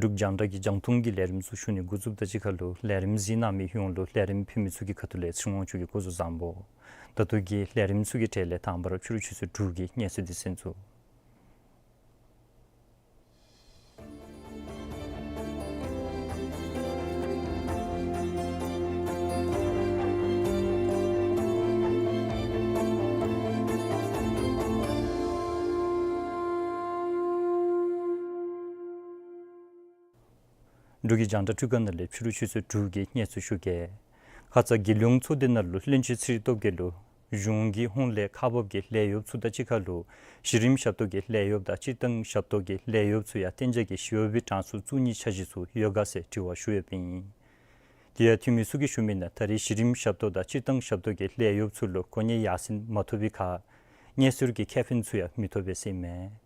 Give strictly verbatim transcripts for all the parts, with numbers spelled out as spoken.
འབྲུག་རྒྱང་བསྒྲགས་ཀྱི་རྒྱང་མཐོང་གི་ལས་རིམ་ཚུ་ཞུ་ནི་འགོ་བཙུགསཔ་དང་གཅིག་ཁར་ལུ་ལས་རིམ་གཟིགས་གནང་མི་ཡོངས་ལུ་ལས་རིམ་ཕུལ་མི་ཚུ་གི་ཁ་ཐུག་ལས་ཚེ་རིང་དབང་ཕྱུག་གིས་འགོ་བཙུགས་བཟང་པོ། ད་ལྟོ་གི་ལས་རིམ་ཚུ་གི་གྲས་ལས་དང་པ་ར་ཕྱི་རུ་ཆུ་ཚོད་དྲུག་གི་གནས་ཚུལ་སྡེ་ཚན་ཚུ། འབྲུག་གི་རྒྱང་བསྒྲགས་འཕྲུལ་ཁང་ནང་ལས་ཕྱི་རུ་ཆུ་ཚོད་དྲུག་གི་གནས་ཚུལ་ཞུ་གེ། ཁ་ཙ་རྒྱལ་ཡོངས་ཚོགས་སྡེ་ནང་ལུ་བློན་ཆེན་ཚེ་རིང་སྟོབས་རྒྱས་ལུ་གཞུང་གི་ཧོངས་ལས་ཁག་འབག་གི་ལས་གཡོགཔ་ཚུ་དང་གཅིག་ཁར་ལུ་གཞི་རིམ་ཞབས་ཏོག་གི་ལས་གཡོགཔ་དང་སྤྱིར་བཏང་ཞབས་ཏོག་གི་ལས་གཡོགཔ་ཚུ་ཡང་གཏན་འཇགས་ཀྱི་ཞི་གཡོག་པའི་གྲངས་སུ་བཙུགས་ནིའི་འཆར་གཞི་ཚུ་ཡོད་ག་ཟེར་དྲི་བ་ཞུ་ཡོདཔ་ཨིན། དེ་ཡང་འཐུས་མི་ཚུ་གིས་ཞུ་མི་ནང་ད་རེས་གཞི་རིམ་ཞབས་ཏོག་དང་སྤྱིར་བཏང་ཞབས་ཏོག་གི་ལས་གཡོགཔ་ཚུ་ལུ་གོ་གནས་ཡར་སེང་མ་ཐོབ་པའི་ཁར་གནས་ཚུལ་གྱི་ཁེ་ཕན་ཚུ་ཡང་མི་ཐོབ་པས་ཟེར་ཨིན་མས།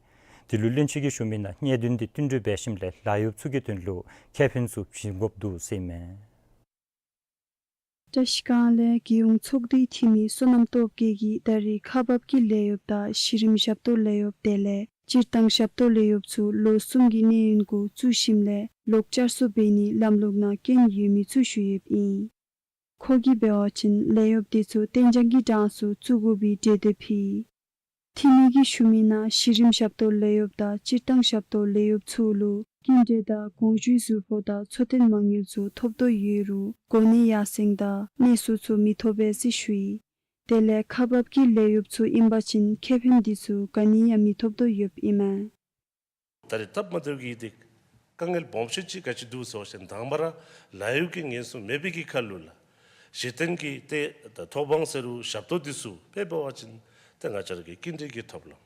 དེ་ལུ་བློན་ཆེན་གྱིས་ཞུ་མི་ནང་གནད་དོན་དེ་བསྟུན་གྲོས་འབད་ཞིནམ་ལས་ལཱ་གཡོགཔ་ཚུ་གི་དོན་ལུ་ཁེ་ཕན་ཚུ་བྱིན་དགོཔ་འདུག་ཟེར་ཨིན་མས། བཀྲ་ཤིས་སྒང་ལས་རྒྱལ་ཡོངས་ཚོགས་འདུའི་འཐུས་མི་བསོད་ནམས་སྟོབས་རྒྱས་ཀྱིས་ད་རེས་ཁག་འབག་གི་ལས་གཡོགཔ་དང་གཞི་རིམ་ཞབས་ཏོག་ལས་གཡོགཔ་དེ་ལས་སྤྱིར་བཏང་ཞབས་ཏོག་ལས་གཡོགཔ་ཚུ་ལོ་གསུམ་གྱི་གནས་ཡུན་གུ་བཙུགས་ཞིནམ་ལས་ལོག་བསྐྱར་གསོ་འབད་ནིའི་ལམ་ལུགས་ནང་བཀལ་ཡོད་མི་ཚུ་ཞུ་ཡོདཔ་ཨིན། ཁོ་གིས་འབད་བ་ཅིན་ལས་གཡོགཔ་དེ་ཚུ་གཏན་འཇགས་ཀྱི་གྲངས་སུ་བཙུགས་དགོ་པའི་གྲོས་འདེབས་ཕུལ། འཐུས་མི་གིས་ཞུ་མི་ནང་གཞི་རིམ་ཞབས་ཏོག་ལས་གཡོགཔ་དང་སྤྱིར་བཏང་ཞབས་ཏོག་ལས་གཡོགཔ་ཚུ་ལུ་སྐྱིན་འགྲུལ་དང་དགོངས་ཞུའི་ཟུར་ཕོགས་དང་འཚོ་རྟེན་མ་དངུལ་ཚུ་ཐོབ་དོ་ཡོད་རུང་གོ་གནས་ཡར་སེང་དང་གནས་སུ་ཚུ་མི་ཐོབ་པས་ཟེར་ཞུ་ཡི། དེ་ལས་ཁག་འབག་གི་ལས་གཡོགཔ་ཚུ་ཨིན་པ་ཅིན་ཁེ་ཕན་འདི་ཚུ་ག་ནི་ཡང་མི་ཐོབ་དོ་ཡོདཔ་ཨིན་མས། ད་རེས་སྟབས་མ་བདེཝ་གིས་ཏེ་དཀའ་ངལ་སྦོམ་ཤོས་ཅིག་ག་ཅི་འདུག་ཟེར་བ་ཅིན་དང་པ་ར་ལཱ་གཡོག་གི་ངོས་སུ་མེད་པའི་གི་ཁར་ལུ་ལགས། གཞི་རྟེན་གྱི་ཏེ་ད་ཐོབ་དབང་ཟེར་རུང་ཞབས་ཏོག་འདི་ཚུ་དཔེ་འབད་བ་ཅིན་ཏེ་ང་བཅས་ར་གི་སྐྱིན་འགྲུལ་གྱི་ཐོབ་ལམ།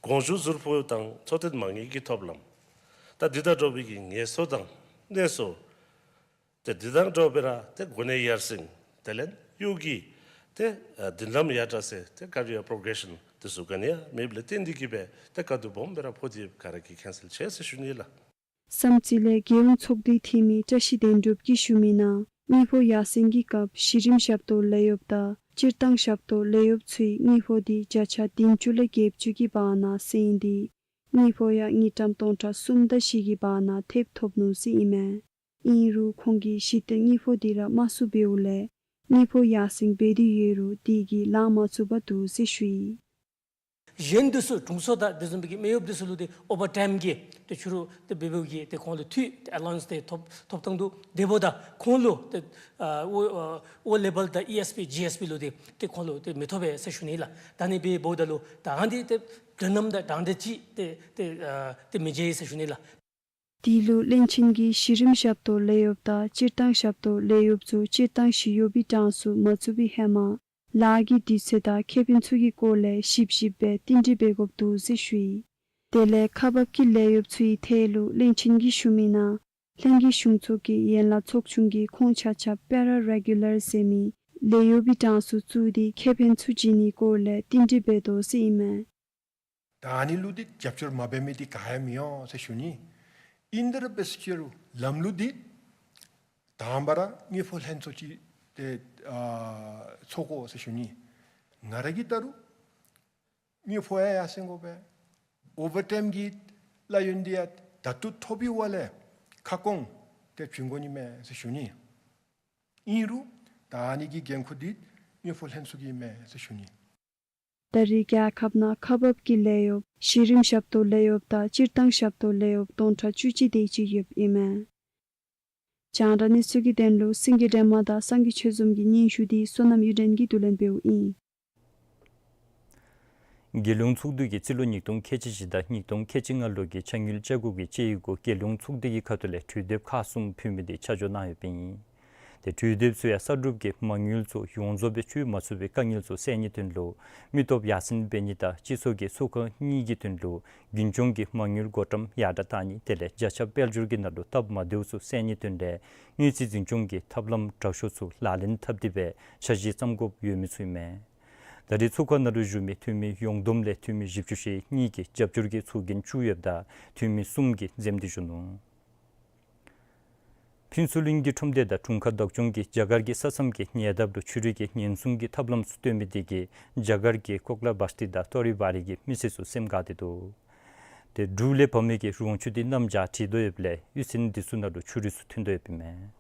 དགོངས་ཞུ་ཟུར་ཕོགས་དང་འཚོ་རྟེན་མ་དངུལ་གྱི་ཐོབ་ལམ། ད་འདི་དང་འདྲ་བའི་གི་ངལ་གསོ་དང་གནས་གསོ། ཏེ་འདི་དང་འདྲ་བའི་ར་ཏེ་གོ་གནས་ཡར་སེང་དེ་ལས་གཡོག་གི་ཏེ་ཨ་མདུན་ལམ་ཡར་དྲག་ཟེར་ཏེ་ཀེ་རི་ཡར་པོརོ་གེ་རེ་ཤཱན་འདི་ཚུ་ག་ནི་ཡང་མེདཔ་ལས་བརྟེན་ཏེ་གིས་སྦེ་ཏེ་དཀའ་སྡུག་སྦོམ་སྦེ་ར་ཕོག་སྟེ་ཡོདཔ་ག་ར་གིས་མཁྱེན་གསལ་ཆེ་ཟེར་ཞུ་ནི་ལགས། བསམ་རྩེ་ལས་རྒྱལ་ཡོངས་ཚོགས་སྡེའི་འཐུས་མི་བཀྲ་ཤིས་དོན་གྲུབ་ཀྱིས་ཞུ་མི་ནང་དངུལ་ཕོགས་ཡར་སེང་གི་སྐབས་གཞི་རིམ་ཞབས་ཏོག་ལས་གཡོགཔ་དང་སྤྱིར་བཏང་ཞབས་ཏོག་ལས་གཡོགཔ་ཚུའི་དངུལ་ཕོགས་འདི་བརྒྱ་ཆ་བདུན་ཅུ་ལས་བརྒྱད་ཅུ་གི་བར་ན་སེང་སྟེ་དངུལ་ཕོགས་ཡང་དངུལ་ཀྲམ་སྟོང་ཕྲག་གསུམ་དང་བཞི་གི་བར་ན་ཐེབས་ཐོབ་ནུག་ཟེར་ཨིན་མས། ཨིན་རུང་ཁོང་གིས་གཞི་རྟེན་དངུལ་ཕོགས་འདི་ར་དམའ་སུ་འབདཝ་ལས་དངུལ་ཕོགས་ཡར་སེང་འབད་དེ་ཡོད་རུང་དེ་གིས་ལཱ་མ་ཚུགས་པར་འདུག་ཟེར་ཞུ་ཡི། གཞན་འདི་ཚུ་དྲུང་འཚོ་དང་དེ་བཟུམ་སྦེ་གི་སྨད་གཡོགཔ་འདི་ཚུ་ལུ་ཏེ་ཨོ་བར་ཊའིམ་གི་ཏེ་ཕྱི་རུ་ཏེ་འབད་འབདཝ་གི་ཏེ་ཁོང་ལུ་འཐུས་ཏེ་ཨ་ལ་ཝན་སི་ཏེ་ཐོབ་ཐོབ་ཐངས་འདུག། དེ་འབདཝ་ད་ཁོང་ལུ་ཏེ་ཨ་ཨོ་ཨ་ཨོ་ལེ་བཱལ་དང་ཨི་ཨེསི་པི་ཇི་ཨེསི་པི་ལུ་ཏེ་ཏེ་ཁོང་ལུ་ཏེ་མི་ཐོབ་པས་ཟེར་ཞུ་ནི་ལགས། ད་ཨ་ནི་སྦེ་འབདཝ་ད་ལུ་ད་ཨ་ནི་ཏེ་དོན་དམ་དང་དྲང་བདེན་ཅིག་ཏེ་ཏེ་ཨ་ཏེ་མི་འབྱེད་ཟེར་ཞུ་ནི་ལགས། དེ་ལུ་བློན་ཆེན་གྱིས་གཞི་རིམ་ཞབས་ཏོག་ལས་གཡོགཔ་དང་སྤྱིར་བཏང་ཞབས་ཏོག་ལས་གཡོགཔ་ཚུ་སྤྱིར་བཏང་ཞི་གཡོག་པའི་གྲངས་སུ་མ་བཙུགས་པའི་ཧེ་མ་ལཱ་གི་དུས་ཚོད་དང་ཁེ་ཕན་ཚུ་གི་སྐོར་ལས་ཞིབ་ཞིབ་སྦེ་བསྟུན་གྲོས་འབད་དགོཔ་འདུག་ཟེར་ཞུ་ཡི། དེ་ལས་ཁག་འབག་གི་ལས་གཡོགཔ་ཚུའི་ཐད་ལུ་བློན་ཆེན་གྱིས་ཞུ་མི་ནང་ལྷན་རྒྱས་གཞུང་ཚོགས་ཀྱི་ཡན་ལག་ཚོགས་ཆུང་གིས་ཁོང་ཆ་ཁྱབ་པེ་ར་རེ་གུ་ལར་ཟེར་མི་ ལས་གཡོགཔ་གི་གྲངས་སུ་བཙུགས་ཏེ་ཁེ་ཕན་ཚུ་བྱིན་ནིའི་སྐོར་ལས་བསྟུན་གྲོས་འབད་དོ་ཟེར་ཨིན་མས། ད་ཨ་ནི་ལུ་འདི་རྒྱབ་སྐྱོར་མ་འབད་མི་འདི་ག་ཡང་མི་འོང་ཟེར་ཞུ་ནི། ཨིན་ཏེ་ར་འབད་ཟེར་ཅི་རུང་ལམ་ལུགས་འདི་དང་པ་ར་དངུལ་ཕོགས་ལྷན་ཚོགས་ཅིག་ཏེ་ཨ་ཚོགས་དགོ་ཟེར་ཞུ་ནི། ང་ར་གིས་བལྟ་རུང་དངུལ་ཕོགས་ཡང་ཡར་སེང་དགོ་པས། ཨོ་བར་ཊའིམ་གྱི་གླ་ཡོན་འདི་ཡང་ད་ལྟོ་ཐོབ་པའི་བར་ལས་ཁ་སྐོང་ཏེ་བྱིན་དགོ་ནི་མས་ཟེར་ཞུ་ནི། ཨིན་རུང་ད་ཨ་ནི་གི་འགན་ཁུར་འདི་དངུལ་ཕོགས་ལྷན་ཚོགས་ཀྱི་མས་ཟེར་ཞུ་ནི། ད་རེས་རྒྱལ་ཁབ་ནང་ཁག་འབགཔ་གི་ལས་གཡོགཔ་གཞི་རིམ་ཞབས་ཏོག་ལས་གཡོགཔ་དང་སྤྱིར་བཏང་ཞབས་ཏོག་ལས་གཡོགཔ་སྟོང་ཕྲག་བཅུ་གཅིག་དེ་ཅིག་ཡོདཔ་ཨིན་མས། རྒྱང་བསྒྲགས་གནས་ཚུལ་གྱི་དོན་ལུ་སེང་གེ་སྒྲོལ་མ་དང་སངས་རྒྱས་ཆོས་འཛོམས་ཀྱི་སྙན་ཞུ་འདི་བསོད་ནམས་གཡུ་སྒྲོན་གྱིས་བསྡུ་ལེན་འབདཝ་ཨིན། རྒྱལ་ཡོངས་ཚོགས་འདུ་གིས་རྩིས་ལོ་ཉིས་སྟོང་ཁལ་གཅིག་བཞི་དང་ཉིས་སྟོང་ཁལ་གཅིག་ལྔ་ལོ་གི་ཕྱག་དངུལ་བཅའ་སྒྲིག་གི་དཔྱད་ཡིག་གུ་རྒྱལ་ཡོངས་ཚོགས་སྡེ་གི་ཁ་ཐུག་ལས་གྲོས་འདེབས་ཁག་གསུམ་ཕུལ་མི་འདི་ཆ་འཇོག་གནང་ཡོདཔ་ཨིན། ཏེ་གྲོས་འདེབས་ཚུ་ཡང་གསར་སྒྲུབ་ཀྱི་མ་དངུལ་ཚུ་ཡོངས་རྫོགས་སྦེ་སྤྱོད་མ་ཚུགས་པའི་དཀའ་ངལ་ཚུ་སེལ་ནིའི་དོན་ལུ་མི་སྟོབས་ཡར་སེང་འབད་ནི་དང་སྤྱི་ཚོགས་ཀྱི་ཚོགས་ཁང་གཉིས་ཀྱི་དོན་ལུ་རྒྱུན་སྐྱོང་གི་མ་དངུལ་བགོ་བཀྲམ་ཡར་དྲག་གཏང་ནི་དེ་ལས་བརྒྱ་ཆ་དཔལ་འབྱོར་གྱི་ནང་ལུ་སྟབས་མ་བདེཝ་ཚུ་སེལ་ནིའི་དོན་ལས་དངུལ་རྩིས་འཛིན་སྐྱོང་གི་ཐབས་ལམ་དྲག་ཤོས་ཚུ་ལག་ལེན་འཐབ་སྟེ་སྦེ་འཆར་གཞི་བརྩམ་དགོཔ་ཡོད་མི་ཚུ་ཨིན་མས། ད་རེས་ཚོགས་ཁང་ནང་ལུ་བཞུགས་མི་འཐུས་མི་ཡོངས་བསྡོམས་ལས་འཐུས་མི་བཞི་བཅུ་ཞེ་གཉིས་ཀྱིས་རྒྱབ་སྐྱོར་གྱི་ཚོགས་རྒྱན་བཙུགས་ཡོདཔ་ད་འཐུས་མི་གསུམ་གྱིས་འཛེམ་སྟེ་བཞུགས་ནུག། ཕུན་ཚོགས་གླིང་གི་ཁྲོམ་སྡེ་དང་དྲུང་ཁག་བདག་སྐྱོང་གིས་རྒྱ་གར་གྱི་ས་མཚམས་ཀྱི་ཉེ་འདབས་ལུ་ཆུ་རུད་ཀྱི་ཉེན་སྲུང་གི་ཐབས་ལམ་ཚུ་བཏོན་མི་དེ་གིས་རྒྱ་གར་གྱི་ཀོཀ་ལ་བསྟི་དང་ཏོ་རི་བ་རི་གི་མི་སེར་ཚུ་སེམས་དགའ་སྟེ་འདུག། ཏེ་འབྲུག་ལས་འབབ་མི་གི་རོང་ཆུ་འདི་གནམ་བྱཱར་འཁྲིལ་དོ་ཡོདཔ་ལས་གཡུས་ཚན་འདི་ཚུ་ནང་ལུ་ཆུ་རུད་ཚུ་ཐོན་དོ་ཡོདཔ་ཨིན་མས།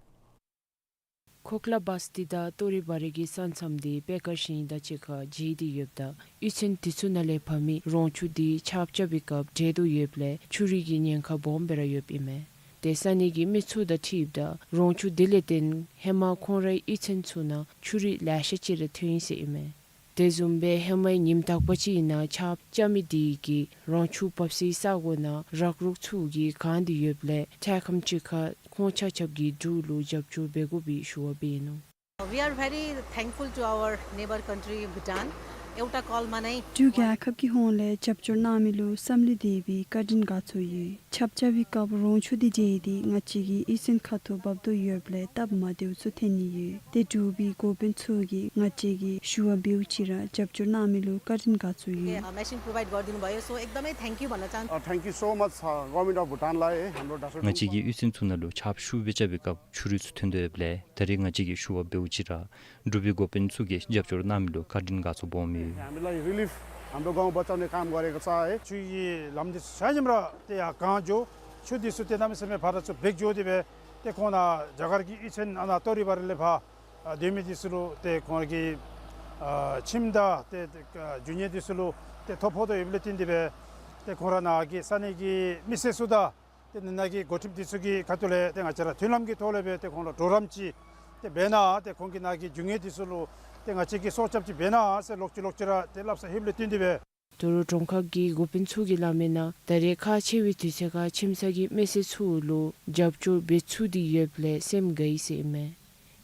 ཀོཀ་ལ་བསྟི་དང་ཏོ་རི་བ་རི་གི་ས་མཚམས་འདི་པེ་ཀར་ཞིང་དང་གཅིག་ཁར་འབྱེལ་ཏེ་ཡོདཔ་ད་གཡུས་ཚན་འདི་ཚུ་ནང་ལས་འབབ་མི་རོང་ཆུ་འདི་ཆརཔ་རྐྱབ་པའི་སྐབས་འདྲེས་དོ་ཡོདཔ་ལས་ཆུ་རུད་ཀྱི་ཉེན་ཁ་སྦོམ་སྦེ་ར་ཡོདཔ་ཨིན་མས། ཏེ་ས་གནས་ཀྱི་མི་ཚུ་དང་འཁྲིལཝ་ད་རོང་ཆུ་འདི་ལས་བརྟེན་ཧེ་མ་ཁོང་རའི་གཡུས་ཚན་ཚུ་ནང་ཆུ་རུད་ལེ་ཤ་ཅིག་ར་ཐོན་ཡི་ཟེར་ཨིན་མས། དེ་བཟུམ་སྦེ་ཧེ་མའི་ཉིནམ་དག་པ་ཅིག་ནང་ཆརཔ་རྐྱབ་མི་དེ་གིས་རོང་ཆུ་འབབ་སའི་ས་གོ་ནང་རག་རོག་ཚུ་གིས་གང་སྟེ་ཡོདཔ་ལས་ཐད་ཁམས་ཅིག་ཁར་ཁོང་ཆ་ཁྱབ་ཀྱིས་འབྲུག་ལུ་རྒྱབ་སྐྱོར་འབད་དགོ་པའི་ཞུ་བ་འབད་ནུག། We are very thankful to our neighbor country Bhutan. एउटा कलमा नै འབྲུག་རྒྱལ་ཁབ་ཀྱི་ཧོངས་ལས་རྒྱབ་སྐྱོར་གནང་མི་ལུ་བསམ་བློ་བདེ་བའི་བཀའ་དྲིན་དགའ་ཚོར་ཡོད། ཆརཔ་རྐྱབ་པའི་སྐབས་རོང་ཆུ་འདི་འདྲེས་ཏེ་ང་བཅས་ཀྱི་གཡུས་ཚན་ཁ་ཐུག་འབབ་དོ་ཡོདཔ་ལས་སྟབས་མ་བདེཝ་ཚུ་ཐོན་ནི་ཡོད། ཏེ་འབྲུག་པའི་འགོ་དཔོན་ཚུ་གིས་ང་བཅས་ཀྱིས་ཞུ་བ་འབདཝ་ཅིག་ར་རྒྱབ་སྐྱོར་གནང་མི་ལུ་བཀའ་དྲིན་དགའ་ཚོར་ཡོད། मेसिन प्रोभाइड गरिदिनु भयो, so एकदमै थ्याङ्क यू भन्न चाहन्छु। Uh, thank you so much, uh, Government of Bhutan लाई, है, हाम्रो डासो ང་བཅས་ཀྱི་གཡུས་ཚན་ཚུ་ནང་ལུ་ཆརཔ་ཤུགས་སྦེ་རྐྱབ་པའི་སྐབས་ཆུ་རུད་ཚུ་ཐོན་དོ་ཡོདཔ་ལས་ད་རེས་ང་བཅས་ཀྱིས་ཞུ་བ་འབདཝ་ཅིག་ར་འབྲུག་པའི་འགོ་དཔོན་ཚུ་གིས་རྒྱབ་སྐྱོར་གནང་མི་ལུ་བཀའ་དྲིན་དགའ་ཚོར་སྦོམ་ཡོད། हामीलाई रिलिफ, हाम्रो गाउँ बचाउने काम गरेको छ, है। ཆུའི་ལམ་འདི་ཚུ་ཆ་མཉམ་ར་ཏེ་ཡར་གང་འགྱོ། ཆུ་འདི་ཚུ་ཏེ་གནམ་མེད་ས་མེད་ཕར་ཚུར་འབད་འགྱོ་སྟེ་སྦེ་ཏེ་ཁོང་ནཱ་རྒྱ་གར་གྱི་གཡུས་ཚན་ཨ་ནཱ་ཏོ་རི་བ་རི་ལས་ཕར་ཨ་སྡོད་མི་འདི་ཚུ་ལུ་ཏེ་ཁོང་གི་ཨ་ཁྱིམ་དང་ཏེ་ཏེ་ཨ་རྒྱུ་དངོས་འདི་ཚུ་ལུ་ཏེ་ཐོ་ཕོག་དོ་ཡོདཔ་ལས་བརྟེན་ཏེ་སྦེ་ཏེ་ཁོང་ར་ནཱ་གི་ས་གནས་ཀྱི་མི་སེར་ཚུ་དང་ཏེ་ནཱ་གི་འགོ་ཁྲིདཔ་འདི་ཚུ་གི་ཁ་ཐུག་ལས་ཏེ་ང་བཅས་ར་མཐུན་ལམ་གྱི་ཐོག་ལས་སྦེ་ཏེ་ཁོང་ལུ་གྲོགས་རམ་ཅིག་ཏེ་འབད་གནང་། ཏེ་ཁོང་གིས་ནཱ་གི་རྒྱུ་དངོས་འདི་ཚུ་ལུ་ཏེ་ང་བཅས་ཀྱིས་སྲོག་སྐྱབས་ཅིག་འབད་གནང་ཟེར་ལོག་ཅི་ལོག་ཅི་ར་ཏེ་སླབ་ས་ལྷོདཔ་ལས་བརྟེན་ཏེ་སྦེ། དོ་རུང་གྲོང་ཁག་གི་འགོ་དཔོན་ཚུ་གིས་སླབ་མི་ནང་ད་རེས་ཁག་ཆེ་བའི་དུས་ཚོད་ཁར་ཁྱིམ་ཚང་གི་མི་སེར་ཚུ་ལུ་རྒྱབ་སྐྱོར་འབད་ཚུགས་ཏེ་ཡོདཔ་ལས་སེམས་དགའ་ཡི་ཟེར་ཨིན་མས།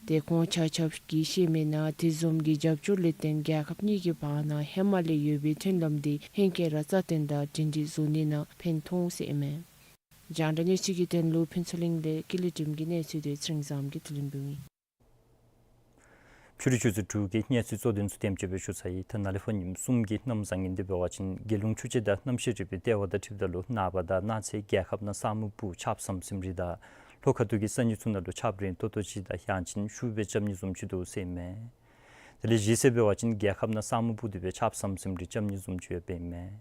ཏེ་ཁོང་ཆ་ཁྱབ་ཀྱིས་བཤད་མི་ནང་དེ་བཟུམ་གྱི་རྒྱབ་སྐྱོར་ལས་བརྟེན་རྒྱལ་ཁབ་གཉིས་ཀྱི་བར་ན་ཧེ་མ་ལས་ཡོད་པའི་མཐུན་ལམ་འདི་ཧེང་སྐལ་ར་རྩ་བརྟན་དང་སྒྲིང་སྒྲི་བཟོ་ནི་ནང་ཕན་ཐོགས་ཟེར་ཨིན་མས། རྒྱང་བསྒྲགས་གནས་ཚུལ་གྱི་དོན་ལུ་ཕུན་ཚོགས་གླིང་ལས་ཀུན་ལེགས་སྒྲོལ་མ་གི་གནས་ཚུལ་འདི་ཚེ་རིང་བཟངམོ་གིས་བསྡུ་ལེན་འབདཝ་ཨིན། ཕྱི་རུ་ཆུ་ཚོད་དྲུག་གི་གནས་ཚུལ་གཙོ་དོན་ཚུ་དེམ་ཅིག་སྦེ་ཞུ་ཚར་ཡི། ད་ནཱ་ལས་ཕར་ཉིནམ་གསུམ་གྱི་གནམ་བཟང་ངན་འདི་འབད་བ་ཅིན་རྒྱལ་ཡོངས་ཆུ་དཔྱད་དང་གནམ་གཤིས་རིག་པའི་ལྟེ་བ་དང་འཁྲིལཝ་ད་ལུ་ནངས་པ་དང་གནངས་ཚེ་རྒྱལ་ཁབ་ནང་ས་སྨུག་སྦུབས་ཆརཔ་ཟམ་ཟིམ་རིགས་དང་ལྷོ་ཁ་ཐུག་གི་ས་གནས་ཚུ་ནང་ལུ་ཆརཔ་རན་ཏོག་ཏོ་ཅིག་དང་ཡང་ཅིན་ཤུགས་སྦེ་རྐྱབ་ནི་བཟུམ་ཅིག་འདུག་ཟེར་ཨིན་མས། དེ་ལས་གཞེས་ཚེ་འབད་བ་ཅིན་རྒྱལ་ཁབ་ནང་ས་སྨུག་སྦུབས་ཏེ་སྦེ་ཆརཔ་ཟམ་ཟིམ་རིགས་རྐྱབ་ནི་བཟུམ་ཅིག་ཡོདཔ་ཨིན་མས།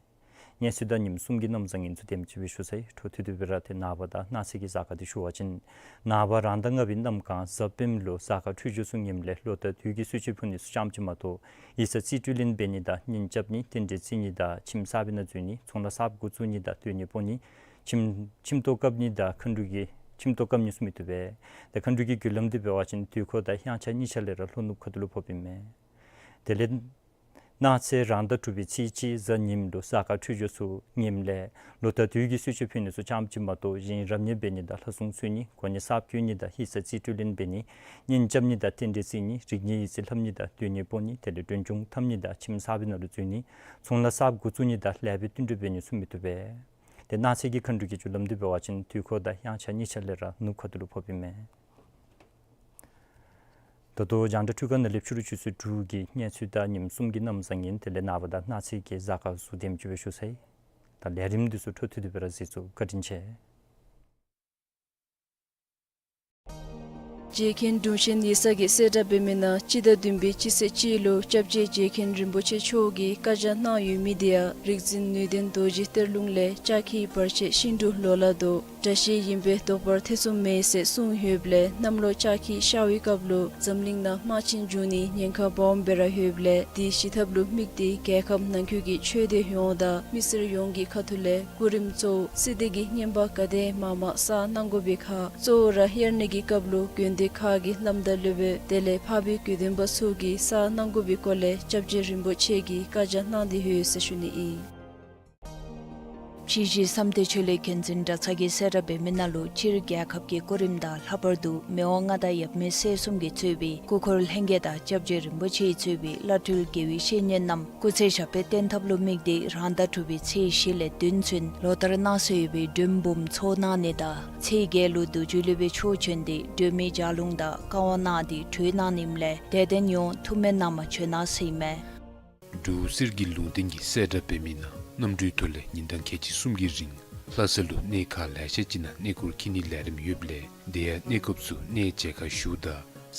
གནས་ཚུལ་དང་ཉིནམ་གསུམ་གྱི་གནམ་བཟང་ངན་ཚུ་དེམ་ཅིག་སྦེ་ཞུ་ཚར་ཡི། འཕྲོ་མཐུད་དེ་སྦེ་ར་ཏེ་ནངས་པ་དང་གནངས་ཚེ་གི་གཟའ་སྐར་འདི་ཞུ་བ་ཅིན་ནངས་པ་རང་ཟླ་ལྔ་པའི་གནམ་གང་གཟའ་སྤེནམ་ལུ་གཟའ་སྐར་འཕྲོད་སྦྱོར་ཚུ་ངནམ་ལས་ལོ་དང་དུས་ཀྱི་གསོལ་མཆོད་ཕུལ་ནི་ཚུ་ཙམ་ཅིག་མ་གཏོགས་ཡིག་ཚང་རྩིས་སྤྲོད་ལེན་འབད་ནི་དང་གཉེན་རྐྱབ་ནི་རྟེན་འབྲེལ་བརྩི་ནི་དང་ཁྱིམ་གསརཔ་ནང་འཛུལ་ནི་ཚོང་ལཱ་གསརཔ་འགོ་བཙུགས་ནི་དང་སྟོད་ནི་སྤོ་ནི་ཁྱིམ་ཁྱིམ་ཐོག་བཀབ་ནི་དང་མཁའ་འགྲོ་གི་ཁྱིམ་ཐོག་བཀབ་ནི་ཚུ་མི་བཏུབ་པས། ཏེ་མཁའ་འགྲོ་གི་བརྒྱུད་ལམ་འདི་འབད་བ་ཅིན་དུས་འཁོར་དང་དབྱངས་འཆར་གཉིས་ཆ་ལས་ར་ལྷོ་ནུབ་ཁ་ཐུག་ལུ་ཕོགཔ་ཨིན་མས། དེ་ལས་གནངས་ཚེ་རང་ཟླ་དྲུག་པའི་ཚེས་གཅིག་གཟའ་ཉིམ་ལུ་གཟའ་སྐར་འཕྲོད་སྦྱོར་ཚུ་ངནམ་ལས་ལོ་དང་དུས་ཀྱི་གསོལ་མཆོད་ཕུལ་ནི་ཚུ་ཙམ་ཅིག་མ་གཏོགས་གཞན་རབ་གནས་འབད་ནི་དང་ལྷ་སྲུང་འཚོལ་ནི་གོ་གནས་གསརཔ་བསྐོ་ནི་དང་ཡིག་ཚང་རྩིས་སྤྲོད་ལེན་འབད་ནི་གཉེན་རྐྱབ་ནི་དང་རྟེན་འབྲེལ་བརྩི་ནི་རིག་གནས་ཡིག་རྩིས་ལྷབ་ནི་དང་སྟོད་ནི་སྤོ་ནི་དེ་ལས་མགྲོན་ཆུང་འཐམ་ནི་དང་ཁྱིམ་གསརཔ་ནང་ལུ་འཛུལ་ནི་ཚོང་ལཱ་གསརཔ་འགོ་བཙུགས་ནི་དང་ལེགས་པའི་བསྟུན་གྲོས་འབད་ནི་ཚུ་མི་བཏུབ་པས། ཏེ་གནངས་ཚེ་གི་མཁའ་འགྲོ་གི་རྒྱུ་ལམ་འདི་འབད་བ་ཅིན་དུས་འཁོར་དང་དབྱངས་འཆར་གཉིས་ཆ་ལས་ར་ནུབ་ཁ་ཐུག་ལུ་ཕོགཔ་ཨིན་མས། ད་ལྟོ་རྒྱང་བསྒྲགས་ཁང་ནང་ལས་ཕྱི་རུ་ཆུ་ཚོད་དྲུག་གི་གནས་ཚུལ་དང་ཉིནམ་གསུམ་གྱི་གནམ་བཟང་ངན་དེ་ལས་ནངས་པ་དང་གནངས་ཚེ་གི་གཟའ་སྐར་གཟུགས་བདེམ་ཅིག་སྦེ་ཞུ་ཚར་ཡི། ད་ལས་རིམ་འདི་ཚུ་འཕྲོ་མཐུད་དེ་སྦེ་ར་གཟིགས་ཚུགས། བཀའ་དྲིན་ཆེ། རྗེ་མཁན་དྲུང་ཆེན་ཡེ་ཤེས་ཀྱིས་གསལ་བསྒྲགས་འབད་མི་ནང་སྤྱི་ཟླ་བདུན་པའི་སྤྱི་ཚེས་གཅིག་ལུ་སྐྱབས་རྗེ་རྗེ་མཁན་རིན་པོ་ཆེ་མཆོག་གིས་བཀའ་རྒྱ་གནང་ཡོད་མི་དེ་ཡང་རིག་འཛིན་ནུས་ལྡན་རྡོ་རྗེ་གཏེར་ལུང་ལས་ལྕགས་ཁྱི་བར་ཆད་ཤིན་ཏུ་ལོ་ལ་དོ། དགྲ་ཤེས་ཡིན་པས་བཟློག་པར་ཐེ་ཚོམ་མེད་ཟེར་གསུངས་ཡོདཔ་ལས་གནམ་ལོ་ལྕགས་ཁྱི་ཤར་བའི་སྐབས་ལུ་འཛམ་གླིང་ནང་དམག་ཆེན་འབྱུང་ནིའི་ཉེན་ཁ་སྦོམ་སྦེ་ར་ཡོདཔ་ལས་དེའི་བྱེད་ཐབས་ལུ་དམིགས་ཏེ་རྒྱལ་ཁབ་ནང་འཁོད་ཀྱི་ཆོས་སྡེ་ཡོངས་དང་མི་སེར་ཡོངས་ཀྱི་ཁ་ཐུག་ལས་གོ་རིམ་གཙོ་བོ་སྲིད་སྡེ་གི་བསྙེན་པ་ག་དེ་མང་མང་བསགས་གནང་དགོ་པའི་ཁར་གཙོ་བོ་ར་དབྱར་གནས་ཀྱི་སྐབས་ལུ་དགོན་སྡེ་ཁག་གི་བླམ་དང་སློབ་དཔོན་དེ་ལས་འཕགས་པའི་དགེ་འདུན་པ་ཚུ་གིས་བསགས་གནང་དགོ་པའི་སྐོར་ལས་སྐྱབས་རྗེ་རིན་པོ་ཆེ་གིས་བཀའ་རྒྱ་གནང་སྟེ་ཡོད་ཟེར་ཞུ་ནི་ཨིན། ཕྱི་རྗེ་བསམ་གཏན་ཆོས་གླིང་མཁན་ཆེན་གྲྭ་ཚང་གིས་གསལ་བསྒྲགས་འབད་མི་ནང་ལུ་སྤྱིར་རྒྱལ་ཁབ་ཀྱི་གོ་རིམ་དང་ལྷག་པར་དུ་མི་དབང་མངའ་བདག་ཡབ་མེས་སྲས་གསུམ་གྱིས་གཙོས་པའི་སྐུ་འཁོར་ལྷན་རྒྱས་དང་སྐྱབས་རྗེ་རིན་པོ་ཆེས་གཙོས་པའི་བླ་སྤྲུལ་དགེ་བའི་བཤེས་གཉེན་རྣམས་སྐུ་ཚེ་ཞབས་པད་བརྟན་ཐབས་ལུ་དམིགས་ཏེ་རང་ཟླ་དྲུག་པའི་ཚེས་བཞི་ལས་བདུན་ཚུན་ལོ་ལྟར་གནང་སྲོལ་ཡོད་པའི་མགྲོན་འབུམ་ཚོགས་གནང་ནི་དང་ཚེས་བརྒྱད་ལུ་རྡོ་རྗེ་སློབ་དཔོན་མཆོག་བྱོན་ཏེ་སྒྲོལ་མའི་ལྗགས་ལུང་དང་བཀའ་དབང་གནང་སྟེ་གྲོལ་གནང་ནི་ལས་དད་ལྡན་ཡོངས་ཐུགས་སྨོན་གནང་པར་བྱོན་གནང་ཟེར་ཨིན་མས། འབྲུག་གསེར་གྱི་ལུང་བསྟན་གྱིས་གསལ་བསྒྲགས་འབད་མི་ནང་གནམ་གྲུའི་ཐོག་ལས་ཉིན་གྲངས་ཁལ་གཅིག་གསུམ་གྱི་རིང་ལྷ་ས་ལུ་གནས་ཁག་ལེ་ཤ་ཅིག་ནང་གནས་སྐོར་འཁྱིད་ནིའི་ལས་རིམ་ཡོདཔ་ལས་དེ་ཡང་གནས་སྐབས་སུ་གནས་མཇལ་ཁ་ཞུཝ་ད་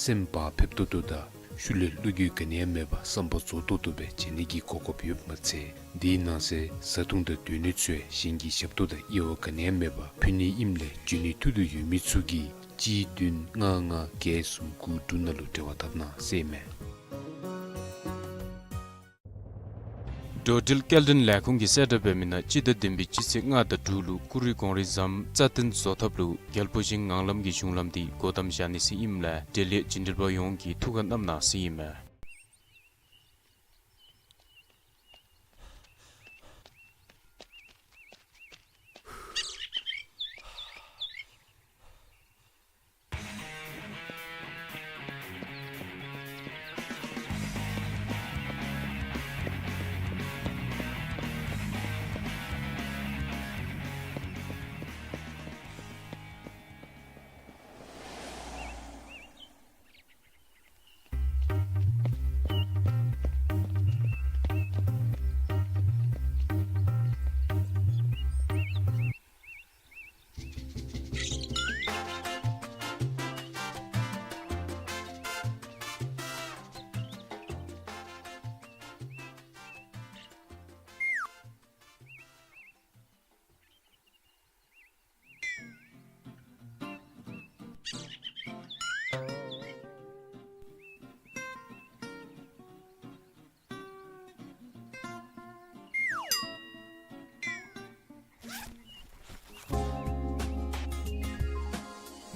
སེམས་བག་ཕེབས་ཏོག་ཏོ་དང་ཤུལ་ལས་བློ་འགྱོད་ག་ནི་ཡང་མེད་པར་བསམ་པ་རྫོགས་ཏོག་ཏོ་སྦེ་མཇལ་ནི་གི་གོ་སྐབས་ཡོདཔ་མ་ཚད་དེའི་ནང་གསེས་བཟའ་འཐུང་དང་སྡོད་གནས་ཚུ་ཡང་གཞན་གྱི་ཞབས་ཏོག་དང་དབྱེ་བ་ག་ནི་ཡང་མེད་པར་ཕུལ་ནི་ཨིནམ་ལས་འབྱོན་ནིའི་ཐུགས་འདོད་ཡོད་མི་ཚུ་གིས་གཅིག་བདུན་ལྔ་ལྔ་བརྒྱད་གསུམ་དགུ་དྲུག་ནང་ལུ་འབྲེལ་བ་འཐབ་གནང་ཟེར་ཨིན་མས། འགྲོ་འགྲུལ་སྐྱེལ་འདྲེན་ལས་ཁུངས་ཀྱིས་གསལ་བསྒྲགས་འབད་མི་ནང་སྤྱི་ཟླ་བདུན་པའི་སྤྱི་ཚེས་ལྔ་དང་དྲུག་ལུ་ཀུ་རི་གོང་རི་ཟམ་རྩ་བརྟན་བཟོ་ཐབས་ལུ་རྒྱལ་པོ་ཆེན་ངང་ལམ་གྱི་གཞུང་ལམ་འདི་སྒོ་བསྡམ་བཞག་ནི་ཟེར་ཨིནམ་ལས་འབྲེལ་ཡོད་བྱིན་འབྲེལ་པ་ཡོངས་ཀྱིས་ཐུགས་ཁར་བསྣམ་གནང་ཟེར་ཨིན་མས།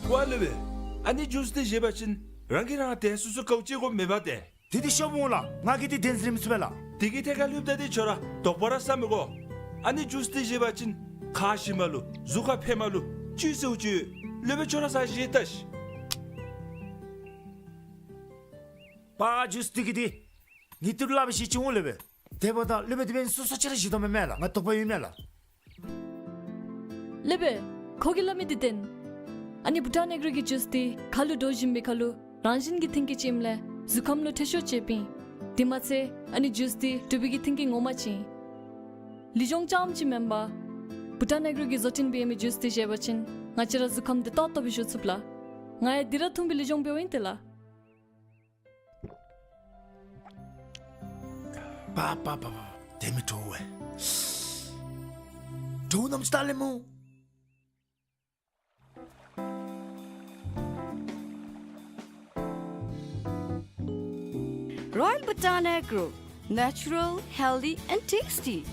ཝ་ལེ་བེ། ཨ་ནི་ཇུས་འདི་བཞེས་པ་ཅིན་རང་གིས་རང་དེ་སོ་སོ་དགའཝ་ཅིག་དགོ་མེད་པ་ཏེ། དེ་འདི་ཤོབ་འོང་ལགས། ང་གིས་འདི་བདེན་ཟེར་མི་ཚུགས་པས་ལགས། དེ་གི་ཐད་ཁར་ལྷོདཔ་ད་འདི་ཁྱོད་ར་དོགས་པ་ར་ཟ་མི་དགོ། ཨ་ནི་ཇུས་འདི་བཞེས་པ་ཅིན་ཁ་ཞི་མ་ལུ་གཟུགས་ཁར་ཕན་མ་ལུ་ཅིག་ཟེརཝ་ཅིག་ཡོད། སློབ་དཔོན་ཁྱོད་ར་ཟ་བཞེས་ལྟ་ཤིག། པ་ཇུས་འདི་གིས་འདི་ངེའི་ཏི་རུ་སླབ་བཞེས་ཅི་འོང་ལེ་བེ། དེ་འབདཝ་ད་སློབ་དཔོན་དེ་འབདན་སོ་སོ་ཅིག་ར་བཞེས་དོ་མེན་མས་ལགས། ང་དོགས་པ་ཡོད་མས་ལགས། སློབ་དཔོན། ཁོ་གིས་སླབ་མི་འདི་བདེན། ཨ་ནི་བྷུ་ཊཱན་ཨེག་རོ་གི་ཇུས་འདི་ཁ་ལུ་འདྲོག་བཞིན་པའི་ཁར་ལུ་རང་བཞིན་གྱི་མཐུན་རྐྱེན་ཅིག་ཨིནམ་ལས་གཟུགས་ཁམས་ལུ་འཐུས་ཤོར་ཅིག་འབྱིན། དེ་མ་ཚད་ཨ་ནི་ཇུས་འདི་འབྲུག་པའི་གི་མཐུན་རྐྱེན་ངོ་མ་ཅིག་ཨིན། ལུས་སྦྱོང་རྐྱངམ་ཅིག་མེན་པར་བྷུ་ཊཱན་ཨེག་རོ་གིས་བཟོ་སྐྲུན་འབད་མི་ཇུས་འདི་བཞེས་པ་ཅིན་ང་བཅས་ར་གཟུགས་ཁམས་བདེ་ཏོག་ཏོ་སྦེ་བཞུགས་ཚུགས་ལགས། ང་ཡང་འདི་ར་འཐུང་སྦེ་ལུས་སྦྱོང་འབདཝ་ཨིན་ཏེ་ལགས། པ་པ་པ་པ། དེ་མི་དྲོ་བས། དྲོ་ནམ་ཅིག་ལྟ་ལེ་སྨོ། Royal Bhutan Agro, natural, healthy and tasty.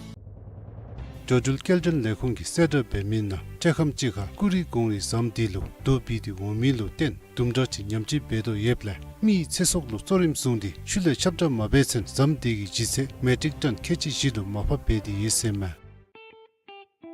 འགྲོ་འགྲུལ་སྐྱེལ་འདྲེན་ལས་ཁུངས་ཀྱིས་གསལ་བསྒྲགས་འབད་མི་ནང་སྤྲེལ་ཁམས་ཅིག་ཁར་ཀུ་རི་གོང་རི་ཟམ་འདི་ལུ་རྡོ་སྦིས་ཏེ་འོང་མི་ལུ་བརྟེན་དུམ་གྲ་ཅིག་ཉམས་བཅོས་འབད་དོ་ཡོདཔ་ལས་མི་ཡི་ཚེ་སྲོག་ལུ་གཙོ་རིམ་བཟུང་སྟེ་ཤུལ་ལས་ཁྱབ་བསྒྲགས་མ་འབད་ཚུན་ཟམ་འདི་གི་ལྗིད་ཚད་མེ་ཊིག་ཊཱན་ཁལ་གཅིག་བཞི་ལུ་མར་ཕབ་འབད་དེ་ཡོད་ཟེར་མས།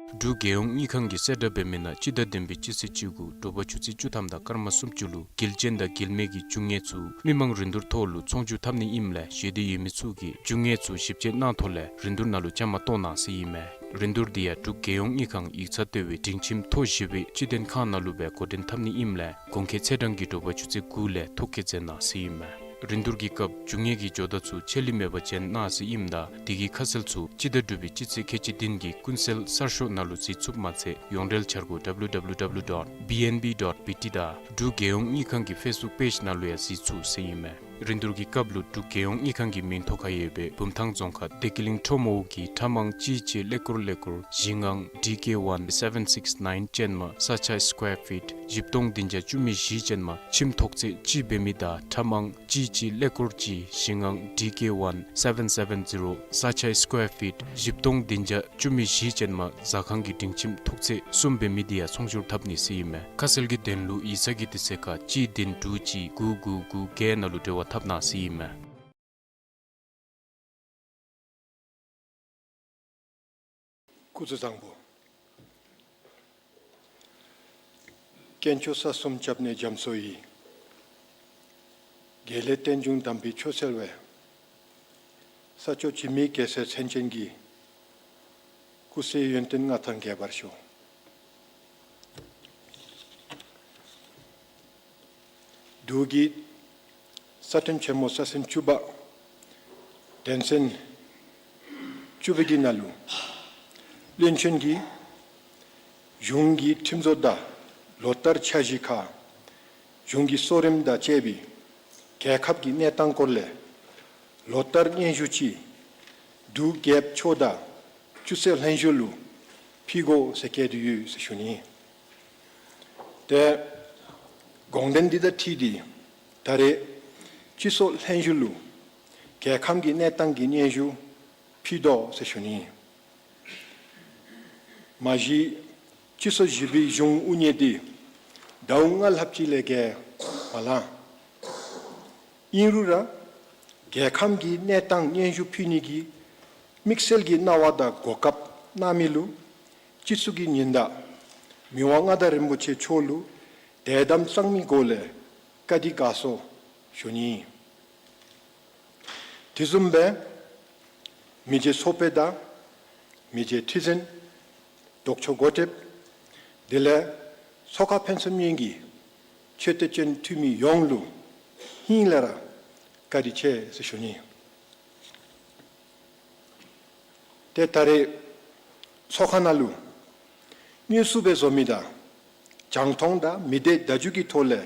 འབྲུག་རྒྱལ་ཡོངས་དངུལ་ཁང་གིས་གསལ་བསྒྲགས་འབད་མི་ནང་སྤྱི་ཟླ་བདུན་པའི་སྤྱི་ཚེས་བཅུ་དགུ་དྲོ་པ་ཆུ་ཚོད་བཅུ་ཐམ་དང་སྐར་མ་སུམ་ཅུ་ལུ་དགེ་ལྕིན་དང་དགེ་ལེགས་ཀྱི་རྒྱུ་དངོས་ཚུ་མི་མང་རིན་བསྡུར་ཐོག་ལུ་ཚོང་བསྒྱུར་འཐབ་ནི་ཨིནམ་ལས་ཞེ་འདོད་ཡོད་མི་ཚུ་གིས་རྒྱུ་དངོས་ཚུ་ཞིབ་དཔྱད་གནང་ཐོག་ལས་རིན་བསྡུར་ནང་ལུ་བཅའ་མར་གཏོགས་གནང་ཟེར་ཨིན་མས། རིན་བསྡུར་འདི་ཡང་འབྲུག་རྒྱལ་ཡོངས་དངུལ་ཁང་ཡིག་ཚང་ལྟེ་བའི་སྒྲིང་ཁྱིམ་མཐོ་བཞི་པའི་སྤྱི་དོན་ཁང་ནང་ལུ་སྦེ་འགོ་འདྲེན་འཐབ་ནི་ཨིནམ་ལས་གོང་འཁོད་ཚེས་གྲངས་ཀྱི་དྲོ་པ་ཆུ་ཚོད་དགུ་ལས་ཐོ་བཀོད་མཛད་གནང་ཟེར་ཨིན་མས། རིན་བསྡུར་གྱི་སྐབས་རྒྱུ་དངོས་ཀྱི་ཇོ་བདག་ཚུ་ཆད་ལུས་མེད་པར་བྱོན་གནང་ཟེར་ཨིནམ་ད་དེ་གི་ཁ་གསལ་ཚུ་སྤྱི་ཟླ་དྲུག་པའི་སྤྱི་ཚེས་ཁལ་གཅིག་བདུན་གྱི་ཀུན་གསལ་གསར་ཤོག་ནང་ལུ་གཟིགས་ཚུགསཔ་མ་ཚད་ཡོངས་འབྲེལ་འཆར་སྒོ་W W W dot B N B dot B T དང་འབྲུག་རྒྱལ་ཡོངས་དངུལ་ཁང་གི་ཕེསི་བུཀ་པེཇ་ནང་ལུ་ཡང་གཟིགས་ཚུགས་ཟེར་ཨིན་མས། རིན་བསྡུར་གྱི་སྐབས་ལུ་འབྲུག་རྒྱལ་ཡོངས་དངུལ་ཁང་གི་མིང་ཐོ་ཁར་ཡོད་པའི་བུམ་ཐང་རྫོང་ཁག་བདེ་སྐྱིད་གླིང་ཁྲོམ་འོག་གི་ཁྲ་མང་གཅིག་གཅིག་ཀླད་ཀོར་ཀླད་ཀོར་བཞི་ལྔ་D K one seven six nine ཅན་མ་ས་ཆ་སི་ཀོར་ཕིཊ་བཞི་སྟོང་བདུན་བརྒྱ་བཅུ་མེད་བཞི་ཅན་མ་ཁྱིམ་ཐོག་ཚད་གཅིག་འབད་མི་དང་ཁྲ་མང་གཅིག་གཅིག་ཀླད་ཀོར་གཅིག་བཞི་ལྔ་D K one seven seven zero ས་ཆ་སི་ཀོར་ཕིཊ་བཞི་སྟོང་བདུན་བརྒྱ་བཅུ་མེད་བཞི་ཅན་མ་ཟ་ཁང་གི་སྒྲིང་ཁྱིམ་ཐོག་ཚད་གསུམ་འབད་མི་འདི་ཡང་ཚོང་བསྒྱུར་འཐབ་ནི་ཟེར་ཨིན་མས། ཁ་གསལ་གྱི་དོན་ལུ་ཡིག་ཚང་གི་དུས་ཚོད་ཁར་གཅིག་བདུན་དྲུག་གཅིག་དགུ་དགུ་དགུ་བརྒྱད་ནང་ལུ་འབྲེལ་བ་འཐབ་གནང་ཟེར་ཨིན་མས། སྐུ་གཟུགས་བཟང་པོ། དཀོན་མཆོག་ས་གསུམ་སྐྱབས་གནས་རྒྱ་མཚོ་ཡི། དགེ་ལེགས་རྟེན་འབྱུང་དམ་པའི་ཆོས་སྩལ་བའི། ས་སྐྱོང་འཇིགས་མེད་རྒྱལ་སྲས་མཚན་ཅན་གྱི། སྐུ་ཚེ་ཡུན་བརྟན་མངའ་ཐང་རྒྱས་པར་ཤོག། འབྲུག་གི་ས་སྟེང་ཆེན་མོ་ས་སེང་བཅུ་པ་གདན་ས་བཅུ་པའི་གི་ནང་ལུ་བློན་ཆེན་གྱིས་གཞུང་གི་ཁྲིམས་བཟོ་དང་ལོ་ལྟར་འཆར་གཞི་ཁག་གཞུང་གི་གསོ་རིམ་དང་བཅས་པའི་རྒྱལ་ཁབ་ཀྱི་གནས་སྟངས་སྐོར་ལས་ལོ་ལྟར་སྙན་ཞུ་ཅིག་འབྲུག་རྒྱལཔོ་མཆོག་དང་སྤྱི་ཚོགས་ལྷན་བཞུགས་ལུ་ཕུལ་དགོ་ཟེར་བཀོད་དེ་ཡོད་ཟེར་ཞུ་ནི། ཏེ་དགོངས་དོན་འདི་དང་འཁྲིལ་ཏེ་ད་རེས་སྤྱི་ཚོགས་ལྷན་བཞུགས་ལུ་རྒྱལ་ཁམས་ཀྱི་གནས་སྟངས་ཀྱི་སྙན་ཞུ་ཕུལ་དོ་ཟེར་ཞུ་ནི། མ་གཞི་སྤྱི་ཚོགས་བཞི་པའི་གཞུང་དབུ་བརྙེས་ཏེ་ཟླཝ་ལྔ་ལྷགཔ་ཅིག་ལས་བརྒལ་མ་ལང་། ཨིན་རུང་ར་རྒྱལ་ཁམས་ཀྱི་གནས་སྟངས་སྙན་ཞུ་ཕུལ་ནི་གི་དམིགས་བསལ་གྱི་གནང་བ་དང་གོ་སྐབས་གནང་མི་ལུ་སྤྱི་གཙུག་གི་ཉི་ཟླ་མི་དབང་མངའ་བདག་རིན་པོ་ཆེ་མཆོག་ལུ་དད་དམ་གཙང་མའི་སྒོ་ལས་བཀའ་དྲིན་དགའ་ཚོར་ཞུ་ནི། དེ་བཟུམ་སྦེ་མི་རྗེ་ཚོགས་དཔོན་དང་མི་རྗེ་ཁྲི་འཛིན་ལྡོག་ཕྱོགས་འགོ་ཁྲིདཔ་དེ་ལས་ཚོགས་ཁང་ཕན་ཚུན་གཉིས་ཀྱི་ཆོས་དད་ཅན་འཐུས་མི་ཡོངས་ལུ་སྙིང་ལས་ར་བཀའ་དྲིན་ཆེ་ཟེར་ཞུ་ནི། ཏེ་ད་རེས་ཚོགས་ཁང་ནང་ལུ་དངོས་སུ་སྦེ་འཛོམས་མི་དང་རྒྱང་མཐོང་དང་མི་སྡེ་བརྡ་བརྒྱུད་ཀྱི་ཐོག་ལས་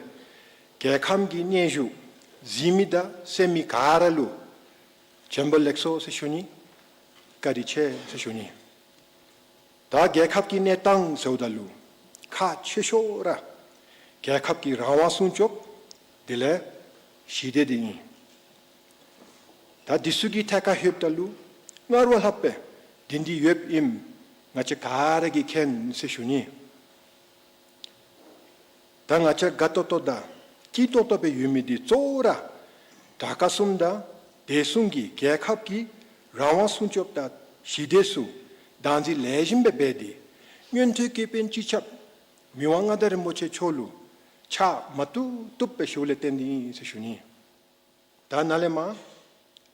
རྒྱལ་ཁམས་ཀྱི་སྙན་ཞུ་གཟིགས་མི་དང་གསན་མི་ག་ར་ལུ་བྱོན་པ་ལེགས་སོ་ཟེར་ཞུ་ནི། བཀའ་དྲིན་ཆེ་ཟེར་ཞུ་ནི། ད་རྒྱལ་ཁབ་ཀྱི་གནས་སྟངས་ཟེརཝ་ད་ལུ་ཁག་ཆེ་ཤོས་ར་རྒྱལ་ཁབ་ཀྱི་རང་དབང་སྲུང་སྐྱོབ་དེ་ལས་ཞི་བདེ་འདི་ཨིན། ད་འདི་ཚུ་གི་ཐད་ཁར་ལྷོདཔ་ད་ལུ་སྔར་བ་ལྷགཔ་སྦེ་དེ་འདི་ཡོདཔ་ཨིནམ་ང་བཅས་ག་ར་གིས་མཁྱེན་ཟེར་ཞུ་ནི། ད་ང་བཅས་དགའ་ཏོག་ཏོ་དང་སྐྱིད་ཏོག་ཏོ་སྦེ་ཡོད་མི་འདི་གཙོ་བོ་ར་དྲག་ཁག་གསུམ་དང་བདེ་སྲུང་གི་རྒྱལ་ཁབ་ཀྱི་རང་དབང་སྲུང་སྐྱོབ་དང་ཞི་བདེ་ཚུ་བདག་འཛིན་ལེགས་ཤོམ་སྦེ་འབད་དེ་མངོན་མཐོའི་སྐྱེས་དཔོན་སྤྱི་ཁྱབ་མི་དབང་མངའ་བདག་རིན་པོ་ཆེ་མཆོག་ལུ་ཕྱག་མ་བཏུབ་བཏུབ་སྦེ་ཞུཝ་ལས་བརྟེན་ཏེ་ཨིན་ཟེར་ཞུ་ནི། ད་ནཱ་ལས་མར་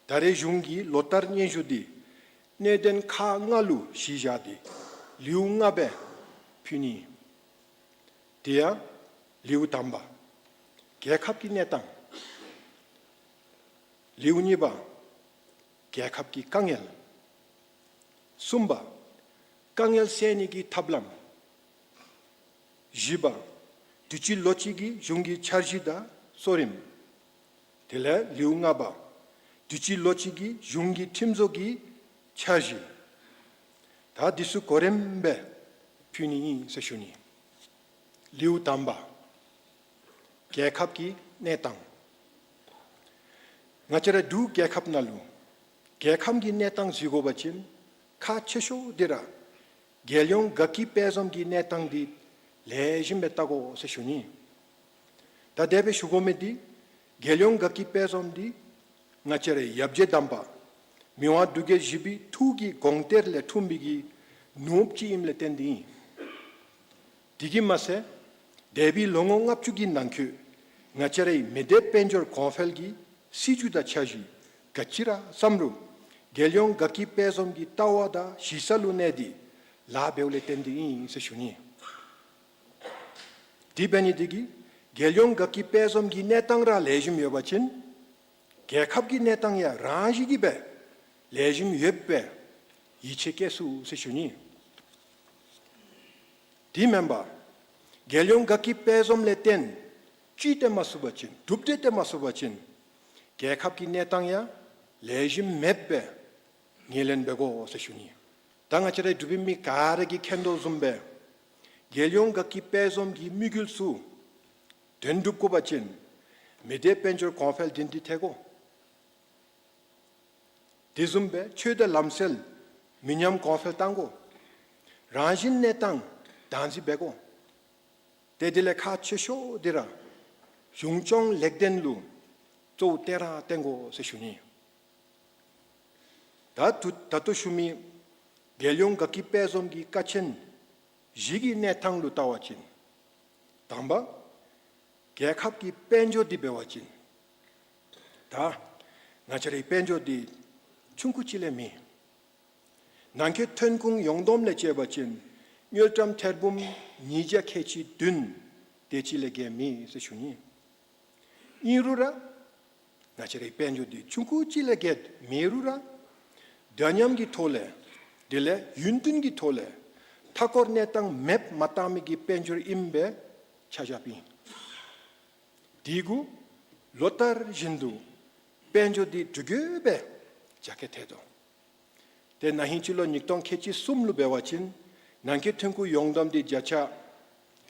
ད་རེས་གཞུང་གི་ལོ་ལྟར་སྙན་ཞུ་འདི་གནད་དོན་ཁག་ལྔ་ལུ་གཞི་བཞག་སྟེ་ལེའུ་ལྔ་སྦེ་ཕུལ་ནི། དེ་ཡང་ལེའུ་དང་པ་རྒྱལ་ཁབ་ཀྱི་གནས་སྟངས། ལེའུ་གཉིས་པ་རྒྱལ་ཁབ་ཀྱི་དཀའ་ངལ། གསུམ་པ་དཀའ་ངལ་སེལ་ནི་གི་ཐབས་ལམ། བཞི་པ་དུས་ཅི་ལོ་ཅི་གི་གཞུང་གི་འཆར་གཞི་དང་གཙོ་རིམ། དེ་ལས་ལེའུ་ལྔ་པ་དུས་ཅི་ལོ་ཅི་གི་གཞུང་གི་ཁྲིམས་བཟོ་གི་འཆར་གཞི། ད་འདི་ཚུ་གོ་རིམ་སྦེ་ཕུལ་ནི་ཨིན་ཟེར་ཞུ་ནི། ལེའུ་དང་པ་རྒྱལ་ཁབ་ཀྱི་གནས་སྟངས། ང་བཅས་ར་འབྲུག་རྒྱལ་ཁབ་ནང་ལུ་རྒྱལ་ཁམས་ཀྱི་གནས་སྟངས་གཟིགས་དགོ་པ་ཅིན་ཁག་ཆེ་ཤོས་འདི་ར་རྒྱལ་ཡོངས་དགའ་སྐྱིད་དཔལ་འཛོམས་ཀྱི་གནས་སྟངས་འདི་ལེགས་ཤོམ་སྦེ་བལྟ་དགོ་ཟེར་ཞུ་ནི། ད་དེ་སྦེ་ཞུ་དགོ་མི་འདི་རྒྱལ་ཡོངས་དགའ་སྐྱིད་དཔལ་འཛོམས་འདི་ང་བཅས་རའི་ཡབ་རྗེ་དམ་པ་མི་དབང་འབྲུག་རྒྱལ་བཞི་པའི་ཐུགས་ཀྱི་དགོངས་གཏེར་ལས་འཁྲུངས་པའི་གི་ ནུབ་ཅིག་ཨིནམ་ལས་བརྟེན་ཏེ་ཨིན། དེ་གིས་མ་ཚད་འདས་པའི་ལོ་ངོ་ལྔ་བཅུ་གི་ནང་འཁོད་ང་བཅས་རའི་མི་སྡེ་དཔལ་འབྱོར་གོང་འཕེལ་གྱི་སྲིད་བྱུས་དང་འཆར་གཞི་ག་ཅི་ར་བརྩམ་རུང་རྒྱལ་ཡོངས་དགའ་སྐྱིད་དཔལ་འཛོམས་ཀྱི་ལྟ་བ་དང་གཞི་རྩ་ལུ་གནས་ཏེ་ལཱ་འབདཝ་ལས་བརྟེན་ཏེ་ཨིན་ཟེར་ཞུ་ནི། དེ་འབད་ནི་དེ་གིས་རྒྱལ་ཡོངས་དགའ་སྐྱིད་དཔལ་འཛོམས་ཀྱི་གནས་སྟངས་ར་ལེགས་ཤོམ་ཡོད་པ་ཅིན་རྒྱལ་ཁབ་ཀྱི་གནས་སྟངས་ཡང་རང་བཞིན་གྱིས་སྦེ་ལེགས་ཤོམ་ཡོདཔ་སྦེ་ཡིད་ཆེས་བསྐྱེད་ཚུགས་ཟེར་ཞུ་ནི། དེ་མེན་པར་རྒྱལ་ཡོངས་དགའ་སྐྱིད་དཔལ་འཛོམས་ལས་བརྟེན་ཅི་སྟེ་མ་ཚུགས་པ་ཅིན་གྲུབ་འབྲས་སྟེ་མ་ཚུགས་པ་ཅིན་རྒྱལ་ཁབ་ཀྱི་གནས་སྟངས་ཡང་ལེགས་ཤོམ་མེདཔ་སྦེ་ངོས་ལེན་འབད་དགོ་ཟེར་ཞུ་ནི། ད་ང་བཅས་རའི་འབྲུག་པའི་མི་ག་ར་གིས་མཁྱེན་དོ་བཟུམ་སྦེ་རྒྱལ་ཡོངས་དགའ་སྐྱིད་དཔལ་འཛོམས་ཀྱི་དམིགས་ཡུལ་ཚུ་དོན་འགྲུབ་དགོ་པ་ཅིན་མི་སྡེ་དཔལ་འབྱོར་གོང་འཕེལ་དེ་འདི་ཐེག་དགོ། དེ་བཟུམ་སྦེ་ཆོས་དང་ལམ་སྲོལ་མི་ཉམས་གོང་འཕེལ་གཏང་དགོ། རང་བཞིན་གནས་སྟངས་དང་འཛིན་འབད་དགོ། ཏེ་དེ་ལས་ཁག་ཆེ་ཤོས་འདི་ར་གཞུང་སྐྱོང་ལེགས་ལྡན་ལུ་གཙོ་བོ་བཏོན་ར་བཏོན་དགོ་ཟེར་ཞུ་ནི། ད་ད་ད་ལྟོ་ཞུ་མི་རྒྱལ་ཡོངས་དགའ་སྐྱིད་དཔལ་འཛོམས་ཀྱི་ཀ་ཆེན་བཞི་གི་གནས་སྟངས་ལུ་བལྟ་བ་ཅིན་དང་པ་རྒྱལ་ཁབ་ཀྱི་དཔལ་འབྱོར་འདི་འབད་བ་ཅིན་ད་ང་བཅས་རའི་དཔལ་འབྱོར་འདི་ཆུང་ཀུ་ཅིག་ལས་མེད། ནང་འཁོད་ཐོན་ཁུངས་ཡོངས་བསྡོམས་ལས་བཅད་པ་ཅིན་དངུལ་ཀྲམ་ཐེར་འབུམ་ཉིས་བརྒྱ་ཁལ་གཅིག་བདུན་དེ་ཅིག་ལས་བརྒལ་མེད་ཟེར་ཞུ་ནི། ཨིན་རུང་ར་ང་བཅས་རའི་དཔལ་འབྱོར་འདི་ཆུང་ཀུ་ཅིག་ལས་བརྒལ་མེད་རུང་ར་འདྲ་མཉམ་གྱི་ཐོག་ལས་དེ་ལས་ཡུན་བརྟན་གྱི་ཐོག་ལས་མཐའ་འཁོར་གནས་སྟངས་མེདཔ་མ་བཏང་མི་གི་དཔལ་འབྱོར་ཨིནམ་སྦེ་ཆ་བཞགཔ་ཨིན། དེ་གུ་ལོ་ལྟར་བཞིན་དུ་དཔལ་འབྱོར་འདི་འགྲུལ་སྐྱོད་སྦེ་རྒྱ་སྐྱེད་ཐལ་དོ། ཏེ་ན་ཧིང་སྤྱི་ལོ་ཉིས་སྟོང་ཁལ་གཅིག་གསུམ་ལུ་འབད་བ་ཅིན་ནང་འཁོད་ཐོན་ཁུངས་ཡོངས་བསྡོམས་འདི་བརྒྱ་ཆ་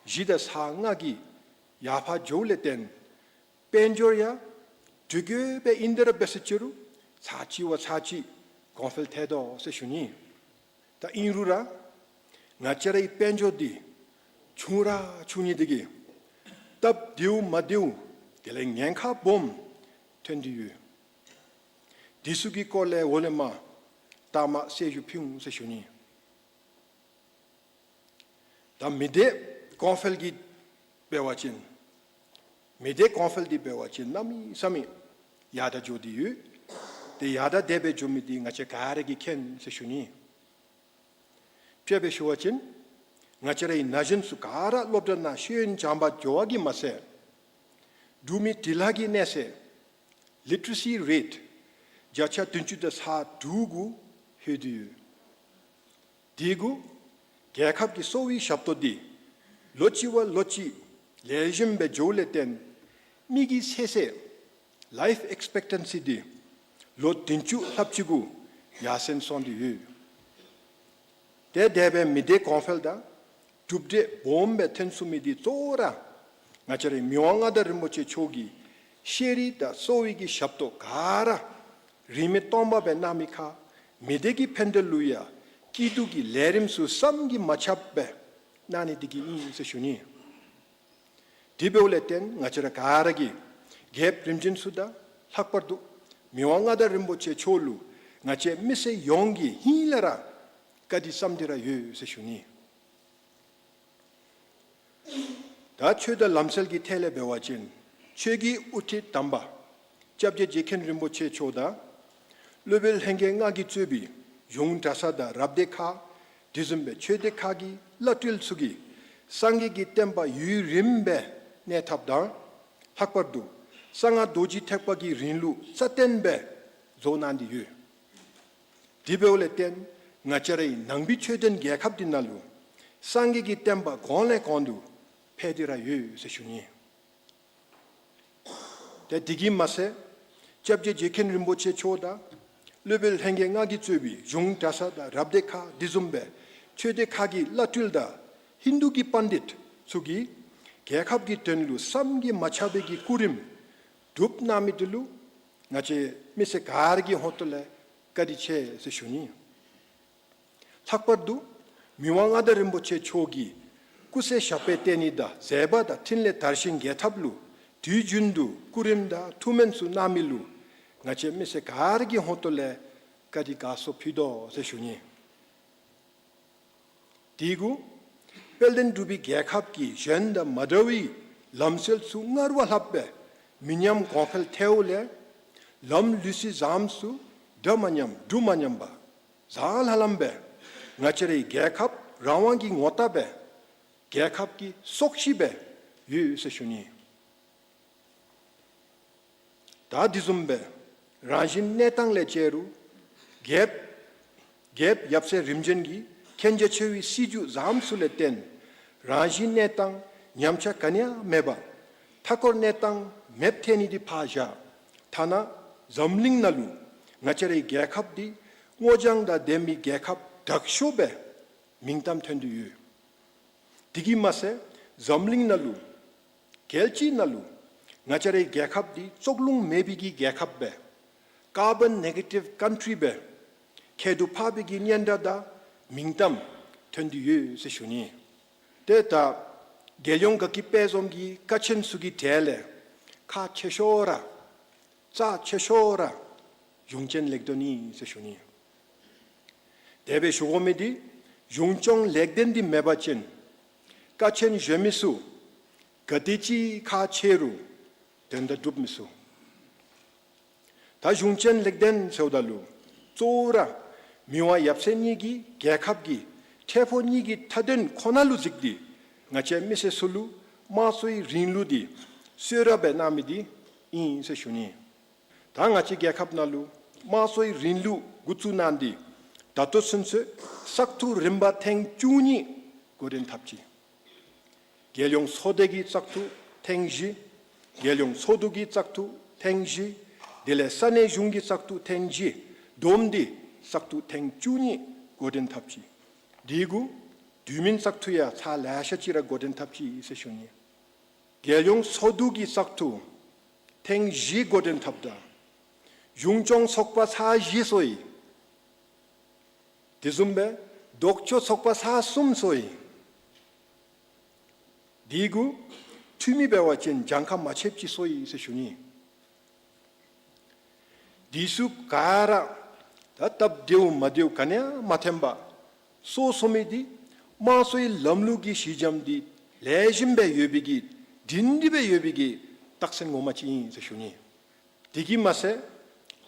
བཞི་དང་ཚག་ལྔ་གི་ཡར་འཕར་འགྱོཝ་ལས་བརྟེན་དཔལ་འབྱོར་ཡང་འགྲུལ་སྐྱོད་སྦེ་ཨིན་དེ་ར་འབད་ཟེར་ཅི་རུང་ཚར་གཅིག་བ་ཚར་གཅིག་གོང་འཕེལ་ཐལ་དོ་ཟེར་ཞུ་ནི། ད་ཨིན་རུང་ར་ང་བཅས་རའི་དཔལ་འབྱོར་འདི་ཆུང་ར་ཆུང་ནི་དེ་གིས་སྟབས་བདེཝ་མ་བདེཝ་དེ་ལས་ཉེན་ཁ་སྦོམ་ཐོན་ཏེ་ཡོད། དེ་ཚུ་གི་སྐོར་ལས་འོག་ལས་མར་ལྟག་མ་གསལ་ཞུ་ཕུལ་འོང་ཟེར་ཞུ་ནི། ད་མི་སྡེ་གོང་འཕེལ་གྱི་འབད་བ་ཅིན་མི་སྡེ་གོང་འཕེལ་འདི་འབད་བ་ཅིན་གནམ་མེད་ས་མེད་ཡར་དྲག་འགྱོ་སྟེ་ཡོད། ཏེ་ཡར་དྲག་དེ་སྦེ་འགྱོ་མི་འདི་ང་བཅས་ག་ར་གིས་མཁྱེན་ཟེར་ཞུ་ནི། དཔེ་སྦེ་ཞུ་བ་ཅིན་ང་བཅས་རའི་ན་གཞོན་ཚུ་ག་ར་སློབ་གྲྭ་ནང་ཤེས་ཡོན་སྦྱང་པར་འགྱོ་བ་གིས་མ་ཚད་འབྲུག་མི་འབྲི་ལྷག་གི་གནས་ཚད་ལི་ཊི་རེ་སི་རེཊ་བརྒྱ་ཆ་བདུན་ཅུ་དང་ཚག་དྲུག་གུ་ལྷོད་དེ་ཡོད། དེ་གུ་རྒྱལ་ཁབ་ཀྱི་གསོ་བའི་ཞབས་ཏོག་འདི་ལོ་གཅིག་བ་ལོ་གཅིག་ལེགས་ཤོམ་སྦེ་འགྱོཝ་ལས་བརྟེན་མི་གི་ཚེ་ཚད་ལའིཕ་ཨེགསི་པེག་ཊེན་སི་འདི་ལོ་བདུན་ཅུ་ལྷགཔ་ཅིག་གུ་ཡར་སེང་སོང་སྟེ་ཡོད། ཏེ་དེ་སྦེ་མི་སྡེ་གོང་འཕེལ་དང་གྲུབ་འབྲས་སྦོམ་སྦེ་ཐོན་ཚུགས་མི་འདི་གཙོ་བོ་ར་ང་བཅས་རའི་མི་དབང་མངའ་བདག་རིན་པོ་ཆེ་མཆོག་གིས་ཤེས་རིག་དང་གསོ་བའི་གི་ཞབས་ཏོག་ག་ར་རིན་མེད་སྟོང་པ་སྦེ་གནང་མི་ཁར་མི་སྡེ་གི་ཕན་བདེ་ལུ་ཡང་སྐྱིད་སྡུག་གི་ལས་རིམ་ཚུ་བསམ་གྱིས་མ་ཁྱབ་སྦེ་གནང་ནི་འདི་གིས་ཨིན་ཟེར་ཞུ་ནི། དེ་འབདཝ་ལས་བརྟེན་ང་བཅས་ར་ག་ར་གིས་རྒྱལཔོ་རིམ་བྱོན་ཚུ་དང་ལྷག་པར་དུ་མི་དབང་མངའ་བདག་རིན་པོ་ཆེ་མཆོག་ལུ་ང་བཅས་མི་སེར་ཡོངས་ཀྱི་ཧིང་ལས་ར་བཀའ་དྲིན་བསམ་སྟེ་ར་ཡོད་ཟེར་ཞུ་ནི། ད་ཆོས་དང་ལམ་སྲོལ་གྱི་ཐད་ལས་འབད་བ་ཅིན་ཆོས་ཀྱི་དབུ་ཁྲིད་དམ་པ་སྐྱབས་རྗེ་རྗེ་མཁན་རིན་པོ་ཆེ་མཆོག་དང་སློབ་དཔོན་ལྷན་རྒྱས་ལྔ་གིས་གཙོས་པའི་གཞུང་གྲྭ་ཚང་དང་རབ་སྡེ་ཁག་དེ་བཟུམ་སྦེ་ཆོས་སྡེ་ཁག་གི་བླ་སྤྲུལ་ཚུ་གིས་སངས་རྒྱས་ཀྱི་བསྟན་པ་ཡུན་རིངམོ་སྦེ་གནས་ཐབས་དང་ལྷག་པར་དུ་གསང་སྔགས་རྡོ་རྗེ་ཐེག་པ་གི་རིང་ལུགས་རྩ་བརྟན་སྦེ་བཟོ་གནང་སྟེ་ཡོད། དེ་འབདཝ་ལས་བརྟེན་ང་བཅས་རའི་ནང་པའི་ཆོས་ལྡན་རྒྱལ་ཁབ་འདི་ནང་ལུ་སངས་རྒྱས་ཀྱི་བསྟན་པ་གོང་ལས་གོང་དུ་འཕེལ་ཏེ་ར་ཡོད་ཟེར་ཞུ་ནི། ཏེ་དེ་གིས་མ་ཚད་སྐྱབས་རྗེ་རྗེ་མཁན་རིན་པོ་ཆེ་མཆོག་དང་སློབ་དཔོན་ལྷན་རྒྱས་ལྔ་གིས་གཙོས་པའི་གཞུང་གྲྭ་ཚང་དང་རབ་སྡེ་ཁག་དེ་བཟུམ་སྦེ་ཆོས་སྡེ་ཁག་གི་བླ་སྤྲུལ་དང་ཧིན་དུ་གི་པཎྜི་ཏ་ཚུ་གིས་རྒྱལ་ཁབ་ཀྱི་དོན་ལུ་བསམ་གྱིས་མ་ཁྱབ་པའི་གི་སྐུ་རིམ་སྒྲུབ་གནང་མི་འདི་ལུ་ང་བཅས་མི་སེར་ག་ར་གི་ཧོངས་ཏོ་ལས་བཀའ་དྲིན་ཆེ་ཟེར་ཞུ་ནི། ལྷག་པར་དུ་མི་དབང་མངའ་བདག་རིན་པོ་ཆེ་མཆོག་གིས་སྐུ་ཚེ་ཞབས་པད་བརྟན་ནི་དང་མཛད་པ་དང་འཕྲིན་ལས་དར་ཞིང་རྒྱས་ཐབས་ལུ་དུས་རྒྱུན་དུ་སྐུ་རིམ་དང་ཐུགས་སྨོན་ཚུ་གནང་མི་ལུ་ང་བཅས་མི་སེར་ག་ར་གི་ཧོངས་ཏོ་ལས་བཀའ་དྲིན་དགའ་ཚོར་ཕུལ་དོ་ཟེར་ཞུ་ནི། དེ་གུ་དཔལ་ལྡན་འབྲུག་པའི་རྒྱལ་ཁབ་ཀྱི་གཞན་དང་མ་འདྲ་བའི་ལམ་སྲོལ་ཚུ་སྔར་བ་ལྷགཔ་སྦེ་མི་ཉམས་གོང་འཕེལ་ཐལཝ་ལས་ལམ་ལུགས་སྲོལ་ཙམ་ཚུ་འདྲ་མ་ཉམས་འབྲུ་མ་ཉམས་པ་བཟང་ལྷ་ལམ་སྦེ་ང་བཅས་རའི་རྒྱལ་ཁབ་རང་དབང་གི་ངོ་རྟགས་སྦེ་རྒྱལ་ཁབ་ཀྱི་སྲོག་ཤིང་སྦེ་ཡོད་ཟེར་ཞུ་ནི། ད་དེ་བཟུམ་སྦེ་རང་བཞིན་གནས་སྟངས་ལས་བཅད་རུང་རྒྱལཔོ་རྒྱལཔོ་ཡབ་སྲས་རིམ་བྱོན་གྱི་མཁྱེན་རྒྱ་ཆེ་བའི་སྲིད་བྱུས་ཙམ་ཚུ་ལས་བརྟེན་རང་བཞིན་གནས་སྟངས་ཉམས་ཆག་ག་ནི་ཡང་མེད་པར་མཐའ་འཁོར་གནས་སྟངས་མེདཔ་ཐལ་ནི་འདི་ཕར་བཞག། ཐ་ན་འཛམ་གླིང་ནང་ལུ་ང་བཅས་རའི་རྒྱལ་ཁབ་འདི་སྔོ་ལྗང་དང་ལྡན་མི་རྒྱལ་ཁབ་དྲག་ཤོས་སྦེ་མིང་གཏམ་ཐོན་ཏེ་ཡོད། དེ་གིས་མ་ཚད་འཛམ་གླིང་ནང་ལུ་རྒྱལ་སྤྱི་ནང་ལུ་ང་བཅས་རའི་རྒྱལ་ཁབ་འདི་བཙོག་རླུང་མེད་པའི་གི་རྒྱལ་ཁབ་སྦེ་ཀར་བཱོན་ནེ་གེ་ཊིབ་ཀཱན་ཊི་རི་སྦེ་ཁྱད་དུ་འཕགས་པའི་གི་སྙན་གྲགས་དང་མིང་གཏམ་ཐོན་ཏེ་ཡོད་ཟེར་ཞུ་ནི། ཏེ་ད་རྒྱལ་ཡོངས་དགའ་སྐྱིད་དཔལ་འཛོམས་ཀྱི་ཀ་ཆེན་ཚུ་གི་གྲས་ལས་ཁག་ཆེ་ཤོས་ར་རྩ་ཆེ་ཤོས་ར་གཞུང་ཆེན་ལེགས་ལྡན་ཨིན་ཟེར་ཞུ་ནི། དེ་སྦེ་ཞུ་དགོ་མི་འདི་གཞུང་སྐྱོང་ལེགས་ལྡན་འདི་མེད་པ་ཅིན་ཀ་ཆེན་གཞོན་མི་ཚུ་ག་དེ་ཅིག་ཁག་ཆེ་རུང་དོན་དག་སྒྲུབ་མི་ཚུགས། ད་གཞུང་ཆེན་ལེགས་ལྡན་ཟེརཝ་ད་ལུ་གཙོ་བོ་ར་མི་དབང་ཡབ་སྲས་གཉིས་ཀྱིས་རྒྱལ་ཁབ་ཀྱི་འཕྲལ་ཕོགས་གཉིས་ཀྱི་མཐའ་དོན་ཁོ་ན་ལུ་གཟིགས་ཏེ་ང་བཅས་མི་སེར་ཚུ་ལུ་དམངས་གཙོའི་རིང་ལུགས་འདི་གསོལ་རས་སྦེ་གནང་མི་འདི་ཨིན་ཟེར་ཞུ་ནི། ད་ང་བཅས་རྒྱལ་ཁབ་ནང་ལུ་དམངས་གཙོའི་རིང་ལུགས་འགོ་བཙུགས་གནང་སྟེ་ད་ལྟོ་ཚུན་ཚོད་བཙག་འཐུ་རིམ་པ་ཐེངས་བཅུ་གཉིས་འགོ་འདྲེན་འཐབ་ཅི། རྒྱལ་ཡོངས་ཚོགས་སྡེ་གི་བཙག་འཐུ་ཐེངས་བཞི། རྒྱལ་ཡོངས་ཚོགས་འདུ་གི་བཙག་འཐུ་ཐེངས་བཞི། དེ་ལས་ས་གནས་གཞུང་གི་བཙག་འཐུ་ཐེངས་བཞི། བསྡོམས་ཏེ་བཙག་འཐུ་ཐེངས་བཅུ་གཉིས་འགོ་འདྲེན་འཐབ་ཅི། དེ་གུ་དུས་མིན་བཙག་འཐུ་ཡང་ཚར་ལེ་ཤ་ཅིག་ར་འགོ་འདྲེན་འཐབ་ཅི་ཟེར་ཞུ་ནི། རྒྱལ་ཡོངས་ཚོགས་འདུ་གི་བཙག་འཐུ་ཐེངས་བཞི་འགོ་འདྲེན་འཐབ་ད་གཞུང་སྐྱོང་ཚོགས་པ་ཚར་བཞི་སོང་ཡི། དེ་བཟུམ་སྦེ་ལྡོག་ཕྱོགས་ཚོགས་པ་ཚར་གསུམ་སོང་ཡི། དེ་གུ་འཐུས་མི་འབད་བ་ཅིན་གྱངས་ཁ་མ་ཆོདཔ་ཅིག་སོང་ཡི་ཟེར་ཞུ་ནི། དེ་ཚུ་ག་ར་ད་སྟབས་བདེཝ་མ་བདེཝ་ག་ནི་ཡང་མ་ཐོན་པར་སོ་སོ་མི་འདི་དམངས་གཙོའི་ལམ་ལུགས་ཀྱི་ཞི་འཇམ་འདི་ལེགས་ཤོམ་སྦེ་ཡོད་པའི་གི་སྒྲིང་སྒྲི་སྦེ་ཡོད་པའི་གི་རྟགས་མཚན་ངོ་མ་ཅིག་ཨིན་ཟེར་ཞུ་ནི། དེ་གིས་མ་ཚད་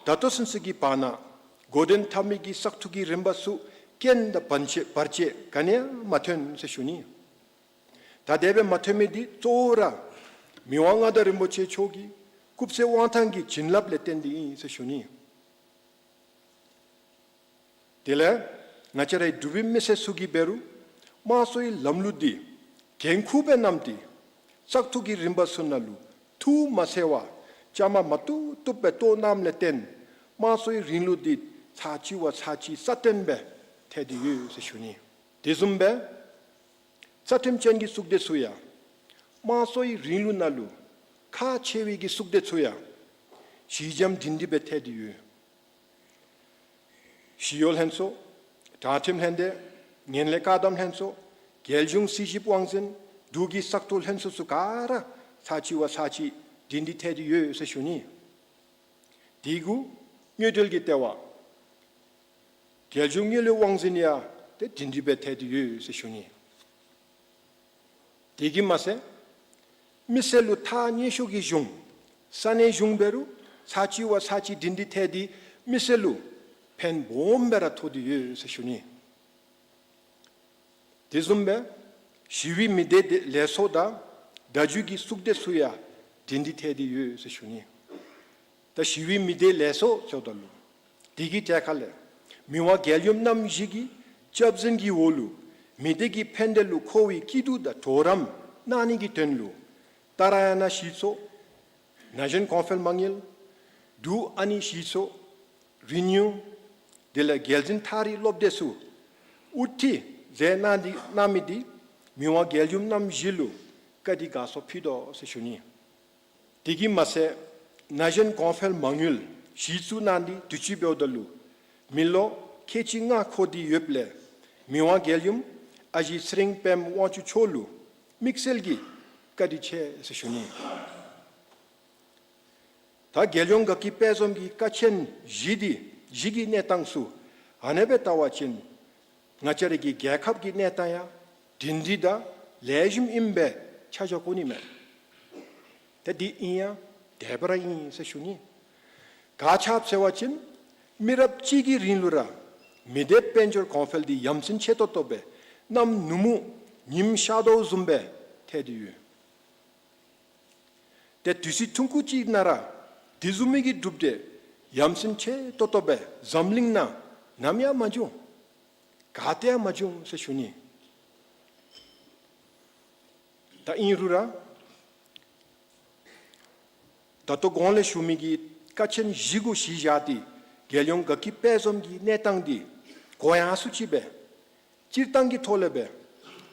ད་ལྟོ་ཚུན་ཚོད་ཀྱི་བར་ན་འགོ་འདྲེན་འཐབ་མི་གི་བཙག་འཐུ་གི་རིམ་པ་ཚུ་རྐྱེན་དང་བར་ཆད་བར་ཆད་ག་ནི་ཡང་མ་ཐོན་ཟེར་ཞུ་ནི། ད་དེ་སྦེ་མ་ཐོན་མི་འདི་གཙོ་བོ་ར་མི་དབང་མངའ་བདག་རིན་པོ་ཆེ་མཆོག་གི་སྐུ་ཚེ་དབང་ཐང་གི་བྱིན་རླབས་ལས་བརྟེན་ཏེ་ཨིན་ཟེར་ཞུ་ནི། དེ་ལས་ང་བཅས་རའི་འབྲུག་པའི་མི་སེར་ཚུ་གིས་འབད་རུང་དམངས་གཙོའི་ལམ་ལུགས་འདི་འགན་ཁུར་སྦེ་བསྣམས་ཏེ་བཙག་འཐུ་གི་རིམ་པ་ཚུ་ནང་ལུ་ཐུགས་མ་འཚེར་བར་བཅའ་མར་མ་གཏུགས་གཏུགསཔ་སྦེ་གཏོགས་གནངམ་ལས་བརྟེན་དམངས་གཙོའི་རིང་ལུགས་འདི་ཚར་གཅིག་བ་ཚར་གཅིག་རྩ་བརྟན་སྦེ་ཐལ་ཏེ་ཡོད་ཟེར་ཞུ་ནི། དེ་བཟུམ་སྦེ་རྩ་ཁྲིམས་ཅན་གྱི་གཙུག་སྡེ་ཚུ་ཡང་དམངས་གཙོའི་རིང་ལུགས་ནང་ལུ་ཁག་ཆེ་བའི་གི་གཙུག་སྡེ་ཚུ་ཡང་ཞི་འཇམ་སྒྲིང་སྒྲི་སྦེ་ཐལ་ཏེ་ཡོད། ཞི་གཡོག་ལྷན་ཚོགས། དྲང་ཁྲིམས་ལྷན་སྡེ། ངན་ལྷད་བཀག་སྡོམ་ལྷན་ཚོགས། རྒྱལ་གཞུང་སྲིད་ཞིབ་དབང་འཛིན། འབྲུག་གི་བཙག་འཐུ་ལྷན་ཚོགས་ཚུ་ག་ར་ཚར་གཅིག་བ་ཚར་གཅིག་སྒྲིང་སྒྲི་ཐལ་ཏེ་ཡོད་ཟེར་ཞུ་ནི། དེ་གུ་དངུལ་འབྲེལ་གྱི་ལྟེ་བ་རྒྱལ་གཞུང་དངུལ་ལས་དབང་འཛིན་ཡང་ཏེ་སྒྲིང་སྒྲི་སྦེ་ཐལ་ཏེ་ཡོད་ཟེར་ཞུ་ནི། དེ་གིས་མ་ཚད་མི་སེར་ལུ་ཐག་ཉེ་ཤོས་ཀྱི་གཞུང་ས་གནས་གཞུང་འབད་རུང་ཚར་གཅིག་བ་ཚར་གཅིག་སྒྲིང་སྒྲི་ཐལ་ཏེ་མི་སེར་ལུ་ཕན་སྦོམ་སྦེ་ར་ཐོགས་ཏེ་ཡོད་ཟེར་ཞུ་ནི། དེ་བཟུམ་སྦེ་ཞི་བའི་མི་སྡེ་ལས་ཚོགས་དང་བརྡ་བརྒྱུད་ཀྱི་གཙུག་སྡེ་ཚུ་ཡང་སྒྲིང་སྒྲི་ཐལ་ཏེ་ཡོད་ཟེར་ཞུ་ནི། ད་ཞི་བའི་མི་སྡེ་ལས་ཚོགས་ཟེརཝ་ད་ལུ་དེ་གི་གྲས་ཁ་ལས་མི་དབང་རྒྱལ་ཡུམ་རྣམ་བཞི་གི་སྐྱབས་འཛིན་གྱི་འོག་ལུ་མི་སྡེ་གི་ཕན་བདེ་ལུ་མཁོ་བའི་སྐྱིད་སྡུག་དང་གྲོགས་རམ་གནང་ནི་གི་དོན་ལུ་ཏཱ་ར་ཡ་ན་གཞི་ཚོགས། ན་གཞོན་གོང་འཕེལ་མ་དངུལ། འབྲུག་ཨ་ནི་གཞི་ཚོགས། རི་ནིའུ། དེ་ལས་རྒྱལ་འཛིན་ཐག་རིང་སློབ་སྡེ་ཚུ་དབུ་ཁྲིད་མཛད་གནང་འདི་གནང་མི་འདི་མི་དབང་རྒྱལ་ཡུམ་རྣམ་བཞི་ལུ་བཀའ་དྲིན་དགའ་ཚོར་ཕུལ་དོ་ཟེར་ཞུ་ནི། དེ་གིས་མ་ཚད་ན་གཞོན་གོང་འཕེལ་མ་དངུལ་གཞི་བཙུགས་གནང་འདི་དུས་ཅི་འབདཝ་ད་ལུ་མི་ལོ་ཁལ་གཅིག་ལྔ་འཁོར་ཏེ་ཡོདཔ་ལས་མི་དབང་རྒྱལ་ཡུམ་ཨ་ཞེ་ཚེ་རིང་དཔལམོ་དབང་ཕྱུག་མཆོག་ལུ་དམིགས་བསལ་གྱི་བཀའ་དྲིན་ཆེ་ཟེར་ཞུ་ནི། ད་རྒྱལ་ཡོངས་དགའ་སྐྱིད་དཔལ་འཛོམས་ཀྱི་ཀ་ཆེན་བཞི་འདི་བཞི་གི་གནས་སྟངས་ཚུ་ཨ་ནེ་སྦེ་བལྟ་བ་ཅིན་ ང་བཅས་ར་གི་རྒྱལ་ཁབ་ཀྱི་གནས་སྟངས་ཡང་སྒྲིང་སྒྲི་དང་ལེགས་ཤོམ་ཨིནམ་སྦེ་ཆ་འཇོག་དགོ་ནི་མས། ཏེ་འདི་ཨིན་ཡང་འདི་སྦེ་ར་ཨིན་ཟེར་ཞུ་ནི། ག་ཅི་སྦེ་ཟེར་བ་ཅིན་མི་རབས་གཅིག་གི་རིང་ལུ་ར་མི་སྡེ་དཔལ་འབྱོར་གོང་འཕེལ་འདི་ཡ་མཚན་ཆེ་ཏོག་ཏོ་སྦེ་གནམ་ནུབ་མོ་ཉིམ་ཤར་དོ་བཟུམ་སྦེ་ཐལ་ཏེ་ཡོད། ཏེ་དུས་ཚོད་ཐུང་ཀུ་ཅིག་ནང་ར་དེ་བཟུམ་མའི་གི་གྲུབ་འབྲས་ཡ་མཚན་ཆེ་ཏོག་ཏོ་སྦེ་འཛམ་གླིང་ནང་ནམ་ཡང་མ་བྱུང་། ག་ཏེ་ཡང་མ་བྱུང་ཟེར་ཞུ་ནི། ད་ཨིན་རུང་ར་ད་ལྟོ་གོང་ལས་ཞུ་མི་གི་ཀ་ཆེན་བཞི་གུ་གཞི་བཞག་སྟེ་རྒྱལ་ཡོངས་དགའ་སྐྱིད་དཔལ་འཛོམས་ཀྱི་གནས་སྟངས་འདི་གོ་ཡངས་སུ་ཅིག་སྦེ་སྤྱིར་བཏང་གི་ཐོག་ལས་སྦེ་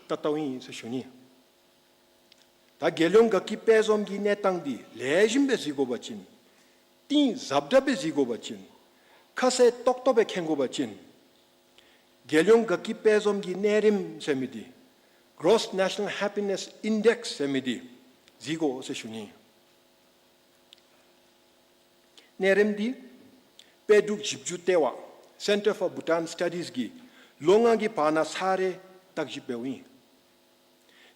ད་ལྟོ་ཨིན་ཟེར་ཞུ་ནི། ད་རྒྱལ་ཡོངས་དགའ་སྐྱིད་དཔལ་འཛོམས་ཀྱི་གནས་སྟངས་འདི་ལེགས་ཤོམ་སྦེ་གཟིགས་དགོ་པ་ཅིན་གཏིང་ཟབ་དྲགས་སྦེ་གཟིགས་དགོ་པ་ཅིན་ཁ་གསལ་ཏོག་ཏོ་སྦེ་མཁྱེན་དགོ་པ་ཅིན་རྒྱལ་ཡོངས་དགའ་སྐྱིད་དཔལ་འཛོམས་ཀྱི་གནས་རིམ་ཟེར་མི་འདི་Gross National Happiness Index ཟེར་མི་འདི་གཟིགས་དགོ་ཟེར་ཞུ་ནི། གནས་རིམ་འདི་དཔལ་འབྲུག་ཞིབ་འཇུག་ལྟེ་བ་Center for Bhutan Studies གིས་ལོ་ལྔ་གི་བར་ན་ཚར་རེ་བརྟག་ཞིབ་འབདཝ་ཨིན།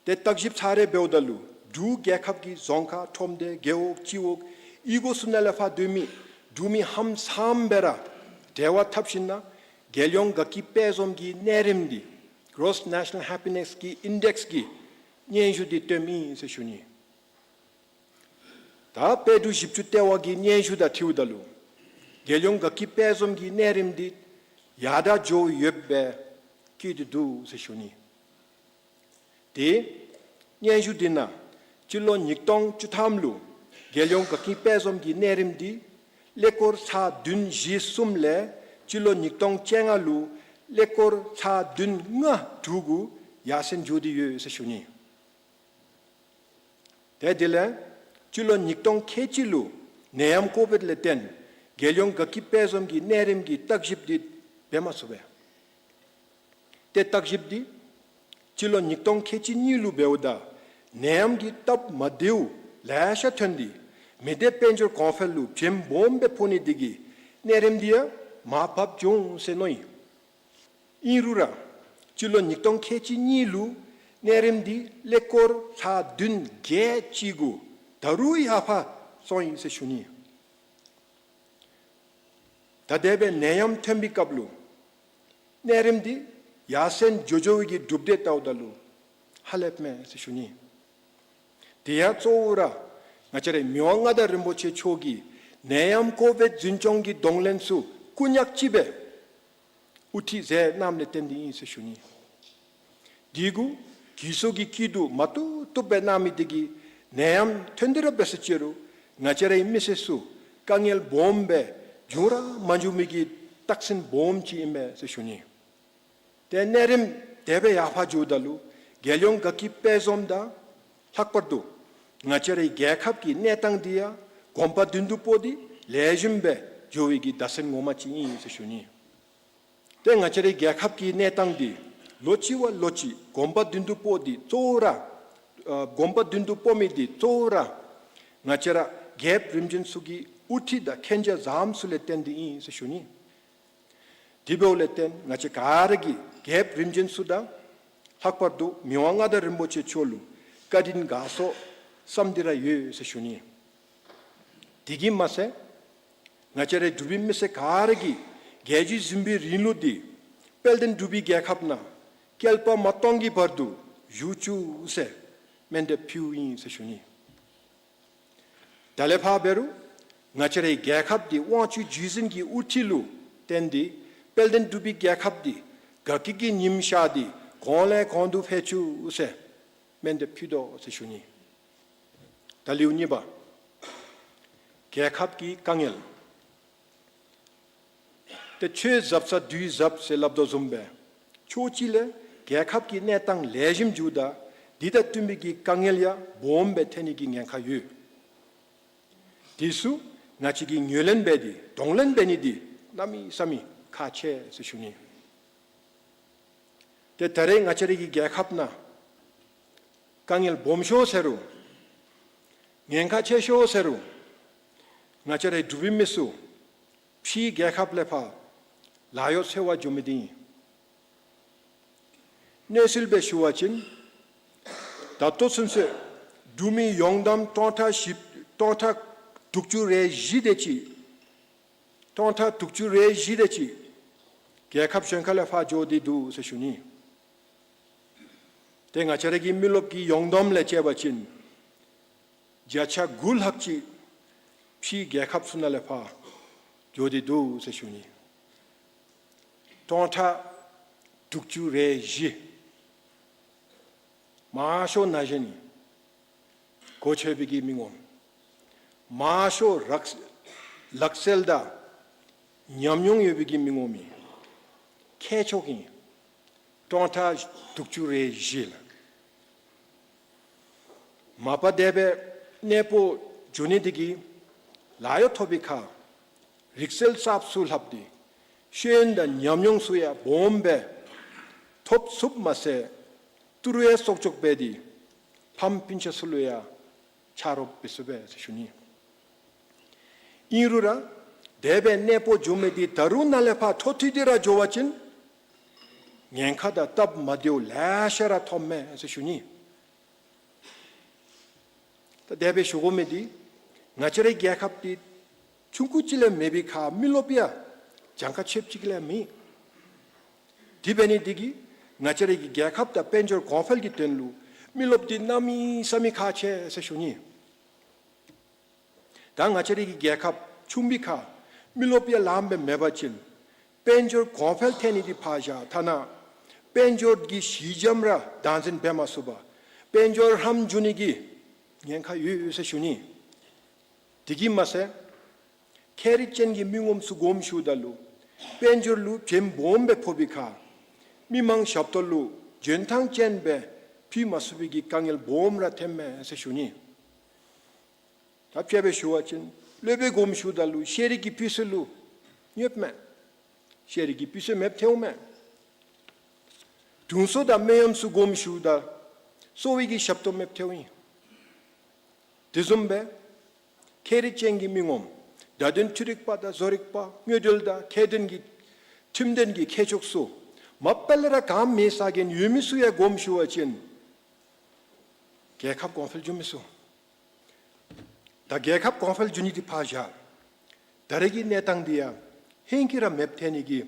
ཏེ་བརྟག་ཞིབ་ཚར་རེ་འབདཝ་ད་ལུ་འབྲུག་རྒྱལ་ཁབ་ཀྱི་རྫོང་ཁག་ཁྲོམ་སྡེ་རྒེད་འོག་སྤྱི་འོག་གཡུས་སྒོ་ཚུ་ནང་ལས་ཕར་སྡོད་མི་འབྲུག་མི་ཧ་ལམ་ཚངམ་སྦེ་ར་འབྲེལ་བ་འཐབ་ཞིནམ་ལས་རྒྱལ་ཡོངས་དགའ་སྐྱིད་དཔལ་འཛོམས་ཀྱི་གནས་རིམ་འདི་Gross National Happiness གི་Index གི་སྙན་ཞུ་འདི་བཏོནམ་ཨིན་ཟེར་ཞུ་ནི། ད་དཔལ་འབྲུག་ཞིབ་འཇུག་ལྟེ་བ་གི་སྙན་ཞུ་དང་འཁྲིལཝ་ད་ལུ་རྒྱལ་ཡོངས་དགའ་སྐྱིད་དཔལ་འཛོམས་ཀྱི་གནས་རིམ་འདི་ཡར་དྲག་འགྱོ་ཡོདཔ་སྦེ་བཀོད་དེ་འདུག་ཟེར་ཞུ་ནི། ཏེ་སྙན་ཞུ་འདི་ནང་སྤྱི་ལོ་ཉིས་སྟོང་བཅུ་ཐམ་ལུ་རྒྱལ་ཡོངས་དགའ་སྐྱིད་དཔལ་འཛོམས་ཀྱི་གནས་རིམ་འདི་ཀླད་ཀོར་ཚག་བདུན་བཞི་གསུམ་ལས་སྤྱི་ལོ་ཉིས་སྟོང་བཅོ་ལྔ་ལུ་ཀླད་ཀོར་ཚག་བདུན་ལྔ་དྲུག་གུ་ཡར་སེང་འགྱོ་སྟེ་ཡོད་ཟེར་ཞུ་ནི། ཏེ་དེ་ལས་སྤྱི་ལོ་ཉིས་སྟོང་ཁལ་གཅིག་ལུ་ནད་ཡམས་ཀོ་བིཌ་ལས་བརྟེན་རྒྱལ་ཡོངས་དགའ་སྐྱིད་དཔལ་འཛོམས་ཀྱི་གནས་རིམ་གྱི་བརྟག་ཞིབ་འདི་འབད་མ་ཚུགས་པས། ཏེ་བརྟག་ཞིབ་འདི་སྤྱི་ལོ་ཉིས་སྟོང་ཁལ་གཅིག་གཉིས་ལུ་འབདཝ་ད་ནད་ཡམས་ཀྱི་སྟབས་མ་བདེཝ་ལེ་ཤ་ཐོན་ཏེ་མི་སྡེ་དཔལ་འབྱོར་གོང་འཕེལ་ལུ་བྱེམ་སྦོམ་སྦེ་ཕོག་ནི་དེ་གིས་གནས་རིམ་འདི་ཡང་མར་བབས་བྱུང་ཟེར་མནོ་ཡི། ཨིན་རུང་ར་སྤྱི་ལོ་ཉིས་སྟོང་ཁལ་གཅིག་གཉིས་ལུ་གནས་རིམ་འདི་ཀླད་ཀོར་ཚག་བདུན་བརྒྱད་གཅིག་གུ་ད་རུང་ཡར་ཕར་སོང་ཡི་ཟེར་ཞུ་ནི། ད་དེ་སྦེ་ནད་ཡམས་ཐོན་པའི་སྐབས་ལུ་གནས་རིམ་འདི་ཡར་སེང་འགྱོ་འགྱོ་བའི་གི་གྲུབ་འབྲས་བལྟཝ་ད་ལུ་ཧ་ལས་མས་ཟེར་ཞུ་ནི། དེ་ཡང་གཙོ་བོ་ར་ང་བཅས་རའི་མི་དབང་མངའ་བདག་རིན་པོ་ཆེ་མཆོག་གིས་ནད་ཡམས་ཀོ་བིཌ་འཛིན་སྐྱོང་གི་གདོང་ལེན་ཚུ་སྐུ་ཉག་གཅིག་སྦེ་དབུ་ཁྲིད་མཛད་གནངམ་ལས་བརྟེན་ཏེ་ཨིན་ཟེར་ཞུ་ནི། དེ་གུ་གུས་བསུ་གི་སྐྱིད་སྡུག་མ་བཏུབ་བཏུབ་སྦེ་གནང་མི་དེ་གིས་ནད་ཡམས་ཐོན་ཏེ་ར་འབད་ས་ཅིག་རུང་ང་བཅས་རའི་མི་སེར་ཚུ་དཀའ་ངལ་སྦོམ་སྦེ་བྱུང་ར་མ་བྱུང་མི་གི་རྟགས་མཚན་སྦོམ་ཅིག་ཨིན་མས་ཟེར་ཞུ་ནི། ཏེ་གནས་རིམ་དེ་སྦེ་ཡར་ཕར་འགྱོཝ་ད་ལུ་རྒྱལ་ཡོངས་དགའ་སྐྱིད་དཔལ་འཛོམས་དང་ལྷག་པར་དུ་ང་བཅས་རའི་རྒྱལ་ཁབ་ཀྱི་གནས་སྟངས་འདི་ཡང་གོམ་པ་མདུན་དུ་སྤོ་སྟེ་ལེགས་ཤོམ་སྦེ་འགྱོ་བའི་གི་བརྡ་མཚོན་ངོ་མ་ཅིག་ཨིན་ཟེར་ཞུ་ནི། ཏེ་ང་བཅས་རའི་རྒྱལ་ཁབ་ཀྱི་གནས་སྟངས་འདི་ལོ་གཅིག་བ་ལོ་གཅིག་གོམ་པ་མདུན་དུ་སྤོ་སྟེ་གཙོ་བོ་ར་ཨ་གོམ་པ་མདུན་དུ་སྤོ་མི་འདི་གཙོ་བོ་ར་ང་བཅས་ར་རྒྱལཔོ་རིམ་བྱོན་ཚུ་གི་དབུ་ཁྲིད་དང་མཁྱེན་རྒྱ་བཟངམ་ཚུ་ལས་བརྟེན་ཏེ་ཨིན་ཟེར་ཞུ་ནི། དེ་འབདཝ་ལས་བརྟེན་ང་བཅས་ག་ར་གིས་རྒྱལཔོ་རིམ་བྱོན་ཚུ་དང་ལྷག་པར་དུ་མི་དབང་མངའ་བདག་རིན་པོ་ཆེ་མཆོག་ལུ་བཀའ་དྲིན་དགའ་ཚོར་བསམ་སྟེ་ར་ཡོད་ཟེར་ཞུ་ནི། དེ་གིས་མ་ཚད་ང་བཅས་རའི་འབྲུག་པའི་མི་སེར་ག་ར་གིས་རྒྱལ་བརྒྱུད་འཛིན་པའི་རིང་ལུགས་འདི་དཔལ་ལྡན་འབྲུག་པའི་རྒྱལ་ཁབ་ནང་བསྐལ་པ་མ་སྟོང་གི་བར་དུ་བཞུགས་བཅུག་ཟེར་སྨོན་འདེབས་ཕུལཝ་ཨིན་ཟེར་ཞུ་ནི། ད་ལས་ཕར་འབད་རུང་ང་བཅས་རའི་རྒྱལ་ཁབ་འདི་དབང་ཕྱུག་བརྒྱུད་འཛིན་གྱི་དབུ་ཁྲིད་ལུ་བརྟེན་ཏེ་དཔལ་ལྡན་འབྲུག་པའི་རྒྱལ་ཁབ་འདི་དགའ་སྐྱིད་ཀྱི་ཉིམ་ཤར་ཏེ་གོང་ལས་གོང་དུ་འཕེལ་བཅུག་ཟེར་སྨོན་འདེབས་ཕུལ་དོ་ཟེར་ཞུ་ནི། ད་ལེའུ་གཉིས་པ། རྒྱལ་ཁབ་ཀྱི་དཀའ་ངལ། ཏེ་ཆོས་གཟབ་ས་དུས་གཟབ་ཟེར་སླབ་དོ་བཟུམ་སྦེ་ཕྱོགས་གཅིག་ལས་རྒྱལ་ཁབ་ཀྱི་གནས་སྟངས་ལེགས་ཤོམ་འགྱོཝ་ད་དེ་དང་བསྟུན་པའི་གི་དཀའ་ངལ་ཡང་སྦོམ་སྦེ་ཐོན་ནི་གི་ཉེན་ཁ་ཡོད། དེ་ཚུ་ང་བཅས་ཀྱིས་ངོས་ལེན་འབད་དེ་གདོང་ལེན་འབད་ནི་འདི་གནམ་མེད་ས་མེད་ཁག་ཆེ་ཟེར་ཞུ་ནི། ཏེ་ད་རེས་ང་བཅས་རའི་གི་རྒྱལ་ཁབ་ནང་དཀའ་ངལ་སྦོམ་ཤོས་ཟེར་རུང་ཉེན་ཁ་ཆེ་ཤོས་ཟེར་རུང་ང་བཅས་རའི་འབྲུག་པའི་མི་ཚུ་ཕྱིའི་རྒྱལ་ཁབ་ལས་ཕར་ལཱ་གཡོག་འཚོལ་བར་འགྱོ་མི་འདི་ཨིན། གནས་ཚུལ་སྦེ་ཞུ་བ་ཅིན་ད་ལྟོ་ཚུན་ཚོད་འབྲུག་མི་ཡོངས་བསྡོམས་སྟོང་ཕྲག་བཞི་སྟོང་ཕྲག་དྲུག་ཅུ་རེ་བཞི་དེ་ཅིག་སྟོང་ཕྲག་དྲུག་ཅུ་རེ་བཞི་དེ་ཅིག་རྒྱལ་ཁབ་གཞན་ཁ་ལས་ཕར་འགྱོ་སྟེ་འདུག་ཟེར་ཞུ་ནི། ཏེ་ང་བཅས་ར་གི་མི་རློབས་ཀྱི་ཡོངས་བསྡོམས་ལས་བཅད་པ་ཅིན་བརྒྱ་ཆ་དགུ་ལྷག་ཅིག་ཕྱིའི་རྒྱལ་ཁབ་ཚུ་ནང་ལས་ཕར་འགྱོ་སྟེ་འདུག་ཟེར་ཞུ་ནི། སྟོང་ཕྲག་དྲུག་ཅུ་རེ་བཞི། མང་ཤོས་ན་གཞོན་ཨིན། གོ་ཆོད་པའི་གི་མི་ངོམ། མང་ཤོས་རག་ལག་རྩལ་དང་ཉམས་མྱོང་ཡོད་པའི་གི་མི་ངོམ་ཨིན། མཁས་མཆོག་ཨིན། སྟོང་ཕྲག་དྲུག་ཅུ་རེ་བཞི་ལགས། མ་པ་དེ་སྦེ་གནས་སྤོ་འགྱོ་ནི་དེ་གིས་ལཱ་གཡོག་ཐོབ་པའི་ཁར་རིག་རྩལ་གསརཔ་ཚུ་ལྷབ་སྟེ་ཤེས་ཡོན་དང་ཉམས་མྱོང་ཚུ་ཡང་སྦོམ་སྦེ་ཐོབ་ཚུགསཔ་མ་ཚད་ཏི་རུ་ཡང་གསོག་འཇོག་འབད་དེ་ཕམ་སྤུན་ཆ་ཚུ་ལུ་ཡང་ཆ་རོགས་འབད་ཚུགས་པས་ཟེར་ཞུ་ནི། ཨིན་རུང་ར་དེ་སྦེ་གནས་སྤོ་འགྱོ་མི་དེ་ད་རུང་ནཱ་ལས་ཕར་འཕྲོ་མཐུད་དེ་ར་འགྱོ་བ་ཅིན་ཉེན་ཁ་དང་སྟབས་མ་བདེཝ་ལེ་ཤ་ར་ཐོབ་མས་ཟེར་ཞུ་ནི། ད་དེ་སྦེ་ཞུ་དགོ་མི་དེ་ང་བཅས་རའི་རྒྱལ་ཁབ་དེ་ཆུང་ཀུ་ཅིག་ལས་མེད་པའི་ཁར་མི་རློབས་ཡང་གྱངས་ཁ་ཆོདཔ་ཅིག་ལས་མེད། དེ་འབད་ནི་དེ་གིས་ང་བཅས་རའི་གི་རྒྱལ་ཁབ་དང་དཔལ་འབྱོར་གོང་འཕེལ་གྱི་དོན་ལུ་མི་རློབས་དེ་གནམ་མེད་ས་མེད་ཁག་ཆེ་ཟེར་ཞུ་ནི། ད་ང་བཅས་རའི་གི་རྒྱལ་ཁབ་ཆུང་པའི་ཁར་མི་རློབས་ཡང་ལངམ་སྦེ་མེད་པ་ཅིན་དཔལ་འབྱོར་གོང་འཕེལ་ཐལ་ནི་དེ་ཕར་བཞག་ཐ་ན་དཔལ་འབྱོར་གྱི་གཞི་འགྱམ་ར་བདག་འཛིན་འབད་མ་ཚུགས་པར་དཔལ་འབྱོར་ཧམ་འགྱོ་ནི་གི་ཉེན་ཁ་ཡོད་ཟེར་ཞུ་ནི། དེ་གིས་མ་ཚད་ཁྱད་རིག་ཅན་གྱི་མི་ངོམ་ཚུ་དགོངསམ་ཞུཝ་ད་ལུ་དཔལ་འབྱོར་ལུ་བྱེམ་སྦོམ་སྦེ་ཕོག་པའི་ཁར་མི་མང་ཞབས་ཏོག་ལུ་འཇོན་ཐང་ཅན་སྦེ་ཕུལ་མ་ཚུགས་པའི་གི་དཀའ་ངལ་སྦོམ་ར་ཐོནམ་མས་ཟེར་ཞུ་ནི། ད་དཔྱེ་སྦེ་ཞུ་བ་ཅིན་སློབ་དཔོན་དགོངསམ་ཞུཝ་ད་ལུ་ཤེས་རིག་གི་སྤུས་ཚད་ལུ་གནོདཔ་མས། ཤེས་རིག་གི་སྤུས་ཚད་མེདཔ་ཐལཝ་མས། དྲུང་འཚོ་དང་མི་ཡོངས་ཚུ་དགོངསམ་ཞུཝ་ད་གསོ་བའི་གི་ཞབས་ཏོག་མེདཔ་ཐལཝ་ཨིན། དེ་བཟུམ་སྦེ་ཁྱད་རིག་ཅན་གྱི་མི་ངོམ་བརྡ་དོན་འཕྲུལ་རིག་པ་དང་བཟོ་རིག་པ་དངུལ་འབྲེལ་དང་ཁྱད་ལྡན་གྱི་ཁྲིམས་ལྡན་གྱི་མཁས་མཆོག་ཚུ་མ་པ་ལས་ར་ག་མེད་ས་གི་ཡོད་མི་ཚུ་ཡང་དགོངསམ་ཞུ་བ་ཅིན་རྒྱལ་ཁབ་གོང་འཕེལ་འགྱོ་མི་ཚུགས། ད་རྒྱལ་ཁབ་གོང་འཕེལ་འགྱོ་ནི་དེ་ཕར་བཞག་ད་རེས་ཀྱི་གནས་སྟངས་འདི་ཡང་ཧེང་གིས་ར་མེདཔ་ཐལ་ནི་གི་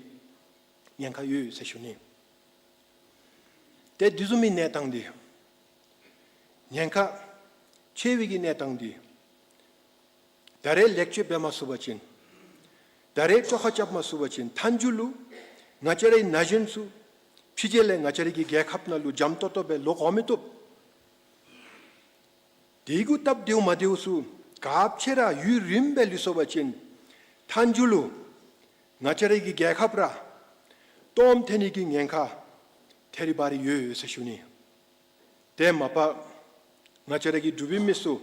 ཉེན་ཁ་ཡོད་ཟེར་ཞུ་ནི། ཏེ་དེ་བཟུམ་མའི་གནས་སྟངས་འདི་ཉེན་ཁ་ཆེ་བའི་གི་གནས་སྟངས་འདི་ད་རེས་ལེགས་བཅོས་འབད་མ་ཚུགས་པ་ཅིན་ད་རེས་བཅོ་ཁ་རྐྱབ་མ་ཚུགས་པ་ཅིན་མཐའ་མཇུག་ལུ་ང་བཅས་རའི་ན་གཞོན་ཚུ་ཕྱི་རྒྱལ་ལས་ང་བཅས་རའི་གི་རྒྱལ་ཁབ་ནང་ལུ་འཇམ་ཏོང་ཏོ་སྦེ་ལོག་འོང་མི་བཏུབ། དེ་གུ་སྟབས་བདེཝ་མ་བདེཝ་ཚུ་ག་ཅི་ར་ཡུན་རིངམོ་སྦེ་ལུས་སོང་པ་ཅིན་མཐའ་མཇུག་ལུ་ང་བཅས་རའི་གི་རྒྱལ་ཁབ་ར་སྟོངམ་ཐལ་ནི་གི་ཉེན་ཁ་ཐད་རི་བ་རི་ཡོད་ཟེར་ཞུ་ནི། དེ་མ་པ་ང་བཅས་རའི་གི་འབྲུག་པའི་མི་ཚུ་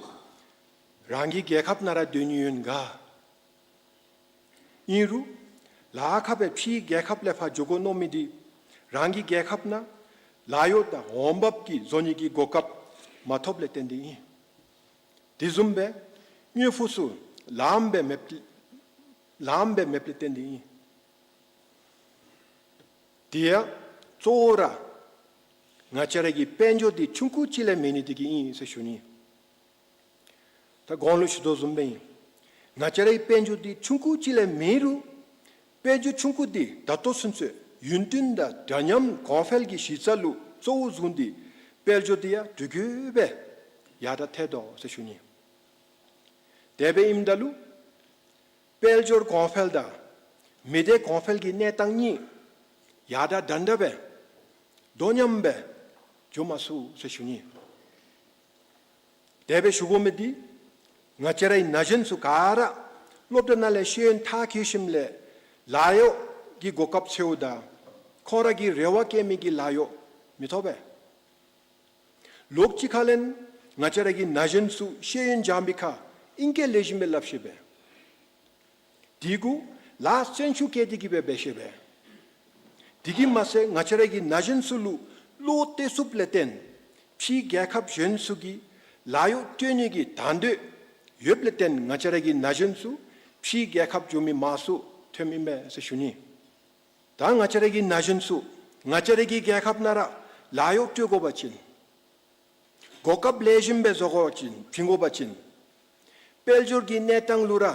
རང་གི་རྒྱལ་ཁབ་ནང་ར་སྡོད་ནི་ཡོད་ག། ཨིན་རུང་ལཱ་ཁག་སྦེ་ཕྱིའི་རྒྱལ་ཁབ་ལས་ཕར་འགྱོ་དགོ་མནོ་མི་འདི་རང་གི་རྒྱལ་ཁབ་ནང་ལཱ་གཡོག་དང་འོང་འབབ་ཀྱི་བཟོ་ནི་གི་གོ་སྐབས་མ་ཐོབ་ལས་བརྟེན་ཏེ་ཨིན། དེ་བཟུམ་སྦེ་དངུལ་ཕོགས་ཚུ་ལངམ་སྦེ་མེདཔ་ལངམ་སྦེ་མེདཔ་ལས་བརྟེན་ཏེ་ཨིན། དེ་ཡང་གཙོ་བོ་ར་ང་བཅས་ར་གི་དཔལ་འབྱོར་འདི་ཆུང་ཀུ་ཅིག་ལས་མེད་ནི་དེ་གིས་ཨིན་ཟེར་ཞུ་ནི། ད་གོང་ལུ་ཞུ་དོ་བཟུམ་སྦེ་ཨིན། ང་བཅས་རའི་དཔལ་འབྱོར་འདི་ཆུང་ཀུ་ཅིག་ལས་མེད་རུང་དཔལ་འབྱོར་ཆུང་ཀུ་འདི་ད་ལྟོ་ཚུན་ཚོད་ཡུན་བརྟན་དང་འདྲ་མཉམ་གོང་འཕེལ་གྱི་གཞི་རྩ་ལུ་གཙོ་བོ་བཟུང་སྟེ་དཔལ་འབྱོར་འདི་ཡང་འགྲུལ་སྐྱོད་སྦེ་ཡར་དྲག་ཐལ་དོ་ཟེར་ཞུ་ནི། དེ་སྦེ་ཨིནམ་ད་ལུ་དཔལ་འབྱོར་གོང་འཕེལ་དང་མི་སྡེ་གོང་འཕེལ་གྱི་གནས་སྟངས་གཉིས་ཡར་དྲག་འདྲན་འདྲ་སྦེ་དོ་མཉམ་སྦེ་འགྱོ་མ་ཚུགས་ཟེར་ཞུ་ནི། དེ་སྦེ་ཞུ་དགོ་མི་འདི་ང་བཅས་རའི་ན་གཞོན་ཚུ་ག་ར་སློབ་གྲྭ་ནང་ལས་ཤེས་ཡོན་མཐར་འཁྱོལ་ཞིནམ་ལས་ལཱ་གཡོག་གི་གོ་སྐབས་འཚོལཝ་ད་ཁོང་ར་གི་རེ་བ་བསྐྱེད་མི་གི་ལཱ་གཡོག་མི་ཐོབ་པས། ལོག་ཅིག་ཁ་ལས་ང་བཅས་ར་གི་ན་གཞོན་ཚུ་ཤེས་ཡོན་སྦྱང་བའི་ཁར་ཨིང་སྐད་ལེགས་ཤོམ་སྦེ་སླབ་ཤེས་པས། དེ་གུ་ལཱ་བརྩོན་ཤུགས་བསྐྱེད་དེ་གིས་སྦེ་འབད་ཤེས་པས། དེ་གིས་མ་ཚད་ང་བཅས་ར་གི་ན་གཞོན་ཚུ་ལུ་བློ་གཏད་ཚུགསཔ་ལས་བརྟེན་ཕྱིའི་རྒྱལ་ཁབ་གཞན་ཚུ་གི་ལཱ་གཡོག་སྤྲོད་ནི་གི་དང་འདོད་ཡོདཔ་ལས་བརྟེན་ང་བཅས་ར་གི་ན་གཞོན་ཚུ་ཕྱིའི་རྒྱལ་ཁབ་འགྱོ་མི་མང་སུ་ཐོནམ་ཨིན་པས་ཟེར་ཞུ་ནི། ད་ང་བཅས་ར་གི་ན་གཞོན་ཚུ་ང་བཅས་ར་གི་རྒྱལ་ཁབ་ནང་ར་ ལཱ་གཡོག་སྤྲོད་དགོ་པ་ཅིན། གོ་སྐབས་ལེགས་ཤོམ་སྦེ་བཟོ་དགོ་པ་ཅིན་བྱིན་དགོ་པ་ཅིན། དཔལ་འབྱོར་གྱི་གནས་སྟངས་ལུ་ར་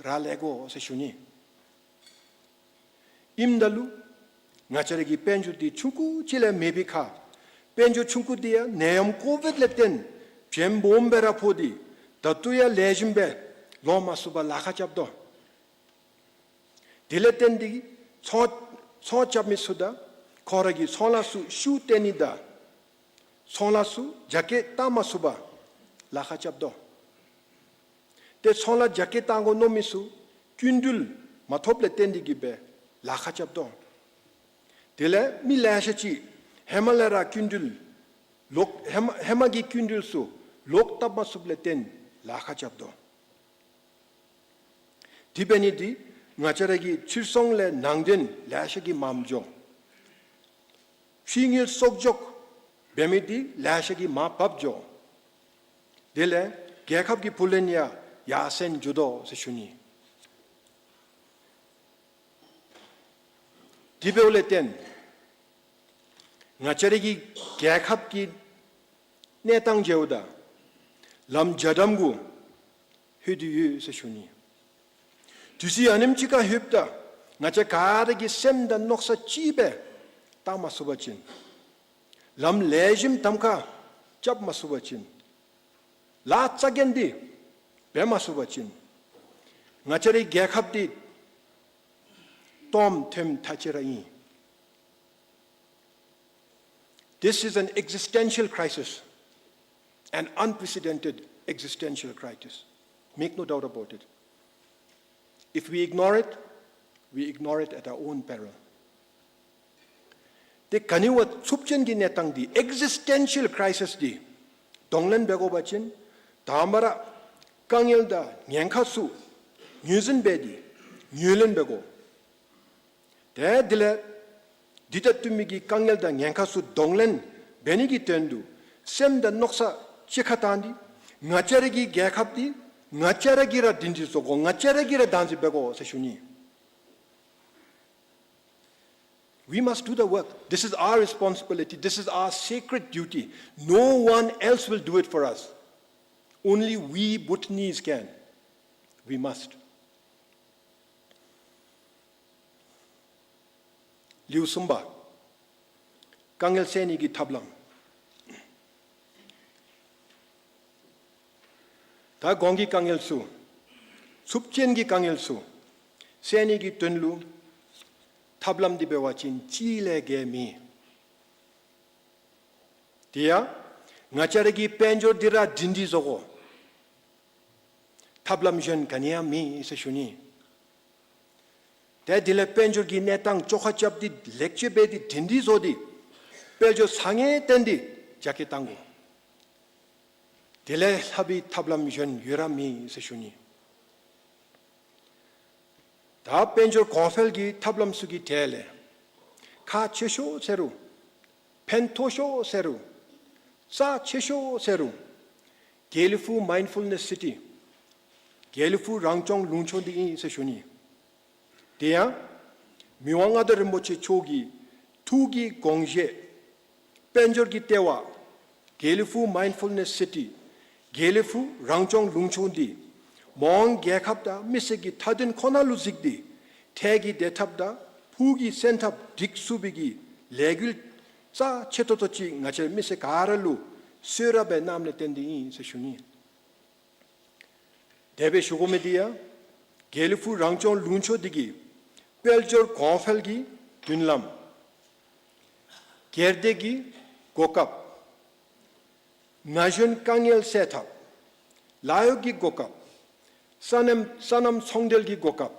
རག་ལས་དགོ་ཟེར་ཞུ་ནི། ཨིནམ་ད་ལུ་ང་བཅས་ར་གི་དཔལ་འབྱོར་འདི་ཆུང་ཀུ་ཅིག་ལས་མེད་པའི་ཁར། དཔལ་འབྱོར་ཆུང་ཀུ་འདི་ཡང་ནད་ཡམས་ཀོ་བིཌ་ལས་བརྟེན་བྱེམ་སྦོམ་སྦེ་ར་ཕོག་སྟེ་ད་ལྟོ་ཡང་ལེགས་ཤོམ་སྦེ་ལོག་མ་ཚུགས་པར་ལཱ་ཁག་རྐྱབ་དོ། དེ་ལས་བརྟེན་ཏེ་ཚོང་ཚོང་རྐྱབ་མི་ཚུ་དང་ཁོང་ར་གི་ཚོང་ལཱ་ཚུ་ཤུགས་བཏོན་ནི་དང་ཚོང་ལཱ་ཚུ་རྒྱ་སྐྱེད་བཏང་མ་ཚུགས་པར་ལཱ་ཁག་རྐྱབ་དོ། ཏེ་ཚོང་ལཱ་རྒྱ་སྐྱེད་བཏང་དགོ་མནོ་མི་ཚུ་སྐྱིན་འགྲུལ་མ་ཐོབ་ལས་བརྟེན་ཏེ་གིས་སྦེ་ལཱ་ཁག་རྐྱབ་དོ། དེ་ལས་མི་ལེ་ཤ་ཅིག་ཧེ་མ་ལས་ར་སྐྱིན་འགྲུལ་ལོག་ཧེ་མ་ཧེ་མ་གི་སྐྱིན་འགྲུལ་ཚུ་ལོག་བཏབ་མ་ཚུགསཔ་ལས་བརྟེན་ལཱ་ཁག་རྐྱབ་དོ། དེ་འབད་ནི་འདི་ང་བཅས་ར་གི་ཕྱིར་ཚོང་ལས་ནང་འདྲེན་ལེ་ཤ་གིས་མངམ་འགྱོ། ཕྱི་དངུལ་གསོག་འཇོག་འབད་མི་འདི་ལེ་ཤ་གིས་མར་བབས་འགྱོ། དེ་ལས་རྒྱལ་ཁབ་ཀྱི་བུ་ལོན་ཡང་ཡར་སེང་འགྱོ་དོ་ཟེར་ཞུ་ནི། དེ་འབདཝ་ལས་བརྟེན་ང་བཅས་ར་གི་རྒྱལ་ཁབ་ཀྱི་གནས་སྟངས་འགྱོཝ་ད་ལམ་འཇའ་ཐམ་གུ་ལྷོད་དེ་ཡོད་ཟེར་ཞུ་ནི། དུས་ཚོད་ཨ་ནེམ་ཅིག་ཁར་ལྷོདཔ་ད་ང་བཅས་ག་ར་གིས་སེམས་དང་མནོ་བསམ་གཅིག་སྦེ་བཏང་མ་ཚུགས་པ་ཅིན། ལམ་ལེགས་ཤོམ་གདམ་ཁ་རྐྱབ་མ་ཚུགས་པ་ཅིན། ལཱ་རྩ་འགེངས་འདི་འབད་མ་ཚུགས་པ་ཅིན། ང་བཅས་རའི་རྒྱལ་ཁབ་འདི་སྟོངམ་ཐོནམ་ཐག་བཅད་ར་ཨིན། This is an existential crisis, an unprecedented existential crisis. Make no doubt about it. If we ignore it, we ignore it at our own peril. ཏེ་ག་ནི་བ་ཚབས་ཆེན་གྱི་གནས་སྟངས་འདི་ཨིག་ཟིས་ཊེན་ཤལ་ཁྲའི་སིས་འདི་གདོང་ལེན་འབད་དགོ་པ་ཅིན་དང་པ་ར་དཀའ་ངལ་དང་ཉེན་ཁ་ཚུ་ངོས་འཛིན་འབད་དེ་ངོས་ལེན་འབད་དགོ། ཏེ་དེ་ལས་འདི་དང་བསྟུན་མི་གི་དཀའ་ངལ་དང་ཉེན་ཁ་ཚུ་གདོང་ལེན་འབད་ནི་གི་དོན་ལུ་སེམས་དང་མནོ་བསམ་གཅིག་ཁར་བཏང་སྟེ་ང་བཅས་ར་གི་རྒྱལ་ཁབ་འདི་ང་བཅས་ར་གིས་ར་སྒྲིང་སྒྲི་བཟོ་དགོ། ང་བཅས་ར་གིས་ར་བདག་འཛིན་འབད་དགོ་ཟེར་ཞུ་ནི། We must do the work. This is our responsibility. This is our sacred duty. No one else will do it for us. Only we Bhutanese can. We must. ལེའུ་གསུམ་པ། དཀའ་ངལ་སེལ་ནི་གི་ཐབས་ལམ། ད་གོང་གི་དཀའ་ངལ་ཚུ་ཚབས་ཆེན་གྱི་དཀའ་ངལ་ཚུ་སེལ་ནི་གི་དོན་ལུ་ཐབས་ལམ་འདི་འབད་བ་ཅིན་གཅིག་ལས་བརྒལ་མེད། དེ་ཡང་ང་བཅས་ར་གི་དཔལ་འབྱོར་འདི་ར་སྒྲིང་སྒྲི་བཟོ་དགོ། ཐབས་ལམ་གཞན་ག་ནི་ཡང་མེད་ཟེར་ཞུ་ནི། ཏེ་དེ་ལས་དཔལ་འབྱོར་གྱི་གནས་སྟངས་བཅོ་ཁ་རྐྱབ་སྟེ་ལེགས་བཅོས་འབད་དེ་སྒྲིང་སྒྲི་བཟོ་སྟེ་དཔལ་འབྱོར་ཚང་ངེ་བཏོན་ཏེ་རྒྱ་སྐྱེད་བཏང་དགོ། དེ་ལས་ལྷག་པའི་ཐབས་ལམ་གཞན་ཡོད་ར་མེད་ཟེར་ཞུ་ནི། ད་དཔལ་འབྱོར་གོང་འཕེལ་གྱི་ཐབས་ལམ་ཚུ་གི་གྲས་ལས་ཁག་ཆེ་ཤོས་ཟེར་རུང་ཕན་ཐོགས་ཤོས་ཟེར་རུང་རྩ་ཆེ་ཤོས་ཟེར་རུང་དགེ་ལེགས་ཕུག་མའིནཌ་ཕུལ་ནེསི་སི་ཊི། དགེ་ལེགས་ཕུག་རང་སྐྱོང་ལུང་ཕྱོགས་འདི་ཨིན་ཟེར་ཞུ་ནི། དེ་ཡང་མི་དབང་མངའ་བདག་རིན་པོ་ཆེ་མཆོག་གི་ཐུགས་ཀྱི་དགོངས་བཞེད་དཔལ་འབྱོར་གྱི་ལྟེ་བ་དགེ་ལེགས་ཕུག་མའིནཌ་ཕུལ་ནེསི་སི་ཊི། དགེ་ལེགས་ཕུག་རང་སྐྱོང་ལུང་ཕྱོགས་འདི་མ་འོངས་རྒྱལ་ཁབ་དང་མི་སེར་གྱི་མཐའ་དོན་ཁོ་ན་ལུ་གཟིགས་ཏེ་འཕྲལ་གྱི་བདེ་ཐབས་དང་ཕུགས་ཀྱི་སེམས་ཐབས་སྒྲིག་ཚུགས་པའི་གི་ལས་འགུལ་རྩ་ཆེ་ཏོག་ཏོ་ཅིག་ང་བཅས་མི་སེར་ག་ར་ལུ་གསོལ་རས་འབད་གནངམ་ལས་བརྟེན་ཏེ་ཨིན་ཟེར་ཞུ་ནི། དེ་སྦེ་ཞུ་དགོ་མི་འདི་ཡང་དགེ་ལེགས་ཕུག་རང་སྐྱོང་ལུང་ཕྱོགས་འདི་གིས་དཔལ་འབྱོར་གོང་འཕེལ་གྱི་མདུན་ལམ། སྒེར་སྡེ་གི་གོ་སྐབས། ན་གཞོན་དཀའ་ངལ་སེལ་ཐབས། ལཱ་གཡོག་གི་གོ་སྐབས། སོ་ནམ་སོ་ནམ་ཚོང་འབྲེལ་གྱི་གོ་སྐབས།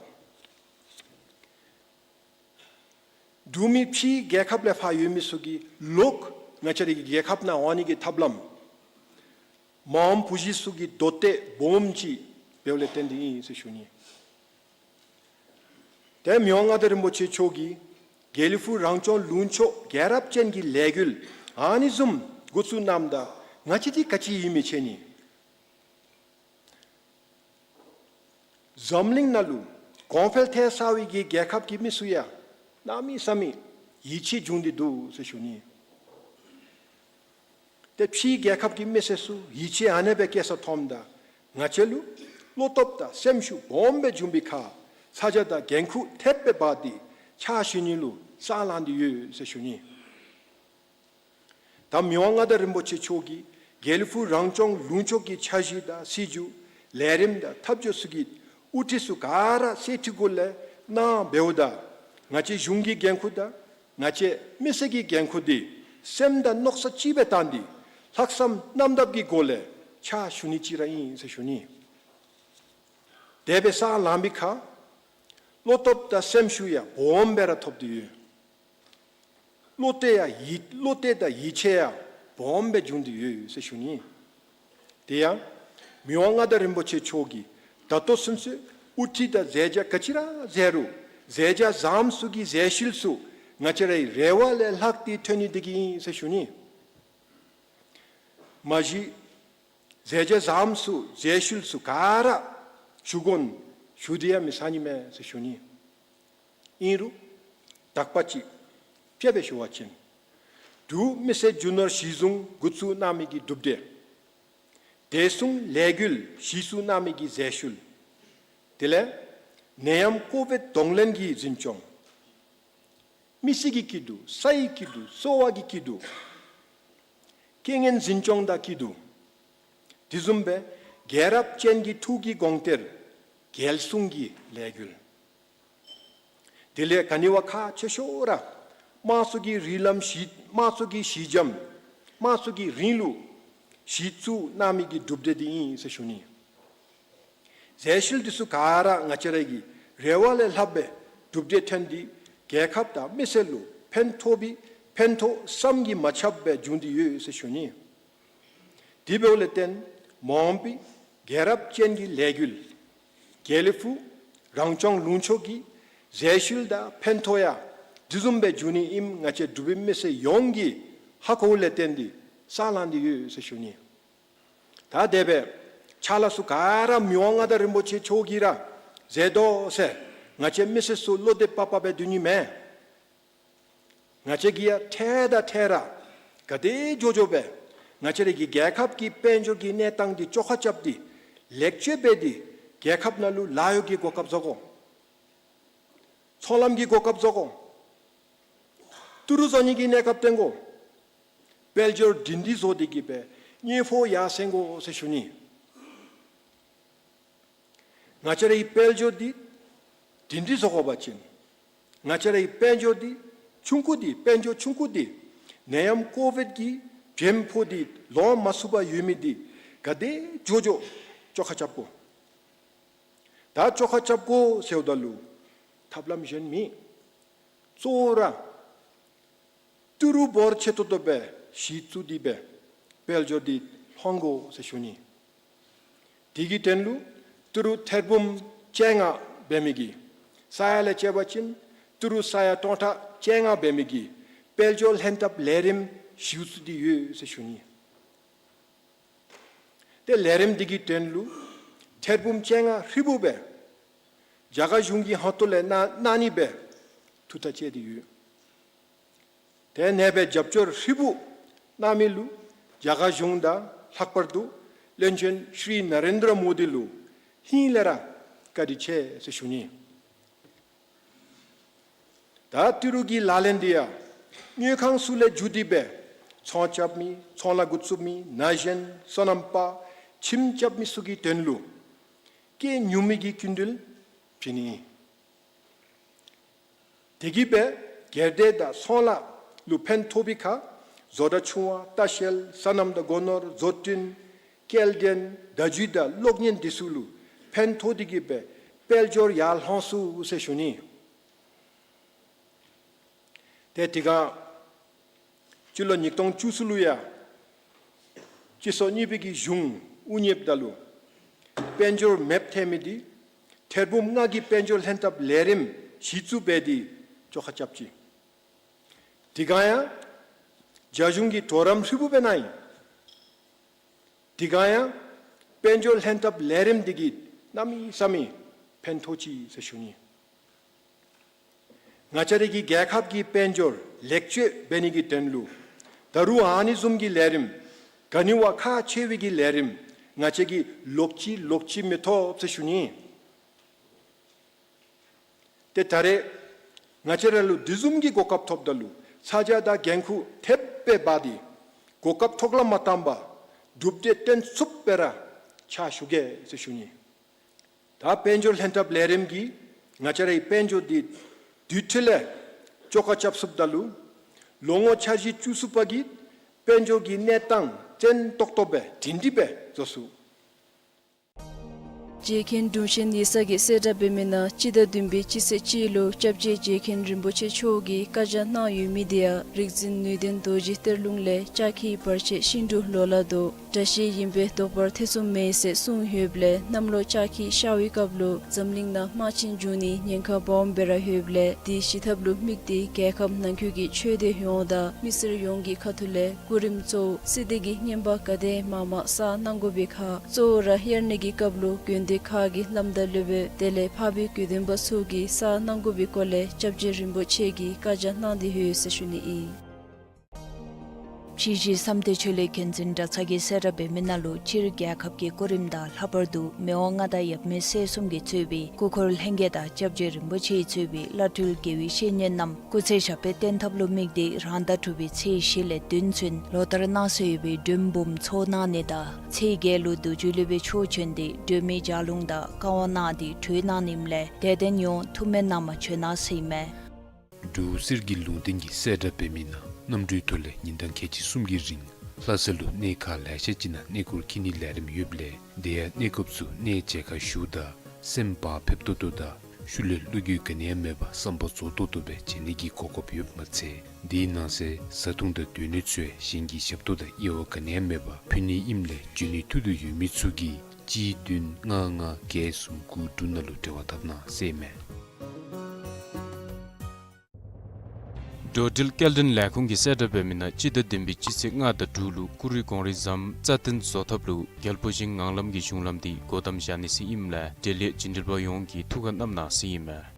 འབྲུག་མི་ཕྱིའི་རྒྱལ་ཁབ་ལས་ཕར་ཡོད་མི་ཚུ་གིས་ལོག་ང་བཅས་རའི་རྒྱལ་ཁབ་ནང་འོང་ནི་གི་ཐབས་ལམ་མ་འོངས་བུ་གཞི་ཚུ་གི་མདོ་སྟོད་སྦོམ་ཅིག་འབདཝ་ལས་བརྟེན་ཏེ་ཨིན་ཟེར་ཞུ་ནི། ཏེ་མི་དབང་མངའ་བདག་རིན་པོ་ཆེ་མཆོག་གིས་དགེ་ལེགས་ཕུག་རང་སྐྱོང་ལུང་ཕྱོགས་རྒྱལ་རབས་ཅན་གྱི་ལས་འགུལ་ཨ་ནི་བཟུམ་འགོ་བཙུགས་གནངམ་ད་ང་བཅས་འདི་ག་ཅི་ཨིན་མི་ཆེ་ནི། འཛམ་གླིང་ནང་ལུ་གོང་འཕེལ་ཐལ་ཚར་བའི་གི་རྒྱལ་ཁབ་ཀྱི་མི་ཚུ་ཡང་གནམ་མེད་ས་མེད་ཡིད་ཆེས་བྱུང་སྟེ་འདུག་ཟེར་ཞུ་ནི། ཏེ་ཕྱིའི་རྒྱལ་ཁབ་ཀྱི་མི་སེར་ཚུ་ཡིད་ཆེས་ཨ་ནེ་སྦེ་བསྐྱེད་ས་མཐོངམ་ད་ང་བཅས་ལུ་བློ་སྟོབས་དང་སེམས་ཤུགས་སྦོམ་སྦེ་བྱུང་བའི་ཁར་ཚ་གྱང་དང་འགན་ཁུར་ཐེབས་སྦེ་འབག་སྟེ་ཕྱག་ཞུ་ནི་ལུ་ས་ལང་སྟེ་ཡོད་ཟེར་ཞུ་ནི། ད་མི་དབང་མངའ་བདག་རིན་པོ་ཆེ་མཆོག་གིས་དགེ་ལེགས་ཕུག་རང་སྐྱོང་ལུང་ཕྱོགས་ཀྱི་འཆར་གཞི་དང་སྲིད་བྱུས་ལས་རིམ་དང་ཐབས་བྱུས་ཚུ་གི་དབུ་ཁྲིད་ཚུ་ག་ར་གསེར་ཁྲི་གུ་ལས་གནང་འབདཝ་ད་ང་བཅས་གཞུང་གི་འགན་ཁུར་དང་ང་བཅས་མི་སེར་གྱི་འགན་ཁུར་འདི་སེམས་དང་མནོ་བསམ་གཅིག་སྦེ་བཏང་སྟེ་ལྷག་བསམ་རྣམ་དག་གི་སྒོ་ལས་ཕྱག་ཞུ་ནི་ཅིག་ར་ཨིན་ཟེར་ཞུ་ནི། དེ་སྦེ་ས་ལང་པའི་ཁར་བློ་སྟོབས་དང་སེམས་ཤུགས་ཡང་སྦོམ་སྦེ་ར་ཐོབ་སྟེ་ཡོད། བློ་གཏད་ཡང་ཡིད་བློ་གཏད་དང་ཡིད་ཆེས་ཡང་སྦོམ་སྦེ་བྱུང་སྟེ་ཡོད་ཟེར་ཞུ་ནི། དེ་ཡང་མི་དབང་མངའ་བདག་རིན་པོ་ཆེ་མཆོག་གིས་ད་ལྟོ་ཚུན་ཚོད་དབུ་ཁྲིད་དང་མཛད་བྱ་ག་ཅི་ར་མཛད་རུང་མཛད་བྱ་བཟངམ་ཚུ་གི་མཛད་ཤུལ་ཚུ་ང་བཅས་རའི་རེ་བ་ལས་ལྷག་སྟེ་ཐོན་ནི་འདི་གིས་ཨིན་ཟེར་ཞུ་ནི། མ་གཞི་མཛད་བྱ་བཟངམ་ཚུ་མཛད་ཤུལ་ཚུ་ག་ར་ཞུ་དགོ་ན་ཞུ་སྟེ་ཡང་མི་ཚར་ནི་མས་ཟེར་ཞུ་ནི། ཨིན་རུང་དག་པ་ཅིག་དཔྱེ་སྦེ་ཞུ་བ་ཅིན་འབྲུག་མི་སེར་རྒྱུ་ནོར་གཞི་བཟུང་འགོ་བཙུགས་གནང་མི་གི་གྲུབ་འབྲས། བདེ་སྲུང་ལས་འགུལ་གཞི་བཙུགས་གནང་མི་གི་མཛད་ཤུལ། དེ་ལས་ནད་ཡམས་ཀོ་བིཌ་གདོང་ལེན་གྱི་འཛིན་སྐྱོང་། མི་ཚེ་གི་སྐྱིད་སྡུག་ས་ཡི་སྐྱིད་སྡུག་འཚོ་བ་གི་སྐྱིད་སྡུག་རྐྱེན་ངན་འཛིན་སྐྱོང་དང་སྐྱིད་སྡུག་དེ་བཟུམ་སྦེ་རྒྱལ་རབས་ཅན་གྱི་ཐུགས་ཀྱི་དགོངས་གཏེར་རྒྱལ་སྲུང་གི་ལས་འགུལ། དེ་ལས་ག་ནི་བ་ཁག་ཆེ་ཤོས་ར་དམངས་གཙོ་གི་རིང་ལམ་གཞི་དམངས་གཙོ་གི་གཞི་འགྱམ་དམངས་གཙོ་གི་རིང་ལུགས་གཞི་བཙུགས་གནང་མི་གི་གྲུབ་འབྲས་འདི་ཨིན་ཟེར་ཞུ་ནི། མཛད་ཤུལ་འདི་ཚུ་ག་ར་ང་བཅས་ར་གི་རེ་བ་ལས་ལྷག་པའི་གྲུབ་འབྲས་ཐོན་ཏེ་རྒྱལ་ཁབ་དང་མི་སེར་ལུ་ཕན་ཐོགས་པའི་ཕན་ཐོགས་བསམ་གྱིས་མ་ཁྱབ་པའི་བྱུང་སྟེ་ཡོད་ཟེར་ཞུ་ནི། དེ་འབདཝ་ལས་བརྟེན་མ་འོངས་པའི་རྒྱལ་རབས་ཅན་གྱི་ལས་འགུལ་དགེ་ལེགས་ཕུག་རང་སྐྱོང་ལུང་ཕྱོགས་ཀྱི་མཛད་ཤུལ་དང་ཕན་ཐོགས་ཡང་དེ་བཟུམ་སྦེ་འབྱུང་ནི་ཨིནམ་ང་བཅས་འབྲུག་པའི་མི་སེར་ཡོངས་ཀྱིས་ཧ་གོཝ་ལས་བརྟེན་ཏེ་ས་ལང་སྟེ་ཡོད་ཟེར་ཞུ་ནི། ད་དེ་སྦེ་ཕྱག་ལཱ་ཚུ་ག་ར་མི་དབང་མངའ་བདག་རིན་པོ་ཆེ་མཆོག་གིས་ར་མཛད་དོ་ཟེར་ང་བཅས་མི་སེར་ཚུ་བློ་བདེ་པག་པ་སྦེ་སྡོད་ནི་མེན། ང་བཅས་ཀྱིས་ཡང་འཕྲལ་དང་འཕྲལ་ར་ག་དེ་མགྱོགས་མགྱོགས་སྦེ་ང་བཅས་རའི་གི་རྒྱལ་ཁབ་ཀྱི་དཔལ་འབྱོར་གྱི་གནས་སྟངས་འདི་བཅོ་ཁ་རྐྱབ་སྟེ་ལེགས་བཅོས་འབད་དེ་རྒྱལ་ཁབ་ནང་ལུ་ལཱ་གཡོག་གི་གོ་སྐབས་བཟོ་དགོ། ཚོང་ལམ་གྱི་གོ་སྐབས་བཟོ་དགོ། ཏི་རུ་བཟོ་ནི་གི་གནས་སྐབས་བཏོན་དགོ། དཔལ་འབྱོར་སྒྲིང་སྒྲི་བཟོ་སྟེ་གི་སྦེ་མཉེས་པོ་ཡར་སེང་དགོ་ཟེར་ཞུ་ནི། ང་བཅས་རའི་དཔལ་འབྱོར་འདི་སྒྲིང་སྒྲི་བཟོ་དགོ་པ་ཅིན་ང་བཅས་རའི་དཔལ་འབྱོར་འདི་ཆུང་ཀུ་འདི་དཔལ་འབྱོར་ཆུང་ཀུ་འདི་ནད་ཡམས་ཀོ་བིཌ་ཀྱི་བེམ་ཕོག་སྟེ་ལོང་མ་ཚུགས་པར་ཡོད་མི་འདི་ག་དེ་མགྱོགས་མགྱོགས་བཅོ་ཁ་རྐྱབ་དགོ། ད་བཅོ་ཁ་རྐྱབ་དགོ་ཟེརཝ་ད་ལུ་ཐབས་ལམ་གཞན་མེད། གཙོ་བོ་ར་ཏི་རུ་འབོར་ཆེ་ཏོག་ཏོ་སྦེ་གཞི་བཙུགས་ཏེ་སྦེ་དཔལ་འབྱོར་འདི་སློང་དགོ་ཟེར་ཞུ་ནི། དེ་གི་དོན་ལུ་ཏི་རུ་ཐེར་འབུམ་བཅོ་ལྔ་འབད་མི་གི་ས་ཡ་ལས་བཅད་པ་ཅིན་ཏི་རུ་ས་ཡ་སྟོང་ཕྲག་བཅོ་ལྔ་འབད་མི་གི་དཔལ་འབྱོར་ལྷན་ཐབས་ལས་རིམ་གཞི་བཙུགས་ཏེ་ཡོད་ཟེར་ཞུ་ནི། ཏེ་ལས་རིམ་འདི་གི་དོན་ལུ་ཐེར་འབུམ་བཅོ་ལྔ་ཧྲིལ་བུ་སྦེ་རྒྱ་གར་གཞུང་གི་ཧོངས་ཏོ་ལས་གནང་གནང་ནི་སྦེ་ཐུགས་ཐག་བཅད་དེ་ཡོད། ཏེ་ཨ་ནེ་སྦེ་རྒྱབ་སྐྱོར་ཧྲིལ་བུ་གནང་མི་ལུ་རྒྱ་གར་གཞུང་དང་ལྷག་པར་དུ་བློན་ཆེན་ཤྲི་ན་རེན་དྲ་མོ་དི་ལུ་ཧིང་ལས་ར་བཀའ་དྲིན་ཆེ་ཟེར་ཞུ་ནི། ད་ཏི་རུ་གི་ལག་ལེན་འདི་ཡང་དངུལ་ཁང་ཚུ་ལས་བརྒྱུད་དེ་སྦེ་ཚོང་རྐྱབ་མི་ཚོང་ལཱ་འགོ་བཙུགས་མི་ན་གཞོན་སོ་ནམ་པ་ཁྱིམ་རྐྱབ་མི་ཚུ་གི་དོན་ལུ་སྐྱེད་ཉུང་མི་གི་སྐྱིན་འགྲུལ་བྱིན་ནི། དེ་གིས་སྦེ་སྒེར་སྡེ་དང་ཚོང་ལཱ་ལུ་ཕན་ཐོགས་པའི་ཁར་བཟོ་གྲྭ་ཆུང་བ་ལྟ་བཤལ་སོ་ནམ་དང་སྒོ་ནོར་བཟོ་སྐྲུན་སྐྱེལ་འདྲེན་བརྡ་བརྒྱུད་དང་གློག་བརྙན་འདི་ཚུ་ལུ་ཕན་ཐོགས་ཏེ་གི་སྦེ་དཔལ་འབྱོར་ཡར་ལྷོངས་ཚུགས་ཟེར་ཞུ་ནི། ཏེ་དེ་སྒང་སྤྱི་ལོ་ཉིས་སྟོང་བཅུ་གསུམ་ལུ་ཡང་སྤྱི་ཚོགས་གཉིས་པའི་གི་གཞུང་དབུ་བརྙེསཔ་ད་ལུ་དཔལ་འབྱོར་མེདཔ་ཐལ་མི་འདི་ཐེར་འབུམ་ལྔ་གི་དཔལ་འབྱོར་ལྷན་ཐབས་ལས་རིམ་གཞི་བཙུགས་འབད་དེ་བཅོ་ཁ་རྐྱབ་ཅི། དེ་སྒང་ཡང་རྒྱ་གཞུང་གིས་གྲོགས་རམ་ཧྲིལ་བུ་སྦེ་གནང་ཡི། དེ་སྒང་ཡང་དཔལ་འབྱོར་ལྷན་ཐབས་ལས་རིམ་འདི་གིས་གནམ་མེད་ས་མེད་ཕན་ཐོགས་ཅི་ཟེར་ཞུ་ནི། ང་བཅས་རའི་གི་རྒྱལ་ཁབ་ཀྱི་དཔལ་འབྱོར་ལེགས་བཅོས་འབད་ནི་གི་དོན་ལུ་ད་རུང་ཨ་ནི་བཟུམ་གྱི་ལས་རིམ་ ག་ནི་བ་ཁག་ཆེ་བའི་གི་ལས་རིམ་ང་བཅས་ཀྱིས་ལོག་ཅི་ལོག་ཅི་མི་ཐོབ་ཟེར་ཞུ་ནི། ཏེ་ད་རེས་ང་བཅས་ར་ལུ་དེ་བཟུམ་གྱི་གོ་སྐབས་ཐོབ་ད་ལུ་ཚ་གྱང་དང་འགན་ཁུར་ཐེབས་སྦེ་འབག་སྟེ་གོ་སྐབས་ཐོག་ལས་མ་བཏང་པར་གྲུབ་འབྲས་སྟོན་ཚུགསཔ་སྦེ་ར་ཕྱག་ཞུ་གེ་ཟེར་ཞུ་ནི། ད་དཔལ་འབྱོར་ལྷན་ཐབས་ལས་རིམ་གྱིས་ང་བཅས་རའི་དཔལ་འབྱོར་འདི་དུས་ཐོག་ལས་བཅོ་ཁ་རྐྱབ་ཚུགསཔ་ད་ལུ་ལོ་ངོ་འཆར་གཞི་བཅུ་གསུམ་པ་གི་དཔལ་འབྱོར་གྱི་གནས་སྟངས་བཙན་ཏོག་ཏོ་སྦེ་སྒྲིང་སྒྲི་སྦེ་བཟོ་ཚུགས། རྗེ་མཁན་དྲུང་ཆེན་ཡིག་ཚང་གི་གསལ་བསྒྲགས་འབད་མི་ནང་སྤྱི་ཟླ་བདུན་པའི་སྤྱི་ཚེས་གཅིག་ལུ་སྐྱབས་རྗེ་རྗེ་མཁན་རིན་པོ་ཆེ་མཆོག་གིས་བཀའ་རྒྱ་གནང་ཡོད་མི་དེ་ཡང་རིག་འཛིན་ནུས་ལྡན་རྡོ་རྗེ་གཏེར་ལུང་ལས་ལྕགས་ཁྱི་བར་ཆད་ཤིན་ཏུ་ལོ་ལ་དོ། དགྲ་ཤེད་ཨིན་པས་དོགས་པ་ཐེ་ཚོམ་མེད་ཟེར་གསུངས་ཡོདཔ་ལས་གནམ་ལོ་ལྕགས་ཁྱི་ཤར་བའི་སྐབས་ལུ་འཛམ་གླིང་ནང་དམག་ཆེན་འབྱུང་ནིའི་ཉེན་ཁ་སྦོམ་སྦེ་ར་ཡོདཔ་ལས་དེའི་བྱེད་ཐབས་ལུ་དམིགས་ཏེ་རྒྱལ་ཁབ་ནང་འཁོད་ཀྱི་ཆོས་སྡེ་ཡོངས་དང་མི་སེར་ཡོངས་ཀྱི་ཁ་ཐུག་ལས་སྐུ་རིམ་གཙོ་བོ་སྲིད་སྡེ་གི་བསྙེན་པ་ག་དེ་མང་མང་བསགས་གནང་དགོ་པའི་ཁར་གཙོ་བོ་ར་དབྱར་གནས་ཀྱི་སྐབས་ལུ་དགོན་སྡེ་ཁག་གི་བླམ་དང་སློབ་དཔོན་དེ་ལས་འཕགས་པའི་དགེ་འདུན་པ་ཚུ་གིས་བསགས་གནང་དགོ་པའི་སྐོར་ལས་སྐྱབས་རྗེ་རིན་པོ་ཆེ་གིས་བཀའ་རྒྱ་གནང་སྟེ་ཡོད་ཟེར་ཞུ་ནི་ཨིན། ཕྱི་རྗེ་བསམ་གཏན་ཆོས་གླིང་མཁན་འཛིན་གྲྭ་ཚང་གི་གསལ་བསྒྲགས་འབད་མི་ནང་ལུ་སྤྱིར་རྒྱལ་ཁབ་ཀྱི་སྐུ་རིམ་དང་ལྷག་པར་དུ་མི་དབང་མངའ་བདག་ཡབ་མེས་སྲས་གསུམ་གྱིས་གཙོས་པའི་སྐུ་འཁོར་ལྷན་རྒྱས་དང་སྐྱབས་རྗེ་རིན་པོ་ཆེས་གཙོས་པའི་བླ་སྤྲུལ་དགེ་བའི་བཤེས་གཉེན་རྣམས་སྐུ་ཚེ་ཞབས་པད་བརྟན་ཐབས་ལུ་དམིགས་ཏེ་རང་ཟླ་དྲུག་པའི་ཚེས་བཞི་ལས་བདུན་ཚུན་ལོ་ལྟར་གནང་སྲོལ་ཡོད་པའི་མགྲོན་འབུམ་ཚོགས་གནང་ནི་དང་ཚེས་བརྒྱད་ལུ་རྡོ་རྗེ་སློབ་དཔོན་མཆོག་བྱོན་ཏེ་སྒྲོལ་མའི་ལྗགས་ལུང་དང་བཀའ་དབང་གནང་སྟེ་གྲོལ་གནང་ནི་ཨིནམ་ལས་དད་ལྡན་ཡོངས་ཐུགས་སྨོན་གནང་པར་བྱོན་གནང་ཟེར་ཨིན་མས། འབྲུག་གསེར་གྱི་ལུང་བསྟན་གྱི་གསལ་བསྒྲགས་འབད་མི་ནང་གནམ་གྲུའི་ཐོག་ལས་ཉིན་གྲངས་ཁལ་གཅིག་གསུམ་གྱི་རིང་ལྷ་ས་ལུ་གནས་ཁག་ལེ་ཤ་ཅིག་ནང་གནས་སྐོར་འཁྱིད་ནིའི་ལས་རིམ་ཡོདཔ་ལས་དེ་ཡང་གནས་སྐབས་སུ་གནས་མཇལ་ཁ་ཞུ་དང་སེམས་བག་ཕེབས་ཏོག་ཏོ་དང་ཤུལ་ལས་བློ་འགྱོད་ག་ནི་ཡང་མེད་པར་བསམ་པ་རྫོགས་ཏོག་ཏོ་སྦེ་མཇལ་ནི་གི་གོ་སྐབས་ཡོདཔ་མ་ཚད་དེའི་ནང་གསེས་བཟའ་འཐུང་དང་སྡོད་གནས་ཚུ་ཡང་གཞན་གྱི་ཞབས་ཏོག་དང་དབྱེ་བ་ག་ནི་ཡང་མེད་པར་ཕུལ་ནི་ཨིནམ་ལས་འབྱོན་ནིའི་ཐུགས་འདོད་ཡོད་མི་ཚུ་གིས་གཅིག་བདུན་ལྔ་ལྔ་བརྒྱད་གསུམ་དགུ་དྲུག་ནང་ལུ་འབྲེལ་བ་འཐབ་གནང་ཟེར་ཨིན་མས། འགྲོ་འགྲུལ་སྐྱེལ་འདྲེན་ལས་ཁུངས་ཀྱི་གསལ་བསྒྲགས་འབད་མི་ནང་སྤྱི་ཟླ་བདུན་པའི་སྤྱི་ཚེས་ལྔ་དང་དྲུག་ལུ་ཀུ་རི་གངས་རི་ཟམ་རྩྭ་ཐང་བཟོ་ཐབས་ལུ་རྒྱལ་པོ་ཆེའི་ངང་ལམ་གྱི་གཞུང་ལམ་འདི་སྒོ་བསྡམ་བཞག་ནི་ཟེར་ཨིནམ་ལས་འབྲེལ་ཡོད་བྱིན་འགྲུལ་པ་ཡོངས་ཀྱིས་ཐུགས་ཁར་བསྣམ་གནང་ཟེར་ཨིན་མས།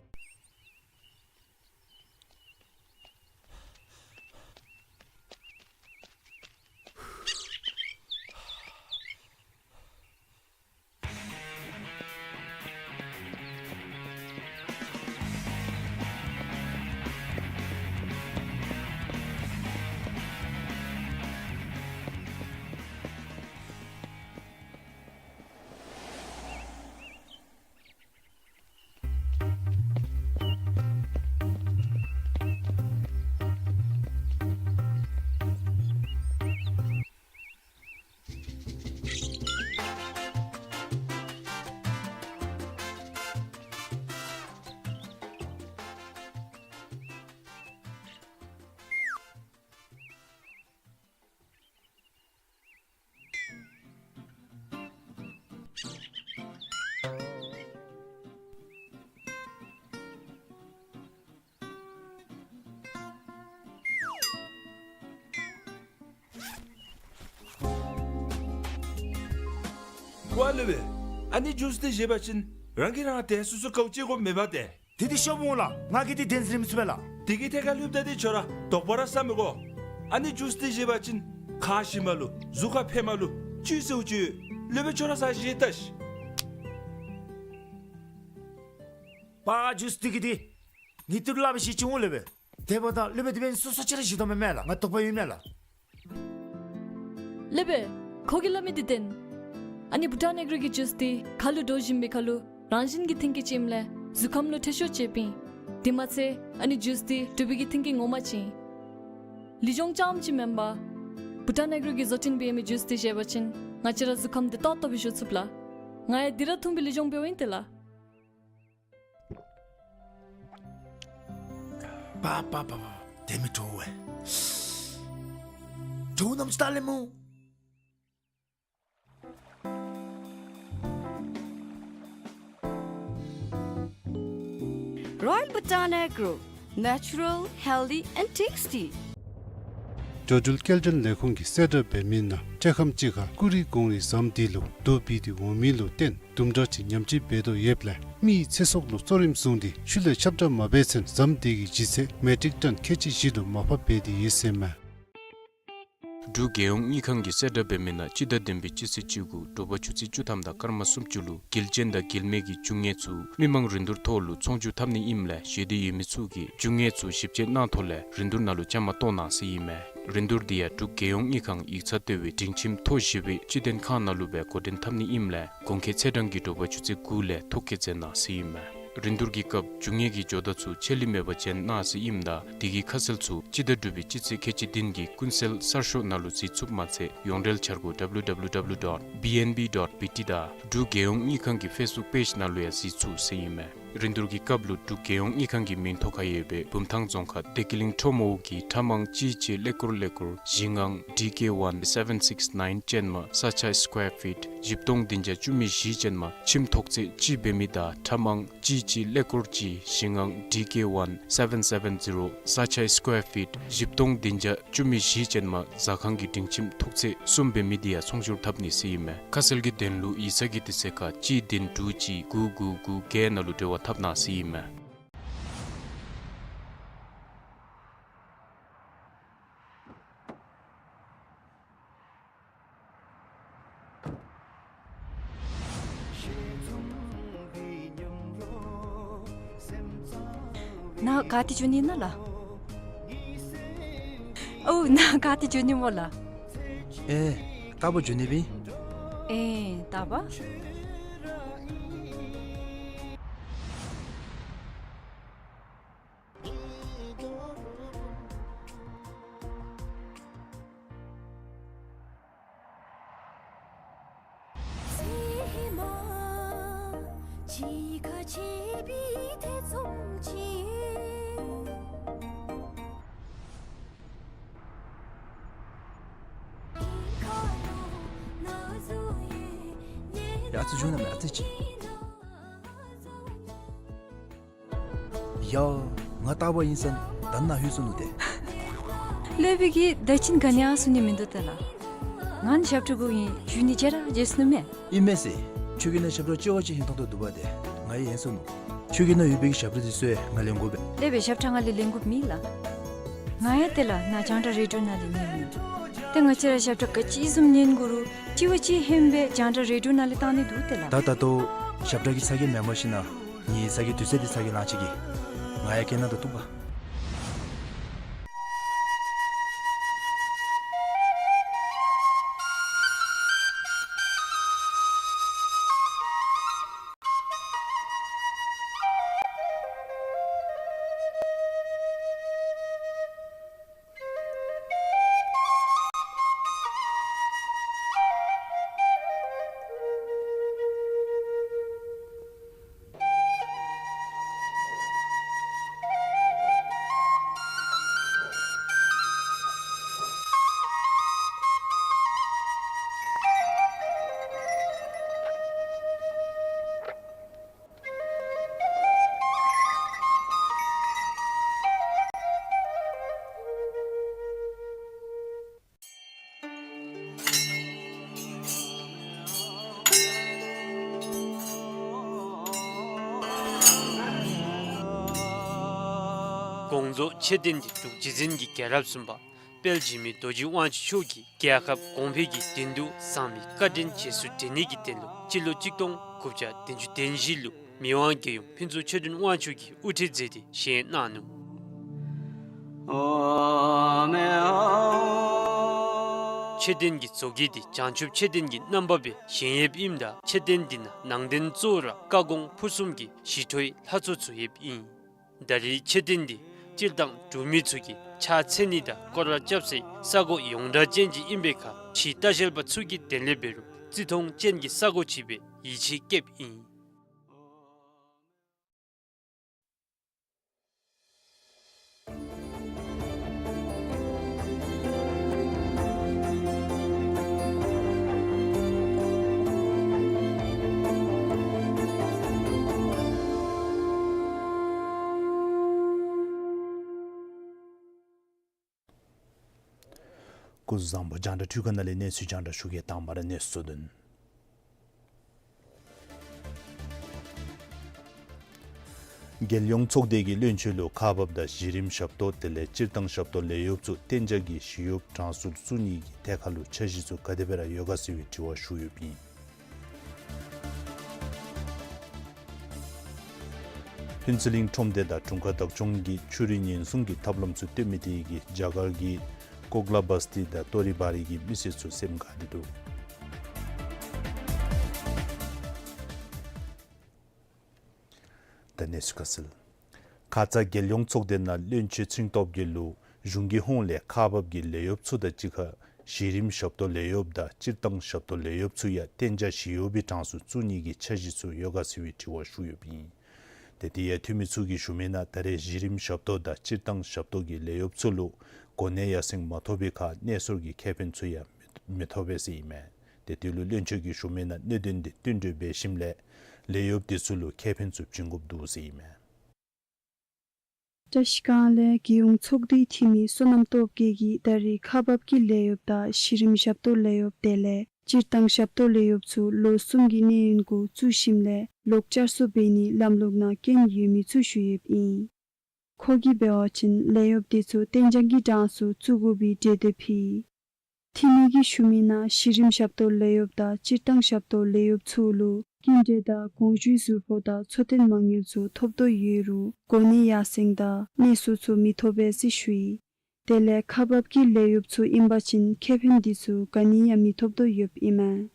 ཝ་ལེ་ཝེ། ཨ་ནི་ཇུས་འདི་བཞེས་པ་ཅིན་རང་གིས་རང་དེ་སོ་སོ་དཀའཝ་སྤྱད་དགོཔ་མེད་པས་ཏེ། དེ་འདི་ཤོབ་འོང་ལགས། ང་གིས་འདི་བདེན་འཛིན་རེ་མི་ཚུགས་པས་ལགས། དེ་གི་ཐད་ཁར་ལྷོདཔ་ད་འདི་ཁྱོད་ར་དོགས་པ་ར་ཟ་མི་དགོ། ཨ་ནི་ཇུས་འདི་བཞེས་པ་ཅིན་ཁ་ཞི་མ་ལུ་གཟུགས་ཁར་ཕན་མ་ལུ་བཅུད་ཟེརཝ་ཅིག་ཡོད། སློབ་དཔོན་ཁྱོད་ར་ཟ་བཞེས་ལྟ་ཤིག། པ་ཇུས་འདི་གིས་འདི་ངེའི་ཏི་རུ་སླབ་པའི་ཤེས་ཅི་འོང་ལེ་བེ། དེ་འབདཝ་ད་སློབ་དཔོན་དེ་འབདན་སོ་སོ་ཅིག་ར་བཞེས་དོ་མེན་མས་ལགས། ང་དོགས་པ་ཡོད་མས་ལགས། སློབ་དཔོན་ཁོ་གིས་སླབ་མི་འདི་བདེན། ཨ་ནི་བྷུ་ཊཱན་ཨེག་རོ་གི་ཇུས་འདི་ཁ་ལུ་འདྲོག་བཞིན་པའི་ཁར་ལུ་རང་བཞིན་གྱི་མཐུན་རྐྱེན་ཅིག་ཨིནམ་ལས་གཟུགས་ཁམས་ལུ་ཐེ་ཤོ་ཅིག་ཡོདཔ་ཨིན། དེ་མ་ཚད་ཨ་ནི་ཇུས་འདི་འབྲུག་པའི་གི་མཐུན་རྐྱེན་ངོ་མ་ཅིག་ཨིན། ལུས་སྦྱོང་རྐྱངམ་ཅིག་མེན་པར་བྷུ་ཊཱན་ཨེག་རོ་གིས་བཟོ་སྐྲུན་འབད་མི་ཇུས་འདི་བཞེས་པ་ཅིན་ང་བཅས་ར་གཟུགས་ཁམས་འདི་ཏོག་ཏོ་སྦེ་བཞུགས་ཚུགས་ལགས། ང་ཡང་འདི་ར་འཐུང་སྦེ་ལུས་སྦྱོང་འབདཝ་ཨིན་ཏེ་ལགས། པ་པ་པ་པ། དེ་མི་དྲོ་བས། དྲོ་ནམ་ཅིག་ལྟ་ལེ་སྨོ། Royal Bhutan Agro, natural, healthy and tasty. འགྲོ་འགྲུལ་སྐྱེལ་འདྲེན་ལས་ཁུངས་ཀྱི་གསལ་བསྒྲགས་འབད་མི་ནང་སྤྲེལ་ཁམས་ཅིག་ཁར་ཀུ་རི་གངས་རི་ཟམ་འདི་ལུ་རྡོ་སྦིས་ཏེ་འོང་མི་ལུ་བརྟེན་དུམ་གྲ་ཅིག་ཉམས་བཅོས་འབད་དོ་ཡོདཔ་ལས་མི་ཡི་ཚེ་སྲོག་ལུ་གཙོ་རིམ་བཟུང་སྟེ་ཤུལ་ལས་ཁྱབ་བསྒྲགས་མ་འབད་ཚུན་ཟམ་འདི་གི་ལྗིད་ཚད་མེ་ཊིག་ཊཱན་ཁལ་གཅིག་བཞི་ལུ་མར་ཕབ་འབད་དེ་ཡོད་ཟེར་མས། འབྲུག་རྒྱལ་ཡོངས་དངུལ་ཁང་གིས་གསལ་བསྒྲགས་འབད་མི་ནང་སྤྱི་ཟླ་བདུན་པའི་སྤྱི་ཚེས་བཅུ་དགུ་དྲོ་པ་ཆུ་ཚོད་བཅུ་ཐམ་དང་སྐར་མ་སུམ་ཅུ་ལུ་དགེ་ལྡན་དང་དགེ་ལས་མེད་ཀྱི་རྒྱུ་དངོས་ཚུ་མི་མང་རིན་བསྡུར་ཐོག་ལུ་ཚོང་བསྒྱུར་འཐབ་ནི་ཨིནམ་ལས་ཞི་བདེ་ཡོད་མི་ཚུ་གིས་རྒྱུ་དངོས་ཚུ་ཞིབ་དཔྱད་གནང་ཐོག་ལས་རིན་བསྡུར་ནང་ལུ་བཅའ་མར་གཏོགས་གནང་ཟེར་ཨིན་མས། རིན་བསྡུར་འདི་ཡང་འབྲུག་རྒྱལ་ཡོངས་དངུལ་ཁང་ཡིག་ཚང་ལྟེ་བའི་སྒྲིང་ཁྱིམ་མཐོ་བཞི་པའི་སྤྱི་དོན་ཁང་ནང་ལུ་སྦེ་འགོ་འདྲེན་འཐབ་ནི་ཨིནམ་ལས་གོང་འཁོད་ཚེས་གྲངས་ཀྱིས་དྲོ་པ་ཆུ་ཚོད་དགུ་ལས་ཐོ་བཀོད་མཛད་གནང་ཟེར་ཨིན་མས། རིན་བསྡུར་གྱི་སྐབས་རྒྱུ་དངོས་ཀྱི་ཇོ་བདག་ཚུ་ཆད་ལུས་མེད་པར་བྱོན་གནང་ཟེར་ཨིནམ་ད་དེ་གི་ཁ་གསལ་ཚུ་སྤྱི་ཟླ་དྲུག་པའི་སྤྱི་ཚེས་ཁལ་གཅིག་བདུན་གྱི་ཀུན་གསལ་གསར་ཤོག་ནང་ལུ་གཟིགས་ཚུགསཔ་མ་ཚད་ཡོངས་འབྲེལ་འཆར་སྒོ་W W W dot B N B dot B T དང་འབྲུག་རྒྱལ་ཡོངས་དངུལ་ཁང་གི་ཕེསི་བུཀ་པེཇ་ནང་ལུ་ཡང་གཟིགས་ཚུགས་ཟེར་ཨིན་མས། རིན་བསྡུར་གྱི་སྐབས་ལུ་འབྲུག་རྒྱལ་ཡོངས་དངུལ་ཁང་གི་མིང་ཐོ་ཁར་ཡོད་པའི་བུམ་ཐང་རྫོང་ཁག་བདེ་སྐྱིད་གླིང་ཁྲོམ་འོག་གི་ཁྲ་མང་གཅིག་གཅིག་ཀླད་ཀོར་ཀླད་ཀོར་བཞི་ལྔ་D K one seven six nine ཅན་མ་ས་ཆ་སི་ཀོར་ཕིཊ་བཞི་སྟོང་བདུན་བརྒྱ་བཅུ་མེད་བཞི་ཅན་མ་ཁྱིམ་ཐོག་ཚད་གཅིག་འབད་མི་དང་ཁྲ་མང་གཅིག་གཅིག་ཀླད་ཀོར་གཅིག་བཞི་ལྔ་D K one seven seven zero ས་ཆ་སི་ཀོར་ཕིཊ་བཞི་སྟོང་བདུན་བརྒྱ་བཅུ་མེད་བཞི་ཅན་མ་ཟ་ཁང་གི་སྒྲིང་ཁྱིམ་ཐོག་ཚད་གསུམ་འབད་མི་འདི་ཡང་ཚོང་བསྒྱུར་འཐབ་ནི་ཟེར་ཨིན་མས། ཁ་གསལ་གྱི་དོན་ལུ་ཡིག་ཚང་གི་དུས་ཚོད་ཁར་གཅིག་བདུན་དྲུག་གཅིག་དགུ་དགུ་དགུ་བརྒྱད་ནང་ལུ་འབྲེལ་བ་འཐབ་གནང་ཟེར་ཨིན་མས། ནཱ་ག་ཏེ་འགྱོ་ནི་ཨིན་ན་ལགས། ཨོ་ནཱ་ག་ཏེ་འགྱོ་ནི་སྨོ་ལགས། ཨེ་རྟག་པར་འགྱོ་ནི་ཨིན་པས། ཨེ་རྟག་པར། ཡ་ཨ་ཙི་བྱུང་ན་མེད་ཨ་ཙི་ཅིག། ཡ། ང་རྟག་པར་ཨིན་ས་ད་ནཱ་ལྷོད་སོ་ནུག་ཏེ། ལྷོད་པའི་གི་ད་ཅི་ག་ནི་ཡང་གསུང་ནི་མིན་འདུག་ཏེ་ལགས། ང་ནི་ཞབས་ཁྲ་དགོ་ཨིན་ཞུ་ནི་བརྗེད་ར་བརྗེད་སོ་ནུག་མས། ཨིན་མས་ཟེར། ཁྱོད་ཀྱི་ནང་ཞབས་ཁྲ་ལྕི་བ་ཅིག་ཧིང་ཐང་ཐོག་འདུག་པ་ཏེ། ང་ཡང་ཧན་སོ་ནུག། ཁྱོད་ཀྱི་ནང་ཡོད་པའི་གི་ཞབས་ཁྲ་དེ་ཚུ་ཡང་ང་ལེན་དགོ་པས། ལྷོད་པའི་ཞབས་ཁྲ་ང་ལས་ལེན་དགོཔ་མེད་ལགས། ང་ཡང་ཏེ་ལགས་ནཱ་རྒྱང་བསྒྲགས་རེ་ཌིའོ་ནང་ལས་ཉན་མི་ཡོད། ཏེ་ང་བཅས་ར་ཞབས་ཁྲ་ག་ཅི་བཟུམ་ཉན་དགོ་རུང་ལྕི་བ་ཅིག་ཧན་སྦེ་རྒྱང་བསྒྲགས་རེ་ཌིའོ་ནང་ལས་བཏང་ནི་འདུག་ཏེ་ལགས། ད་ད་ལྟོ་ཞབས་ཁྲ་གི་ཚ་གྱང་མེན་པར་ཞིན་ན་ངེའི་ཚ་གྱང་དུས་ཚོད་འདི་ཚ་གྱང་ལང་ཅི་གི། ང་ཡང་སྐད་ནང་དུ་གཏུགས་པ། དགོངས་རྫོགས་མཆོད་རྟེན་འདི་འབྲུག་རྗེ་བཙུན་གྱི་རྒྱལ་རབས་གསུམ་པ་དཔལ་འཇིགས་མེད་རྡོ་རྗེ་དབང་ཕྱུག་མཆོག་གིས་རྒྱལ་ཁབ་གོང་འཕེལ་གྱི་དོན་དུ་བཟང་མི་བཀའ་དྲིན་རྗེས་སུ་དྲན་ནི་གི་དོན་ལུ་སྤྱི་ལོ་གཅིག་སྟོང་དགུ་བརྒྱ་བདུན་ཅུ་དོན་བཞི་ལུ་མི་དབང་རྒྱལ་ཡུམ་ཕུན་ཚོགས་ཆོས་སྒྲོན་དབང་ཕྱུག་གིས་དབུ་ཁྲིད་མཛད་དེ་བཞེངས་གནང་ནུག། མཆོད་རྟེན་གྱི་བཟོ་བཀོད་འདི་བྱང་ཆུབ་མཆོད་རྟེན་གྱི་རྣམ་པ་སྦེ་བཞེངས་ཡོདཔ་ཨིནམ་ད་མཆོད་རྟེན་འདི་ནང་ནང་རྟེན་གཙོ་བོ་ར་བཀའ་དགོངས་ཕུར་གསུམ་གྱི་ཞི་ཁྲོའི་ལྷ་ཚོགས་ཚུ་ཡོདཔ་ཨིན། ད་རེས་མཆོད་རྟེན་འདི་སྤྱིར་བཏང་འབྲུག་མི་ཚུ་གིས་ཕྱག་འཚལ་ནི་དང་སྐོར་ར་རྐྱབ་སའི་ས་གོ་ཡོངས་གྲགས་ཅན་ཅིག་ཨིན་པའི་ཁར་ཕྱིའི་ལྟ་བཤལ་པ་ཚུ་གི་དོན་ལས་འབད་རུང་བརྩི་མཐོང་ཅན་གྱི་ས་གོ་ཅིག་སྦེ་ཡིད་ཆེས་བསྐྱེདཔ་ཨིན། སྐུ་གཟུགས་བཟང་པོ། རྒྱང་བསྒྲགས་འཕྲུལ་ཁང་ནང་ལས་གནས་ཚུལ་རྒྱང་བསྒྲགས་ཞུ་གེ། དང་པ་ར་གནས་ཚུལ་དོན། རྒྱལ་ཡོངས་ཚོགས་སྡེ་གིས་བློན་ཆེན་ལུ་ཁག་འབགཔ་དང་གཞི་རིམ་ཞབས་ཏོག་དེ་ལས་སྤྱིར་བཏང་ཞབས་ཏོག་ལས་གཡོགཔ་ཚུ་གཏན་འཇགས་ཀྱི་ཞི་གཡོགཔ་གྲངས་སུ་བཙུགས་ནིའི་ཐད་ཁར་ལུ་འཆར་གཞི་ཚུ་ག་དེ་སྦེ་ར་ཡོད་ག་ཟེར་བའི་དྲི་བ་ཞུ་ཡོདཔ་ཨིན། ཕུན་ཚོགས་གླིང་ཁྲོམ་སྡེ་དང་དྲུང་ཁག་བདག་སྐྱོང་གིས་ཆུ་རུད་ཉེན་སྲུང་གི་ཐབས་ལམ་ཚུ་སྟོན་མི་དེ་གིས་རྒྱ་གར་གྱི་ཀོག་ལ་བསྟི་དང་ཏོ་རི་བ་རི་གི་མི་སེར་ཚུ་སེམས་དགའ་སྟེ་འདུག། ད་གནས་ཚུལ་ཁ་གསལ། ཁ་ཙ་རྒྱལ་ཡོངས་ཚོགས་སྡེ་ནང་བློན་ཆེན་ཚེ་རིང་སྟོབས་རྒྱས་ལུ་གཞུང་གི་ཧོངས་ལས་ཁག་འབག་གི་ལས་གཡོགཔ་ཚུ་དང་གཅིག་ཁར་གཞི་རིམ་ཞབས་ཏོག་ལས་གཡོགཔ་དང་སྤྱིར་བཏང་ཞབས་ཏོག་ལས་གཡོགཔ་ཚུ་ཡང་གཏན་འཇགས་ཞི་གཡོག་པའི་གྲངས་སུ་བཙུགས་ནིའི་འཆར་གཞི་ཚུ་ཡོད་ག་ཟེར་བའི་དྲི་བ་ཞུ་ཡོདཔ་ཨིན། དེ་དེ་ཡང་འཐུས་མི་ཚུ་གིས་ཞུ་མི་ནང་ད་རེས་གཞི་རིམ་ཞབས་ཏོག་དང་སྤྱིར་བཏང་ཞབས་ཏོག་གི་ལས་གཡོགཔ་ཚུ་ལུ་གོ་གནས་ཡར་སེང་མ་ཐོབ་པའི་ཁར་གནས་སོར་གྱི་ཁེ་ཕན་ཚུ་ཡང་མི་ཐོབ་པས་ཟེར་ཨིན་མས། དེ་དེ་ལུ་བློན་ཆེན་གྱིས་ཞུ་མི་ནང་གནད་དོན་དེ་བསྟུན་གྲོས་འབད་ཞིནམ་ལས་ལས་གཡོགཔ་དེ་ཚུ་ལུ་ཁེ་ཕན་ཚུ་བྱིན་དགོཔ་འདུག་ཟེར་ཨིན་མས། བཀྲ་ཤིས་སྒང་ལས་རྒྱལ་ཡོངས་ཚོགས་སྡེའི་འཐུས་མི་བསོད་ནམས་སྟོབས་རྒྱས་ཀྱིས་ད་རེས་ཁག་འབག་གི་ལས་གཡོགཔ་དང་གཞི་རིམ་ཞབས་ཏོག་ལས་གཡོགཔ་དེ་ལས་སྤྱིར་བཏང་ཞབས་ཏོག་ལས་གཡོགཔ་ཚུ་ལོ་གསུམ་གྱི་གནས་ཡུན་གུ་བཙུགས་ཞིནམ་ལས་ལོག་བསྐྱར་གསོ་འབད་ནིའི་ལམ་ལུགས་ནང་སྐྱོན་ཡོད་མི་ཚུ་ཞུ་ཡོདཔ་ཨིན། ཁོ་གིས་འབད་བ་ཅིན་ལས་གཡོགཔ་དེ་ཚུ་གཏན་འཇགས་ཀྱི་གྲངས་སུ་བཙུགས་དགོ་པའི་གྲོས་འདེབས་ཕུལ་ཡི། འཐུས་མི་གིས་ཞུ་མི་ནང་གཞི་རིམ་ཞབས་ཏོག་ལས་གཡོགཔ་དང་སྤྱིར་བཏང་ཞབས་ཏོག་ལས་གཡོགཔ་ཚུ་ལུ་སྐྱིན་འགྲུལ་དང་དགོངས་ཞུའི་ཟུར་ཕོགས་དང་འཚོ་རྟེན་མ་དངུལ་ཚུ་ཐོབ་དོ་ཡོད་རུང་གོ་གནས་ཡར་སེང་དང་གནས་སོར་ཚུ་མི་ཐོབ་པས་ཟེར་ཞུ་ཡི། དེ་ལས་ཁག་འབག་གི་ལས་གཡོགཔ་ཚུ་ཨིན་པ་ཅིན་ཁེ་ཕན་དེ་ཚུ་ག་ནི་ཡང་མི་ཐོབ་དོ་ཡོདཔ་ཨིན་མས།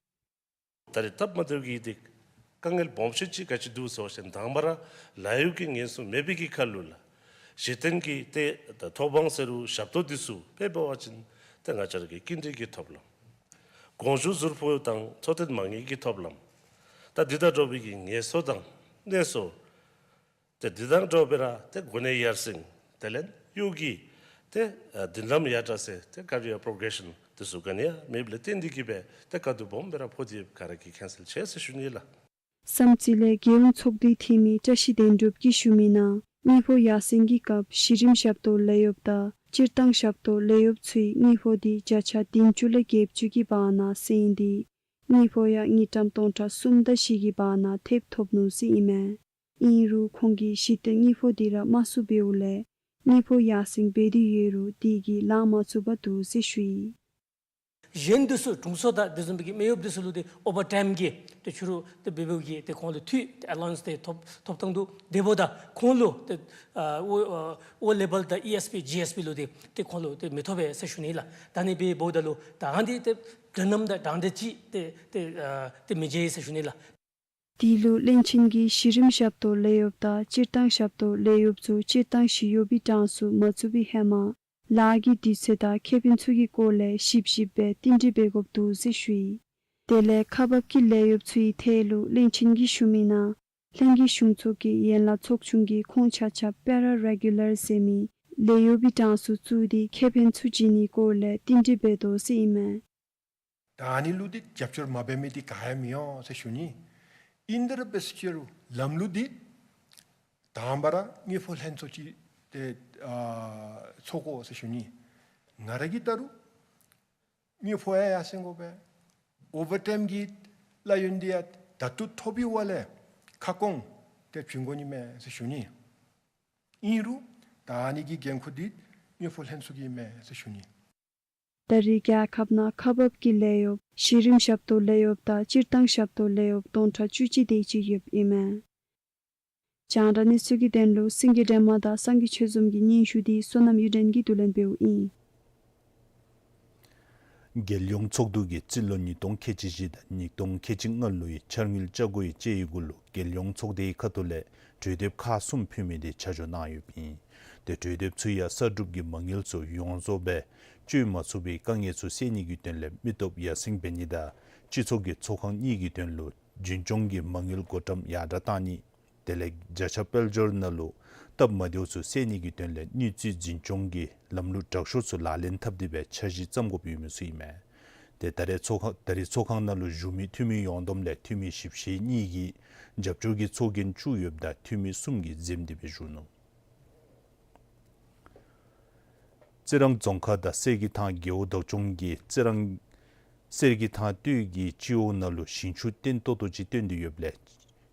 ད་རེས་སྟབས་མ་བདེཝ་གིས་ཏེ་དཀའ་ངལ་སྦོམ་ཤོས་ཅིག་ག་ཅི་འདུག་ཟེར་བ་ཅིན་དང་པ་ར་ལཱ་གཡོག་གི་ཉེན་སྲུང་མེད་པའི་གི་ཁར་ལུ་ལགས། གཞི་རྟེན་གྱི་ཏེ་ད་ཐོབ་དབང་ཟེར་རུང་ཞབས་ཏོག་དེ་ཚུ་དཔེ་འབད་བ་ཅིན་ཏེ་ང་བཅས་ར་གི་སྐྱིན་འགྲུལ་གྱི་ཐོབ་ལམ། དགོངས་ཞུ་ཟུར་ཕོགས་དང་འཚོ་རྟེན་མ་དངུལ་གྱི་ཐོབ་ལམ། ད་འདི་དང་འདྲ་བའི་གི་ངལ་གསོ་དང་གནས་སོར། ཏེ་འདི་དང་འདྲ་བའི་ར་ཏེ་གོ་གནས་ཡར་སེང་དེ་ལས་གཡོག་གི་ཏེ་ཨ་མདུན་ལམ་ཡར་དྲག་ཟེར་ཏེ་ཀེ་རི་ཡར་པོ་རོ་གེ་རེ་ཤཱན་དེ་ཚུ་ག་ནི་ཡང་མེདཔ་ལས་བརྟེན་ཏེ་གིས་སྦེ་ཏེ་དཀའ་སྡུག་སྦོམ་སྦེ་ར་ཕོག་སྟེ་ག་ར་གིས་མཁྱེན་གསལ་ཆེ་ཟེར་ཞུ་ནི་ལགས། བསམ་རྩེ་ལས་རྒྱལ་ཡོངས་ཚོགས་སྡེའི་འཐུས་མི་བཀྲ་ཤིས་བདེན་གྲུབ་ཀྱིས་ཞུ་མི་ནང་དངུལ་ཕོགས་ཡར་སེང་གི་སྐབས་གཞི་རིམ་ཞབས་ཏོག་ལས་གཡོགཔ་དང་སྤྱིར་བཏང་ཞབས་ཏོག་ལས་གཡོགཔ་ཚུའི་དངུལ་ཕོགས་དེ་བརྒྱ་ཆ་བདུན་ཅུ་ལས་བརྒྱད་ཅུ་གི་བར་ན་སེང་སྟེ་དངུལ་ཕོགས་ཡང་དངུལ་ཀྲམ་སྟོང་ཕྲག་གསུམ་དང་བཞི་གི་བར་ན་ཐེབས་ཐོབ་ནུག་ཟེར་ཨིན་མས། ཨིན་རུང་ཁོང་གིས་གཞི་རྟེན་དངུལ་ཕོགས་དེ་ར་དམའ་སུ་འབདཝ་ལས་དངུལ་ཕོགས་ཡར་སེང་འབད་དེ་ཡོད་རུང་དེ་གིས་ལང་མ་ཚུགས་པར་འདུག་ཟེར་ཞུ་ཡི། གཞན་དེ་ཚུ་དྲུང་འཚོ་དང་དེ་བཟུམ་མའི་གི་མེ་ཡོབ་དེ་ཚུ་ལུ་ཏེ་ཨོ་བར་ཊའིམ་གྱི་ཏེ་ཕྱི་རུ་ཏེ་འབད་འབདཝ་གིས་ཏེ་ཁོང་ལུ་འཐུས་ཏེ་ཨ་ལ་ཝན་སི་ཏེ་ཐོབ་ཐོབ་ཐངས་འདུག། དེ་འབདཝ་ད་ཁོང་ལུ་ཏེ་ཨ་ཨོ་ཨ་ཨོ་ལེ་བཱལ་དང་ཨི་ཨེསི་པི་ཇི་ཨེསི་པི་ལུ་ཏེ་ཏེ་ཁོང་ལུ་ཏེ་མི་ཐོབ་པས་ཟེར་ཞུ་ནི་ལགས། ད་ཨ་ནི་སྦེ་འབདཝ་ད་ལུ་ད་ཨ་ནི་ཏེ་དོ་རྣམ་དང་དྲང་བདེན་ཅིག་ཏེ་ཏེ་ཨ་ཏེ་མི་འབྱེད་ཟེར་ཞུ་ནི་ལགས། དེ་ལུ་བློན་ཆེན་གྱིས་གཞི་རིམ་ཞབས་ཏོག་ལས་གཡོགཔ་དང་སྤྱིར་བཏང་ཞབས་ཏོག་ལས་གཡོགཔ་ཚུ་སྤྱིར་བཏང་ཞི་གཡོག་པའི་གྲངས་སུ་མ་བཙུགས་པའི་ཧེ་མ་ལཱ་གི་དུས་ཚོད་དང་ཁེ་ཕན་ཚུ་གི་སྐོར་ལས་ཞིབ་ཞིབ་སྦེ་བསྟུན་གྲོས་འབད་དགོཔ་འདུག་ཟེར་ཞུ་ཡི། དེ་ལས་ཁག་འབག་གི་ལས་གཡོགཔ་ཚུའི་ཐད་ལུ་བློན་ཆེན་གྱིས་ཞུ་མི་ནང་ལྷན་རྒྱས་གཞུང་ཚོགས་ཀྱི་ཡན་ལག་ཚོགས་ཆུང་གིས་ཁོང་ཆ་ཁྱབ་པེ་ར་རེ་གུ་ལར་ཟེར་མི་ལས་གཡོག་པའི་གྲངས་སུ་བཙུགས་ཏེ་ཁེ་ཕན་ཚུ་བྱིན་ནིའི་སྐོར་ལས་བསྟུན་གྲོས་འབད་དོ་ཟེར་ཨིན་མས། ད་ཨ་ནི་ལུ་འདི་རྒྱབ་སྐྱོར་མ་འབད་མི་འདི་ག་ཡང་མི་འོང་ཟེར་ཞུ་ནི། ཨིན་ཏེ་ར་འབད་ཟེར་ཅི་རུང་ལམ་ལུགས་འདི་དང་པ་ར་དངུལ་ཕོགས་ལྷན་ཚོགས་ཅིག་ཏེ་ཨ་ཚོགས་དགོ་ཟེར་ཞུ་ནི། ང་ར་གིས་བལྟ་རུང་དངུལ་ཕོགས་ཡང་ཡར་སེང་དགོ་པས། ཨོ་བར་ཊའིམ་གྱི་ལཱ་ཡོན་འདི་ཡང་ད་ལྟོ་ཐོབ་པའི་བ་ལས་ཁ་སྐོང་ཏེ་བྱིན་དགོ་ནི་མས་ཟེར་ཞུ་ནི། ཨིན་རུང་ད་ཨ་ནི་གི་འགན་ཁུར་འདི་དངུལ་ཕོགས་ལྷན་ཚོགས་ཀྱི་མས་ཟེར་ཞུ་ནི། ད་རེས་རྒྱལ་ཁབ་ནང་ཁག་འབག་གི་ལས་གཡོགཔ་གཞི་རིམ་ཞབས་ཏོག་ལས་གཡོགཔ་དང་སྤྱིར་བཏང་ཞབས་ཏོག་ལས་གཡོགཔ་སྟོང་ཕྲག་བཅུ་གཅིག་དེ་ཅིག་ཡོདཔ་ཨིན་མས། རྒྱང་བསྒྲགས་གནས་ཚུལ་གྱི་དོན་ལུ་སེང་གེ་སྒྲོལ་མ་དང་སངས་རྒྱས་ཆོས་འཛོམས་ཀྱི་སྙན་ཞུ་འདི་བསོད་ནམས་གཡུ་སྒྲོན་གྱིས་བསྡུ་ལེན་འབདཝ་ཨིན། རྒྱལ་ཡོངས་ཚོགས་འདུ་གིས་རྩིས་ལོ་ཉིས་སྟོང་ཁལ་གཅིག་བཞི་དང་ཉིས་སྟོང་ཁལ་གཅིག་ལྔ་ལོའི་འཆར་དངུལ་བཅའ་སྒོ་ཡི་དཔྱད་ཡིག་གུ་ལུ་རྒྱལ་ཡོངས་ཚོགས་སྡེའི་ཁ་ཐུག་ལས་གྲོས་འདེབས་ཁག་གསུམ་ཕུལ་མི་དེ་ཆ་འཇོག་གནང་ཡོདཔ་ཨིན། ཏེ་གྲོས་འདེབས་ཚུ་ཡང་གསར་སྒྲུབ་ཀྱི་མ་དངུལ་ཚུ་ཡོངས་རྫོགས་སྦེ་སྤྱོད་མ་ཚུགས་པའི་དཀའ་ངལ་ཚུ་སེལ་ནི་གི་དོན་ལས་མི་སྟོབས་ཡར་སེང་འབད་ནི་དང་སྤྱི་ཚོགས་ཀྱི་ཚོགས་ཁང་གཉིས་ཀྱི་དོན་ལུ་རྒྱུན་སྐྱོང་གི་མ་དངུལ་བགོ་བཀྲམ་ཡར་དྲག་གཏང་ནི། དེ་ལས་བརྒྱ་ཆ་དཔལ་འབྱོར་ནང་ལུ་སྟབས་མ་བདེཝ་ཚུ་སེལ་ནི་གི་དོན་ལས་དངུལ་རྩིས་འཛིན་སྐྱོང་གི་ལམ་ལུགས་དྲག་ཤོས་ཚུ་ལག་ལེན་འཐབ་སྟེ་སྦེ་འཆར་གཞི་བརྩམ་དགོཔ་ཡོད་མི་ཚུ་ཨིན་མས། ཏེ་ད་རེས་ཚོགས་ཁང་ད་རེས་ཚོགས་ཁང་ནང་ལུ་བཞུགས་མི་འཐུས་མི་ཡོངས་བསྡོམས་ལས་འཐུས་མི་བཞི་བཅུ་ཞེ་གཉིས་ཀྱིས་རྒྱབ་སྐྱོར་གྱི་ཚོགས་རྒྱན་བཙུགས་ཡོདཔ་ད་འཐུས་མི་གསུམ་གྱིས་འཛེམ་སྟེ་སྦེ་བཞུགས་ནུག། རྩི་རང་རྫོང་ཁག་དང་གསེར་གྱི་ཐང་རྒེད་འོག་བདག་སྐྱོང་གིས་རྩི་རང་གསེར་གྱི་ཐང་སྟོད་ཀྱི་སྤྱི་འོག་ནང་ལུ་ཞིང་ཆུ་བརྟན་ཏོག་ཏོ་ཅིག་བཏོན་ཏེ་ཡོདཔ་ལས་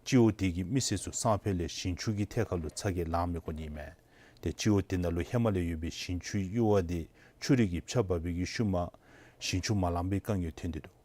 སྤྱི་འོག་དེ་གི་མི་སེར་ཚུ་སང་ཕོད་ལས་ཞིང་ཆུ་གི་ཐད་ཁར་ལུ་ཚ་གྱང་ལང་མི་དགོ་ནི་ཨིན་མས། ཏེ་སྤྱི་འོག་དེ་ནང་ལུ་ཧེ་མ་ལས་ཡོད་པའི་ཞིང་ཆུའི་གཡུར་བ་དེ་ཆུ་རུད་ཀྱིས་ཕྱགས་འབག་པའི་གི་ཤུལ་མ་ཞིང་ཆུ་མ་ལང་པའི་དཀའ་ངལ་ཐོན་ཏེ་འདུག།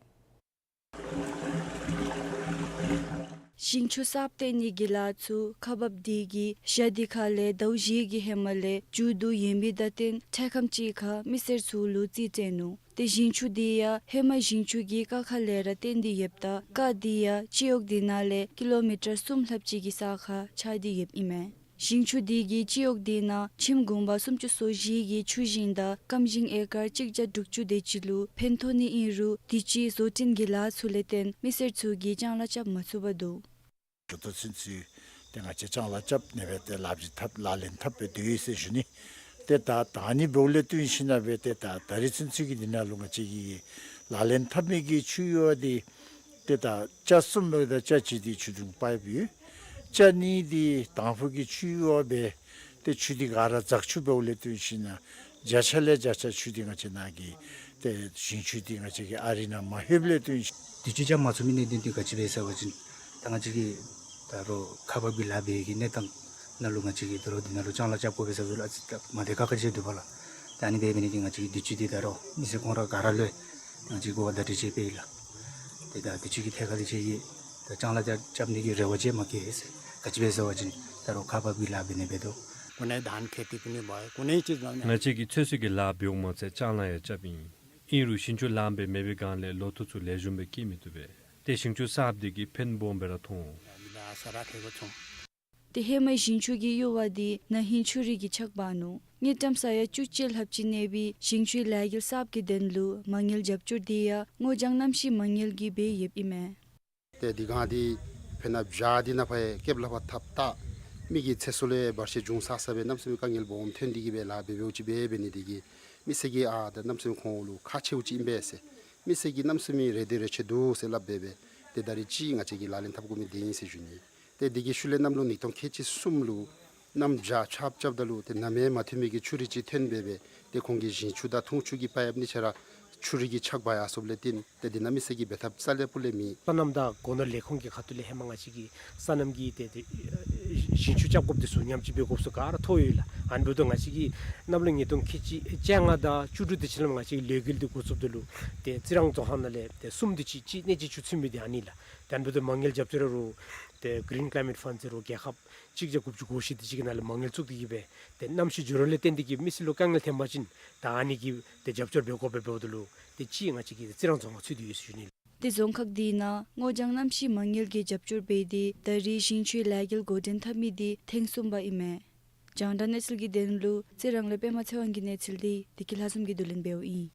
ཞིང་ཆུ་གསརཔ་བཏོན་ནི་གི་ལཱ་ཚུ་ཁག་འབགཔ་དེ་གིས་ཞག་དེ་ཁར་ལས་ཟླཝ་བཞི་གི་ཧེ་མ་ལས་མཇུག་བསྡུ་ཡོད་མི་དང་བསྟུན་འཕྲལ་ཁམས་ཅིག་ཁར་མི་སེར་ཚུ་ལུ་རྩིས་སྤྲོད་ནུག། ཏེ་ཞིང་ཆུ་དེ་ཡང་ཧེ་མ་ཞིང་ཆུ་གི་རྐ་ཁ་ལས་ར་བཏོན་ཏེ་ཡོདཔ་ད་རྐ་དེ་ཡང་སྤྱི་འོག་དེ་ནང་ལས་ཀི་ལོ་མི་ཊར་གསུམ་ལྷགཔ་ཅིག་གི་ས་ཁར་ཆགས་ཏེ་ཡོདཔ་ཨིན་མས། ཞིང་ཆུ་དེ་གིས་སྤྱི་འོག་དེ་ནང་ཁྱིམ་གུང་པ་སུམ་ཅུ་སོ་བཞི་གི་ཆུ་ཞིང་དང་སྐམ་ཞིང་ཨེ་ཀར་གཅིག་བརྒྱ་དྲུག་ཅུ་དེ་ཅིག་ལུ་ཕན་ཐོགས་ནི་ཨིན་རུང་དུས་ཅི་བཟོ་སྐྲུན་གྱི་ལཱ་ཚུ་ལས་བརྟེན་མི་སེར་ཚུ་གིས་ཅང་ལཱ་རྐྱབ་མ་ཚུགས་པར་འདུག། ད་ལྟོ་ཚུན་ཚོད་ཏེ་ང་བཅས་ཅང་ལཱ་རྐྱབ་ནི་སྦེ་ཏེ་ལཱ་བྱེད་འཐབ་ལག་ལེན་འཐབ་སྦེ་སྡོད་ཡི་ཟེར་ཞུ་ནི། ཏེ་ད་ད་ཨ་ནི་འབདཝ་ལས་བརྟེན་ཞིན་ན་སྦེ་ཏེ་ད་ད་རིས་ཚུན་ཚོད་ཀྱི་འདི་ནང་ལུ་ང་བཅས་ཀྱིས་ལག་ལེན་འཐབ་མི་གི་ཆུ་གཡུར་བ་འདི་ཏེ་ད་ཅ་གསུམ་འབདཝ་ད་ཅ་གཅིག་འདི་ཆུ་དུང་པའིཔ་ཡོད། ཅ་གཉིས་འདི་དང་ཕུ་གི་ཆུ་གཡུར་བ་སྦེ་ཏེ་ཆུ་འདི་ག་ར་འཛག་ཆུ་འབདཝ་ལས་བརྟེན་ཞིན་ན་བརྒྱ་ཆ་ལས་བརྒྱ་ཆ་ཆུ་འདི་ང་བཅས་ནཱ་གི་ཏེ་ཞིང་ཆུ་འདི་ང་བཅས་ཀྱི་ཨ་རི་ནང་མ་ལྷོདཔ་ལས་བརྟེན་ཞིན་ན་དུས་ཅི་རྐྱབ་མ་ཚུགས་མི་གནད་དོན་འདི་ག་ཅི་སྦེ་ཟེར་བ་ཅིན་ད་ང་བཅས་ཀྱི་ད་རུང་ཁག་འབག་པའི་ལཱ་འབད་བའི་གི་གནས་སྟངས་ནང་ལུ་ང་བཅས་ཀྱིས་ད་རུང་འདི་ནང་ལུ་ཅང་ལཱ་རྐྱབ་དགོ་པས་ཟེར་བ་ལུ་ཨ་ཙི་ད་མ་བདེ་ཁག་ཁ་ཅིག་འདུག་པ་ལགས། ད་ཨ་ནི་འབད་འབད་ནི་འདི་ང་བཅས་ཀྱིས་དུས་ཅི་འདི་ད་རུང་མི་སེར་ཁོང་ར་ག་ར་ལུ་ང་བཅས་ཀྱིས་གོ་བ་བརྡ་སྤྲོད་ཅིག་འབད་ཡི་ལགས། ཏེ་ད་དུས་ཅི་གི་ཐད་ཁར་འདི་ཅིག་གིས་ད་ཅང་ལཱ་རྐྱབ་ནི་གི་རེ་བ་ཅིག་མ་བསྐྱེད་ཟེར། ག་ཅི་སྦེ་ཟེར་བ་ཅིན་ད་རུང་ཁག་འབག་པའི་ལཱ་འབད་ནི་འབད་དོ། कुनै धान खेती पनि भयो, कुनै चिज नहुने। ང་བཅས་ཀྱིས་ཚོད་བསྲེ་གི་ལཱ་འབདཝ་མ་ཚད་ཅང་ལཱ་ཡང་རྐྱབ་ཨིན། ཨིན་རུང་ཞིང་ཆུ་ལངམ་སྦེ་མེད་པའི་སྒང་ལས་ལོ་ཐོག་ཚུ་ལེགས་ཤོམ་སྦེ་སྐྱེ་མི་ཚུགས་པས། ཏེ་ཞིང་ཆུ་གསརཔ་འདི་གིས་ཕན་སྦོམ་སྦེ་ར་ཐོགས་འོང་། ཏེ་ཧེ་མ་ཞིང་ཆུ་གི་གཡུར་བ་འདི་ན་ཧིང་ཆུ་རུད་ཀྱིས་ཕྱགས་འབག་ནུག། དངུལ་ཀྲམ་ས་ཡ་བཅུ་གཅིག་ལྷགཔ་ཅིག་གནས་པའི་ཞིང་ཆུའི་ལས་འགུལ་གསརཔ་གི་དོན་ལུ་མ་དངུལ་རྒྱབ་སྐྱོར་འདི་ཡང་སྔོ་ལྗང་གནམ་གཤིས་མ་དངུལ་གྱིས་འབད་ཡོདཔ་ཨིན་མས། ཏེ་དེ་སྒང་འདི་དཔེར་ན་བྱཱ་འདི་ནང་ཕར་ཡང་རྐྱབ་ལ་ཕར་འཐབ་ད་མི་གི་ཚེ་སྲོག་ལུ་བར་ཆད་འབྱུང་ས་ས་སྦེ་གནམ་མེད་ས་མེད་དཀའ་ངལ་སྦོམ་ཐོན་ཏེ་གིས་སྦེ་ལཱ་འབད་འབདཝ་ཅིག་འབད་འབད་ནི་འདི་གིས་མི་སེར་གྱིས་ཨ་ད་གནམ་མེད་ས་མེད་ཁོང་ལུ་ཁག་ཆེཝ་ཅིག་ཨིན་པས་ཟེར། མི་སེར་གྱིས་གནམ་མེད་ས་མེད་རེ་འདོད་རེ་ཆེ་འདུག་ཟེར་སླབ་སྦེ་སྦེ་ཏེ་ད་རིས་ཅིག་ང་བཅས་ཀྱིས་ལག་ལེན་འཐབ་དགོ་མི་འདི་ཨིན་ཟེར་ཞུ་ནི། ཏེ་འདི་གི་ཤུལ་ལས་གནམ་ལོ་ཉིས་སྟོང་ཁལ་གཅིག་གསུམ་ལུ་གནམ་བྱཱ་ཆརཔ་རྐྱབ་ད་ལུ་ཏེ་ན་མེ་མ་ཐོན་མི་གི་ཆུ་རུད་ཅིག་ཐོན་སྦེ་སྦེ་ཏེ་ཁོང་གི་ཞིང་ཆུ་དང་འཐུང་ཆུ་གི་པའིཔ་གཉིས་ཆ་ར་ཆུ་རུད་ཀྱིས་ཕྱགས་འབག་ཡར་སོཔ་ལས་བརྟེན་ཏེ་འདི་ནང་མི་སེར་གྱི་འབད་འཐབ་རྩ་ལས་སྤུ་ལས་མེད། སོ་ནམ་དང་སྒོ་ནོར་ལས་ཁུངས་ཀྱི་ཁ་ཐུག་ལས་ཧེ་མ་ང་བཅས་ཀྱིས་སོ་ནམ་གྱི་ཏེ་ཏེ་ཞིང་ཆུ་རྐྱབ་དགོཔ་འདི་ཚུ་ཉམས་བཅོས་འབད་དགོཔ་ཚུ་ག་ར་ཐོབ་ཡོད་ལགས། ཨ་ནི་འབདཝ་ད་ང་བཅས་ཀྱིས་གནམ་ལོ་ཉིས་སྟོང་ཁལ་གཅིག་བཅོ་ལྔ་དང་བཅུ་དྲུག་དེ་ཅིག་ལུ་ང་བཅས་ཀྱི་ལས་འགུལ་འདི་འགོ་བཙུགསཔ་ད་ལུ་ཏེ་རྩི་རང་རྫོང་ཁག་ནང་ལས་ཏེ་གསུམ་དེ་ཅིག་གཅིག་གནས་གཅིག་ཆུ་ཚུད་མི་འདི་ཨ་ནི་ལགས། ཏེ་ཨ་ནི་འབདཝ་ད་མ་དངུལ་རྒྱབ་སྐྱོར་རུང་ཏེ་Green Climate Fund ཟེར་རུང་རྒྱལ་ཁབ་གཅིག་བརྒྱ་དགུ་བཅུ་གོ་བཞི་དེ་ཅིག་གི་ནང་ལས་མ་དངུལ་བཙུགས་ཏེ་གིས་སྦེ་ཏེ་གནམ་གཤིས་འགྱུར་བ་ལས་བརྟེན་ཏེ་གིས་མི་སེར་ལུ་དཀའ་ངལ་ཐོན་པ་ཅིན་ད་ཨ་ནི་གི་ཏེ་རྒྱབ་སྐྱོར་འབད་དགོ་པས། འབདཝ་ད་ལུ་ཏེ་གཅིག་ང་བཅས་ཀྱི་རྩི་རང་རྫོང་ཁག་ཚུད་དེ་ཡོད་ཟེར་ཞུ་ནི། ཏེ་རྫོང་ཁག་འདི་ནང་སྔོ་ལྗང་གནམ་གཤིས་མ་དངུལ་གྱིས་རྒྱབ་སྐྱོར་འབད་དེ་ད་རིས་ཞིང་ཆུའི་ལས་འགུལ་འགོ་འདྲེན་འཐབ་མི་འདི་ཐེངས་གསུམ་པ་ཨིན་མས། རྒྱང་བསྒྲགས་གནས་ཚུལ་གྱི་དོན་ལུ་རྩི་རང་ལས་པདྨ་ཚེ་དབང་གི་གནས་ཚུལ་འདི་བདེ་སྐྱིད་ལྷ་འཛོམས་ཀྱིས་བསྡུ་ལེན་འབདཝ་ཨིན།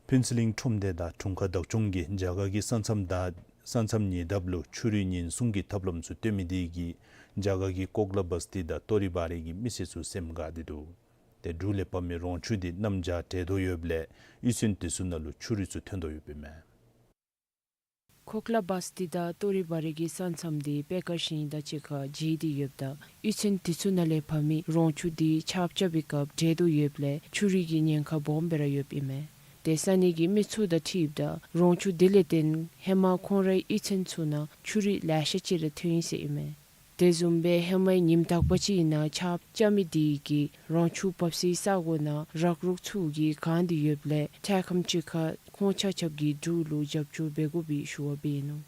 ཕུན་ཚོགས་གླིང་ཁྲོམ་སྡེ་དང་འཁྲུངས་སྐར་བདག་སྐྱོང་གིས་རྒྱ་གར་གྱི་ས་མཚམས་དང་ས་མཚམས་ཉེ་འདབས་ལུ་ཆུ་རུད་ཉེན་སྲུང་གི་ཐབས་ལམ་ཚུ་བཏོན་མི་དེ་གིས་རྒྱ་གར་གྱི་ཀོག་ལ་བསྟི་དང་ཏོ་རི་བ་རི་གི་མི་སེར་ཚུ་སེམས་དགའ་སྟེ་འདུག། ཏེ་འབྲུག་ལས་འབབ་མི་རོང་ཆུ་དེ་གནམ་བྱཱར་འདྲེས་དོ་ཡོདཔ་ལས་གཡུས་ཚན་དེ་ཚུ་ནང་ལུ་ཆུ་རུད་ཚུ་ཐོན་དོ་ཡོདཔ་ཨིན་མས། ཀོག་ལ་བསྟི་དང་ཏོ་རི་བ་རི་གི་ས་མཚམས་དེ་པེ་ཀར་ཞིང་དང་གཅིག་ཁར་འབྱེལ་ཏེ་ཡོདཔ་ད་གཡུས་ཚན་དེ་ཚུ་ནང་ལས་འབབ་མི་རོང་ཆུ་དེ་ཆརཔ་རྐྱབ་པའི་སྐབས་འདྲེས་དོ་ཡོདཔ་ལས་ཆུ་རུད་ཀྱི་ཉེན་ཁ་སྦོམ་སྦེ་ར་ཡོདཔ་ཨིན་མས། ཏེ་ས་གནས་ཀྱི་མི་ཚུ་དང་འཁྲིལཝ་ད་རོང་ཆུ་དེ་ལས་བརྟེན་ཧེ་མ་ཁོང་རའི་གཡུས་ཚན་ཚུ་ནང་ཆུ་རུད་ལེ་ཤ་ཅིག་ར་ཐོན་ཡི་ཟེར་ཨིན་མས། དེ་བཟུམ་སྦེ་ཧེ་མའི་ཉིནམ་དག་པ་ཅིག་ནང་ཆརཔ་རྐྱབ་མི་དེ་གིས་རོང་ཆུ་འབབ་སའི་ས་གོ་ནང་རག་རོག་ཚུ་གིས་གང་སྟེ་ཡོདཔ་ལས་འཕྲལ་ཁམས་ཅིག་ཁར་ཁོང་ཆ་ཁྱབ་ཀྱིས་འབྲུག་ལུ་རྒྱབ་སྐྱོར་འབད་དགོ་པའི་ཞུ་བ་འབད་ནུག།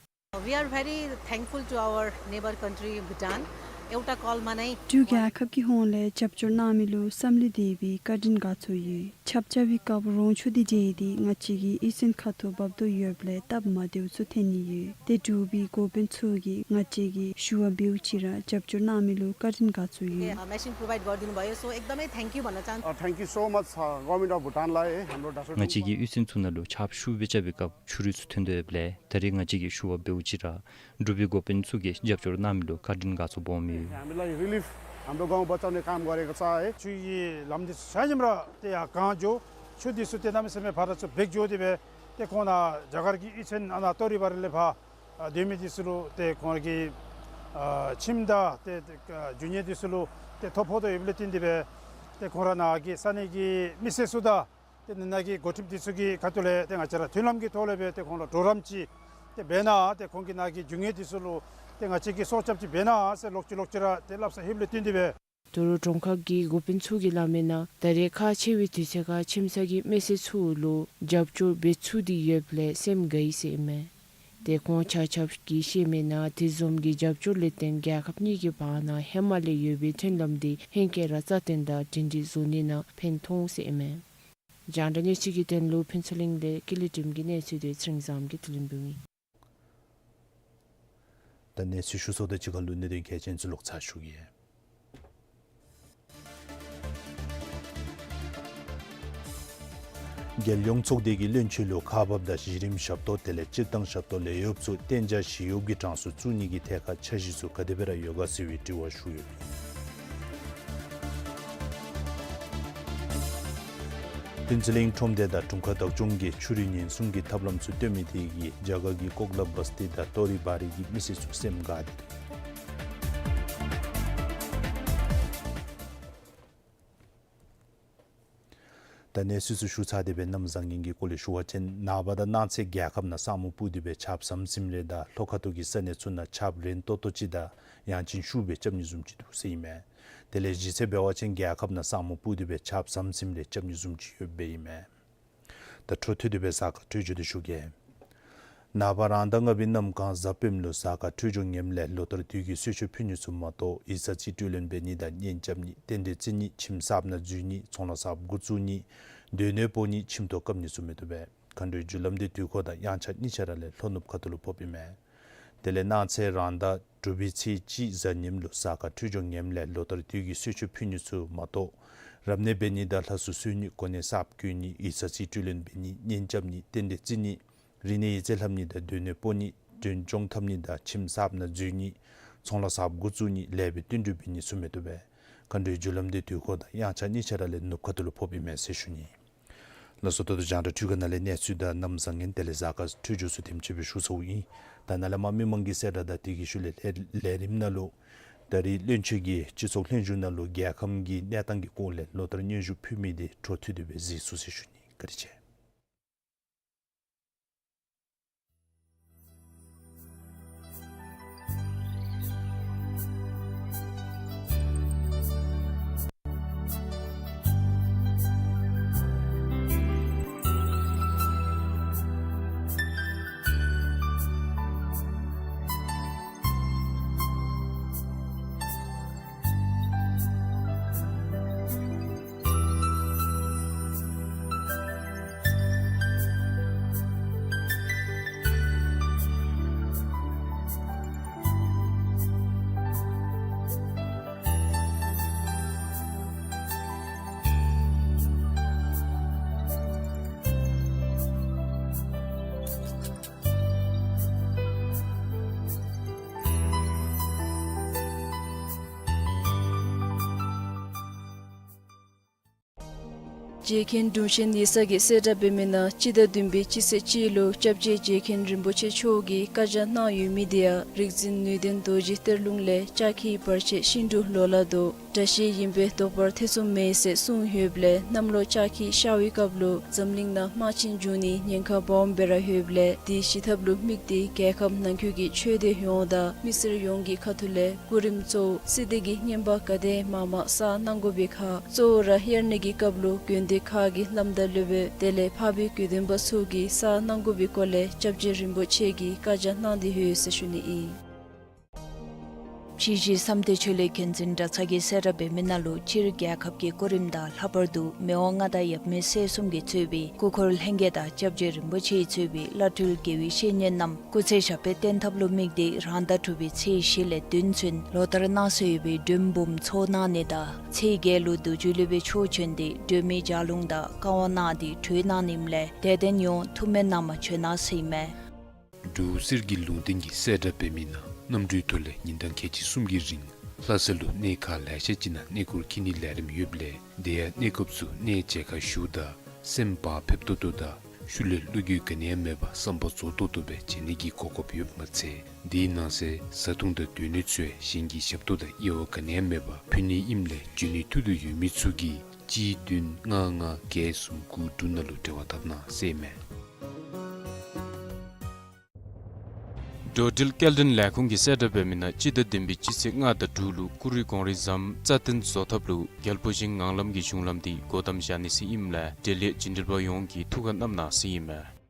We are very thankful to our neighbor country Bhutan. एउटा कलमा नै འབྲུག་རྒྱལ་ཁབ་ཀྱི་ཧོངས་ལས་རྒྱབ་སྐྱོར་གནང་མི་ལུ་བསམ་བློ་བདེ་བའི་བཀའ་དྲིན་དགའ་ཚོར་ཡོད། ཆརཔ་རྐྱབ་པའི་སྐབས་རོང་ཆུ་དེ་འདྲེས་ཏེ་ང་བཅས་ཀྱི་གཡུས་ཚན་ཁ་ཐུག་འབབ་དོ་ཡོདཔ་ལས་སྟབས་མ་བདེཝ་ཚུ་ཐོན་ནི་ཡོད། ཏེ་འབྲུག་པའི་འགོ་དཔོན་ཚུ་གིས་ང་བཅས་ཀྱིས་ཞུ་བ་འབདཝ་ཅིག་ར་རྒྱབ་སྐྱོར་གནང་མི་ལུ་བཀའ་དྲིན་དགའ་ཚོར་ཡོད། Okay, machine provide गरिदिनु भयो, so एकदमै thank you भन्न चाहन्छु। Uh, thank you so much, uh, Government of Bhutan लाई है, हाम्रो ढासो ང་བཅས་ཀྱི་གཡུས་ཚན་ཚུ་ནང་ལུ་ཆརཔ་ཤུགས་སྦེ་རྐྱབ་པའི་སྐབས་ཆུ་རུད་ཚུ་ཐོན་དོ་ཡོདཔ་ལས་ད་རིས་ང་བཅས་ཀྱིས་ཞུ་བ་འབདཝ་ཅིག་ར་འབྲུག་པའི་འགོ་དཔོན་ཚུ་གིས་རྒྱབ་སྐྱོར་གནང་མི་ལུ་བཀའ་དྲིན་དགའ་ཚོར་སྦོམ་ཡོད། हामीलाई रिलिफ, हाम्रो गाउँ बचाउने काम गरेको छ है। ཆུའི་ལམ་འདི་ཚུ་ཆ་མཉམ་ར་ཏེ་ཡར་གང་འགྱོ། ཆུ་འདི་ཚུ་ཏེ་གནམ་མེད་ས་མེད་ཕར་ཚུར་འབག་འགྱོ་སྟེ་སྦེ་ཏེ་ཁོང་ནཱ་རྒྱ་གར་གྱི་གཡུས་ཚན་ཨ་ནཱ་ཏོ་རི་བ་རི་ལས་ཕར་ཨ་སྡོད་མི་འདི་ཚུ་ལུ་ཏེ་ཁོང་གི་ཨ་ཁྱིམ་དང་ཏེ་ཏེ་ཨ་རྒྱུ་དངོས་འདི་ཚུ་ལུ་ཏེ་ཐོ་ཕོག་དོ་ཡོདཔ་ལས་བརྟེན་ཏེ་སྦེ་ཏེ་ཁོང་ར་ནཱ་གི་ས་གནས་ཀྱི་མི་སེར་ཚུ་དང་ཏེ་ནཱ་གི་འགོ་ཁྲིདཔ་འདི་ཚུ་གི་ཁ་ཐུག་ལས་ཏེ་ང་བཅས་ར་མཐུན་ལམ་གྱི་ཐོག་ལས་སྦེ་ཏེ་ཁོང་ལུ་གྲོགས་རམ་ཅིག་ ཏེ་འབད་ན་ཏེ་ཁོང་གི་ནང་གི་རྒྱུ་དངོས་འདི་ཚུ་ལུ་ཏེ་ང་བཅས་ཀྱིས་སྲོག་སྐྱབས་ཅིག་འབད་ན་ཟེར་ལོག་ཅི་ལོག་ཅི་ར་ཏེ་སླབ་ས་ལྷོདཔ་ལས་བརྟེན་ཏེ་སྦེ། དོ་རུང་གྲོང་ཁག་གི་འགོ་དཔོན་ཚུ་གིས་སླབ་མིའི་ནང་ད་རེས་ཁག་ཆེ་བའི་དུས་ཚོད་ཁར་ཁྱིམ་ཚང་གི་མི་སེར་ཚུ་ལུ་རྒྱབ་སྐྱོར་འབད་ཚུགས་ཏེ་ཡོདཔ་ལས་སེམས་དགའ་ཡི་ཟེར་ཨིན་མས། ཏེ་ཁོང་ཆ་ཁྱབ་ཀྱིས་བཤད་མིའི་ནང་དེ་བཟུམ་གྱི་རྒྱབ་སྐྱོར་ལུ་བརྟེན་རྒྱལ་ཁབ་གཉིས་ཀྱི་བར་ན་ཧེ་མ་ལས་ཡོད་པའི་མཐུན་ལམ་འདི་ཧེང་སྐལ་ར་རྩ་བརྟན་དང་སྒྲིང་སྒྲི་བཟོ་ནི་ནང་ཕན་ཐོགས་ཟེར་ཨིན་མས། རྒྱང་བསྒྲགས་གནས་ཚུལ་གྱི་དོན་ལུ་ཕུན་ཚོགས་གླིང་ལས་ཀུན་ལེགས་སྒྲོལམ་གྱི་གནས་ཚུལ་འདི་ཚེ་རིང་བཟངམོ་གིས་བསྡུ་ལེན་འབདཝ་ཨིན། ད་གནས་ཚུལ་ཞུ་ཚརཝ་དང་གཅིག་ཁར་ལུ་གནད་དོན་གལ་ཆེན་ཚུ་ལོག་ཚར་ཞུ་གེ། རྒྱལ་ཡོངས་ཚོགས་སྡེ་གིས་བློན་ཆེན་ལུ་ཁག་འབགཔ་དང་གཞི་རིམ་ཞབས་ཏོག་དེ་ལས་སྤྱིར་བཏང་ཞབས་ཏོག་ལས་གཡོགཔ་ཚུ་གཏན་འཇགས་ཞི་གཡོགཔ་གི་གྲངས་སུ་བཙུགས་ནི་གི་ཐད་ཁར་འཆར་གཞི་ཚུ་ག་དེ་སྦེ་ར་ཡོད་ག་ཟེར་བའི་དྲི་བ་ཞུ་ཡོད། ཕུན་ཚོགས་གླིང་ཁྲོམ་སྡེ་དང་དྲུང་ཁག་བདག་སྐྱོང་གིས་ཆུ་རུད་ཉེན་སྲུང་གི་ཐབས་ལམ་ཚུ་བཏོན་མི་དེ་གིས་རྒྱ་གར་གྱི་ཀོག་ལ་བསྟི་དང་ཏོ་རི་བ་རི་གི་མི་སེར་ཚུ་སེམས་དགའ་སྟེ། ད་གནས་ཚུལ་ཚུ་ཞུ་ཚར་ཏེ་སྦེ་གནམ་བཟང་ངན་གྱི་སྐོར་ལས་ཞུ་བ་ཅིན་ནངས་པ་དང་གནངས་ཚེ་རྒྱལ་ཁབ་ནང་ས་སྨུག་སྤུབས་ཏེ་སྦེ་ཆརཔ་ཟམ་ཟིམ་རེ་དང་ལྷོ་ཁ་ཐུག་གི་ས་གནས་ཚུ་ནང་ཆརཔ་རན་ཏོག་ཏོ་ཅིག་དང་ཡང་ཅིན་ཤུགས་སྦེ་རྐྱབ་ནི་བཟུམ་ཅིག་འདུག་ཟེར་ཨིན་མས། དེ་ལས་གཞི་རྩ་འབད་བ་ཅིན་རྒྱལ་ཁབ་ནང་ས་སྨུག་སྤུབས་ཏེ་སྦེ་ཆརཔ་ཟམ་ཟིམ་རེ་རྐྱབ་ནི་བཟུམ་ཅིག་ཡོདཔ་ཨིན་མས། ད་འཕྲོ་མཐུད་དེ་སྦེ་གཟའ་སྐར་འཕྲོད་སྦྱོར་འདི་ཞུ་གེ། ནངས་པ་རང་ཟླ་ལྔ་པའི་གནམ་གང་གཟའ་སྤེནམ་ལུ་གཟའ་སྐར་འཕྲོད་སྦྱོར་ངནམ་ལས་ལོ་ལྟར་དུས་ཀྱི་གསོལ་མཆོད་ཕུལ་ནི་ཚུ་མ་གཏོགས་ཡིག་ཚང་རྩིས་སྤྲོད་ལེན་འབད་ནི་དང་གཉེན་རྐྱབ་ནི་རྟེན་འབྲེལ་བརྩི་ནི་ཁྱིམ་གསརཔ་ནང་འཛུལ་ནི་ཚོང་ལཱ་གསརཔ་འགོ་བཙུགས་ནི་སྡོད་གནས་སྤོ་ནི་ཁྱིམ་ཐོག་བཀབ་ནི་ཚུ་མི་བཏུབ་པས། མཁའ་འགྲོའི་རྒྱུ་ལམ་འདི་དུས་འཁོར་དང་དབྱངས་འཆར་གཉིས་ཆ་ར་ལས་ལྷོ་ནུབ་ཁ་ཐུག་ལུ་ཕོགཔ་ཨིན་མས། དེ་ལས་གནངས་ཚེ་རང་ཟླ་དྲུག་པའི་ཚེས་གཅིག་གཟའ་ཉིམ་ལུ་གཟའ་སྐར་འཕྲོད་སྦྱོར་ངནམ་ལས་ལོ་ལྟར་དུས་ཀྱི་གསོལ་མཆོད་ཕུལ་ནི་ཚུ་མ་གཏོགས་རབ་གནས་འབད་ནི་དང་ལྷ་སྲུང་གསོལ་ནི་གོ་གནས་གསརཔ་བསྐོ་ནི་ཡིག་ཚང་རྩིས་སྤྲོད་ལེན་འབད་ནི་གཉེན་རྐྱབ་ནི་རྟེན་འབྲེལ་བརྩི་ནི་རིག་གནས་ཡིག་རྩིས་ལྷབ་ནི་དང་སྡོད་གནས་སྤོ་ནི་མགྲོན་སྐྱོང་འཐབ་ནི་དང་ཁྱིམ་གསརཔ་ནང་འཛུལ་ནི་ཚོང་ལཱ་གསརཔ་འགོ་བཙུགས་ནི་ལེགས་པའི་བསྟུན་གྲོས་འབད་ནི་ཚུ་མི་བཏུབ་པས། མཁའ་འགྲོའི་རྒྱུ་ལམ་འདི་དུས་འཁོར་དང་དབྱངས་འཆར་གཉིས་ཆ་ར་ལས་ནུབ་ཁ་ཐུག་ལུ་ཕོགཔ་ཨིན་མས་ཟེར་ཞུ་ནི། ལགས་སོ། ད་ལྟོ་རྒྱང་བསྒྲགས་འཕྲུལ་ཁང་ནང་ལས་གནས་ཚུལ་དང་གནམ་བཟང་ངན་དེ་ལས་གཟའ་སྐར་འཕྲོད་སྦྱོར་ཚུ་དེམ་ཅིག་སྦེ་ཞུ་ཚརཝ་ཨིན། ད་ནཱ་ལས་མར་མི་མང་གི་གསལ་བསྒྲགས་དང་དེ་གི་ཤུལ་ལས་ལས་ལས་རིམ་ནང་ལུ་ད་རིས་བློན་ཆེན་གྱིས་སྤྱི་ཚོགས་ལྷན་བཞུགས་ནང་ལུ་རྒྱལ་ཁམས་ཀྱི་གནས་སྟངས་ཀྱི་སྐོར་ལས་ལོ་ལྟར་སྙན་ཞུ་ཕུལ་མི་དེ་འཕྲོ་མཐུད་དེ་སྦེ་གཟིགས་ཚུགས་ཟེར་ཞུ་ནི། བཀའ་དྲིན་ཆེ། རྗེ་མཁན་དྲུང་ཆེན་ཡེ་ཤེས་ཀྱིས་གསལ་བསྒྲགས་འབད་མི་ནང་སྤྱི་ཟླ་བདུན་པའི་སྤྱི་ཚེས་གཅིག་ལུ་སྐྱབས་རྗེ་རྗེ་མཁན་རིན་པོ་ཆེ་མཆོག་གིས་བཀའ་རྒྱ་གནང་ཡོད་མི་དེ་ཡང་རིག་འཛིན་ནུས་ལྡན་རྡོ་རྗེ་གཏེར་ལུང་ལས་ལྕགས་ཁྱི་བར་ཆད་ཤིན་ཏུ་ལོ་ལ་དོ། དགྲ་ཤེད་ཡིན་པས་བཟློག་པར་ཐེ་ཚོམ་མེད་ཟེར་གསུངས་ཡོདཔ་ལས་གནམ་ལོ་ལྕགས་ཁྱི་ཤར་བའི་སྐབས་ལུ་འཛམ་གླིང་ནང་དམག་ཆེན་འབྱུང་ནི་ཉེན་ཁ་སྦོམ་སྦེ་ར་ཡོདཔ་ལས་དེ་ཞི་ཐབས་ལུ་དམིགས་ཏེ་རྒྱལ་ཁབ་ནང་འཁོད་ཀྱི་ཆོས་སྡེ་ཡོངས་དང་མི་སེར་ཡོངས་ཀྱི་ཁ་ཐུག་ལས་གོ་རིམ་གཙོ་བོ་སྲིད་སྡེ་གི་བསྙེན་པ་ག་དེ་མང་མང་བསགས་གནང་དགོ་པའི་ཁར་གཙོ་བོ་ར་དབྱར་གནས་ཀྱི་སྐབས་ལུ་དགོན་སྡེ་ཁག་གི་བླམ་དང་སློབ་དཔོན་དེ་ལས་འཕགས་པའི་དགེ་འདུན་པ་ཚུ་གིས་བསགས་གནང་དགོ་པའི་སྐོར་ལས་སྐྱབས་རྗེ་རིན་པོ་ཆེ་གིས་བཀའ་རྒྱ་གནང་སྟེ་ཡོད་ཟེར་ཞུ་ནི་ཨིན། ཕྱི་རྗེ་བསམ་གཏན་ཆོས་གླིང་མཁན་འཛིན་གྲྭ་ཚང་གིས་གསལ་བསྒྲགས་འབད་མི་ནང་ལུ་སྤྱིར་རྒྱལ་ཁབ་ཀྱི་གོ་རིམ་དང་ལྷག་པར་དུ་མི་དབང་མངའ་བདག་ཡབ་མེས་སྲས་གསུམ་གྱིས་གཙོས་པའི་སྐུ་འཁོར་ལྷན་རྒྱས་དང་སྐྱབས་རྗེ་རིན་པོ་ཆེ་གཙོས་པའི་བླ་སྤྲུལ་དགེ་བའི་བཤེས་གཉེན་རྣམས་སྐུ་ཚེ་ཞབས་པད་བརྟན་ཐབས་ལུ་དམིགས་ཏེ་རང་ཟླ་དྲུག་པའི་ཚེས་བཞི་ལས་བདུན་ཚུན་ལོ་ལྟར་གནང་སྲོལ་ཡོད་པའི་མགྲོན་འབུམ་ཚོགས་གནང་ནི་དང་ཚེས་བརྒྱད་ལུ་རྡོ་རྗེ་སློབ་དཔོན་མཆོག་བྱོན་ཏེ་སྒྲོལ་མའི་ལྗགས་ལུང་དང་བཀའ་དབང་གནང་སྟེ་གྲོལ་གནང་ནི་ལས་དད་ལྡན་ཡོངས་ཐུགས་སྨོན་གནང་པར་བྱོན་གནང་ཟེར་ཨིན་མས། འབྲུག་གསེར་གྱི་ལུང་བསྟན་གྱིས་གསལ་བསྒྲགས་འབད་མི་ནང་གནམ་གྲུའི་ཐོག་ལས་ཉིན་གྲངས་ཁལ་གཅིག་གསུམ་གྱི་རིང་ལྷ་ས་ལུ་གནས་ཁག་ལེ་ཤ་ཅིག་ནང་གནས་སྐོར་འཁྱིད་ནིའི་ལས་རིམ་ཡོདཔ་ལས་དེ་ཡང་གནས་སྐབས་སུ་གནས་མཇལ་ཁ་ཞུཝ་ད་སེམས་བག་ཕེབས་ཏོག་ཏོ་དང་ཤུལ་ལས་བློ་འགྱོད་ག་ནི་ཡང་མེད་པར་བསམ་པ་རྫོགས་ཏོག་ཏོ་སྦེ་མཇལ་ནི་གི་གོ་སྐབས་ཡོདཔ་མ་ཚད་དེའི་ནང་གསེས་བཟའ་འཐུང་དང་སྡོད་གནས་ཚུ་ཡང་གཞན་གྱི་ཞབས་ཏོག་དང་དབྱེ་བ་ག་ནི་ཡང་མེད་པར་ཕུལ་ནི་ཨིནམ་ལས་འབྱོན་ནིའི་ཐུགས་འདོད་ཡོད་མི་ཚུ་གིས་གཅིག་བདུན་ལྔ་ལྔ་བརྒྱད་གསུམ་དགུ་དྲུག་ནང་ལུ་འབྲེལ་བ་འཐབ་གནང་ཟེར་ཨིན་མས། འགྲོ་འགྲུལ་སྐྱེལ་འདྲེན་ལས་ཁུངས་ཀྱིས་གསལ་བསྒྲགས་འབད་མི་ནང་སྤྱི་ཟླ་བདུན་པའི་སྤྱི་ཚེས་ལྔ་དང་དྲུག་ལུ་ཀུ་རི་གངས་རི་ཟམ་རྩ་བརྟན་བཟོ་ཐབས་ལུ་རྒྱལ་པོ་ཞིང་ངང་ལམ་གྱི་གཞུང་ལམ་འདི་སྒོ་བསྡམ་བཞག་ནི་ཟེར་ཨིནམ་ལས་འབྲེལ་ཡོད་བྱིན་འབྲེལ་པ་ཡོངས་ཀྱིས་ཐུགས་ཁར་བསྣམ་གནང་ཟེར་ཨིན་མས།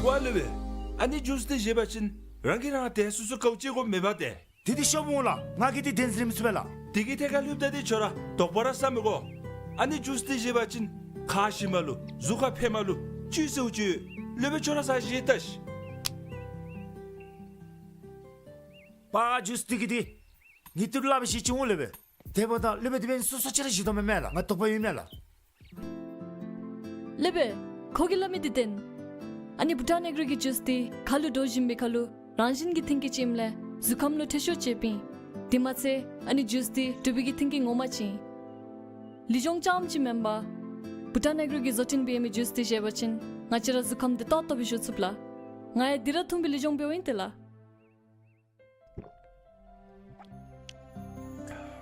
ཀོ་ལེ་བེ། ཨ་ནི་ཇུས་འདི་བཞེས་པ་ཅིན་རང་གིས་རང་དེ་སོ་སོ་ག་ཅི་དགོ་མེད་པ་དེ། དེ་འདི་ཤོབ་འོང་ལགས། ང་གིས་འདི་དེ་རིམ་ཚུགས་པས་ལགས། དེ་གི་ཐད་ཁར་ལྷོདཔ་ད་འདི་ཁྱོད་ར་དོགས་པ་ར་ཟ་མི་དགོ། ཨ་ནི་ཇུས་འདི་བཞེས་པ་ཅིན་ཁ་ཞི་མ་ལུ་གཟུགས་ཁར་ཕན་མ་ལུ་བཅུད་ཟེརཝ་ཅིག་ཡོད། ལེ་བེ་ཁྱོད་ར་ཟ་བཞེས་ལྟ་ཤིག། པ་ཇུས་འདི་གི་འདི་ངེའི་ཏི་རུ་སླབ་བཞེས་ཅི་འོང་ལེ་བེ། དེ་འབདཝ་ད་ལེ་བེ་དེ་འབདན་སོ་སོ་ཅིག་ར་བཞེས་དོ་མེན་མས་ལགས། ང་དོགས་པ་ཡོད་མས་ལགས། ལེ་བེ། ཁོ་གིས་སླབ་མི་འདི་བདེན། ཨ་ནི་བྷུ་ཊཱན་ཨེག་རོ་གི་ཇུས་འདི་ཁ་ལུ་འདྲོག་བཞིན་པའི་ཁར་ལུ་རང་བཞིན་གྱི་མཐུན་རྐྱེན་ཅིག་ཨིནམ་ལས་གཟུགས་ཁམས་ལུ་འཕྲོད་ཤོས་ཅིག་ཨིན་པས། དེ་མ་ཚད་ཨ་ནི་ཇུས་འདི་འབྲུག་པའི་གི་མཐུན་རྐྱེན་ངོ་མ་ཅིག་ཨིན། ལུས་སྦྱོང་རྐྱངམ་ཅིག་མེན་པར་བྷུ་ཊཱན་ཨེག་རོ་གིས་བཟོ་སྐྲུན་འབད་མི་ཇུས་འདི་བཞེས་པ་ཅིན་ང་བཅས་ར་གཟུགས་ཁམས་འདི་ཏོག་ཏོ་སྦེ་བཞུགས་ཚུགས་ལགས། ང་ཡང་འདི་ར་འཐུང་སྦེ་ལུས་སྦྱོང་འབདཝ་ཨིན་ཏེ་ལགས།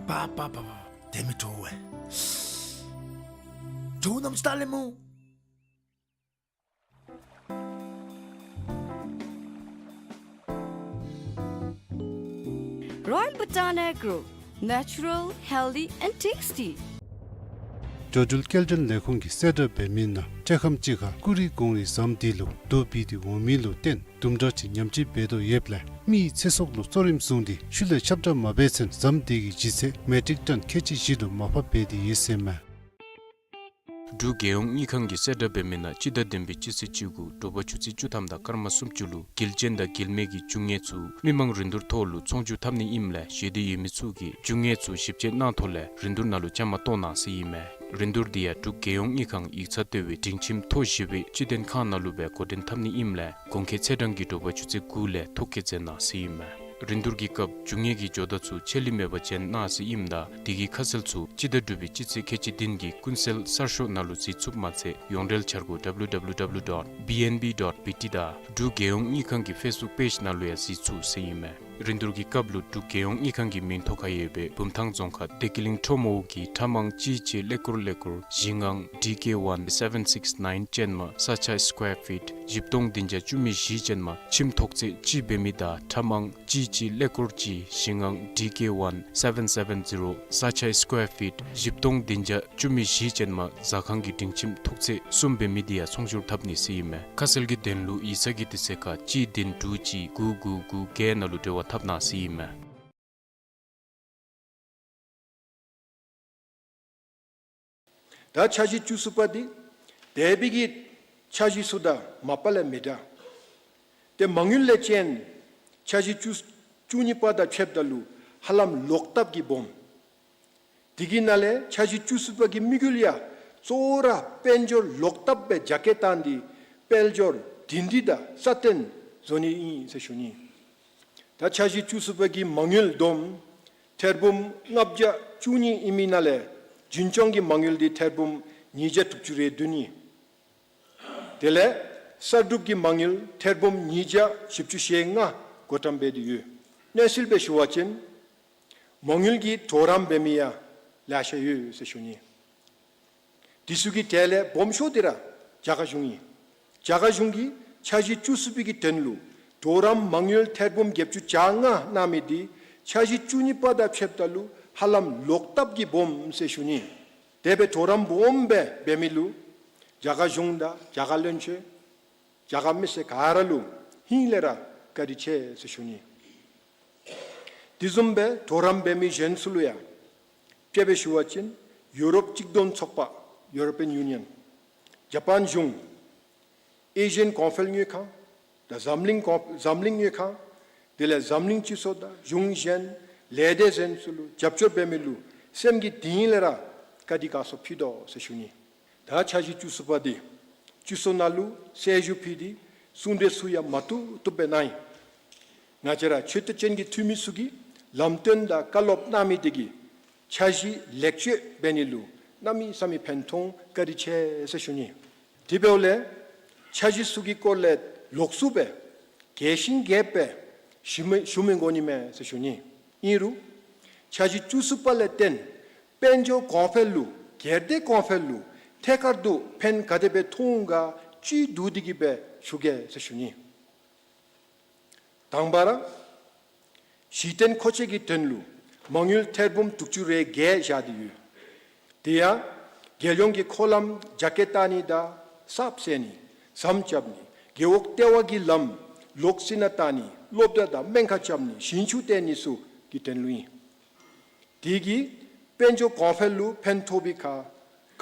པ་པ་པ་པ། དེ་མི་དྲོ་བས། དྲོ་ནམ་ཅིག་ལྟ་ལེ་སྨོ། Royal Bhutan Agro, natural, healthy and tasty. འགྲོ་འགྲུལ་སྐྱེལ་འདྲེན་ལས་ཁུངས་ཀྱིས་གསལ་བསྒྲགས་འབད་མི་ནང་སྤྲེལ་ཁམས་ཅིག་ཁར་ཀུ་རི་གངས་རི་ཟམ་འདི་ལུ་རྡོ་སྦིས་ཏེ་འོང་མི་ལུ་བརྟེན་དུམ་གྲ་ཅིག་ཉམས་བཅོས་འབད་དོ་ཡོདཔ་ལས་མི་ཡི་ཚེ་སྲོག་ལུ་གཙོ་རིམ་བཟུང་སྟེ་ཤུལ་ལས་ཁྱབ་བསྒྲགས་མ་འབད་ཚེན་ཟམ་འདི་གི་ལྗིད་ཚད་མེ་ཊིག་ཊཱན་ཁལ་གཅིག་བཞི་ལུ་མར་ཕབ་འབད་དེ་ཡོད་ཟེར་མས། འབྲུག་རྒྱལ་ཡོངས་དངུལ་ཁང་གིས་གསལ་བསྒྲགས་འབད་མི་ནང་སྤྱི་ཟླ་བདུན་པའི་སྤྱི་ཚེས་བཅུ་དགུ་དྲོ་པ་ཆུ་ཚོད་བཅུ་ཐམ་དང་སྐར་མ་སུམ་ཅུ་ལུ་དགེ་ལྕིན་དང་དགེ་མེད་ཀྱི་རྒྱུ་དངོས་ཚུ་མི་མང་རིན་བསྡུར་ཐོག་ལུ་ཚོང་བསྒྱུར་འཐབ་ནི་ཨིནམ་ལས་ཞི་བདེ་ཡོད་མི་ཚུ་གིས་རྒྱུ་དངོས་ཚུ་ཞིབ་དཔྱད་གནང་ཐོག་ལས་རིན་བསྡུར་ནང་ལུ་བཅའ་མར་གཏོགས་གནང་ཟེར་ཨིན་མས། རིན་བསྡུར་འདི་ཡང་འབྲུག་རྒྱལ་ཡོངས་དངུལ་ཁང་ཡིག་ཚང་ལྟེ་བའི་སྒྲིང་ཁྱིམ་མཐོ་བཞི་པའི་སྤྱི་མཐུན་ཁང་ནང་ལུ་སྦེ་འགོ་འདྲེན་འཐབ་ནི་ཨིནམ་ལས་གོང་འཁོད་ཚེས་གྲངས་ཀྱི་དྲོ་པ་ཆུ་ཚོད་དགུ་ལས་ཐོ་བཀོད་མཛད་གནང་ཟེར་ཨིན་མས། རིན་བསྡུར་གྱི་སྐབས་རྒྱུ་དངོས་ཀྱི་ཇོ་བདག་ཚུ་ཆད་ལུས་མེད་པར་བྱོན་གནང་ཟེར་ཨིནམ་ད་དེ་གི་ཁ་གསལ་ཚུ་སྤྱི་ཟླ་དྲུག་པའི་སྤྱི་ཚེས་ཁལ་གཅིག་བདུན་གྱི་ཀུན་གསལ་གསར་ཤོག་ནང་ལུ་གཟིགས་ཚུགསཔ་མ་ཚད་ཡོངས་འབྲེལ་འཆར་སྒོ་W W W dot B N B dot B T དང་འབྲུག་རྒྱལ་ཡོངས་དངུལ་ཁང་གི་ཕེསི་བུཀ་པེཇ་ནང་ལུ་ཡང་གཟིགས་ཚུགས་ཟེར་ཨིན་མས། རིན་བསྡུར་གྱི་སྐབས་ལུ་འབྲུག་རྒྱལ་ཡོངས་དངུལ་ཁང་གི་མིང་ཐོ་ཁར་ཡོད་པའི་བུམ་ཐང་རྫོང་ཁག་བདེ་སྐྱིད་གླིང་ཁྲོམ་འོག་གི་ཁྲ་མང་གཅིག་གཅིག་ཀླད་ཀོར་ཀླད་ཀོར་བཞི་ལྔ་D K one seven six nine ཅན་མ་ས་ཆ་སི་ཀོར་ཕིཊ་བཞི་སྟོང་བདུན་བརྒྱ་བཅུ་མེད་བཞི་ཅན་མ་ཁྱིམ་ཐོག་ཚད་གཅིག་འབད་མི་དང་ཁྲ་མང་གཅིག་གཅིག་ཀླད་ཀོར་གཅིག་བཞི་ལྔ་D K one seven seven zero ས་ཆ་སི་ཀོར་ཕིཊ་བཞི་སྟོང་བདུན་བརྒྱ་བཅུ་མེད་བཞི་ཅན་མ་ཟ་ཁང་གི་སྒྲིང་ཁྱིམ་ཐོག་ཚད་གསུམ་འབད་མི་འདི་ཡང་ཚོང་བསྒྱུར་འཐབ་ནི་ཟེར་ཨིན་མས། ཁ་གསལ་གྱི་དོན་ལུ་ཡིག་ཚང་གི་དུས་ཚོད་ཁར་གཅིག་བདུན་དྲུག་གཅིག་དགུ་དགུ་དགུ་བརྒྱད་ནང་ལུ་འབྲེལ་བ་འཐབ་གནང་ཟེར་ཨིན་མས། ད་འཆར་གཞི་བཅུ་གསུམ་པ་འདི་འདས་པའི་གི་འཆར་གཞི་ཚུ་དང་མ་པ་ལས་མི་འདྲ། ཏེ་མ་དངུལ་ལས་ཅན་འཆར་གཞི་བཅུ་བཅུ་གཉིས་པ་དང་ཕྱདཔ་ད་ལུ་ཧ་ལམ་ལོག་བཏབ་ཀྱི་སྦོམ། དེ་གི་ནང་ལས་འཆར་གཞི་བཅུ་གསུམ་པ་གི་དམིགས་ཡུལ་ཡང་གཙོ་བོ་ར་དཔལ་འབྱོར་ལོག་བཏབ་སྦེ་རྒྱ་སྐྱེད་བཏང་སྟེ་དཔལ་འབྱོར་བསྟུན་ཏེ་དང་སྲ་བརྟན་བཟོ་ནི་ཨིན་ཟེར་ཞུ་ནི། ད་འཆར་གཞི་བཅུ་གསུམ་པ་གི་མ་དངུལ་བསྡོམས་ཐེར་འབུམ་ལྔ་བརྒྱ་བཅུ་གཉིས་ཨིན་མི་ནང་ལས་རྒྱུན་སྐྱོང་གི་མ་དངུལ་འདི་ཐེར་འབུམ་ཉིས་བརྒྱ་དྲུག་ཅུ་རེ་བདུན་ཨིན། དེ་ལས་གསར་སྒྲུབ་ཀྱི་མ་དངུལ་ཐེར་འབུམ་ཉིས་བརྒྱ་བཞི་བཅུ་ཞེ་ལྔ་བགོ་བཀྲམ་འབད་དེ་ཡོད། གནས་ཚུལ་སྦེ་ཞུ་བ་ཅིན་མ་དངུལ་གྱི་གྲོགས་རམ་འབད་མི་ཡང་ལེ་ཤ་ཡོད་ཟེར་ཞུ་ནི། དེ་ཚུ་གི་གྲས་ལས་སྦོམ་ཤོས་འདི་ར་རྒྱ་གར་གཞུང་ཨིན། རྒྱ་གར་གཞུང་གིས་འཆར་གཞི་བཅུ་གསུམ་པའི་གི་དོན་ལུ་གྲོགས་རམ་མ་དངུལ་ཐེར་འབུམ་བརྒྱད་ཅུ་གྱ་ལྔ་གནང་མི་འདི་འཆར་གཞི་བཅུ་གཉིས་པ་དང་ཕྱདཔ་ད་ལུ་ ཧ་ལམ་ལོག་བཏབ་ཀྱིས་སྦོམ་ཟེར་ཞུ་ནི། དེ་སྦེ་གྲོགས་རམ་སྦོམ་སྦེ་འབད་མི་ལུ་རྒྱ་གར་གཞུང་དང་རྒྱ་གར་བློན་ཆེན་རྒྱ་གར་མི་སེར་ག་ར་ལུ་ཧིང་ལས་ར་བཀའ་དྲིན་ཆེ་ཟེར་ཞུ་ནི། དེ་བཟུམ་སྦེ་གྲོགས་རམ་འབད་མི་གཞན་ཚུ་ལུ་ཡང་དཔྱེ་སྦེ་ཞུ་བ་ཅིན་ཡུ་རོབ་གཅིག་བསྡོམས་ཚོགས་པ་European Union། ཇ་པཱན་གཞུང་། ཨེ་ཤི་ཡན་གོང་འཕེལ་དངུལ་ཁང་དང་འཛམ་གླིང་གོང་འཛམ་གླིང་དངུལ་ཁང་། དེ་ལས་འཛམ་གླིང་སྤྱི་ཚོགས་དང་གཞུང་གཞན་ལས་སྡེ་གཞན་ཚུ་ལུ་རྒྱབ་སྐྱོར་འབད་མི་ལུ་སེམས་ཀྱི་གཏིང་ལས་ར་བཀའ་དྲིན་དགའ་ཚོར་ཕུལ་དོ་ཟེར་ཞུ་ནི། ད་འཆར་གཞི་བཅུ་གསུམ་པ་འདི་སྤྱི་ཚོགས་ནང་ལུ་གསལ་ཞུ་ཕུལ་ཏེ་གསུང་གྲོས་ཚུ་ཡང་མ་བཏུབ་བཏུབ་སྦེ་གནང་ཡི། ང་བཅས་ར་ཆེ་བསྟོད་ཅན་གྱི་འཐུས་མི་ཚུ་གིས་ལམ་སྟོན་དང་བཀའ་སློབ་གནང་མི་དེ་གིས་འཆར་གཞི་ལེགས་བཅོས་འབད་ནི་ལུ་གནམ་མེད་ས་མེད་ཕན་ཐོགས། བཀའ་དྲིན་ཆེ་ཟེར་ཞུ་ནི། དེ་འབདཝ་ལས་འཆར་གཞི་ཚུ་གི་སྐོར་ལས་ལོགས་སུ་སྦེ་རྒྱས་ཤིང་རྒྱསཔ་སྦེ་ཞུ་མི་ཞུ་མི་དགོ་ནི་མས་ཟེར་ཞུ་ནི། ཨིན་རུང་འཆར་གཞི་བཅུ་གསུམ་པ་ལས་བརྟེན་དཔལ་འབྱོར་གོང་འཕེལ་ལུ་སྒེར་སྡེ་གོང་འཕེལ་ལུ་ཐད་ཀར་དུ་ཕན་ག་དེ་སྦེ་ཐོགས་འོང་ག་བཅུད་བསྡུ་སྟེ་གི་སྦེ་ཞུ་གེ་ཟེར་ཞུ་ནི། དང་པ་ར་གཞི་རྟེན་མཁོ་ཆས་ཀྱི་དོན་ལུ་མ་དངུལ་ཐེར་འབུམ་དྲུག་ཅུ་རེ་བརྒྱད་བཞག་སྟེ་ཡོད། དེ་ཡང་རྒྱལ་ཡོངས་ཀྱི་འཁོར་ལམ་རྒྱ་སྐྱེད་བཏང་ནི་དང་གསརཔ་བསལ་ནི། ཟམ་རྐྱབ་ནི། རྒེད་འོག་ལྟེ་བ་གི་ལམ་ལོགས་ཅིག་ནང་བཏང་ནི། སློབ་གྲྭ་དང་སྨན་ཁང་རྐྱབ་ནི། ཞིང་ཆུ་བཏོན་ནི་ཚུ་གི་དོན་ལུ་ཨིན། དེ་གིས་དཔལ་འབྱོར་གོང་འཕེལ་ལུ་ཕན་ཐོགས་པའི་ཁར་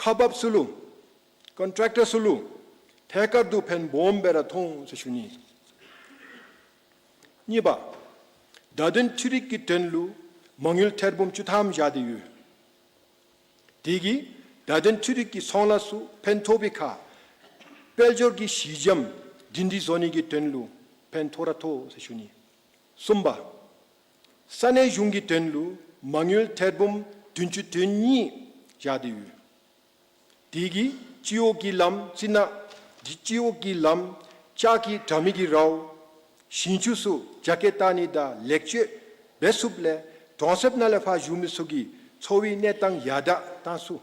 ཁག་འབགཔ་ཚུ་ལུ་ཀོན་ཊེཀ་ཊར་ཚུ་ལུ་ཐད་ཀར་དུ་ཕན་སྦོམ་སྦེ་ར་ཐོགས་འོང་ཟེར་ཞུ་ནི། གཉིས་པ་བརྡ་དོན་འཕྲུལ་རིག་གི་དོན་ལུ་མ་དངུལ་ཐེར་འབུམ་བཅུ་ཐམ་བཞག་སྟེ་ཡོད། དེ་གིས་བརྡ་དོན་འཕྲུལ་རིག་གི་ཚོང་ལཱ་ཚུ་ཕན་ཐོགས་པའི་ཁར་དཔལ་འབྱོར་གྱི་གཞི་འགྱམ་སྒྲིང་སྒྲི་བཟོ་ནི་གི་དོན་ལུ་ཕན་ཐོགས་ར་ཐོགས་ཟེར་ཞུ་ནི། གསུམ་པ་ས་གནས་གཞུང་གི་དོན་ལུ་མ་དངུལ་ཐེར་འབུམ་བདུན་ཅུ་དོན་གཉིས་བཞག་སྟེ་ཡོད། དེ་གིས་སྤྱི་འོག་གི་ལམ་ཅིག་ནང་སྤྱི་འོག་གི་ལམ་ལྕགས་ཀྱི་དྲ་མིག་གི་རའུ་ཞིང་ཆུ་ཚུ་རྒྱ་སྐྱེད་བཏང་ནི་དང་ལེགས་བཅོས་འབད་ཚུགསཔ་ལས་གྲོང་གསེབ་ནང་ལས་ཕར་བཞུགས་མི་ཚུ་གི་འཚོ་བའི་གནས་སྟངས་ཡར་དྲག་བཏང་ཚུགས།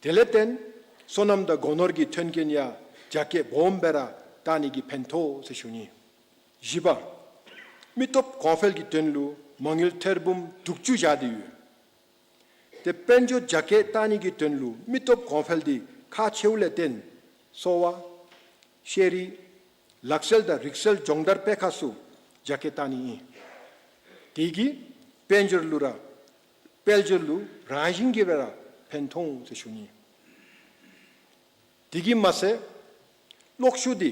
དེ་ལས་བརྟེན་སོ་ནམ་དང་སྒོ་ནོར་གྱི་ཐོན་སྐྱེད་ཡང་རྒྱ་སྐྱེད་སྦོམ་སྦེ་ར་བཏང་ནི་གི་ཕན་ཐོགས་ཟེར་ཞུ་ནི། བཞི་པ་མི་སྟོབས་གོང་འཕེལ་གྱི་དོན་ལུ་མ་དངུལ་ཐེར་འབུམ་དྲུག་ཅུ་བཞག་སྟེ་ཡོད། དེ་དཔལ་འབྱོར་རྒྱ་སྐྱེད་བཏང་ནི་གི་དོན་ལུ་མི་སྟོབས་གོང་འཕེལ་འདི་ཁག་ཆེཝ་ལས་བརྟེན་གསོ་བ་ཤེས་རིག་ལག་རྩལ་དང་རིག་རྩལ་སྦྱོང་བརྡར་སྤེལ་ཁག་ཚུ་རྒྱ་སྐྱེད་བཏང་ནི་ཨིན། དེ་གིས་དཔལ་འབྱོར་ལུ་ར་དཔལ་འབྱོར་ལུ་རང་བཞིན་གྱིས་སྦེ་ར་ཕན་ཐོགས་འོང་ཟེར་ཞུ་ནི། དེ་གིས་མ་ཚད་གློག་ཤུགས་འདི་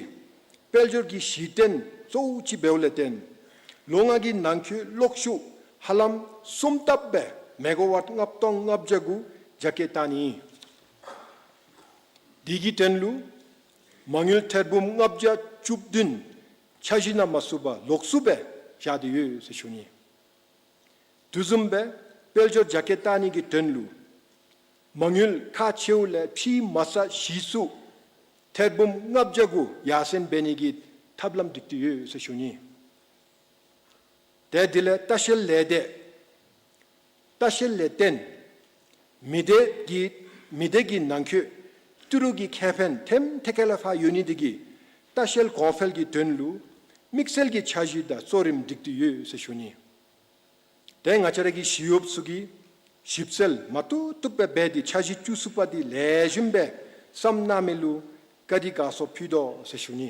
དཔལ་འབྱོར་གྱི་གཞི་རྟེན་གཙོ་བོ་ཅིག་འབདཝ་ལས་བརྟེན་ལོ་ལྔ་གི་ནང་འཁོད་གློག་ཤུགས་ཧ་ལམ་གསུམ་བཏབ་སྦེ་མེ་ག་ཝཊ་ལྔ་སྟོང་ལྔ་བརྒྱ་གུ་རྒྱ་སྐྱེད་བཏང་ནི་ཨིན། དེ་གི་དོན་ལུ་མ་དངུལ་ཐེར་འབུམ་ལྔ་བརྒྱ་བཅུ་བདུན་འཆར་གཞི་ནང་མ་ཚུད་པར་ལོགས་སུ་སྦེ་བཞག་སྟེ་ཡོད་ཟེར་ཞུ་ནི། དེ་བཟུམ་སྦེ་དཔལ་འབྱོར་རྒྱ་སྐྱེད་བཏང་ནི་གི་དོན་ལུ་མ་དངུལ་ཁག་ཆེཝ་ལས་ཕྱེ་མ་ཚར་གཞི་ཚུ་ཐེར་འབུམ་ལྔ་བརྒྱ་གུ་ཡར་སེང་འབད་ནི་གི་ཐབས་ལམ་སྒྲིག་སྟེ་ཡོད་ཟེར་ཞུ་ནི། ཏེ་དེ་ལས་ལྟ་བཤལ་ལས་སྡེ་ལྟ་བཤལ་ལས་བརྟེན་མི་སྡེ་གི་མི་སྡེ་གི་ནང་འཁོད་ཏི་རུ་གི་ཁེ་ཕན་ཐེམ་ཐེ་ཁ་ལས་ཕར་ཡོད་ནི་དེ་གིས་ལྟ་བཤལ་གོང་འཕེལ་གྱི་དོན་ལུ་དམིགས་བསལ་གྱི་འཆར་གཞི་དང་གཙོ་རིམ་སྒྲིག་སྟེ་ཡོད་ཟེར་ཞུ་ནི། ཏེ་ང་བཅས་ར་གི་ཞི་གཡོགཔ་ཚུ་གིས་ཞིབ་འཚོལ་མ་བཏུབ་བཏུབ་སྦེ་འབད་དེ་འཆར་གཞི་བཅུ་གསུམ་པ་འདི་ལེགས་ཤོམ་སྦེ་བསམ་གནང་མི་ལུ་བཀའ་དྲིན་དགའ་ཚོར་ཕུལ་དོ་ཟེར་ཞུ་ནི།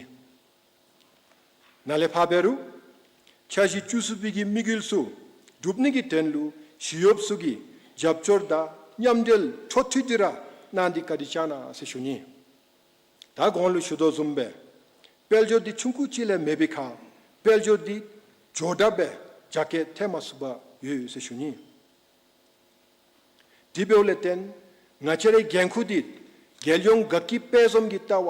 ནཱ་ལས་ཕར་འབད་རུང་འཆར་གཞི་བཅུ་གསུམ་པའི་གི་དམིགས་ཡུལ་ཚུ་འགྲུབ་ནི་གི་དོན་ལུ་ཞི་གཡོགཔ་ཚུ་གིས་རྒྱབ་སྐྱོར་དང་མཉམ་འབྲེལ་འཕྲོ་མཐུད་དེ་ར་གནང་སྟེ་བཀའ་དྲིན་བསྐྱང་གནང་ཟེར་ཞུ་ནི། ད་གོང་ལུ་ཞུ་དོ་བཟུམ་སྦེ་དཔལ་འབྱོར་འདི་ཆུང་ཀུ་ཅིག་ལས་མེད་པའི་ཁར་དཔལ་འབྱོར་འདི་འཇོག་དྲགས་སྦེ་རྒྱ་སྐྱེད་ཐེབས་མ་ཚུགས་པར་ཡོད་ཟེར་ཞུ་ནི། དེ་འབདཝ་ལས་བརྟེན་ང་བཅས་རའི་འགན་ཁུར་འདི་རྒྱལ་ཡོངས་དགའ་སྐྱིད་དཔལ་འཛོམས་ཀྱི་ལྟ་བ་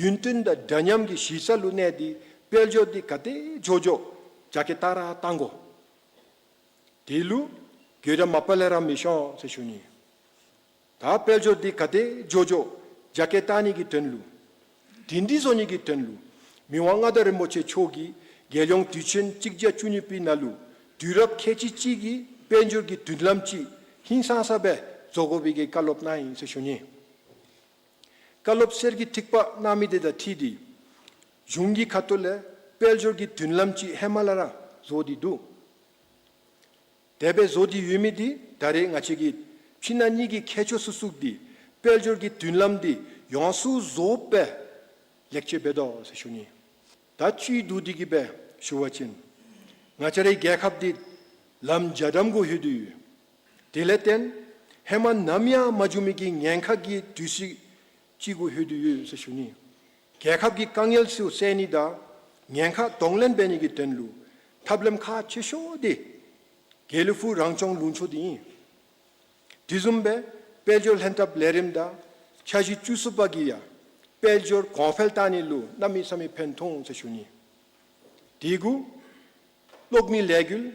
ཡུན་བརྟན་དང་འདྲ་མཉམ་གྱི་གཞི་རྩ་ལུ་གནས་ཏེ་དཔལ་འབྱོར་འདི་ག་དེ་མགྱོགས་མགྱོགས་རྒྱ་སྐྱེད་བཏང་ར་བཏང་དགོ། དེ་ལུ་འགྱོད་ར་མ་པ་ལས་ར་མི་ཤོང་ཟེར་ཞུ་ནི། ད་དཔལ་འབྱོར་འདི་ག་དེ་མགྱོགས་མགྱོགས་རྒྱ་སྐྱེད་བཏང་ནི་གི་དོན་ལུ་སྒྲིང་སྒྲི་བཟོ་ནི་གི་དོན་ལུ་མི་དབང་མངའ་བདག་རིན་པོ་ཆེ་མཆོག་གིས་རྒྱལ་ཡོངས་དུས་ཆེན་གཅིག་བརྒྱ་བཅུ་གཉིས་པའི་ནང་ལུ་དུས་རབས་ཁལ་གཅིག་གཅིག་གི་དཔལ་འབྱོར་གྱི་མདུན་ལམ་ཅིག་ཧིང་སངས་ས་སྦེ་བཟོ་དགོ་པའི་གི་བཀའ་སློབ་གནང་ཡི་ཟེར་ཞུ་ནི། བཀའ་སློབ་གསེར་གྱི་ཐིགས་པ་གནང་མི་དེ་དང་འཁྲིལ་ཏེ་གཞུང་གི་ཁ་ཐུག་ལས་དཔལ་འབྱོར་གྱི་མདུན་ལམ་ཅིག་ཧེ་མ་ལས་ར་བཟོ་སྟེ་འདུག། དེ་སྦེ་བཟོ་སྟེ་ཡོད་མི་འདི་ད་རེས་ང་བཅས་ཀྱི་ཕྱི་ནང་གཉིས་ཀྱི་ཁྱད་ཆོས་སོ་སོ་འདི་དཔལ་འབྱོར་གྱི་མདུན་ལམ་འདི་ཡོངས་སུ་རྫོགས་སྦེ་ལེགས་བཅོས་འབད་དོ་ཟེར་ཞུ་ནི། ད་བཅུད་བསྡུ་སྟེ་གི་སྦེ་ཞུ་བ་ཅིན་ང་བཅས་རའི་རྒྱལ་ཁབ་འདི་ལམ་རྒྱ་གྲམ་གུ་ལྷོད་དེ་ཡོད། དེ་ལས་བརྟེན་ཧེ་མ་ནམ་ཡང་མ་བྱུང་མི་གི་ཉེན་ཁ་གི་དུས་ཚིགས་ཅིག་གུ་ལྷོད་དེ་ཡོད་ཟེར་ཞུ་ནི། རྒྱལ་ཁབ་ཀྱི་དཀའ་ངལ་ཚུ་སེལ་ནི་དང་ཉེན་ཁ་གདོང་ལེན་འབད་ནི་གི་དོན་ལུ་ཐབས་ལམ་ཁག་ཆེ་ཤོས་འདི་དགེ་ལེགས་ཕུག་རང་སྐྱོང་ལུང་ཕྱོགས་འདི་ཨིན། དེ་བཟུམ་སྦེ་དཔལ་འབྱོར་ལྷན་ཐབས་ལས་རིམ་དང་འཆར་གཞི་བཅུ་གསུམ་པ་གིས་ཡང་དཔལ་འབྱོར་གོང་འཕེལ་བཏང་ནི་ལུ་གནམ་མེད་ས་མེད་ཕན་ཐོགས་ཟེར་ཞུ་ནི། དེ་གུ་གློག་མེ་ལས་འགུལ་ལྟ་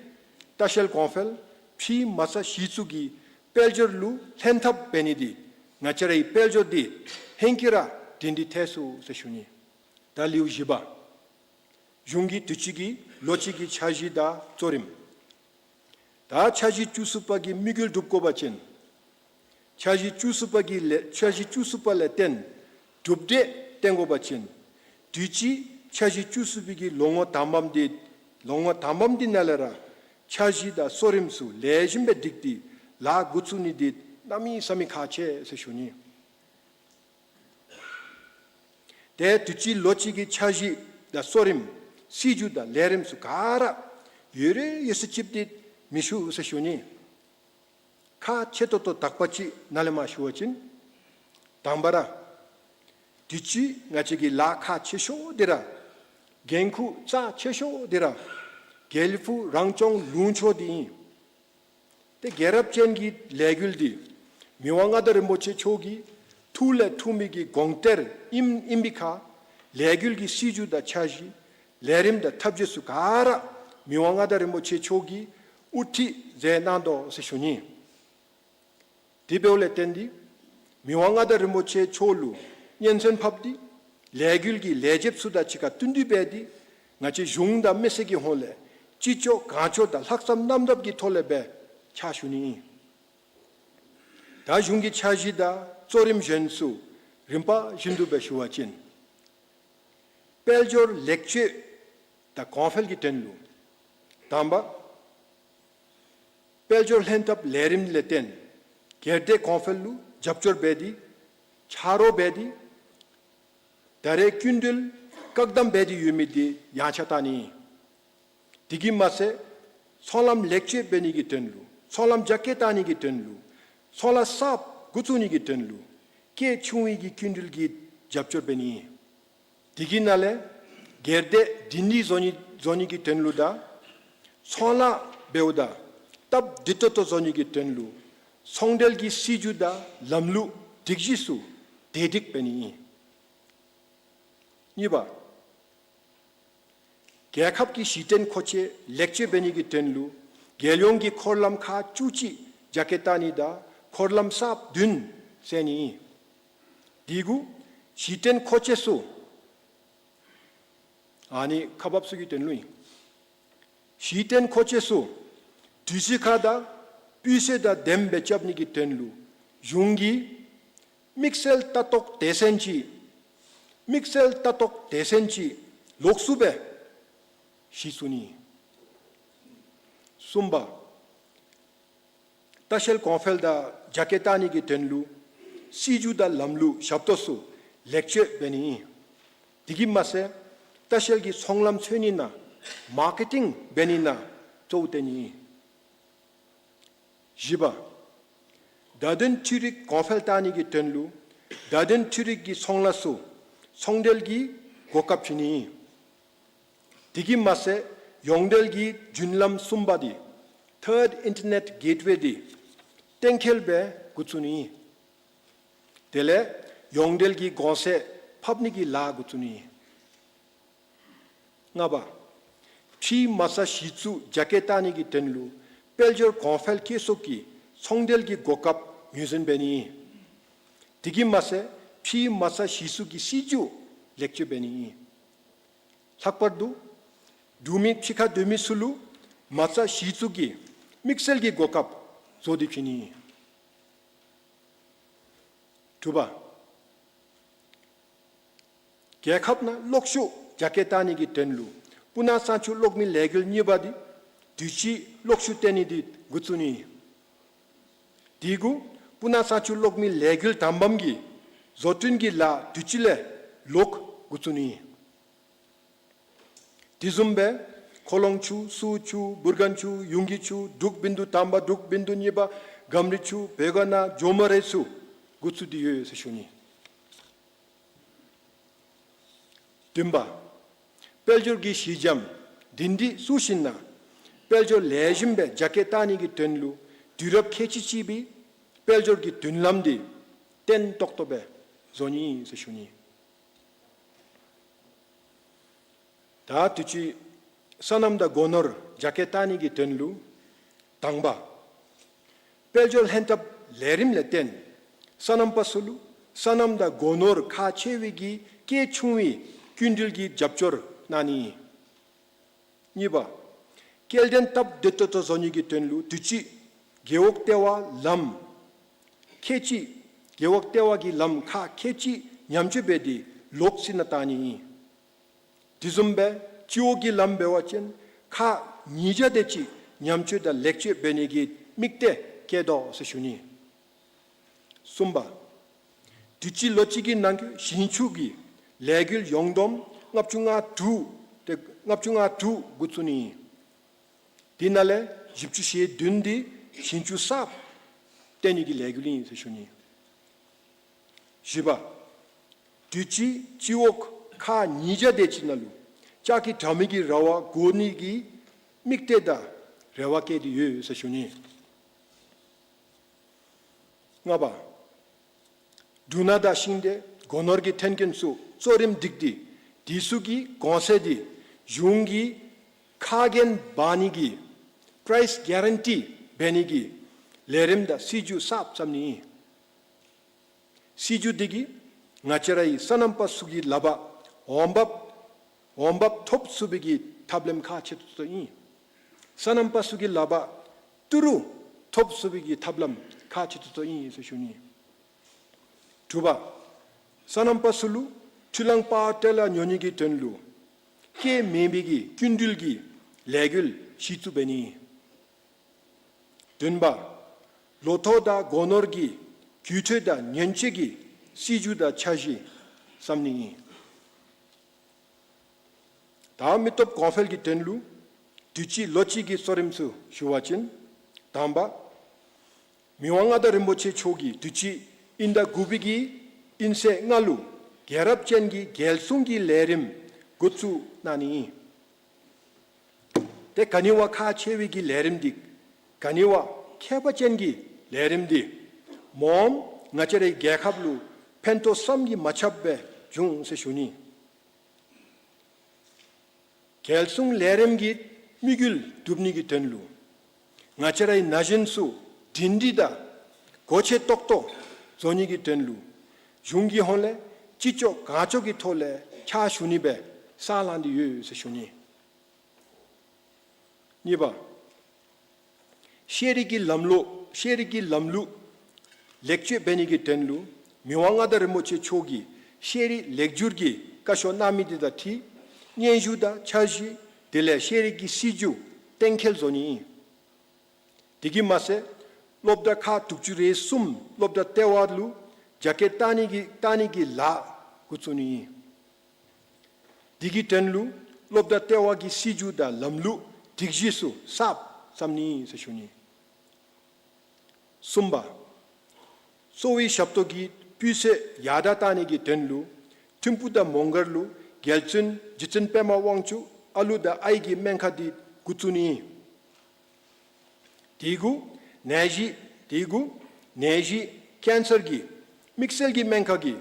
བཤལ་གོང་འཕེལ་ཕྱི་མ་རྩ་གཞི་བཙུགས་ཀྱི་དཔལ་འབྱོར་ལུ་ལྷན་ཐབས་འབད་ནི་འདི་ང་བཅས་རའི་དཔལ་འབྱོར་འདི་ཧེང་སྐལ་ར་སྒྲིང་སྒྲི་ཐལ་སོང་ཟེར་ཞུ་ནི། ད་ལེའུ་བཞི་པ། གཞུང་གི་དུས་ཅི་གི་ལོ་གཅིག་གི་འཆར་གཞི་དང་གཙོ་རིམ། ད་འཆར་གཞི་བཅུ་གསུམ་པ་གི་དམིགས་ཡུལ་སྒྲུབ་དགོ་པ་ཅིན། འཆར་གཞི་བཅུ་གསུམ་པ་གི་ལས་འཆར་གཞི་བཅུ་གསུམ་པ་ལས་བརྟེན་གྲུབ་འབྲས་བསྟན་དགོ་པ་ཅིན། དུས་ཅི་འཆར་གཞི་བཅུ་གསུམ་པའི་གི་ལོ་ངོ་དང་པམ་འདི་ལོ་ངོ་དང་པམ་འདི་ནང་ལས་ར་འཆར་གཞི་དང་གཙོ་རིམ་ཚུ་ལེགས་ཤོམ་སྦེ་སྒྲིག་སྟེ་ལཱ་འགོ་བཙུགས་ནི་འདི་གནམ་མེད་ས་མེད་ཁག་ཆེ་ཟེར་ཞུ་ནི། ཏེ་དུས་ཅི་ལོ་གཅིག་གི་འཆར་གཞི་དང་གཙོ་རིམ་སྲིད་བྱུས་དང་ལས་རིམ་ཚུ་ག་ར་ཡོད་རེ་ཡོད་ས་ཅིག་འདི་མི་ཞུ་ཟེར་ཞུ་ནི། ཁག་ཆེ་ཏོག་ཏོ་དག་པ་ཅིག་ནང་ལས་མར་ཞུ་བ་ཅིན། དང་པ་ར་དུས་ཅི་ང་བཅས་ཀྱི་ལཱ་ཁག་ཆེ་ཤོས་འདི་ར་འགན་ཁུར་རྩ་ཆེ་ཤོས་འདི་ར་དགེ་ལེགས་ཕུག་རང་སྐྱོང་ལུང་ཕྱོགས་འདི་ཨིན། ཏེ་རྒྱལ་རབས་ཅན་གྱི་ལས་འགུལ་འདི་མི་དབང་མངའ་བདག་རིན་པོ་ཆེ་མཆོག་གི་ཐུགས་ལས་འཁྲུངས་མི་གི་དགོངས་གཏེར་ཨིནམ་ཨིན་པའི་ཁར་ལས་འགུལ་གྱི་སྲིད་བྱུས་དང་འཆར་གཞི་ལས་རིམ་དང་ཐབས་བྱུས་ཚུ་ག་ར་མི་དབང་མངའ་བདག་རིན་པོ་ཆེ་མཆོག་གིས་དབུ་ཁྲིད་མཛད་གནང་དོ་ཟེར་ཞུ་ནི། དེ་འབདཝ་ལས་བརྟེན་ཏེ་མི་དབང་མངའ་བདག་རིན་པོ་ཆེ་མཆོག་ལུ་སྙན་གསན་ཕབ་སྟེ་ལས་འགུལ་གྱི་ལས་བྱེདཔ་ཚུ་དང་གཅིག་ཁར་བསྟུན་གྲོས་འབད་དེ་ང་བཅས་གཞུང་དང་མི་སེར་གྱི་ཧོངས་ལས་ཅི་ལྕོགས་གང་ལྕོགས་དང་ལྷག་བསམ་རྣམ་དག་གི་ཐོག་ལས་སྦེ་ཕྱག་ཞུ་ནི་ཨིན། ད་གཞུང་གི་འཆར་གཞི་དང་གཙོ་རིམ་གཞན་ཚུ་རིམ་པ་བཞིན་དུ་སྦེ་ཞུ་བ་ཅིན། དཔལ་འབྱོར་ལེགས་བཅོས་དང་གོང་འཕེལ་གྱི་དོན་ལུ། དང་པ། དཔལ་འབྱོར་ལྷན་ཐབས་ལས་རིམ་ལས་བརྟེན་སྒེར་སྡེ་གོང་འཕེལ་ལུ་རྒྱབ་སྐྱོར་འབད་དེ་ཆ་རོགས་འབད་དེ་ད་རེས་སྐྱིན་འགྲུལ་བཀག་དམ་འབད་དེ་ཡོད་མི་འདི་ཡངས་ཆག་བཏང་ནི། དེ་གིས་མ་ཚད་ཚོང་ལམ་ལེགས་བཅོས་འབད་ནི་གི་དོན་ལུ་ཚོང་ལམ་རྒྱ་སྐྱེད་བཏང་ནི་གི་དོན་ལུ་ཚོང་ལཱ་གསརཔ་འགོ་བཙུགས་ནི་གི་དོན་ལུ་སྐད་ཆུང་བའི་གི་སྐྱིན་འགྲུལ་གྱི་རྒྱབ་སྐྱོར་འབད་ནི། དེ་གི་ནང་ལས་སྒེར་སྡེ་སྒྲིང་སྒྲི་བཟོ་ནི་བཟོ་ནི་གི་དོན་ལུ་དང་ཚོང་ལཱ་འབདཝ་ད་སྟབས་བདེ་ཏོག་ཏོ་བཟོ་ནི་གི་དོན་ལུ་ཚོང་འབྲེལ་གྱི་སྲིད་བྱུས་དང་ལམ་ལུགས་སྒྲིག་གཞི་ཚུ་བདེ་སྒྲིག་འབད་ནི། གཉིས་པ། རྒྱལ་ཁབ་ཀྱི་གཞི་རྟེན་མཁོ་ཆས་ལེགས་བཅོས་འབད་ནི་གི་དོན་ལུ་རྒྱལ་ཡོངས་ཀྱི་འཁོར་ལམ་ཁག་བཅུ་གཅིག་རྒྱ་སྐྱེད་བཏང་ནི་དང་འཁོར་ལམ་གསརཔ་བདུན་བསལ་ནི། དེ་གུ་གཞི་རྟེན་མཁོ་ཆས་ཚུ་ཨ་ནི་ཁག་འབགཔ་ཚུ་གི་དོན་ལུ་ཨིན། གཞི་རྟེན་མཁོ་ཆས་ཚུ་དུས་ཅི་ཁར་དང་སྤུས་ཚད་དང་ལྡནམ་སྦེ་རྐྱབ་ནི་གི་དོན་ལུ་གཞུང་གིས་དམིགས་བསལ་ལྟ་རྟོག་སྡེ་ཚན་ཅིག་དམིགས་བསལ་ལྟ་རྟོག་སྡེ་ཚན་ཅིག་ལོགས་སུ་སྦེ་གཞི་བཙུགས་ནི། གསུམ་པ། ལྟ་བཤལ་གོང་འཕེལ་དང་རྒྱ་སྐྱེད་བཏང་ནི་གི་དོན་ལུ་སྲིད་བྱུས་དང་ལམ་ལུགས་ཞབས་ཏོག་ཚུ་ལེགས་བཅོས་འབད་ནི། དེ་གིས་མ་ཚད་ལྟ་བཤལ་གྱི་ཚོང་ལམ་འཚོལ་ནི་ནང་མར་ཀེ་ཊིང་འབད་ནི་ནང་གཙོ་བོ་བཏོན་ནི། བཞི་པ། བརྡ་དོན་འཕྲུལ་རིག་གོང་འཕེལ་བཏང་ནི་གི་དོན་ལུ་བརྡ་དོན་འཕྲུལ་རིག་གི་ཚོང་ལཱ་ཚུ་ཚོང་འབྲེལ་གྱི་གོ་སྐབས་བྱིན་ནི། དེ་གིས་མ་ཚད་ཡོངས་འབྲེལ་གྱི་རྒྱུན་ལམ་གསུམ་པ་འདི་Third Internet Gateway འདི་གཏན་འཁེལ་སྦེ་འགོ་བཙུགས་ནི། དེ་ལས་ཡོངས་འབྲེལ་གྱི་གོང་ཚད་ཕབ་ནི་གི་ལཱ་འགོ་བཙུགས་ནི། ལྔ་པ། ཕྱིའི་མ་རྩ་གཞི་བཙུགས་རྒྱ་སྐྱེད་བཏང་ནི་གི་དོན་ལུ་དཔལ་འབྱོར་གོང་འཕེལ་བསྐྱེད་སོགས་ཀྱི་ཚོང་འབྲེལ་གྱི་གོ་སྐབས་ངོས་འཛིན་འབད་ནི། དེ་གིས་མ་ཚད་ཕྱིའི་མ་རྩ་གཞི་བཙུགས་ཀྱི་སྲིད་བྱུས་ལེགས་བཅོས་འབད་ནི། ལྷག་པར་དུ་འབྲུག་མི་ཕྱི་ཁར་སྡོད་མི་ཚུ་ལུ་མ་རྩ་གཞི་བཙུགས་ཀྱི་དམིགས་བསལ་གྱི་གོ་སྐབས་བཟོ་སྟེ་བྱིན་ནི། དྲུག་པ། རྒྱལ་ཁབ་ནང་གློག་ཤུགས་རྒྱ་སྐྱེད་བཏང་ནི་གི་དོན་ལུ་སྤུ་ན་གཙང་ཆུ་གློག་མེ་ལས་འགུལ་གཉིས་པ་འདི་ དུས་ཅི་གློག་ཤུགས་བཏོན་ནི་འདི་འགོ་བཙུགས་ནི། དེ་གུ་སྤུ་ན་གཙང་ཆུ་གློག་མེ་ལས་འགུལ་དམ་པམ་གྱི་བཟོ་སྐྲུན་གྱི་ལཱ་དུས་ཅི་ལས་ལོག་འགོ་བཙུགས་ནི། དེ་བཟུམ་སྦེ་ཁོ་ལོང་ཆུ་སུ་ཆུ་བུར་གན་ཆུ་ཡུང་གི་ཆུ་འབྲུག་བིན་དུ་དང་པ་འབྲུག་བིན་དུ་གཉིས་པ་གམ་རི་ཆུ་བོད་ག་ན་ཇོ་མོ་རེ་ཚུ་འགོ་བཙུགས་ཏེ་ཡོད་ཟེར་ཞུ་ནི། བདུན་པ། དཔལ་འབྱོར་གྱི་གཞི་འགྱམ་འདི་འདི་བཙུགས་ཞིནམ་ན་དཔལ་འབྱོར་ལེགས་ཤོམ་སྦེ་རྒྱ་སྐྱེད་གཏང་ནི་གི་དོན་ལུ་དུས་རབས་ཁལ་གཅིག་གཅིག་པའི་དཔལ་འབྱོར་གྱི་མདུན་ལམ་འདི་བརྟན་ཏོག་ཏོ་སྦེ་བཟོ་ནི་ཟེར་ཞུ་ནི། ད་དུས་ཅི་སོ་ནམ་དང་སྒོ་ནོར་རྒྱ་སྐྱེད་གཏང་ནི་གི་དོན་ལུ་དང་པ། དཔལ་འབྱོར་ལྷན་ཐབས་ལས་རིམ་ལས་བརྟེན་སོ་ནམ་པ་ཚུ་ལུ་སོ་ནམ་དང་སྒོ་ནོར་ཁག་ཆེ་བའི་གི་སྐྱེད་ཆུང་བའི་སྐྱིན་འགྲུལ་གྱི་རྒྱབ་སྐྱོར་གནང་ནི། གཉིས་པ། སྐྱེལ་འདྲེན་སྟབས་བདེ་ཏོག་ཏོ་བཟོ་ནི་གི་དོན་ལུ་དུས་ཅི་རྒེད་འོག་ལྟེ་བ་ལམ་ཁལ་གཅིག་རྒེད་འོག་ལྟེ་བ་གི་ལམ་ཁག་ཁལ་གཅིག་ཉམས་བཅོས་འབད་དེ་ལོག་བསིལ་ནང་བཏང་ནི་ཨིན། དེ་བཟུམ་སྦེ་སྤྱི་འོག་གི་ལམ་འབད་བ་ཅིན་ཁག་ཉིས་བརྒྱ་དེ་ཅིག་ཉམས་བཅོས་དང་ལེགས་བཅོས་འབད་ནི་གི་དམིགས་གཏད་བསྐྱེད་དོ་ཟེར་ཞུ་ནི། གསུམ་པ། དུས་ཅི་ལོ་གཅིག་གི་ནང་གི་ཞིང་ཆུ་གི་ལས་འགུལ་ཡོངས་བསྡོམས་ལྔ་བཅུ་ང་དྲུག་དེ་ལྔ་བཅུ་ང་དྲུག་འགོ་བཙུགས་ནི་ཨིན། དེ་ནང་ལས་བཞི་བཅུ་ཞེ་བདུན་འདི་ཞིང་ཆུ་གསརཔ་བཏོན་ནི་གི་ལས་འགུལ་ཨིན་ཟེར་ཞུ་ནི། བཞི་པ། དུས་ཅི་སྤྱི་འོག་ཁག་ཉིས་བརྒྱ་དེ་ཅིག་ནང་ལུ་ལྕགས་ཀྱི་དྲ་མིག་གི་ར་བ་བསྒོར་ནི་གི་དམིགས་གཏད་དང་རེ་བ་བསྐྱེད་དེ་ཡོད་ཟེར་ཞུ་ནི། ལྔ་པ། འབྲུ་སྣ་དང་ཤིང་འབྲས་སྒོ་ནོར་གྱི་ཐོན་སྐྱེད་ཚུ་གཙོ་རིམ་སྒྲིག་སྟེ་དེ་ཚུ་གི་གོང་ཚད་འདི་གཞུང་གིས་ཁ་གྱེན་འབག་ནི་གི་པ་རའིས་གེ་རན་ཊི་འབད་ནི་གི་ལས་རིམ་དང་སྲིད་བྱུས་གསརཔ་བརྩམ་ནི་ཨིན། སྲིད་བྱུས་འདི་གིས་ང་བཅས་རའི་སོ་ནམ་པ་ཚུ་གི་ལག་པར་འོང་འབབ་འོང་འབབ་ཐོབ་ཚུགས་པའི་གི་ཐབས་ལམ་ཁག་ཆེ་ཏོག་ཏོ་ཨིན། སོ་ནམ་པ་ཚུ་གི་ལག་པར་ཏི་རུ་ཐོབ་ཚུགས་པའི་གི་ཐབས་ལམ་ཁག་ཆེ་ཏོག་ཏོ་ཨིན་ཟེར་ཞུ་ནི། དྲུག་པ། སོ་ནམ་པ་ཚུ་ལུ་འཕྲུལ་གླང་པར་ཊེལ་ལ་ཉོ་ནི་གི་དོན་ལུ་སྐྱེད་མེད་པའི་གི་སྐྱིན་འགྲུལ་གྱི་ལས་འགུལ་གཞི་བཙུགས་འབད་ནི། བདུན་པ། ལོ་ཐོག་དང་སྒོ་ནོར་གྱི་རྒུད་འཕྲོད་དང་ཉེན་བཅོལ་གྱི་སྲིད་བྱུས་དང་འཆར་གཞི་བརྩམ་ནི་ཨིན། ད་མི་སྟོབས་གོང་འཕེལ་གྱི་དོན་ལུ་དུས་ཅི་ལོ་གཅིག་གི་གཙོ་རིམ་ཚུ་ཞུ་བ་ཅིན། དང་པ། མི་དབང་མངའ་བདག་རིན་པོ་ཆེ་མཆོག་གིས་དུས་ཅི་དབྱིན་ཟླ་དགུ་པའི་གི་དབྱིན་ཚེས་ལྔ་ལུ་རྒྱལ་རབས་ཅན་གྱི་རྒྱལ་སྲུང་གི་ལས་རིམ་འགོ་བཙུགས་གནང་ནི་ཨིན། དེ་ག་ནི་བ་ཁག་ཆེ་བའི་གི་ལས་རིམ་འདི་ག་ནི་བ་ཁྱད་པར་ཅན་གྱི་ལས་རིམ་འདི་མོམ་ང་བཅས་རའི་རྒྱལ་ཁབ་ལུ་ཕན་ཐོགས་བསམ་གྱིས་མ་ཁྱབ་པ་འབྱུང་ཟེར་ཞུ་ནི། རྒྱལ་སྲུང་ལས་རིམ་གྱི་དམིགས་ཡུལ་བསྒྲུབ་ནི་གི་དོན་ལུ་ང་བཅས་རའི་ན་གཞོན་ཚུ་སྒྲིང་སྒྲི་དང་གོ་ཆོད་ཏོག་ཏོ་བཟོ་ནི་གི་དོན་ལུ་གཞུང་གི་ཧོངས་ལས་ཅི་ལྕོགས་གང་ལྕོགས་ཀྱི་ཐོག་ལས་ཕྱག་ཞུ་ནི་སྦེ་ས་ལངས་ཏེ་ཡོད་ཟེར་ཞུ་ནི། གཉིས་པ། ཤེས་རིག་གི་ལམ་ལུགས་ཤེས་རིག་གི་ལམ་ལུགས་ལེགས་བཅོས་འབད་ནི་གི་དོན་ལུ་མི་དབང་མངའ་བདག་རིན་པོ་ཆེ་མཆོག་གིས་ཤེས་རིག་ལེགས་བསྒྱུར་གྱི་བཀའ་ཤོག་གནང་མི་འདི་དང་འཁྲིལ་སྙན་ཞུ་དང་འཆར་གཞི་དེ་ལས་ཤེས་རིག་གི་སྲིད་བྱུས་གཏན་འཁེལ་བཟོ་ནི་ཨིན། དེ་གིས་མ་ཚད་སློབ་གྲྭ་ཁག་དྲུག་ཅུ་རེ་གསུམ་སློབ་གྲྭ་ལྟེ་བ་ལུ་རྒྱ་སྐྱེད་གཏང་ནི་གི་གཏང་ནི་གི་ལཱ་འགོ་བཙུགས་ནི་ཨིན། དེ་གི་དོན་ལུ་སློབ་གྲྭ་ལྟེ་བ་གི་སྲིད་བྱུས་དང་ལམ་ལུགས་སྒྲིག་གཞི་ཚུ་གསརཔ་བརྩམ་ནི་ཨིན་ཟེར་ཞུ་ནི། གསུམ་པ། གསོ་བའི་ཞབས་ཏོག་གི་སྤུས་ཚད་ཡར་དྲགས་གཏང་ནི་གི་དོན་ལུ་ཐིམ་ཕུག་དང་མོང་སྒར་ལུ་རྒྱལ་བཙུན་རྗེ་བཙུན་པདྨ་དབང་ཕྱུག་ཨ་ལུ་དང་ཨའི་གི་སྨན་ཁང་འདི་འགོ་བཙུགས་ནི་ཨིན། དེ་གུ་ནད་གཞི་དེ་གུ་ནད་གཞི་ཀེན་སར་གྱི་དམིགས་བསལ་གྱི་སྨན་ཁང་གི་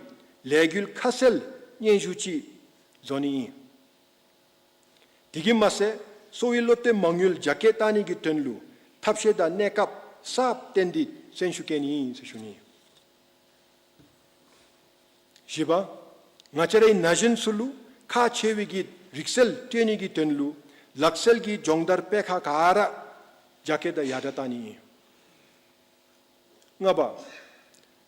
ལས་འགུལ་ཁ་གསལ་སྙན་ཞུ་ཅིག་བཟོ་ནི་ཨིན། དེ་གིས་མ་ཚད་གསོ་བའི་བློ་གཏད་མ་དངུལ་རྒྱ་སྐྱེད་གཏང་ནི་གི་དོན་ལུ་ཐབས་ཤེས་དང་གནས་སྐབས་གསརཔ་བཏོན་ཏེ་སེམས་ཤུགས་བསྐྱེད་ནི་ཨིན་ཟེར་ཞུ་ནི། བཞི་པ། ང་བཅས་རའི་ན་གཞོན་ཚུ་ལུ་ཁག་ཆེ་བའི་གི་རིག་རྩལ་སྤྲོད་ནི་གི་དོན་ལུ་ལག་རྩལ་གྱི་སྦྱོང་བརྡར་སྤེལ་ཁང་ག་ར་རྒྱ་སྐྱེད་དང་ཡར་དྲགས་གཏང་ནི་ཨིན། ལྔ་པ།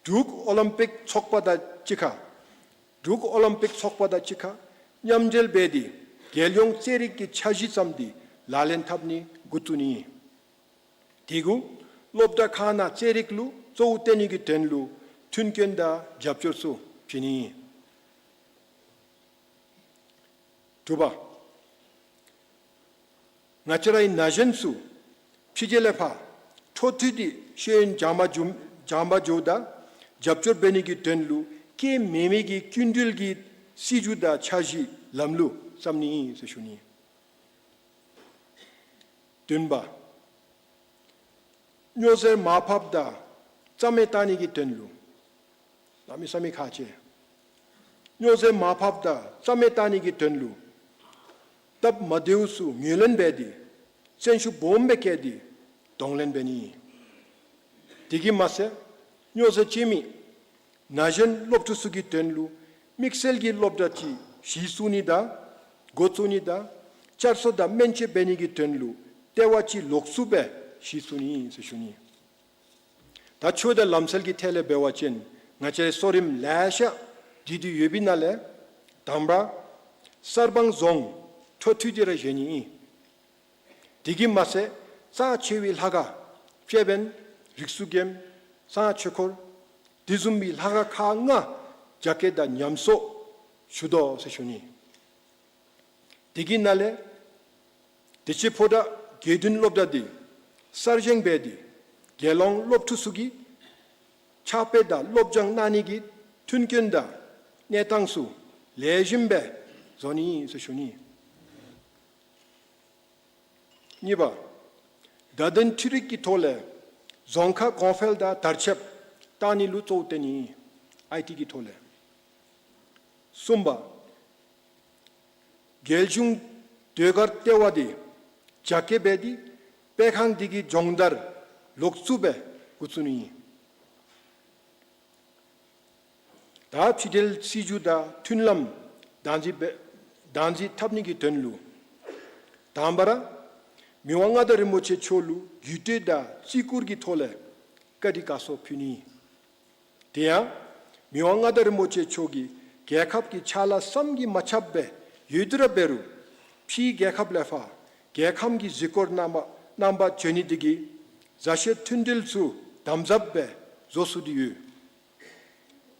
འབྲུག་ཨོ་ལིམ་པིག་ཚོགས་པ་དང་གཅིག་ཁར་འབྲུག་ཨོ་ལིམ་པིག་ཚོགས་པ་དང་གཅིག་ཁར་མཉམ་འབྲེལ་འབད་དེ་རྒྱལ་ཡོངས་རྩེད་རིགས་ཀྱི་འཆར་གཞི་བརྩམས་ཏེ་ ལག་ལེན་འཐབ་ནི་འགོ་བཙུགས་ནི་ཨིན། དེ་གུ་སློབ་གྲྭ་ཁག་ནང་རྩེད་རིགས་ལུ་གཙོ་བོ་བཏོན་ནི་གི་དོན་ལུ་མཐུན་རྐྱེན་དང་རྒྱབ་སྐྱོར་ཚུ་བྱིན་ནི་ཨིན། དྲུག་པ། ང་བཅས་རའི་ན་གཞོན་ཚུ་ཕྱི་རྒྱལ་ལས་ཕར་འཕྲོ་མཐུད་དེ་ཤེས་ཡོན་སྦྱང་པར་འགྱོ་སྦྱང་པར་འགྱོཝ་ད་རྒྱབ་སྐྱོར་འབད་ནི་གི་དོན་ལུ་སྐྱེ་མེད་མི་གི་སྐྱིན་འགྲུལ་གྱི་སྲིད་བྱུས་དང་འཆར་གཞི་ལམ་ལུགས་བརྩམ་ནི་ཨིན་ཟེར་ཞུ་ནི། བདུན་པ། སྨྱོ་རྫས་མར་ཕབ་དང་རྩ་མེད་བཏང་ནི་གི་དོན་ལུ་གནམ་མེད་ས་མེད་ཁག་ཆེ། སྨྱོ་རྫས་མར་ཕབ་དང་རྩ་མེད་བཏང་ནི་གི་དོན་ལུ་སྟབས་མ་བདེཝ་ཚུ་ངོས་ལེན་འབད་དེ་བརྩོན་ཤུགས་སྦོམ་སྦེ་བསྐྱེད་དེ་གདོང་ལེན་འབད་ནི། དེ་གིས་མ་ཚད་སྨྱོ་རྫས་སྤྱོད་མི་ན་གཞོན་སློབ་ཕྲུག་ཚུ་གི་དོན་ལུ་དམིགས་བསལ་གྱི་སློབ་གྲྭ་ཅིག་གཞི་བཙུགས་ནི་དང་འགོ་བཙུགས་ནི་དང་བསྐྱར་གསོ་དང་སྨན་བཅོས་འབད་ནི་གི་དོན་ལུ་ལྟེ་བ་ཅིག་ལོགས་སུ་སྦེ་གཞི་བཙུགས་ནི་ཨིན་ཟེར་ཞུ་ནི། ད་ཆོས་དང་ལམ་སྲོལ་གྱི་ཐད་ལས་འབད་བ་ཅིན་ང་བཅས་རའི་གསོ་རིམ་ལེ་ཤ་བསྒྲིགས་ཏེ་ཡོད་པའི་ནང་ལས་དང་པ་ར་གསར་སྤང་རྫོང་འཕྲོ་མཐུད་དེ་ར་བཞེངས་ནི་ཨིན། དེ་གིས་མ་ཚད་རྩ་ཆེ་བའི་ལྷ་ཁང་དཔེ་བན་རིགས་གསུམ་མགོན་གསང་སྔགས་ཆོས་འཁོར་དེ་བཟུམ་མའི་ལྷ་ཁང་ཁག་ལྔ་རྒྱ་སྐྱེད་དང་ཉམས་གསོ་ཞུ་དོ་ཟེར་ཞུ་ནི། དེ་གི་ནང་ལས་བདེ་ཆེན་ཕོ་བྲང་དགེ་འདུན་སློབ་གྲྭ་འདི་གསར་བཞེངས་འབད་དེ་དགེ་སློང་སློབ་ཕྲུག་ཚུ་གིས་ཕྱག་དཔེ་དང་སློབ་སྦྱང་གནང་ནི་གི་མཐུན་རྐྱེན་དང་གནས་སྟངས་ཚུ་ལེགས་ཤོམ་སྦེ་བཟོ་ནི་ཨིན་ཟེར་ཞུ་ནི། གཉིས་པ། བརྡ་དོན་འཕྲུལ་རིག་གི་ཐོག་ལས་རྫོང་ཁ་གོང་འཕེལ་དང་དར་ཁྱབ་བཏང་ནི་ལུ་གཙོ་བོ་བཏོན་ནི་ཨིན། ཨའི་ཊི་གི་ཐོག་ལས། གསུམ་པ། རྒྱལ་གཞུང་ཟློས་གར་ལྟེ་བ་འདི་རྒྱ་སྐྱེད་འབད་དེ་སྤེལ་ཁང་འདི་གི་སྦྱོང་བརྡར་ལོགས་སུ་སྦེ་འགོ་བཙུགས་ནི་ཨིན། ད་ཕྱི་འབྲེལ་སྲིད་བྱུས་དང་མཐུན་ལམ་བདག་འཛིན་འབད་བདག་འཛིན་འཐབ་ནི་གི་དོན་ལུ་དང་པ་ར་མི་དབང་མངའ་བདག་རིན་པོ་ཆེ་མཆོག་ལུ་རྒྱུད་སྟོད་དང་རྩིས་བཀུར་གྱི་ཐོག་ལས་བཀའ་དྲིན་དགའ་ཚོར་ཕུལ་ནི། དེ་ཡང་མི་དབང་མངའ་བདག་རིན་པོ་ཆེ་མཆོག་གིས་རྒྱལ་ཁབ་ཀྱི་ཕྱག་ལཱ་བསམ་གྱིས་མ་ཁྱབ་སྦེ་ཡོད་དེ་ར་འབད་རུང་ཕྱིའི་རྒྱལ་ཁབ་ལས་ཕར་རྒྱལ་ཁམས་ཀྱི་གཟིགས་སྐོར་རྣམ་པ་རྣམ་པ་བྱོན་ནི་འདི་གིས་མཛའ་བཤེས་མཐུན་འབྲེལ་ཚུ་དམ་ཟབ་སྦེ་བཟོ་ཚུགས་ཏེ་ཡོད།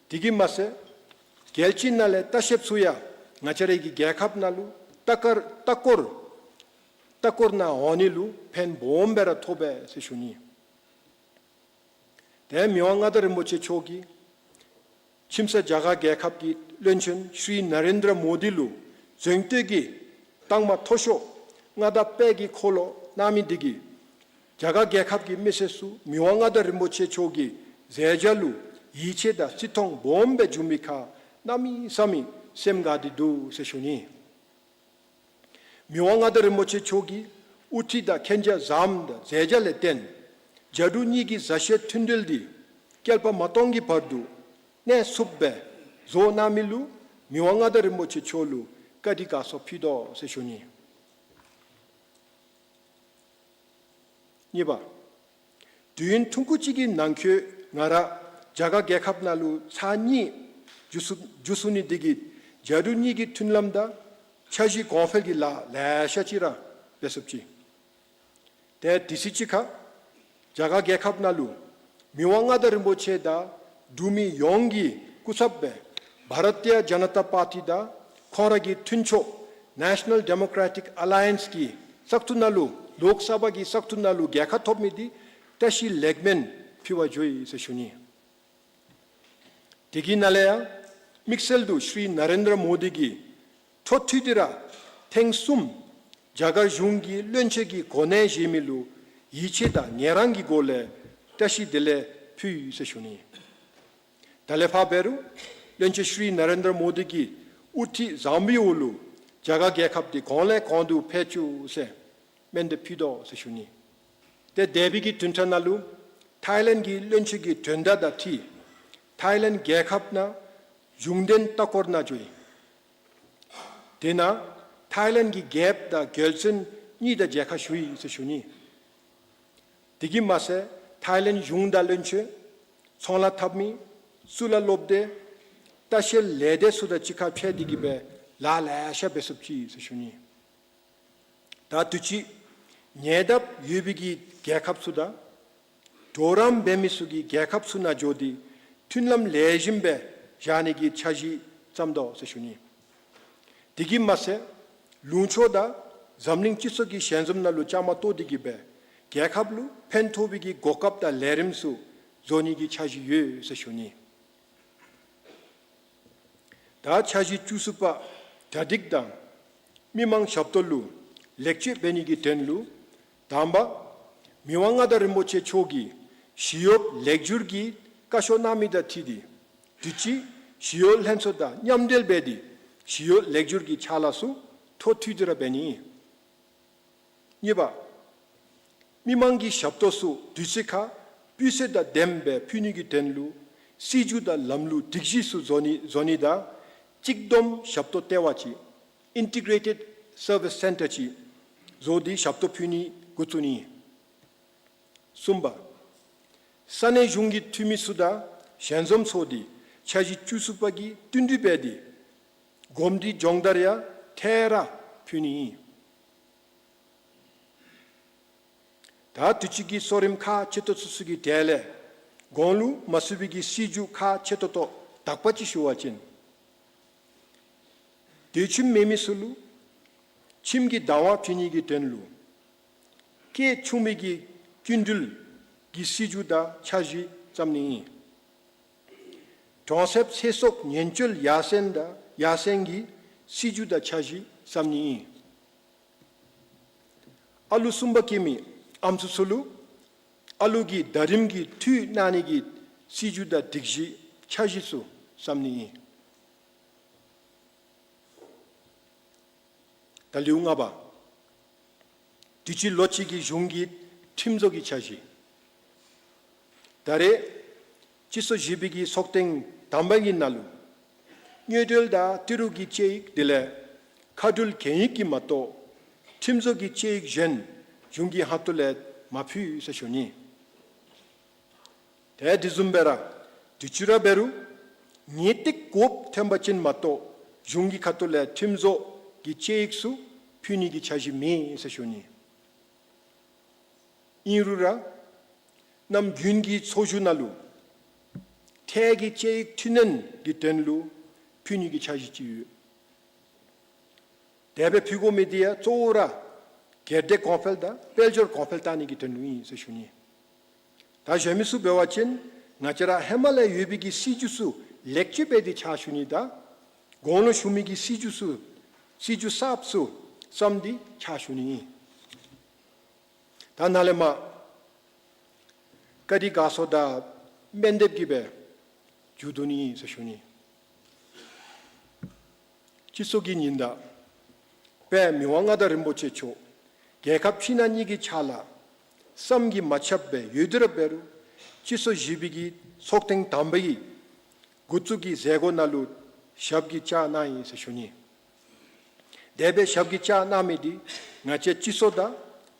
དེ་གིས་མ་ཚད་རྒྱལ་སྤྱི་ནང་ལས་ལྟ་བཤལཔ་ཚུ་ཡང་ང་བཅས་རའི་གི་རྒྱལ་ཁབ་ནང་ལུ་ལྟ་སྐོར་ལྟ་སྐོར་ལྟ་སྐོར་ནང་འོང་ནི་ལུ་ཕན་སྦོམ་སྦེ་ར་ཐོགས་པས་ཟེར་ཞུ་ནི། དེ་མི་དབང་མངའ་བདག་རིན་པོ་ཆེ་མཆོག་གིས་ཁྱིམ་མཚེས་རྒྱ་གར་རྒྱལ་ཁབ་ཀྱི་བློན་ཆེན་ཤྲི་ན་རེན་དྲ་མོ་དི་ལུ་གཟེངས་བསྟོད་ཀྱི་རྟགས་མ་མཐོ་ཤོས་མངའ་བདག་དཔལ་གྱི་འཁོར་ལོ་གནང་མི་འདི་གིས་རྒྱ་གར་རྒྱལ་ཁབ་ཀྱི་མི་སེར་ཚུ་མི་དབང་མངའ་བདག་རིན་པོ་ཆེ་མཆོག་གི་མཛད་རྗེས་ལུ་ཡིད་ཆེས་དང་བརྩི་མཐོང་སྦོམ་སྦེ་བྱུང་མི་ཁར་གནམ་མེད་ས་མེད་སེམས་དགའ་སྟེ་འདུག་ཟེར་ཞུ་ནི། མི་དབང་མངའ་བདག་རིན་པོ་ཆེ་མཆོག་གི་དབུ་ཁྲིད་དང་མཁྱེན་རྒྱ་བཟང་པོ་དང་མཛད་རྗེས་ལས་བརྟེན་རྒྱ་འབྲུག་གཉིས་ཀྱི་མཛའ་བཤེས་མཐུན་འབྲེལ་འདི་བསྐལ་པ་མ་སྟོང་གི་བར་དུ་གནས་ཚུགསཔ་སྦེ་བཟོ་གནང་མི་ལུ་མི་དབང་མངའ་བདག་རིན་པོ་ཆེ་མཆོག་ལུ་བཀའ་དྲིན་དགའ་ཚོར་ཕུལ་དོ་ཟེར་ཞུ་ནི། གཉིས་པ། དུས་ཡུན་ཐུང་ཀུ་ཅིག་གི་ནང་འཁོད་ང་ར་རྒྱ་གར་རྒྱལ་ཁབ་ནང་ལུ་ཚར་གཉིས་འགྱོ་ཚུགས་འགྱོ་ཚུགས་ནི་འདི་གིས་རྒྱ་འབྲུག་གཉིས་ཀྱི་མཐུན་ལམ་དང་འཆར་གཞི་གོང་འཕེལ་གྱི་ལཱ་ལེ་ཤ་ཅིག་ར་འབད་ཚུགས་ཅི། ཏེ་དུས་ཚོད་ཅིག་ཁར་རྒྱ་གར་རྒྱལ་ཁབ་ནང་ལུ་མི་དབང་མངའ་བདག་རིན་པོ་ཆེ་དང་འབྲུག་མི་ཡོངས་ཀྱི་སྐུ་ཚབ་སྦེ་བྷ་ར་ཏི་ཡ་ཇ་ན་ཏ་པར་ཏི་དང་ཁོང་ར་གི་མཐུན་ཕྱོགས་ནེ་ཤ་ནཱལ་ཌེ་མོ་ཀེ་རེ་ཊིག་ཨ་ལ་ཡེནསི་གི་བཙག་འཐུ་ནང་ལུ་ལོག་སྦྷ་གི་བཙག་འཐུ་ནང་ལུ་རྒྱལ་ཁ་ཐོབ་མི་འདི་བཀྲ་ཤིས་ལེགས་སྨོན་ཕུལ་བར་འགྱོ་ཡི་ཟེར་ཞུ་ནི། དེ་གི་ནང་ལས་ཡང་དམིགས་བསལ་དུ་ཤྲི་ན་རེན་དྲ་མོ་དི་གིས་འཕྲོ་མཐུད་དེ་ར་ཐེངས་གསུམ་རྒྱ་གར་གཞུང་གི་བློན་ཆེན་གྱི་གོ་གནས་བཞེས་མི་ལུ་ཡིད་ཆེས་དང་ངལ་རངས་ཀྱི་སྒོ་ལས་བཀྲ་ཤིས་བདེ་ལེགས་ཕུལ་ཡི་ཟེར་ཞུ་ནི། ད་ལས་ཕར་འབད་རུང་བློན་ཆེན་ཤྲི་ན་རེན་དྲ་མོ་དི་གི་དབུ་ཁྲིད་བཟང་པོའི་འོག་ལུ་རྒྱ་གར་རྒྱལ་ཁབ་འདི་གོང་ལས་གོང་དུ་འཕེལ་བཅུག་ཟེར་སྨོན་འདེབས་ཕུལ་དོ་ཟེར་ཞུ་ནི། ཏེ་འདས་པའི་གི་བདུན་ཕྲག་ནང་ལུ་ཐའི་ལེནཌ་གི་བློན་ཆེན་གྱི་དོན་དག་དང་འཁྲིལ་ཐའི་ལེནཌ་རྒྱལ་ཁབ་ནང་གཞུང་དོན་ལྟ་སྐོར་ནང་འགྱོ་ཡི། དེ་ནང་ཐའི་ལེནཌ་གི་རྒྱལཔོ་དང་རྒྱལ་བཙུན་གཉིས་དང་མཇལ་ཁ་ཞུ་ཡི་ཟེར་ཞུ་ནི། དེ་གིས་མ་ཚད་ཐའི་ལེནཌ་གཞུང་དང་བློན་ཆེན་ཚོང་ལཱ་འཐབ་མི་གཙུག་ལག་སློབ་སྡེ་ལྟ་བཤལ་ལས་སྡེ་ཚུ་དང་གཅིག་ཁར་ཕྱད་དེ་གིས་སྦེ་ལཱ་ལེ་ཤ་འབད་ཚུགས་ཅི་ཟེར་ཞུ་ནི། ད་དུས་ཅི་ ཉེ་འདབས་ཡོད་པའི་གི་རྒྱལ་ཁབ་ཚུ་དང་གྲོགས་རམ་འབད་མི་ཚུ་གི་རྒྱལ་ཁབ་ཚུ་ནང་འགྱོ་སྟེ་མཐུན་ལམ་ལེགས་ཤོམ་སྦེ་བཞག་ནི་གི་འཆར་གཞི་བརྩམ་དོ་ཟེར་ཞུ་ནི། དེ་གིས་མ་ཚད་ལུང་ཕྱོགས་དང་འཛམ་གླིང་སྤྱི་ཚོགས་ཀྱི་ཞལ་འཛོམས་ནང་ལུ་བཅའ་མར་གཏོགས་ཏེ་གི་སྦེ་རྒྱལ་ཁབ་ལུ་ཕན་ཐོགས་པའི་གི་གོ་སྐབས་དང་ལས་རིམ་ཚུ་བཟོ་ནི་གི་འཆར་གཞི་ཡོད་ཟེར་ཞུ་ནི། ད་འཆར་གཞི་བཅུ་གསུམ་པ་གྲ་སྒྲིག་དང་མི་མང་ཞབས་ཏོག་ལུ་ལེགས་བཅོས་འབད་ནི་གི་དོན་ལུ་དང་པ་མི་དབང་མངའ་བདག་རིན་པོ་ཆེ་མཆོག་གིས་ཞི་གཡོགཔ་ལེགས་བསྒྱུར་གྱི་བཀའ་ཤོག་གནང་མི་དང་འཁྲིལ་ཏེ་དུས་ཅི་ཞི་གཡོག་ལྷན་ཚོགས་དང་མཉམ་འབྲེལ་འབད་དེ་ཞི་གཡོག་ལེགས་བསྒྱུར་གྱི་ཕྱག་ལཱ་ཚུ་ཐོ་བཏུད་དེ་ར་འབད་ནི། གཉིས་པ་མི་མང་གི་ཞབས་ཏོག་ཚུ་དུས་ཚོད་ཁར་སྤུས་ཚད་དང་ལྡནམ་སྦེ་ཕུལ་ནི་གི་དོན་ལུ་སྲིད་བྱུས་དང་ལམ་ལུགས་སྒྲིག་གཞི་ཚུ་བཟོ་ནི་བཟོ་ནི་དང་གཅིག་བསྡོམས་ཞབས་ཏོག་ལྟེ་བ་ཅིག་Integrated Service Centre ཅིག་བཟོ་སྟེ་ཞབས་ཏོག་ཕུལ་ནི་འགོ་བཙུགས་ནི། གསུམ་པ་ས་གནས་གཞུང་གི་འཐུས་མི་ཚུ་དང་ཞལ་འཛོམས་ཚོགས་ཏེ་འཆར་གཞི་བཅུ་གསུམ་པ་གི་བསྟུན་གྲོས་འབད་དེ་གོམས་འདྲིས་སྦྱོང་བརྡར་ཡང་ཐད་རི་ཕུལ་ནི་ཨིན། ད་དུས་ཅི་གི་གཙོ་རིམ་ཁག་ཆེ་ཏོག་ཚུ་ཚུ་གི་གྲས་ལས་གོང་ལུ་མ་ཚུད་པའི་གི་སྲིད་བྱུས་ཁག་ཆེ་ཏོག་ཏོ་དག་པ་ཅིག་ཞུ་བ་ཅིན་དུས་ཁྱིམ་མེད་མི་ཚུ་ལུ་ཁྱིམ་གྱི་བདག་དབང་ཕུལ་ནི་གི་དོན་ལུ་སྐྱེས་ཆུང་མའི་གི་སྐྱིན་འགྲུལ་གྱི་སྲིད་བྱུས་དང་འཆར་གཞི་བརྩམ་ནི་ཨིན། གྲོང་གསེབ་ཚེ་སྲོག་ཉེན་བཅོལ་ཡར་སེང་དང་ཡར་སེང་གི་སྲིད་བྱུས་དང་འཆར་གཞི་བརྩམ་ནི་ཨིན། ཨ་ལུ་གསུམ་པ་སྐྱེས་མི་ཨམ་སྲུ་ཚུ་ལུ་ཨ་ལུ་གི་ཟླ་རིམ་གྱི་འཐུས་གནང་ནི་གི་སྲིད་བྱུས་དང་སྒྲིག་གཞི་འཆར་གཞི་ཚུ་བརྩམ་ནི་ཨིན། ད་ལེའུ་ལྔ་པ། དུས་ཅི་ལོ་གཅིག་གི་གཞུང་གི་ཁྲིམས་བཟོ་གི་འཆར་གཞི། ད་རེས་སྤྱི་ཚོགས་བཞི་པའི་གི་ཚོགས་ཐེངས་དང་པ་གི་ནང་ལུ་དངུལ་འབྲེལ་དང་ཏི་རུ་གི་དཔྱད་ཡིག་དེ་ལས་མཁའ་འགྲུལ་གན་ཡིག་གི་མ་གཏོགས་ཁྲིམས་བཟོ་གི་དཔྱད་ཡིག་གཞན་གཞུང་གི་ཁ་ཐུག་ལས་མ་ཕུལ་ཟེར་ཞུ་ནི། ཏེ་དེ་བཟུམ་སྦེ་ར་དུས་ཅི་ར་འབད་རུང་ངེས་ཏིག་དགོཔ་ཐོན་པ་ཅིན་མ་གཏོགས་གཞུང་གི་ཁ་ཐུག་ལས་ཁྲིམས་བཟོ་གི་དཔྱད་ཡིག་ཚུ་ཕུལ་ནི་གི་འཆར་གཞི་མེད་ཟེར་ཞུ་ནི། ཨིན་རུང་ར་ནམ་རྒྱུན་གྱི་ཚོགས་བཞུགས་ནང་ལུ་ཐད་ཀྱི་དཔྱད་ཡིག་འཕྲི་སྣོན་གྱི་དོན་ལུ་ཕུལ་ནི་གི་འཆར་གཞི་ཅིག་ཡོད། དེ་སྦེ་ཕུལ་དགོ་མི་དེ་ཡང་གཙོ་བོ་ར་སྒེར་སྡེ་གོང་འཕེལ་དང་དཔལ་འབྱོར་གོང་འཕེལ་བཏང་ནི་གི་དོན་ལུ་ཨིན་ཟེར་ཞུ་ནི། ད་གཞན་མི་ཚུ་འབད་བ་ཅིན་ང་བཅས་ར་ཧེ་མ་ལས་ཡོད་པའི་གི་སྲིད་བྱུས་ཚུ་ལེགས་བཅོས་འབད་དེ་ཕྱག་ཞུ་ནི་དང་གོང་ལུ་ཞུ་མི་གི་སྲིད་བྱུས་ཚུ་སྲིད་བྱུས་གསརཔ་ཚུ་བརྩམས་ཏེ་ཕྱག་ཞུ་ནི་ཨིན། ད་ནཱ་ལས་མར་བཀའ་དྲིན་དགའ་ཚོར་དང་སྨོན་འདེབས་ཀྱིས་སྦེ་མཇུག་བསྡུ་ནི་ཨིན་ཟེར་ཞུ་ནི། སྤྱི་ཚོགས་ཀྱི་ཉི་ཟླ་དཔལ་མི་དབང་མངའ་བདག་རིན་པོ་ཆེ་མཆོག་རྒྱལ་ཁབ་ཕྱི་ནང་གཉིས་ཀྱི་ཕྱག་ལཱ་བསམ་གྱིས་མ་ཁྱབ་པའི་ཡོད་དེ་ར་འབད་རུང་སྤྱི་ཚོགས་བཞི་པའི་གི་ཚོགས་ཐེངས་དང་པ་གི་འགོ་བཙུགས་ཀྱི་མཛད་སྒོ་ནང་ལུ་ཞབས་ཀྱིས་བཅགས་གནང་ཡི་ཟེར་ཞུ་ནི། དེ་སྦེ་ཞབས་ཀྱིས་བཅགས་གནང་མི་འདི་ང་བཅས་སྤྱི་ཚོགས་དང་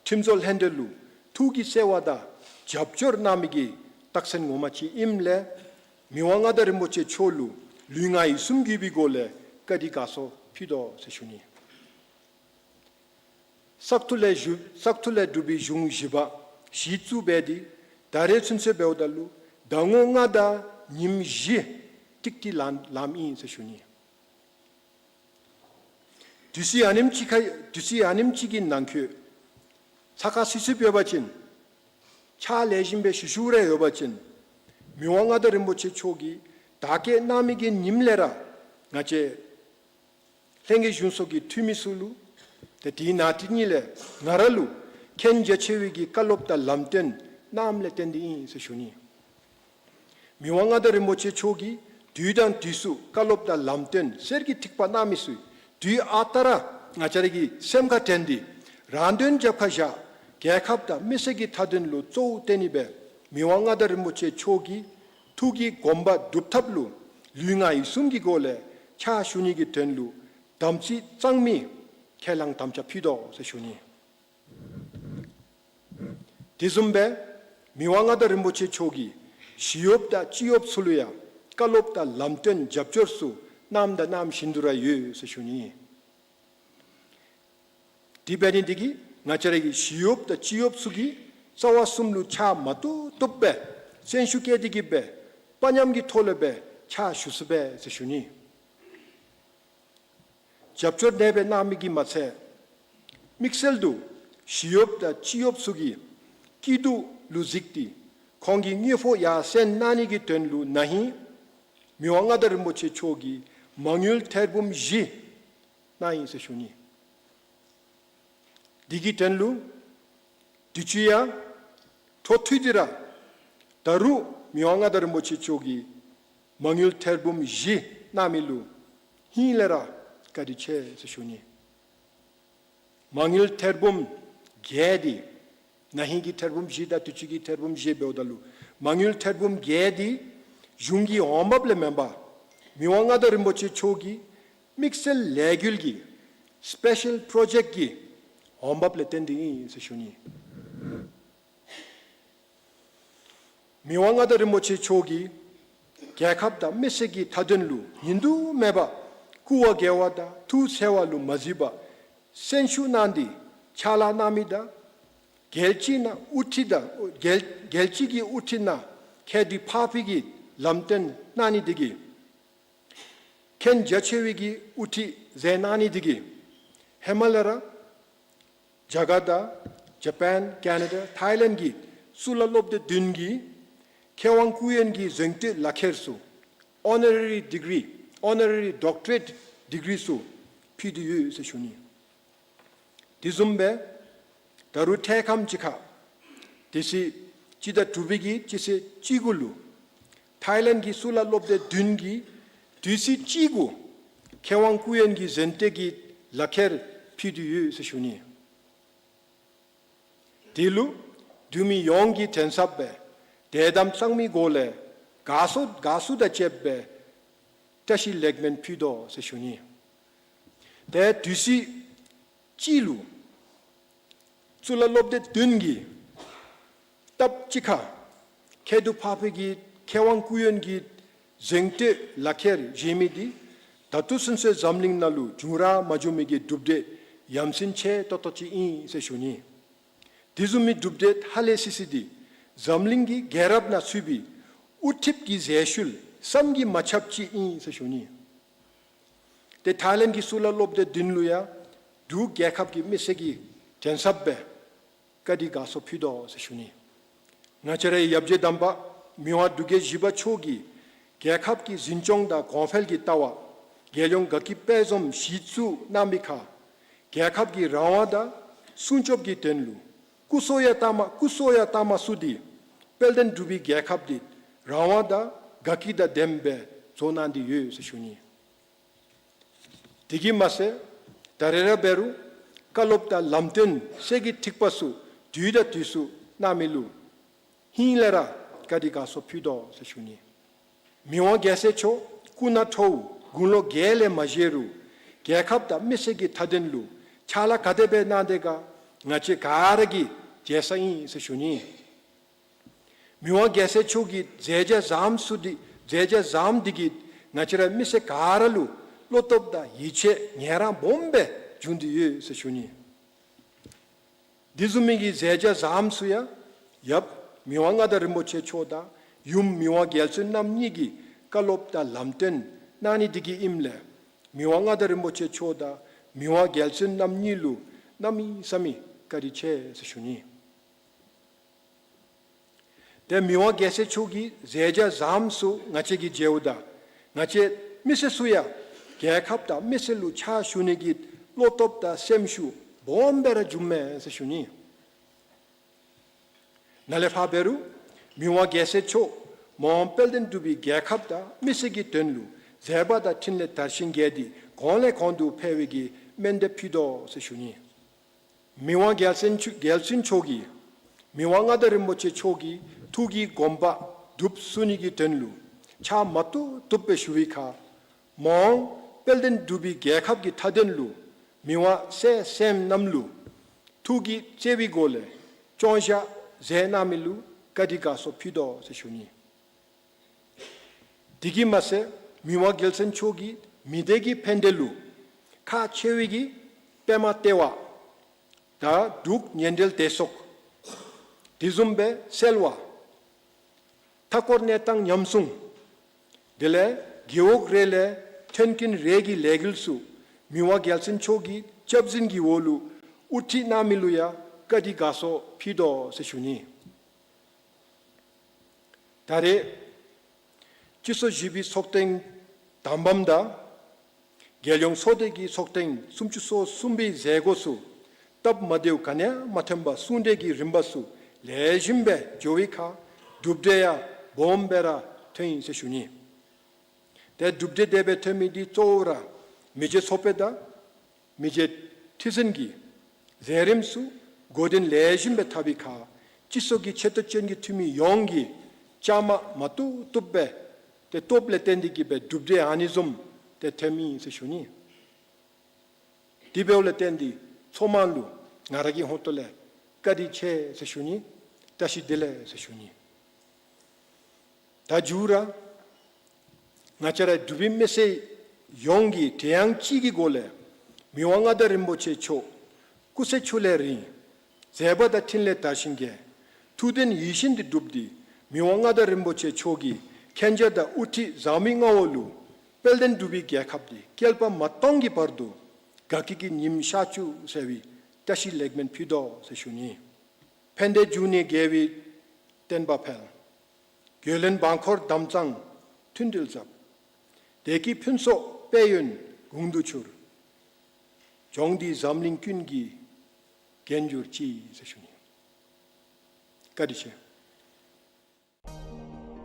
ཁྲིམས་བཟོ་ལྷན་སྡེ་ལུ་ཐུགས་ཀྱི་བརྩེ་བ་དང་རྒྱབ་སྐྱོར་གནང་མི་གི་རྟགས་མཚན་ངོ་མ་ཅིག་ཨིནམ་ལས་མི་དབང་མངའ་བདག་རིན་པོ་ཆེ་མཆོག་ལུ་ལུས་ངག་ཡིད་གསུམ་གུས་པའི་སྒོ་ལས་བཀའ་དྲིན་དགའ་ཚོར་ཕུལ་དོ་ཟེར་ཞུ་ནི། བཙག་འཐུ་ལས་ཞུ་བཙག་འཐུ་ལས་གྲུབ་པའི་གཞུང་བཞི་པ་གཞི་བཙུགས་འབད་དེ་ད་རེས་ཚུན་ཚོད་འབདཝ་ད་ལུ་ཟླ་ངོ་ལྔ་དང་ཉིནམ་བཞི་ཏིག་ཏི་ལང་ལངམ་ཨིན་ཟེར་ཞུ་ནི། དུས་ཚོད་ཨ་ནེམ་ཅིག་ཁར་དུས་ཚོད་ཨ་ནེམ་ཅིག་གི་ནང་འཁོད་ཚ་ཁ་སི་སི་འབད་བ་ཅིན་ཕྱག་ལེགས་ཤོམ་སྦེ་ཞུ་ཞུཝ་ར་ཡོད་པ་ཅིན་མི་དབང་མངའ་བདག་རིན་པོ་ཆེ་མཆོག་གིས་བདག་བསྐྱེད་གནང་མི་གི་ཉིནམ་ལས་ར་ང་བཅས་ལྷན་རྒྱས་གཞུང་ཚོགས་ཀྱི་འཐུས་མི་ཚུ་ལུ་ཏེ་དེའི་ནང་དེ་ཉིད་ལས་ང་ར་ལུ་མཁྱེན་རྒྱ་ཆེ་བའི་གི་བཀའ་སློབ་དང་ལམ་སྟོན་གནངམ་ལས་བརྟེན་ཏེ་ཨིན་ཟེར་ཞུ་ནི། མི་དབང་མངའ་བདག་རིན་པོ་ཆེ་མཆོག་གིས་དུས་དང་དུས་སུ་བཀའ་སློབ་དང་ལམ་སྟོན་གསེར་གྱི་ཐིགས་པ་གནང་མི་ཚུ་དུས་ཨ་རྟག་ར་ང་བཅས་ར་གི་སེམས་ཁར་དྲན་ཏེ་རང་དོན་རྒྱབ་ཁར་བཞག་རྒྱལ་ཁབ་དང་མི་སེར་གྱི་མཐའ་དོན་ལུ་གཙོ་བོ་བཏོན་ནི་སྦེ་མི་དབང་མངའ་བདག་རིན་པོ་ཆེ་མཆོག་གི་ཐུགས་ཀྱི་དགོངས་པ་སྒྲུབ་ཐབས་ལུ་ལུས་ངག་ཡིད་གསུམ་གྱི་སྒོ་ལས་ཕྱག་ཞུ་ནི་གི་དོན་ལུ་དམ་ཚིག་གཙང་མའི་ཁས་བླངས་དམ་བཅའ་ཕུལ་དོ་ཟེར་ཞུ་ནི། དེ་བཟུམ་སྦེ་མི་དབང་མངའ་བདག་རིན་པོ་ཆེ་མཆོག་གིས་ཞི་གཡོགཔ་དང་སྤྱི་གཡོགཔ་ཚུ་ལུ་ཡང་བཀའ་སློབ་དང་ལམ་སྟོན་རྒྱབ་སྐྱོར་ཚུ་གནངམ་དང་གནང་བཞིན་དུ་ར་ཡོད་ཟེར་ཞུ་ནི། དེ་འབད་ནི་འདི་གིས་ ང་བཅས་ར་གི་ཞི་གཡོགཔ་དང་སྤྱི་གཡོགཔ་ཚུ་གིས་རྩ་བ་གསུམ་ལུ་ཕྱག་མ་བཏུབ་བཏུབ་སྦེ་སེམས་ཤུགས་བསྐྱེད་དེ་གི་སྦེ་དཔའ་ཉམས་ཀྱི་ཐོག་ལས་སྦེ་ཕྱག་ཞུ་ཚུགས་པས་ཟེར་ཞུ་ནི། རྒྱབ་སྐྱོར་ནེ་སྦེ་གནང་མི་གིས་མ་ཚད་དམིགས་བསལ་དུ་ཞི་གཡོགཔ་དང་སྤྱི་གཡོགཔ་ཚུ་གི་སྐྱིད་སྡུག་ལུ་གཟིགས་ཏེ་ཁོང་གི་དངུལ་ཕོགས་ཡར་སེང་གནང་ནི་གི་དོན་ལུ་ན་ཧིང་མི་དབང་མངའ་བདག་རིན་པོ་ཆེ་མཆོག་གིས་མ་དངུལ་ཐེར་འབུམ་བཞི་གནང་ཡི་ཟེར་ཞུ་ནི། དེ་གི་དོན་ལུ་དུས་ཅི་ཡང་འཕྲོ་མཐུད་དེ་ར་ད་རུང་མི་དབང་མངའ་བདག་རིན་པོ་ཆེ་མཆོག་གིས་མ་དངུལ་ཐེར་འབུམ་བཞི་གནང་མི་ལུ་ཧིང་ལས་ར་བཀའ་དྲིན་ཆེ་ཟེར་ཞུ་ནི། མ་དངུལ་ཐེར་འབུམ་བརྒྱད་འདི་ན་ཧིང་གི་ཐེར་འབུམ་བཞི་དང་དུས་ཅི་གི་ཐེར་འབུམ་བཞི་འབདཝ་ད་ལུ་མ་དངུལ་ཐེར་འབུམ་བརྒྱད་འདི་གཞུང་གི་འོང་འབབ་ལས་མེན་པར་མི་དབང་མངའ་བདག་རིན་པོ་ཆེ་མཆོག་གི་དམིགས་བསལ་ལས་འགུལ་གྱི་སི་པེ་ཤལ་པྲོ་ཇེཀཊ་ཀྱི་འོང་འབབ་ལས་བརྟེན་ཏེ་ཨིན་ཟེར་ཞུ་ནི། མི་དབང་མངའ་བདག་རིན་པོ་ཆེ་མཆོག་གིས་རྒྱལ་ཁབ་དང་མི་སེར་གྱི་མཐའ་དོན་ལུ་ཡིན་དུ་མེད་པར་སྐུ་བ་དགེ་བ་དང་ཐུགས་བརྩེ་བ་ལུ་མ་གཟིགས་པར་སེམས་ཤུགས་གནང་སྟེ་ཕྱག་ལཱ་གནང་མི་དང་རྒྱལ་སྤྱི་ནང་དབུ་ཁྲིད་དང་རྒྱལ་རྒྱལ་སྤྱི་གི་དབུ་ཁྲིད་ནང་མཁས་གྲུབ་འཕགས་པའི་གི་ལམ་སྟོན་གནང་ནི་དེ་གིས་མཁྱེན་རྒྱ་ཆེ་བའི་གི་དབུ་ཁྲིད་མཛད་གནང་ནི་དེ་གིས་ཧེ་མ་ལས་ར་རྒྱ་གར་དང་ཇ་པཱན་ཀེ་ན་ཌ་ཐཱའི་ལེནཌ་གི་གཙུག་ལག་སློབ་སྡེ་བདུན་གྱི་མཁས་དབང་སྐུ་ཡོན་གྱི་གཟེངས་བསྟོད་ལག་ཁྱེར་ཚུ་ཨོ་ནོ་རེ་རི་ཌི་གི་རི་ཨོ་ནོ་རེ་རི་ཌོག་ཊོ་རེཊ་ཌི་གི་རི་ཚུ་ཕུལ་ཏེ་ཡོད་ཟེར་ཞུ་ནི། དེ་བཟུམ་སྦེ་ད་རུང་འཕྲལ་ཁམས་ཅིག་ཁར་དུས་ཚོད་སྤྱི་ཟླ་དྲུག་པའི་གི་སྤྱི་ཚེས་གཅིག་དགུ་ལུ་ཐཱའི་ལེནཌ་གི་གཙུག་ལག་སློབ་སྡེ་བདུན་གྱིས་དུས་ཚོད་གཅིག་གུ་མཁས་དབང་སྐུ་ཡོན་གྱི་གཟེངས་བསྟོད་ཀྱི་ལག་ཁྱེར་ཕུལ་ཏེ་ཡོད་ཟེར་ཞུ་ནི། དེ་ལུ་འབྲུག་མི་ཡོངས་ཀྱིས་དྲན་གསོ་སྦེ་དད་དམ་གཙང་མའི་སྒོ་ལས་དགའ་བསུ་དགའ་བསུ་དང་བཅསཔ་སྦེ་བཀྲ་ཤིས་ལེགས་སྨོན་ཕུལ་དོ་ཟེར་ཞུ་ནི། ཏེ་དུས་ཚོད་གཅིག་ལུ་གཙུག་ལག་སློབ་སྡེ་བདུན་གྱིས་སྟབས་གཅིག་ཁར་མཁས་གྲུབ་འཕགས་པའི་གི་མཁས་དབང་སྐུ་ཡོན་གྱི་གཟེངས་བསྟོད་ལག་ཁྱེར་བཞེས་མི་འདི་ད་ལྟོ་ཚུན་ཚོད་འཛམ་གླིང་ནང་ལུ་བྱུང་ར་མ་བྱུང་མི་གི་གྲུབ་འབྲས་ཡ་མཚན་ཆེ་ཏོག་ཏོ་ཅིག་ཨིན་ཟེར་ཞུ་ནི། དེ་བཟུམ་མའི་གྲུབ་འབྲས་ཧ་ལས་སི་སི་འདི་འཛམ་གླིང་གི་རྒྱལ་རབས་ནང་ཚུད་པའི་དབུ་ཁྲིདཔ་གི་མཛད་ཤུལ་བསམ་གྱིས་མ་ཁྱབ་ཅིག་ཨིན་ཟེར་ཞུ་ནི། ཏེ་ཐཱའི་ལེནཌ་གི་གཙུག་ལག་སློབ་སྡེ་བདུན་ལུ་ཡང་འབྲུག་རྒྱལ་ཁབ་ཀྱི་མི་སེར་གྱིས་དྲན་གསོ་སྦེ་བཀའ་དྲིན་དགའ་བསུ་ཕུལ་དོ་ཟེར་ཞུ་ནི། ང་བཅས་རའི་ཡབ་རྗེ་དམ་པ་མི་དབང་འབྲུག་རྒྱལ་བཞི་པ་མཆོག་གིས་རྒྱལ་ཁབ་ཀྱི་འཛིན་སྐྱོང་དང་གོང་འཕེལ་གྱི་ལྟ་བ་རྒྱལ་ཡོངས་དགའ་སྐྱིད་དཔལ་འཛོམས་གཞི་བཙུགས་གནང་བའི་ཁར་རྒྱལ་ཁབ་ཀྱི་རང་དབང་དང་སྲུང་སྐྱོབ་ཀྱི་དོན་ལུ་སྐུ་སྲོག་ཡང་ལྟ་མ་སྐུ་སྲོག་ཡང་ལྟ་མ་བསུ་སྟེ་དཔལ་ལྡན་འབྲུག་པའི་རྒྱལ་ཁབ་འདི་རང་དབང་དང་དགའ་སྐྱིད་དང་ལྡནམ་སྦེ་བཟོ་གནང་སྟེ་ཡོད་ཟེར་ཞུ་ནི། དེ་གིས་མ་ཚད་ད་རེས་ར་འབད་རུང་བཀའ་སློབ་དང་ལམ་སྟོན་གསེར་གྱི་ཐིགས་པ་ཚུ་དུས་དང་དུས་སུ་གནང་མི་ལུ་ཧིང་ལས་ར་བཀའ་དྲིན་དགའ་བསུ་ཕུལ་དོ་ཟེར་ཞུ་ནི། མི་དབང་རྒྱལ་སྲས་མཆོག་སྐུ་ན་ཁྲོ་བོ་དགུང་ལོ་བརྒྱད་ལས་མ་བཞེས་རུང་རྒྱལ་ཁབ་དང་མི་སེར་གྱི་མཐའ་དོན་ལུ་ཕྱག་ལཱ་ག་དེ་སྦེ་གནང་དེས་ག་ང་བཅས་ག་ར་གིས་མཇལ་ས་ཨིན་ཟེར་ཞུ་ནི། མི་དབང་རྒྱལ་སྲས་མཆོག་གི་མཛད་བྱ་བཟངམ་ཚུ་འདི་མཛད་བྱ་བཟངམ་འདི་གིས་ང་བཅས་ར་མི་སེར་ག་ར་ལུ་བློ་སྟོབས་དང་ཡིད་ཆེས་ངལ་རངས་སྦོམ་སྦེ་བྱུང་སྟེ་ཡོད་ཟེར་ཞུ་ནི། དེ་བཟུམ་མའི་གི་མཛད་བྱ་བཟངམ་ཚུ་ཡང་ཡབ་མི་དབང་མངའ་བདག་རིན་པོ་ཆེ་མཆོག་དང་ཡུམ་མི་དབང་རྒྱལ་བཙུན་རྣམ་གཉིས་ཀྱིས་བཀའ་སློབ་དང་ལམ་སྟོན་གནང་ནི་འདི་གིས་ཨིནམ་ལས་མི་དབང་མངའ་བདག་རིན་པོ་ཆེ་མཆོག་དང་མི་དབང་རྒྱལ་བཙུན་རྣམ་གཉིས་ལུ་གནམ་མེད་ས་མེད་བཀའ་དྲིན་ཆེ་ཟེར་ཞུ་ནི། ཏེ་མི་དབང་རྒྱལ་སྲས་མཆོག་གི་མཛད་བྱ་བཟངམ་ཚུ་ང་བཅས་ཀྱིས་མཇལཝ་ད་ང་བཅས་མི་སེར་ཚུ་ཡང་རྒྱལ་ཁབ་དང་མི་སེར་ལུ་ཕྱག་ཞུ་ནི་གི་བློ་སྟོབས་དང་སེམས་ཤུགས་སྦོམ་སྦེ་ར་འབྱུངམ་མས་ཟེར་ཞུ་ནི། ནཱ་ལས་ཕར་འབད་རུང་མི་དབང་རྒྱལ་སྲས་མཆོག་མ་འོངས་དཔལ་ལྡན་འབྲུག་པའི་རྒྱལ་ཁབ་དང་མི་སེར་གྱི་དོན་ལུ་མཛད་པ་དང་འཕྲིན་ལས་དར་ཞིང་རྒྱས་ཏེ་གོང་ལས་གོང་དུ་འཕེལ་བའི་གི་སྨོན་འདེབས་ཕུལ་དོ་ཟེར་ཞུ་ནི། མི་དབང་རྒྱལ་བཙུན་མཆོག་རྒྱལ་བཙུན་མཆོག་གིས་མི་དབང་མངའ་བདག་རིན་པོ་ཆེ་མཆོག་གི་ཐུགས་ཀྱི་དགོངས་པ་སྒྲུབ་ཚུགས་ནི་གི་དོན་ལུ་ཕྱག་མ་བཏུབ་བཏུབ་སྦེ་ཞུ་བའི་ཁར་མ་འོངས་དཔལ་ལྡན་འབྲུག་པའི་རྒྱལ་ཁབ་ཀྱི་མཐའ་དོན་ལུ་མི་དབང་སྲས་གསུམ་རྣམས་ལུ་ཐུགས་ཀྱི་བརྩེ་བའི་སྒོ་ལས་སྐྱོང་བཞག་མཛད་གནང་མི་ལུ་བཀའ་དྲིན་དགའ་ཚོར་ཕུལ་དོ་ཟེར་ཞུ་ནི། དེ་གིས་མ་ཚད་མི་དབང་རྒྱལ་བཙུན་མཆོག་གིས་མི་སྡེ་གི་ཕན་བདེ་ལུ་ཁག་ཆེ་བའི་གི་པདྨ་ལྟེ་བ་ དང་འབྲུག་ཉེ་འབྲེལ་སྡེ་ཚོགས། དེ་བཟུམ་སྦེ་སེལ་བ། མཐའ་འཁོར་གནས་སྟངས་ཉམས་སྲུང་། དེ་ལས་རྒེད་འོག་རེ་ལས་མཐུན་རྐྱེན་རེ་གི་ལས་འགུལ་ཚུ་མི་དབང་རྒྱལ་བཙུན་མཆོག་གི་སྐྱབས་འཛིན་གྱི་འོག་ལུ་དབུ་ཁྲིད་གནང་མི་ལུ་ཡང་བཀའ་དྲིན་དགའ་ཚོར་ཕུལ་དོ་ཟེར་ཞུ་ནི། ད་རེས་སྤྱི་ཚོགས་བཞི་པའི་ཚོགས་ཐེངས་དང་པམ་དང་རྒྱལ་ཡོངས་ཚོགས་སྡེ་གི་ཚོགས་ཐེངས་སུམ་ཅུ་སོ་གསུམ་པའི་མཛད་སྒོ་ཚུ་སྟབས་མ་བདེཝ་ག་ནི་ཡང་མ་ཐོན་པར་གསུང་གྲོས་ཀྱི་རིམ་པ་ཚུ་ལེགས་ཤོམ་སྦེ་འགྱོ་བའི་ཁར་གྲུབ་འབྲས་ཡང་སྦོམ་སྦེ་ར་ཐོན་ཡི་ཟེར་ཞུ་ནི། ཏེ་གྲུབ་འབྲས་དེ་སྦེ་ཐོན་མི་འདི་གཙོ་བོ་ར་མི་རྗེ་ཚོགས་དཔོན་དང་མི་རྗེ་ཁྲི་འཛིན་གྱི་མཛད་རིམ་ཚུ་འགོ་འདྲེན་ལེགས་ཤོམ་སྦེ་འཐབ་པའི་ཁར་སྤྱི་ཚོགས་ཀྱི་ཆེ་མཐོ་ཅན་གྱི་འཐུས་མི་ཡོངས་ཀྱིས་བཅའ་མར་མ་བཏུབ་བཏུབ་སྦེ་ཏེ་བཏོགཔ་ལས་བརྟེན་ཏེ་གིས་སྦེ་གྲུབ་འབྲས་ཨ་ནི་བཟུམ་ཏེ་ཐོནམ་ཨིན་ཟེར་ཞུ་ནི། དེ་འབདཝ་ལས་བརྟེན་ཏེ་ཚོགས་མང་ལུ་ང་ར་གི་ཧོངས་ཏོ་ལས་བཀའ་དྲིན་ཆེ་ཟེར་ཞུ་ནི། བཀྲ་ཤིས་བདེ་ལེགས་ཟེར་ཞུ་ནི། ད་མཇུག་ར་ང་བཅས་ར་འབྲུག་པའི་མི་སེར་ཡོངས་ཀྱིས་དྲན་དབྱངས་གཅིག་གི་སྒོ་ལས་མི་དབང་མངའ་བདག་རིན་པོ་ཆེ་མཆོག་སྐུ་ཚེ་ཁྱོན་ལས་རིང་མཛད་པ་དང་འཕྲིན་ལས་དར་ཞིང་རྒྱས། ཐུགས་དོན་ཡིད་བཞིན་དུ་འགྲུབ་སྟེ་མི་དབང་མངའ་བདག་རིན་པོ་ཆེ་མཆོག་གི་མཁྱེན་རྒྱ་དང་དབུ་ཁྲིད་འཛམ་གླིང་མངའ་འོག་ལུ་དཔལ་ལྡན་འབྲུག་པའི་རྒྱལ་ཁབ་འདི་བསྐལ་པ་མ་སྟོང་གི་བར་དུ་དགའ་སྐྱིད་ཀྱི་ཉིམ་ཤར་བཅུག་ཟེར་བའི་བཀྲ་ཤིས་ལེགས་སྨོན་ཕུལ་དོ་ཟེར་ཞུ་ནི། ཕན་བདེའི་འབྱུང་གནས་རྒྱལ་བའི་བསྟན་པ་འཕེལ། རྒྱལ་བློན་འབངས་འཁོར་དམ་གཙང་མཐུན་སྒྲིལ་ཟབ། བདེ་སྐྱིད་ཕུན་ཚོགས་དཔལ་ཡོན་གོང་དུ་འཕེལ། ལྗོངས་འདི་འཛམ་གླིང་ཀུན་གྱི་རྒྱན་གྱུར་ཅིག་ཟེར་ཞུ་ནི། བཀའ་དྲིན་ཆེ།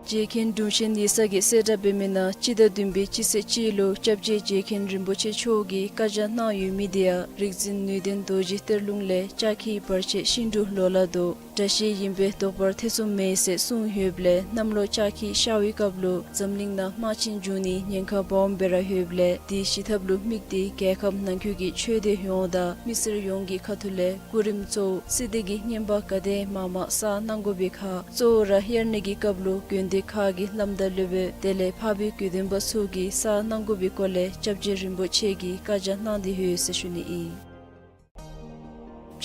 རྗེ་མཁན་དྲུང་ཆེན་ཡིག་ཚང་གི་གསལ་བསྒྲགས་འབད་མི་ནང་སྤྱི་ཟླ་བདུན་པའི་སྤྱི་ཚེས་གཅིག་ལུ་སྐྱབས་རྗེ་རྗེ་མཁན་རིན་པོ་ཆེ་མཆོག་གིས་བཀའ་རྒྱ་གནང་ཡོད་མི་དེ་ཡང་རིག་འཛིན་ནུས་ལྡན་རྡོ་རྗེ་གཏེར་ལུང་ལས་ལྕགས་ཁྱི་བར་ཆད་ཤིང་འབྲུག་ལོ་ལ་དོ་དྲག་ཤོས་ཨིན་པས། དོགས་པ་ཐེ་ཚོམ་མེད་ཟེར་གསུངས་ཡོདཔ་ལས་གནམ་ལོ་ལྕགས་ཁྱི་ཤར་བའི་སྐབས་ལུ་འཛམ་གླིང་ནང་དམག་ཆེན་འབྱུང་ནིའི་ཉེན་ཁ་སྦོམ་སྦེ་ར་ཡོདཔ་ལས་དེ་ཞི་ཐབས་ལུ་དམིགས་ཏེ་རྒྱལ་ཁབ་ནང་འཁོད་ཀྱི་ཆོས་སྡེ་ཡོངས་དང་མི་སེར་ཡོངས་ཀྱི་ཁ་ཐུག་ལས་གོ་རིམ་གཙོ་བོ་སྲིད་སྡེ་གི་བརྙན་པར་ག་དེ་མང་མང་གསར་གནང་དགོ་པའི་ཁར་གཙོ་བོ་ར་དབྱར་གནས་ཀྱི་སྐབས་ལུ་དགོན་སྡེ་ཁག་གི་བླམ་དང་སློབ་དཔོན་དེ་ལས་འཕགས་པའི་དགེ་འདུན་པ་ཚུ་གིས་གསར་གནང་དགོ་པའི་སྐོར་ལས་སྐྱབས་རྗེ་རིན་པོ་ཆེ་གིས་བཀའ་རྒྱ་གནང་སྟེ་ཡོད་ཟེར་ཞུ་ནི་ཨིན།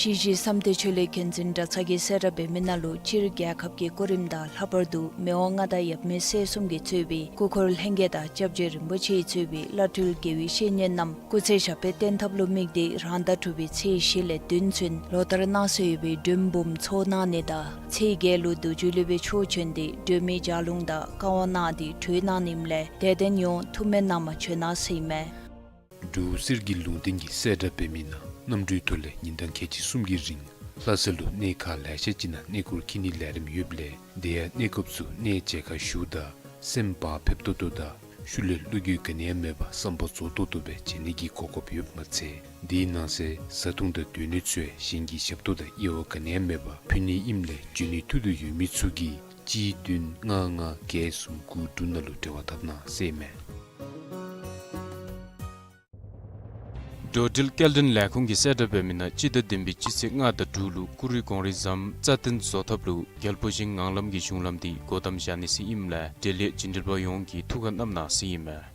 ཕྱི་རྗེ་བསམ་གཏན་ཆོས་གླིང་མཁན་འཛིན་གྲྭ་ཚང་གི་གསལ་བསྒྲགས་འབད་མི་ནང་ལུ་སྤྱིར་རྒྱལ་ཁབ་ཀྱི་གོ་རིམ་དང་ལྷག་པར་དུ་མི་དབང་མངའ་བདག་ཡབ་མེས་སྲས་གསུམ་གྱིས་གཙོས་པའི་སྐུ་འཁོར་ལྷན་རྒྱས་དང་སྐྱབས་རྗེ་རིན་པོ་ཆེ་གཙོས་པའི་བླ་སྤྲུལ་དགེ་བའི་བཤེས་གཉེན་རྣམས་སྐུ་ཚེ་ཞབས་པད་བརྟན་ཐབས་ལུ་དམིགས་ཏེ་རང་ཟླ་དྲུག་པའི་ཚེས་བཞི་ལས་བདུན་ཚུན་ལོ་ལྟར་གནང་སྲོལ་ཡོད་པའི་སྒྲོལ་འབུམ་ཚོགས་གནང་ནི་དང་ཚེས་བརྒྱད་ལུ་རྡོ་རྗེ་སློབ་དཔོན་མཆོག་བྱོན་ཏེ་སྒྲོལ་མའི་ལྗགས་ལུང་དང་བཀའ་དབང་གནང་སྟེ་གྲོལ་གནང་ནི་ཨིནམ་ལས་དད་ལྡན་ཡོངས་ཐུགས་སྨོན་གནང་པར་བྱོན་གནང་ཟེར་ཨིན་མས། འབྲུག་གསེར་གྱི་ལུང་བསྟན་གྱི་གསལ་བསྒྲགས་འབད་མི་ནང་གནམ་གྲུའི་ཐོག་ལས་ཉིན་གྲངས་ཁལ་གཅིག་གསུམ་གྱི་རིང་ལྷ་ས་ལུ་གནས་ཁག་ལེ་ཤ་ཅིག་ནང་གནས་སྐོར་འཁྱིད་ནིའི་ལས་རིམ་ཡོདཔ་ལས་དེ་ཡང་གནས་སྐབས་སུ་གནས་མཇལ་ཁ་ཞུཝ་ད་སེམས་བག་ཕེབས་ཏོག་ཏོ་དང་ཤུལ་ལས་བློ་འགྱོད་ག་ནི་ཡང་མེད་པར་བསམ་པ་རྫོགས་ཏོག་ཏོ་སྦེ་མཇལ་ནི་གི་གོ་སྐབས་ཡོདཔ་མ་ཚད་དེའི་ནང་གསེས་བཟའ་འཐུང་དང་སྡོད་གནས་ཚུ་ཡང་གཞན་གྱི་ཞབས་ཏོག་དང་དབྱེ་བ་ག་ནི་ཡང་མེད་པར་ཕུལ་ནི་ཨིནམ་ལས་འབྱོན་ནིའི་ཐུགས་འདོད་ཡོད་མི་ཚུ་གིས་གཅིག་བདུན་ལྔ་ལྔ་བརྒྱད་གསུམ་དགུ་དྲུག་ནང་ལུ་འབྲེལ་བ་འཐབ་གནང་ཟེར་ཨིན་མས། འགྲོ་འགྲུལ་སྐྱེལ་འདྲེན་ལས་ཁུངས་ཀྱི་གསལ་བསྒྲགས་འབད་མི་ནང་སྤྱི་ཟླ་བདུན་པའི་སྤྱི་ཚེས་ལྔ་དང་དྲུག་ལུ་ཀུ་རི་གོང་རི་ཟམ་རྩ་བརྟན་བཟོ་ཐབས་ལུ་རྒྱལ་པོ་ཆེའི་ངང་ལམ་གྱི་གཞུང་ལམ་འདི་སྒོ་བསྡམ་བཞག་ནི་ཟེར་ཨིནམ་ལས་འབྲེལ་ཡོད་བྱིན་འབྲེལ་པ་ཡོངས་ཀྱིས་ཐུགས་ཁར་བསྣམ་གནང་ཟེར་ཨིན་མས།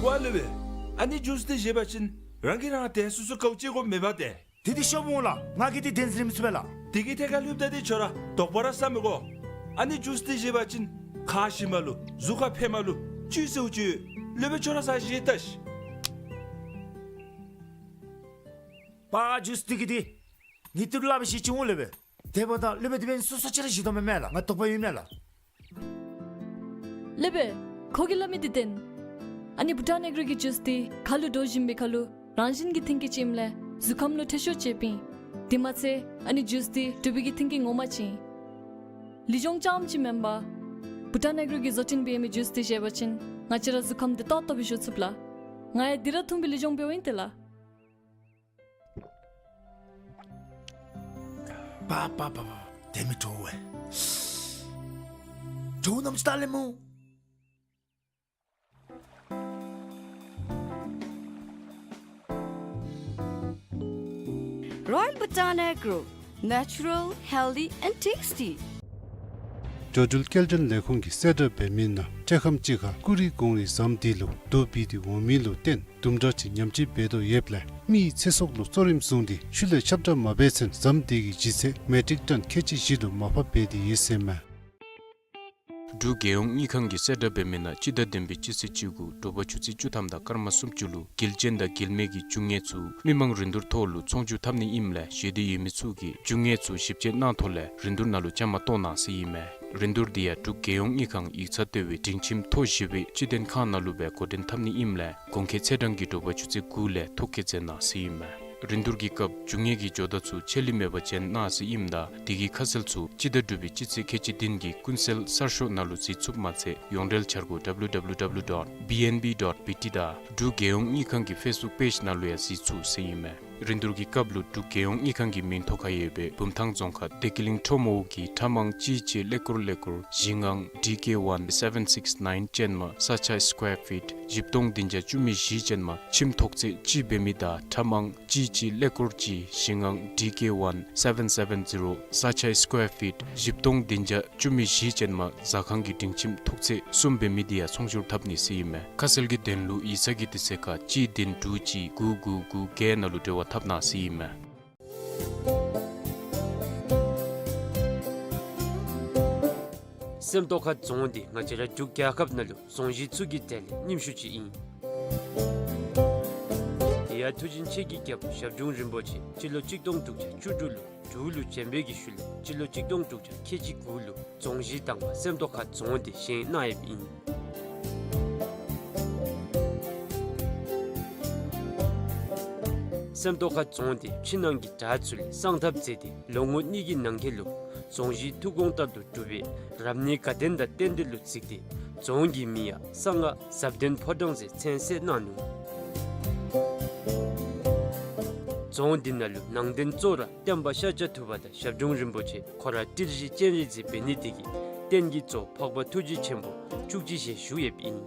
ཀོ་ལེ་བེ། ཨ་ནི་ཇུས་འདི་བཞེས་པ་ཅིན་རང་གིས་རང་དེ་སོ་སོ་དཀའཝ་སྤྱད་དགོཔ་མེད་པ་ཏེ། དེ་འདི་ཤོབ་འོང་ལགས། ང་གིས་འདི་བདེན་འཛིན་ར་མི་ཚུགས་པས་ལགས། དེ་གི་ཐད་ཁར་ལྷོདཔ་ད་འདི་ཁྱོད་ར་དོགས་པ་ར་ཟ་མི་དགོ། ཨ་ནི་ཇུས་འདི་བཞེས་པ་ཅིན་ཁ་ཞི་མ་ལུ་གཟུགས་ཁར་ཕན་མ་ལུ་བཅུད་ཟེརཝ་ཅིག་ཡོད། སློབ་དཔོན་ཁྱོད་ར་ས་བཞེས་ལྟ་ཤིག། པ་ཇུས་འདི་གིས་འདི་ངེའི་ཏི་རུ་སླབ་པའི་ཤེས་ཅི་འོང་ལེ་བས། དེ་འབདཝ་ད་སློབ་དཔོན་འདི་འབདན་སོ་སོ་ཅིག་ར་བཞེས་དོ་མས་མེན་ལགས། ང་དོགས་པ་ཡོད་མེན་ལགས། ལེ་བེ། ཁོ་གིས་སླབ་མི་འདི་བདེན། ཨ་ནི་བྷུ་ཊཱན་ཨེག་རོ་གི་ཇུས་འདི་ཁ་ལུ་འདྲོག་བཞིན་པའི་ཁར་ལུ་རང་བཞིན་གྱི་མཐུན་རྐྱེན་ཅིག་ཨིནམ་ལས་གཟུགས་ཁམས་ལུ་ཐེ་ཤོག་ཅིག་ཡོདཔ་ཨིན། དེ་མ་ཚད་ཨ་ནི་ཇུས་འདི་འབྲུག་པའི་གི་མཐུན་རྐྱེན་ངོ་མ་ཅིག་ཨིན། ལུས་སྦྱོང་རྐྱངམ་ཅིག་མེན་པར་བྷུ་ཊཱན་ཨེག་རོ་གིས་བཟོ་སྐྲུན་འབད་མི་ཇུས་འདི་བཞེས་པ་ཅིན་ང་བཅས་ར་གཟུགས་ཁམས་འདི་ཏོག་ཏོ་སྦེ་བཞུགས་ཚུགས་ལགས། ང་ཡང་འདི་ར་འཐུང་སྦེ་ལུས་སྦྱོང་འབདཝ་ཨིན་ཏེ་ལགས། པ་པ་པ་པ། དེ་མི་དྲོ་བས། དྲོ་ནམ་ཅིག་ལྟ་ལེ་སྨོ། Royal Bhutan Agro, natural, healthy and tasty. འགྲོ་འགྲུལ་སྐྱེལ་འདྲེན་ལས་ཁུངས་ཀྱིས་གསལ་བསྒྲགས་འབད་མི་ནང་འཕྲལ་ཁམས་ཅིག་ཁར་ཀུ་རི་གངས་རི་ཟམ་འདི་ལུ་རྡོ་སྦིས་ཏེ་འོང་མི་ལུ་བརྟེན་དུམ་གྲ་ཅིག་ཉམས་བཅོས་འབད་དོ་ཡོདཔ་ལས་མི་ཡི་ཚེ་སྲོག་ལུ་གཙོ་རིམ་བཟུང་སྟེ་ཤུལ་ལས་ཁྱབ་བསྒྲགས་མ་འབད་ཚེན་ཟམ་འདི་གི་ལྗིད་ཚད་མེ་ཊིག་ཊཱན་ཁལ་གཅིག་བཞི་ལུ་མར་ཕབ་འབད་དེ་ཡོད་ཟེར་མས། འབྲུག་རྒྱལ་ཡོངས་དངུལ་ཁང་གིས་གསལ་བསྒྲགས་འབད་མི་ནང་སྤྱི་ཟླ་བདུན་པའི་སྤྱི་ཚེས་བཅུ་དགུ་དྲོ་པ་ཆུ་ཚོད་བཅུ་ཐམ་དང་སྐར་མ་སུམ་ཅུ་ལུ་འགུལ་ཅན་དང་འགུལ་མེད་ཀྱི་རྒྱུ་དངོས་ཚུ་མི་མང་རིན་བསྡུར་ཐོག་ལུ་ཚོང་བསྒྱུར་འཐབ་ནི་ཨིནམ་ལས་ཞེ་འདོད་ཡོད་མི་ཚུ་གིས་རྒྱུ་དངོས་ཚུ་ཞིབ་དཔྱད་གནང་ཐོག་ལས་རིན་བསྡུར་ནང་ལུ་བཅའ་མར་གཏོགས་གནང་ཟེར་ཨིན་མས། རིན་བསྡུར་འདི་ཡང་འབྲུག་རྒྱལ་ཡོངས་དངུལ་ཁང་ཡིག་ཚང་ལྟེ་བའི་སྒྲིང་ཁྱིམ་མཐོ་བཞི་པའི་སྤྱི་མཐུན་ཁང་ནང་ལུ་སྦེ་འགོ་འདྲེན་འཐབ་ནི་ཨིནམ་ལས་གོང་འཁོད་ཚེས་གྲངས་ཀྱི་དྲོ་པ་ཆུ་ཚོད་དགུ་ལས་ཐོ་བཀོད་མཛད་གནང་ཟེར་ཨིན་མས། རིན་བསྡུར་གྱི་སྐབས་རྒྱུ་དངོས་ཀྱི་ཇོ་བདག་ཚུ་ཆད་ལུས་མེད་པར་བྱོན་གནང་ཟེར་ཨིནམ་ད་དེ་གི་ཁ་གསལ་ཚུ་སྤྱི་ཟླ་དྲུག་པའི་སྤྱི་ཚེས་ཁལ་གཅིག་བདུན་གྱི་ཀུན་གསལ་གསར་ཤོག་ནང་ལུ་གཟིགས་ཚུགསཔ་མ་ཚད་ཡོངས་འབྲེལ་འཆར་སྒོ་W W W dot B N B dot B T དང་འབྲུག་རྒྱལ་ཡོངས་དངུལ་ཁང་གི་ཕེསི་བུཀ་པེཇ་ནང་ལུ་ཡང་གཟིགས་ཚུགས་ཟེར་ཨིན་མས། རིན་བསྡུར་གྱི་སྐབས་ལུ་འབྲུག་རྒྱལ་ཡོངས་དངུལ་ཁང་གི་མིང་ཐོ་ཁར་ཡོད་པའི་བུམ་ཐང་རྫོང་ཁག་བདེ་སྐྱིད་གླིང་ཁྲོ་མོ་གི་ཁྲ་མང་གཅིག་གཅིག་ཀླད་ཀོར་ཀླད་ཀོར་བཞི་ལྔ་D K one seven six nine ཅན་མ་ས་ཆ་སི་ཀོ་ཡར་ཕིཊ་བཞི་སྟོང་བདུན་བརྒྱ་བཅུ་མེད་བཞི་ཅན་མ་ཁྱིམ་ཐོག་ཚད་གཅིག་འབད་མི་དང་ཁྲ་མང་གཅིག་གཅིག་ཀླད་ཀོར་གཅིག་བཞི་ལྔ་D K one seven seven zero ས་ཆ་སི་ཀོ་ཡར་ཕིཊ་བཞི་སྟོང་བདུན་བརྒྱ་བཅུ་མེད་བཞི་ཅན་མ་ཟ་ཁང་གི་སྒྲིང་ཁྱིམ་ཐོག་ཚད་གསུམ་འབད་མི་འདི་ཡང་ཚོང་བསྒྱུར་འཐབ་ནི་ཟེར་ཨིན་མས། ཁ་གསལ་གྱི་དོན་ལུ་ཡིག་ཚང་གི་དུས་ཚོད་ཁར་གཅིག་བདུན་དྲུག་གཅིག་དགུ་དགུ་དགུ་བརྒྱད་ནང་ལུ་འབྲེལ་བ་འཐབ་གནང་ཟེར་ཨིན་མས། སེམས་རྟོགས་ཁ་རྫོང་འདི་ང་བཅས་ར་འབྲུག་རྒྱལ་ཁབ་ནང་ལུ་རྫོང་གཞི་ཚུ་གི་གྲས་ལས་རྙིང་ཤོས་ཅིག་ཨིན། དེ་ཡང་མཐུ་ཆེན་ཆོས་ཀྱི་རྒྱལ་པོ་ཞབས་དྲུང་རིན་པོ་ཆེ་སྤྱི་ལོ་གཅིག་སྟོང་དྲུག་བརྒྱ་བཅུ་དྲུག་ལུ་འབྲུག་ལུ་བྱོན་པའི་གི་ཤུལ་ལས་སྤྱི་ལོ་གཅིག་སྟོང་དྲུག་བརྒྱ་ཁལ་གཅིག་དགུ་ལུ་རྫོང་གཞི་དང་པ་སེམས་རྟོགས་ཁ་རྫོང་འདི་བཞེངས་གནང་ཡོདཔ་ཨིན། སེམས་རྟོགས་ཁ་རྫོང་འདི་ཕྱི་ནང་གི་བྲག་ཚུ་ལས་བསང་ཐབ་མཛད་དེ་ལོ་ངོ་གཉིས་ཀྱི་ནང་འཁོད་ལུ་རྫོང་གཞི་ཐུགས་དགོངས་ལྟར་དུ་གྲུབ་པའི་རབ་གནས་དགའ་ལྡན་དང་རྟེན་འབྲེལ་ལུ་གཟིགས་ཏེ་རྫོང་གི་མིང་ཡང་གསང་སྔགས་ཟབ་ལྡན་ཕོ་བྲང་ཟེར་མཚན་གསོལ་གནང་ནུག། རྫོང་འདི་ནང་ལུ་ནང་རྟེན་གཙོ་བོ་ར་སྟོན་པ་ཤཱཀྱ་ཐུབ་པ་དང་ཞབས་དྲུང་རིན་པོ་ཆེ་ཁོ་ར་ཏིལ་བཞི་སྤྱན་རས་གཟིགས་འབད་ནི་དེ་གིས་རྟེན་གྱི་གཙོ་བོ་འཕགས་པ་ཐུགས་རྗེ་ཆེན་པོ་བཅུ་གཅིག་ཞལ་བཞུགས་ཡོདཔ་ཨིན།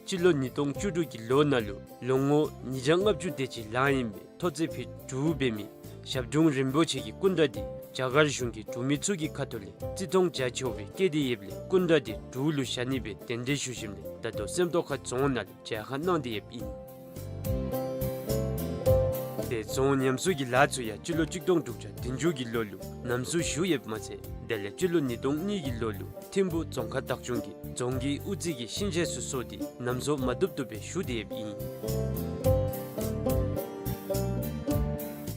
སྤྱི་ལོ་ཉིས་སྟོང་བཅུ་དྲུག་གི་ལོ་ནང་ལུ་ལོ་ངོ་ཉིས་བརྒྱ་ལྔ་བཅུ་དེ་ཅིག་ལང་ཨིན་པའི་ཐོག་ཚད་ཕུད་དྲུག་འབད་མི་ཞབས་དྲུང་རིན་པོ་ཆེ་གི་སྐུ་འདྲ་འདི་རྒྱ་གར་གཞུང་གིས་འབྲུག་མི་ཚུ་གི་ཁ་ཐུག་ལས་བརྩི་མཐོང་རྒྱ་ཆེ་བའི་བསྐྱེད་དེ་ཡོདཔ་ལས་སྐུ་འདྲ་འདི་འབྲུག་ལུ་བཞག་ནི་སྦེ་གདན་འདྲེན་ཞུ་ཞིནམ་ལས་ད་ལྟོ་སེམས་རྟོགས་ཁ་རྫོང་ནང་ལུ་མཇལ་ཁ་གནང་སྟེ་ཡོདཔ་ཨིན། དེ་རྫོང་ཉམས་གསོ་གི་ལཱ་ཚུ་ཡང་སྤྱི་ལོ་གཅིག་སྟོང་དྲུག་བརྒྱ་བདུན་ཅུ་གི་ལོ་ལུ་ཉམས་གསོ་ཞུ་ཡོདཔ་མ་ཚད་དེ་ལས་སྤྱི་ལོ་ཉིས་སྟོང་གཉིས་ཀྱི་ལོ་ལུ་ཐིམ་ཕུ་རྫོང་ཁག་བདག་སྐྱོང་གིས་རྫོང་གི་དབུ་རྩེ་གི་ཤིང་ཆས་ཚུ་བཟོ་སྟེ་ཉམས་གསོ་མ་བཏུབ་བཏུབ་སྦེ་ཞུ་སྟེ་ཡོདཔ་ཨིན།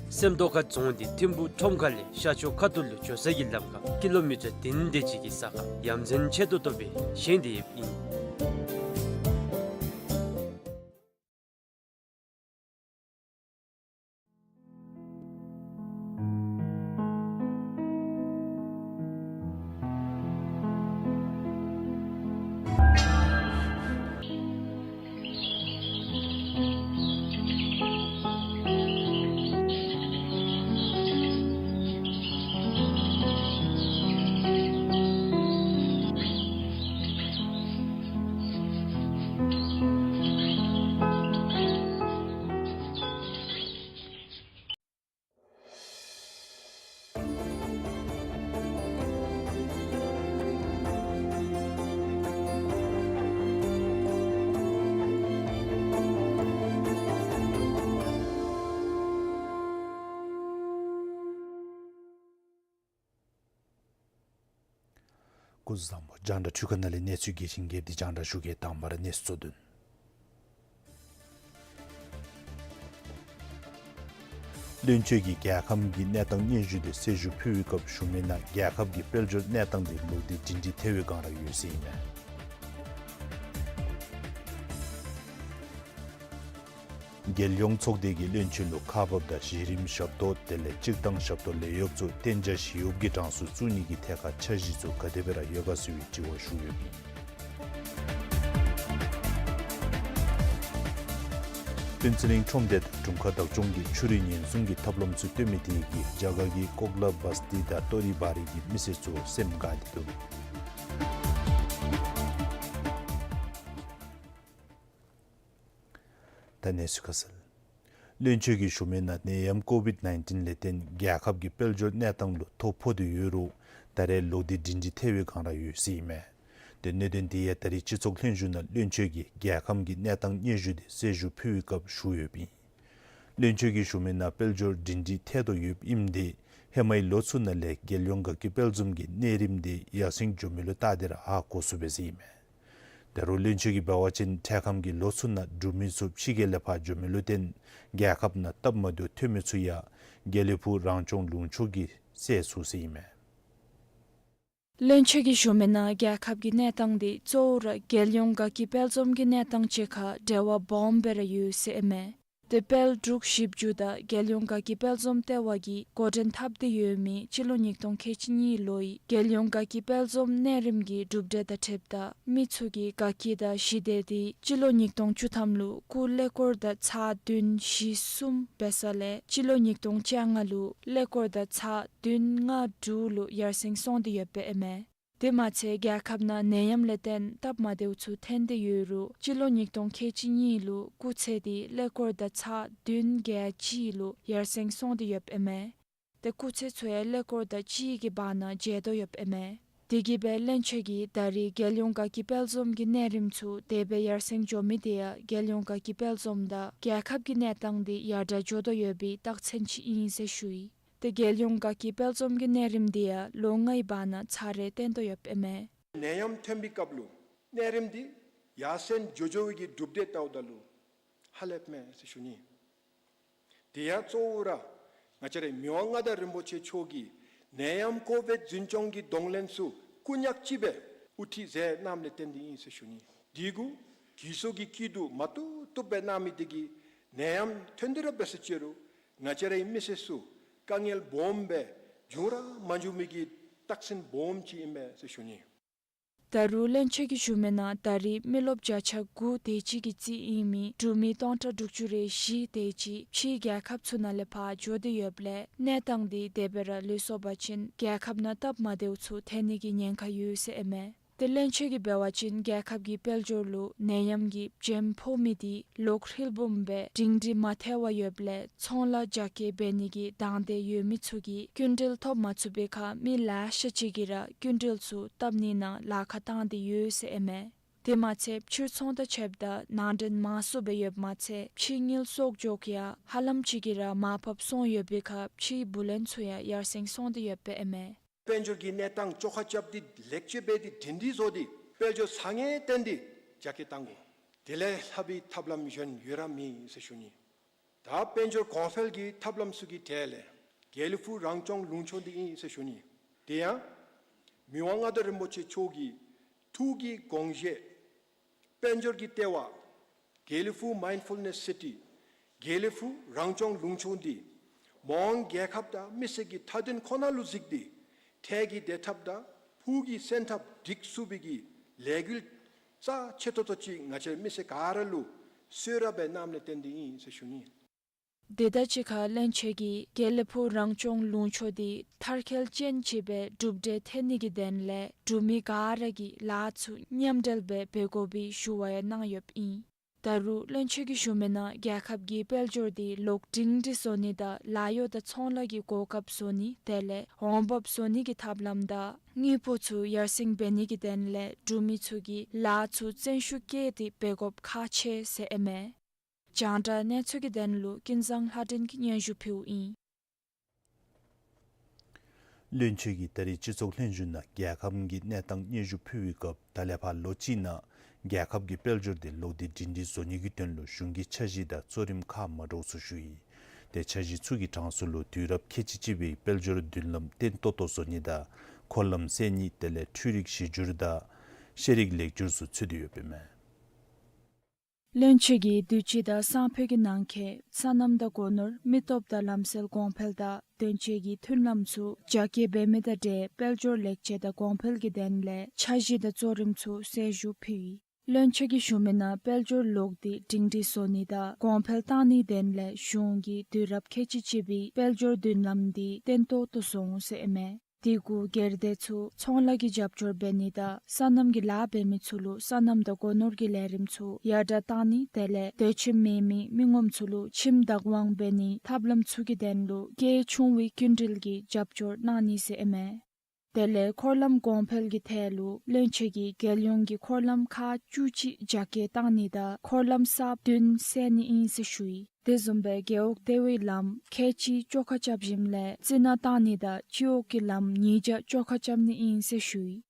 སེམས་རྟོགས་ཁ་རྫོང་འདི་ཐིམ་ཕུ་ཁྲོམ་ཁ་ལས་ཤར་ཕྱོགས་ཁ་ཐུག་ལུ་འགྱོ་ས་གི་ལམ་ཁར་ཀི་ལོ་མི་ཊར་བདུན་དེ་ཅིག་གི་ས་ཁར་ཡ་མཚན་ཆེ་ཏོག་ཏོ་སྦེ་བཞེངས་ཏེ་ཡོདཔ་ཨིན། སྐུ་གཟུགས་བཟང་པོ། རྒྱང་བསྒྲགས་འཕྲུལ་ཁང་ནང་ལས་གནས་ཚུལ་རྒྱས་ཤིང་རྒྱས་པ་དེ་རྒྱང་བསྒྲགས་ཞུ་གེ། དང་པ་ར་གནས་ཚུལ་གཙོ་དོན། བློན་ཆེན་གྱིས་རྒྱལ་ཁབ་ཀྱི་གནས་སྟངས་སྙན་ཞུ་དེ་གསལ་ཞུ་ཕུལ་བའི་སྐབས་ཞུ་མི་ནང་རྒྱལ་ཁབ་ཀྱི་དཔལ་འབྱོར་གནས་སྟངས་དེ་ལོག་སྟེ་སྒྲིང་སྒྲི་ཐལ་བའི་སྒང་ར་ཡོད་ཟེར་ཨིན་མས། རྒྱལ་ཡོངས་ཚོགས་སྡེ་གིས་བློན་ཆེན་ལུ་ཁག་འབག་དང་གཞི་རིམ་ཞབས་ཏོག་དེ་ལས་སྤྱིར་བཏང་ཞབས་ཏོག་ལས་གཡོགཔ་ཚུ་གཏན་འཇགས་ཞི་གཡོགཔ་གི་གྲངས་སུ་བཙུགས་ནི་གི་ཐད་ཁར་འཆར་གཞི་ཚུ་ག་དེ་སྦེ་ར་ཡོད་ག་ཟེར་བའི་དྲི་བ་ཞུ་ཡོདཔ་ཨིན། སྤུན་ཚེ་གླིང་ཁྲོམ་སྡེ་དང་དྲུང་ཁག་བདག་སྐྱོང་གིས་ཆུ་རུད་ཉེན་སྲུང་གི་ཐབས་ལམ་ཚུ་སྟོན་མི་དེ་གིས་རྒྱ་གར་གྱི་ཀོག་ལ་བསྟི་དང་ཏོ་རི་བ་རི་གི་མི་སེར་ཚུ་སེམས་དགའ་སྟེ་འདུག། ད་གནས་ཚུལ་ཁ་གསལ། བློན་ཆེན་གྱིས་ཞུ་མི་ནང་ནད་ཡམས་ཀོ་བིཌ་ནའིན་ཊིན་ལས་བརྟེན་རྒྱལ་ཁབ་ཀྱི་དཔལ་འབྱོར་གནས་སྟངས་ལུ་ཐོ་ཕོག་སྟེ་ཡོད་རུང་ད་རེས་ལོག་སྟེ་སྒྲིང་སྒྲི་ཐལ་བའི་སྒང་ར་ཡོད་ཟེར་ཨིན་མས། ཏེ་གནད་དོན་དེ་ཡང་ད་རེས་སྤྱི་ཚོགས་ལྷན་བཞུགས་ནང་བློན་ཆེན་གྱིས་རྒྱལ་ཁབ་ཀྱི་གནས་སྟངས་སྙན་ཞུ་དེ་གསལ་ཞུ་ཕུལ་བའི་སྐབས་ཞུ་ཡོདཔ་ཨིན། བློན་ཆེན་གྱིས་ཞུ་མི་ནང་དཔལ་འབྱོར་སྒྲིང་སྒྲི་ཐལ་དོ་ཡོདཔ་ཨིནམ་དེ་ཧེ་མའི་ལོ་ཚུ་ནང་ལས་རྒྱལ་ཡོངས་དགའ་སྐྱིད་དཔལ་འཛོམས་ཀྱི་གནས་རིམ་དེ་ཡར་སེང་འགྱོ་མི་ལུ་བལྟ་སྟེ་ར་ཧ་གོ་ཚུགས་པས་ཟེར་ཨིན་མས། ད་རུང་བློན་ཆེན་གྱིས་འབད་བ་ཅིན་འཕྲལ་ཁམས་ཀྱི་ལོ་ཚུ་ནང་འབྲུག་མི་ཚུ་ཕྱི་རྒྱལ་ལས་ཕར་འགྱོ་མི་ལུ་བརྟེན་རྒྱལ་ཁབ་ནང་སྟབས་མ་བདེཝ་ཐོན་མི་ཚུ་ཡང་དགེ་ལེགས་ཕུག་རང་སྐྱོང་ལུང་ཕྱོགས་ཀྱིས་སེལ་ཚུགས་ཟེར་ཨིན་མས། བློན་ཆེན་གྱིས་ཞུ་མི་ནང་རྒྱལ་ཁབ་ཀྱི་གནས་སྟངས་དེ་གཙོ་བོ་ར་རྒྱལ་ཡོངས་དགའ་སྐྱིད་དཔལ་འཛོམས་ཀྱི་གནས་སྟངས་ཅིག་ཁར་འབྲེལ་བ་སྦོམ་སྦེ་ར་ཡོད་ཟེར་ཨིན་མས། ཏེ་དཔལ་འབྲུག་གཞི་བཅུ་དང་རྒྱལ་ཡོངས་དགའ་སྐྱིད་དཔལ་འཛོམས་ལྟེ་བ་གིས་འགོ་འདྲེན་འཐབ་སྟེ་ཡོད་མི་སྤྱི་ལོ་ཉིས་སྟོང་ཁལ་གཅིག་གཉིས་ལོའི་རྒྱལ་ཡོངས་དགའ་སྐྱིད་དཔལ་འཛོམས་གནས་རིམ་གྱི་གྲུབ་འབྲས་དང་འཁྲིལཝ་ད་མི་ཚུ་གི་དགའ་སྐྱིད་དང་ཞི་བདེ་དེ་སྤྱི་ལོ་ཉིས་སྟོང་བཅུ་ཐམ་ལུ་སྐུ་ཀླད་ཀོར་དང་ཚག་བདུན་བཞི་གསུམ་འབད་ས་ལས་སྤྱི་ལོ་ཉིས་སྟོང་བཅོ་ལྔ་ལུ་ཀླད་ཀོར་དང་ཚག་བདུན་ལྔ་དྲུག་ལུ་ཡར་སེང་སོང་སྟེ་ཡོདཔ་ཨིན་མས། དེ་མ་ཚད་རྒྱལ་ཁབ་ནང་ནད་ཡམས་ལས་བརྟེན་སྟབས་མ་བདེཝ་ཚུ་ཐོན་ཏེ་ཡོད་རུང་སྤྱི་ལོ་ཉིས་སྟོང་ཁལ་གཅིག་གཉིས་ལུ་སྐུ་ཚེ་དེ་ཀླད་ཀོར་དང་ཚག་བདུན་བརྒྱད་གཅིག་ལུ་ཡར་སེང་སོང་སྟེ་ཡོདཔ་ཨིན་མས། ཏེ་སྐུ་ཚེ་ཚུ་ཡང་ཀླད་ཀོར་དང་གཅིག་གི་བར་ན་བརྗེ་དོ་ཡོདཔ་ཨིན་མས། དེ་གིས་སྦེ་བློན་ཆེན་གྱིས་ད་རེས་རྒྱལ་ཡོངས་དགའ་སྐྱིད་དཔལ་འཛོམས་ཀྱི་གནས་རིམ་ཚུ་དེ་སྦེ་ཡར་སེང་འགྱོ་མི་དེ་ཡང་རྒྱལ་ཡོངས་དགའ་སྐྱིད་དཔལ་འཛོམས་དང་རྒྱལ་ཁབ་ཀྱི་གནས་སྟངས་དེ་ཡར་དྲག་འགྱོ་དོ་ཡོད་པའི་རྟགས་མཚན་ཅིག་ཨིན་ཟེར་ཞུ་ཡི། ཏེ་རྒྱལ་ཡོངས་དགའ་སྐྱིད་དཔལ་འཛོམས་ཀྱི་གནས་རིམ་དེ་ཡང་ལོ་ལྔའི་བར་ན་ཚར་རེ་བཏོན་དོ་ཡོདཔ་ཨིན་མས། ནད་ཡམས་ཐོན་པའི་སྐབས་ལུ་གནས་རིམ་དེ་ཡར་སེང་འགྱོ་འགྱོ་བའི་གི་གྲུབ་འབྲས་བལྟཝ་ད་ལུ་ཧ་ལས་མེད་ཟེར་ཞུ་ནི། དེ་ཡང་གཙོ་བོ་ར་ང་བཅས་རའི་མི་དབང་མངའ་བདག་རིན་པོ་ཆེ་མཆོག་གིས་ནད་ཡམས་ཀོ་བིཌ་འཛིན་སྐྱོང་གི་གདོང་ལེན་ཚུ་སྐུ་ཉག་གཅིག་སྦེ་དབུ་ཁྲིད་མཛད་གནངམ་ལས་བརྟེན་ཏེ་ཨིན་ཟེར་ཞུ་ནི། དེ་གུ་གིས་སོ་གི་སྐྱིད་སྡུག་མ་བཏུབ་བཏུབ་སྦེ་གནང་མི་དེ་གིས་ནད་ཡམས་ཐོན་ཏེ་ར་འབད་ས་ཅིག་རུང་ང་བཅས་རའི་མི་སེར་ཚུ་དཀའ་ངལ་སྦོམ་སྦེ་འབྱུང་ར་མ་འབྱུང་མི་གི་རྟགས་མཚན་སྦོམ་ཅིག་ཨིན་མས་ཟེར་ཞུ་ནི། ད་རུང་བློན་ཆེན་གྱིས་ཞུ་མི་ནང་ད་རེས་མི་རློབས་བརྒྱ་ཆ་དགུ་དེ་ཅིག་གི་རྩིས་ཨིན་མི་འབྲུག་མི་སྟོང་ཕྲག་དྲུག་ཅུ་རེ་བཞི་དེ་ཅིག་ཕྱིའི་རྒྱལ་ཁབ་ཚུ་ནང་ལས་ཕར་འགྱོ་སྟེ་ཡོདཔ་ལས་གནས་སྟངས་དེ་དེ་སྦེ་ར་ལུས་སོང་པ་ཅིན་རྒྱལ་ཁབ་ནང་སྟབས་མ་བདེཝ་ཚུ་ཐོན་ནི་གི་ཉེན་ཁ་ཡོད་ཟེར་ཨིན་མས། ཏེ་བློན་ཆེན་གྱིས་འབད་བ་ཅིན་རྒྱལ་ཁབ་ཀྱི་དཔལ་འབྱོར་ལུ་ནད་ཡམས་ཀྱི་བྱེམ་ཕོག་མི་དེ་ལོག་ཧྲིལ་བུམ་སྦེ་སྒྲིང་སྒྲི་མ་ཐལ་བར་ཡོདཔ་ལས་ཚོང་ལཱ་རྒྱ་སྐྱེད་འབད་ནི་གི་དང་འདོད་ཡོད་མི་ཚུ་གིས་སྐྱིན་འགྲུལ་ཐོབ་མ་ཚུགས་པའི་ཁར་མི་ལེ་ཤ་ཅིག་གིས་ར་སྐྱིན་འགྲུལ་ཚུ་བཏབ་ནི་ནང་ལཱ་ཁག་བཏང་སྟེ་ཡོད་ཟེར་ཨིན་མས། དེ་མ་ཚད་ཕྱིར་ཚོང་དང་ཕྱདཔ་ད་ནང་འདྲེན་མང་སུ་སྦེ་ཡོདཔ་མ་ཚད་ཕྱི་དངུལ་གསོག་འཇོག་ཡང་ཧ་ལམ་ཅིག་གིས་ར་མར་ཕབ་སོང་ཡོད་པའི་ཁར་ཕྱིའི་བུ་ལོན་ཚུ་ཡང་ཡར་སེང་སོང་སྟེ་ཡོདཔ་ཨིན་མས། དཔལ་འབྱོར་གྱི་གནས་སྟངས་བཅོ་ཁ་རྐྱབ་སྟེ་ལེགས་བཅོས་འབད་དེ་སྒྲིང་སྒྲི་བཟོ་སྟེ་དཔལ་འབྱོར་བཟང་ངན་བསྟན་ཏེ་རྒྱ་སྐྱེད་བཏང་དགོ། དེ་ལས་ལྷག་པའི་ཐབས་ལམ་གཞན་ཡོད་ར་མེད་ཟེར་ཞུ་ནི། ད་དཔལ་འབྱོར་གོང་འཕེལ་གྱི་ཐབས་ལམ་ཚུ་གི་གྲས་ལས་དགེ་ལེགས་ཕུག་རང་སྐྱོང་ལུང་ཕྱོགས་འདི་ཨིན་ཟེར་ཞུ་ནི། དེ་ཡང་མི་དབང་མངའ་བདག་རིན་པོ་ཆེ་མཆོག་གི་ཐུགས་ཀྱི་དགོངས་བཞེད་དཔལ་འབྱོར་གྱི་ལྟེ་བ་དགེ་ལེགས་ཕུག་མའིནཌ་ཕུལ་ནེསི་སི་ཊི་དགེ་ལེགས་ཕུག་རང་སྐྱོང་ལུང་ཕྱོགས་འདི་མི་དབང་རྒྱལ་ཁབ་དང་མི་སེར་གྱི་མཐའ་དོན་ཁོ་ན་ལུ་གཟིགས་ཏེ་འཕྲལ་གྱི་བདེ་ཐབས་དང་ཕུགས་ཀྱི་སེམས་ཐབས་སྒྲིག་ཚུགས་པའི་གི་ལས་འགུལ་རྩ་ཆེ་ཏོག་ཏོ་ཅིག་ང་བཅས་མི་སེར་ག་ར་ལུ་གསོལ་ར་སྦེ་གནངམ་ལས་བརྟེན་ཏེ་ཨིན་ཟེར་ཞུ་ནི། དེ་དང་གཅིག་ཁར་བློན་ཆེན་གྱིས་དགེ་ལེགས་ཕུག་རང་སྐྱོང་ལུང་ཕྱོགས་འདི་མཐར་འཁྱོལ་ཅན་ཅིག་སྦེ་གྲུབ་འབྲས་ཐོན་ནི་གི་དོན་ལས་འབྲུག་མི་ག་ར་གིས་ལཱ་ཚུ་མཉམ་འབྲེལ་སྦེ་འབད་དགོ་པའི་ཞུ་བ་ཡང་གནང་ཡོདཔ་ཨིན། ད་རུང་བློན་ཆེན་གྱིས་ཞུ་མི་ནང་རྒྱལ་ཁབ་ཀྱི་དཔལ་འབྱོར་འདི་ལོག་སྒྲིང་སྒྲི་བཟོ་ནི་དང་ལཱ་གཡོག་དང་ཚོང་ལཱ་གི་གོ་སྐབས་བཟོ་ནི་དེ་ལས་འོང་འབབ་བཟོ་ནི་གི་ཐབས་ལམ་དང་དངུལ་ཕོགས་ཚུ་ཡར་སེང་འབད་ནི་གི་དོན་ལས་འབྲུག་མི་ཚུ་གིས་ལཱ་ཚུ་བརྩོན་ཤུགས་བསྐྱེད་དེ་འབད་དགོཔ་ཁག་ཆེ་ཟེར་ཨིན་མས། རྒྱང་བསྒྲགས་གནས་ཚུལ་གྱི་དོན་ལུ་ཀུན་བཟང་ལྷ་སྒྲོན་གྱིས་སྙན་ཞུ་ཕུལཝ་ཨིན། བློན་ཆེན་གྱིས་ད་རིས་སྤྱི་ཚོགས་ལྷན་བཞུགས་ནང་རྒྱལ་ཁབ་ཀྱི་གནས་སྟངས་སྙན་ཞུ་ཕུལ་བའི་སྐབས་ད་ལས་ཕར་ལོ་གཅིག་ནང་རྒྱལ་ཁབ་ཀྱི་དཔལ་འབྱོར་དེ་ལོག་སྟེ་སྒྲིང་སྒྲིང་བཟོ་ནི་གི་དོན་ལུ་གཞུང་གི་འཆར་གཞི་དང་གཙོ་རིམ་ཁག་མ་འདྲཝ་ཚུ་ཞུ་ཡི། དེ་འཆར་གཞི་ཚུ་གི་གྲངས་སུ་ལུ་དུས་རབས་ཁལ་གཅིག་གཅིག་པའི་དཔལ་འབྱོར་མདུན་ལམ་བརྟན་ཏོག་ཏོ་བཟོ་ནི་དང་འཁོར་ལམ་བསལ་ནི་དེ་ལས་འཕྲུལ་རིག་གཞི་སྒྱུར་དང་ཤེས་རིག་ལེགས་བསྒྱུར་ཚུ་ཚུད་དེ་ཡོདཔ་ཨིན་མས། བློན་ཆེན་གྱིས་དུས་ཅི་དང་སང་ཕོད་ཀྱི་ནང་འཁོད་སོ་ནམ་དང་སྒོ་ནོར་མི་སྟོབས་དང་ལམ་སྲོལ་གོང་འཕེལ་དང་དོན་གཅོད་ཀྱི་མཐུན་ལམ་ཚུ་རྒྱ་སྐྱེད་འབད་མི་དང་འབྲེལ་དཔལ་འབྱོར་ལེགས་བཅོས་དང་གོང་འཕེལ་གྱི་དོན་ལས་འཆར་གཞི་དང་གཙོ་རིམ་ཚུ་གསལ་ཞུ་ཕུལ་ཡི། བློན་ཆེན་གྱིས་ཞུ་མི་ནང་དཔལ་འབྱོར་ལོག་སྟེ་སྒྲིང་སྒྲིང་བཟོ་ནི་དང་གོང་འཕེལ་བཏང་ནིའི་དོན་ལས་གཞུང་གིས་དུས་རབས་ཁལ་གཅིག་གཅིག་པའི་དཔལ་འབྱོར་མདུན་ལམ་འདི་བརྟན་ཏོག་ཏོ་བཟོ་འོང་ཟེར་ཨིན་མས། དེ་གུ་སྒེར་སྡེ་ཚུ་ཚོང་ལཱ་གི་རྒྱབ་སྐྱོར་འབད་ནི་དང་སོ་ནམ་གྱི་ལཱ་འབད་མི་ཚུ་ལུ་སོ་ནམ་དང་སྒོ་ནོར་གྱི་ལས་རིམ་ཚུ་ཡར་དྲག་བཏང་ནི་དེ་ལས་སྡོད་ཁྱིམ་མེད་མི་མི་ངོམ་ཚུ་ལུ་ཁྱིམ་བདག་དབང་འབད་ནིའི་ཐབས་ལམ་ཚུ་གི་དོན་ལུ་སྐད་ཆུང་བའི་སྐྱིན་འགྲུལ་གྱི་རྒྱབ་སྐྱོར་གནང་ནི་ཟེར་ཨིན་མས། དེ་ལས་འཁོར་ལམ་གོང་འཕེལ་གྱི་ཐད་ལུ་བློན་ཆེན་གྱིས་རྒྱལ་ཡོངས་ཀྱི་འཁོར་ལམ་ཁག་བཅུ་གཅིག་རྒྱ་སྐྱེད་བཏང་ནི་དང་འཁོར་ལམ་གསརཔ་བདུན་བསལ་ནི་ཨིན་ཟེར་ཞུ་ཡི། དེ་བཟུམ་སྦེ་རྒེད་འོག་ལྟེ་བའི་ལམ་ཁལ་གཅིག་བཅོ་ཁ་རྐྱབ་ཞིནམ་ལས་རྩི་ནག་བཏང་ནི་དང་སྤྱི་འོག་གི་ལམ་ཉིས་བརྒྱ་བཅོ་ཁ་རྐྱབ་ནི་ཨིན་ཟེར་ཞུ་ཡི།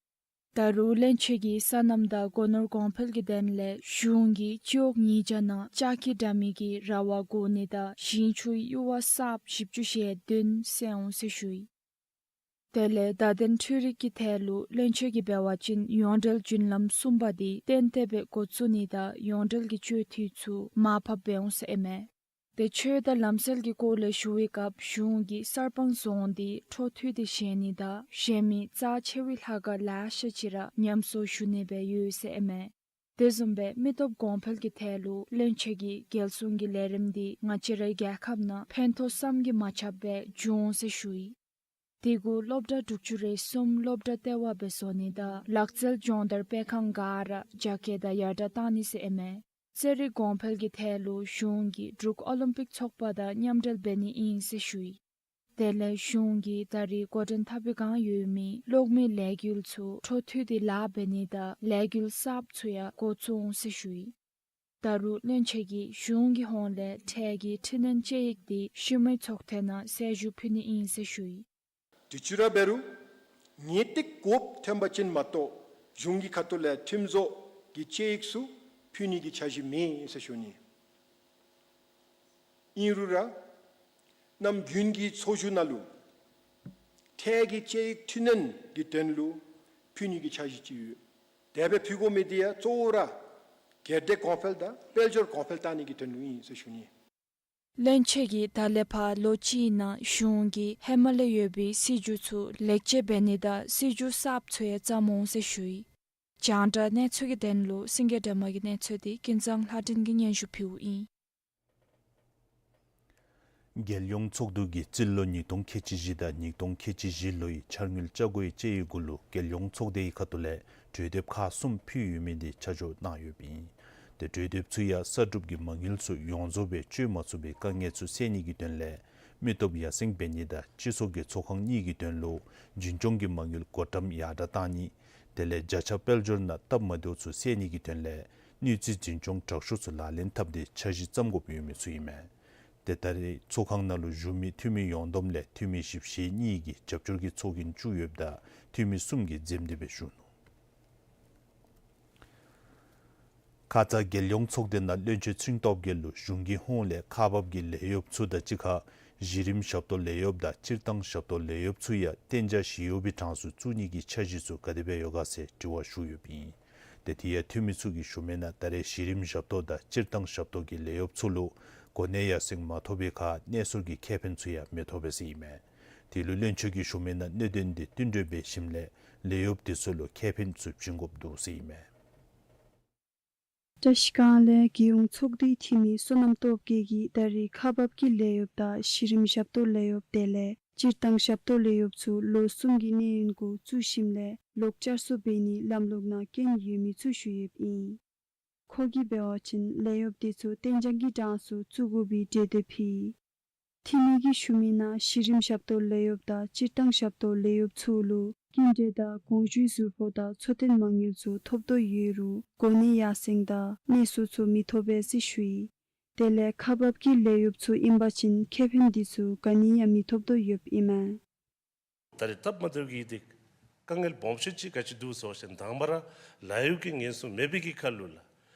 ད་རུང་བློན་ཆེན་གྱིས་སོ་ནམ་དང་སྒོ་ནོར་གོང་འཕེལ་གྱི་དོན་ལས་གཞུང་གིས་སྤྱི་འོག་ཉིས་བརྒྱ་ནང་ལྕགས་ཀྱི་དྲ་མིག་གི་ར་བ་བསྒོར་ནི་དང་ཞིང་ཆུའི་གཡུར་བ་གསརཔ་བཞི་བཅུ་ཞེ་བདུན་བསལ་འོང་ཟེར་ཞུ་ཡི། དེ་ལས་བརྡ་དོན་འཕྲུལ་རིག་གི་ཐད་ལུ་བློན་ཆེན་གྱིས་འབད་བ་ཅིན་ཡོངས་འབྲེལ་རྒྱུན་ལམ་གསུམ་པ་འདི་ཏན་ཏན་སྦེ་འགོ་བཙུགས་ནི་དང་ཡོངས་འབྲེལ་གྱི་སྤྱོད་འཐུས་ཚུ་མར་ཕབ་འབད་འོང་ཟེར་ཨིན་མས། དེ་ཆོས་དང་ལམ་སྲོལ་གྱི་སྐོར་ལས་ཞུ་བའི་སྐབས་གཞུང་གིས་གསར་སྤང་རྫོང་འདི་འཕྲོ་མཐུད་དེ་བཞེངས་ནི་དང་བཞེངས་མི་རྩ་ཆེ་བའི་ལྷ་ཁང་ལེ་ཤ་ཅིག་ར་ཉམས་གསོ་ཞུ་ནི་སྦེ་ཡོད་ཟེར་ཨིན་མས། དེ་བཟུམ་སྦེ་མི་སྟོབས་གོང་འཕེལ་གྱི་ཐད་ལུ་བློན་ཆེན་གྱིས་རྒྱལ་སྲུང་གི་ལས་རིམ་འདི་ང་བཅས་རའི་རྒྱལ་ཁབ་ནང་ཕན་ཐོགས་བསམ་གྱིས་མ་ཁྱབ་པའི་འབྱུང་འོང་ཟེར་ཞུ་ཡི། དེ་གུ་སློབ་གྲྭ་དྲུག་ཅུ་རེ་གསུམ་སློབ་གྲྭ་ལྟེ་བ་སྦེ་བཟོ་ནི་དང་ལག་རྩལ་སྦྱོང་བརྡར་སྤེལ་ཁང་ག་ར་རྒྱ་སྐྱེད་དང་ཡར་དྲག་བཏང་ནི་ཟེར་ཨིན་མས། རྩེད་རིགས་གོང་འཕེལ་གྱི་ཐད་ལུ་གཞུང་གིས་འབྲུག་ཨོ་ལིམ་པིག་ཚོགས་པ་དང་མཉམ་འབྲེལ་འབད་ནི་ཨིན་ཟེར་ཞུ་ཡི། དེ་ལས་གཞུང་གིས་ད་རེས་འགོ་འདྲེན་འཐབ་པའི་བསྒང་ཡོད་མི་གློག་མེའི་ལས་འགུལ་ཚུ་འཕྲོ་མཐུད་དེ་ལཱ་འབད་ནི་དང་ལས་འགུལ་གསརཔ་ཚུ་ཡང་འགོ་བཙུགས་འོང་ཟེར་ཞུ་ཡི། ད་རུང་བློན་ཆེན་གྱིས་གཞུང་གི་ཧོངས་ལས་ཁྲལ་གྱི་འཕྲི་སྣོན་དཔྱད་ཡིག་འདི་ཤུལ་མའི་ཚོགས་ཐེངས་ནང་གསལ་ཞུ་ཕུལ་ནི་ཨིན་ཟེར་ཞུ་ཡི། དུས་ཅི་ར་འབད་རུང་ངེས་ཏིག་དགོཔ་ཐོན་པ་ཅིན་མ་གཏོགས་གཞུང་གི་ཁ་ཐུག་ལས་ཁྲིམས་བཟོ་གི་དཔྱད་ཡིག་ཚུ་ཕུལ་ནི་གི་འཆར་གཞི་མེད་ཟེར་ཞུ་ནི། ཨིན་རུང་ར་ནམ་རྒྱུན་གྱི་ཚོགས་བཞུགས་ནང་ལུ་ཁྲལ་གྱི་དཔྱད་ཡིག་འཕྲི་སྣོན་གྱི་དོན་ལུ་ཕུལ་ནི་གི་འཆར་གཞི་ཅིག་ཡོད། དེ་སྦེ་ཕུལ་དགོ་མི་འདི་ཡང་གཙོ་བོ་ར་སྒེར་སྡེ་གོང་འཕེལ་དང་དཔལ་འབྱོར་གོང་འཕེལ་བཏང་ནི་གི་དོན་ལུ་ཨིན་ཟེར་ཞུ་ནི། བློན་ཆེན་གྱིས་ད་ལས་ཕར་ལོ་གཅིག་ནང་གཞུང་གིས་ཧེ་མ་ལས་ཡོད་པའི་སྲིད་བྱུས་ཚུ་ལེགས་བཅོས་འབད་ནི་དང་སྲིད་བྱུས་གསརཔ་ཚུ་ཡང་བརྩམ་འོང་ཟེར་ཞུ་ཡི། རྒྱང་བསྒྲགས་གནས་ཚུལ་གྱི་དོན་ལུ་སེང་གེ་སྒྲོལ་མ་གི་གནས་ཚུལ་འདི་ཀུན་བཟང་ལྷ་སྒྲོན་གྱིས་སྙན་ཞུ་ཕུལཝ་ཨིན། རྒྱལ་ཡོངས་ཚོགས་འདུ་གིས་རྩིས་ལོ་ཉིས་སྟོང་ཁལ་གཅིག་བཞི་དང་ཉིས་སྟོང་ཁལ་གཅིག་བཞི་ལོའི་འཆར་དངུལ་བཅའ་སྒོའི་དཔྱད་ཡིག་གུ་ལུ་རྒྱལ་ཡོངས་ཚོགས་སྡེའི་ཁ་ཐུག་ལས་གྲོས་འདེབས་ཁག་གསུམ་ཕུལ་ཡོད་མི་འདི་ཆ་འཇོག་གནང་ཡོདཔ་ཨིན། དེ་གྲོས་འདེབས་ཚུ་ཡང་གསར་སྒྲུབ་ཀྱི་མ་དངུལ་ཚུ་ཡོངས་རྫོགས་སྦེ་སྤྱོད་མ་ཚུགས་པའི་དཀའ་ངལ་ཚུ་སེལ་ནི་གི་དོན་ལས་མི་སྟོབས་ཡར་སེང་འབད་ནི་དང་སྤྱི་ཚོགས་ཀྱི་ཚོགས་ཁང་གཉིས་ཀྱི་དོན་ལུ་རྒྱུན་སྐྱོང་གི་མ་དངུལ་བགོ་བཀྲམ་ཡར་དྲག་བཏང་ནི། དེ་ལས་བརྒྱ་ཆ་དཔལ་འབྱོར་ནང་སྟབས་མ་བདེཝ་ཚུ་སེལ་ནི་གི་དོན་ལས་གནོད་འཚེ་འཛིན་སྐྱོང་དྲག་ཤོས་ཚུ་ལག་ལེན་འཐབ་སྟེ་འཆར་གཞི་བརྩམ་དགོཔ་ཡོད་མི་ཚུ་ཨིན་མས། དེ་ད་རེས་ཚོགས་ཁང་ནང་ལུ་བཞུགས་མི་འཐུས་མི་ཡོངས་བསྡོམས་ལས་འཐུས་མི་བཞི་བཅུ་ཞེ་གཉིས་ཀྱིས་རྒྱབ་སྐྱོར་གྱི་ཚོགས་རྒྱན་བཙུགས་ཡོདཔ་ད་འཐུས་མི་གསུམ་གྱིས་འཛེམ་སྟེ་སྦེ་བཞུགས་ནུག། ཁ་ཙ་རྒྱལ་ཡོངས་ཚོགས་སྡེ་ནང་བློན་ཆེན་ཚེ་རིང་སྟོབས་རྒྱས་ལུ་གཞུང་གི་ཧོངས་ལས་ཁག་འབག་གི་ལས་གཡོགཔ་ཚུ་དང་གཅིག་ཁར་གཞི་རིམ་ཞབས་ཏོག་ལས་གཡོགཔ་དང་སྤྱིར་བཏང་ཞབས་ཏོག་ལས་གཡོགཔ་ཚུ་ཡང་གཏན་འཇགས་ཞི་གཡོག་པའི་གྲངས་སུ་བཙུགས་ནི་གི་འཆར་གཞི་ཚུ་ག་དེ་སྦེ་ཡོད་ག་ཟེར་དྲི་བ་ཞུ་ཡོདཔ་ཨིན། དེ་དེ་ཡང་འཐུས་མི་ཚུ་གིས་ཞུ་མི་ནང་ད་རེས་གཞི་རིམ་ཞབས་ཏོག་དང་སྤྱིར་བཏང་ཞབས་ཏོག་གི་ལས་གཡོགཔ་ཚུ་ལུ་གོ་གནས་ཡར་སེང་མ་ཐོབ་པའི་ཁར་གནས་སོར་གྱི་ཁེ་ཕན་ཚུ་ཡང་མི་ཐོབ་པས་ཟེར་ཨིན་མས། དེ་ལུ་བློན་ཆེན་གྱིས་ཞུ་མི་ནང་གནད་དོན་འདི་བསྟུན་གྲོས་འབད་ཞིནམ་ལས་ལས་གཡོགཔ་དེ་ཚུ་ལུ་ཁེ་ཕན་ཚུ་བྱིན་དགོཔ་འདུག་ཟེར་ཨིན་མས། བཀྲ་ཤིས་སྒང་ལས་རྒྱལ་ཡོངས་ཚོགས་སྡེའི་འཐུས་མི་བསོད་ནམས་སྟོབས་རྒྱས་ཀྱིས་ད་རེས་ཁག་འབག་གི་ལས་གཡོགཔ་དང་གཞི་རིམ་ཞབས་ཏོག་ལས་གཡོགཔ་དེ་ལས་སྤྱིར་བཏང་ཞབས་ཏོག་ལས་གཡོགཔ་ཚུ་ལོ་གསུམ་གྱི་གནས་ཡུན་གུ་བཙུགས་ཞིནམ་ལས་ལོག་བསྐྱར་གསོ་འབད་ནིའི་ལམ་ལུགས་ནང་རྐྱེན་ཡོད་མི་ཚུ་ཞུ་ཡོདཔ་ཨིན། ཁོ་གིས་འབད་བ་ཅིན་ལས་གཡོགཔ་དེ་ཚུ་གཏན་འཇགས་ཀྱི་གྲངས་སུ་བཙུགས་དགོ་པའི་གྲོས་འདེབས་ཕུལ། འཐུས་མི་གིས་ཞུ་མི་ནང་གཞི་རིམ་ཞབས་ཏོག་ལས་གཡོགཔ་དང་སྤྱིར་བཏང་ཞབས་ཏོག་ལས་གཡོགཔ་ཚུ་ལུ་སྐྱིན་འགྲུལ་དང་དགོངས་ཞུའི་ཟུར་ཕོགས་དང་འཚོ་རྟེན་མ་དངུལ་ཚུ་ཐོབ་དོ་ཡོད་རུང་གོ་གནས་ཡར་སེང་དང་གནས་སོར་ཚུ་མི་ཐོབ་པས་ཟེར་ཞུ་ཡི། དེ་ལས་ཁག་འབག་གི་ལས་གཡོགཔ་ཚུ་ཨིན་པ་ཅིན་ཁེ་ཕན་འདི་ཚུ་ག་ནི་ཡང་མི་ཐོབ་དོ་ཡོདཔ་ཨིན་མས། ད་རེས་སྟབས་མ་བདེཝ་གིས་ཏེ་དཀའ་ངལ་སྦོམ་ཤོས་ཅིག་ག་ཅི་འདུག་ཟེར་བ་ཅིན་དང་པ་ར་ལཱ་གཡོག་གི་ཉེན་སྲུང་མེད་པའི་གི་ཁར་ལུ་ལགས།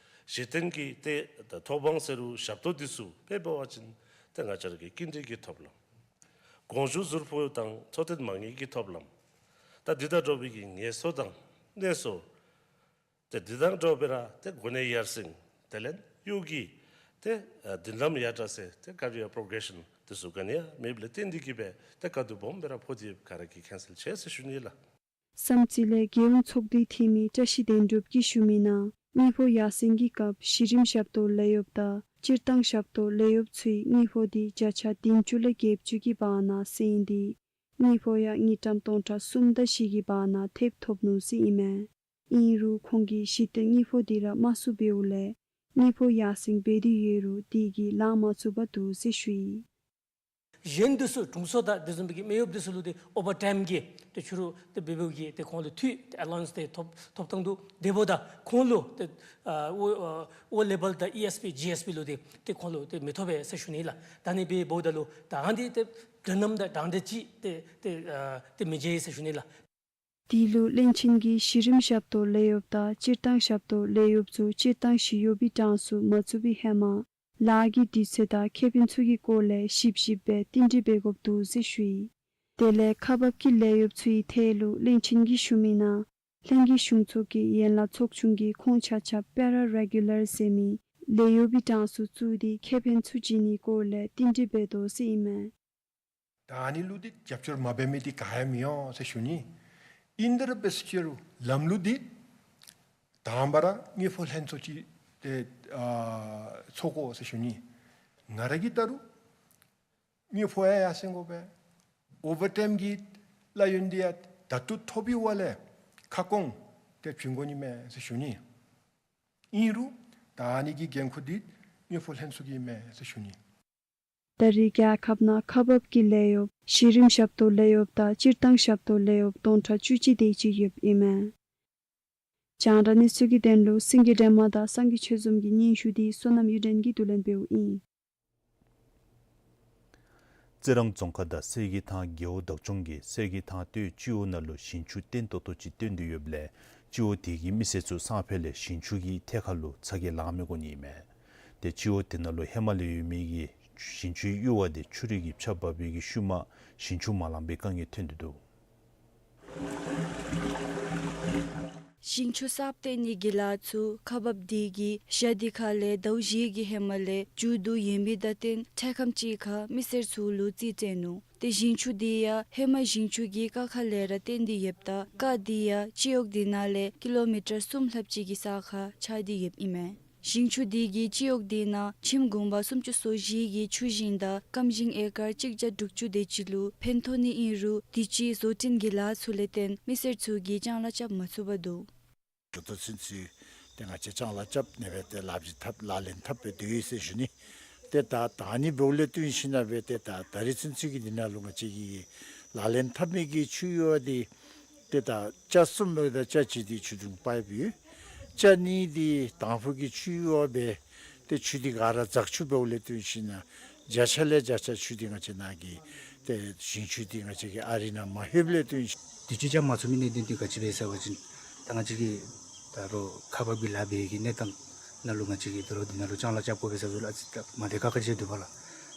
གཞི་རྟེན་གྱི་ཏེ་ད་ཐོབ་དབང་ཟེར་རུང་ཞབས་ཏོག་འདི་ཚུ་དཔེ་འབད་བ་ཅིན་ཏེ་ང་བཅས་ར་གི་སྐྱིན་འགྲུལ་གྱི་ཐོབ་ལམ། དགོངས་ཞུ་ཟུར་ཕོག་དང་འཚོ་རྟེན་མ་དངུལ་གྱི་ཐོབ་ལམ། ད་འདི་དང་འདྲ་བའི་གི་ངལ་གསོ་དང་གནས་གསོ། ཏེ་འདི་དང་འདྲ་བའི་ར་ཏེ་གོ་གནས་ཡར་སེང་དེ་ལས་གཡོག་གི་ཏེ་ཨ་མདུན་ལམ་ཡར་དྲག་ཟེར་ཏེ་ཀེ་རི་ཡར་པོ་རོ་གེ་རེ་ཤཱན་འདི་ཚུ་ག་ནི་ཡང་མེདཔ་ལས་བརྟེན་ཏེ་གིས་སྦེ་ཏེ་དཀའ་སྡུག་སྦོམ་སྦེ་ར་ཕོག་སྟེ་ཡོདཔ་ག་ར་གིས་མཁྱེན་གསལ་ཆེ་ཟེར་ཞུ་ནི་ལགས། བསམ་རྩེ་ལས་རྒྱལ་ཡོངས་ཚོགས་སྡེའི་འཐུས་མི་བཀྲ་ཤིས་དོན་གྲུབ་ཀྱིས་ཞུ་མི་ནང་དངུལ་ཕོགས་ཡར་སེང་གི་སྐབས་གཞི་རིམ་ཞབས་ཏོག་ལས་གཡོགཔ་དང་སྤྱིར་བཏང་ཞབས་ཏོག་ལས་གཡོགཔ་ཚུའི་དངུལ་ཕོགས་འདི་བརྒྱ་ཆ་བདུན་ཅུ་ལས་བརྒྱད་ཅུ་གི་བར་ན་སེང་སྟེ་དངུལ་ཕོགས་ཡང་དངུལ་ཀྲམ་སྟོང་ཕྲག་གསུམ་དང་བཞི་གི་བར་ན་ཐེབས་ཐོབ་ནུག་ཟེར་ཨིན་མས། ཨིན་རུང་ཁོང་གིས་གཞི་རྟེན་དངུལ་ཕོགས་འདི་ར་དམའ་སུ་འབདཝ་ལས་དངུལ་ཕོགས་ཡར་སེང་འབད་དེ་ཡོད་རུང་དེ་གིས་ལང་མ་ཚུགས་པར་འདུག་ཟེར་ཞུ་ཡི། གཞན་འདི་ཚུ་དྲུང་འཚོ་དང་དེ་བཟུམ་སྦེ་གི་མེ་ཡོབ་འདི་ཚུ་ལུ་ཏེ་ཨོ་བར་ཊའིམ་གི་ཏེ་ཕྱི་རུ་ཏེ་འབད་འབདཝ་གིས་ཏེ་ཁོང་ལུ་འཐུས་ཏེ་ཨ་ལ་ཝ་ཡེནསི་ཏེ་ཐོབ་ཐོབ་ཐངས་འདུག། དེ་འབདཝ་ད་ཁོང་ལུ་ཏེ་ཨ་ཨོ་ཨ་ཨོ་ལེ་བཱལ་དང་ཨི་ཨེསི་པི་ཇི་ཨེསི་པི་ལུ་ཏེ་ཏེ་ཁོང་ལུ་ཏེ་མི་ཐོབ་པས་ཟེར་ཞུ་ནི་ལགས། ད་ཨ་ནི་སྦེ་འབདཝ་ད་ལུ་ད་ཨ་ནི་ཏེ་དྲང་གནམ་དང་དྲང་འདྲ་ཅིག་ཏེ་ཏེ་ཨ་ཏེ་མི་འབྱེད་ཟེར་ཞུ་ནི་ལགས། དེ་ལུ་བློན་ཆེན་གྱིས་གཞི་རིམ་ཞབས་ཏོག་ལས་གཡོགཔ་དང་སྤྱིར་བཏང་ཞབས་ཏོག་ལས་གཡོགཔ་ཚུ་སྤྱིར་བཏང་ཞི་གཡོག་པའི་གྲངས་སུ་མ་ཚུད་པའི་ཧེ་མ་ལཱ་གི་དུས་ཚོད་དང་ཁེ་ཕན་ཚུ་གི་སྐོར་ལས་ཞིབ་ཞིབ་སྦེ་བསྟུན་གྲོས་འབད་དགོཔ་འདུག་ཟེར་ཞུ་ཡི། དེ་ལས་ཁག་འབག་གི་ལས་གཡོགཔ་ཚུའི་ཐད་ལུ་བློན་ཆེན་གྱིས་ཞུ་མི་ནང་ལྷན་རྒྱས་གཞུང་ཚོགས་ཀྱི་ཡན་ལག་ཚོགས་ཆུང་གིས་ཁོང་ཆ་ཁྱབ་པེ་ར་རེ་གུ་ལར་ཟེར་མི་ལས་གཡོག་པའི་གྲངས་སུ་བཙུགས་ཏེ་ཁེ་ཕན་ཚུ་བྱིན་ནིའི་སྐོར་ལས་བསྟུན་གྲོས་འབད་དོ་ཟེར་ཨིན་མས། ད་ཨ་ནི་ལུ་འདི་རྒྱབ་སྐྱོར་མ་འབད་མི་འདི་ག་ཡང་མི་འོང་ཟེར་ཞུ་ནི། ཨིན་ཏེ་ར་འབད་ཟེར་ཅི་རུང་ལམ་ལུགས་འདི་དང་པ་ར་དངུལ་ཕོགས་ལྷན་ཚོགས་ཅིག་ཏེ་ཨ་ཚོགས་དགོ་ཟེར་ཞུ་ནི། ང་ར་གིས་བལྟ་རུང་དངུལ་ཕོགས་ཡང་ཡར་སེང་དགོ་པས། ཨོ་བར་ཊའིམ་གི་གླ་ཡོན་འདི་ཡང་ད་ལྟོ་ཐོབ་པའི་བར་ལས་ཁ་སྐོང་ཏེ་བྱིན་དགོ་ནི་མས་ཟེར་ཞུ་ནི། ཨིན་རུང་ད་ཨ་ནི་གི་འགན་ཁུར་འདི་དངུལ་ཕོགས་ལྷན་ཚོགས་ཀྱི་མས་ཟེར་ཞུ་ནི། ད་རེས་རྒྱལ་ཁབ་ནང་ཁག་འབག་གི་ལས་གཡོགཔ་གཞི་རིམ་ཞབས་ཏོག་ལས་གཡོགཔ་དང་སྤྱིར་བཏང་ཞབས་ཏོག་ལས་གཡོགཔ་སྟོང་ཕྲག་བཅུ་གཅིག་དེ་ཅིག་ཡོདཔ་ཨིན་མས། རྒྱང་བསྒྲགས་གནས་ཚུལ་གྱི་དོན་ལུ་སེང་གེ་སྒྲོལ་མ་དང་སངས་རྒྱས་ཆོས་འཛོམས་ཀྱི་སྙན་ཞུ་འདི་བསོད་ནམས་གཡུ་སྒྲོན་གྱིས་བསྡུ་ལེན་འབདཝ་ཨིན། རྩི་རང་རྫོང་ཁག་དང་གསེར་གྱི་ཐང་རྒེད་འོག་བདག་སྐྱོང་གིས་གསེར་གྱི་ཐང་སྟོད་སྤྱི་འོག་ནང་ལུ་ཞིང་ཆུ་བརྟན་ཏོག་ཏོ་ཅིག་བཏོན་ཏེ་ཡོདཔ་ལས་སྤྱི་འོག་དེ་གི་མི་སེར་ཚུ་སང་ཕོད་ལས་ཞིང་ཆུ་གི་ཐད་ཁར་ལུ་ཚ་གྱང་ལང་མི་དགོ་ནི་ཨིན་མས། ཏེ་སྤྱི་འོག་དེ་ནང་ལུ་ཧེ་མ་ལས་ཡོད་མི་གི་ཞིང་ཆུའི་གཡུར་བ་དེ་ཆུ་རུད་ཀྱིས་ཕྱགས་འབག་པའི་གི་ཤུལ་མ་ཞིང་ཆུ་མ་ལང་པའི་དཀའ་ངལ་ཐོན་ཏེ་འདུག། ཞིང་ཆུ་གསརཔ་བཏོན་ནི་གི་ལཱ་ཚུ་ཁག་འབག་དེ་གིས་ཞག་དེ་ཁ་ལས་ཟླཝ་བཞི་གི་ཧེ་མ་ལས་མཇུག་བསྡུ་ཡོད་མི་དང་བསྟུན་འཕྲལ་ཁམས་ཅིག་ཁར་མི་སེར་ཚུ་ལུ་རྩིས་སྤྲོད་ནུག། ཏེ་ཞིང་ཆུ་དེ་ཡང་ཧེ་མ་ཞིང་ཆུ་གི་རྐ་ཁ་ལས་ར་བཏོན་ཏེ་ཡོདཔ་ད་རྐ་དེ་ཡང་སྤྱི་འོག་དེ་ནང་ལས་ཀི་ལོ་མི་ཊར་གསུམ་ལྷགཔ་ཅིག་གི་ས་ཁར་ཆགས་ཏེ་ཡོདཔ་ཨིན་མས། ཞིང་ཆུ་དེ་གིས་སྤྱི་འོག་དེ་ནང་ཁྱིམ་གུང་པ་སུམ་ཅུ་སོ་བཞི་གི་ཆུ་ཞིང་དང་སྐམ་ཞིང་ཨེ་ཀར་གཅིག་བརྒྱ་དྲུག་ཅུ་དེ་ཅིག་ལུ་ཕན་ཐོགས་ནི་ཨིན་རུང་དུས་ཅི་བཟོ་སྐྲུན་གྱི་ལཱ་ཚུ་ལས་བརྟེན་མི་སེར་ཚུ་གིས་ཅང་ལཱ་རྐྱབ་མ་ཚུགས་པར་འདུག། ད་ལྟོ་ཚུན་ཚོད་ཏེ་ང་བཅས་ཅང་ལཱ་རྐྱབ་ནི་སྦེ་ཏེ་ལཱ་བྱིན་འཐབ་ལག་ལེན་འཐབ་སྦེ་སྡོད་ཡི་ཟེར་ཞུ་ནི། ཏེ་ད་ད་ཨ་ནི་འབདཝ་ལས་བརྟེན་ཞིན་ན་སྦེ་ཏེ་ད་ད་རིས་ཚུན་ཚོད་ཀྱི་འདི་ནང་ལུ་ང་བཅས་ཀྱིས་ལག་ལེན་འཐབ་མི་གི་ཆུ་གཡུར་བ་འདི་ཏེ་ད་ཆ་གསུམ་འབདཝ་ད་ཆ་གཅིག་འདི་ཆུ་དུང་པའིཔ་ཡོད། ཆ་གཉིས་འདི་དང་ཕུ་གི་ཆུ་གཡུར་བ་སྦེ་ཏེ་ཆུ་འདི་ག་ར་འཛག་ཆུ་འབདཝ་ལས་བརྟེན་ཞིན་ན་བརྒྱ་ཆ་ལས་བརྒྱ་ཆ་ཆུ་འདི་ང་བཅས་ནང་གི་ཏེ་ཞིང་ཆུ་འདི་ང་བཅས་ཀྱི་ཨ་རི་ནང་མ་ལྷོདཔ་ལས་བརྟེན་ཞིན་ན་དུས་ཅི་ཅང་མ་ཚུད་མི་གནད་དོན་འདི་ག་ཅི་སྦེ་ཟེར་བ་ཅིན་ད་ང་བཅས་ཀྱི་ད་རུང་ཁག་འབག་གི་ལཱ་འབད་བའི་གནས་སྟངས་ནང་ལུ་ང་བཅས་ཀྱིས་ད་རུང་འདི་ནང་ལུ་ཅང་ལཱ་རྐྱབ་དགོ་པས་ཟེར་བ་ལུ་ཨ་ཙི་ད་མ་བདེ་ཁག་ཁ་ཅིག་འདུག་པ་ལགས།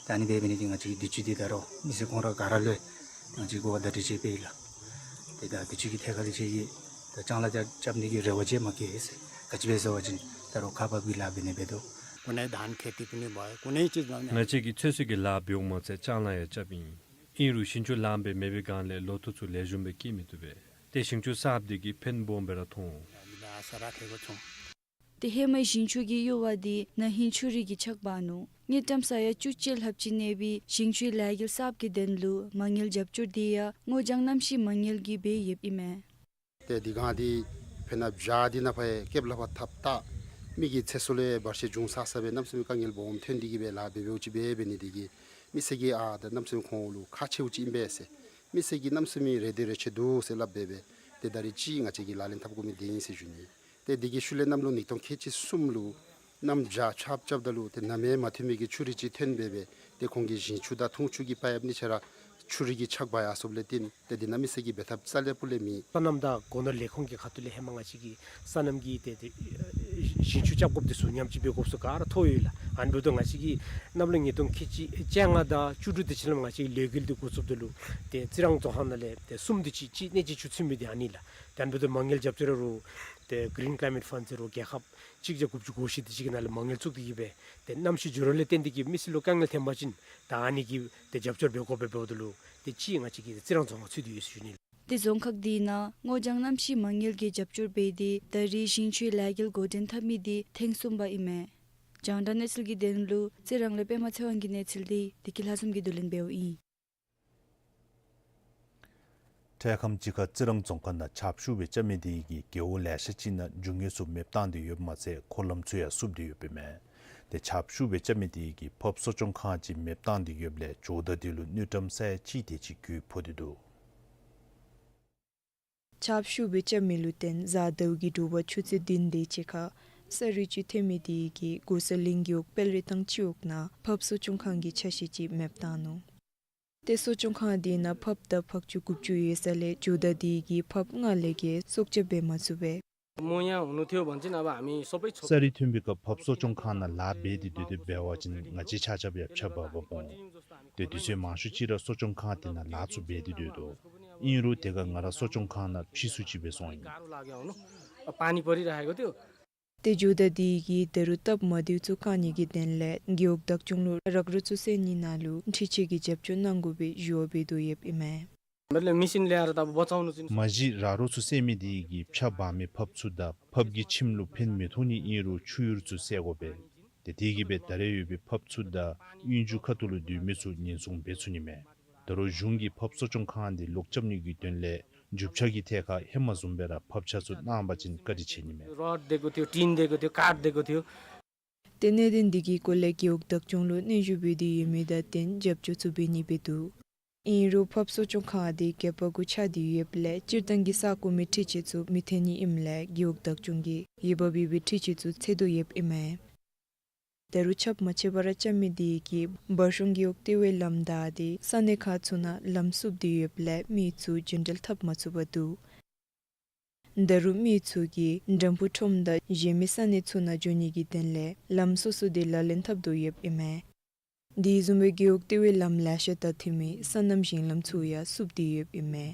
ད་ཨ་ནི་འབད་འབད་ནི་འདི་ང་བཅས་ཀྱིས་དུས་ཅི་འདི་ད་རུང་མི་སེར་ཁོང་ར་ག་ར་ལུ་ང་བཅས་ཀྱིས་གོ་བརྡ་སྤྲོད་ཅིག་འབད་ཡི་ལགས། ཏེ་ད་དུས་ཅི་གི་ཐད་ཁར་ལས་ཅིག་གིས་ད་ཅང་ལཱ་རྐྱབ་རྐྱབ་ནི་གི་རེ་བ་ཅིག་མ་བསྐྱེད་ཟེར། ག་ཅི་སྦེ་ཟེར་བ་ཅིན་ད་རུང་ཁག་འབག་གི་ལཱ་འབད་ནི་འབད་དོ། གོ་གནས་དང་ཁེ་ཏི་གུ་ནི་བ་གོ་གནས་ཅིག་ང་བཅས་ཀྱིས་ཚོད་བསྲེ་གི་ལཱ་འབདཝ་མ་ཚད་ཅང་ལཱ་ཡང་རྐྱབ་ཨིན། ཨིན་རུང་ཞིང་ཆུ་ལངམ་སྦེ་མེད་པའི་སྒང་ལས་ལོ་ཐོག་ཚུ་ལེགས་ཤོམ་སྦེ་སྐྱེ་མི་བཏུབ་པས། ཏེ་ཞིང་ཆུ་གསརཔ་དེ་གིས་ཕན་སྦོམ་སྦེ་ར་མཐོང་འོང་། ཏེ་ཧེ་མའི་ཞིང་ཆུ་གི་གཡུར་བ་དེ་ན་ཧིང་ཆུ་རུད་ཀྱིས་ཕྱགས་འབག་ནུག། དངུལ་ཀྲམ་ས་ཡ་བཅུ་གཅིག་ལྷགཔ་ཅིག་གནས་པའི་ཞིང་ཆུའི་ལས་འགུལ་གསརཔ་གི་དོན་ལུ་མ་དངུལ་རྒྱབ་སྐྱོར་དེ་ཡང་སྔོ་ལྗང་གནམ་གཤིས་མ་དངུལ་གྱིས་འབད་ཡོདཔ་ཨིན་མས། ཏེ་དེ་སྒང་འདི་དཔེར་ན་བྱཱར་འདི་ནང་ཕར་ཡང་སྐེདཔ་ལས་ཕར་འཐབ་ད་མི་གི་ཚེ་སྲོག་ལུ་བར་ཆད་འབྱུང་ས་ས་སྦེ་གནམ་མེད་ས་མེད་དཀའ་ངལ་སྦོམ་ཐོན་ཏེ་གིས་སྦེ་ལཱ་འབད་འབདཝ་ཅིག་འབད་འབད་ནི་དེ་གིས་མི་སེར་གྱིས་ཨ་ད་གནམ་མེད་ས་མེད་ཁོང་ལུ་ཁག་ཆེཝ་ཅིག་ཨིན་པས་ཟེར། མི་སེར་གྱིས་གནམ་མེད་ས་མེད་རེ་འདོད་རེ་ཆེ་འདུག་ཟེར་སླབ་སྦེ་སྦེ་ཏེ་ད་རིས་ཅིག་ང་བཅས་ཀྱིས་ལག་ལེན་འཐབ་དགོ་མི་འདི་ཨིན་ཟེར་ཞུ་ནི། ཏེ་དེ་གི་ཤུལ་ལས་གནམ་ལོ་ཉིས་སྟོང་ཁལ་གཅིག་གསུམ་ལུ་གནམ་བྱཱར་ཆརཔ་རྐྱབ་ད་ལུ་ཏེ་ནམ་ཡང་མ་ཐོན་མི་གི་ཆུ་རུད་ཅིག་ཐོན་སྦེ་སྦེ་ཏེ་ཁོང་གི་ཞིང་ཆུ་དང་འཐུང་ཆུ་གི་པའིཔ་གཉིས་ཆ་ར་ ཆུ་རུད་ཀྱི་ཆག་འབག་ཡར་སོངམ་ལས་བརྟེན་ཏེ་འདི་ནང་མི་སེར་གྱིས་འབད་ཐབས་རྩ་ལས་སྤུ་ལས་མེད། སོ་ནམ་དང་སྒོ་ནོར་ལས་ཁུངས་ཀྱི་ཁ་ཐུག་ལས་ཧེ་མ་ང་བཅས་ཀྱིས་སོ་ནམ་གྱི་ཏེ་ཏེ་ཞིང་ཆུ་རྐྱབ་དགོཔ་འདི་ཚུ་ཉམས་བཅོས་འབད་དགོཔ་ཚུ་ག་ར་ཐོབ་ཡོད་ལགས། ཨ་ནི་འབདཝ་ད་ང་བཅས་ཀྱིས་གནམ་ལོ་ཉིས་སྟོང་ཁལ་གཅིག་བཅོ་ལྔ་དང་བཅུ་དྲུག་དེ་ཅིག་ལུ་ང་བཅས་ཀྱིས་ལས་འགུལ་འདི་འགོ་བཙུགསཔ་ད་ལུ་ཏེ་རྩི་རང་རྫོང་ཁག་ནང་ལས་ཏེ་གསུམ་དེ་ཅིག་གཅིག་གནས་ཀྱི་ཆུ་ཚུད་མི་འདི་ཨ་ནི་ལགས། ཏེ་ཨ་ནི་འབདཝ་ད་མ་དངུལ་རྒྱབ་སྐྱོར་ར་ཏེ་Green Climate Fund ཟེར་ར་རྒྱལ་ཁབ་གཅིག་བརྒྱ་དགུ་བཅུ་གོ་བཞི་དེ་ཅིག་གི་ནང་ལས་མ་དངུལ་བཙུགས་ཏེ་གིས་སྦེ་ཏེ་གནམ་གཤིས་འགྱུར་བ་ལས་བརྟེན་ཏེ་གིས་མི་སེར་ལུ་དཀའ་ངལ་ཐོན་པ་ཅིན་ད་ཨ་ནི་གི་ཏེ་རྒྱབ་སྐྱོར་འབད་དགོ་པས། འབདཝ་ད་ལུ་ཏེ་གཅིག་ང་བཅས་ཀྱི་རྩི་རང་རྫོང་ཁག་ཚུད་དེ་ཡོད་ཟེར་ཞུ་ནི་ལགས། ཏེ་རྫོང་ཁག་འདི་ནང་སྔོ་ལྗང་གནམ་གཤིས་མ་དངུལ་གྱི་རྒྱབ་སྐྱོར་འབད་དེ་ད་རེས་ཞིང་ཆུའི་ལས་འགུལ་འགོ་འདྲེན་འཐབ་མི་འདི་ཐེངས་གསུམ་པ་ཨིན་མས། རྒྱང་བསྒྲགས་གནས་ཚུལ་གྱི་དོན་ལུ་རྩི་རང་ལས་པདྨ་ཚེ་དབང་གི་གནས་ཚུལ་འདི་བདེ་སྐྱིད་ལྷ་འཛོམས་ཀྱིས་བསྡུ་ལེན་འབདཝ་ཨིན། འཕྲལ་ཁམས་ཅིག་ཁར་རྩི་རང་རྫོང་ཁག་ནང་ཆརཔ་ཤུགས་སྦེ་རྐྱབ་མི་དེ་གིས་རྒེད་འོག་ལེ་ཤ་ཅིག་ནང་རྒྱུ་དངོས་ཚུ་མེདཔ་བཏང་སྟེ་ཡོདཔ་མ་ཚད་འཁོར་ལམ་ཚུ་ཡང་བསུབས་ཏེ་ཡོདཔ་ཨིན་མས། ཏེ་ཆརཔ་ཤུགས་སྦེ་རྐྱབ་མི་དེ་གིས་ཕགཔ་གསོ་སྐྱོང་ཁང་ཅིག་མེདཔ་བཏང་སྟེ་ཡོདཔ་ལས་ཇོ་བདག་དེ་ལུ་དངུལ་ཀྲམ་ས་ཡ་གཅིག་དེ་ཅིག་རྒུད་ཕོག་སྟེ་འདུག། ཆརཔ་ཤུགས་སྦེ་རྐྱབ་མི་ལུ་བརྟེན་གཟའ་ཟླཝ་གི་དྲོ་པ་ཆུ་ཚོད་བདུན་དེ་ཅིག་ཁར་ས་རུད་ཅིག་ཐོན་མི་དེ་གིས་གོ་ས་གླིང་རྒེད་འོག་དཔལ་རི་ཐང་སྤྱི་འོག་ནང་ཕགཔ་གསོ་སྐྱོང་ཁང་གི་ཆ་ཤས་ཅིག་མེདཔ་བཏང་ནུག། ཏེ་གསོ་སྐྱོང་ཁང་དེ་ནང་ཕགཔ་དང་ཕག་ཕྱུགས་དགུ་བཅུ་ཡོད་ས་ལས་ཇོ་བདག་དེ་གིས་ཕགཔ་ལྔ་ལས་བརྒལ་གསོ་སྐྱབས་འབད་མ་ཚུགས་པས། ས་རུད་ཐོན་པའི་སྐབས་ཕགཔ་གསོ་སྐྱོང་ཁང་ནང་ལཱ་འབད་དེ་སྡོད་དེ་འབད་བ་ཅིན་ང་བཅས་ཆ་ཁྱབ་ཡང་ཕྱག་འབག་འབགཔ་འོང་། ཏེ་དུས་ཚོད་མང་ཤོས་ཅིག་ར་གསོ་སྐྱོང་ཁང་དེ་ནང་ལཱ་ཚུ་འབད་དེ་སྡོད་དོ། ཨིན་རུང་དེ་ཁར་ང་ར་གསོ་སྐྱོང་ཁང་ནང་ཕྱི་སུ་ཅིག་སྦེ་སོང་ཡི། ཏེ་ཇོ་བདག་དེ་གིས་ད་རུང་སྟབས་མ་བདེཝ་ཚུ་བཀག་ནི་གི་དོན་ལས་རྒེད་འོག་བདག་སྐྱོང་ལུ་རག་རོག་ཚུ་བསལ་ནི་ནང་ལུ་འཕྲུལ་ཆས་ཀྱི་རྒྱབ་སྐྱོར་གནང་དགོ་པའི་ཞུ་བ་འབད་དོ་ཡོདཔ་ཨིན་མས། མ་གཞི་རག་རོག་ཚུ་བསལ་མི་དེ་གིས་ཕྱག་འབག་མི་ཕགཔ་ཚུ་དང་ཕགཔ་གི་ཁྱིམ་ལུ་ཕན་མི་ཐོགས་ནི་ཨིན་རུང་ཆུ་ཡུར་ཚུ་བསལ་དགོ་པས། ཏེ་དེ་གིས་སྦེ་ད་རེས་ཡོད་པའི་ཕགཔ་ཚུ་དང་གཡུས་མཇུག་ཁ་ཐུག་ལུ་སྡོད་མི་ཚུ་ཉེན་སྲུང་འབད་ཚུགས་ནི་མས། ད་རུང་གཞུང་གིས་ཕགཔ་གསོ་སྐྱོང་ཁང་དེ་ལོག་རྐྱབ་ནི་གི་དོན་ལས་རྒྱུ་ཆ་གི་ཐད་ཁར་ཧེ་མ་བཟུམ་སྦེ་ར་ཕགཔ་ཆ་ཚུ་གནང་པ་ཅིན་བཀའ་དྲིན་ཆེ་ནི་མས། རོཌ་དེ་གུ་ཐིའུ་ཊིན་དེ་གུ་ཐིའུ་ཀཱཌ་དེ་གུ་ཐིའུ། ཏེ་གནད་དོན་འདི་གི་སྐོར་ལས་རྒེད་འོག་བདག་སྐྱོང་ལུ་སྙན་ཞུ་འབད་དེ་ཡོད་མི་དང་བསྟུན་རྒྱབ་སྐྱོར་ཚུ་འབད་ནི་སྦེ་འདུག། ཨིན་རུང་ཕགཔ་གསོ་སྐྱོང་ཁང་དེ་སྒལ་པ་གུ་ཆགས་ཏེ་ཡོདཔ་ལས་སྤྱིར་བཏང་གི་ས་སྐོར་མི་འཕྲུལ་ཆས་ཚུ་མི་ཐོན་ནི་ཨིནམ་ལས་རྒེད་འོག་བདག་སྐྱོང་གིས་ཡོདཔ་འབད་བའི་འཕྲུལ་ཆས་ཚུ་འཚོལ་དོ་ཡོདཔ་ཨིན་མས། ད་རུང་ཆརཔ་མ་ཆད་པར་རྐྱབ་མི་དེ་གིས་འབའ་སྲུང་རྒེད་འོག་ལྟེ་བའི་ལམ་བདའ་སྟེ་ས་གནས་ཁག་ཚུ་ནང་ལམ་བསུབས་ཏེ་ཡོདཔ་ལས་མི་ཚུ་རྒྱུན་འགྲུལ་འཐབ་མ་ཚུགས་པར་འདུག། ད་རུང་མི་ཚུ་གིས་འགྲམ་ཕུག་ཁྲོམ་དང་གཞན་མི་ས་གནས་ཚུ་ནང་འགྱོ་ནི་གི་དོན་ལས་ལམ་སོ་སོ་དེ་ལག་ལེན་འཐབ་དོ་ཡོདཔ་ཨིན་མས། དེ་བཟུམ་སྦེ་རྒེད་འོག་ལྟེ་བའི་ལམ་ལེ་ཤ་དང་མཐུན་མི་སོ་ནམ་ཞིང་ལམ་ཚུ་ཡང་བསུབས་ཏེ་ཡོདཔ་ཨིན་མས།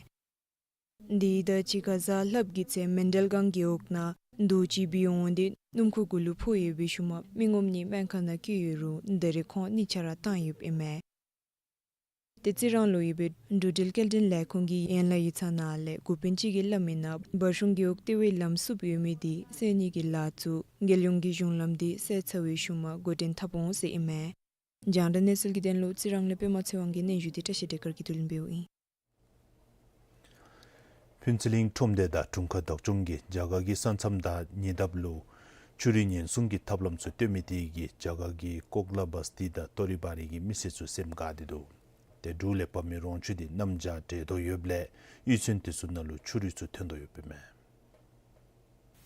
དེ་དང་གཅིག་ཁར་གཟའ་ལྷགཔ་གི་ཚེ་མཎྜལ་སྒང་རྒེད་འོག་ནང་རྡོ་ཅིག་བུད་འོང་སྟེ་སྣུམ་འཁོར་གུ་ལུ་ཕོག་ཡོད་པའི་ཤུལ་མ་མི་ངོམ་གཉིས་སྨན་ཁང་ནང་བཀོད་ཡོད་རུང་ད་རེས་ཁོང་གཉིས་ཆ་ར་བཏང་ཡོདཔ་ཨིན་མས། ཏེ་རྩི་རང་ལུ་ཡོད་པའི་འགྲོ་འགྲུལ་སྐྱེལ་འདྲེན་ལས་ཁུངས་ཀྱི་ཡན་ལག་ཡིག་ཚང་ནང་ལས་འགོ་དཔོན་ཅིག་གིས་སླབ་མི་ནང་འབའ་སྲུང་རྒེད་འོག་ལྟེ་བའི་ལམ་བསུབས་ཡོད་མི་དེ་སེལ་ནི་གི་ལཱ་ཚུ་རྒྱལ་ཡོངས་ཀྱི་གཞུང་ལམ་དེ་སེལ་ཚར་བའི་ཤུལ་མ་འགོ་འདྲེན་འཐབ་འོང་ཟེར་ཨིན་མས། རྒྱང་བསྒྲགས་གནས་ཚུལ་གྱི་དོན་ལུ་རྩི་རང་ལས་པདྨ་ཚེ་དབང་གི་སྙན་ཞུ་འདི་བཀྲ་ཤིས་བདེ་དཀར་གྱིས་བསྡུ་ལེན་འབདཝ་ཨིན། ཕུན་ཚོགས་གླིང་ཁྲོམ་སྡེ་དང་དྲུང་ཁག་བདག་སྐྱོང་གིས་རྒྱ་གར་གྱི་ས་མཚམས་དང་ཉེ་འདབས་ལུ་ཆུ་རུད་ཉེན་སྲུང་གི་ཐབས་ལམ་ཚུ་བཏོན་མི་དེ་གིས་རྒྱ་གར་གྱི་ཀོག་ལ་བསྟི་དང་ཏོ་རི་བ་རི་གི་མི་སེར་ཚུ་སེམས་དགའ་སྟེ་འདུག། ཏེ་འབྲུག་ལས་འབབ་མི་རོང་ཆུ་དེ་གནམ་བྱཱར་འདྲེས་དོ་ཡོདཔ་ལས་གཡུས་ཚན་དེ་ཚུ་ནང་ལུ་ཆུ་རུད་ཚུ་ཐོན་དོ་ཡོདཔ་ཨིན་མས།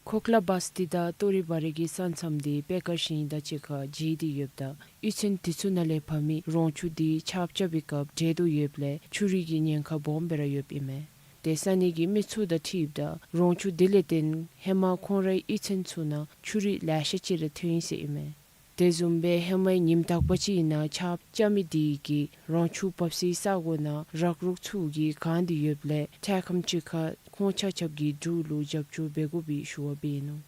ཀོག་ལ་བསྟི་དང་ཏོ་རི་བ་རི་གི་ས་མཚམས་དེ་པེ་ཀར་ཞིང་དང་གཅིག་ཁར་འབྱེལ་ཏེ་ཡོདཔ་ད་གཡུས་ཚན་དེ་ཚུ་ནང་ལས་འབབ་མི་རོང་ཆུ་དེ་ཆརཔ་རྐྱབ་པའི་སྐབས་འདྲེས་དོ་ཡོདཔ་ལས་ཆུ་རུད་ཀྱི་ཉེན་ཁ་སྦོམ་སྦེ་ར་ཡོདཔ་ཨིན་མས། ཏེ་ས་གནས་ཀྱི་མི་ཚུ་དང་འཁྲིལཝ་ད་རོང་ཆུ་དེ་ལས་བརྟེན་ཧེ་མ་ཁོང་རའི་གཡུས་ཚན་ཚུ་ནང་ཆུ་རུད་ལེ་ཤ་ཅིག་ར་ཐོན་ཡི་ཟེར་ཨིན་མས། དེ་བཟུམ་སྦེ་ཧེ་མའི་ཉིནམ་དག་པ་ཅིག་ནང་ཆརཔ་རྐྱབ་མི་དེ་གིས་རོང་ཆུ་འབབ་སའི་ས་གོ་ནང་རག་རོག་ཚུ་གིས་གང་སྟེ་ཡོདཔ་ལས་འཕྲལ་ཁམས་ཅིག་ཁར་ཁོང་ཆ་ཁྱབ་ཀྱིས་འབྲུག་ལུ་རྒྱབ་སྐྱོར་འབད་དགོ་པའི་ཞུ་བ་འབད་ནུག།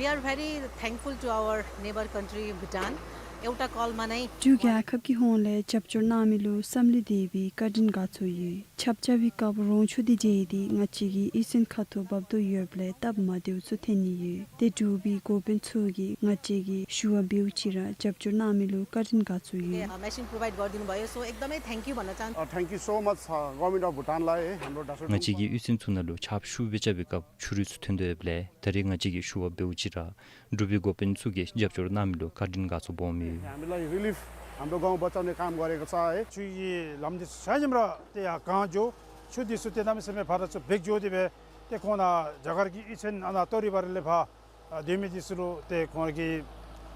We are very thankful to our neighbor country Bhutan. एउटा कलमा नै འབྲུག་རྒྱལ་ཁབ་ཀྱི་ཧོངས་ལས་རྒྱབ་སྐྱོར་གནང་མི་ལུ་བསམ་ལུས་བདེ་བའི་བཀའ་དྲིན་དགའ་ཚོར་ཡོད། ཆརཔ་རྐྱབ་པའི་སྐབས་རོང་ཆུ་དེ་འདྲེས་ཏེ་ང་བཅས་ཀྱི་གཡུས་ཚན་ཁ་ཐུག་འབབ་དོ་ཡོདཔ་ལས་སྟབས་མ་བདེཝ་ཚུ་ཐོན་ནི་ཡོད། ཏེ་འབྲུག་པའི་འགོ་དཔོན་ཚུ་གིས་ང་བཅས་ཀྱིས་ཞུ་བ་འབདཝ་ཅིག་ར་རྒྱབ་སྐྱོར་གནང་མི་ལུ་བཀའ་དྲིན་དགའ་ཚོར་ཡོད། machine provide गरिदिनु भयो, so एकदमै thank you भन्न चाहन्छु। Uh, thank you so much, uh, Government of Bhutan लाई है, हाम्रो डासो ང་བཅས་ཀྱི་གཡུས་ཚན་ཚུ་ནང་ལུ་ཆརཔ་ཤུགས་སྦེ་རྐྱབ་པའི་སྐབས་ཆུ་རུད་ཚུ་ཐོན་དོ་ཡོདཔ་ལས་ད་རེས་ང་བཅས་ཀྱིས་ཞུ་བ་འབདཝ་ཅིག་ར་འབྲུག་པའི་འགོ་དཔོན་ཚུ་གིས་རྒྱབ་སྐྱོར་གནང་མི་ལུ་བཀའ་དྲིན་དགའ་ཚོར་སྦོམ་ཡོད། हामीलाई रिलिफ, हाम्रो गाउँ बचाउने काम गरेको छ है। ཆུའི་ལམ་འདི་ཚུ་ཆ་མཉམ་ར་ཏེ་ཡར་གང་འགྱོ། ཆུ་འདི་ཚུ་ཏེ་གནམ་མེད་ས་མེད་ཕར་ཚུར་འབག་འགྱོ་སྟེ་སྦེ་ཏེ་ཁོང་ནཱ་རྒྱ་གར་གྱི་གཡུས་ཚན་ཨ་ནཱ་ཏོ་རི་བ་རི་ལས་ཕར་ཨ་སྡོད་མི་འདི་ཚུ་ལུ་ཏེ་ཁོང་གི་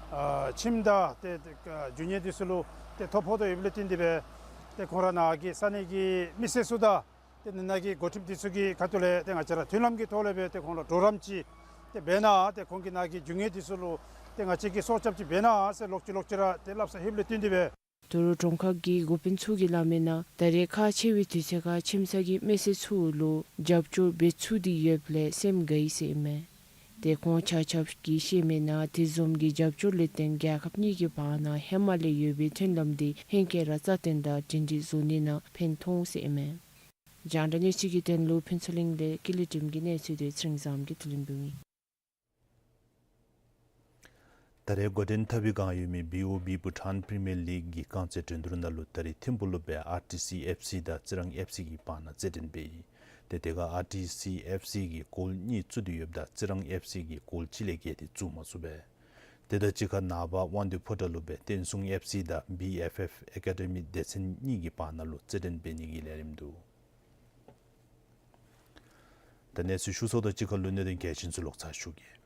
ཨ་ཁྱིམ་དང་ཏེ་ཏེ་ཨ་རྒྱུ་དངོས་འདི་ཚུ་ལུ་ཏེ་ཐོ་ཕོག་དོ་ཡོདཔ་ལས་བརྟེན་ཏེ་སྦེ་ ཏེ་ཁོང་ར་ནཱ་གི་ས་གནས་ཀྱི་མི་སེར་ཚུ་དང་ཏེ་ནཱ་གི་འགོ་ཁྲིདཔ་འདི་ཚུ་གི་ཁ་ཐུག་ལས་ཏེ་ང་བཅས་ར་མཐུན་ལམ་གྱི་ཐོག་ལས་སྦེ་ཏེ་ཁོང་ལུ་གྲོགས་རམ་ཅིག་ཏེ་འབད་གནང་། ཏེ་ཁོང་གིས་ནཱ་གི་རྒྱུ་དངོས་འདི་ཚུ་ལུ་ཏེ་ང་བཅས་ཀྱིས་སྲོག་སྐྱབས་ཅིག་འབད་གནང་ཟེར་ལོག་ཅི་ལོག་ཅི་ར་ཏེ་སླབ་ས་ལྷོདཔ་ལས་བརྟེན་ཏེ་སྦེ། དོ་རུང་གྲོང་ཁག་གི་འགོ་དཔོན་ཚུ་གིས་སླབ་མི་ནང་ད་རེས་ཁག་ཆེ་བའི་དུས་ཚོད་ཁར་ཁྱིམ་ཚང་གི་མི་སེར་ཚུ་ལུ་རྒྱབ་སྐྱོར་འབད་ཚུགས་ཏེ་ཡོདཔ་ལས་སེམས་དགའ་ཡི་ཟེར་ཨིན་མས། ཏེ་ཁོང་ཆ་ཁྱབ་ཀྱིས་བཤད་མི་ནང་དེ་བཟུམ་གྱི་རྒྱབ་སྐྱོར་ལས་བརྟེན་རྒྱལ་ཁབ་གཉིས་ཀྱི་བར་ན་ཧེ་མ་ལས་ཡོད་པའི་མཐུན་ལམ་འདི་ཧེང་སྐལ་ར་རྩ་བརྟན་དང་སྒྲིང་སྒྲིང་བཟོ་ནི་ནང་ཕན་ཐོགས་ཟེར་ཨིན་མས། རྒྱང་བསྒྲགས་གནས་ཚུལ་གྱི་དོན་ལུ་ཕུན་ཚོགས་གླིང་ལས་ཀུན་ལེགས་སྒྲོལམ་གྱི་གནས་ཚུལ་དེ་ཚེ་རིང་བཟངམོ་གིས་བསྡུ་ལེན་འབདཝ་ཨིན། ད་རེས་འགོ་འདྲེན་འཐབ་པའི་བསྒང་ཡོད་མི་བི་ཨོ་བི་བྷུ་ཊཱན་པི་རི་མི་ཡར་ལིག་གི་རྐང་རྩེད་འགྲན་བསྡུར་ནང་ལུ་ད་རེས་ཐིམ་ཕུག་ལུ་སྦེ་ཨར་ཊི་སི་ཨེཕ་སི་དང་རྩི་རང་ཨེཕ་སི་གི་བར་ན་རྩེད་འགྲན་འབད་ཡི། ཏེ་དེ་ཁར་ཨར་ཊི་སི་ཨེཕ་སི་གིས་གོལ་གཉིས་བཙུགས་ཏེ་ཡོདཔ་ད་རྩི་རང་ཨེཕ་སི་གིས་གོལ་གཅིག་ལས་བརྒལ་ཏེ་བཙུགས་མ་ཚུགས་པས། དེ་དང་གཅིག་ཁར་ནངས་པ་དབང་འདུས་ཕོ་བྲང་ལུ་སྦེ་བསྟན་སྲུང་ཨེཕ་སི་དང་བི་ཨེཕ་ཨེཕ་ཨེ་ཀ་ཌི་མི་སྡེ་ཚན་གཉིས་ཀྱི་བར་ན་ལུ་རྩེད་འགྲན་འབད་ནི་གི་ལས་རིམ་འདུག། ད་གནས་ཚུལ་ཞུ་ཚརཝ་དང་གཅིག་ཁར་ལུ་གནད་དོན་གལ་ཆེན་ཚུ་ལོག་ཚར་ཞུ་གེ།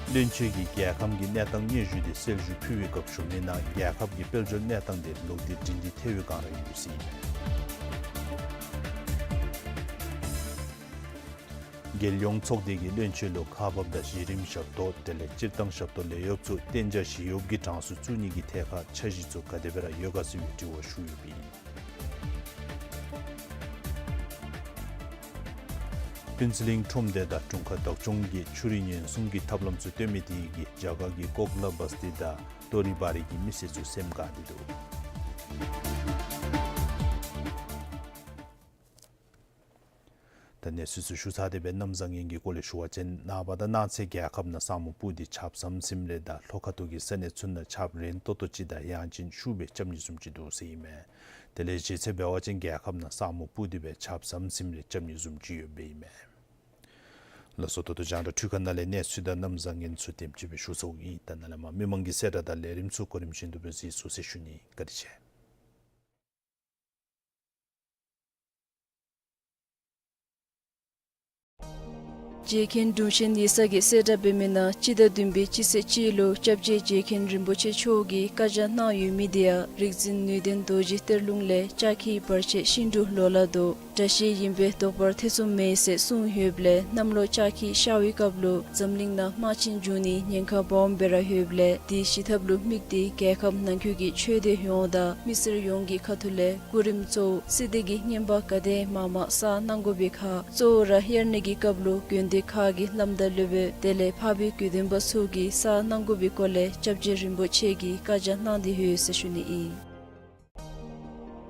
བློན་ཆེན་གྱིས་རྒྱལ་ཁམས་ཀྱི་གནས་སྟངས་སྙན་ཞུ་དེ་གསལ་ཞུ་ཕུལ་བའི་སྐབས་ཞུ་མི་ནང་རྒྱལ་ཁབ་ཀྱི་དཔལ་འབྱོར་གནས་སྟངས་དེ་ལོག་སྟེ་སྒྲིང་སྒྲི་ཐལ་བའི་བསྒང་ར་ཡོད་ཟེར་ཨིན་མས། རྒྱལ་ཡོངས་ཚོགས་སྡེ་གིས་བློན་ཆེན་ལུ་ཁག་འབགཔ་དང་གཞི་རིམ་ཞབས་ཏོག་དེ་ལས་སྤྱིར་བཏང་ཞབས་ཏོག་ལས་གཡོགཔ་ཚུ་གཏན་འཇགས་ཞི་གཡོགཔ་གི་གྲངས་སུ་བཙུགས་ནི་གི་ཐད་ཁར་འཆར་གཞི་ཚུ་ག་དེ་སྦེ་ར་ཡོད་ག་ཟེར་བའི་དྲི་བ་ཞུ་ཡོདཔ་ཨིན། ཕུན་ཚོགས་གླིང་ཁྲོམ་སྡེ་དང་དྲུང་ཁག་བདག་སྐྱོང་གིས་ཆུ་རུད་ཉེན་སྲུང་གི་ཐབས་ལམ་ཚུ་སྟོན་མི་དེ་གིས་རྒྱ་གར་གྱི་ཀོག་ལ་བསྟི་དང་ཏོ་རི་བ་རི་གི་མི་སེར་ཚུ་སེམས་དགའ་སྟེ་འདུག། ད་གནས་ཚུལ་ཚུ་ཞུ་ཚར་ཏེ་སྦེ་གནམ་བཟང་ངན་གྱི་སྐོར་ལས་ཞུ་བ་ཅིན་ནངས་པ་དང་གནངས་ཚེ་རྒྱལ་ཁབ་ནང་ས་སྨུག་སྤུབས་ཏེ་ཆརཔ་ཟམ་ཟིམ་རེ་དང་ལྷོ་ཁ་ཐུག་གི་ས་གནས་ཚུ་ནང་ཆརཔ་རན་ཏོག་ཏོ་ཅིག་དང་ཡང་ཅིན་ཤུགས་སྦེ་རྐྱབ་ནི་བཟུམ་ཅིག་འདུག་ཟེར་ཨིན་མས། དེ་ལས་གཞེས་ཚེ་འབད་བ་ཅིན་རྒྱལ་ཁབ་ནང་ས་སྨུག་སྤུབས་ཏེ་སྦེ་ཆརཔ་ཟམ་ཟིམ་རེ་རྐྱབ་ནི་བཟུམ་ཅིག་ཡོདཔ་ཨིན་མས། ལགས་སོ། ད་ལྟོ་རྒྱང་བསྒྲགས་འཕྲུལ་ཁང་ནང་ལས་གནས་ཚུལ་དང་གནམ་བཟང་ངན་ཚུ་དེམ་ཅིག་སྦེ་ཞུ་ཚརཝ་ཨིན། ད་ནཱ་ལས་མར་མི་མང་གི་གསལ་བསྒྲགས་དང་ལས་རིམ་ཚུ་གོ་རིམ་བཞིན་དུ་སྦེ་གཟིགས་ཚུགས་ཟེར་ཞུ་ནི། བཀའ་དྲིན་ཆེ། རྗེ་མཁན་དྲུང་ཆེན་ཡེ་ཤེས་ཀྱིས་གསལ་བསྒྲགས་འབད་མི་ནང་སྤྱི་ཟླ་བདུན་པའི་སྤྱི་ཚེས་གཅིག་ལུ་སྐྱབས་རྗེ་རྗེ་མཁན་རིན་པོ་ཆེ་མཆོག་གིས་བཀའ་རྒྱ་གནང་ཡོད་མི་དེ་ཡང་རིག་འཛིན་ནུས་ལྡན་རྡོ་རྗེ་གཏེར་ལུང་ལས་ལྕགས་ཁྱི་བར་ཆད་ཤིན་ཏུ་ལོ་ལ་ལྡོག། དགྲ་ཤེད་ཡིན་པས་བཟློག་པར་ཐེ་ཚོམ་མེད་ཟེར་གསུངས་ཡོདཔ་ལས་གནམ་ལོ་ལྕགས་ཁྱི་ཤར་བའི་སྐབས་ལུ་འཛམ་གླིང་ནང་དམག་ཆེན་འབྱུང་ནི་ཉེན་ཁ་སྦོམ་སྦེ་ར་ཡོདཔ་ལས་དེ་ཞི་ཐབས་ལུ་དམིགས་ཏེ་རྒྱལ་ཁབ་ནང་འཁོད་ཀྱི་ཆོས་སྡེ་ཡོངས་དང་མི་སེར་ཡོངས་ཀྱི་ཁ་ཐུག་ལས་སྐུ་རིམ་གཙོ་བོ་སྲིད་སྡེ་གི་བསྙེན་པ་ག་དེ་མང་མང་བསགས་གནང་དགོ་པའི་ཁར་གཙོ་བོ་ར་དབྱར་གནས་ཀྱི་སྐབས་ལུ་དགོན་སྡེ་ཁག་གི་བླམ་དང་སློབ་དཔོན་དེ་ལས་འཕགས་པའི་དགེ་འདུན་པ་ཚུ་གིས་བསགས་གནང་དགོ་པའི་སྐོར་ལས་སྐྱབས་རྗེ་རིན་པོ་ཆེ་གིས་བཀའ་རྒྱ་གནང་སྟེ་ཡོད་ཟེར་ཞུ་ནི་ཨིན།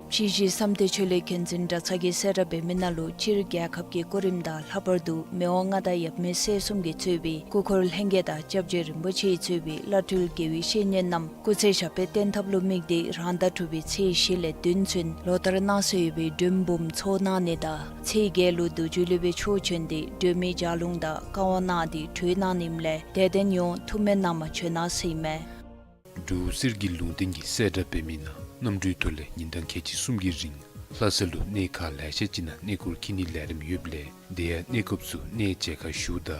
ཕྱི་བཞི་བསམ་གཏན་ཆོས་གླིང་མཁན་ཆེན་གྲྭ་ཚང་གིས་གསལ་བསྒྲགས་འབད་མི་ནང་ལུ་སྤྱིར་རྒྱལ་ཁབ་ཀྱི་སྐུ་རིམ་དང་ལྷག་པར་དུ་མི་དབང་མངའ་བདག་ཡབ་མེས་སྲས་གསུམ་གྱིས་གཙོས་པའི་སྐུ་འཁོར་ལྷན་རྒྱས་དང་སྐྱབས་རྗེ་རིན་པོ་ཆེ་གཙོས་པའི་བླ་སྤྲུལ་དགེ་བའི་བཤེས་གཉེན་རྣམས་སྐུ་ཚེ་ཞབས་པད་བརྟན་ཐབས་ལུ་དམིགས་ཏེ་རང་ཟླ་དྲུག་པའི་ཚེས་བཞི་ལས་བདུན་ཚུན་ལོ་ལྟར་གནང་སྲོལ་ཡོད་པའི་མགྲོན་འབུམ་ཚོགས་གནང་ནི་དང་ཚེས་བརྒྱད་ལུ་རྡོ་རྗེ་སློབ་དཔོན་མཆོག་བྱོན་ཏེ་སྒྲོལ་མའི་ལྗགས་ལུང་དང་བཀའ་དབང་གནང་སྟེ་གྲོལ་གནང་ནི་ལས་དད་ལྡན་ཡོངས་ཐུགས་སྨོན་གནང་པར་བྱོན་གནང་ཟེར་ཨིན་མས། འབྲུག་གསེར་གྱི་ལུང་བསྟན་གྱིས་གསལ་བསྒྲགས་འབད་མི་ནང་གནམ་གྲུའི་ཐོག་ལས་ཉིན་གྲངས་ཁལ་གཅིག་གསུམ་གྱི་རིང་ལྷ་ས་ལུ་གནས་ཁག་ལེ་ཤ་ཅིག་ནང་གནས་སྐོར་འཁྱིད་ནིའི་ལས་རིམ་ཡོདཔ་ལས་དེ་ཡང་གནས་སྐབས་སུ་གནས་མཇལ་ཁ་ཞུཝ་ད་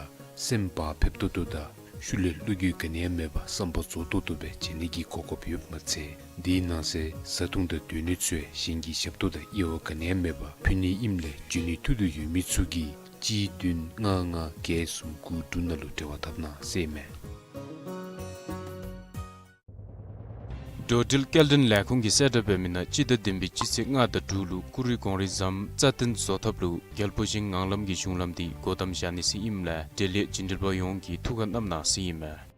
སེམས་བག་ཕེབས་ཏོག་ཏོ་དང་ཤུལ་ལས་བློ་འགྱོད་ག་ནི་ཡང་མེད་པར་བསམ་པ་རྫོགས་ཏོག་ཏོ་སྦེ་མཇལ་ནི་གི་གོ་སྐབས་ཡོདཔ་མ་ཚད་དེའི་ནང་གསེས་བཟའ་འཐུང་དང་སྡོད་གནས་ཚུ་ཡང་གཞན་གྱི་ཞབས་ཏོག་དང་དབྱེ་བ་ག་ནི་ཡང་མེད་པར་ཕུལ་ནི་ཨིནམ་ལས་འབྱོན་ནིའི་ཐུགས་འདོད་ཡོད་མི་ཚུ་གིས་གཅིག་བདུན་ལྔ་ལྔ་བརྒྱད་གསུམ་དགུ་དྲུག་ནང་ལུ་འབྲེལ་བ་འཐབ་གནང་ཟེར་ཨིན་མས། འགྲོ་འགྲུལ་སྐྱེལ་འདྲེན་ལས་ཁུངས་ཀྱིས་གསལ་བསྒྲགས་འབད་མི་ནང་སྤྱི་ཟླ་བདུན་པའི་སྤྱི་ཚེས་ལྔ་དང་དྲུག་ལུ་ཀུ་རི་གངས་རི་ཟམ་རྩ་བརྟན་བཟོ་ཐབས་ལུ་རྒྱལ་པོ་ཆེན་ངང་ལམ་གྱི་གཞུང་ལམ་དེ་སྒོ་བསྡམ་བཞག་ནི་ཟེར་ཨིནམ་ལས་འབྲེལ་ཡོད་བྱིན་འབྲེལ་པ་ཡོངས་ཀྱིས་ཐུགས་ཁར་བསྣམས་གནང་ཟེར་ཨིན་མས།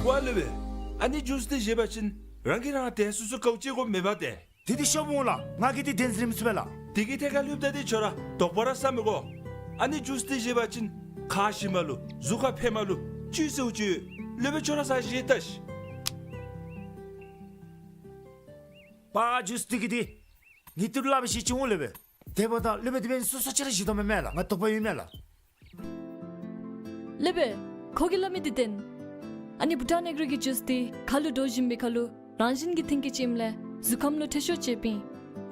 ཝ་ལེ་བེ། ཨ་ནི་ཇུས་འདི་བཞེས་པ་ཅིན་རང་གིས་རང་དེ་སོ་སོ་གའུ་ཅིག་གོ་མེད་པ་ཏེ། དེ་འདི་ཤོབ་འོང་ལགས། ང་གིས་འདི་བདེན་འཛིན་ར་མི་ཚུགས་པས་ལགས། དེ་གི་ཐད་ཁར་ལྷོདཔ་ད་འདི་ཁྱོད་ར་དོགས་པ་ར་ཟ་མི་དགོ། ཨ་ནི་ཇུས་འདི་བཞེས་པ་ཅིན་ཁ་ཞི་མ་ལུ་གཟུགས་ཁར་ཕན་མ་ལུ་ཅི་ཟེརཝ་ཅིག་ཡོད། ལེ་བེ་ཁྱོད་ར་ཟ་བཞེས་ལྟ་ཤིག། པ་ཇུས་འདི་གི་འདི་ངེའི་ཏི་རུ་སླབ་བཞེས་ཅི་འོང་ལེ་བེ། དེ་འབདཝ་ད་ལེ་བེ་དེ་འབདན་སོ་སོ་ཅིག་ར་བཞེས་དོ་མེན་མས་ལགས། ང་དོགས་པ་ཡོད་མས་ལགས། ལེ་བེ། ཁོ་གིས་སླབ་མི་འདི་བདེན། ཨ་ནི་བྷུ་ཊཱན་ཨེག་རོ་གི་ཇུས་འདི་ཁ་ལུ་འདྲོག་བཞིན་པའི་ཁར་ལུ་རང་བཞིན་གྱི་མཐུན་རྐྱེན་ཅིག་ཨིནམ་ལས་གཟུགས་ཁམས་ལུ་ཐེ་ཤོས་ཅིག་ཨིན་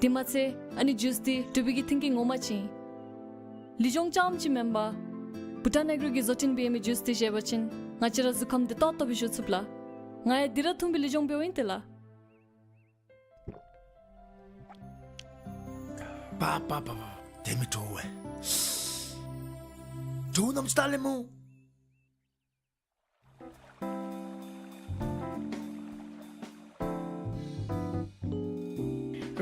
པས། དེ་མ་ཚད་ཨ་ནི་ཇུས་འདི་འབྲུག་པའི་གི་མཐུན་རྐྱེན་ངོ་མ་ཅིག་ཨིན། ལུས་སྦྱོང་རྐྱངམ་ཅིག་མེན་པར་བྷུ་ཊཱན་ཨེག་རོ་གིས་བཟོ་སྐྲུན་འབད་མི་ཇུས་འདི་བཞེས་པ་ཅིན་ང་བཅས་ར་གཟུགས་ཁམས་འདི་ཏོག་ཏོ་སྦེ་བཟོ་ཚུགས་ལགས། ང་ཡང་འདི་ར་འཐུང་སྦེ་ལུས་སྦྱོང་འབདཝ་ཨིན་ཏེ་ལགས། པ་པ་པ་པ། དེ་མི་དྲོ་བས། དྲོ་ནམ་ཅིག་ལྟ་ལེ་སྨོ།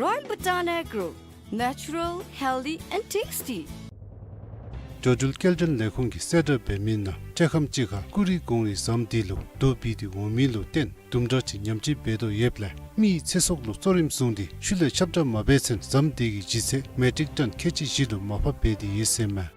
Royal Bhutan Agro, natural, healthy and tasty. འགྲོ་འགྲུལ་སྐྱེལ་འདྲེན་ལས་ཁུངས་ཀྱིས་གསལ་བསྒྲགས་འབད་མི་ནང་འཕྲལ་ཁམས་ཅིག་ཁར་ཀུ་རེ་གོང་རིལ་ཟམ་འདི་ལུ་རྡོ་སྦིས་ཏེ་འོང་མི་ལུ་བརྟེན་དུམ་གྲ་ཅིག་ཉམས་བཅོས་འབད་དོ་ཡོདཔ་ལས་མི་ཚེ་སྲོག་ལུ་གཙོ་རིམ་བཟུང་སྟེ་ཤུལ་ལས་ཁྱབ་བསྒྲགས་མ་འབད་ཚུན་ཟམ་འདི་གི་ལྗིད་ཚད་མེ་ཊིག་ཊོན་ཁལ་གཅིག་བཞི་ལུ་མར་ཕབ་འབད་དེ་ཡོད་ཟེར་མས།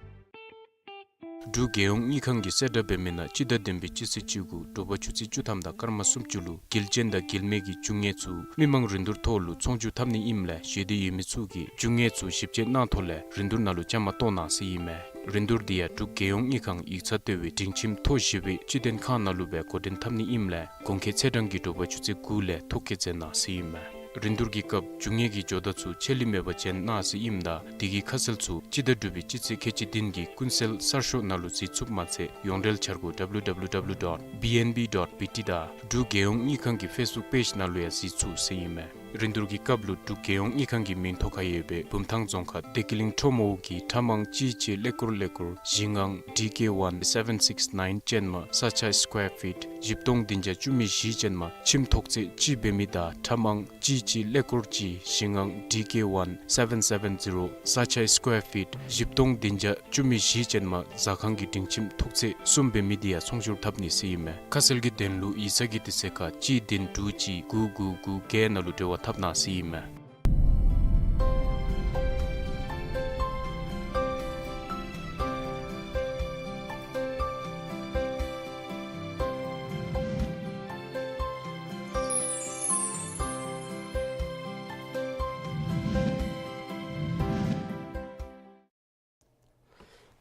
འབྲུག་རྒྱལ་ཡོངས་དངུལ་ཁང་གིས་གསལ་བསྒྲགས་འབད་མི་ནང་སྤྱི་ཟླ་བདུན་པའི་སྤྱི་ཚེས་བཅུ་དགུ་དྲོ་པ་ཆུ་ཚོད་བཅུ་ཐམ་དང་སྐར་མ་སུམ་ཅུ་ལུ་རྒྱལ་ཅན་དང་རྒྱལ་མེད་ཀྱི་རྒྱུ་དངོས་ཚུ་མི་མང་རིན་བསྡུར་ཐོག་ལུ་ཚོང་བསྒྱུར་འཐབ་ནི་ཨིནམ་ལས་ཞེ་འདོད་ཡོད་མི་ཚུ་གིས་རྒྱུ་དངོས་ཚུ་ཞིབ་དཔྱད་གནང་ཐོག་ལས་རིན་བསྡུར་ནང་ལུ་བཅའ་མར་གཏོགས་གནང་ཟེར་ཨིན་མས། རིན་བསྡུར་འདི་ཡང་འབྲུག་རྒྱལ་ཡོངས་དངུལ་ཁང་ཡིག་ཚང་ལྟེ་བའི་སྒྲིང་ཁྱིམ་མཐོ་བཞི་པའི་སྤྱི་དོན་ཁང་ནང་ལུ་སྦེ་འགོ་འདྲེན་འཐབ་ནི་ཨིནམ་ལས་གོང་འཁོད་ཚེས་གྲངས་ཀྱི་དྲོ་པ་ཆུ་ཚོད་དགུ་ལས་ཐོ་བཀོད་མཛད་གནང་ཟེར་ཨིན་མས། རིན་བསྡུར་གྱི་སྐབས་རྒྱུ་དངོས་ཀྱི་ཇོ་བདག་ཚུ་ཆད་ལུས་མེད་པར་བྱོན་གནང་ཟེར་ཨིནམ་ད་དེ་གི་ཁ་གསལ་ཚུ་སྤྱི་ཟླ་དྲུག་པའི་སྤྱི་ཚེས་ཁལ་གཅིག་བདུན་གྱི་ཀུན་གསལ་གསར་ཤོག་ནང་ལུ་གཟིགས་ཚུགསཔ་མ་ཚད་ཡོངས་འབྲེལ་འཆར་སྒོ་W W W dot B N B dot B T དང་འབྲུག་རྒྱལ་ཡོངས་དངུལ་ཁང་གི་ཕེསི་བུག་པེཇ་ནང་ལུ་ཡང་གཟིགས་ཚུགས་ཟེར་ཨིན་མས། རིན་བསྡུར་གྱི་སྐབས་ལུ་འབྲུག་རྒྱལ་ཡོངས་དངུལ་ཁང་གི་མིང་ཐོ་ཁར་ཡོད་པའི་བུམ་ཐང་རྫོང་ཁག་བདེ་སྐྱིད་གླིང་ཁྲོ་མོ་གི་ཁྲ་མང་གཅིག་གཅིག་ཀླད་ཀོར་ཀླད་ཀོར་བཞི་ལྔ་D K one seven six nine ཅན་མ་ས་ཆ་སི་ཀོར་ཕིཊ་བཞི་སྟོང་བདུན་བརྒྱ་བཅུ་མེད་བཞི་ཅན་མ་ཁྱིམ་ཐོག་ཚད་གཅིག་འབད་མི་དང་ཁྲ་མང་གཅིག་གཅིག་ཀླད་ཀོར་གཅིག་བཞི་ལྔ་D K one seven seven zero ས་ཆ་སི་ཀོར་ཕིཊ་བཞི་སྟོང་བདུན་བརྒྱ་བཅུ་མེད་བཞི་ཅན་མ་ཟ་ཁང་གི་སྒྲིང་ཁྱིམ་ཐོག་ཚད་གསུམ་འབད་མི་འདི་ཡང་ཚོང་བསྒྱུར་འཐབ་ནི་ཟེར་ཨིན་མས། ཁ་གསལ་གྱི་དོན་ལུ་ཡིག་ཚང་གི་དུས་ཚོད་ཁར་གཅིག་བདུན་དྲུག་གཅིག་དགུ་དགུ་དགུ་བརྒྱད་ནང་ལུ་འབྲེལ་བ་འཐབ་གནང་ཟེར་ཨིན་མས།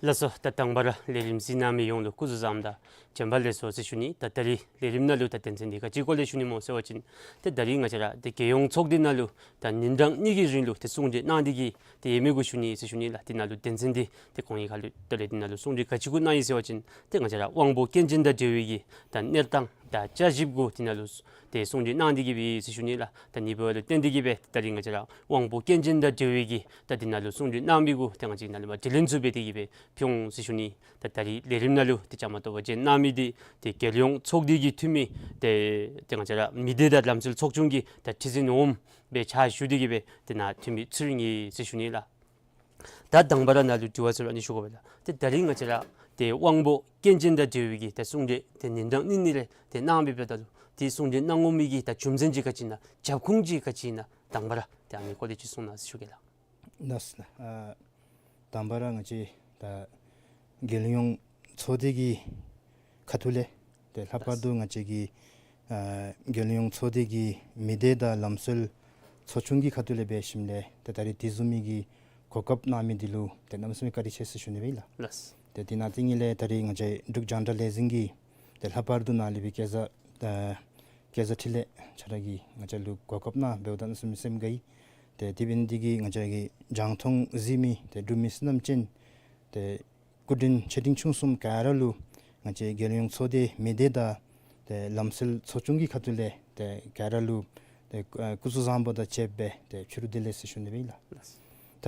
ལགས་སོ། ད་དང་པ་ར་ལས་རིམ་གཟིགས་གནང་མི་ཡོངས་ལུ་སྐུ་གཟུགས་བཟང་དང་བྱོན་པ་ལེགས་སོ་ཟེར་ཞུ་ནི། ད་ད་རིས་ལས་རིམ་ནང་ལུ་ད་དོན་ཚན་འདི་ག་ཅིའི་སྐོར་ལས་ཞུ་ནི་སྨོ་ཟེར་བ་ཅིན་ཏེ་ད་རིས་ང་བཅས་ར་ཏེ་རྒྱལ་ཡོངས་ཚོགས་སྡེ་ནང་ལུ་ད་ཉིན་གྲངས་གཉིས་ཀྱི་རིང་ལུ་ཏེ་གསུང་གྲོས་གནང་སྟེ་གི་ཏེ་ཡོད་མི་གུ་ཞུ་ནི་ཟེར་ཞུ་ནི་ལགས། དེ་ནང་ལུ་དོན་ཚན་འདི་ཏེ་གོང་ཡི་ཁ་ལུ་ད་རིས་དེ་ནང་ལུ་གསུང་གྲོས་ག་ཅི་གུ་གནང་ཡི་ཟེར་བ་ཅིན་ཏེ་ང་བཅས་ར་དབང་པོ་སྐྱོན་ཅན་དང་འབྲེལ་བའི་གི་ད་གནས་སྟངས་དང་བསྐྱར་ཞིབ་གུ་དེ་ནང་ལུ་ཏེ་གསུང་གྲོས་གནང་སྟེ་གི་སྦེ་ཟེར་ཞུ་ནི་ལགས། ད་ཨ་ནི་འབདཝ་ལས་བརྟེན་ཏེ་གི་སྦེ་ད་རིས་ང་བཅས་ར་དབང་པོ་སྐྱོན་ཅན་དང་འབྲེལ་བའི་གི་ད་དེ་ནང་ལུ་གསུང་གྲོས་གནང་མི་གུ་ཏེ་ང་བཅས་ནཱ་ལས་མར་དྲི་ལན་ཚུ་འབད་དེ་གི་སྦེ་ཕུལ་འོང་ཟེར་ཞུ་ནི། ད་ད་རིས་ལས་རིམ་ནང་ལུ་ཏེ་བཅའ་མར་གཏོགས་པར་བྱོན་གནང་མི་འདི་ཏེ་རྒྱལ་ཡོངས་ཚོགས་སྡེ་གི་འཐུས་མི་ཏེ་ཏེ་ང་བཅས་ར་མི་སྡེ་དང་ལམ་སྲོལ་ཚོགས་ཆུང་གི་ད་ཁྲི་འཛིན་འོགམ་སྦེ་ཕྱག་ཞུ་སྟེ་གི་སྦེ་ཏེ་ནཱ་འཐུས་མི་ཚུ་རིང་ཡི་ཟེར་ཞུ་ནི་ལགས། ད་དང་པ་ར་ནཱ་ལུ་དྲི་བ་ཚུ་ཨ་ནི་ཞུ་དགོ་པས་ལགས། ཏེ་ད་རིས་ང་བཅས་ར་ཏེ་དབང་པོ་སྐྱོན་ཅན་དང་འབྲེལ་བའི་གི་ད་གསུང་གྲོས་ཏེ་ཉིན་གྲངས་གཉིས་གཉིས་རེ་ཏེ་གནང་མི་འབདཝ་ད་ལུ་ཏེ་གསུང་གྲོས་གནང་དགོ་མི་གི་ད་རྒྱུ་མཚན་ཅིག་ག་ཅི་ཨིན་ན་རྒྱབ་ཁུངས་ཅིག་ག་ཅི་ཨིན་ན་དང་པ་ར་ཏེ་ཨ་ནི་སྐོར་ལས་ཅིག་གསུང་གནང་ཟེར་ཞུ་གེ་ལགས། ལགས་སོ་ལགས། ཨ་དང་པ་ར་ང་བཅས་ད་རྒྱལ་ཡོངས་ཚོགས་སྡེ་གི་ཁ་ཐུག་ལས་ཏེ་ལྷག་པར་དུ་ང་བཅས་ཀྱི་ཨ་རྒྱལ་ཡོངས་ཚོགས་སྡེ་གི་མི་སྡེ་དང་ལམ་སྲོལ་ཚོགས་ཆུང་གི་ཁ་ཐུག་ལས་འབད་ཞིནམ་ལས་ཏེ་ད་རིས་དེ་བཟུམ་མའི་གི་གོ་སྐབས་གནང་མི་འདི་ལུ་ཏེ་གནམ་མེད་ས་མེད་བཀའ་དྲིན་ཆེ་ཟེར་ཞུ་ནི་སྦེ་ལགས། ལགས། ཏེ་དེ་ནང་དེ་ཉིད་ལས་ད་རིས་ང་བཅས་འབྲུག་རྒྱང་བསྒྲགས་ལས་འཛིན་གྱིས་ཏེ་ལྷག་པར་དུ་ནཱ་ལས་སྦེ་སྐལ་བཟང་ཨ་སྐལ་བཟང་འཕྲིན་ལས་ཁྱོད་ར་གིས་ང་བཅས་ལུ་གོ་སྐབས་གནང་འབདཝ་ད་གནམ་མེད་ས་མེད་སེམས་དགའ་ཡི། ཏེ་དེ་འབད་ནི་འདི་གིས་ང་བཅས་ཀྱི་རྒྱང་མཐོང་གཟིགས་མི་ཏེ་འབྲུག་མི་བསོད་ནམས་ཅན་ཏེ་སྐུ་མགྲོན་ཆེ་འབྲིང་ཆུང་གསུམ་ག་ར་ལུ་ང་བཅས་རྒྱལ་ཡོངས་ཚོགས་སྡེ་མི་སྡེ་དང་ཏེ་ལམ་སྲོལ་ཚོགས་ཆུང་གི་ཁ་ཐུག་ལས་ཏེ་ག་ར་ལུ་ཏེ་ཨ་སྐུ་གཟུགས་བཟང་པོ་དང་བཅས་པའི་ཏེ་ཕྱི་རུ་བདེ་ལེགས་ཟེར་ཞུ་ནི་སྦེ་ལགས། ད་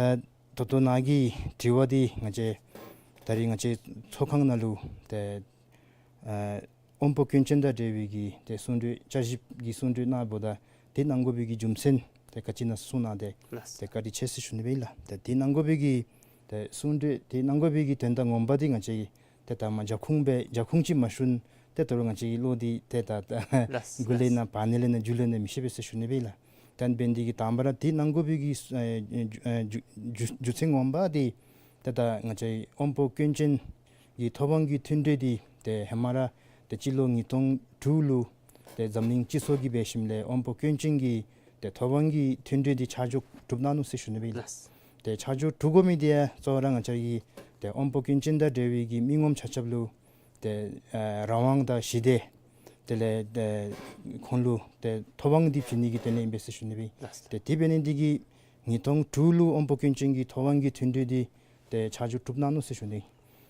ད་ལྟོ་ནཱ་གི་དྲི་བ་འདི་ང་བཅས་ད་རིས་ང་བཅས་ཚོགས་ཁང་ནང་ལུ་ཏེ་ཨ་དབང་པོ་སྐྱོན་ཅན་དང་འབྲེལ་བའི་གི་ཏེ་གསུང་གྲོས་བསྐྱར་ཞིབ་ཀྱི་གསུང་གྲོས་གནང་འབདཝ་ད་དེ་གནང་དགོ་པའི་གི་རྒྱུ་མཚན་ཏེ་ག་ཅི་ཨིན་ན་གསུང་གནང་སྟེ་ལགས། ཏེ་བཀའ་དྲིན་ཆེ་ཟེར་ཞུ་ནི་སྦེ་ལགས། ཏེ་དེ་གནང་དགོ་པའི་གི་ཏེ་གསུང་གྲོས་དེ་གནང་དགོ་པའི་གི་དོན་དག་ངོ་མ་འདི་ང་བཅས་ཀྱིས་ཏེ་ད་མ་རྒྱབ་ཁུངས་སྦེ་རྒྱབ་ཁུངས་ཅིག་མ་ཞུ་ན་ ཏེ་ད་རུང་ང་བཅས་ཀྱི་བློ་འདི་ཏེ་ད་ད་ལགས་མགུ་ལས་ལགས། ནང་བར་ན་ལས་ནང་མཇུག་ལས་ནང་མི་ཤེས་པས་ཟེར་ཞུ་ནི་སྦེ་ལགས། ད་འབདན་འདི་གིས་དང་པ་ར་འདི་གནང་དགོ་པའི་གི་ཨེ་རྒྱུ་ཨེ་རྒྱུ་རྒྱུ་རྒྱུ་མཚན་ངོ་མ་འདི་ཏེ་ད་ང་བཅས་དབོན་པོ་སྐྱོན་ཅན་གྱི་ཐོབ་དབང་གི་མཐུན་གྲོས་འདི་ཏེ་ཧེ་མ་ར་ཏེ་སྤྱི་ལོ་ཉིས་སྟོང་དྲུག་ལུ་ཏེ་འཛམ་གླིང་སྤྱི་ཚོགས་ཀྱིས་འབད་ཞིནམ་ལས་དབོན་པོ་སྐྱོན་ཅན་གྱི་ཏེ་ཐོབ་དབང་གི་མཐུན་གྲོས་འདི་ཆ་འཇོག་གྲུབ་གནང་ནུག་ཟེར་ཞུ་ནི་སྦེ་ལགས། ཏེ་ཆ་འཇོག་གྲུབ་དགོ་མི་འདི་ཡང་གཙོ་བོ་ར་ང་བཅས་ཀྱི་ཏེ་དབོན་པོ་སྐྱོན་ཅན་དང་འབྲེལ་བའི་གི་མི་ངོམ་ཆ་ཁྱབ་ལུ་ཏེ་ཨ་རང་དབང་དང་ཞི་བདེ་དེ་ལས་ཏེ་ཁོང་ལུ་ཏེ་ཐོབ་དབང་འདི་བྱིན་ནི་གི་དོན་ལས་ཨིན་པས་ཟེར་ཞུ་ནི་སྦེ། ལགས། ཏེ་དེ་འབད་ནི་འདི་གིས་ཉིས་སྟོང་དྲུག་ལུ་དབོན་པོ་སྐྱོན་ཅན་གྱི་ཐོབ་དབང་གི་མཐུན་གྲོས་འདི་ཏེ་ཆ་འཇོག་གྲུབ་གནང་ནུག་ཟེར་ཞུ་ནི།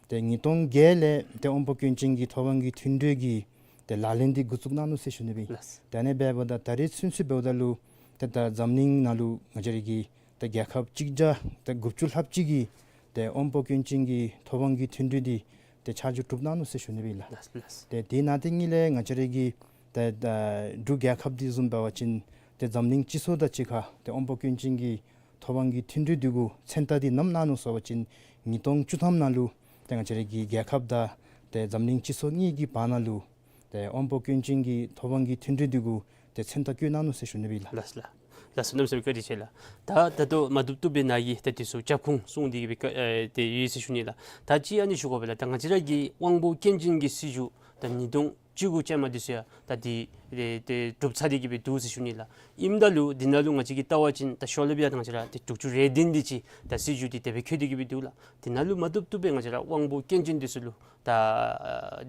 ཏེ་ཉིས་སྟོང་བརྒྱད་ལས་ཏེ་དབོན་པོ་སྐྱོན་ཅན་གྱི་ཐོབ་དབང་གི་མཐུན་གྲོས་ཀྱི་ཏེ་ལག་ལེན་འདི་འགོ་བཙུགས་གནང་ནུག་ཟེར་ཞུ་ནི་སྦེ། ལགས། ཏེ་ཨ་ནི་འབདཝ་ད་ད་རེས་ཚུན་ཚོད་འབདཝ་ད་ལུ་ཏེ་ད་འཛམ་གླིང་ནང་ལུ་ང་བཅས་རའི་གི་ཏེ་རྒྱལ་ཁབ་གཅིག་བརྒྱ་ཏེ་དགུ་བཅུ་ལྷགཔ་ཅིག་གིས་ཏེ་དབོན་པོ་སྐྱོན་ཅན་གྱི་ཐོབ་དབང་གི་མཐུན་གྲོས་འདི་ཏེ་ཆ་འཇོག་གྲུབ་གནང་ནུག་ཟེར་ཞུ་ནི་སྦེ་ལགས། ལགས་ལགས། ཏེ་དེ་ནང་དེ་གཉིས་ལས་ང་བཅས་རའི་གི་ཏེ་ད་འབྲུག་རྒྱལ་ཁབ་འདི་བཟུམ་འབད་བ་ཅིན་ཏེ་འཛམ་གླིང་སྤྱི་ཚོགས་དང་གཅིག་ཁར་ཏེ་དབོན་པོ་སྐྱོན་ཅན་གྱི་ཐོབ་དབང་གི་མཐུན་གྲོས་འདི་གུ་མཚན་རྟགས་འདི་ནམ་གནང་ནུག་ཟེར་བ་ཅིན་ཉིས་སྟོང་བཅུ་ཐམ་ནང་ལུ་ཏེ་ང་བཅས་རའི་གི་རྒྱལ་ཁབ་དང་ཏེ་འཛམ་གླིང་སྤྱི་ཚོགས་གཉིས་ཀྱི་བར་ན་ལུ་ཏེ་དབོན་པོ་སྐྱོན་ཅན་གྱི་ཐོབ་དབང་གི་མཐུན་གྲོས་འདི་གུ་ཏེ་མཚན་རྟགས་བཀོད་གནང་ནུག་ཟེར་ཞུ་ནི་སྦེ་ལགས། ལགས་ལགས། ལགས་སོ། གནམ་མེད་ས་མེད་བཀའ་དྲིན་ཆེ་ལགས། ད་ད་ལྟོ་མ་བཏུབ་བཏུབ་སྦེ་ནཱ་གིས་ད་འདི་ཚུ་རྒྱབ་ཁུངས་གསུངས་ཏེ་གི་སྦེ་ཨེ་ཏེ་ཡོད་ཟེར་ཞུ་ནི་ལགས། ད་ཅི་ཨ་ནི་ཞུ་དགོ་པས་ལགས། ད་ང་བཅས་ར་གི་དབང་པོ་སྐྱོན་ཅན་གྱི་སྲིད་བྱུས་ད་ཉིས་སྟོང་བཅུ་དགུ་ཅན་མ་འདི་ཚུ་ཡང་ད་འདི་ཏེ་ཏེ་གྲུབ་ཚར་ཏེ་གི་སྦེ་འདུག་ཟེར་ཞུ་ནི་ལགས། ཨིནམ་ད་ལུ་འདི་ནང་ལུ་ང་བཅས་ཀྱིས་བལྟ་བ་ཅིན་ད་ཤོ་ལོ་བི་ཡ་ད་ང་བཅས་ར་ཏེ་དྲུག་ཅུ་རེ་བདུན་འདི་ཅིག་ད་སྲིད་བྱུས་འདི་དེ་སྦེ་འཁོད་དེ་གི་སྦེ་འདུག་ལགས། འདི་ནང་ལུ་མ་བཏུབ་བཏུབ་སྦེ་ང་བཅས་ར་དབང་པོ་སྐྱོན་ཅན་འདི་ཚུ་ལུ་ད་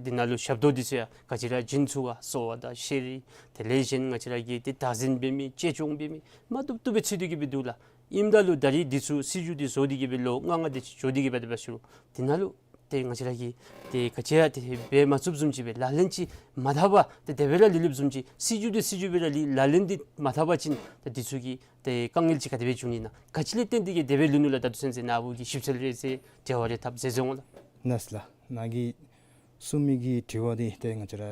འདི་ནང་ལུ་ཞབས་ཏོག་འདི་ཚུ་ཡང་ག་ཅི་ར་བྱིན་ཚུགས་ག། གསོ་བ་དང་ཤེས་རིག། དེ་ལས་གཞན་ང་བཅས་ར་གི་ཏེ་བདག་འཛིན་འབད་མི་གཅེས་སྐྱོང་འབད་མི་མ་བཏུབ་བཏུབ་སྦེ་ཚུད་དེ་གི་སྦེ་འདུག་ལགས། ཨིནམ་ད་ལུ་ད་རིས་འདི་ཚུ་སྲིད་བྱུས་འདི་བཟོ་སྟེ་གི་སྦེ་ལོ་ལྔ་ལྔ་དེ་ཅིག་འགྱོ་སྟེ་གི་སྦེ་འབད་བ་ཅིན་འདི་ནང་ལུ་ཏེ་ང་བཅས་ར་གིས་ཏེ་ག་ཅི་ཡང་ཏེ་འབད་མ་ཚུགསཔ་བཟུམ་ཅིག་སྦེ་ལག་ལེན་ཅིག་མ་འཐབ་པར་ཏེ་དེ་སྦེ་ར་ལུས་ལུསཔ་བཟུམ་ཅིག། སྲིད་བྱུས་འདི་སྲིད་བྱུས་སྦེ་ར་ལུས། ལག་ལེན་འདི་མ་འཐབ་པ་ཅིན་ད་འདི་ཚུ་གི་ཏེ་དཀའ་ངལ་ཅིག་ག་དེ་སྦེ་འབྱུང་ནི་ཨིན་ན། ག་ཅི་ལས་བརྟེན་ཏེ་གི་དེ་སྦེ་ལུས་ནུག་ལགས། ད་ལྟོ་ཚུན་ཚོད་ནཱ་བུ་གིས་ཞིབ་འཚོལ་རེ་མཛད་འབྲེལ་བ་རེ་འཐབ་མཛད་མཛདཔ་འོང་ལགས། ལགས་ལགས། ནཱ་གིས་གསུངས་མི་གི་དྲི་བ་འདི་ཏེ་ང་བཅས་ར་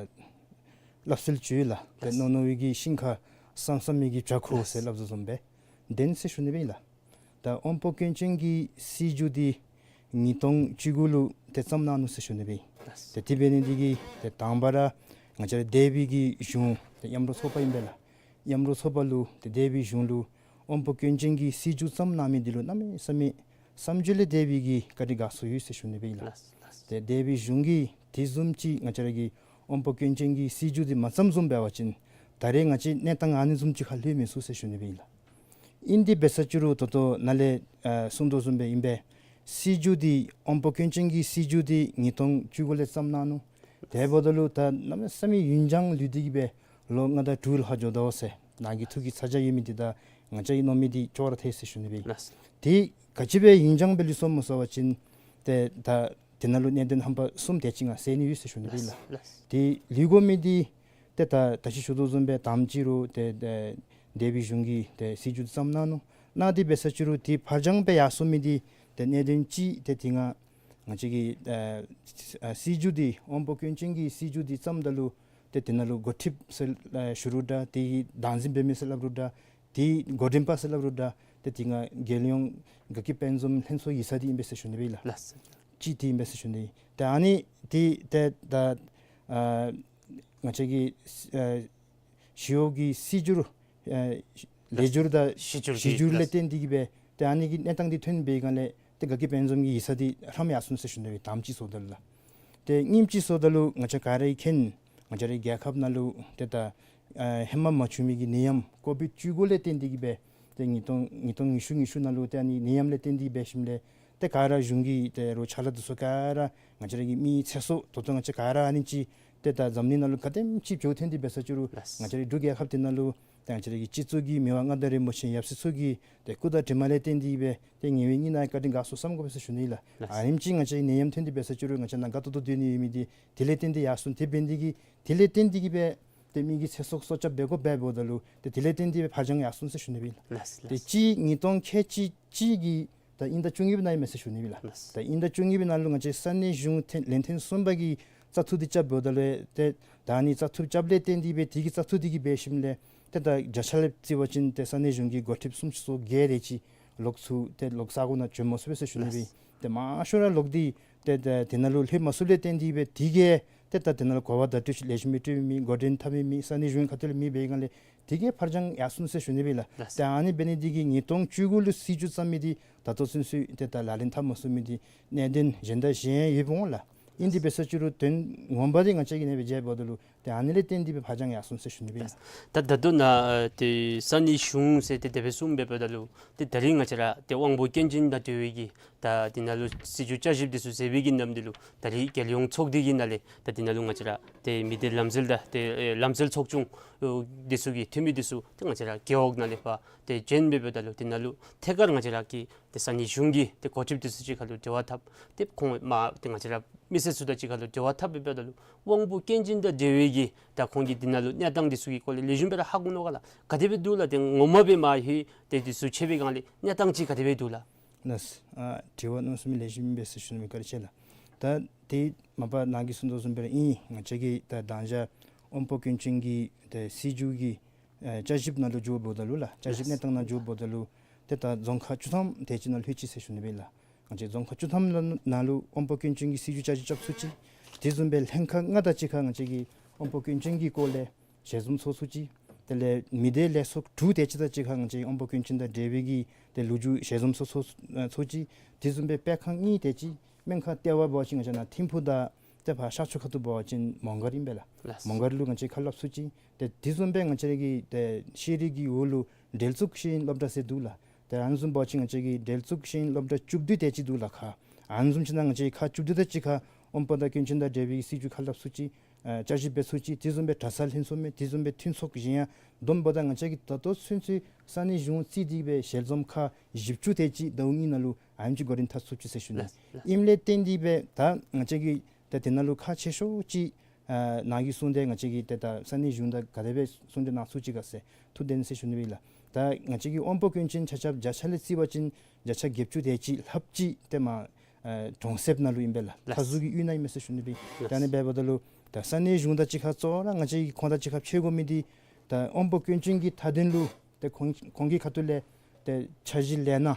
སླབ་སྲོལ་ཅིག་ཡོད་ལགས། ཏེ་ལགས། རྣོ་རྣོ་བའི་གི་ཤིང་ཁར་སྲམ་སྲམ་མི་གི་བྱ་ཁུ་ཟེར་སླབ་དོ་བཟུམ་སྦེ་དེ་ཨིན་ཟེར་ཞུ་ནི་སྦེ་ལགས། ད་དབང་པོ་སྐྱོན་ཅན་གྱི་སྲིད་བྱུས་འདི་ཉིས་སྟོང་བཅུ་དགུ་ལུ་ཏེ་བརྩམས་གནང་ནུག་ཟེར་ཞུ་ནི་སྦེ། ལགས། ཏེ་དེ་འབད་ནི་འདི་གིས་ཏེ་དང་པ་ར་ང་བཅས་ར་འདས་པའི་གི་གཞུང་ཏེ་མཉམ་རོགས་ཚོགས་པ་ཨིན་པས་ལགས། མཉམ་རོགས་ཚོགས་པ་ལུ་ཏེ་འདས་པའི་གཞུང་ལུ་དབང་པོ་སྐྱོན་ཅན་གྱི་སྲིད་བྱུས་བརྩམས་གནང་མི་འདི་ལུ་གནམ་མེད་ས་མེད་བསམ་བརྗོད་ལས་འདས་པའི་གི་བཀའ་དྲིན་དགའ་ཚོར་ཡོད་ཟེར་ཞུ་ནི་སྦེ་ལགས། ལགས་ལགས། ཏེ་འདས་པའི་གཞུང་གིས་དེ་བཟུམ་ཅིག་ང་བཅས་ར་གི་དབང་པོ་སྐྱོན་ཅན་གྱི་སྲིད་བྱུས་འདི་མ་བརྩམས་བཟུམ་འབད་བ་ཅིན་ད་རེས་ང་བཅས་གནས་སྟངས་ཨ་ནི་བཟུམ་ཅིག་ཁར་ལྷོད་མི་ཚུགས་ཟེར་ཞུ་ནི་སྦེ་ལགས། ཨིན་དེ་འབད་ས་ཅིག་རུང་ད་ལྟོ་ནཱ་ལས་ཨ་གསུངས་དོ་བཟུམ་སྦེ་ཨིན་པས། སྲིད་བྱུས་འདི་དབང་པོ་སྐྱོན་ཅན་གྱི་སྲིད་བྱུས་འདི་ཉིས་སྟོང་བཅུ་དགུ་ལས་བརྩམས་གནང་ནུག། དེ་འབདཝ་ད་ལུ་ད་གནམ་མེད་ས་མེད་ཡུན་འགྱངས་ལུས་ཏེ་གི་སྦེ་ལོ་ལྔ་དང་དྲུག་ལྷག་འགྱོ་དོ་ཟེར་ནཱ་གི་ཐུགས་ཀྱི་ཚ་གྱང་ཡོད་མི་འདི་དང་ང་བཅས་ཀྱིས་མནོ་མི་འདི་ཅོག་ར་འཐད་ཟེར་ཞུ་ནི་སྦེ། ལགས། ཏེ་ག་ཅི་སྦེ་ཡུན་འགྱངས་སྦེ་ལུས་སོ་སྨོ་ཟེར་བ་ཅིན་ཏེ་ད་དེ་ནང་ལུ་གནད་དོན་རྣམ་པ་གསུམ་དེ་ཅིག་ང་ཟེར་ནི་ཡོད་ཟེར་ཞུ་ནི་སྦེ་ལགས། ལགས། ཏེ་ལུས་དགོ་མི་འདི་ཏེ་ད་ད་ཅི་ཞུ་དོ་བཟུམ་སྦེ་དང་པ་ཅིག་རུང་ཏེ་ཏེ་འདས་པའི་གཞུང་གིས་ཏེ་སྲིད་བྱུས་བརྩམས་གནང་ནུག། གནང་དེ་འབད་ས་ཅིག་རུང་ཏེ་ཕར་འགྱངས་སྦེ་ཡར་སོང་མི་འདི་ཏེ་གནད་དོན་ཅིག་ཏེ་དེ་ང་ང་བཅས་ཀྱི་ཨ་ཨ་སྲིད་བྱུས་འདི་དབང་པོ་སྐྱོན་ཅན་གྱི་སྲིད་བྱུས་འདི་བརྩམས་ད་ལུ་ཏེ་དེ་ནང་ལུ་འགོ་ཁྲིདཔ་ཟེར་ཨ་ཞུ་རུང་འདྲ། དེ་གི་བདག་འཛིན་འབད་མི་ཟེར་སླབ་རུང་འདྲ། དེ་འགོ་འདྲེན་པ་ཟེར་སླབ་རུང་འདྲ། ཏེ་དེ་ང་རྒྱལ་ཡོངས་དགའ་སྐྱིད་དཔལ་འཛོམས་ལྷན་ཚོགས་ཡིག་ཚང་འདི་ཨིན་པས་ཟེར་ཞུ་ནི་སྦེ་ལགས། ལགས། ཅིག་དེ་ཨིན་པས་ཟེར་ཞུ་ནི། ཏེ་ཨ་ནི་དེ་ཏེ་ད་ཨ་ང་བཅས་ཀྱི་ཨ་ཞི་གཡོག་གི་སྲིད་བྱུས་ཨ་ལས་བྱུས་དང་གཞི་བྱུས་ལས་བརྟེན་ཏེ་གི་སྦེ་ཏེ་ཨ་ནི་གི་གནས་སྟངས་འདི་ཐོན་པའི་སྒང་ལས་ཏེ་དགའ་སྐྱིད་དཔལ་འཛོམས་ཀྱི་ཡིག་ཚང་འདི་ཧྲམ་ཡར་སོང་ཟེར་ཞུ་ནི་སྦེ་དང་པ་ཅིག་བཟོཝ་ད་ལུ་ལགས། ཏེ་གཉིས་པ་ཅིག་བཟོཝ་ད་ལུ་ང་བཅས་ག་ར་གིས་མཁྱེན། ང་བཅས་རའི་རྒྱལ་ཁབ་ནང་ལུ་ཏེ་ད་ཨ་ཧེ་མ་མ་བྱུང་མི་གི་ནད་ཡམས་ཀོ་བིཌ་བཅུ་དགུ་ལས་བརྟེན་ཏེ་གི་སྦེ་ཏེ་ཉིས་སྟོང་ཉིས་སྟོང་ཉི་ཤུ་ཉི་ཤུ་ནང་ལུ་ཏེ་ཨ་ནི་ནད་ཡམས་ལས་བརྟེན་ཏེ་འབད་ཞིནམ་ལས་ཏེ་ག་ར་གཞུང་གི་ཏེ་རོགས་ཕྱག་ལཱ་འདི་ཚུ་ག་ར་ང་བཅས་རའི་གི་མི་ཚེ་སྲོག་ད་ལྟོ་ང་བཅས་ག་ར་ཨ་ནི་ཅིག་ཏེ་ད་འཛམ་གླིང་ནང་ལུ་ག་དེམ་ཅིག་འགྱོ་ཐོན་ཏེ་འབད་ས་ཅིག་རུང་ལགས། ང་བཅས་རའི་འབྲུག་རྒྱལ་ཁབ་འདི་ནང་ལུ་ཏེ་ང་བཅས་རའི་གི་སྤྱི་ཚོགས་ཀྱི་མི་དབང་མངའ་བདག་རིན་པོ་ཆེ་ཡབ་སྲས་ཚུ་གི་ཏེ་སྐུ་དང་གྲིབ་མ་ལས་བརྟེན་ཏེ་གི་སྦེ་ཏེ་ཉེ་བའི་གཉིས་ནང་བཀའ་དྲིན་དགའ་ཚོར་བསམ་དགོ་པས་ཟེར་ཞུ་ནི་ལགས། ལགས། ཨ་ནེམ་ཅིག་ང་བཅས་ནད་ཡམས་ཐོན་ཏེ་འབད་ས་ཅིག་རུང་ང་བཅས་ནང་དགའ་ཏོག་ཏོ་སྡོད་ནི་ཡོད་མི་འདི་དེ་ལས་བརྟེན་ཏེ་ཡར་སོང་། དེ་འབད་ནི་འདི་གིས་དེ་ལས་བརྟེན་ཏེ་གི་སྦེ་ཏེ་མི་གི་ཚེ་སྲོག་སྲོག་སྐྱབས་འབད་དགོཔ་འབདཝ་ད་ལུ་ཏེ་དེ་ལས་བརྟེན་ཏེ་སྦེ་ཕར་འགྱངས་ཡར་སོང་ཟེར་ཞུ་ནི་སྦེ་ལགས། ལགས། ཏེ་ལགས། སྤྱི་ཉིས་སྟོང་ཁལ་གཅིག་གཅིག་གི་ད་དབྱིན་ཟླ་བཅུ་གཉིས་པའི་ནང་ཨིན་མས་ཟེར་ཞུ་ནི་སྦེ་ལགས། ལགས། ད་དབྱིན་ཟླ་བཅུ་གཉིས་པའི་ནང་ལུ་ང་བཅས་ས་གནས་གཞུང་ཐེ་ལན་ཐེངས་གསུམ་པ་གི་བཙག་འཐུ་འདི་རྐྱབ་འབདཝ་ད་ལུ་ཏེ་ད་ཨ་ནི་བཙག་འཐུ་རྐྱབ་ལས་བརྟེན་ཏེ་སྦེ་དེ་གི་བཙག་འཐུ་འདི་གིས་འབད་ཞིནམ་ལས་ཏེ་ད་བརྒྱ་ཆ་ལས་བརྩི་བ་ཅིན་ཏེ་ས་གནས་གཞུང་གི་འགོ་ཁྲིདཔ་སུམ་ཅུ་སོ་བརྒྱད་དེ་ཅིག་ལོག་ཚུར་ཏེ་ལོག་ས་གོ་ནང་བྱོན་མ་ཚུགས་པས་ཟེར་ཞུ་ནི་སྦེ། ལགས། ཏེ་མང་ཤོས་ར་ལོག་སྟེ་ཏེ་ཏེ་དེ་ནང་ལུ་ལྷོད་མ་ཚུགསཔ་ལས་བརྟེན་ཏེ་སྦེ་དེ་གིས་ ཏེ་ད་དེ་ནང་ལུ་གོ་བ་བརྡ་སྤྲོད་ལེགས་ཤོམ་སྦེ་སྤྲོད་མི་འགོ་འདྲེན་འཐབ་མི་མེད། ས་གནས་གཞུང་ཁ་ཐུག་ལས་མེད། འབད་བའི་སྒང་ལས་དེ་གིས་ཕར་འགྱངས་ཡར་སོང་ཟེར་ཞུ་ནི་སྦེ་ལགས། ལགས། ཏེ་ཨ་ནི་འབད་ནི་དེ་གིས་ཉིས་སྟོང་བཅུ་དགུ་ལུ་སྲིད་བྱུས་བརྩམས་མི་དེ་ད་ལྟོ་ཚུན་ཚོད་ཏེ་ད་ལག་ལེན་འཐབ་མ་ཚུགས་མི་དེ་གནད་དོན་གཞན་དང་གཞན་ཡང་ཡོདཔ་འོང་ལགས། ཨིན་དེ་འབད་ས་ཅིག་རུང་དོན་ངོ་མ་དེ་ང་བཅས་ཀྱིས་ཨ་ནེ་སྦེ་མཇལཝ་ད་ལུ་ཏེ་ཨ་ནི་ལས་བརྟེན་ཏེ་སྦེ་ཕར་འགྱངས་ཡར་སོང་ཟེར་ཞུ་ནི་སྦེ་ཨིན། ད་ད་ལྟོ་ནཱ་ཏེ་ས་གནས་གཞུང་ཟེར་ཏེ་དེ་སྦེ་གསུངམ་འབདཝ་ད་ལུ་ཏེ་ད་རིས་ང་བཅས་ར་ཏེ་དབང་པོ་སྐྱོན་ཅན་དང་འབྲེལ་བའི་གི་ད་དེ་ནང་ལུ་སྲིད་བྱུས་བསྐྱར་ཞིབ་དེ་ཚུ་མཛད་པའི་གི་ནམ་དེ་ལུ་ད་རིས་རྒྱལ་ཡོངས་ཚོགས་སྡེ་གི་ནང་ལས་ད་དེ་ནང་ལུ་ང་བཅས་ར་ཏེ་མི་སྡེ་ལམ་སྲོལ་དང་ཏེ་ཨེ་ལམ་སྲོལ་ཚོགས་ཆུང་ཨོ་དེ་ཚུ་གི་འཐུས་མི་དེ་ཚུ་ཏེ་ང་བཅས་ར་རྒེད་འོག་ནང་ལས་ཕར་ཏེ་བྱོན་འབདཝ་ད་ལུ་དེ་ནང་ལུ་ཐད་ཀར་ང་བཅས་ར་གི་ཏེ་ས་གནས་གཞུང་གི་ཏེ་འགོ་ཁྲིདཔ་དེ་ཚུ་གཅིག་ཁར་ལུ་འབྲེལ་བ་འཐབ། ཏེ་ཁོང་མ་ཏེ་ང་བཅས་ར་མི་སེར་ཚུ་དང་གཅིག་ཁར་ལུ་འབྲེལ་བ་འཐབ་འབདཝ་ད་ལུ་དབང་པོ་སྐྱོན་ཅན་དང་འབྲེལ་བའི་གི་ད་ཁོང་གི་དེ་ནང་ལུ་གནས་སྟངས་དེ་ཚུ་གི་སྐོར་ལས་ལེགས་ཤོམ་སྦེ་ར་ཧ་གོ་ནུག་ག་ལགས། ག་དེ་སྦེ་འདུག་ལགས། ཏེ་ངོ་མ་སྦེ་མར་ཧེ་ཏེ་དེ་ཚུ་ཕྱད་པའི་སྒང་ལས་གནས་སྟངས་ཅིག་ག་དེ་སྦེ་འདུག་ལགས། ལགས། ཨ་དྲི་བ་གནམ་མེད་ས་མེད་ལེགས་ཤོམ་ཨིན་པས་ཟེར་ཞུ་ནི་སྦེ། བཀའ་དྲིན་ཆེ་ལགས། ད་ཏེ་མ་པ་ནཱ་གིས་གསུངས་དོ་བཟུམ་སྦེ་ར་ཨིན། ང་བཅས་ཀྱིས་ད་མདང་ཞག་དབང་པོ་སྐྱོན་ཅན་གྱི་ཏེ་སྲིད་བྱུས་ཀྱི་ཨེ་བསྐྱར་ཞིབ་ནང་ལུ་འགྱོཝ་ད་ལུ་ལགས། བསྐྱར་ཞིབ་གནས་སྟངས་ནང་འགྱོཝ་ད་ལུ་ཏེ་ད་རྫོང་ཁག་བཅུ་ཐམ་དེ་ཅིག་ནང་ལྷོད་ཅི་ཟེར་ཞུ་ནི་སྦེ་ལགས། ང་བཅས་རྫོང་ཁག་བཅུ་ཐམ་ནང་ལུ་དབང་པོ་སྐྱོན་ཅན་གྱི་སྲིད་བྱུས་བསྐྱར་ཞིབ་རྐྱབ་ཚུགས་ཅི། དེ་བཟུམ་སྦེ་ལྷན་ཁག་ལྔ་དང་གཅིག་ཁར་ང་བཅས་ཀྱིས་དབང་པོ་སྐྱོན་ཅན་གྱི་སྐོར་ལས་ཞལ་འཛོམས་ཚོགས་ཚུགས་ཅི། དེ་ལས་མི་སྡེ་ལས་ཚོགས་དྲུག་དེ་ཅིག་དང་གཅིག་ཁར་ང་བཅས་དབང་པོ་སྐྱོན་ཅན་དང་འབྲེལ་བའི་གི་ཏེ་ལོ་རྒྱུས་ཞལ་འཛོམས་ཚོགས་ཚོགས་ཚུགས་ཅི། དེ་བཟུམ་སྦེ་སྤེལ་ཁང་གཉིས་དེ་ཅིག་སྨན་ཁང་ལྟེ་བ་འབད་བ་ཅིན་ང་བཅས་ནཱ་ཐིམ་ཕུག་དང་ཏེ་ཕར་ཤར་ཕྱོགས་ཁ་ཐུག་འབད་བ་ཅིན་མོང་སྒར་ཨིན་པས་ལགས། ལགས། མོང་སྒར་ལུ་ང་བཅས་ཁ་སླབ་ཚུགས་ཅི། ཏེ་དེ་བཟུམ་སྦེ་ང་བཅས་ར་གི་ཏེ་ཤེས་རིག་གི་འོག་ལུ་འབྲེལ་གཏུག་ཤེས་ཡོན་སློབ་གྲྭ་ཟེར་འདུག་ལགས། ཏེ་ཨ་ནི་བཟུམ་འབད་བ་ཅིན་ང་བཅས་ཀྱི་འབྲེལ་གཏུག་ཤེས་ཡོན་སློབ་གྲྭ་བཅུ་བདུན་དེ་ཅིག་འདུག་ལགས་ཁ། ཨ་ནི་བཟུམ་ཅིག་ནང་ང་བཅས་ཁག་བཅུ་བདུན་དང་གཅིག་ཁར་དབང་པོ་དང་སྐྱོན་ཅན་དང་འབྲེལ་བའི་སྲིད་བྱུས་ཁ་སླབ་ཚུགས་ཅི། ཨ་བསྐྱར་ཞིབ་འབད་ཚུགས་ཅི། དེ་བཟུམ་སྦེ་གྲྭ་ས་ལྷན་ཚོགས་མས། དེ་བཟུམ་སྦེ་མཐུན་ཚོགས་གཞན་ཡང་བསྡོམས་པ་ད་ང་བཅས་ཀྱིས་ད་ལྟོ་ཚུན་ཚོད་ས་གནས་གཞུང་རྩིས་ཏེ་གི་སྦེ་ཞལ་འཛོམས་ཁག་བཞི་བཅུ་དེ་ཅིག་ཟླཝ་གཉིས་ནང་ལུ་ཨ་ནེམ་ཅིག་འགོ་འདྲེན་འཐབ་ཚུགས་ཅི་ཟེར་ཞུ་ནི། ལགས། ལགས། ཨིནམ་ལས་བརྟེན་ཏེ་སྦེ་ད་ང་བཅས་ཀྱིས་ད་དེ་ནང་ལུ་ཁག་ཆེ་ཤོས་ཅིག་ཨ་ནཱ་གིས་གསུངས་ཏེ་ང་བཅས་ཀྱིས་ཏེ་ད་ས་གནས་གཞུང་དང་ག་དེ་སྦེ་ཟུང་འབྲེལ་གནང་ཚུགས་ཅི་ག་ཟེར་ཐུགས་བདེན་ཟེར་ཞུ་ནི་སྦེ་ལགས། ད་ང་བཅས་ཀྱི་དབང་པོ་སྐྱོན་ཅན་ཆ་ཁྱབ་བརྒྱ་ཆ་ལས་བརྩི་བ་ཅིན་བརྒྱ་ཆ་བརྒྱད་ཅུ་དེ་ཅིག་ལྷགཔ་ཅིག་ཏེ་མར་ཨ་གྲོང་གསེབ་ནང་ལུ་ཨིན་པས་ལགས། ལགས། མཐའ་ཟུར་གྱི་ཡུལ་ནང་ཨིན་མས་ཟེར་ཞུ་ནི་སྦེ། ལགས། ད་ཨ་ནི་འབདཝ་ད་ལུ་ད་ས་གནས་གཞུང་དང་གཅིག་ཁར་གཙོ་བོ་ར་ང་བཅས་ཀྱིས་ཁོང་དང་གཅིག་ཁར་ཕྱད་དགོ་མི་འདི་ད་དབང་པོ་སྐྱོན་ཅན་གྱི་མཐའ་དོན་ལུ་ཏེ་ཁོང་ཁོང་གི་ཁ་ཐུག་ལས་ཏེ་འཆར་གཞི་ལས་སྣ་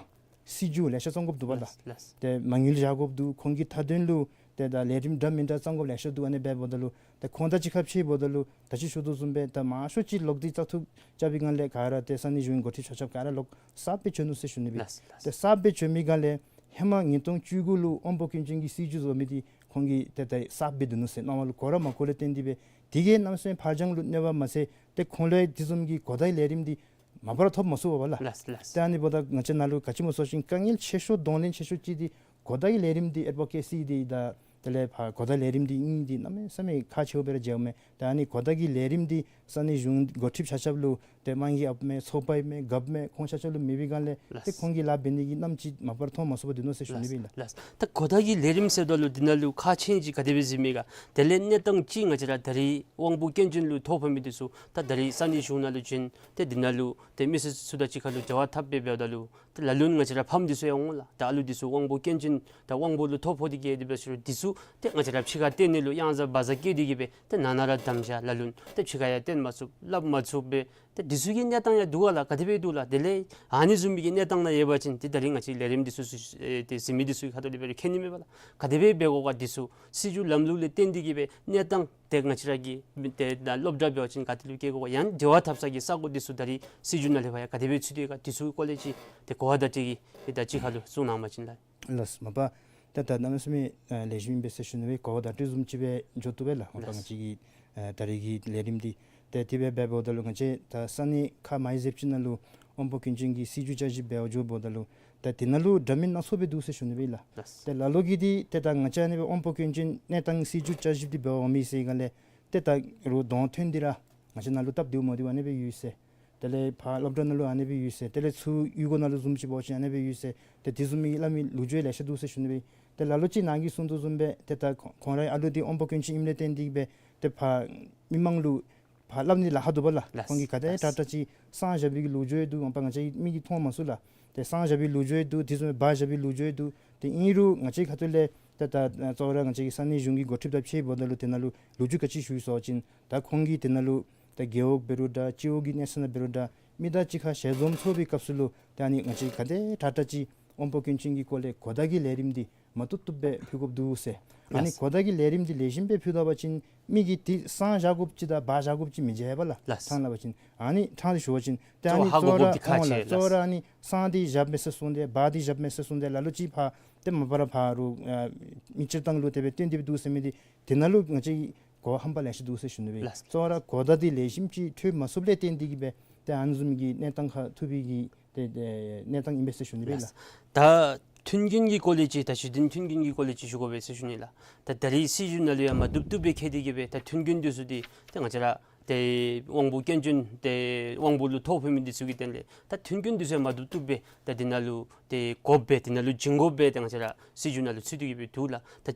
སྲིད་བྱུས་ལེ་ཤ་བརྩམ་དགོཔ་འདུག་པ་ལགས། ལགས། ལགས། ཏེ་མ་དངུལ་བཞག་དགོཔ་འདུག། ཁོང་གི་མཐའ་དོན་ལུ་ཏེ་ད་ལས་རིམ་འདྲ་མིན་འདྲ་བརྩམ་དགོཔ་ལེ་ཤ་འདུག། ཨ་ནི་འབདཝ་ད་ལུ་ཏེ་ཁོང་དང་གཅིག་ཁར་ཕྱདཔ་ད་ལུ་ད་ཅི་ཞུ་དོ་བཟུམ་སྦེ་ད་མང་ཤོས་ཅིག་ལོག་སྟེ་བཙག་འཐུ་རྐྱབ་པའི་སྒང་ལས་ག་ར་ཏེ་ས་གནས་གཞུང་འགོ་ཁྲིདཔ་ཆ་ཁྱབ་ག་ར་ལོག་གསརཔ་སྦེ་བྱོན་ནུག་ཟེར་ཞུ་ནི་སྦེ། ལགས། ལགས། ཏེ་གསརཔ་སྦེ་བྱོན་མི་སྒང་ལས་ཧེ་མ་ཉིས་སྟོང་བཅུ་དགུ་ལུ་དབང་པོ་སྐྱོན་ཅན་གྱི་སྲིད་བྱུས་བཟོ་མི་འདི་ཁོང་གིས་ཏེ་ད་གསརཔ་སྦེ་འདུག་ནུག་ཟེར་མནོ་བ་ལུ་གོ་ར་མ་གོ་ལས་བརྟེན་ཏེ་སྦེ་དེ་གིས་གནམ་མེད་ས་མེད་ཕར་འགྱངས་ལུ་གནོད་པ་མ་ཚད་ཏེ་ཁོང་ལུ་དེ་བཟུམ་གྱི་གོ་བརྡའི་ལས་རིམ་འདི་མ་པ་ར་ཐོབ་མ་ཚུགས་པས་ལགས། ལགས། ལགས། ཏེ་ཨ་ནི་འབདཝ་ད་ང་བཅས་ནཱ་ལུ་ག་ཅི་སྨོ་ཟེར་བ་ཅིན་དཀའ་ངལ་ཆེ་ཤོས་གདོང་ལེན་ཆེ་ཤོས་ཅིག་འདི་གོ་བརྡའི་ལས་རིམ་འདི་ཨེཌ་བོ་ཀེ་སི་འདི་དང་དེ་ལས་ཕར་གོ་བརྡ་ལས་རིམ་འདི་གཉིས་འདི་གནམ་མེད་ས་མེད་ཁག་ཆེཝ་སྦེ་ར་མཇལཝ་མས། ཏེ་ཨ་ནི་གོ་བརྡའི་ལས་རིམ་འདི་ས་གནས་གཞུང་འགོ་ཁྲིདཔ་ཆ་ཁྱབ་ལུ་ཏེ་དམངས་ཀྱིས་ཨཔ་མས་ཚོགས་པ་ཨིན་མས་རྒཔོ་མས་ཁོང་ཆ་ཁྱབ་ལུ་མེད་པའི་སྒང་ལས་ཏེ་ལགས། ཁོང་གིས་ལཱ་འབད་ནི་གི་རྣམ་ཅིག་མ་པ་ར་མཐོང་མ་ཚུགས་པར་སྡོད་ནུག་ཟེར་ཞུ་ནི་སྦེ་ཨིན་ལགས། ལགས། ད་གོ་བརྡའི་ལས་རིམ་ཟེརཝ་ད་ལུ་འདི་ནང་ལུ་ཁག་ཆེ་ཅིག་ག་དེ་སྦེ་གཟིགས་མི་ག། དེ་ལས་གནས་སྟངས་ཅིག་ང་བཅས་ར་ད་རིས་དབང་པོ་སྐྱོན་ཅན་ལུ་ཐོ་ཕོག་མི་འདི་ཚུ་ད་ད་རིས་ས་གནས་གཞུང་ནང་ལུ་བྱོན་ཏེ་འདི་ནང་ལུ་ཏེ་མི་སེར་ཚུ་དང་གཅིག་ཁར་ལུ་འབྲེལ་བ་འཐབ་སྦེ་འབདཝ་ད་ལུ་ཏེ་ལ་ལུ་ང་བཅས་ར་ཕམ་འདི་ཚུ་ཡང་འོང་ལགས། ད་ཨ་ལུ་འདི་ཚུ་དབང་པོ་སྐྱོན་ཅན་ད་དབང་པོ་ལུ་ཐོ་ཕོག་སྟེ་གི་དེ་སྦེ་ཟེར་རུང་འདི་ཚུ་ཏེ་ང་བཅས་ར་ཕྱི་ཁར་སྟོན་ནི་ལུ་གཡང་ཟ་བ་ཟ་བཀལ་ཏེ་གི་སྦེ་ཏེ་ནང་ན་ར་དམ་བཞག། ལ་ལུ་ཏེ་ཕྱི་ཁར་ཡང་སྟོན་མ་ཚུགས་སླབ་མ་ཚུགས་སྦེ་ཏེ་འདི་ཚུ་གི་གནས་སྟངས་ཡང་འདུག་ག་ལགས། ག་དེ་སྦེ་འདུག་ལགས། དེ་ལས་ཨ་ནི་བཟུམ་མའི་གི་གནས་སྟངས་ནང་ཡོད་པ་ཅིན་ཏེ་ད་རིས་ང་བཅས་ལས་རིམ་འདི་ཚུ་ཚུ་ཨེ་ཏེ་གཟིགས་མི་འདི་ཚུ་གི་ཁ་ཐུག་ལས་སྦེ་ར་མཁྱེན་ནི་མས་པ་ལགས། ག་དེ་སྦེ་འབད་དགོ་ག། འདི་ཚུ་སྲིད་བྱུས་ལམ་ལུགས་ལས་བརྟེན་ཏེ་གི་སྦེ་གནས་སྟངས་ཏེ་ང་བཅས་ར་གི་ཏེ་ད་སློབ་གྲྭ་འབད་བ་ཅིན་ག་ཏེ་ལུ་བསྐྱལ་དགོ་ག། ཡང་འབྲེལ་བ་འཐབ་ས་གི་ས་གོ་འདི་ཚུ་ད་རིས་སྲིད་བྱུས་ནང་ལས་ཕར་ཡང་ག་དེ་སྦེ་ཚུད་དེ་ག། འདི་ཚུ་གི་སྐོར་ལས་ཅིག་ཏེ་གོ་བ་བརྡ་སྤྲོད་ཀྱི་ཏེ་ད་གཅིག་ཁར་ལུ་གསུང་གནང་བ་ཅིན་ལགས། ལགས། མ་པ་ད་ད་གནམ་མེད་ས་མེད་ཨ་ལེགས་ཤོམ་ཨིན་པས་ཟེར་ཞུ་ནི་སྦེ་གོ་བ་བརྡ་སྤྲོད་བཟུམ་ཅིག་སྦེ་འགྱོ་བཏུབ་པས་ལགས། མ་པ་ལགས། ང་བཅས་ཀྱི་ཨ་ད་རིས་ཀྱི་ལས་རིམ་འདི་ཏེ་དེ་སྦེ་འབདཝ་ད་ལུ་ང་བཅས་ད་ས་གནས་ཁག་མ་ཡི་ཟེབ་ཅིག་ནང་ལུ་དབང་པོ་སྐྱོན་ཅན་གྱི་སྲིད་བྱུས་བསྐྱར་ཞིབ་འབད་བར་འགྱོཝ་ད་ལུ་ད་དེ་ནང་ལུ་འདྲ་མིན་སྣ་ཚོགས་སྦེ་འདུག་ཟེར་ཞུ་ནི་སྦེ་ལགས། ལགས། ཏེ་ལ་ལུ་གིས་འདི་ཏེ་ད་ང་བཅས་ཨ་ནི་སྦེ་དབང་པོ་སྐྱོན་ཅན་གནས་སྟངས་སྲིད་བྱུས་བསྐྱར་ཞིབ་འདི་འབད་འོང་མི་ཟེར་སྒང་ལས་ཏེ་ད་རུང་གདོང་ཐོན་ཏེ་ར་ང་བཅས་ནང་ལུ་སྟབས་བདེཝ་མ་བདེཝ་ཨ་ནི་སྦེ་ཡོད་ཟེར། དེ་ལས་ཕར་སློབ་གྲྭ་ནང་ལུ་ཨ་ནི་སྦེ་ཡོད་ཟེར། དེ་ལས་ཚུར་གཡུས་སྒོ་ནང་ལུ་བཟུམ་ཅིག་འབད་བ་ཅིན་ཨ་ནི་སྦེ་ཡོད་ཟེར། ཏེ་དེ་བཟུམ་མའི་སླབ་མི་ལོ་རྒྱུས་ལེ་ཤ་འདུག་ཟེར་ཞུ་ནི་སྦེ། ཏེ་ལ་ལུ་ཅིག་ནཱ་གིས་གསུང་དོ་བཟུམ་སྦེ་ཏེ་ད་ཁོང་ཁོང་ར་ཨ་ལུ་འདི་དབང་པོ་སྐྱོན་ཅན་ཨིནམ་ལས་བརྟེན་ཏེ་སྦེ་ཏེ་ཕར་མི་མང་ལུ་ཕར་སླབ་ནི་ལཱ་ཁག་འདུག་པ་ལགས། ལགས། ཁོང་གིས་ག་དེ་ལགས། དྲག་དྲག་ཅིག་གསང་བཞག་པའི་གི་ལོ་རྒྱུས་འདུག། འོང་པ་ང་བཅས་མིག་གིས་མཐོང་མ་ཚུགས་ལགས། ཏེ་གསང་བཞག་པའི་ལོ་རྒྱུས་འདུག། དེ་བཟུམ་སྦེ་སྦ་བཞག་པའི་ལོ་རྒྱུས་འདུག། ཏེ་ཨིན་རུང་ང་བཅས་ཁ་ཐུག་ལས་ཏེ་ད་གཙོ་བོ་ར་ང་བཅས་ཀྱི་ས་གནས་གཞུང་གི་འགོ་ཁྲིདཔ་དང་ཕྱད་འབདཝ་ད་ལུ་དེ་ནང་ལུ་ལོ་རྒྱུས་ག་ཅི་ཞུ་ཡི་ཟེར་བ་ཅིན་ད་ཁོང་གིས་དེ་ནང་ལུ་ད་རྒེད་འོག་འབད་རུང་འདྲ་སྤྱི་འོག་གི་གནས་ཚད་ནང་འབད་རུང་འདྲ་མི་དང་གཅིག་ཁར་ཞལ་འཛོམས་ཚོགས་པའི་སྐབས་སུ་ལུ་ད་ཨ་ནི་ང་བཅས་ག་དེ་དྲག་དྲག་ཅིག་ དབང་པོ་སྐྱོན་ཅན་གྱི་སྐོར་ལས་གོ་བརྡ་གི་ལས་རིམ་འདི་མ་བཏུབ་བཏུབ་སྦེ་ཕུལ་དགོཔ་འདུག་ཟེར། ཨ་ནི་ལགས། གོ་བརྡ་གི་ལས་རིམ་འདི་ལེགས་ཤོམ་སྦེ་ཕུལ་ད་པ་ཅིན་མི་གིས་འདི་གསང་བཞག་དགོཔ་ཅིག་དང་སྦ་བཞག་དགོཔ་ཅིག་མི་འབྱེད་པས་ལགས། ལགས། ཐང་ལ་བ་ཅིན་ཨ་ནི་ཕྲང་སྟེ་ཞུ་བ་ཅིན་ཏེ་ཨ་གཙོ་བོ་ནི་ཧ་གོ་གཙོ་བོ་དགོཔ་ར་འདི་ཁག་ཆེ་ལགས། གཙོ་བོ་ར་ཨ་ནི་གསང་འདི་བཞགཔ་མས་ཟེར་གསུངས་ཏེ་སྦ་འདི་བཞགཔ་མས་ཟེར་གསུངས་ཏེ་ལ་ལུ་ཅིག་ཕར་ཏེ་མ་པ་ར་ཕར་རུ་ཨ་མི་སྤྱིར་བཏང་ལུ་དེ་སྦེ་སྟོན་ཏེ་སྦེ་འདུག་ཟེར་མི་འདི་དེ་ནང་ལུ་ང་བཅས་ཀྱིས་གོ་ཧམ་པ་ལེ་ཤ་འདུག་ཟེར་ཞུ་ནི་སྦེ། ལགས། གཙོ་བོ་ར་གོ་བརྡ་འདི་ལེགས་ཤོམ་ཅིག་འཕྲོད་མ་ཚུགསཔ་ལས་བརྟེན་ཏེ་གིས་སྦེ་ཏེ་ཨ་ནི་བཟུམ་གྱི་གནས་སྟངས་ཁ་ཐུག་པའི་གི་ཏེ་ཏེ་གནས་སྟངས་ཨིན་པས་ཟེར་ཞུ་ནི་སྦེ་ལགས། ལགས། ད་མཐུན་རྐྱེན་གྱི་སྐོར་ལས་ཅིག་ད་ཞི་བདེའི་མཐུན་རྐྱེན་གྱི་སྐོར་ལས་ཅིག་ཞུ་དགོ་པས་ཟེར་ཞུ་ནི་ལགས། ད་ད་རེས་སྲིད་བྱུས་ནང་ལུ་ཡང་མ་བཏུབ་བཏུབ་སྦེ་ཁེ་དེ་གིས་སྦེ་ད་མཐུན་རྐྱེན་འདི་ཚུ་འདི་ཏེ་ང་བཅས་ར་ཏེ་དབང་པོ་སྐྱོན་ཅན་ཏེ་དབང་པོ་ལུ་ཐོ་ཕོག་མི་འདི་ཚུ་གི་དོན་ལས་ད་མཐུན་རྐྱེན་འདི་ཚུ་ཡང་མ་བཏུབ་བཏུབ་སྦེ་ད་འདི་ནང་ལུ་ཏེ་དགོཔ་སྦེ་འདི་ནང་ལུ་བྱིན་དགོཔ་སྦེ་ཏེ་ང་བཅས་ར་སྲིད་བྱུས་ནང་ལུ་ཚུད་དེ་གིས་སྦེ་འདུག་ལགས། ད་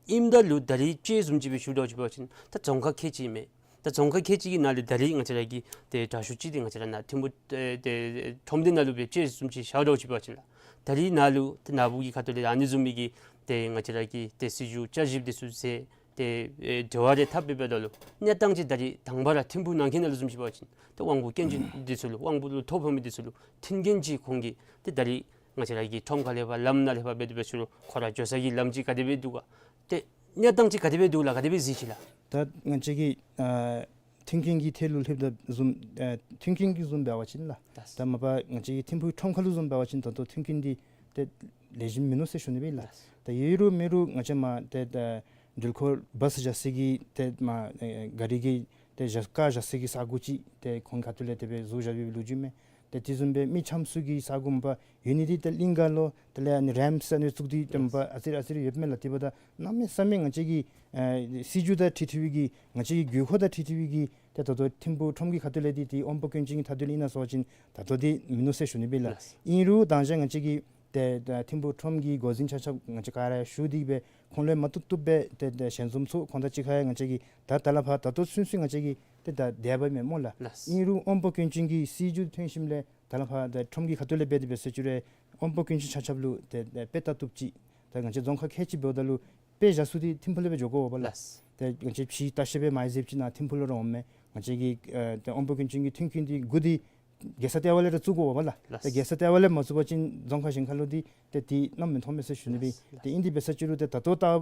ཨིནམ་ད་ལུ་ད་རེས་དཔྱེ་བཟུམ་ཅིག་སྦེ་ཞུ་དོ་ཅིག་འབད་བ་ཅིན་ད་རྫོང་ཁག་ཁལ་གཅིག་མས། ད་རྫོང་ཁག་ཁལ་གཅིག་གི་ནང་ལས་ད་རེས་ང་བཅས་ར་གི་ཏེ་དྲག་ཤོས་ཅིག་འདི་ང་བཅས་ར་ནཱ་ཐིམ་ཕུག་ཏེ་ཏེ་ཁྲོམ་སྡེ་ནང་ལུ་སྦེ་དཔྱེ་བཟུམ་ཅིག་བཞག་དོ་ཅིག་འབད་བ་ཅིན་ལགས། ད་རེས་ནཱ་ལུ་ཏེ་ནཱ་བུ་གི་ཁ་ཐུག་ལས་ཨ་ནི་བཟུམ་མའི་གི་ཏེ་ང་བཅས་ར་གི་ཏེ་སྲིད་བྱུས་བསྐྱར་ཞིབ་འདི་ཚུ་མཛད་དེ་ཨེ་འབྲེལ་བ་རེ་འཐབ་སྦེ་འབདཝ་ད་ལུ་གནས་སྟངས་ཅིག་ད་རེས་དང་པ་ར་ཐིམ་ཕུག་ནང་འཁོད་ནང་ལུ་བཟུམ་ཅིག་འབད་བ་ཅིན་ཏེ་དབང་པོ་སྐྱོན་ཅན་འདི་ཚུ་ལུ་དབང་པོ་ལུ་ཐོ་ཕོག་མི་འདི་ཚུ་ལུ་མཐུན་རྐྱེན་ཅིག་ཁོང་གིས་ཏེ་ད་རེས་ང་བཅས་ར་གི་ཁྲོམ་ཁ་ལས་ཕར་ལམ་ནང་ལས་ཕར་འབད་དེ་འབད་ཚུ་རུང་ཁོ་ར་འགྱོ་ས་གི་ལམ་ཅིག་ག་དེ་སྦེ་འདུག་ག། ཏེ་གནས་སྟངས་ཅིག་ག་དེ་སྦེ་འདུག་ལགས། ག་དེ་སྦེ་གཟིགས་ཅི་ལགས། ད་ང་བཅས་ཀྱི་ཨ་མཐུན་རྐྱེན་གྱི་ཐད་ལུ་ལྷོདཔ་ད་བཟུམ་ཨ་མཐུན་རྐྱེན་གྱི་བཟུམ་འབད་བ་ཅིན་ལགས། ལགས། ད་མ་པ་ང་བཅས་ཀྱི་ཐིམ་ཕུག་ཁྲོམ་ཁ་ལུ་བཟུམ་འབད་བ་ཅིན་ད་ལྟོ་མཐུན་རྐྱེན་འདི་ཏེ་ལེགས་ཤོམ་མིན་ནུག་ཟེར་ཞུ་ནི་སྦེ་ལགས། ལགས། ད་ཡོད་རུང་མེད་རུང་ང་བཅས་མ་ཏེ་ད་འགྲུལ་འཁོར་བཱས་བཞག་ས་གི་ཏེ་མ་ཨེ་ག་རི་གི་ཏེ་བཞག་ཀར་བཞག་ས་གི་ས་གོ་ཅིག་ཏེ་ཁོང་ཁ་ཐུག་ལས་དེ་སྦེ་བཟོ་བཞག་པའི་ལོ་རྒྱུས་མས། ཏེ་དེ་བཟུམ་སྦེ་མི་འཁྱམ་ས་གི་ས་གོ་མ་པ་ཡོད་ནི་འདི་ཏེ་གླིང་ག་ལུ་དེ་ལས་ཨ་ནི་རེམཔ་ཟེར་ཨ་ནི་བཙུགས་ཏེ་ཏེ་མ་པ་ཨ་ཙི་རེ་ཨ་ཙི་རེ་ཡོདཔ་མས་ལགས། དེ་འབདཝ་ད་གནམ་མེད་ས་མེད་ང་བཅས་ཀྱི་ཨེ་སྲིད་བྱུས་དང་འཁྲིལ་འཁྲིལ་བའི་གི་ང་བཅས་ཀྱི་དགོས་མཁོ་དང་འཁྲིལ་འཁྲིལ་བའི་གི་ཏེ་ད་ལྟོ་ཐིམ་ཕུག་ཁྲོམ་གྱི་ཁ་ཐུག་ལས་འདི་ཏེ་དབང་པོ་སྐྱོན་ཅན་གྱི་ཁ་ཐུག་ལས་ཨིན་ན་ཟེར་བ་ཅིན་ད་ལྟོ་འདི་མིན་ནུག་ཟེར་ཞུ་ནི་སྦེ་ལགས། ལགས། ཨིན་རུང་ད་ཅི་ང་བཅས་ཀྱི་ཏེ་ད་ཐིམ་ཕུག་ཁྲོམ་གྱི་འགོ་འཛིན་ཆ་ཁྱབ་ང་བཅས་ག་ར་ཞུ་སྟེ་སྦེ་ཁོང་ལུ་མ་བཏུབ་བཏུབ་སྦེ་ཏེ་ཏེ་ཞལ་འཛོམས་ཚོགས་ཁོང་དང་གཅིག་ཁར་ཡང་ང་བཅས་ཀྱིས་ད་ད་ལས་ཕར་ད་ལྟོ་ཚུན་ཚོད་ང་བཅས་ཀྱིས་ཏེ་ད་དེ་སྦེ་མེན་སྨོ་ལགས། ལགས། ཨིན་རུང་དབང་པོ་སྐྱོན་ཅན་གྱི་སྲིད་བྱུས་ཐོན་ཞིནམ་ལས་ད་ལས་ཕར་ད་ཁྲོམ་གྱི་ཁ་ཐུག་ལས་འབད་དེ་འབད་ཟེར་ཅི་རུང་དབང་པོ་སྐྱོན་ཅན་ཆ་ཁྱབ་ལུ་ཏེ་ཏེ་དཔེ་ལྟ་བཏུབ་ཅིག་ད་ང་བཅས་རྫོང་ཁག་ཁལ་གཅིག་འབདཝ་ད་ལུ་དཔེ་བཞག་ས་འདི་ཐིམ་ཕུག་ལས་སྦེ་འགྱོ་དགོ་པས་ལགས། ལགས། ཏེ་ང་བཅས་ཕྱི་ལྟ་བཤལ་སྦེ་མ་ཡི་ཟེར་ཅིག་ནཱ་ཐིམ་ཕུག་ལུ་ར་འོངམ་མས། ང་བཅས་ཀྱི་ཨེ་ཏེ་དབང་པོ་སྐྱོན་ཅན་གྱི་མཐུན་རྐྱེན་འདི་འགོ་འདི་རྒྱལ་ས་ལྟེ་བ་ལས་ར་བཙུགས་དགོ་པས་ལགས། ལགས། ཏེ་རྒྱལ་ས་ལྟེ་བ་ལས་མ་བཙུགས་པ་ཅིན་རྫོང་ཁག་གཞན་ཁ་ལུ་འདི་ཏེ་འདི་གནམ་མེད་ས་མེད་ཟེར་ཞུ་ནི་སྦེ། ལགས། ལགས། ཏེ་ཨིན་དེ་འབད་ཟེར་ཅི་རུང་ཏེ་ད་ལྟོ་ད་ཨེ་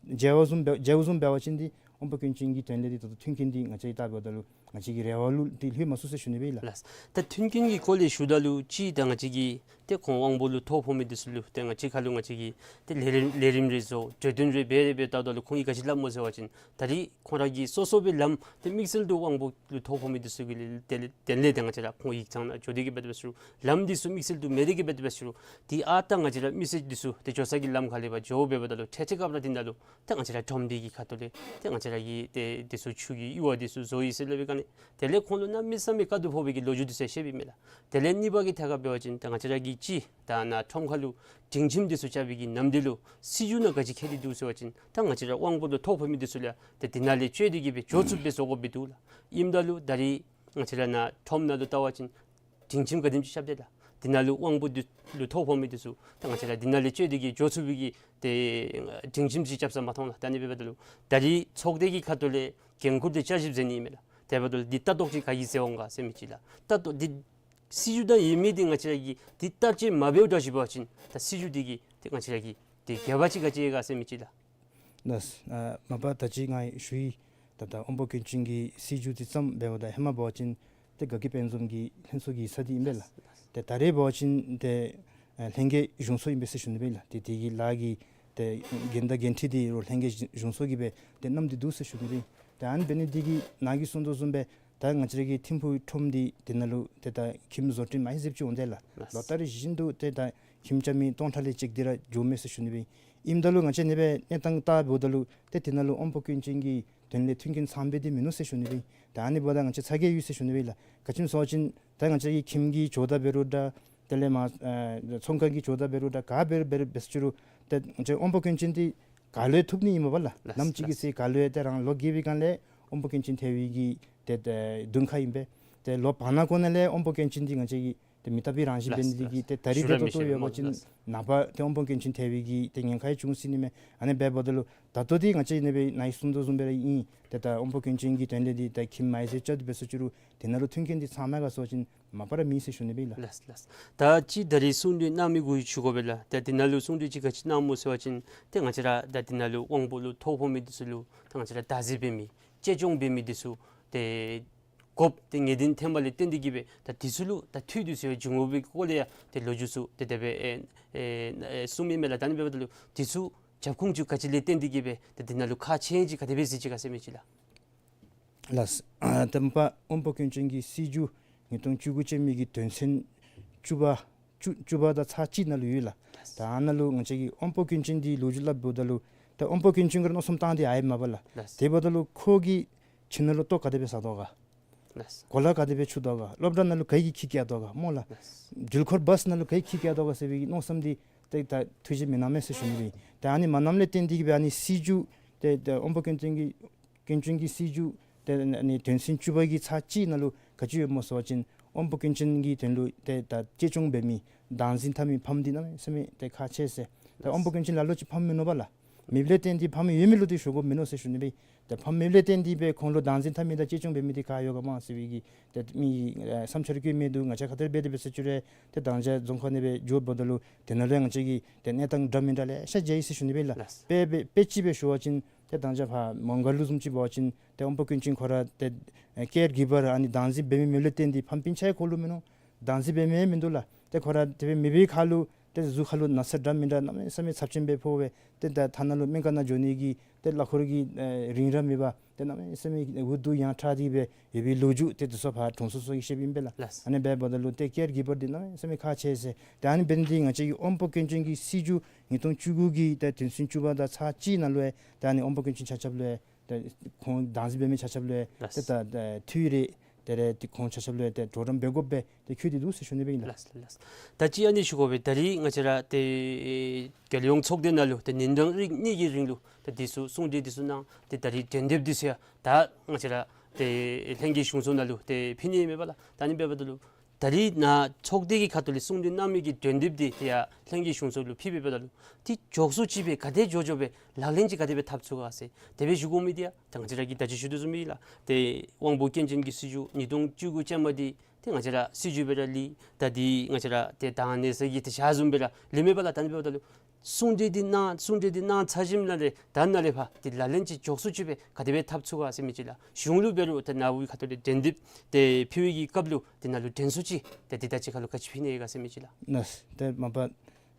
མཇལ་བ་བཟུམ་འབད་མཇལ་བ་བཟུམ་འབད་བ་ཅིན་འདི་དབང་པོ་སྐྱོན་ཅན་གྱི་དོན་ལས་འདི་ད་ལྟོ་མཐུན་རྐྱེན་འདི་ང་བཅས་ལྟ་འབདཝ་ད་ལུ་ང་བཅས་ཀྱི་རེ་བ་ལུ་འདི་ལྷོད་མ་ཚུགས་ཟེར་ཞུ་ནི་སྦེ་ལགས། ལགས། ད་མཐུན་རྐྱེན་གྱི་སྐོར་ལས་ཞུཝ་ད་ལུ་ཅིག་ད་ང་བཅས་ཀྱི་ཏེ་ཁོང་དབང་པོ་ལུ་ཐོ་ཕོག་མི་འདི་ཚུ་ལུ་ཏེ་ང་བཅས་ཁ་ལུ་ང་བཅས་ཀྱིས་ཏེ་ལས་རིམ་ལས་རིམ་རེ་བཟོ་གྲོས་བསྟུན་རེ་འབད་རེ་འབད་ལྟཝ་ད་ལུ་ཁོང་གིས་ག་ཅི་སླབ་སྨོ་ཟེར་བ་ཅིན་ད་རེས་ཁོང་ར་གི་སོ་སོ་སྦེ་ལམ་ཏེ་དམིགས་བསལ་དུ་དབང་པོ་ལུ་ཐོ་ཕོག་མི་འདི་ཚུ་གི་ལས་དེ་ལས་དེ་ལས་ཏེ་ང་བཅས་ར་ཁོང་ཡིག་ཚང་ནང་འགྱོ་སྟེ་གིས་འབད་དེ་འབད་ཟེར་རུང་ལམ་འདི་ཚུ་དམིགས་བསལ་དུ་མེད་དེ་གིས་འབད་དེ་འབད་ཟེར་རུང་ཏེ་ཨ་རྟག་ང་བཅས་ར་མི་སེར་འདི་ཚུ་ཏེ་འགྱོ་ས་གི་ལམ་ཁ་ལས་ཕར་འགྱོ་འབདཝ་ད་ལུ་ཁྲལ་ཅིག་བཀག་ར་འདི་ནང་ལུ་ཏེ་ང་བཅས་ར་ཁྲོམ་སྡེ་གི་ཁ་ཐུག་ལས་ཏེ་ང་བཅས་ར་གི་ཏེ་འདི་ཚུ་ཆུ་གི་གཡུར་བ་འདི་ཚུ་བཟོ་ཡི་ཟེར་སླབ་པའི་སྒང་ལས་དེ་ལས་ཁོང་ལུ་གནམ་མེད་ས་མེད་དཀའ་སྡུག་ཕོག་པའི་གི་ལོ་རྒྱུས་འདི་ཚུ་བཤད་པའི་མས་ལགས། དེ་ལས་གཉིས་པ་གི་ཐད་ཁར་འབད་བ་ཅིན་ད་ང་བཅས་ར་གིས་ཅིག་ད་ནཱ་ཁྲོམ་ཁ་ལུ་སྒྲིང་ཁྱིམ་འདི་ཚུ་རྐྱབ་པའི་གི་ནམ་དུས་ལུ་སྲིད་བྱུས་ནང་ག་ཅི་བཀོད་དེ་འདུག་ཟེར་བ་ཅིན་ད་ང་བཅས་ར་དབང་པོ་ལུ་ཐོ་ཕོག་མི་འདི་ཚུ་ལུ་ཡང་ཏེ་འདི་ནང་ལས་བཅད་དེ་གིས་སྦེ་འགྱོ་ཚུགསཔ་སྦེ་བཟོ་དགོཔ་སྦེ་འདུག་ལགས། ཨིནམ་ད་ལུ་ད་རེས་ང་བཅས་ར་ནཱ་ཁྲོམ་ནང་ལུ་བལྟ་བ་ཅིན་སྒྲིང་ཁྱིམ་ག་དེམ་ཅིག་རྐྱབ་སྟེ་ལགས། འདི་ནང་ལུ་དབང་པོ་འདི་ལུ་ཐོ་ཕོག་མི་འདི་ཚུ་ད་ང་བཅས་ར་འདི་ནང་ལས་བཅད་དེ་གིས་འགྱོ་ཚུགས་པའི་གི་ཏེ་སྒྲིང་ཁྱིམ་ཅིག་རྐྱབ་ས་མ་མཐོང་ལགས། ད་ཨ་ནི་འབདཝ་ད་ལུ་ད་རེས་ཚོགས་སྡེ་གི་ཁ་ཐུག་ལས་འགན་ཁུར་འདི་བསྐྱར་ཞིབ་མཛད་ནི་ཨིན་མས་ལགས། དེ་འབདཝ་ད་ལུ་འདི་ལྟ་རྟོག་ཅིག་ག་གིས་མཛད་འོང་ག་ཟེར་མི་ཅིག་ལགས། ལྟ་རྟོག་འདི་སྲིད་བྱུས་ནང་ཡོད་མི་འདི་ང་བཅས་ར་གིས་འདི་བསྟར་སྤྱོད་མ་འབདཝ་འདྲཝ་ཅིག་འབད་བ་ཅིན་ད་སྲིད་བྱུས་འདི་གི་ཏེ་ང་བཅས་ར་གི་ཏེ་དགེ་བ་ཅིག་ག་ཅི་ཡོད་ག་ཟེར་མི་ཅིག་ལགས། ལགས། ཨ་མ་པ་ད་ཅི་ང་ཞུ་ཡི། ད་ད་དབང་པོ་སྐྱོན་ཅན་གྱི་སྲིད་བྱུས་འདི་བརྩམས་འབདཝ་ད་ཧེ་མ་འབད་བ་ཅིན་ཏེ་དགའ་སྐྱིད་དཔལ་འཛོམས་ཀྱི་ལྷན་ཚོགས་ཀྱི་ས་འདི་ཨིན་པས་ལགས། ཏེ་ད་རེས་འབད་བ་ཅིན་ཏེ་ཨ་ལྷན་རྒྱས་གཞུང་ཚོགས་ཨིན་པས་ཟེར་ཞུ་ནི་སྦེ་ལགས། ཏེ་དེ་གི་ལཱ་གི་ཏེ་འགན་དང་འགན་འཁྲི་འདི་རུང་ལྷན་རྒྱས་གཞུང་ཚོགས་ཀྱིས་སྦེ་ཏེ་བསྣམས་ཏེ་འདུག་ཟེར་ཞུ་ནི་སྦེ། ཏེ་ཨ་ནི་འབད་ནི་འདི་གིས་ནཱ་གིས་གསུངས་དོ་བཟུམ་སྦེ་ད་ང་བཅས་ར་གི་ཐིམ་ཕུག་ཁྲོམ་འདི་དེ་ནང་ལུ་ཏེ་ད་ཁྱིམ་བཟོ་སྐྲུན་མ་ཡི་ཟེར་ཅིག་འོང་དེས་ལགས། ལགས། ལོ་ལྟར་རེ་བཞིན་དུ་ཏེ་ད་ཁྱིམ་རྐྱབ་མི་སྟོང་ཕྲག་ལས་ཅིག་འདི་ར་འགྱོཝ་མས་ཟེར་ཞུ་ནི་སྦེ། ཨིནམ་ད་ལུ་ང་བཅས་ཨ་ནི་སྦེ་གནས་སྟངས་བལྟཝ་ད་ལུ་ཏེ་དེ་ནང་ལུ་དབང་པོ་སྐྱོན་ཅན་གྱི་དོན་ལས་མཐུན་རྐྱེན་ཚང་པའི་འདི་མིན་ནུག་ཟེར་ཞུ་ནི་སྦེ། ད་ཨ་ནི་འབདཝ་ད་ང་བཅས་ཚ་གྱང་ཡོད་ཟེར་ཞུ་ནི་སྦེ་ལགས། ག་ཅི་སྨོ་ཟེར་བ་ཅིན་ད་ང་བཅས་ཀྱི་ཁྱིམ་གྱི་ཇོ་བདག་འབད་རུང་འདྲ་དེ་ལས་མ་ཨ་ཚོང་ཁང་གི་ཇོ་བདག་འབད་རུང་འདྲ་ག་འབད་རུང་འབད་རུང་འབད་ཟེར་ཅི་རུང་ཏེ་ང་བཅས་དབང་པོ་སྐྱོན་ཅན་འདི་ག་ལུ་ཡང་ཐུག་ནི་ཨིན་མས་པ་ལགས། ལགས། ནམ་ཅིག་གི་ལགས། ཚེ་ག་ལུ་ཡང་ཏེ་རང་ལོ་རྒས་པའི་སྒང་ལས་དབང་པོ་སྐྱོན་ཅན་ཐལ་བའི་གི་ཏེ་ཏེ་གདོང་ཁ་ཨིན་པས། ཏེ་ལོ་བར་ན་གོང་ནང་ལས་དབང་པོ་སྐྱོན་ཅན་འདི་ང་བཅས་ཀྱི་ ཏེ་མི་རྟག་པའི་རང་བཞིན་འབད་ནི་འདི་གིས་ཏེ་ད་རིས་ཏེ་ད་ལྟོ་ཡོད་པ་ཅིན་ནངས་པ་ཏེ་དབང་པོ་སྐྱོན་ཅན་ཐལ་བའི་གི་ཏེ་ཉེན་ཁ་ཡང་བྱུང་སྲིད་ནི་མས། ཨ་ནི་འབདཝ་ད་ལུ་ད་ལྟོ་འདི་ང་བཅས་ནཱ་སྦེ་ནཱ་གསུང་དོ་བཟུམ་སྦེ་ར་ཨིན། ཏེ་ད་དབང་པོ་སྐྱོན་ཅན་གྱི་དོན་ལས་འདི་ད་ཁྱིམ་མ་ཡི་ཟེར་བཅའ་སྟེ་འབད་སོང་ཅི་རུང་དེ་ནང་ལུ་མཐུན་རྐྱེན་འདི་ཚང་མ་ག་སོང་པ་ཅིན་མ་པ་ར་མེད་ཟེར་ཞུ་ནི་སྦེ་ལགས། ལགས་ལགས། ད་ཅི་ད་རིས་གསུང་གྲོས་གནང་མི་གུ་ཞུ་དགོ་པས་ལགས། ད་དེ་ནང་ལུ་གསུང་གྲོས་ཅིག་ག་ཅི་གནངམ་སྨོ་ཟེར་བ་ཅིན་ཏེ་ང་བཅས་ར་ད་དེ་ནང་ལུ་དབང་པོ་ལུ་ཐོ་ཕོག་མི་འདི་ཚུ་ལུ་ད་ང་བཅས་ར་བདག་འཛིན་འབད་མི་གཅེས་སྐྱོང་འབད་མི་འདི་ཚུ་ཏེ་དགོཔ་ཏེ་ངེས་བདེན་ཐོནམ་ལས་བརྟེན་ཏེ་གིས་སྦེ་ད་འདི་ཚུ་ལུ་ད་འཐུས་འདི་ཚུ་ཡང་འབྱུང་དགོ་པའི་སྐོར་ལས་ཡང་ཏེ་ལོ་རྒྱུས་ཚུ་ཏེ་དེ་སྦེ་ཨེ་ཨེ་ཨེ་གསུངམ་ཨིན་མས་ལགས། ད་ཨ་ནི་འབདཝ་ད་ལུ་འདི་ཚུ་རྒྱབ་ཁུངས་ཚུ་ག་ཅི་ལས་བརྟེན་ཏེ་གིས་སྦེ་ད་དེ་ནང་ལུ་ཁག་ཆེ་ཡང་ཅིག་ག་དེ་སྦེ་གཟིགས་ཅི་ག་ཟེར་མི་ཅིག་ལགས། ལགས། ཨ་ད་མ་པ་དབང་པོ་སྐྱོན་ཅན་གྱི་སྲིད་བྱུས་ཉིས་སྟོང་བཅུ་དགུ་ཅན་མའི་གི་དོན་ཚན་བཅུ་པ་བཅུ་བཅུ་པ་དང་ཚག་གཅིག་ནང་ལུ་ཡོད་ལགས། ད་ཨ་ནཱ་ལུ་ང་བཅས་ཀྱི་དབང་པོ་སྐྱོན་ཅན་འདི་ལོ་རྒྱུས་སླབ་འབདཝ་ད་ལུ་ད་དབང་པོ་སྐྱོན་ཅན་གྱི་མནོ་བསམ་བཏང་སྟེ་ཡར་ཡོདཔ་མས་པ་ལགས། ལགས། དེ་འབདཝ་ད་ལུ་ཁོ་གིས་ཁྱིམ་ནང་ལུ་ལྟོ་ག་དེ་སྦེ་བཟའ་དོ་ག། ལགས། གོ་ལ་ག་དེ་སྦེ་འཁྱུ་དོ་ག། སློབ་གྲྭ་ནང་ལུ་ག་གིས་འཁྱིད་བསྐྱལ་དོ་ག་སྨོ་ལགས། ལགས། འགྲུལ་འཁོར་བཱསི་ནང་ལུ་ག་གིས་འཁྱིད་བསྐྱལ་དོ་ག་ཟེར་བའི་མནོ་བསམ་འདི་ཏེ་ད་ཐུགས་བཞེད་མི་གནང་མས་ཟེར་ཞུ་ནི་སྦེ་ཨིན། ད་ཨ་ནི་མ་གནངམ་ལས་བརྟེན་ཏེ་གིས་སྦེ་ཨ་ནི་སྲིད་བྱུས་ཏེ་ད་དབང་པོ་སྐྱོན་ཅན་གྱི་སྐྱོན་ཅན་གྱི་སྲིད་བྱུས་ཏེ་ཨ་ནི་དོན་ཚན་བཅུ་པ་གི་ཚག་གཅིག་ནང་ལུ་ག་ཅི་ཡོདཔ་སྨོ་ཟེར་བ་ཅིན་དབང་པོ་སྐྱོན་ཅན་གྱི་དོན་ལུ་ཏེ་ད་གཅེས་སྐྱོང་འབད་མི་བདག་འཛིན་འཐབ་མི་ཕམ་འདི་གནམ་མེད་ས་མེད་ཏེ་ཁག་ཆེ་ཟེར། ད་དབང་པོ་སྐྱོན་ཅན་ལ་ལུ་ཅིག་ཕམ་མིན་ནུག་པ་ལགས། མེདཔ་ལས་བརྟེན་ཏེ་ཕམ་ཡོད་མི་ལུ་ཏེ་ཞུ་དགོཔ་མིན་ནུག་ཟེར་ཞུ་ནི་སྦེ། ཏེ་ཕམ་མེདཔ་ལས་བརྟེན་ཏེ་སྦེ་ཁོང་ལུ་བདག་འཛིན་འཐབ་མི་དང་གཅེས་སྐྱོང་འབད་མི་འདི་ག་ཡོད་ག་མས་ཟེར་བའི་གི་ཏེ་མི་ཨེ་བསམ་འཆར་བཀོད་མི་འདུག། ང་བཅས་ཁ་ཐུག་འབད་དེ་འབད་སོང་ཅི་རུང་ཏེ་དང་ཅ་རྫོང་ཁག་ནང་སྦེ་འགྱོཝ་ད་ལུ་དེ་ནང་ལུ་ཡང་ང་བཅས་ཀྱི་ཏེ་གནས་སྟངས་འདྲ་མིན་འདྲ་ལེ་ཤ་མཇལ་ཡི་ཟེར་ཞུ་ནི་སྦེ་ལགས། ལགས། དཔེ་དཔེ་དཔེ་ཅིག་སྦེ་ཞུ་བ་ཅིན་ཏེ་དང་ཅ་ཕར་མོང་སྒར་ལུ་བཟུམ་ཅིག་འབད་བ་ཅིན་ཏེ་དབང་པོ་སྐྱོན་ཅན་ཁོ་ར་ཏེ་ཨེ་ཀེར་གིབ་པར་ཨ་ནི་བདག་འཛིན་འབད་མི་མེདཔ་ལས་བརྟེན་ཏེ་ཕམ་སྤུན་ཆ་ཡང་ཁོ་ལུ་མིན་ནུག། བདག་འཛིན་འབད་མི་ཡང་མིན་འདུག་ལགས། ཏེ་ཁོ་ར་དེ་སྦེ་མེད་པའི་ཁར་ལུ་ཏེ་གཟུགས་ཁར་ལུ་ན་ཚ་འདྲ་མིན་འདྲ་གནམ་མེད་ས་མེད་ཚབས་ཆེན་སྦེ་ཕོག་སྦེ་ཏེ་ད་ཐ་ན་ལུ་སྨན་ཁང་ནང་འགྱོ་ནི་གི་ཏེ་གླ་འཁོར་གྱི་ཨེ་རིན་ར་མེད་པར་ཏེ་གནམ་མེད་ས་མེད་འུ་སྡུག་ཡང་དྲག་སྟེ་སྦེ་ཡོད་པའི་ལོ་རྒྱུས་ཏེ་འདི་ཚུ་ཕར་དྲུང་འཚོ་ཚུ་གིས་བཤདཔ་ཨིན་པས་ལགས། ལགས། ཨ་ནི་འབདཝ་ད་ལུ་ཏེ་ཀེར་གིབ་པར་འདི་གནམ་མེད་ས་མེད་ཁག་ཆེ་ཟེར། ཏེ་ཨ་ནི་འབད་ནི་འདི་ང་བཅས་ཀྱི་དབང་པོ་སྐྱོན་ཅན་གྱི་སྲིད་བྱུས་ཉིས་སྟོང་བཅུ་དགུ་གི་ཏེ་དོན་ཚན་བཅུ་པ་དང་ཚག་གཅིག་ནང་ལུ་ཡང་ཏེ་ཨ་ནི་དབང་པོ་སྐྱོན་ཅན་ཆ་ཁྱབ་ལུ་ཡང་ཏེ་ཁོང་བདག་འཛིན་འབད་མི་ཆ་ཁྱབ་ལུ་ཡང་ཏེ་ལགས། ད་ཏེ་འཐུས་རེ་ཏེ་རེ་ཏེ་ཁོང་ཆ་ཁྱབ་ལུ་ཡང་ཏེ་གྲོགས་རམ་འབད་དགོཔ་སྦེ་ཏེ་འཁོད་དེ་འདུག་ཟེར་ཞུ་ནི་སྦེ་ཨིན་ལགས། ལགས་ལགས། ད་ཅི་ཨ་ནི་ཞུ་དགོ་པས། ད་རིས་ང་བཅས་ར་ཏེ་རྒྱལ་ཡོངས་ཚོགས་སྡེ་ནང་ལུ་ཏེ་ཉིན་གྲངས་རིགས་གཉིས་ཀྱི་རིང་ལུ་ཏེ་འདི་ཚུ་གསུང་གྲོས་འདི་ཚུ་གནང་། ཏེ་ད་རིས་གྲོས་འདེབས་འདི་ཚུ་ཡང་ད་ང་བཅས་ར་ཏེ་ལྷན་རྒྱས་གཞུང་ཚོགས་ནང་ལུ་ཏེ་ཕུལ་ནི་མས་པ་ལགས། ད་ཨ་ནི་འབདཝ་ད་ལུ་ད་རིས་ནཱ་ཚོགས་སྡེ་གི་ཁ་ཐུག་ལས་གསུང་གྲོས་གནང་མི་གི་གྲོས་འདེབས་འདི་ཏེ་ཡར་ལྷན་རྒྱས་གཞུང་ཚོགས་ལུ་ཕུལ་བའི་འབདཝ་ད་ལུ་ཏེ་མགྱོགས་སུ་ཅིག་སྦེ་ག་དེ་མགྱོགས་མགྱོགས་སྦེ་ལག་ལེན་ཅིག་ག་དེ་སྦེ་འཐབ་ཚུགས་ག་ཟེར་དེ་སྦེ་ཞུ་དགོ་མི་འདི་ཡང་ད་ང་བཅས་ར་གིས་ད་ཅི་ཞུ་དོ་བཟུམ་སྦེ་ལགས། ཏེ་དབང་པོ་སྐྱོན་ཅན་གྱི་སྲིད་བྱུས་ཉིས་སྟོང་བཅུ་དགུ་ཅན་མ་འདི་ཏེ་ང་བཅས་ར་སྲིད་བྱུས་སྦེ་ར་ལུས། ད་འདི་ང་བཅས་ར་ཏེ་དང་གནས་ས་གི་ཏེ་ཞག་བཟུམ་སྦེ་ར་ལུས་མས་པ་ལགས། ད་ཨ་ནི་འབདཝ་ད་ལུ་གསུང་གྲོས་འདི་གནང་གསུང་གྲོས་འདི་གནང་ཚར་ཞིནམ་ལས་ད་ནཱ་ལས་ཕར་ཏེ་ལག་ལེན་ཅིག་མགྱོགས་སུ་ཅིག་སྦེ་ག་དེ་སྦེ་འཐབ་ཚུགས་ག་ཟེར་མི་ཅིག་ལགས། གཞུང་ལུ་འབད་རུང་ཏེ་ནཱ་བུ་ཁ་ཐུག་ལས་གྲོས་འདེབས་ཏེ་ཕུལ་བའི་གི་སྐབས་ལུ་ཏེ་ནཱ་ལུ་དྲན་གསོ་ཅིག་ཏེ་འདི་ད་ཅི་ཁར་ལུ་ག་ཅི་ཕུལ་ནི་ཡོད་ག་ཟེར་མི་ཅིག་ལགས། ལགས། ཏེ་མ་པ་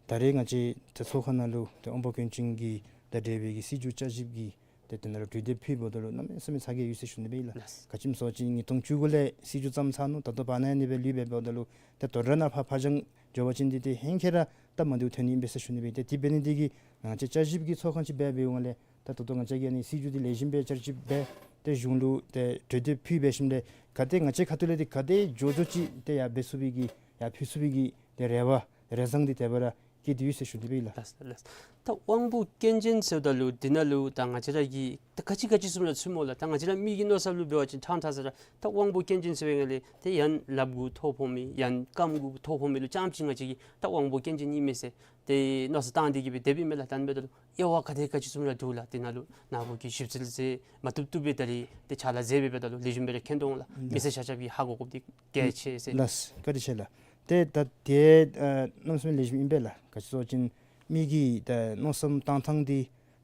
ད་རེས་ང་བཅས་ཏེ་ཚོགས་ཁང་ནང་ལུ་ཏེ་དབང་པོ་སྐྱོན་ཅན་གྱི་ད་འབྲེལ་བའི་གི་སྲིད་བྱུས་བསྐྱར་ཞིབ་ཀྱི་ཏེ་དེ་ནང་ལུ་གྲོས་འདེབས་ཕུལཝ་ད་ལུ་གནམ་མེད་ས་མེད་ཚ་གྱང་ཡོད་ཟེར་ཞུ་ནི་སྦེ་ཨིན་ལགས། ལགས། ག་ཅི་སྨོ་ཟེར་བ་ཅིན་ཉིས་སྟོང་བཅུ་དགུ་ལས་སྲིད་བྱུས་བརྩམས་ཚར་ནུག། ད་ལྟོ་བར་ན་ཨ་ནི་སྦེ་ལུས་སྦེ་འབདཝ་ད་ལུ་ཏེ་དོ་རུང་ནཱ་ཕར་ཕར་འགྱངས་འགྱོ་བ་ཅིན་འདི་ཏེ་ཧེང་སྐལ་ར་སྟབས་མ་བདེཝ་ཐོན་ནི་ཨིན་པས་ཟེར་ཞུ་ནི་སྦེ། ཏེ་དེ་འབད་ནི་འདི་གིས་ང་བཅས་བསྐྱར་ཞིབ་ཀྱི་ཚོགས་ཁང་ཅིག་འབད་འབདཝ་ལས་ད་ད་ལྟོ་ང་བཅས་ཀྱིས་ཨ་ནི་སྲིད་བྱུས་འདི་ལེགས་ཤོམ་སྦེ་བསྐྱར་ཞིབ་འབད་ཏེ་གཞུང་ལུ་ཏེ་གྲོས་འདེབས་ཕུལ་འབད་ཞིནམ་ལས་ག་དེ་ང་བཅས་ཁ་ཐུག་ལས་འདི་ག་དེ་མགྱོགས་མགྱོགས་ཅིག་ཏེ་ཡར་འབད་ཚུགས་པའི་གི་ཡར་ཕུལ་ཚུགས་པའི་གི་ཏེ་རེ་བ་རེ་བཟང་འདི་དེ་སྦེ་ར་བསྐྱེད་དེ་ཡོད་ཟེར་ཞུ་ནི་སྦེ་ཨིན་ལགས། ལགས་ལགས། ད་དབང་པོ་སྐྱོན་ཅན་ཟེརཝ་ད་ལུ་འདི་ནང་ལུ་ད་ང་བཅས་ར་གིས་ད་ག་ཅི་ག་ཅི་བཟུམ་ར་ཚུདཔ་སྨོ་ལགས། ད་ང་བཅས་ར་མི་གི་མནོ་བསམ་ལུ་འབད་བ་ཅིན་ཕྲང་ཕྲང་ས་ར་ད་དབང་པོ་སྐྱོན་ཅན་ཟེར་བའི་སྒང་ལས་ཏེ་ཡང་ལགཔ་གུ་ཐོ་ཕོག་མི་ཡང་རྐངམ་གུ་ཐོ་ཕོག་མི་ལུ་རྐྱངམ་ཅིག་ང་བཅས་ཀྱིས་ད་དབང་པོ་སྐྱོན་ཅན་ཨིན་མས་ཟེར་ཏེ་མནོ་བསམ་བཏང་སྟེ་གིས་སྦེ་སྡོདཔ་ཨིན་མས་ལགས། ད་ཨ་ནི་འབདཝ་ད་ལུ་དབྱེ་བ་ག་དེ་ག་ཅི་བཟུམ་ར་འདུག་ལགས། འདི་ནང་ལུ་ནཱ་བུ་གིས་ཞིབ་འཚོལ་མཛད་མ་བཏུབ་བཏུབ་སྦེ་ད་རིས་ཏེ་ཕྱག་ལཱ་མཛད་སྦེ་འབདཝ་ད་ལུ་ལེགས་ཤོམ་སྦེ་ར་མཁྱེན་དོ་འོང་ལགས། མི་སེར་ཆ་ཁྱབ་ཀྱི་ཧ་གོ་དགོཔ་འདི་གལ་ཆེ་ཟེར། ལགས། བཀའ་དྲིན་ཆེ་ལགས། ཏེ་ད་ཏེ་ཨ་མནོ་བསམ་ལེགས་ཤོམ་ཨིན་པས་ལགས། ག་ཅི་སྨོ་ཟེར་བ་ཅིན་མི་གི་ད་མནོ་བསམ་བཏང་ཐངས་འདི་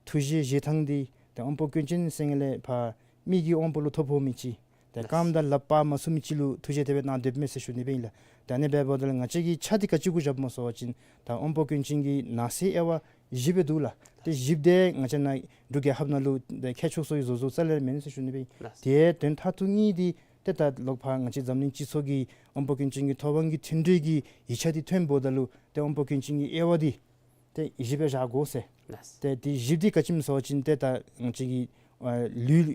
ཐུགས་བཞེད་བཞེས་ཐངས་འདི་ཏེ་དབང་པོ་སྐྱོན་ཅན་ཟེར་སྒང་ལས་ཕར་མི་གི་དབང་པོ་ལུ་ཐོ་ཕོག་མི་ཅིག་ཏེ་རྐངམ་དང་ལགཔ་སྤར་མ་ཚུགས་མི་ཅིག་ལུ་ཐུགས་བཞེད་དེ་སྦེ་གནང་སྡོདཔ་མས་ཟེར་ཞུ་ནི་སྦེ་ཨིན་ལགས། ད་ཨ་ནི་འབདཝ་ད་ལུ་ང་བཅས་ཀྱིས་ཆ་འདི་ག་ཅི་གུ་བཞགཔ་སྨོ་ཟེར་བ་ཅིན་ད་དབང་པོ་སྐྱོན་ཅན་གྱི་ནང་གསེས་དབྱེ་བ་བཞི་སྦེ་འདུག་ལགས། ཏེ་བཞི་པོ་འདི་ང་བཅས་ནཱ་འབྲུག་རྒྱལ་ཁབ་ནང་ལུ་ཏེ་མཁས་མཆོག་ཚུ་གིས་བཟོ་བཟོཝ་རྩ་ལས་མེད་ཟེར་ཞུ་ནི་སྦེ་ཨིན། ལགས། ཏེ་དོན་མཐའ་དོན་གཉིས་འདི་ཏེ་ད་ལོག་ཕར་ང་བཅས་འཛམ་གླིང་སྤྱི་ཚོགས་ཀྱི་དབང་པོ་སྐྱོན་ཅན་གྱི་ཐོབ་དབང་གི་མཐུན་གྲོས་ཀྱི་ཡིག་ཆ་འདི་ཐོནམ་ད་ལུ་ཏེ་དབང་པོ་སྐྱོན་ཅན་གྱི་དབྱེ་བ་འདི་ཏེ་བཞི་སྦེ་བཞག་དགོ་ཟེར། ལགས། ཏེ་འདི་བཞི་འདི་ག་ཅི་སྨོ་ཟེར་བ་ཅིན་ཏེ་ད་ང་བཅས་ཀྱི་ཨ་ལུས་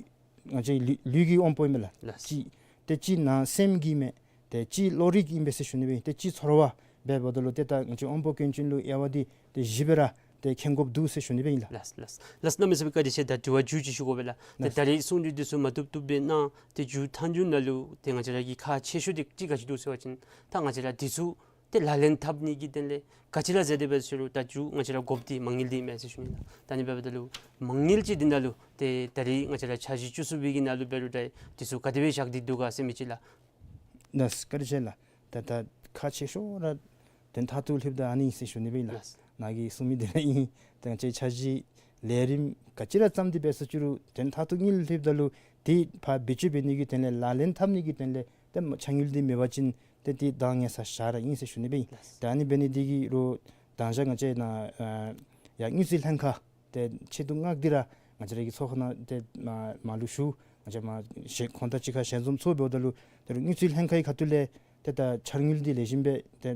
ང་བཅས་ལུས་ལུས་ཀྱི་དབང་པོ་ཨིན་མས་ལགས། ལགས། གཅིག་ཏེ་གཅིག་ནང་སེམས་ཀྱི་མས། ཏེ་གཅིག་བློ་རིག་ཨིན་པས་ཟེར་ཞུ་ནི་སྦེ་ཨིན། ཏེ་གཅིག་ཚོར་བ་འབདཝ་ད་ལུ་ཏེ་ད་ང་བཅས་དབང་པོ་སྐྱོན་ཅན་ལུ་དབྱེ་བ་འདི་ཏེ་བཞི་སྦེ་ར་ ཏེ་མཁྱེན་དགོཔ་འདུག་ཟེར་ཞུ་ནི་སྦེ་ཨིན་ལགས། ལགས་ལགས་ལགས། གནམ་མེད་ས་མེད་བཀའ་དྲིན་ཆེ། ད་དྲི་བ་མཇུག་ཅིག་ཞུ་དགོ་པས་ལགས། ཏེ་ལགས། ད་རེས་གསུང་གྲོས་འདི་ཚུ་མ་བཏུབ་བཏུབ་སྦེ་གནང་། ཏེ་མཇུག་མཐའ་མཇུག་ནང་ལུ་ཏེ་ང་བཅས་ར་གི་ཁག་ཆེ་ཤོས་འདི་ཅིག་ག་ཅི་འདུག་ཟེར་བ་ཅིན་ད་ང་བཅས་ར་འདི་ཚུ་ཏེ་ལག་ལེན་འཐབ་ནི་གི་དོན་ལས་ག་ཅི་ར་མཛད་དེ་འབད་ཟེར་རུང་ད་མཇུག་ང་བཅས་ར་དགོཔ་འདི་མ་དངུལ་འདི་མས་ཟེར་ཞུ་ནི་ལགས། ད་ཨ་ནི་འབདཝ་ད་ལུ་མ་དངུལ་ཅིག་འདི་ནང་ལུ་ཏེ་ད་རེས་ང་བཅས་ར་འཆར་གཞི་བཅུ་གསུམ་པའི་གི་ནང་ལུ་འབད་རུང་ད་འདི་ཚུ་ག་དེ་སྦེ་བཞག་སྟེ་འདུག་ག་ཟེར་མི་ཅིག་ལགས། ལགས་བཀའ་དྲིན་ཆེ་ལགས། ད་ད་ཁག་ཆེ་ཤོས་ར་དོན་མཐར་ཐུག་ལྷོདཔ་ད་ཨ་ནི་ཨིན་ཟེར་ཞུ་ནི་སྦེ་ཨིན་ལགས། ལགས། ནཱ་གིས་གསུང་མི་འདི་ར་ཨིན། ད་ང་བཅས་འཆར་གཞི་ལས་རིམ་ག་ཅི་ར་བརྩམས་ཏེ་འབད་ཟེར་ཅི་རུང་དོན་མཐར་ཐུག་དངུལ་ལྷོདཔ་ད་ལུ་ཏེ་ཕར་བེད་སྤྱོད་འབད་ནི་གི་དོན་ལས་ལག་ལེན་འཐབ་ནི་གི་དོན་ལས་ཏེ་འཆར་དངུལ་འདི་མེད་པ་ཅིན་ཏེ་འདི་འདང་ངེས་ས་ཞར་ར་ཨིན་ཟེར་ཞུ་ནི་སྦེ་ཨིན། ལགས། ད་ཨ་ནི་འབད་ནི་འདི་གིས་རུང་དང་ཞག་ང་བཅས་ནཱ་ཨ་ཡར་དངུལ་རྩིས་ལྷན་ཁག་ཏེ་ཆེ་བསྡུ་མངགས་ཏེ་ར་ང་བཅས་ར་གི་ཚོགས་ཁང་ནང་ཏེ་མ་མར་ལུ་ཞུ། ང་བཅས་མར་ཞལ་ཁོང་དང་གཅིག་ཁར་ཞལ་འཛོམས་ཚོགས་འབདཝ་ད་ལུ་ཏེ་རུང་དངུལ་རྩིས་ལྷན་ཁག་གི་ཁ་ཐུག་ལས་ཏེ་ད་འཆར་དངུལ་འདི་ལེགས་ཤོམ་སྦེ་ཏེ་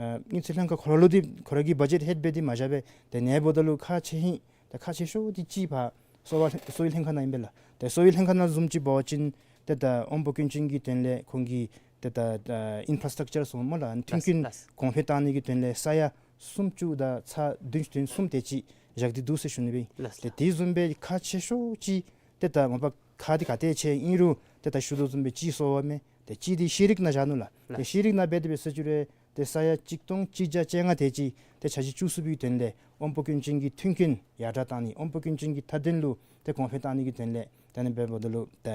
ཨ་དངུལ་རྩིས་ལྷན་ཁག་ཁོ་ར་ལུ་འདི་ཁོ་ར་གིས་བ་ཇེཊ་ཧེཌ་འབད་དེ་མ་བཞག་པས། ཏེ་ཨ་ནི་འབདཝ་ད་ལུ་ཁག་ཆེ་ཧིང་ད་ཁག་ཆེ་ཤོས་འདི་ཅིག་ཕར་གསོ་བ་གསོ་བའི་ལྷན་ཁག་ནང་ཨིན་པས་ལགས། ཏེ་གསོ་བའི་ལྷན་ཁག་ནང་བཟུམ་ཅིག་འབད་བ་ཅིན་ཏེ་ད་དབང་པོ་སྐྱོན་ཅན་གྱི་དོན་ལས་ཁོང་གི་ཏེ་ད་ཨ་ཨིན་ཕ་ར་སི་ཊག་ཅར་ཟེར་སྨོ་ལགས། མཐུན་རྐྱེན་ལགས། གོང་འཕེལ་བཏང་ནི་གི་དོན་ལས་ས་ཡ་སུམ་ཅུ་དང་ཚག་བདུན་ཅུ་དོན་གསུམ་དེ་ཅིག་བཞག་སྟེ་འདུག་ཟེར་ཞུ་ནི་སྦེ་ཨིན། ལགས། ཏེ་དེ་བཟུམ་སྦེ་ཁག་ཆེ་ཤོས་ཅིག་ཏེ་ད་མ་པ་ཁག་འདི་ག་ཏེ་ཆེ་ཨིན་རུང་ཏེ་ད་ཞུ་དོ་བཟུམ་སྦེ་གཅིག་གསོ་བ་མས། ཏེ་གཅིག་འདི་ཤེས་རིག་ནང་བཞག་ནུག་ལགས། ལགས། ཏེ་ཤེས་རིག་ནང་འབད་དེ་འབད་ཟེར་ཅི་རུང་ཏེ་ས་ཡ་གཅིག་སྟོང་གཅིག་བརྒྱ་བཅོ་ལྔ་དེ་ཅིག་ཏེ་འཆར་གཞི་བཅུ་གསུམ་པའི་དོན་ལས་དབང་པོ་སྐྱོན་ཅན་གྱི་མཐུན་རྐྱེན་ཡར་དྲག་བཏང་ནི་དབང་པོ་སྐྱོན་ཅན་གྱི་མཐའ་དོན་ལུ་ཏེ་གོང་འཕེལ་བཏང་ནི་གི་དོན་ལས་ད་ཨ་ནི་འབདཝ་ད་ལུ་ཏེ་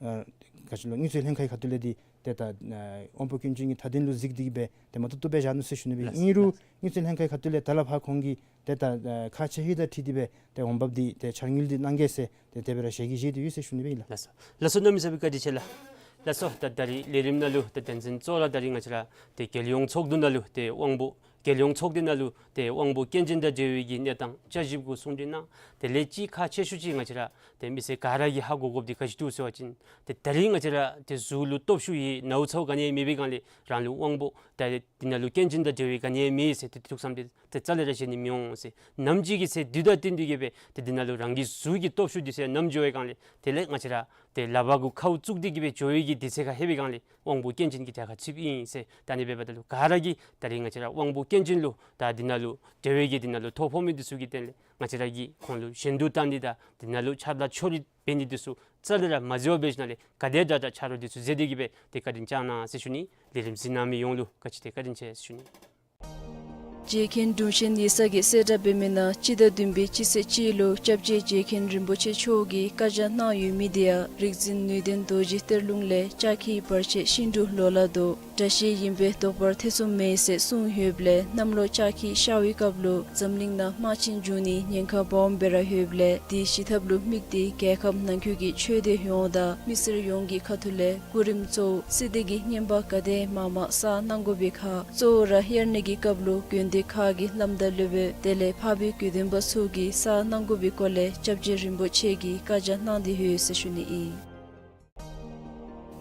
ཨ་ག་ཅི་ལོ་དངུལ་རྩིས་ལྷན་ཁག་གི་ཁ་ཐུག་ལས་འདི་ཏེ་ད་ཨ་དབང་པོ་སྐྱོན་ཅན་གྱི་མཐའ་དོན་ལུ་གཟིགས་ཏེ་གིས་སྦེ་ཏེ་མ་བཏུབ་བཏུབ་སྦེ་བཞག་ནུག་ཟེར་ཞུ་ནི་སྦེ་ཨིན། ལགས། ཨིན་རུང་ལགས། དངུལ་རྩིས་ལྷན་ཁག་གི་ཁ་ཐུག་ལས་ད་ལས་ཕར་ཁོང་གིས་ཏེ་ད་ཨ་ཁག་ཆེ་ཧིང་དང་འཁྲིལ་ཏེ་སྦེ་ཏེ་འོང་འབབ་འདི་ཏེ་འཆར་དངུལ་འདི་གནང་གེ་ཟེར་ཏེ་དེ་སྦེ་ར་ཞལ་གྱིས་བཞེས་ཏེ་ཡོད་ཟེར་ཞུ་ནི་སྦེ་ཨིན་ལགས། ལགས་སོ། ལགས་སོ། གནམ་མེད་ས་མེད་བཀའ་དྲིན་ཆེ་ལགས། ལགས་སོ། ད་ད་རིས་ལས་རིམ་ནང་ལུ་ཏེ་དོན་ཚན་གཙོ་བོ་ར་ད་རིས་ང་བཅས་ར་ཏེ་རྒྱལ་ཡོངས་ཚོགས་འདུ་ནང་ལུ་ཏེ་དབང་པོ་རྒྱལ་ཡོངས་ཚོགས་སྡེ་ནང་ལུ་ཏེ་དབང་པོ་སྐྱོན་ཅན་དང་འབྲེལ་བའི་གི་གནས་སྟངས་བསྐྱར་ཞིབ་གུ་གསུང་གྲོས་གནང་། དེ་ལས་གཅིག་ཁག་ཆེ་ཤོས་ཅིག་ང་བཅས་ར་ཏེ་མི་སེར་ག་ར་གིས་ཧ་གོ་དགོཔ་འདི་ག་ཅི་འདུག་ཟེར་བ་ཅིན་ཏེ་ད་རིས་ང་བཅས་ར་ཏེ་གཟུགས་ལུ་སྟོབས་ཤུགས་ཡོད་ནཝ་ཚཝ་ག་ནི་ཡང་མེད་པའི་སྒང་ལས་རང་ལུ་དབང་པོ་ད་འདི་ནང་ལུ་སྐྱོན་ཅན་དང་འབྲེལ་བའི་ག་ནི་ཡང་མེད་ཟེར་ཏེ་ཐུགས་བསམ་འདི་ཏེ་རྩ་ལས་ར་བཞེས་ནི་མི་འོང་ཟེར། ནམ་ཅིག་གི་ཚེ་དུས་དང་བསྟུན་ཏེ་གིས་སྦེ་ཏེ་འདི་ནང་ལུ་རང་གི་གཟུགས་ཀྱི་སྟོབས་ཤུགས་འདི་ཚུ་ཡང་ནམ་འགྱོ་བའི་སྒང་ལས་དེ་ལས་ང་བཅས་ར་ཏེ་ལག་པ་གུ་ཁཝ་བཙུགས་ཏེ་གིས་སྦེ་འགྱོ་བའི་གི་དུས་ཚོད་ཁར་ལྷོད་པའི་སྒང་ལས་དབང་པོ་སྐྱོན་ཅན་གྱི་གྲལ་ཁར་ཚུདཔ་ཨིན་ཟེར། ད་ཨ་ནི་འབདཝ་ད་ལུ་ག་ར་གིས་ད་རིས་ང་བཅས་ར་དབང་པོ་སྐྱོན་ཅན་ལུ་ད་འདི་ནང་ལུ་འབྲེལ་བའི་གི་འདི་ནང་ལུ་ཐོ་ཕོག་མི་འདི་ཚུ་གི་དོན་ལས་ང་བཅས་ར་གིས་ཁོང་ལུ་ཞེན་དུ་བཏང་ནི་དང་འདི་ནང་ལུ་ཆ་ལ་ཕྱོགས་རིས་འབད་ནི་འདི་ཚུ་རྩ་ལས་ར་མ་མཛད་པར་སྦེ་ཞིནམ་ལས་ག་དེ་དྲག་དྲག་ཆ་རོགས་འདི་ཚུ་མཛད་དེ་གིས་སྦེ་ཏེ་བཀའ་དྲིན་བསྐྱང་གནང་ཟེར་ཞུ་ནི། ལས་རིམ་གཟིགས་གནང་མི་ཡོངས་ལུ་ག་ཅི་ཏེ་བཀའ་དྲིན་ཆེ་ཟེར་ཞུ་ནི། རྗེ་མཁན་དྲུང་ཆེན་ཡིག་གསར་གྱིས་གསལ་བསྒྲགས་འབད་མི་ནང་སྤྱི་ཟླ་བདུན་པའི་སྤྱི་ཚེས་གཅིག་ལུ་སྐྱབས་རྗེ་རྗེ་མཁན་རིན་པོ་ཆེ་མཆོག་གིས་བཀའ་རྒྱ་གནང་ཡོད་མི་དེ་ཡང་རིག་འཛིན་ནུས་ལྡན་རྡོ་རྗེ་གཏེར་ལུང་ལས་ལྕགས་ཁྱི་བར་ཆད་ཤིན་ཏུ་ལོ་ལ་དོ། དགྲ་ཤེད་ཡིན་པས་བཟློག་པར་ཐེ་ཚོམ་མེད་ཟེར་གསུངས་ཡོདཔ་ལས་གནམ་ལོ་ལྕགས་ཁྱི་ཤར་བའི་སྐབས་ལུ་འཛམ་གླིང་ནང་དམག་ཆེན་འབྱུང་ནིའི་ཉེན་ཁ་སྦོམ་སྦེ་ར་ཡོདཔ་ལས་དེའི་བཞི་ཐབས་ལུ་དམིགས་ཏེ་རྒྱལ་ཁབ་ནང་འཁོད་ཀྱི་ཆོས་སྡེ་ཡོངས་དང་མི་སེར་ཡོངས་ཀྱི་ཁ་ཐུག་ལས་སྐུ་རིམ་གཙོ་བོ་སྲིད་སྡེ་གི་བསྙེན་པ་ག་དེ་མང་མང་བསགས་གནང་དགོ་པའི་ཁར་གཙོ་བོ་ར་དབྱར་གནས་ཀྱི་སྐབས་ལུ་དགོན་སྡེ་ཁག་གི་བླམ་དང་སློབ་དཔོན་དེ་ལས་འཕགས་པའི་དགེ་འདུན་པ་ཚུ་གིས་བསགས་གནང་དགོ་པའི་སྐོར་ལས་སྐྱབས་རྗེ་རིན་པོ་ཆེ་གིས་བཀའ་རྒྱ་གནང་སྟེ་ཡོད་ཟེར་ཞུ་ནི་ཨིན།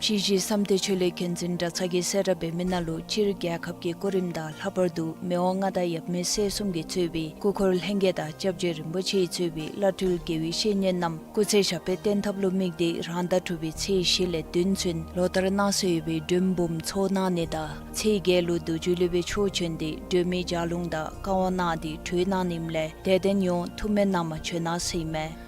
ཕྱི་གཞིས་བསམ་གཏན་ཆོས་གླིང་མཁན་ཆེན་གྲྭ་ཚང་གིས་གསལ་བསྒྲགས་འབད་མི་ནང་ལུ་སྤྱིར་རྒྱལ་ཁབ་ཀྱི་སྐུ་རིམ་དང་ལྷག་པར་དུ་མི་དབང་མངའ་བདག་ཡབ་མེས་སྲས་གསུམ་གྱིས་གཙོས་པའི་སྐུ་འཁོར་ལྷན་རྒྱས་དང་སྐྱབས་རྗེ་རིན་པོ་ཆེས་གཙོས་པའི་བླ་སྤྲུལ་དགེ་བའི་བཤེས་གཉེན་རྣམས་སྐུ་ཚེ་ཞབས་པད་བརྟན་ཐབས་ལུ་དམིགས་ཏེ་རང་ཟླ་དྲུག་པའི་ཚེས་བཞི་ལས་བདུན་ཚུན་ལོ་ལྟར་གནང་སྲོལ་ཡོད་པའི་མགྲོན་འབུམ་ཚོགས་གནང་ནི་དང་ཚེས་བརྒྱད་ལུ་རྡོ་རྗེ་སློབ་དཔོན་ཕྱོགས་བྱོན་ཏེ་སྒྲོལ་མའི་ལྗགས་ལུང་དང་བཀའ་དབང་གནང་སྟེ་གྲོལ་གནང་ནི་ཨིནམ་ལས་དད་ལྡན་ཡོངས་ཐུགས་སྨོན་གནང་བར་བྱོན་གནང་ཟེར་ཨིན་མས།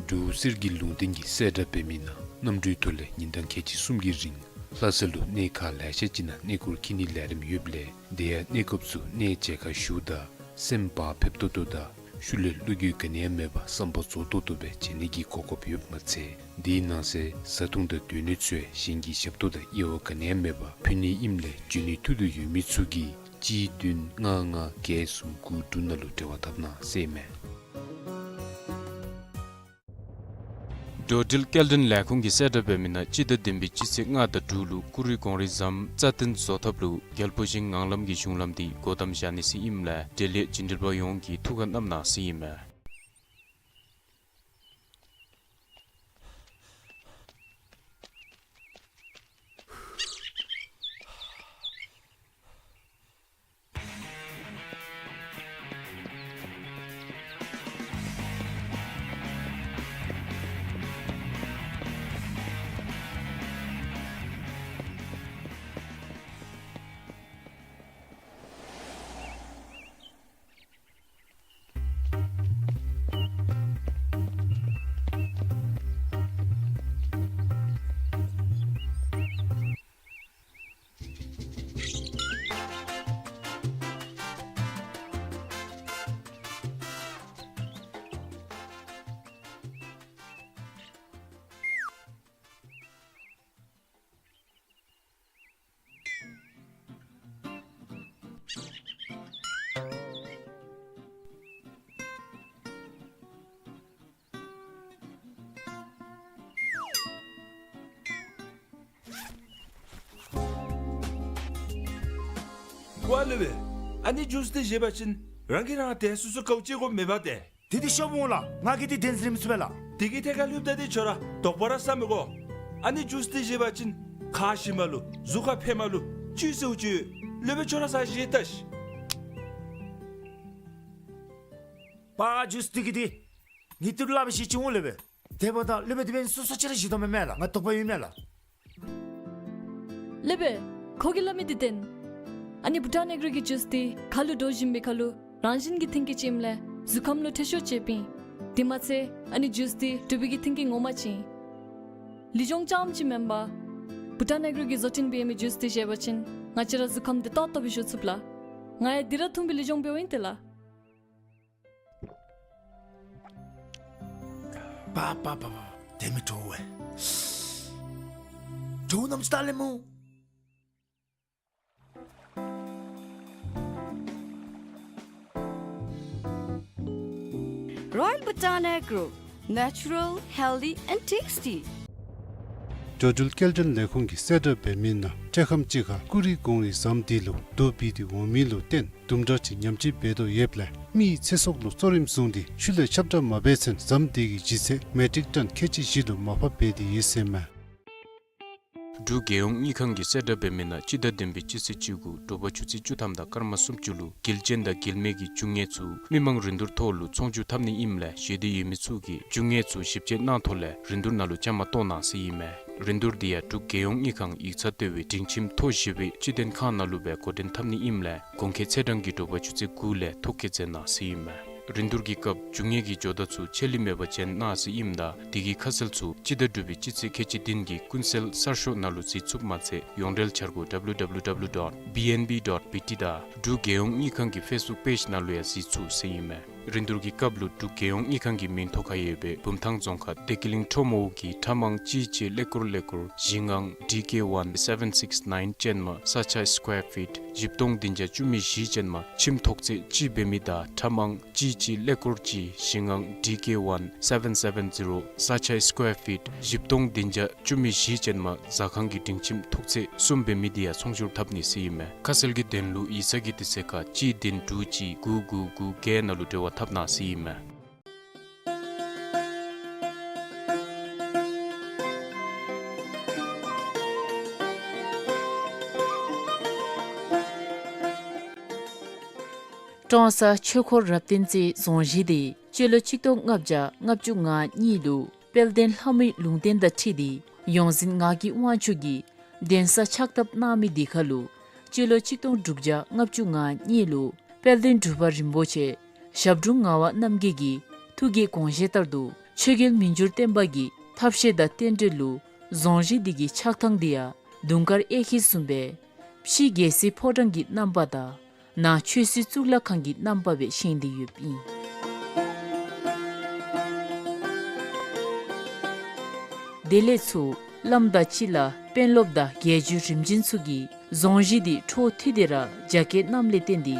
འབྲུག་གསེར་གྱི་ལུང་བསྟན་གྱིས་གསལ་བསྒྲགས་འབད་མི་ནང་གནམ་གྲུའི་ཐོག་ལས་ཉིན་གྲངས་ཁལ་གཅིག་གསུམ་གྱི་རིང་ལྷ་ས་ལུ་གནས་ཁག་ལེ་ཤ་ཅིག་ནང་གནས་སྐོར་འཁྱིད་ནིའི་ལས་རིམ་ཡོདཔ་ལས་དེ་ཡང་གནས་སྐབས་སུ་གནས་མཇལ་ཁ་ཞུཝ་ད་སེམས་བག་ཕེབས་ཏོག་ཏོ་དང་ཤུལ་ལས་བློ་འགྱོད་ག་ནི་ཡང་མེད་པར་བསམ་པ་རྫོགས་ཏོག་ཏོ་སྦེ་མཇལ་ནི་གི་གོ་སྐབས་ཡོདཔ་མ་ཚད་དེའི་ནང་གསེས་བཟའ་འཐུང་དང་སྡོད་གནས་ཚུ་ཡང་གཞན་གྱི་ཞབས་ཏོག་དང་དབྱེ་བ་ག་ནི་ཡང་མེད་པར་ཕུལ་ནི་ཨིནམ་ལས་འབྱོན་ནིའི་ཐུགས་འདོད་ཡོད་མི་ཚུ་གིས་གཅིག་བདུན་ལྔ་ལྔ་བརྒྱད་གསུམ་དགུ་དྲུག་ནང་ལུ་འབྲེལ་བ་འཐབ་གནང་ཟེར་ཨིན་མས། འགྲོ་འགྲུལ་སྐྱེལ་འདྲེན་ལས་ཁུངས་ཀྱིས་གསལ་བསྒྲགས་འབད་མི་ནང་སྤྱི་ཟླ་བདུན་པའི་སྤྱི་ཚེས་ལྔ་དང་དྲུག་ལུ་ཀུ་རི་གངས་རིའི་ཟམ་རྩ་བརྟན་བཟོ་ཐབས་ལུ་རྒྱལ་པོ་ཆེའི་ངང་ལམ་གྱི་གཞུང་ལམ་འདི་སྒོ་བསྡམ་བཞག་ནི་ཟེར་ཨིནམ་ལས་འབྲེལ་ཡོད་བཅིངས་འགྲོལ་པ་ཡོངས་ཀྱིས་ཐུགས་ཁར་བསྣམ་གནང་ཟེར་ཨིན་མས། ཝ་ལེ་བེ། ཨ་ནི་ཇུས་འདི་བཞེས་པ་ཅིན་རང་གིས་རང་དེ་སོ་སོ་དགའཝ་ཅིག་དགོ་མེན་པ་ཏེ། དེ་འདི་ཤོབ་འོང་ལགས། ང་གིས་འདི་བདེན་འཛིན་ར་མི་ཚུགས་པས་ལགས། དེ་གི་ཐད་ཁར་ལྷོདཔ་ད་འདི་ཁྱོད་ར་དོགས་པ་ར་ཟ་མི་དགོ། ཨ་ནི་ཇུས་འདི་བཞེས་པ་ཅིན་ཁ་ཞིམ་མ་ལུ་གཟུགས་ཁར་ཕན་མ་ལུ་བཅུད་ཟེརཝ་ཅིག་ཡོད། ལེ་བེ་ཁྱོད་ར་ཟ་བཞེས་ལྟ་ཤིག། པ་ཇུས་འདི་གི་འདི་ངེའི་ཏི་རུ་སླབ་བཞེས་ཅི་འོང་ལེ་བེ། དེ་འབདཝ་ད་ལེ་བེ་དེ་འབདན་སོ་སོ་ཅིག་ར་བཞེས་དོ་མེན་མས་ལགས། ང་དོགས་པ་ཡོད་མས་ལགས། ལེ་བེ། ཁོ་གིས་སླབ་མི་འདི་བདེན། ཨ་ནི་བྷུ་ཊཱན་ཨེག་རོ་གི་ཇུས་འདི་ཁ་ལུ་འདྲོག་བཞིན་པའི་ཁར་ལུ་རང་བཞིན་གྱི་མཐུན་རྐྱེན་ཅིག་ཨིནམ་ལས་གཟུགས་ཁམས་ལུ་ཐེ་ཤོས་ཅིག་ཨིན། དེ་མ་ཚད་ཨ་ནི་ཇུས་འདི་འབྲུག་པའི་གི་མཐུན་རྐྱེན་ངོ་མ་ཅིག་ཨིན། ལུས་སྦྱོང་རྐྱངམ་ཅིག་མེན་པར་བྷུ་ཊཱན་ཨེག་རོ་གིས་བཟོ་སྐྲུན་འབད་མི་ཇུས་འདི་བཞེས་པ་ཅིན་ང་བཅས་ར་གཟུགས་ཁམས་བདེ་ཏོག་ཏོ་སྦེ་བཞུགས་ཚུགས་ལགས། ང་ཡང་འདི་ར་འཐུང་སྦེ་ལུས་སྦྱོང་འབདཝ་ཨིན་ཏེ་ལགས། པ་པ་པ་པ། དེ་མི་དྲོ་བས། དྲོ་ནམ་ཅིག་ལྟ་ལེ་སྨོ། Royal Bhutan Agro, natural, healthy and tasty. འགྲོ་འགྲུལ་སྐྱེལ་འདྲེན་ལས་ཁུངས་ཀྱིས་གསལ་བསྒྲགས་འབད་མི་ནང་འཕྲལ་ཁམས་ཅིག་ཁར་ཀུ་རེ་གོང་རིའི་ཟམ་འདི་ལུ་རྡོ་སྦིས་ཏེ་འོང་མི་ལུ་བརྟེན་དུམ་གྲ་ཅིག་ཉམས་བཅོས་འབད་དོ་ཡོདཔ་ལས་མི་ཡི་ཚེ་སྲོག་ལུ་གཙོ་རིམ་བཟུང་སྟེ་ཤུལ་ལས་ཁྱབ་བསྒྲགས་མ་འབད་ཚུན་ཟམ་འདི་གི་ལྗིད་ཚད་མེ་ཊིག་ཊཱན་ཁལ་གཅིག་བཞི་ལུ་མར་ཕབ་འབད་དེ་ཡོད་ཟེར་མས། འབྲུག་རྒྱལ་ཡོངས་དངུལ་ཁང་གིས་གསལ་བསྒྲགས་འབད་མི་ནང་སྤྱི་ཟླ་བདུན་པའི་སྤྱི་ཚེས་བཅུ་དགུ་དྲོ་པ་ཆུ་ཚོད་བཅུ་ཐམ་དང་སྐར་མ་སུམ་ཅུ་ལུ་དགེ་ལྕིན་དང་དགེ་ལེགས་ཀྱི་རྒྱུ་དངོས་ཚུ་མི་མང་རིན་བསྡུར་ཐོག་ལུ་ཚོང་བསྒྱུར་འཐབ་ནི་ཨིནམ་ལས་ཞེ་འདོད་ཡོད་མི་ཚུ་གིས་རྒྱུ་དངོས་ཚུ་ཞིབ་དཔྱད་གནང་ཐོག་ལས་རིན་བསྡུར་ནང་ལུ་བཅའ་མར་གཏོགས་གནང་ཟེར་ཨིན་མས། རིན་བསྡུར་འདི་ཡང་འབྲུག་རྒྱལ་ཡོངས་དངུལ་ཁང་ཡིག་ཚང་ལྟེ་བའི་སྒྲིང་ཁྱིམ་མཐོ་བཞི་པའི་སྤྱི་དོན་ཁང་ནང་ལུ་སྦེ་འགོ་འདྲེན་འཐབ་ནི་ཨིནམ་ལས་གོང་འཁོད་ཚེས་གྲངས་ཀྱི་དྲོ་པ་ཆུ་ཚོད་དགུ་ལས་ཐོ་བཀོད་མཛད་གནང་ཟེར་ཨིན་མས། རིན་བསྡུར་གྱི་སྐབས་རྒྱུ་དངོས་ཀྱི་ཇོ་བདག་ཚུ་ཆད་ལུས་མེད་པར་བྱོན་གནང་ཟེར་ཨིནམ་ད་དེ་གི་ཁ་གསལ་ཚུ་སྤྱི་ཟླ་དྲུག་པའི་སྤྱི་ཚེས་ཁལ་གཅིག་བདུན་གྱི་ཀུན་གསལ་གསར་ཤོག་ནང་ལུ་གཟིགས་ཚུགསཔ་མ་ཚད་ཡོངས་འབྲེལ་འཆར་སྒོ་W W W dot B N B dot B T དང་འབྲུག་རྒྱལ་ཡོངས་དངུལ་ཁང་གི་ཕེསི་བུཀ་པེཇ་ནང་ལུ་ཡང་གཟིགས་ཚུགས་ཟེར་ཨིན་མས། རིན་བསྡུར་གྱི་སྐབས་ལུ་འབྲུག་རྒྱལ་ཡོངས་དངུལ་ཁང་གི་མིང་ཐོ་ཁར་ཡོད་པའི་བུམ་ཐང་རྫོང་ཁག་བདེ་སྐྱིད་གླིང་ཁྲོམ་འོག་གི་ཁྲ་མང་གཅིག་གཅིག་ཀླད་ཀོར་ཀླད་ཀོར་བཞི་ལྔ་D K one seven six nine ཅན་མ་ས་ཆ་སི་ཀོར་ཕིཊ་བཞི་སྟོང་བདུན་བརྒྱ་བཅུ་མེད་བཞི་ཅན་མ་ཁྱིམ་ཐོག་ཚད་གཅིག་འབད་མི་དང་ཁྲ་མང་གཅིག་གཅིག་ཀླད་ཀོར་གཅིག་བཞི་ལྔ་D K one seven seven zero ས་ཆ་སི་ཀོར་ཕིཊ་བཞི་སྟོང་བདུན་བརྒྱ་བཅུ་མེད་བཞི་ཅན་མ་ཟ་ཁང་གི་སྒྲིང་ཁྱིམ་ཐོག་ཚད་གསུམ་འབད་མི་འདི་ཡང་ཚོང་བསྒྱུར་འཐབ་ནི་ཟེར་ཨིན་མས། ཁ་གསལ་གྱི་དོན་ལུ་ཡིག་ཚང་གི་དུས་ཚོད་ཁར་གཅིག་བདུན་དྲུག་གཅིག་དགུ་དགུ་དགུ་བརྒྱད་ནང་ལུ་འབྲེལ་བ་འཐབ་གནང་ཟེར་ཨིན་མས། ཀྲོང་གསར་ཆོས་འཁོར་རབ་བརྟན་རྩེ་རྫོང་གཞིས་འདི་སྤྱི་ལོ་ཆིག་སྟོང་ལྔ་བརྒྱ་ལྔ་བཅུ་ང་གཉིས་ལུ་དཔལ་ལྡན་ལྷ་མོའི་ལུང་བསྟན་དང་འཁྲིལ་ཏེ་ཡོངས་འཛིན་ངག་གི་དབང་ཕྱུག་གིས་གདན་ས་ཕྱག་བཏབ་གནང་མི་འདི་ཁར་ལུ་སྤྱི་ལོ་ཆིག་སྟོང་དྲུག་བརྒྱ་ལྔ་བཅུ་ང་གཉིས་ལུ་དཔལ་ལྡན་འབྲུག་པ་རིན་པོ་ཆེ་ཞབས་དྲུང་ངག་དབང་རྣམ་རྒྱལ་གྱི་ཐུགས་ཀྱི་དགོངས་བཞེད་ལྟར་དུ་ཆོས་རྒྱལ་མི་འགྱུར་བརྟན་པ་གི་ཐབས་ཤེས་དང་རྟེན་འབྲེལ་ལུ་རྫོང་གཞིས་འདི་གི་ཆགས་ཐངས་འདི་ཡང་དུང་དཀར་གཡས་འཁྱིལ་བཟུམ་སྦེ་ཕྱི་རྒྱལ་སྲིད་ཕོ་བྲང་གི་རྣམ་པ་དང་ནང་ཆོས་སྲིད་གཙུག་ལག་ཁང་གི་རྣམ་པ་སྦེ་བཞེངས་ཏེ་ཡོདཔ་ཨིན། དེ་ལས་ཚུར་བླམ་དང་སྤྱི་བླ་དཔོན་སློབ་དང་རྒྱལ་བརྒྱུད་རིམ་བྱོན་ཚུ་གིས་རྫོང་གཞིས་འདི་འཕྲོ་མཐུད་དེ་ར་རྒྱ་སྐྱེད་གནངམ་ལས་བརྟེན་ཏེ་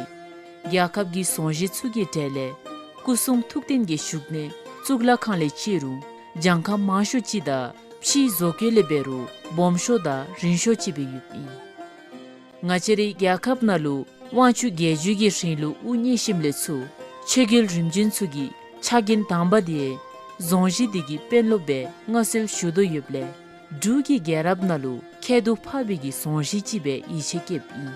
རྒྱལ་ཁབ་ཀྱི་རྫོང་གཞིས་ཚུ་གི་གྲས་ལས་སྐུ་གསུང་ཐུགས་རྟེན་གྱི་བཞུགས་གནས་གཙུག་ལག་ཁང་ལས་བརྩི་རུང་གྱངས་ཁ་མང་ཤོས་ཅིག་དང་ཕྱིའི་བཟོ་བཀོད་ལས་འབད་རུང་སྦོམ་ཤོས་དང་རིང་ཤོས་ཅིག་སྦེ་ཡོདཔ་ཨིན། ང་བཅས་རའི་རྒྱལ་ཁབ་ནང་ལུ་དབང་ཕྱུག་རྒྱལ་བརྒྱུད་ཀྱི་རིང་ལུགས་དབུ་བརྙེས་ཞིནམ་ལས་ཚུར་ཆོས་རྒྱལ་རིམ་བྱོན་ཚུ་གི་ཕྱག་འགན་དང་པ་འདི་རྫོང་གཞིས་འདི་གི་དཔོན་སློབ་སྦེ་མངའ་གསོལ་ཞུ་དོ་ཡོདཔ་ལས་འབྲུག་གི་རྒྱལ་རབས་ནང་ལུ་ཁྱད་དུ་འཕགས་པའི་གི་རྫོང་གཞིས་ཅིག་སྦེ་ཡིད་ཆེས་བསྐྱེདཔ་ཨིན།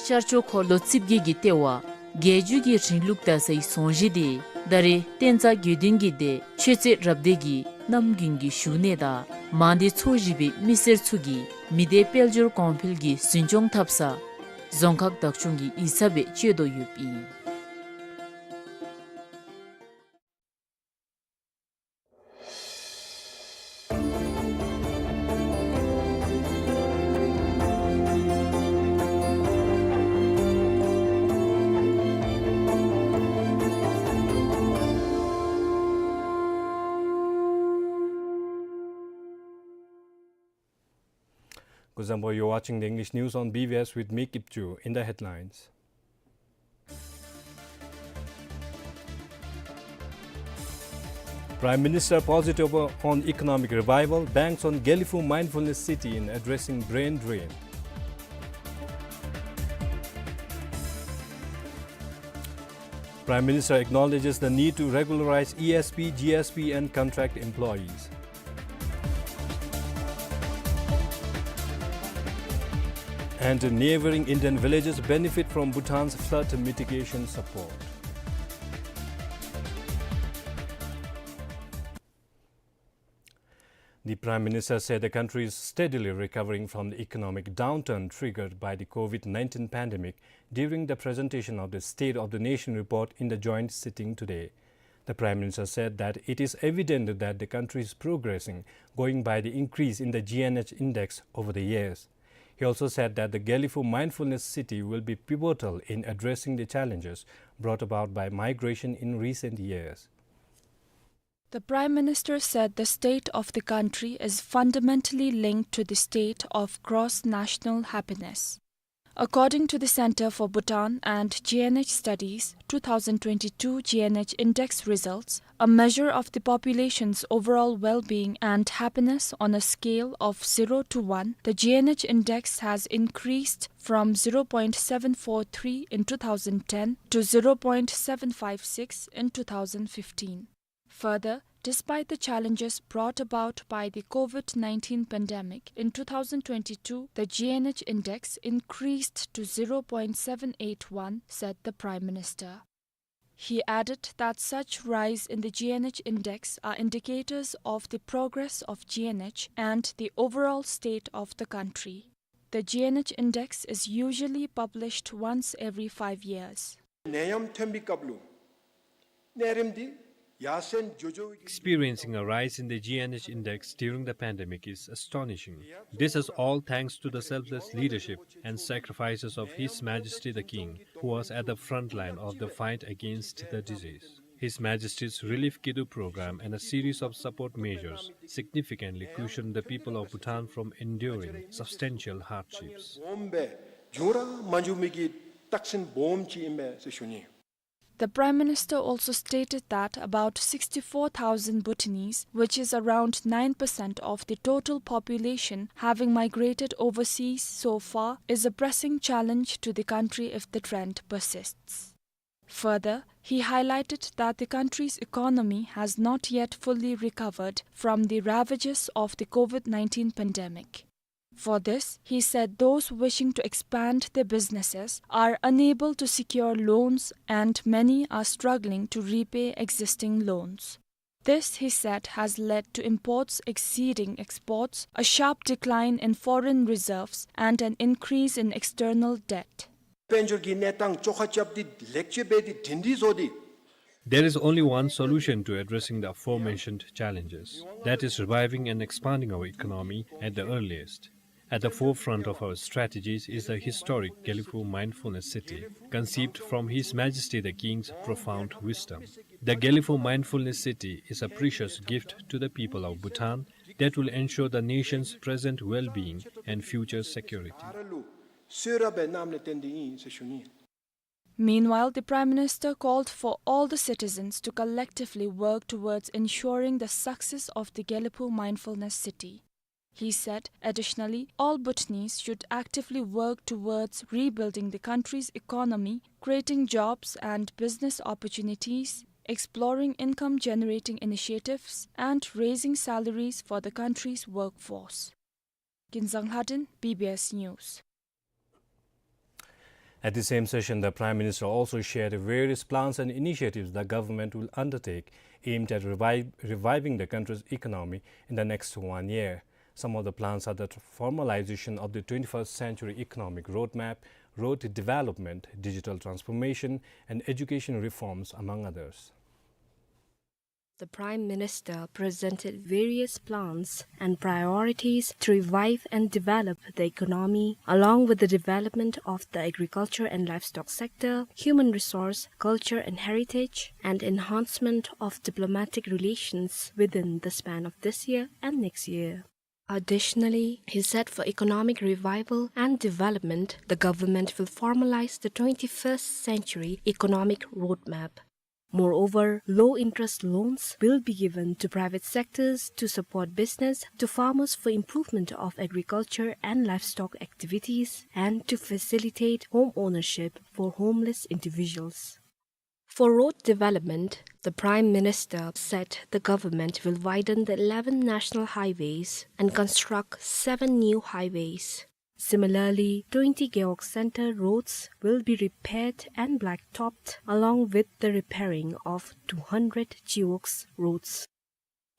ཤར་ཕྱོགས་འཁོར་ལོ་རྩིབས་བརྒྱད་ཀྱི་ལྟེ་བ་རྒྱལ་བརྒྱུད་ཀྱི་རིང་ལུགས་དར་སའི་རྫོང་གཞིས་འདི་ད་རེས་བསྟན་རྩ་དགེ་འདུན་གྱི་སྡེ་ཆོས་རྩེ་རབ་སྡེ་གི་གནམ་དགུན་གྱི་བཞུགས་གནས་དང་མང་སྡེ་ཚོ་བཞི་པའི་མི་སེར་ཚུ་གིས་མི་སྡེ་དཔལ་འབྱོར་གོང་འཕེལ་གྱི་འཛིན་སྐྱོང་འཐབ་ས་རྫོང་ཁག་བདག་སྐྱོང་གི་ཡིག་ཚང་སྦེ་སྤྱོད་དོ་ཡོདཔ་ཨིན། Kuzuzangpo, you're watching the English news on B B S with me, Kipchu. In the headlines, Prime Minister positive on economic revival, banks on Gelephu mindfulness city in addressing brain drain. Prime Minister acknowledges the need to regularize E S P, G S P and contract employees. And neighboring Indian villages benefit from Bhutan's flood mitigation support. The Prime Minister said the country is steadily recovering from the economic downturn triggered by the COVID nineteen pandemic during the presentation of the State of the Nation report in the joint sitting today. The Prime Minister said that it is evident that the country is progressing, going by the increase in the G N H index over the years. He also said that the Gelephu Mindfulness City will be pivotal in addressing the challenges brought about by migration in recent years. The Prime Minister said the state of the country is fundamentally linked to the state of gross national happiness. According to the Center for Bhutan and G N H Studies, two thousand twenty-two G N H Index results, a measure of the population's overall well-being and happiness on a scale of zero to one, the G N H Index has increased from zero point seven four three in two thousand ten to zero point seven five six in two thousand fifteen. Further, despite the challenges brought about by the COVID nineteen pandemic, in two thousand twenty-two, the G N H index increased to zero point seven eight one, said the Prime Minister. He added that such rise in the G N H index are indicators of the progress of G N H and the overall state of the country. The G N H index is usually published once every five years. ནད་ཡམས་ཐོན་པའི་སྐབས་ལུ་གནས་རིམ་འདི་ཡར་སེང་འགྱོ་འགྱོཝ་གི། Experiencing a rise in the G N H index during the pandemic is astonishing. This is all thanks to the selfless leadership and sacrifices of His Majesty the King, who was at the front line of the fight against the disease. His Majesty's Relief Kidu program and a series of support measures significantly cushioned the people of Bhutan from enduring substantial hardships. སྦོམ་སྦེ་འབྱུང་ར་མ་འབྱུང་མི་གི་རྟགས་མཚན་སྦོམ་ཅིག་ཨིན་མས་ཟེར་ཞུ་ནི། The Prime Minister also stated that about sixty-four thousand Bhutanese, which is around nine percent of the total population, having migrated overseas so far, is a pressing challenge to the country if the trend persists. Further, he highlighted that the country's economy has not yet fully recovered from the ravages of the COVID nineteen pandemic. For this, he said those wishing to expand their businesses are unable to secure loans and many are struggling to repay existing loans. This, he said, has led to imports exceeding exports, a sharp decline in foreign reserves, and an increase in external debt. དཔལ་འབྱོར་གྱི་གནས་སྟངས་བཅོ་ཁ་རྐྱབ་སྟེ་ལེགས་བཅོས་འབད་དེ་སྒྲིང་སྒྲི་བཟོ་སྟེ། There is only one solution to addressing the aforementioned challenges. That is reviving and expanding our economy at the earliest. At the forefront of our strategies is the historic Gelephu Mindfulness City, conceived from His Majesty the King's profound wisdom. The Gelephu Mindfulness City is a precious gift to the people of Bhutan that will ensure the nation's present well-being and future security. Meanwhile, the Prime Minister called for all the citizens to collectively work towards ensuring the success of the Gelephu Mindfulness City. He said, additionally, all Bhutanese should actively work towards rebuilding the country's economy, creating jobs and business opportunities, exploring income-generating initiatives, and raising salaries for the country's workforce. Ginzang Lhadon, B B S News. At the same session, the Prime Minister also shared various plans and initiatives the government will undertake aimed at revive-, reviving the country's economy in the next one year. Some of the plans are the formalization of the twenty-first Century Economic Roadmap, road development, digital transformation, and education reforms, among others. The Prime Minister presented various plans and priorities to revive and develop the economy, along with the development of the agriculture and livestock sector, human resource, culture and heritage, and enhancement of diplomatic relations within the span of this year and next year. Additionally, he said for economic revival and development, the government will formalize the twenty-first Century Economic Roadmap. Moreover, low-interest loans will be given to private sectors to support business, to farmers for improvement of agriculture and livestock activities, and to facilitate home ownership for homeless individuals. For road development, the Prime Minister said the government will widen the eleven national highways and construct seven new highways. Similarly, twenty Gewog Center roads will be repaired and blacktopped, along with the repairing of two hundred Chiwogs roads.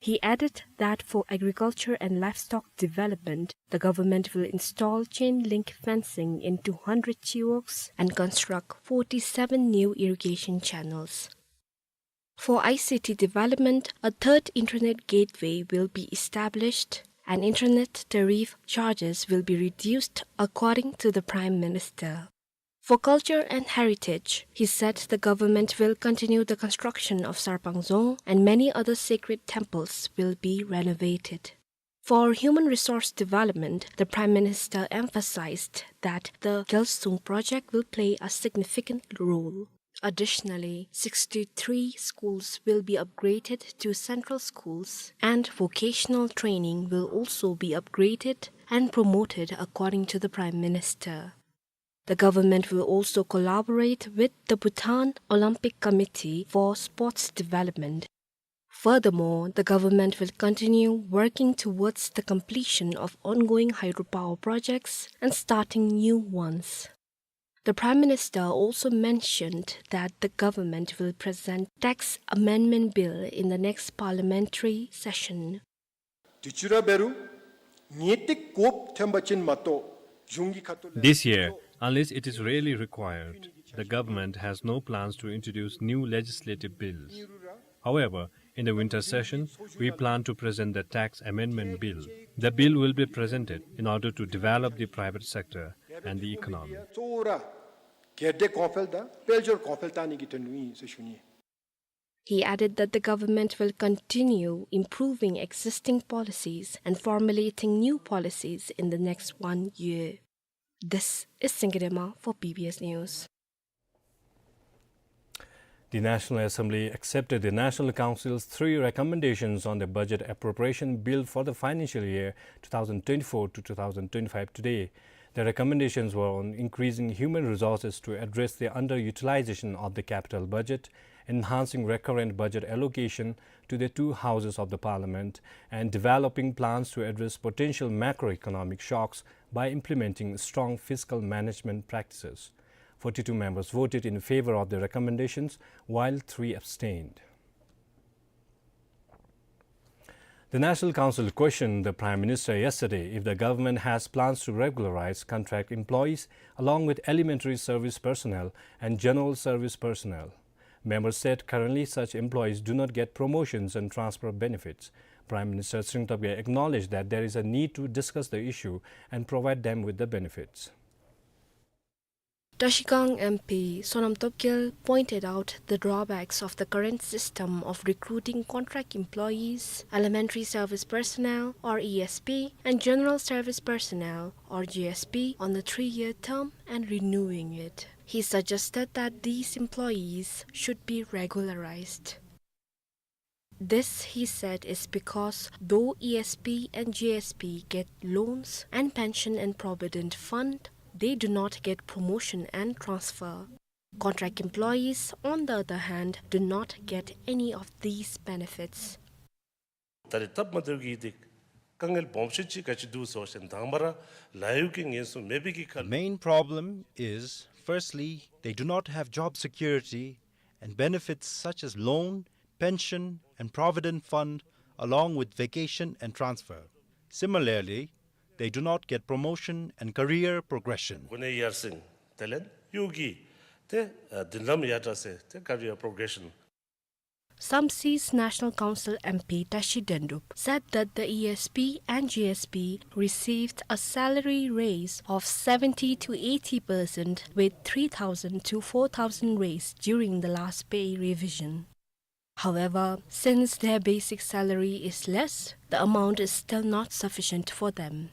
He added that for agriculture and livestock development, the government will install chain link fencing in two hundred Chiwogs and construct forty-seven new irrigation channels. For I C T development, a third internet gateway will be established and internet tariff charges will be reduced according to the Prime Minister. For culture and heritage, he said the government will continue the construction of Sarpang Dzong and many other sacred temples will be renovated. For human resource development, the Prime Minister emphasized that the Gyalsung project will play a significant role. Additionally, sixty-three schools will be upgraded to central schools, and vocational training will also be upgraded and promoted, according to the Prime Minister. The government will also collaborate with the Bhutan Olympic Committee for sports development. Furthermore, the government will continue working towards the completion of ongoing hydropower projects and starting new ones. The Prime Minister also mentioned that the government will present tax amendment bill in the next parliamentary session. དུས་ཅི་ར་འབད་རུང་ངེས་ཏིག་དགོཔ་ཐོན་པ་ཅིན་མ་གཏོགས་གཞུང་གི་ཁ་ཐུག་ལས། This year, unless it is really required, the government has no plans to introduce new legislative bills. However, in the winter session, we plan to present the tax amendment bill. The bill will be presented in order to develop the private sector and the economy. གཙོ་བོ་ར་སྒེར་སྡེ་གོང་འཕེལ་དང་དཔལ་འབྱོར་གོང་འཕེལ་བཏང་ནི་གི་དོན་ལུ་ཨིན་ཟེར་ཞུ་ནི། He added that the government will continue improving existing policies and formulating new policies in the next one year. This is Singye Rema for B B S News. The National Assembly accepted the National Council's three recommendations on the Budget Appropriation Bill for the financial year two thousand twenty-four to two thousand twenty-five today. The recommendations were on increasing human resources to address the underutilization of the capital budget, enhancing recurrent budget allocation to the two houses of the parliament, and developing plans to address potential macroeconomic shocks by implementing strong fiscal management practices. Forty-two members voted in favor of the recommendations, while three abstained. The National Council questioned the Prime Minister yesterday if the government has plans to regularize contract employees along with elementary service personnel and general service personnel. Members said currently such employees do not get promotions and transfer benefits. Prime Minister Tshering Tobgay acknowledged that there is a need to discuss the issue and provide them with the benefits. Trashigang M P Sonam Topgel pointed out the drawbacks of the current system of recruiting contract employees, elementary service personnel or E S P, and general service personnel or G S P on a three-year term and renewing it. He suggested that these employees should be regularized. This, he said, is because though E S P and G S P get loans and pension and provident fund, they do not get promotion and transfer. Contract employees, on the other hand, do not get any of these benefits. ད་རེས་སྟབས་མ་བདེཝ་གི་དེ་དཀའ་ངལ་སྦོམ་ཤོས་ཅིག་ག་ཅི་འདུག་ཟེར་བ་ཅིན་དང་པ་ར་ལཱ་གཡོག་གི་ཉེན་སྲུང་མེད་པའི་གི་ཁར། The main problem is, firstly, they do not have job security and benefits such as loan, pension, and provident fund, along with vacation and transfer. Similarly, they do not get promotion and career progression. གོ་གནས་ཡར་སེང་དེ་ལས་གཡོག་གི་དེ་ཨ་མདུན་ལམ་ཡར་དྲག་སའི་དེ་career progression. Samtse's National Council M P Tashi Dendup said that the E S P and G S P received a salary raise of seventy to eighty percent, with three thousand to four thousand raise during the last pay revision. However, since their basic salary is less, the amount is still not sufficient for them.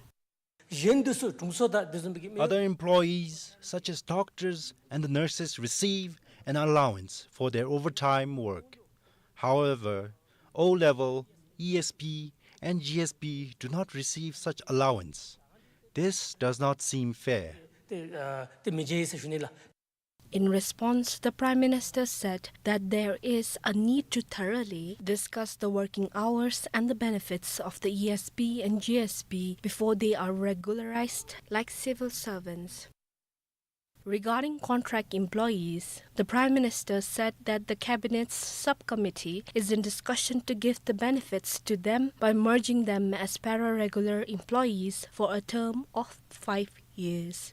གཞན་འདི་ཚུ་དྲུང་འཚོ་དང་དེ་བཟུམ་གྱི། Other employees, such as doctors and the nurses, receive an allowance for their overtime work. However, O level, E S P, and G S P do not receive such allowance. This does not seem fair. དེ་ཨ་དེ་མི་བྱེད་ཟེར་ཞུ་ནི་ལགས། In response, the Prime Minister said that there is a need to thoroughly discuss the working hours and the benefits of the E S P and G S P before they are regularized like civil servants. Regarding contract employees, the Prime Minister said that the Cabinet's subcommittee is in discussion to give the benefits to them by merging them as pararegular employees for a term of five years.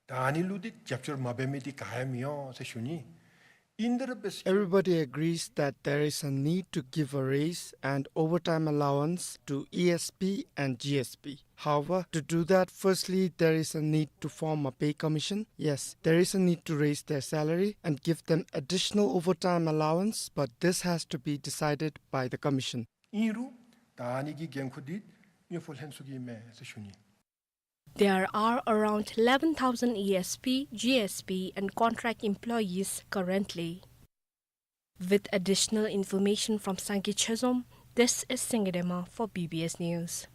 ད་ཨ་ནི་ལུ་འདི་རྒྱབ་སྐྱོར་མ་འབད་མི་འདི་ག་ཡང་མི་འོང་ཟེར་ཞུ་ནི། In the best Everybody agrees that there is a need to give a raise and overtime allowance to E S P and G S P. However, to do that, firstly, there is a need to form a pay commission. Yes, there is a need to raise their salary and give them additional overtime allowance, but this has to be decided by the commission. ཨིན་རུང་ད་ཨ་ནི་གི་འགན་ཁུར་འདི་དངུལ་ཕོགས་ལྷན་ཚོགས་ཀྱིས་མས་ཟེར་ཞུ་ནི། There are around eleven thousand E S P, G S P and contract employees currently. With additional information from Sangay Chezom, this is Singye Dema for B B S News.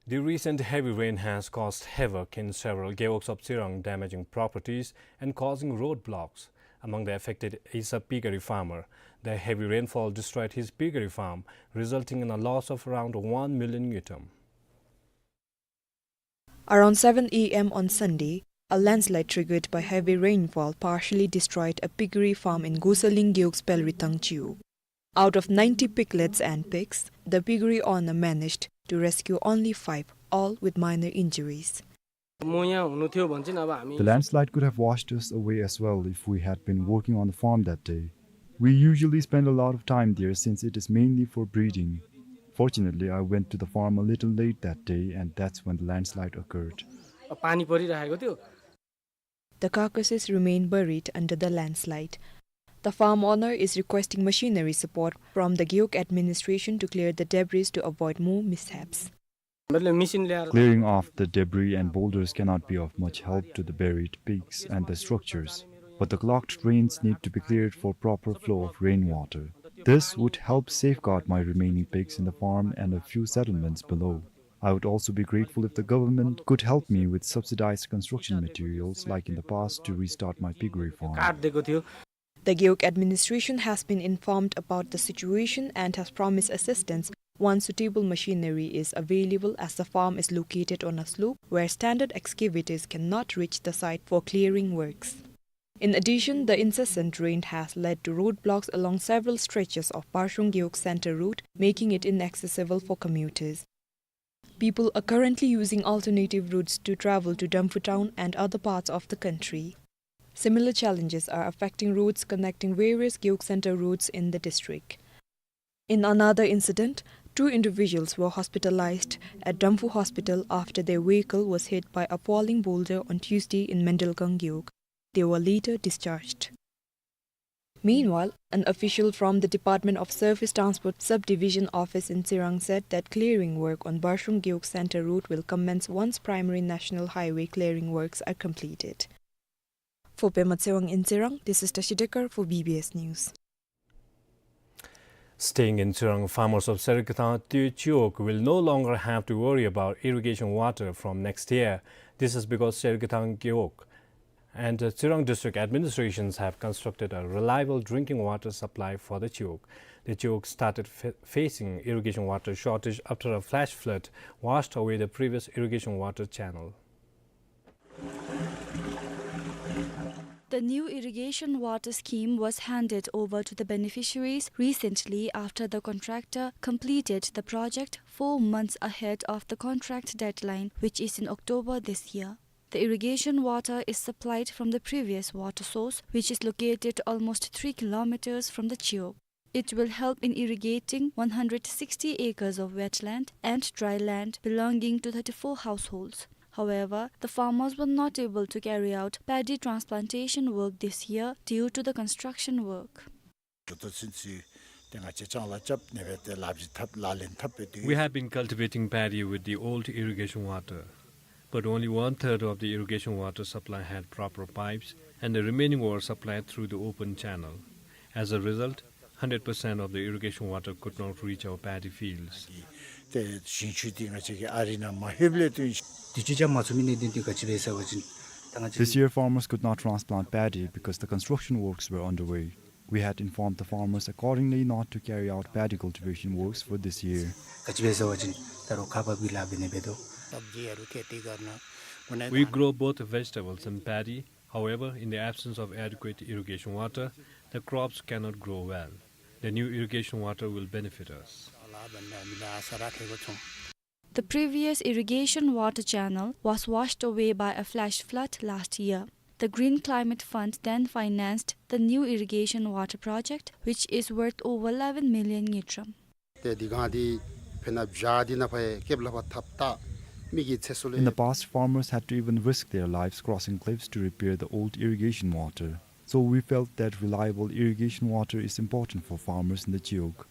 The recent heavy rain has caused havoc in several gewogs of Tsirang, damaging properties and causing roadblocks. Among the affected is a piggery farmer. The heavy rainfall destroyed his piggery farm, resulting in a loss of around one million ngultrum. Around seven A M on Sunday, a landslide triggered by heavy rainfall partially destroyed a piggery farm in Gosaling Gewog's Pelritang Chiwog. Out of ninety piglets and pigs, the piggery owner managed to rescue only five, all with minor injuries. The landslide could have washed us away as well if we had been working on the farm that day. We usually spend a lot of time there since it is mainly for breeding. Fortunately, I went to the farm a little late that day, and that's when the landslide occurred. पानी परिरहेको थियो। The carcasses remain buried under the landslide. The farm owner is requesting machinery support from the Gewog administration to clear the debris to avoid more mishaps. Clearing off the debris and boulders cannot be of much help to the buried pigs and the structures, but the clogged drains need to be cleared for proper flow of rainwater. This would help safeguard my remaining pigs in the farm and a few settlements below. I would also be grateful if the government could help me with subsidized construction materials like in the past to restart my piggery farm. The Gewog administration has been informed about the situation and has promised assistance once suitable machinery is available, as the farm is located on a slope where standard excavators cannot reach the site for clearing works. In addition, the incessant rain has led to roadblocks along several stretches of Barshung Gewog Centre Road, making it inaccessible for commuters. People are currently using alternative routes to travel to Damphu town and other parts of the country. Similar challenges are affecting roads connecting various Gewog Centre routes in the district. In another incident, two individuals were hospitalized at Damphu Hospital after their vehicle was hit by a falling boulder on Tuesday in Mendelgang Gewog. They were later discharged. Meanwhile, an official from the Department of Surface Transport Subdivision Office in Tsirang said that clearing work on Barshung Gewog Centre route will commence once primary national highway clearing works are completed. For Pema Tsewang in Tsirang, this is Tashi Dekar for B B S News. Staying in Tsirang, farmers of Serikthang Tui Chiwog will no longer have to worry about irrigation water from next year. This is because Serikthang Gewog and, uh, Tsirang district administrations have constructed a reliable drinking water supply for the Chiwog. The Chiwog started fa-, facing irrigation water shortage after a flash flood washed away the previous irrigation water channel. The new irrigation water scheme was handed over to the beneficiaries recently after the contractor completed the project four months ahead of the contract deadline, which is in October this year. The irrigation water is supplied from the previous water source, which is located almost three kilometers from the Chiwog. It will help in irrigating one hundred sixty acres of wetland and dry land belonging to thirty-four households. However, the farmers were not able to carry out paddy transplantation work this year due to the construction work. We have been cultivating paddy with the old irrigation water, but only one-third of the irrigation water supply had proper pipes, and the remaining were supplied through the open channel. As a result, hundred percent of the irrigation water could not reach our paddy fields. ཏེ་ཞིང་ཆུ་འདི་ང་བཅས་ཀྱི་ཨ་རི་ནང་མ་ལྷོདཔ་ལས་བརྟེན། དུས་ཅི་ཅང་མ་ཚུད་མི་གནད་དོན་འདི་ག་ཅི་སྦེ་ཟེར་བ་ཅིན་ This year, farmers could not transplant paddy because the construction works were underway. We had informed the farmers accordingly not to carry out paddy cultivation works for this year. We grow both vegetables and paddy. However, in the absence of adequate irrigation water, the crops cannot grow well. The new irrigation water will benefit us. The previous irrigation water channel was washed away by a flash flood last year. The Green Climate Fund then financed the new irrigation water project, which is worth over eleven million ngultrum. ཏེ་དེ་སྒང་འདི་ཕན་ན་བྱཱ་འདི་ནང་ཕར་རྐེདཔ་ལུ་ཕར་འཐབ་ད་མི་གི་ཚེ་སྲོག་ལུ། In the past, farmers had to even risk their lives crossing cliffs to repair the old irrigation water. So we felt that reliable irrigation water is important for farmers in the Chiog.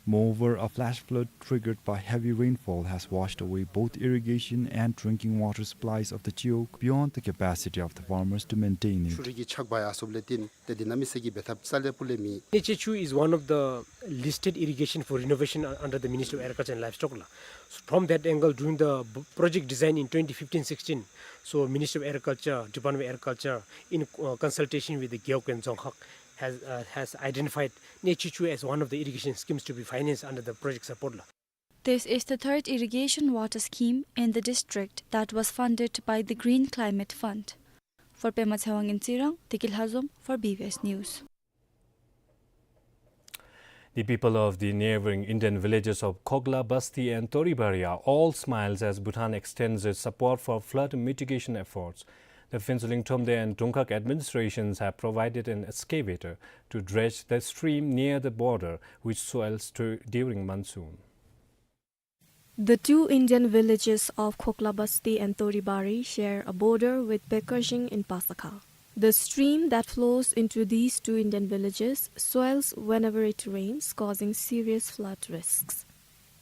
Moreover, a flash flood triggered by heavy rainfall has washed away both irrigation and drinking water supplies of the Chiog beyond the capacity of the farmers to maintain it. ཆུ་རུད་ཀྱི་ཆག་འབག་ཡར་སོཔ་ལས་བརྟེན་ཏེ་འདི་ནང་མི་སེར་གྱིས་འབད་ཐབས་རྩ་ལས་སྤུ་ལས་མེད། Nechichu is one of the listed irrigation for renovation u- under the Ministry of Agriculture and Livestock ལགས། So from that angle, during the b- project design in twenty fifteen sixteen, so Ministry of Agriculture, Department of Agriculture, in uh, consultation with the Gewog and Dzongkhag, has uh, has identified Nechichu as one of the irrigation schemes to be financed under the project support ལགས། This is the third irrigation water scheme in the district that was funded by the Green Climate Fund. For Pema Tshewang in Tsirang, Deki Lhazom for B B S News. The people of the neighboring Indian villages of Khokla Basti and Toribari are all smiles as Bhutan extends its support for flood mitigation efforts. The Phuentsholing, Thromde and Dongkhag administrations have provided an excavator to dredge the stream near the border, which swells to- during monsoon. The two Indian villages of Khokla Basti and Toribari share a border with Bekerzhing in Pasakha. The stream that flows into these two Indian villages swells whenever it rains, causing serious flood risks.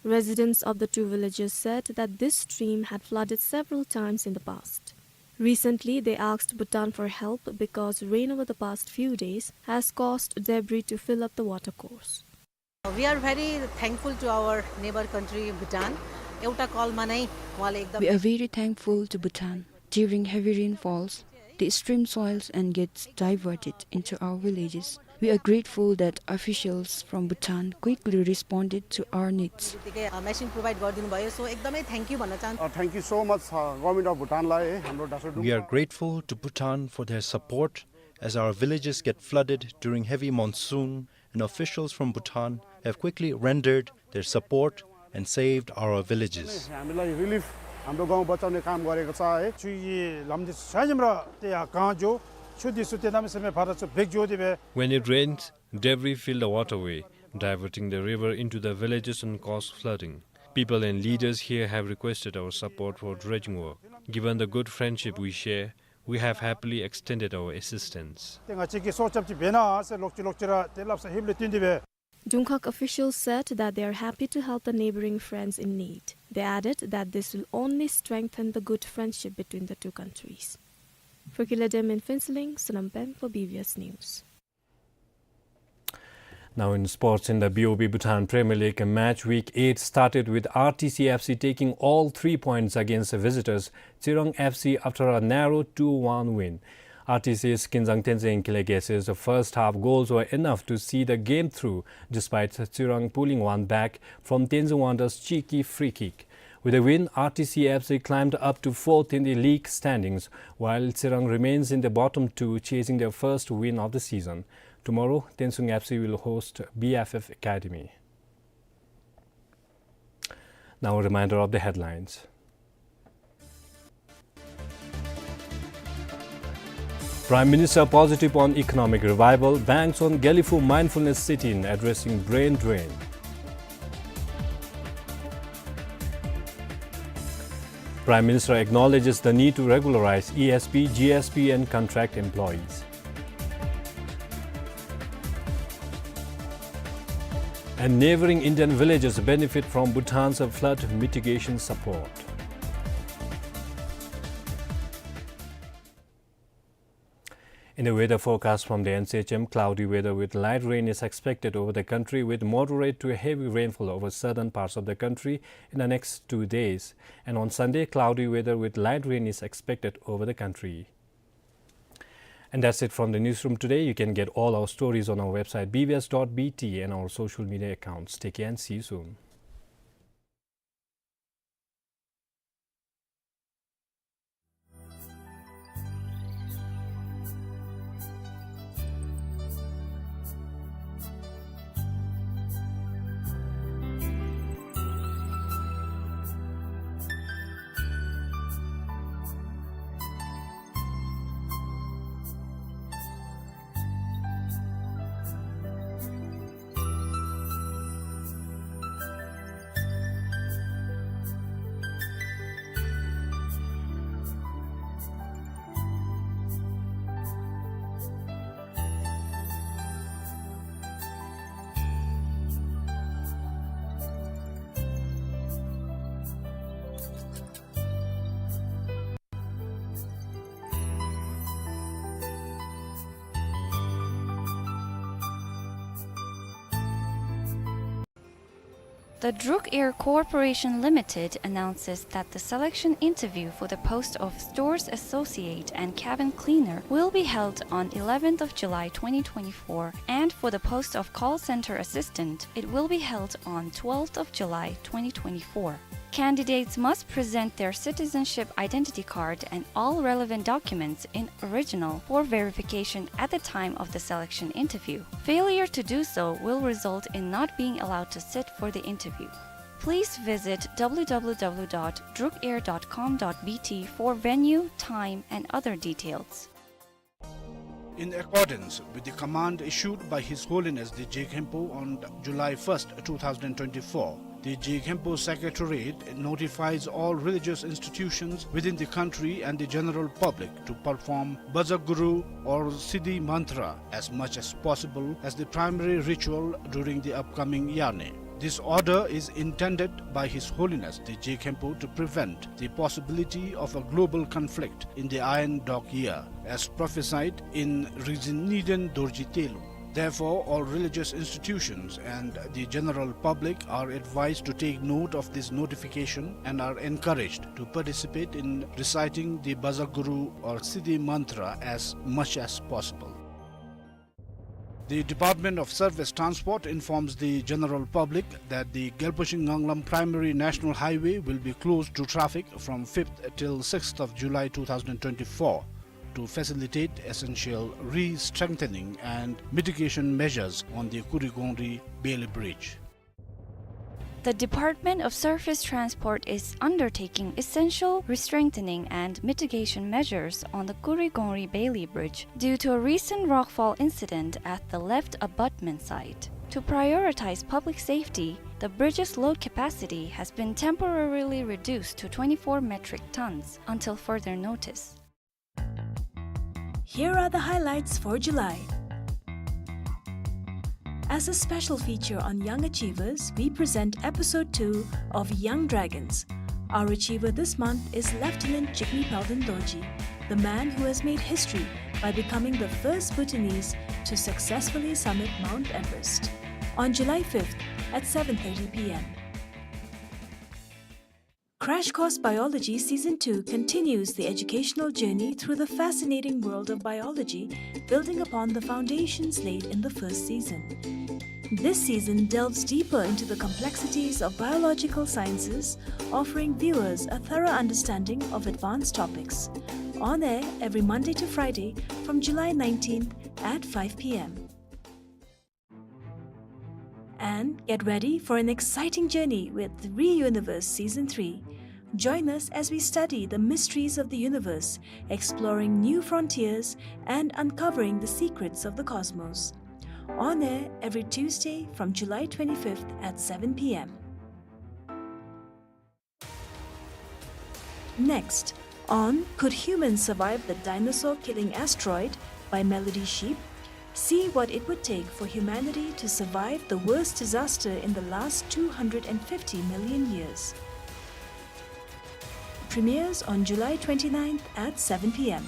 Residents of the two villages said that this stream had flooded several times in the past. Recently, they asked Bhutan for help because rain over the past few days has caused debris to fill up the watercourse. We are very thankful to our neighbor country Bhutan. एउटा कलमा नै उहाँले एकदम We are very thankful to Bhutan. During heavy rainfalls, the stream swells and gets diverted into our villages. We are grateful that officials from Bhutan quickly responded to our needs. त्यतिकै, अ, machine provide गरिदिनु भयो। So एकदमै thank you भन्न चाहन्छु। Uh, thank you so much, uh, Government of Bhutan लाई, है, हाम्रो Dassault We are grateful to Bhutan for their support as our villages get flooded during heavy monsoon, and officials from Bhutan have quickly rendered their support and saved our villages. हामीलाई रिलिफ, हाम्रो गाउँ बचाउने काम गरेको छ, है। चुई लम्दी साजिम र ते या कहाँ जो, छु दिसु ते नाम से में भारत सु बेग जो दिबे। When it rains, debris fill the waterway, diverting the river into the villages and cause flooding. People and leaders here have requested our support for dredging work. Given the good friendship we share, we have happily extended our assistance. ཏེ་ང་བཅས་ཀྱིས་སྲོག་སྐྱབས་ཅིག་འབད་ན་ཟེར་ལོག་ཅི་ལོག་ཅི་ར་ཏེ་སླབ་ས་ཧིབ་ལས་བརྟེན་ཏེ་སྦེ། Dongkhag officials said that they are happy to help the neighboring friends in need. They added that this will only strengthen the good friendship between the two countries. For Kila Dem in Phuentsholing, Sonam Pem for B B S News. Now in sports, in the B O B Bhutan Premier League, match week eight started with R T C F C taking all three points against visitors Tsirang F C after a narrow two one win. R T C's Kinzang Tenzin Kile Gese's first half goals were enough to see the game through, despite Tsirang pulling one back from Tenzin Wanda's cheeky free kick. With the win, R T C F C climbed up to fourth in the league standings, while Tsirang remains in the bottom two, chasing their first win of the season. Tomorrow, Tensung F C will host B F F Academy. Now, a reminder of the headlines. Prime Minister positive on economic revival, banks on Gelephu mindfulness sit-in addressing brain drain. Prime Minister acknowledges the need to regularize E S P, G S P and contract employees. And neighboring Indian villages benefit from Bhutan's flood mitigation support. In the weather forecast from the N C H M, cloudy weather with light rain is expected over the country, with moderate to heavy rainfall over southern parts of the country in the next two days. And on Sunday, cloudy weather with light rain is expected over the country. And that's it from the newsroom today. You can get all our stories on our website, B B S dot B T, and our social media accounts. Take care and see you soon. The Druk Air Corporation Limited announces that the selection interview for the post of Stores Associate and Cabin Cleaner will be held on eleventh of July twenty twenty-four, and for the post of Call Center Assistant, it will be held on twelfth of July twenty twenty-four. Candidates must present their citizenship identity card and all relevant documents in original for verification at the time of the selection interview. Failure to do so will result in not being allowed to sit for the interview. Please visit W W W dot drukair dot com dot B T for venue, time, and other details. In accordance with the command issued by His Holiness the Je Khenpo on July first, two thousand twenty-four, the Je Khenpo Secretariat notifies all religious institutions within the country and the general public to perform Bazaguru or Siddhi Mantra as much as possible as the primary ritual during the upcoming Yane. This order is intended by His Holiness the Je Khenpo to prevent the possibility of a global conflict in the Iron Dog Year, as prophesied in Rizin Niden Dorji Telu. Therefore, all religious institutions and the general public are advised to take note of this notification and are encouraged to participate in reciting the Bazaguru or Siddhi Mantra as much as possible. The Department of Surface Transport informs the general public that the Gyalpo Shing Nganglam Primary National Highway will be closed to traffic from fifth till sixth of July two thousand twenty-four to facilitate essential re-strengthening and mitigation measures on the Kurigongri Bailey Bridge. The Department of Surface Transport is undertaking essential re-strengthening and mitigation measures on the Kurigongri Bailey Bridge due to a recent rockfall incident at the left abutment site. To prioritize public safety, the bridge's load capacity has been temporarily reduced to twenty-four metric tons until further notice. Here are the highlights for July. As a special feature on young achievers, we present episode two of Young Dragons. Our achiever this month is Lieutenant Jigme Palden Dorji, the man who has made history by becoming the first Bhutanese to successfully summit Mount Everest. On July fifth at seven thirty P M. Crash Course Biology Season two continues the educational journey through the fascinating world of biology, building upon the foundations laid in the first season. This season delves deeper into the complexities of biological sciences, offering viewers a thorough understanding of advanced topics. On air every Monday to Friday from July nineteenth at five P M. And get ready for an exciting journey with ReUniverse Season three. Join us as we study the mysteries of the universe, exploring new frontiers and uncovering the secrets of the cosmos. On air every Tuesday from July twenty-fifth at seven P M. Next, on Could Humans Survive the Dinosaur Killing Asteroid? By Melody Sheep, see what it would take for humanity to survive the worst disaster in the last two hundred and fifty million years. Premieres on July twenty-ninth at seven P M.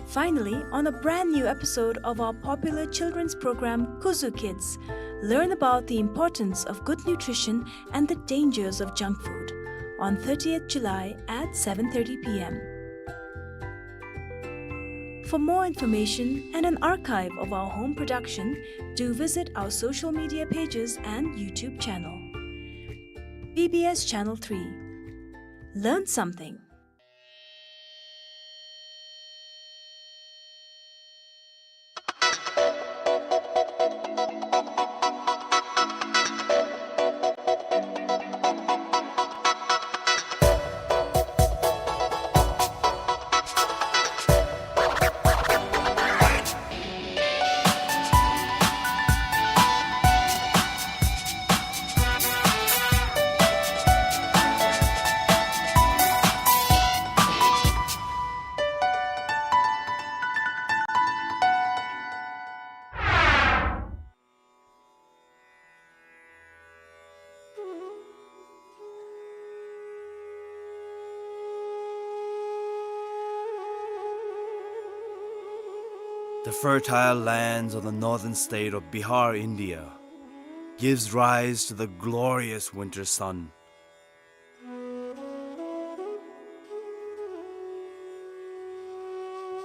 Finally, on a brand new episode of our popular children's program, Kuzu Kids, learn about the importance of good nutrition and the dangers of junk food. on thirtieth July at seven thirty p m. For more information and an archive of our home production, do visit our social media pages and YouTube channel. B B S Channel three. Learn something. The fertile lands of the northern state of Bihar, India, gives rise to the glorious winter sun.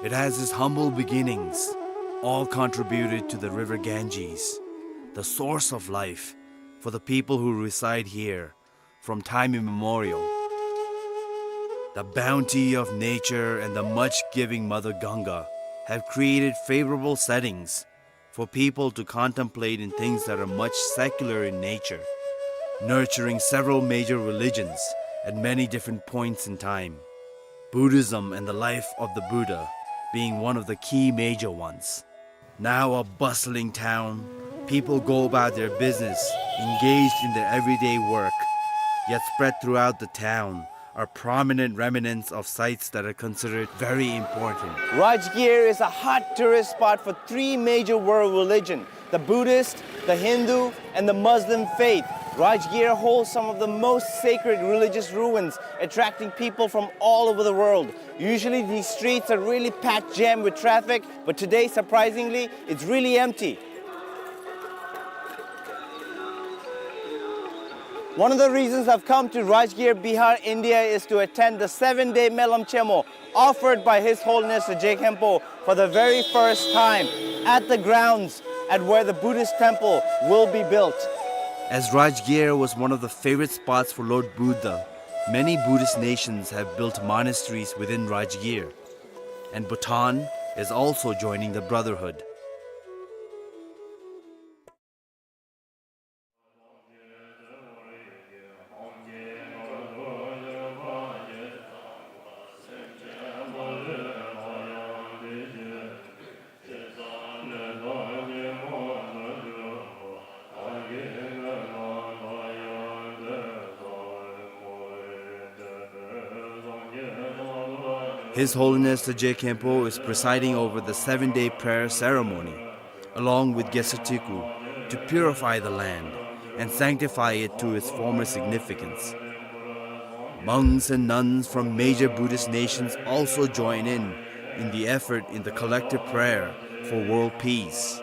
It has its humble beginnings, all contributed to the river Ganges, the source of life for the people who reside here from time immemorial. The bounty of nature and the much-giving Mother Ganga have created favorable settings for people to contemplate in things that are much secular in nature, nurturing several major religions at many different points in time, Buddhism and the life of the Buddha being one of the key major ones. Now a bustling town, people go about their business, engaged in their everyday work, yet spread throughout the town are prominent remnants of sites that are considered very important. Rajgir is a hot tourist spot for three major world religion, the Buddhist, the Hindu, and the Muslim faith. Rajgir holds some of the most sacred religious ruins, attracting people from all over the world. Usually these streets are really packed jam with traffic, but today, surprisingly, it's really empty. One of the reasons I've come to Rajgir, Bihar, India is to attend the seven-day Melam Chemo offered by His Holiness the Je Khenpo for the very first time at the grounds at where the Buddhist temple will be built. As Rajgir was one of the favorite spots for Lord Buddha, many Buddhist nations have built monasteries within Rajgir, and Bhutan is also joining the brotherhood. His Holiness the Je Khenpo is presiding over the seven-day prayer ceremony, along with Gesatiku, to purify the land and sanctify it to its former significance. Monks and nuns from major Buddhist nations also join in, in the effort in the collective prayer for world peace.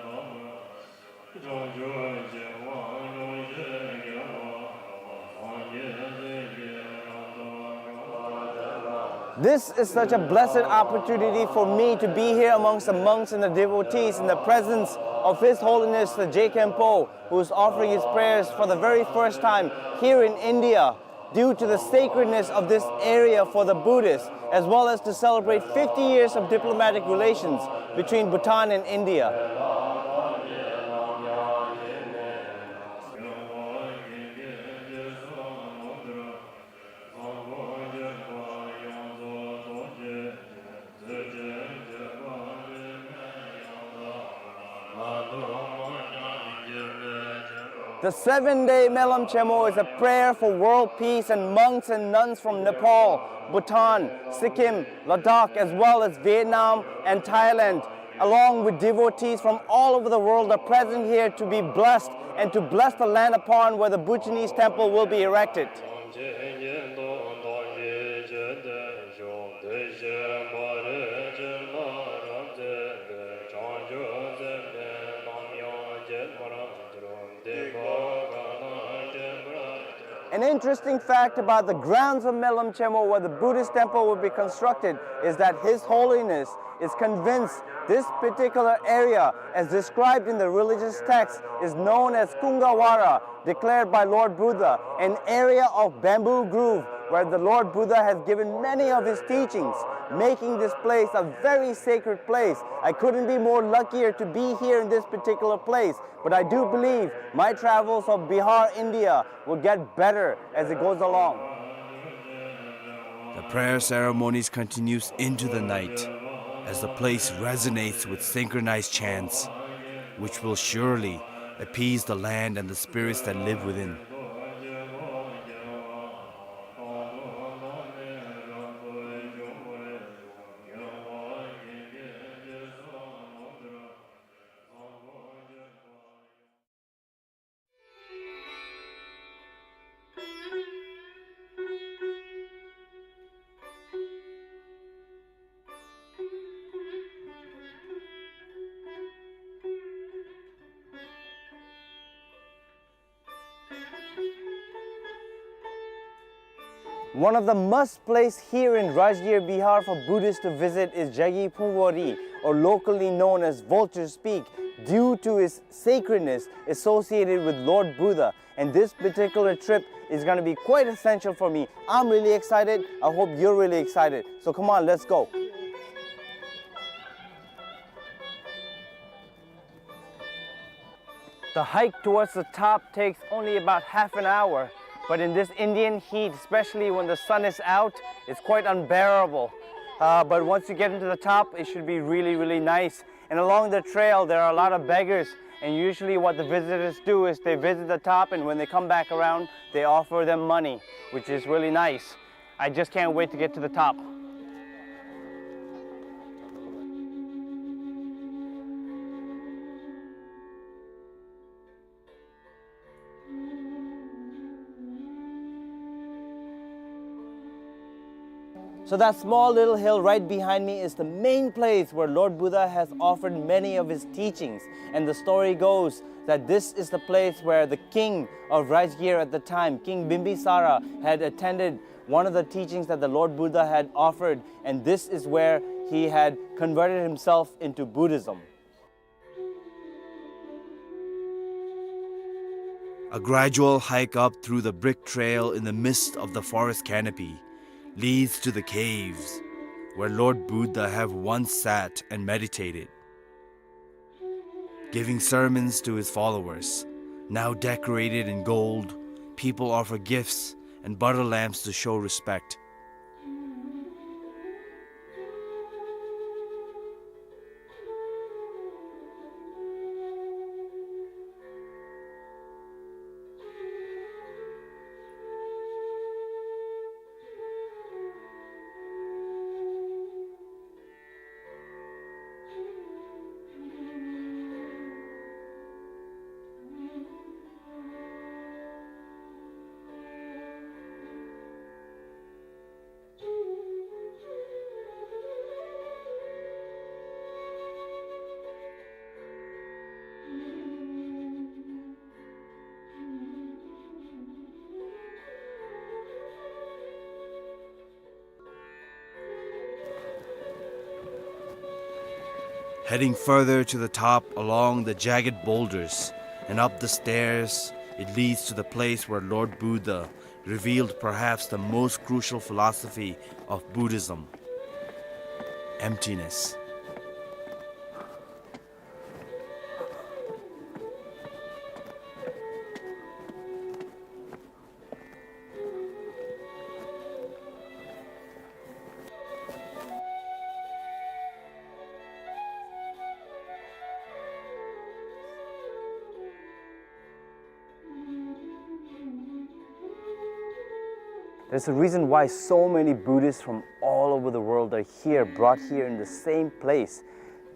This is such a blessed opportunity for me to be here amongst the monks and the devotees in the presence of His Holiness the Je Khenpo, who is offering his prayers for the very first time here in India, due to the sacredness of this area for the Buddhists, as well as to celebrate fifty years of diplomatic relations between Bhutan and India. The seven-day Melam Chemo is a prayer for world peace, and monks and nuns from Nepal, Bhutan, Sikkim, Ladakh, as well as Vietnam and Thailand, along with devotees from all over the world, are present here to be blessed and to bless the land upon where the Bhutanese temple will be erected. An interesting fact about the grounds of Melam Chemo, where the Buddhist temple will be constructed, is that His Holiness is convinced this particular area, as described in the religious text, is known as Kungawara, declared by Lord Buddha, an area of bamboo grove where the Lord Buddha has given many of his teachings, making this place a very sacred place. I couldn't be more luckier to be here in this particular place, but I do believe my travels of Bihar, India will get better as it goes along. The prayer ceremonies continues into the night as the place resonates with synchronized chants, which will surely appease the land and the spirits that live within. One of the must place here in Rajgir Bihar for Buddhists to visit is Jagi Phungwari, or locally known as Vulture's Peak, due to its sacredness associated with Lord Buddha. And this particular trip is gonna be quite essential for me. I'm really excited. I hope you're really excited. So come on, let's go. The hike towards the top takes only about half an hour, but in this Indian heat, especially when the sun is out, it's quite unbearable. Uh, but once you get into the top, it should be really, really nice. And along the trail, there are a lot of beggars, and usually what the visitors do is they visit the top, and when they come back around, they offer them money, which is really nice. I just can't wait to get to the top. So that small little hill right behind me is the main place where Lord Buddha has offered many of his teachings. And the story goes that this is the place where the king of Rajgir at the time, King Bimbisara, had attended one of the teachings that the Lord Buddha had offered, and this is where he had converted himself into Buddhism. A gradual hike up through the brick trail in the midst of the forest canopy leads to the caves where Lord Buddha have once sat and meditated. Giving sermons to his followers, now decorated in gold, people offer gifts and butter lamps to show respect. Heading further to the top along the jagged boulders and up the stairs, it leads to the place where Lord Buddha revealed perhaps the most crucial philosophy of Buddhism: emptiness. There's a reason why so many Buddhists from all over the world are here, brought here in the same place.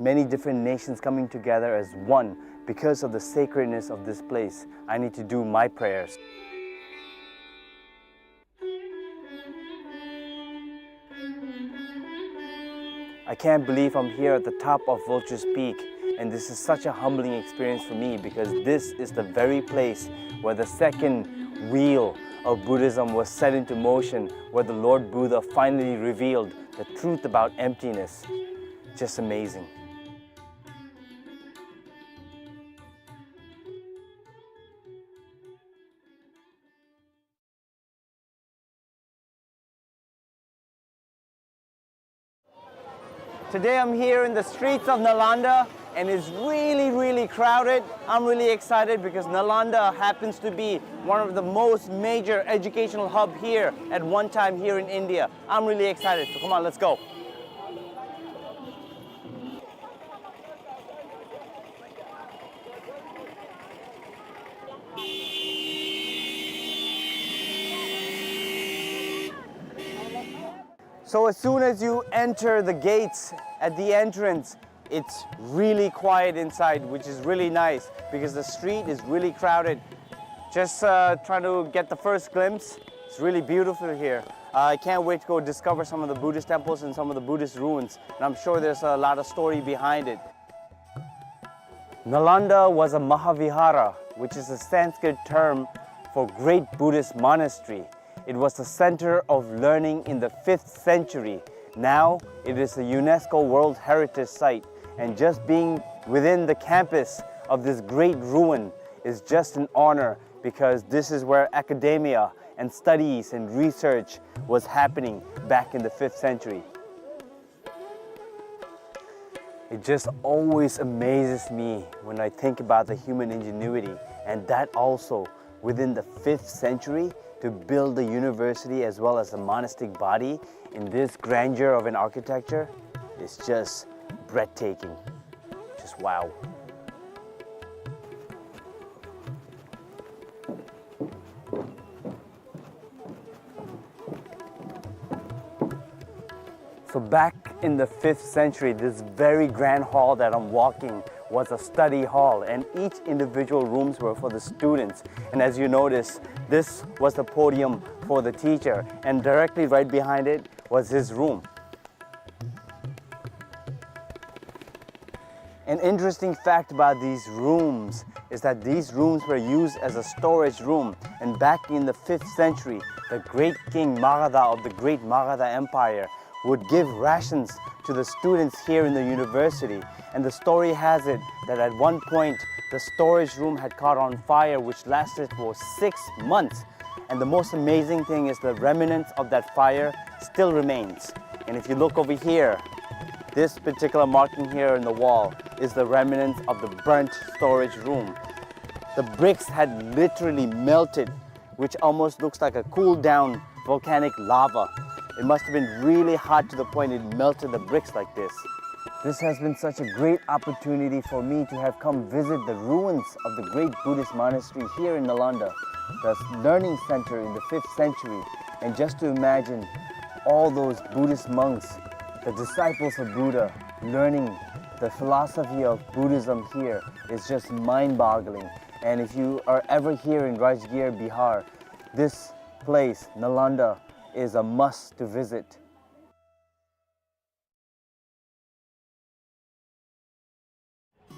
Many different nations coming together as one because of the sacredness of this place. I need to do my prayers. I can't believe I'm here at the top of Vulture's Peak, and this is such a humbling experience for me because this is the very place where the second wheel of Buddhism was set into motion, where the Lord Buddha finally revealed the truth about emptiness. Just amazing. Today I'm here in the streets of Nalanda, and it's really, really crowded. I'm really excited because Nalanda happens to be one of the most major educational hub here at one time here in India. I'm really excited. So come on, let's go. So as soon as you enter the gates at the entrance, it's really quiet inside, which is really nice because the street is really crowded. Just, uh, trying to get the first glimpse. It's really beautiful here. Uh, I can't wait to go discover some of the Buddhist temples and some of the Buddhist ruins. And I'm sure there's a lot of story behind it. Nalanda was a Mahavihara, which is a Sanskrit term for great Buddhist monastery. It was the center of learning in the fifth century. Now it is a UNESCO World Heritage Site, and just being within the campus of this great ruin is just an honor, because this is where academia and studies and research was happening back in the fifth century. It just always amazes me when I think about the human ingenuity, and that also within the fifth century, to build the university as well as the monastic body in this grandeur of an architecture is just breathtaking. Just wow. So back in the fifth century, this very grand hall that I'm walking was a study hall, and each individual rooms were for the students. And as you notice, this was the podium for the teacher, and directly right behind it was his room. An interesting fact about these rooms is that these rooms were used as a storage room, and back in the fifth century, the great king Magadha of the great Magadha Empire would give rations to the students here in the university. And the story has it that at one point, the storage room had caught on fire, which lasted for six months. And the most amazing thing is the remnants of that fire still remains. And if you look over here, this particular marking here in the wall is the remnants of the burnt storage room. The bricks had literally melted, which almost looks like a cooled down volcanic lava. It must have been really hot to the point it melted the bricks like this. This has been such a great opportunity for me to have come visit the ruins of the great Buddhist monastery here in Nalanda, the learning center in the fifth century, and just to imagine all those Buddhist monks, the disciples of Buddha, learning the philosophy of Buddhism here is just mind-boggling. And if you are ever here in Rajgir, Bihar, this place, Nalanda, is a must to visit.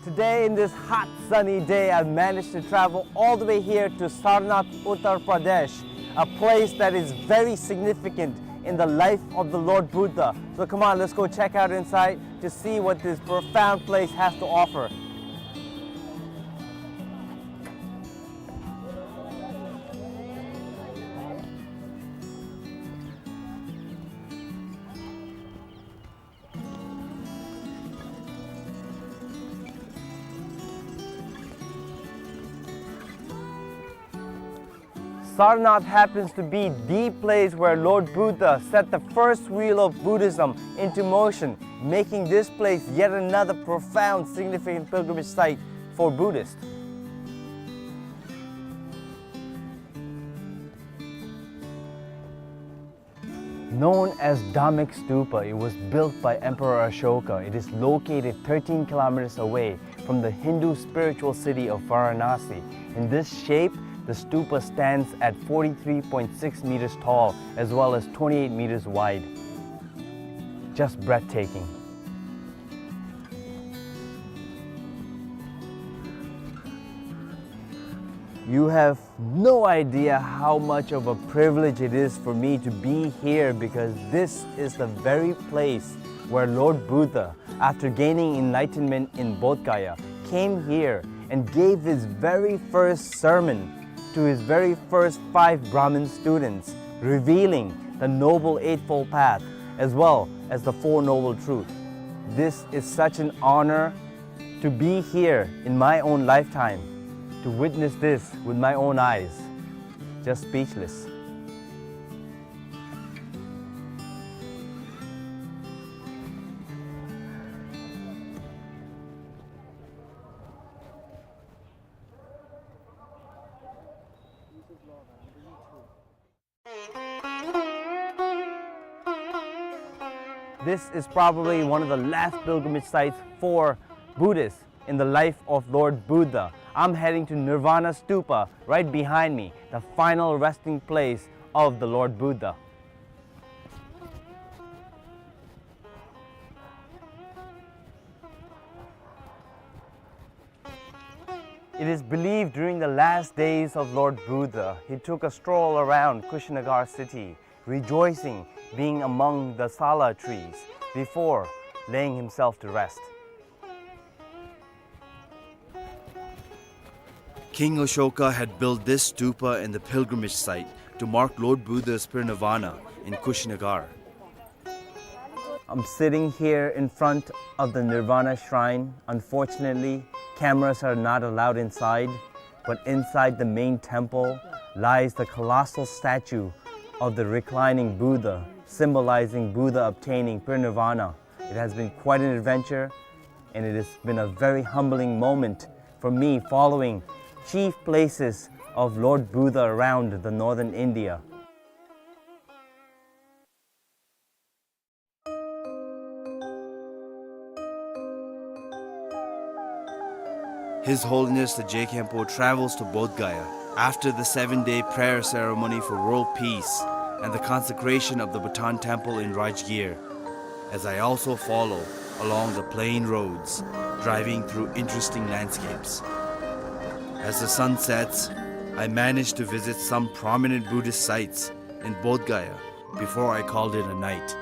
Today, in this hot, sunny day, I've managed to travel all the way here to Sarnath, Uttar Pradesh, a place that is very significant in the life of the Lord Buddha. So come on, let's go check out inside to see what this profound place has to offer. Sarnath happens to be the place where Lord Buddha set the first wheel of Buddhism into motion, making this place yet another profound, significant pilgrimage site for Buddhists. Known as Dhammek Stupa, it was built by Emperor Ashoka. It is located thirteen kilometers away from the Hindu spiritual city of Varanasi. In this shape, the stupa stands at forty-three point six meters tall as well as twenty-eight meters wide. Just breathtaking. You have no idea how much of a privilege it is for me to be here, because this is the very place where Lord Buddha, after gaining enlightenment in Bodh Gaya, came here and gave his very first sermon to his very first five Brahmin students, revealing the Noble Eightfold Path as well as the Four Noble Truths. This is such an honor to be here in my own lifetime, to witness this with my own eyes. Just speechless. This is probably one of the last pilgrimage sites for Buddhists in the life of Lord Buddha. I'm heading to Nirvana Stupa right behind me, the final resting place of the Lord Buddha. It is believed during the last days of Lord Buddha, he took a stroll around Kushinagar city, rejoicing being among the sala trees before laying himself to rest. King Ashoka had built this stupa in the pilgrimage site to mark Lord Buddha's parinirvana in Kushinagar. I'm sitting here in front of the Nirvana Shrine. Unfortunately, cameras are not allowed inside, but inside the main temple lies the colossal statue of the reclining Buddha, symbolizing Buddha obtaining parinirvana. It has been quite an adventure, and it has been a very humbling moment for me following chief places of Lord Buddha around the northern India. His Holiness the Je Khenpo travels to Bodh Gaya after the seven-day prayer ceremony for world peace and the consecration of the Bhutan Temple in Rajgir, as I also follow along the plain roads, driving through interesting landscapes. As the sun sets, I manage to visit some prominent Buddhist sites in Bodh Gaya before I called it a night.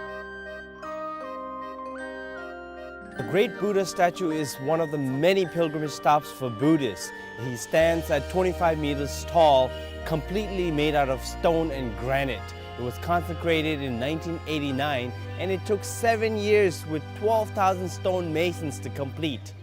The great Buddha statue is one of the many pilgrimage stops for Buddhists. He stands at twenty-five meters tall, completely made out of stone and granite. It was consecrated in nineteen eighty-nine, and it took seven years with twelve thousand stone masons to complete.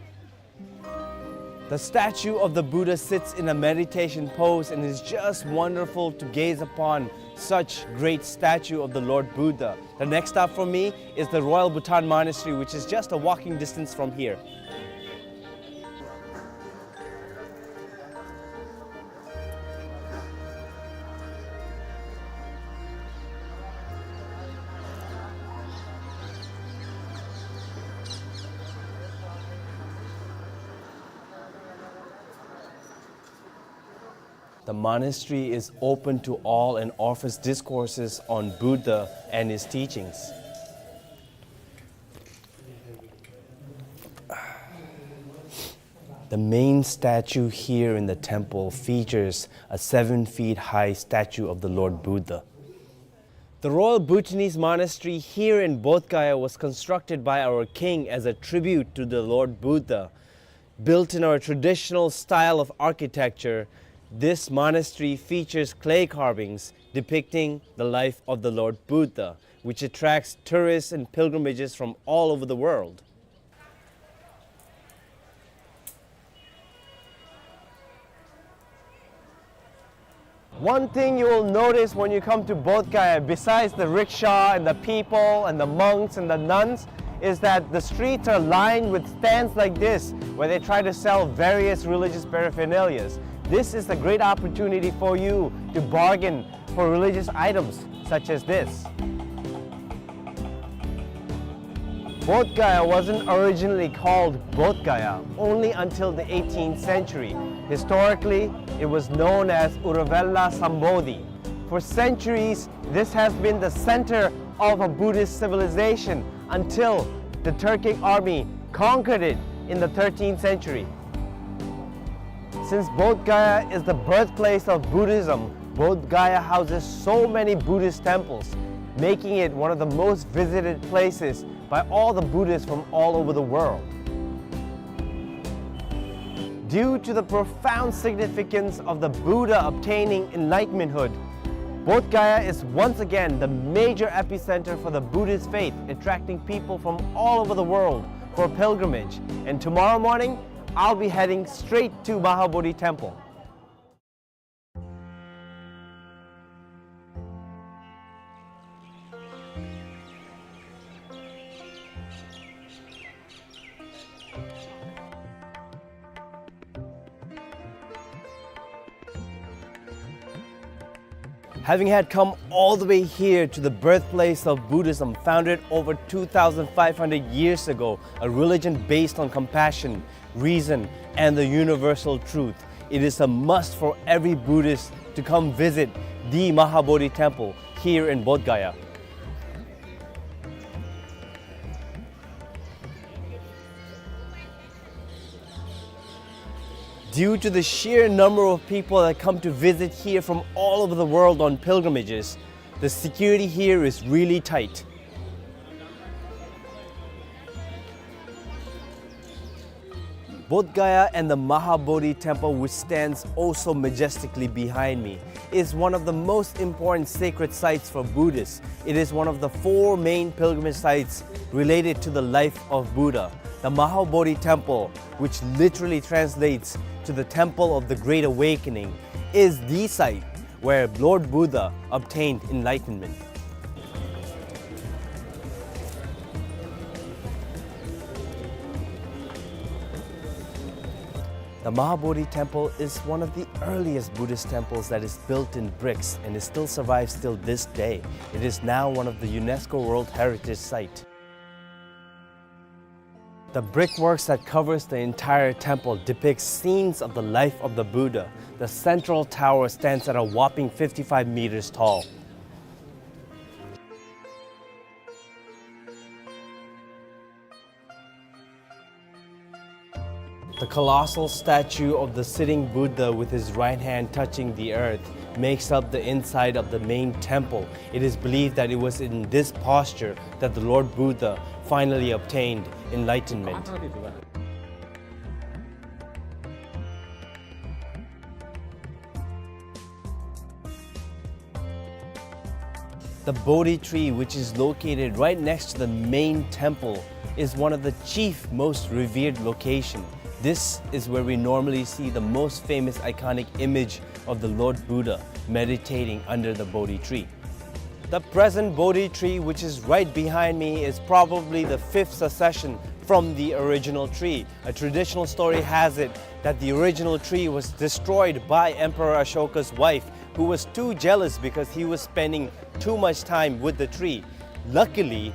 The statue of the Buddha sits in a meditation pose and is just wonderful to gaze upon such great statue of the Lord Buddha. The next stop for me is the Royal Bhutan Monastery, which is just a walking distance from here. The monastery is open to all and offers discourses on Buddha and his teachings. The main statue here in the temple features a seven feet high statue of the Lord Buddha. The Royal Bhutanese Monastery here in Bodh Gaya was constructed by our king as a tribute to the Lord Buddha. Built in our traditional style of architecture, this monastery features clay carvings depicting the life of the Lord Buddha, which attracts tourists and pilgrimages from all over the world. One thing you will notice when you come to Bodh Gaya, besides the rickshaw and the people and the monks and the nuns, is that the streets are lined with stands like this, where they try to sell various religious paraphernalias. This is the great opportunity for you to bargain for religious items such as this. Bodh Gaya wasn't originally called Bodh Gaya only until the eighteenth century. Historically, it was known as Uruvela Sambodhi. For centuries, this has been the center of a Buddhist civilization until the Turkic army conquered it in the thirteenth century. Since Bodh Gaya is the birthplace of Buddhism, Bodh Gaya houses so many Buddhist temples, making it one of the most visited places by all the Buddhists from all over the world. Due to the profound significance of the Buddha obtaining enlightenmenthood, Bodh Gaya is once again the major epicenter for the Buddhist faith, attracting people from all over the world for pilgrimage. And tomorrow morning, I'll be heading straight to Mahabodhi Temple. Having had come all the way here to the birthplace of Buddhism, founded over two thousand five hundred years ago, a religion based on compassion, reason, and the universal truth, it is a must for every Buddhist to come visit the Mahabodhi Temple here in Bodh Gaya. Due to the sheer number of people that come to visit here from all over the world on pilgrimages, the security here is really tight. Bodh Gaya and the Mahabodhi Temple, which stands oh so majestically behind me, is one of the most important sacred sites for Buddhists. It is one of the four main pilgrimage sites related to the life of Buddha. The Mahabodhi Temple, which literally translates to the Temple of the Great Awakening, is the site where Lord Buddha obtained enlightenment. The Mahabodhi Temple is one of the earliest Buddhist temples that is built in bricks and it still survives till this day. It is now one of the UNESCO World Heritage Site. The brickworks that covers the entire temple depicts scenes of the life of the Buddha. The central tower stands at a whopping fifty-five meters tall. The colossal statue of the sitting Buddha with his right hand touching the earth makes up the inside of the main temple. It is believed that it was in this posture that the Lord Buddha finally obtained enlightenment. The Bodhi tree, which is located right next to the main temple, is one of the chief most revered location. This is where we normally see the most famous iconic image of the Lord Buddha meditating under the Bodhi tree. The present Bodhi tree, which is right behind me, is probably the fifth succession from the original tree. A traditional story has it that the original tree was destroyed by Emperor Ashoka's wife, who was too jealous because he was spending too much time with the tree. Luckily,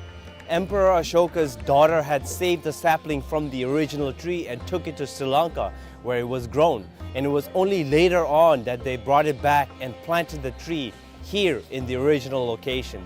Emperor Ashoka's daughter had saved the sapling from the original tree and took it to Sri Lanka, where it was grown. And it was only later on that they brought it back and planted the tree here in the original location.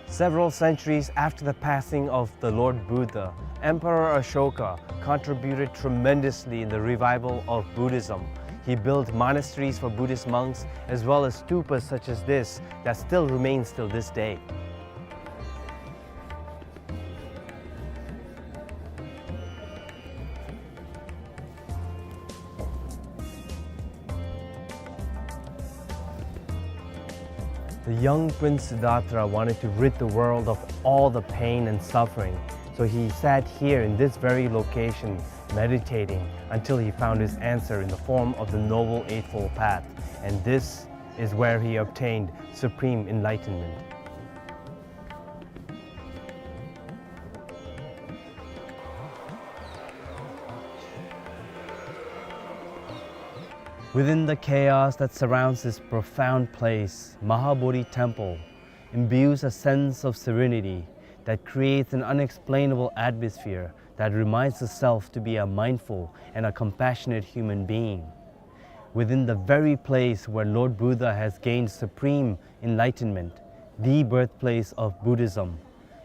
Several centuries after the passing of the Lord Buddha, Emperor Ashoka contributed tremendously in the revival of Buddhism. He built monasteries for Buddhist monks, as well as stupas such as this that still remains till this day. The young Prince Siddhartha wanted to rid the world of all the pain and suffering, so he sat here in this very location, meditating until he found his answer in the form of the Noble Eightfold Path, and this is where he obtained supreme enlightenment. Within the chaos that surrounds this profound place, Mahabodhi Temple imbues a sense of serenity that creates an unexplainable atmosphere that reminds the self to be a mindful and a compassionate human being. Within the very place where Lord Buddha has gained supreme enlightenment, the birthplace of Buddhism,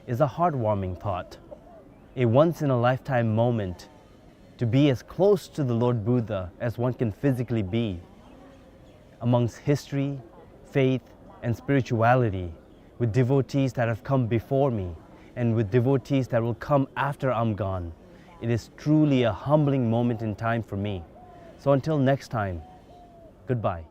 is a heartwarming thought. A once-in-a-lifetime moment to be as close to the Lord Buddha as one can physically be, amongst history, faith, and spirituality, with devotees that have come before me and with devotees that will come after I'm gone. It is truly a humbling moment in time for me. So until next time, goodbye.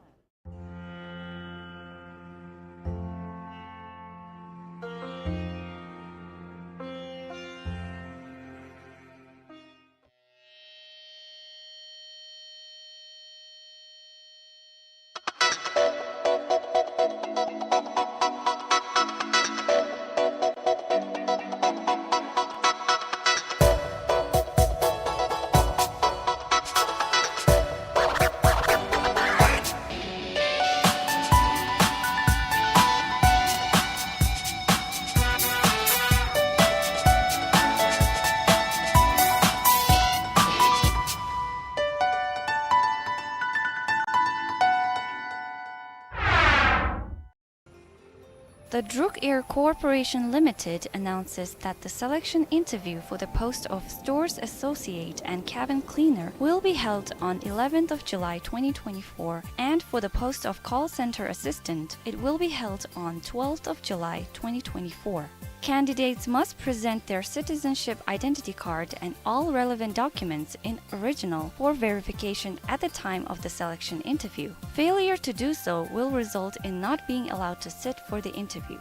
The Druk Air Corporation Limited announces that the selection interview for the post of stores associate and cabin cleaner will be held on eleventh of July twenty twenty-four, and for the post of call center assistant, it will be held on twelfth of July twenty twenty-four. Candidates must present their citizenship identity card and all relevant documents in original for verification at the time of the selection interview. Failure to do so will result in not being allowed to sit for the interview.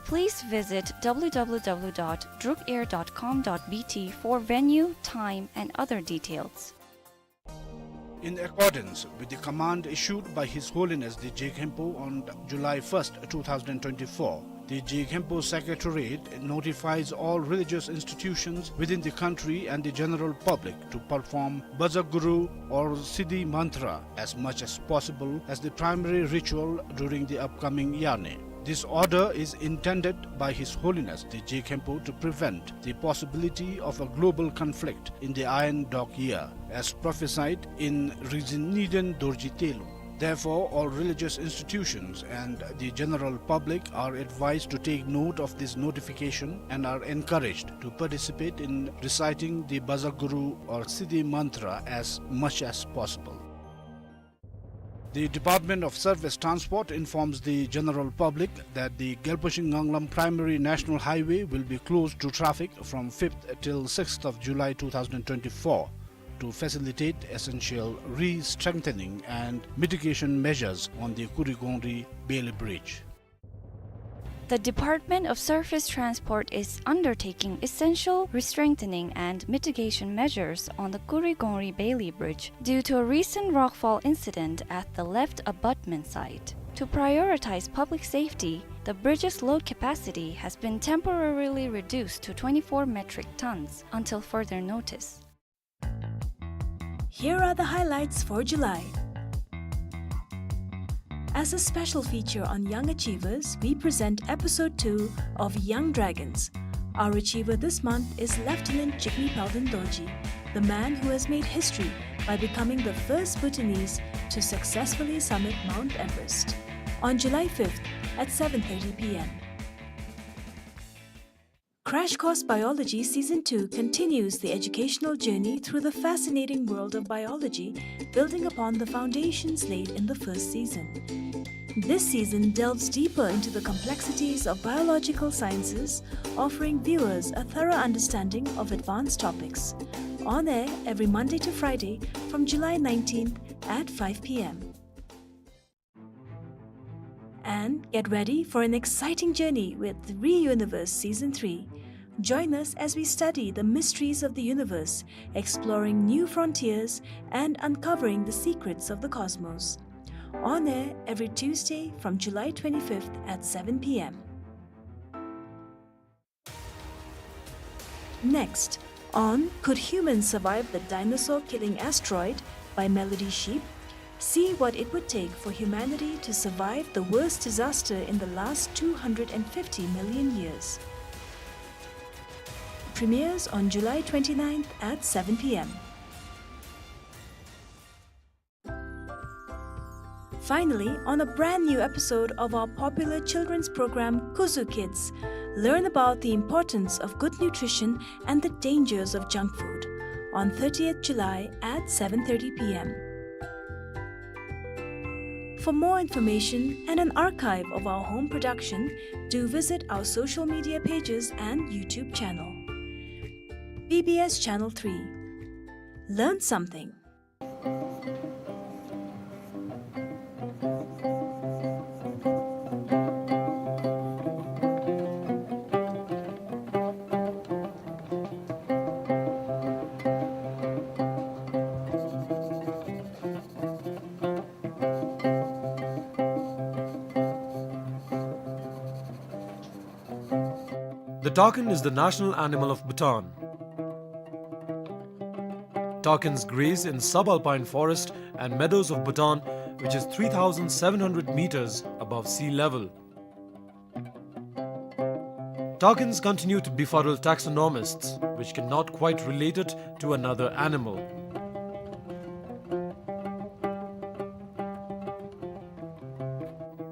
Please visit W W W dot drukair dot com dot B T for venue, time, and other details. In accordance with the command issued by His Holiness the Je Khenpo on July first, two thousand twenty-four, the Je Khenpo Secretariat notifies all religious institutions within the country and the general public to perform Bhajaguru or Siddhi Mantra as much as possible as the primary ritual during the upcoming Yane. This order is intended by His Holiness the Je Khenpo to prevent the possibility of a global conflict in the Iron Dog Year, as prophesied in Rinzin Niden Dorji Telung. Therefore, all religious institutions and the general public are advised to take note of this notification and are encouraged to participate in reciting the Bhajaguru or Siddhi Mantra as much as possible. The Department of Surface Transport informs the general public that the Gyalpo Shing Nganglam Primary National Highway will be closed to traffic from fifth till sixth of July two thousand twenty-four to facilitate essential re-strengthening and mitigation measures on the Kurigongri Bailey Bridge. The Department of Surface Transport is undertaking essential restrengthening and mitigation measures on the Kurigongri Bailey Bridge due to a recent rockfall incident at the left abutment site. To prioritize public safety, the bridge's load capacity has been temporarily reduced to twenty-four metric tons until further notice. Here are the highlights for July. As a special feature on young achievers, we present episode two of Young Dragons. Our achiever this month is Lieutenant Jigme Palden Dorji, the man who has made history by becoming the first Bhutanese to successfully summit Mount Everest. On July fifth at seven thirty P M. Crash Course Biology Season two continues the educational journey through the fascinating world of biology, building upon the foundations laid in the first season. This season delves deeper into the complexities of biological sciences, offering viewers a thorough understanding of advanced topics. On air every Monday to Friday from July nineteenth at five P M. And get ready for an exciting journey with Re-Universe Season three. Join us as we study the mysteries of the universe, exploring new frontiers and uncovering the secrets of the cosmos. On air every Tuesday from July twenty-fifth at seven P M. Next, on Could Humans Survive the Dinosaur-Killing Asteroid by Melody Sheep, see what it would take for humanity to survive the worst disaster in the last two hundred and fifty million years. Premieres on July twenty-ninth at seven P M. Finally, on a brand new episode of our popular children's program, Kuzu Kids, Learn about the importance of good nutrition and the dangers of junk food on thirtieth July at seven thirty p m. For more information and an archive of our home production, do visit our social media pages and YouTube channel. B B S Channel three. Learn something. The takin is the national animal of Bhutan. Takins graze in subalpine forest and meadows of Bhutan, which is three thousand seven hundred meters above sea level. Takins continue to befuddle taxonomists, which cannot quite relate it to another animal.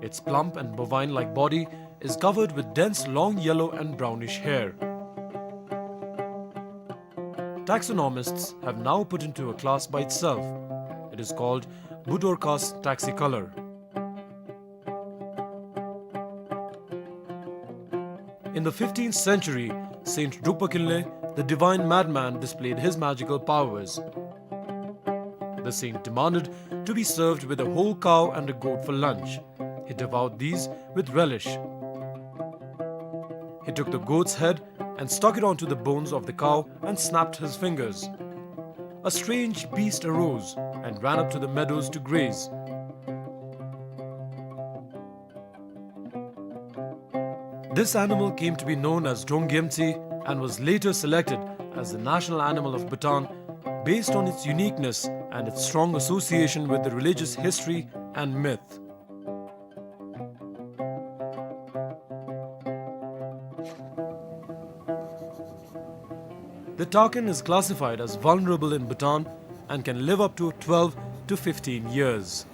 Its plump and bovine-like body is covered with dense long yellow and brownish hair. Taxonomists have now put into a class by itself. It is called Budorcas taxicolor. In the fifteenth century, Saint Drukpa Kinley, the divine madman, displayed his magical powers. The saint demanded to be served with a whole cow and a goat for lunch. He devoured these with relish. He took the goat's head and stuck it onto the bones of the cow and snapped his fingers. A strange beast arose and ran up to the meadows to graze. This animal came to be known as Drongyemtsi and was later selected as the national animal of Bhutan based on its uniqueness and its strong association with the religious history and myth. The takin is classified as vulnerable in Bhutan and can live up to twelve to fifteen years.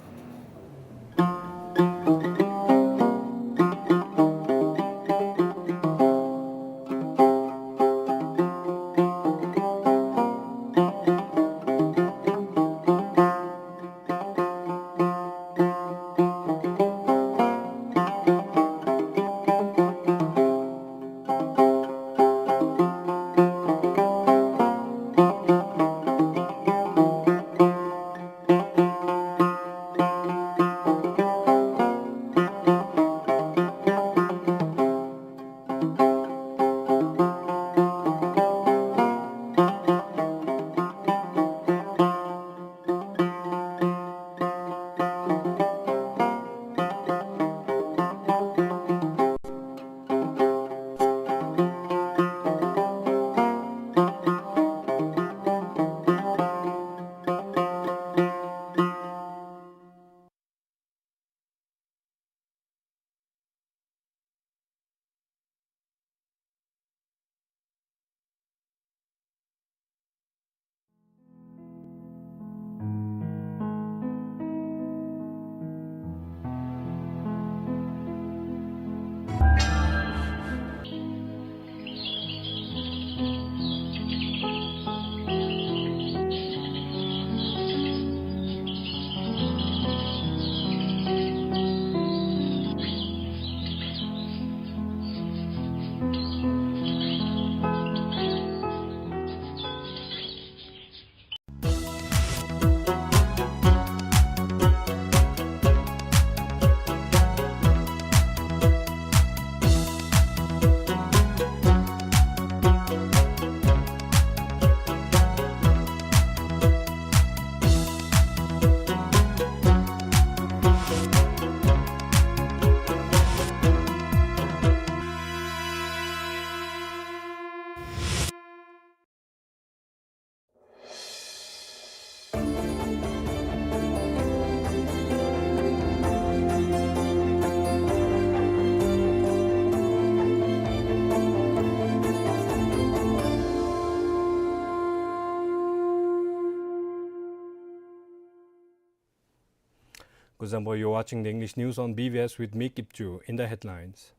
Kuzuzangpo, you're watching the English news on B B S with me, Kipchu. In the headlines.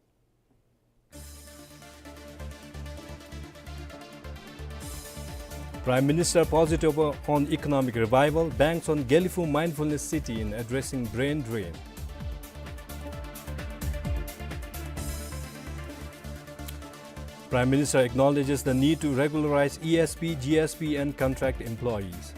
Prime Minister positive on economic revival, banks on Gelephu Mindfulness City in addressing brain drain. Prime Minister acknowledges the need to regularize E S P, G S P and contract employees.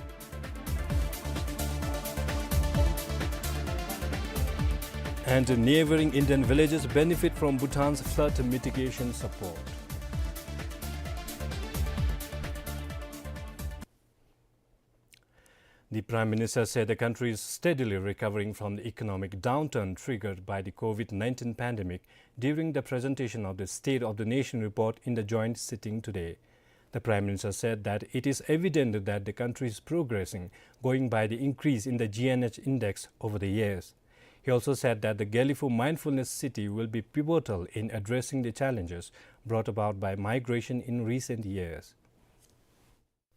And neighboring Indian villages benefit from Bhutan's flood mitigation support. The Prime Minister said the country is steadily recovering from the economic downturn triggered by the COVID nineteen pandemic during the presentation of the State of the Nation report in the joint sitting today. The Prime Minister said that it is evident that the country is progressing, going by the increase in the G N H index over the years. He also said that the Gelephu Mindfulness City will be pivotal in addressing the challenges brought about by migration in recent years.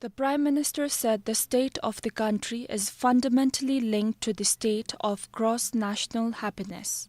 The Prime Minister said the state of the country is fundamentally linked to the state of gross national happiness.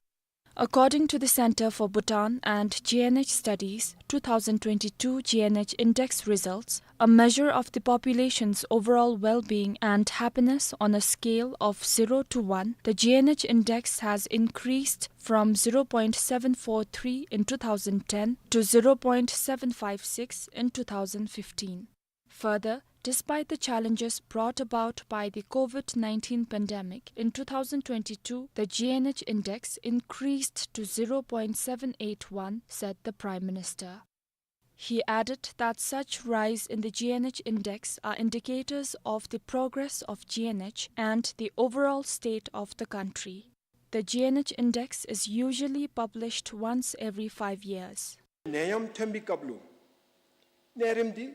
According to the Center for Bhutan and G N H Studies two thousand twenty-two G N H Index results, a measure of the population's overall well-being and happiness on a scale of zero to one, the G N H index has increased from zero point seven four three in two thousand ten to zero point seven five six in two thousand fifteen. Further, despite the challenges brought about by the COVID nineteen pandemic, in two thousand twenty-two, the G N H index increased to zero point seven eight one, said the Prime Minister. He added that such rise in the G N H index are indicators of the progress of G N H and the overall state of the country. The G N H index is usually published once every five years. ནད་ཡམས་ཐོན་པའི་སྐབས་ལུ་གནས་རིམ་འདི་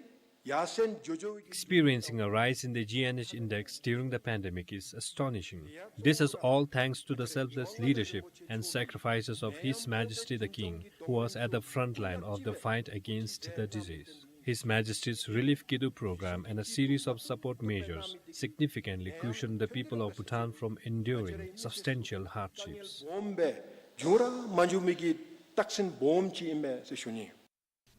ཡར་སེང་འགྱོ་འགྱོ། Experiencing a rise in the G N H index during the pandemic is astonishing. This is all thanks to the selfless leadership and sacrifices of His Majesty the King, who was at the front line of the fight against the disease. His Majesty's Relief Kidu program and a series of support measures significantly cushioned the people of Bhutan from enduring substantial hardships. སྦོམ་སྦེ་འབྱུང་ར་མ་འབྱུང་མི་གི་རྟགས་མཚན་སྦོམ་ཅིག་ཨིན་མས་ཟེར་ཞུ་ནི།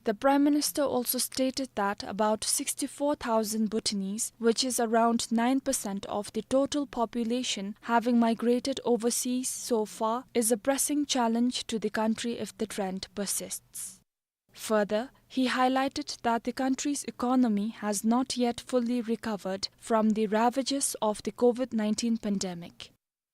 The Prime Minister also stated that about sixty-four thousand Bhutanese, which is around nine percent of the total population, having migrated overseas so far, is a pressing challenge to the country if the trend persists. Further, he highlighted that the country's economy has not yet fully recovered from the ravages of the COVID nineteen pandemic.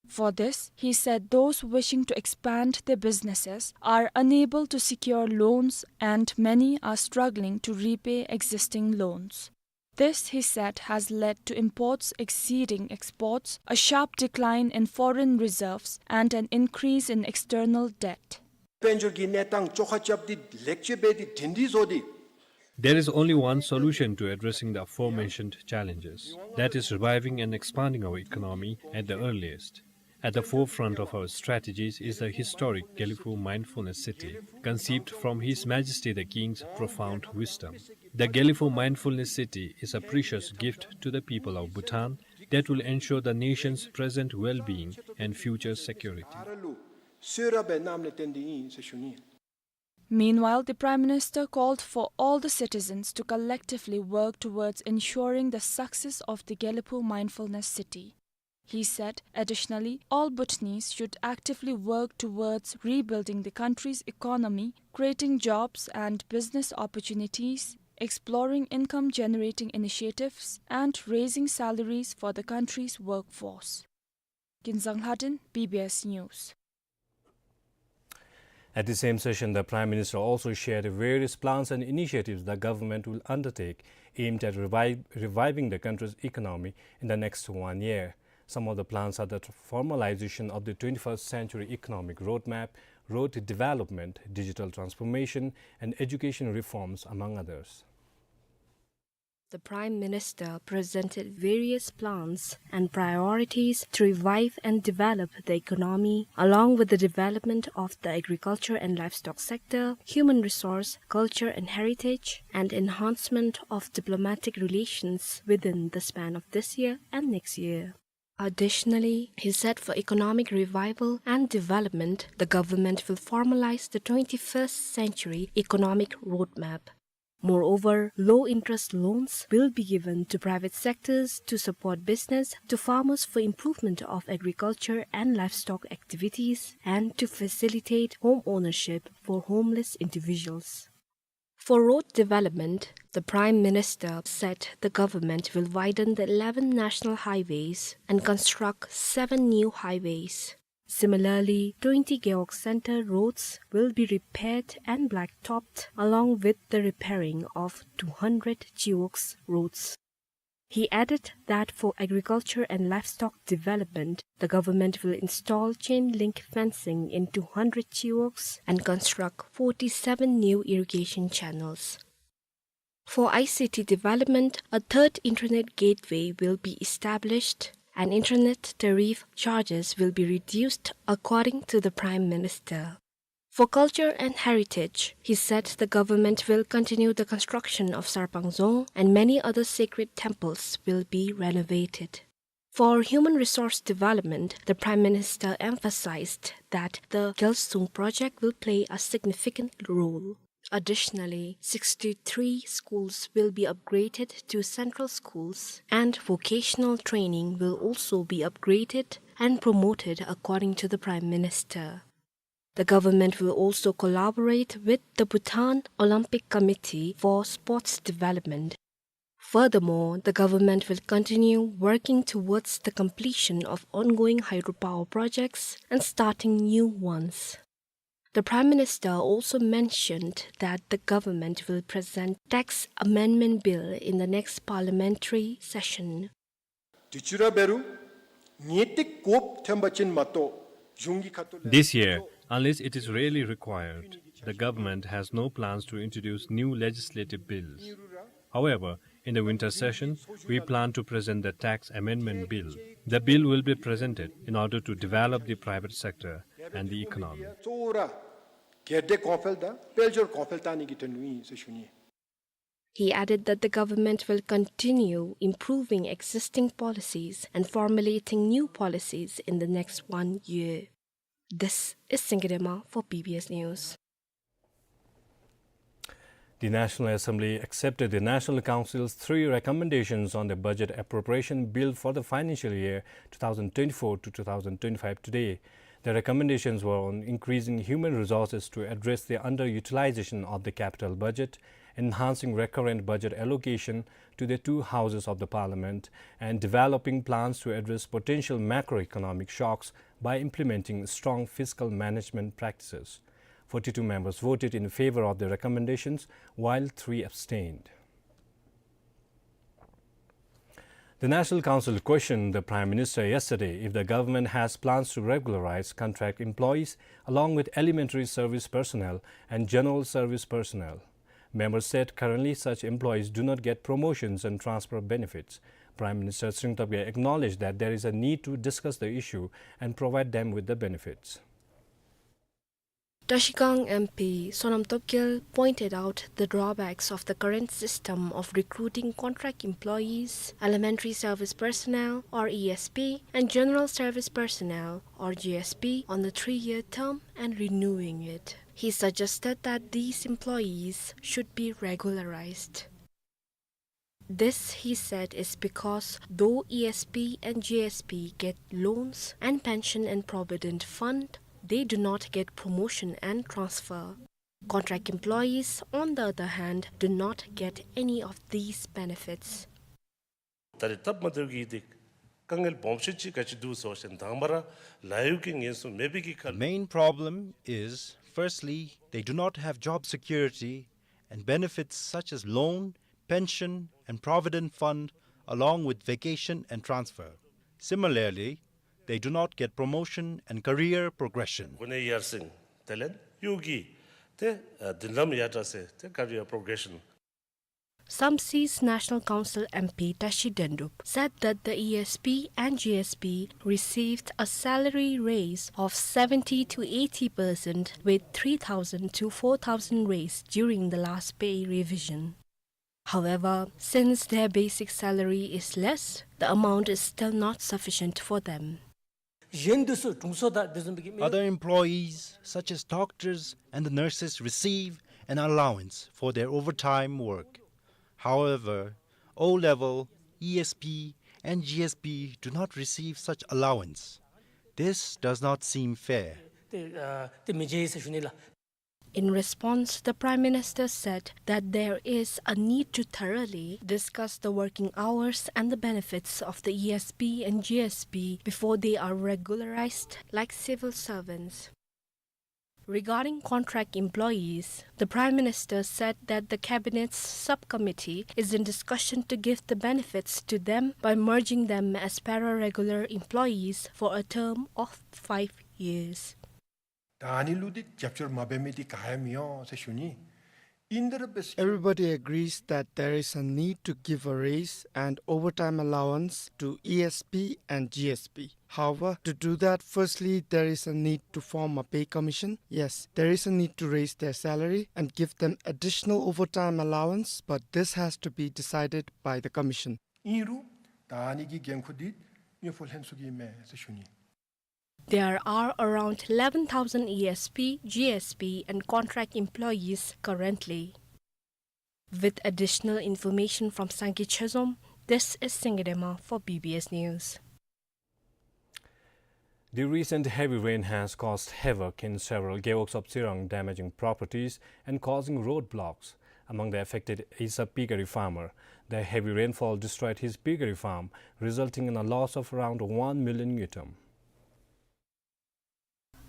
For this, he said those wishing to expand their businesses are unable to secure loans and many are struggling to repay existing loans. This, he said, has led to imports exceeding exports, a sharp decline in foreign reserves, and an increase in external debt. དཔལ་འབྱོར་གྱི་གནས་སྟངས་བཅོ་ཁ་རྐྱབ་སྟེ་ལེགས་བཅོས་འབད་དེ་སྒྲིང་སྒྲི་བཟོ་སྟེ། There is only one solution to addressing the aforementioned challenges, that is reviving and expanding our economy at the earliest. At the forefront of our strategies is the historic Gelephu Mindfulness City, conceived from His Majesty the King's profound wisdom. The Gelephu Mindfulness City is a precious gift to the people of Bhutan that will ensure the nation's present well-being and future security. གསོལ་རས་སྦེ་གནངམ་ལས་བརྟེན་ཏེ་ཨིན་ཟེར་ཞུ་ནི། Meanwhile, the Prime Minister called for all the citizens to collectively work towards ensuring the success of the Gelephu Mindfulness City. He said, additionally, all Bhutanese should actively work towards rebuilding the country's economy, creating jobs and business opportunities, exploring income-generating initiatives, and raising salaries for the country's workforce. Kinzang Lhadin, B B S News. At the same session, the Prime Minister also shared various plans and initiatives the government will undertake aimed at revive-, reviving the country's economy in the next one year. Some of the plans are the formalization of the twenty-first century economic roadmap, road development, digital transformation, and education reforms, among others. The Prime Minister presented various plans and priorities to revive and develop the economy, along with the development of the agriculture and livestock sector, human resource, culture and heritage, and enhancement of diplomatic relations within the span of this year and next year. Additionally, he said for economic revival and development, the government will formalize the twenty-first century economic roadmap. Moreover, low-interest loans will be given to private sectors to support business, to farmers for improvement of agriculture and livestock activities, and to facilitate home ownership for homeless individuals. For road development, the Prime Minister said the government will widen the eleven national highways and construct seven new highways. Similarly, twenty Gewog Center roads will be repaired and blacktopped, along with the repairing of two hundred Chiwog's roads. He added that for agriculture and livestock development, the government will install chain link fencing in two hundred Chiwogs and construct forty-seven new irrigation channels. For I C T development, a third internet gateway will be established and internet tariff charges will be reduced, according to the Prime Minister. For culture and heritage, he said the government will continue the construction of Sarpang Dzong and many other sacred temples will be renovated. For human resource development, the Prime Minister emphasized that the Gyalsung project will play a significant role. Additionally, sixty-three schools will be upgraded to central schools, and vocational training will also be upgraded and promoted, according to the Prime Minister. The government will also collaborate with the Bhutan Olympic Committee for sports development. Furthermore, the government will continue working towards the completion of ongoing hydropower projects and starting new ones. The Prime Minister also mentioned that the government will present tax amendment bill in the next parliamentary session. དུས་ཅི་ར་འབད་རུང་ངེས་ཏིག་དགོཔ་ཐོན་པ་ཅིན་མ་གཏོགས་གཞུང་གི་ཁ་ཐུག་ལས། This year, unless it is really required, the government has no plans to introduce new legislative bills. However, in the winter session, we plan to present the tax amendment bill. The bill will be presented in order to develop the private sector and the economy. གཙོ་བོ་ར་སྒེར་སྡེ་གོང་འཕེལ་དང་དཔལ་འབྱོར་གོང་འཕེལ་བཏང་ནི་གི་དོན་ལུ་ཨིན་ཟེར་ཞུ་ནི། He added that the government will continue improving existing policies and formulating new policies in the next one year. This is Singirema for B B S News. The National Assembly accepted the National Council's three recommendations on the budget appropriation bill for the financial year two thousand twenty-four to two thousand twenty-five today. The recommendations were on increasing human resources to address the underutilization of the capital budget, enhancing recurrent budget allocation to the two houses of the parliament, and developing plans to address potential macroeconomic shocks by implementing strong fiscal management practices. Forty-two members voted in favor of the recommendations, while three abstained. The National Council questioned the Prime Minister yesterday if the government has plans to regularize contract employees along with elementary service personnel and general service personnel. Members said currently such employees do not get promotions and transfer benefits. Prime Minister Tshering Tobgay acknowledged that there is a need to discuss the issue and provide them with the benefits. Trashigang M P Sonam Topgel pointed out the drawbacks of the current system of recruiting contract employees, elementary service personnel or E S P, and general service personnel or G S P on the three-year term and renewing it. He suggested that these employees should be regularized. This, he said, is because though E S P and G S P get loans and pension and provident fund, they do not get promotion and transfer. Contract employees, on the other hand, do not get any of these benefits. ད་རེས་སྟབས་མ་བདེཝ་གི་དེ་དཀའ་ངལ་སྦོམ་ཤོས་ཅིག་ག་ཅི་འདུག་ཟེར་བ་ཅིན་དང་པ་ར་ལཱ་གཡོག་གི་ཉེན་སྲུང་མེད་པའི་གི་ཁར། The main problem is, firstly, they do not have job security and benefits such as loan, pension, and provident fund, along with vacation and transfer. Similarly, they do not get promotion and career progression. གོ་གནས་ཡར་སེང་དེ་ལས་གཡོག་གི་དེ་ཨ་མདུན་ལམ་ཡར་དྲག་ཟེར་དེ་career progression། Samtse's National Council M P Tashi Dendup said that the E S P and G S P received a salary raise of seventy to eighty percent with three thousand to four thousand raise during the last pay revision. However, since their basic salary is less, the amount is still not sufficient for them. གཞན་འདི་ཚུ་དྲུང་འཚོ་དང་དེ་བཟུམ་མའི་གི་མི། Other employees, such as doctors and the nurses, receive an allowance for their overtime work. However, O-level, E S P, and G S P do not receive such allowance. This does not seem fair. ཏེ་ཨ་ཏེ་མི་བྱེད་ཟེར་ཞུ་ནི་ལགས། In response, the Prime Minister said that there is a need to thoroughly discuss the working hours and the benefits of the E S P and G S P before they are regularized like civil servants. Regarding contract employees, the Prime Minister said that the Cabinet's subcommittee is in discussion to give the benefits to them by merging them as pararegular employees for a term of five years. ད་ཨ་ནི་ལུ་འདི་རྒྱབ་སྐྱོར་མ་འབད་མི་འདི་ག་ཡང་མི་འོང་ཟེར་ཞུ་ནི། In the best Everybody agrees that there is a need to give a raise and overtime allowance to E S P and G S P. However, to do that, firstly, there is a need to form a pay commission. Yes, there is a need to raise their salary and give them additional overtime allowance, but this has to be decided by the commission. ཨིན་རུང་ད་ཨ་ནི་གི་འགན་ཁུར་འདི་དངུལ་ཕོགས་ལྷན་ཚོགས་ཀྱི་མས་ཟེར་ཞུ་ནི། There are around eleven thousand E S P, G S P, and contract employees currently. With additional information from Sangay Chezom, this is Singay Dema for B B S News. The recent heavy rain has caused havoc in several gewogs of Tsirang, damaging properties and causing roadblocks. Among the affected is a piggery farmer. The heavy rainfall destroyed his piggery farm, resulting in a loss of around one million ngultrum.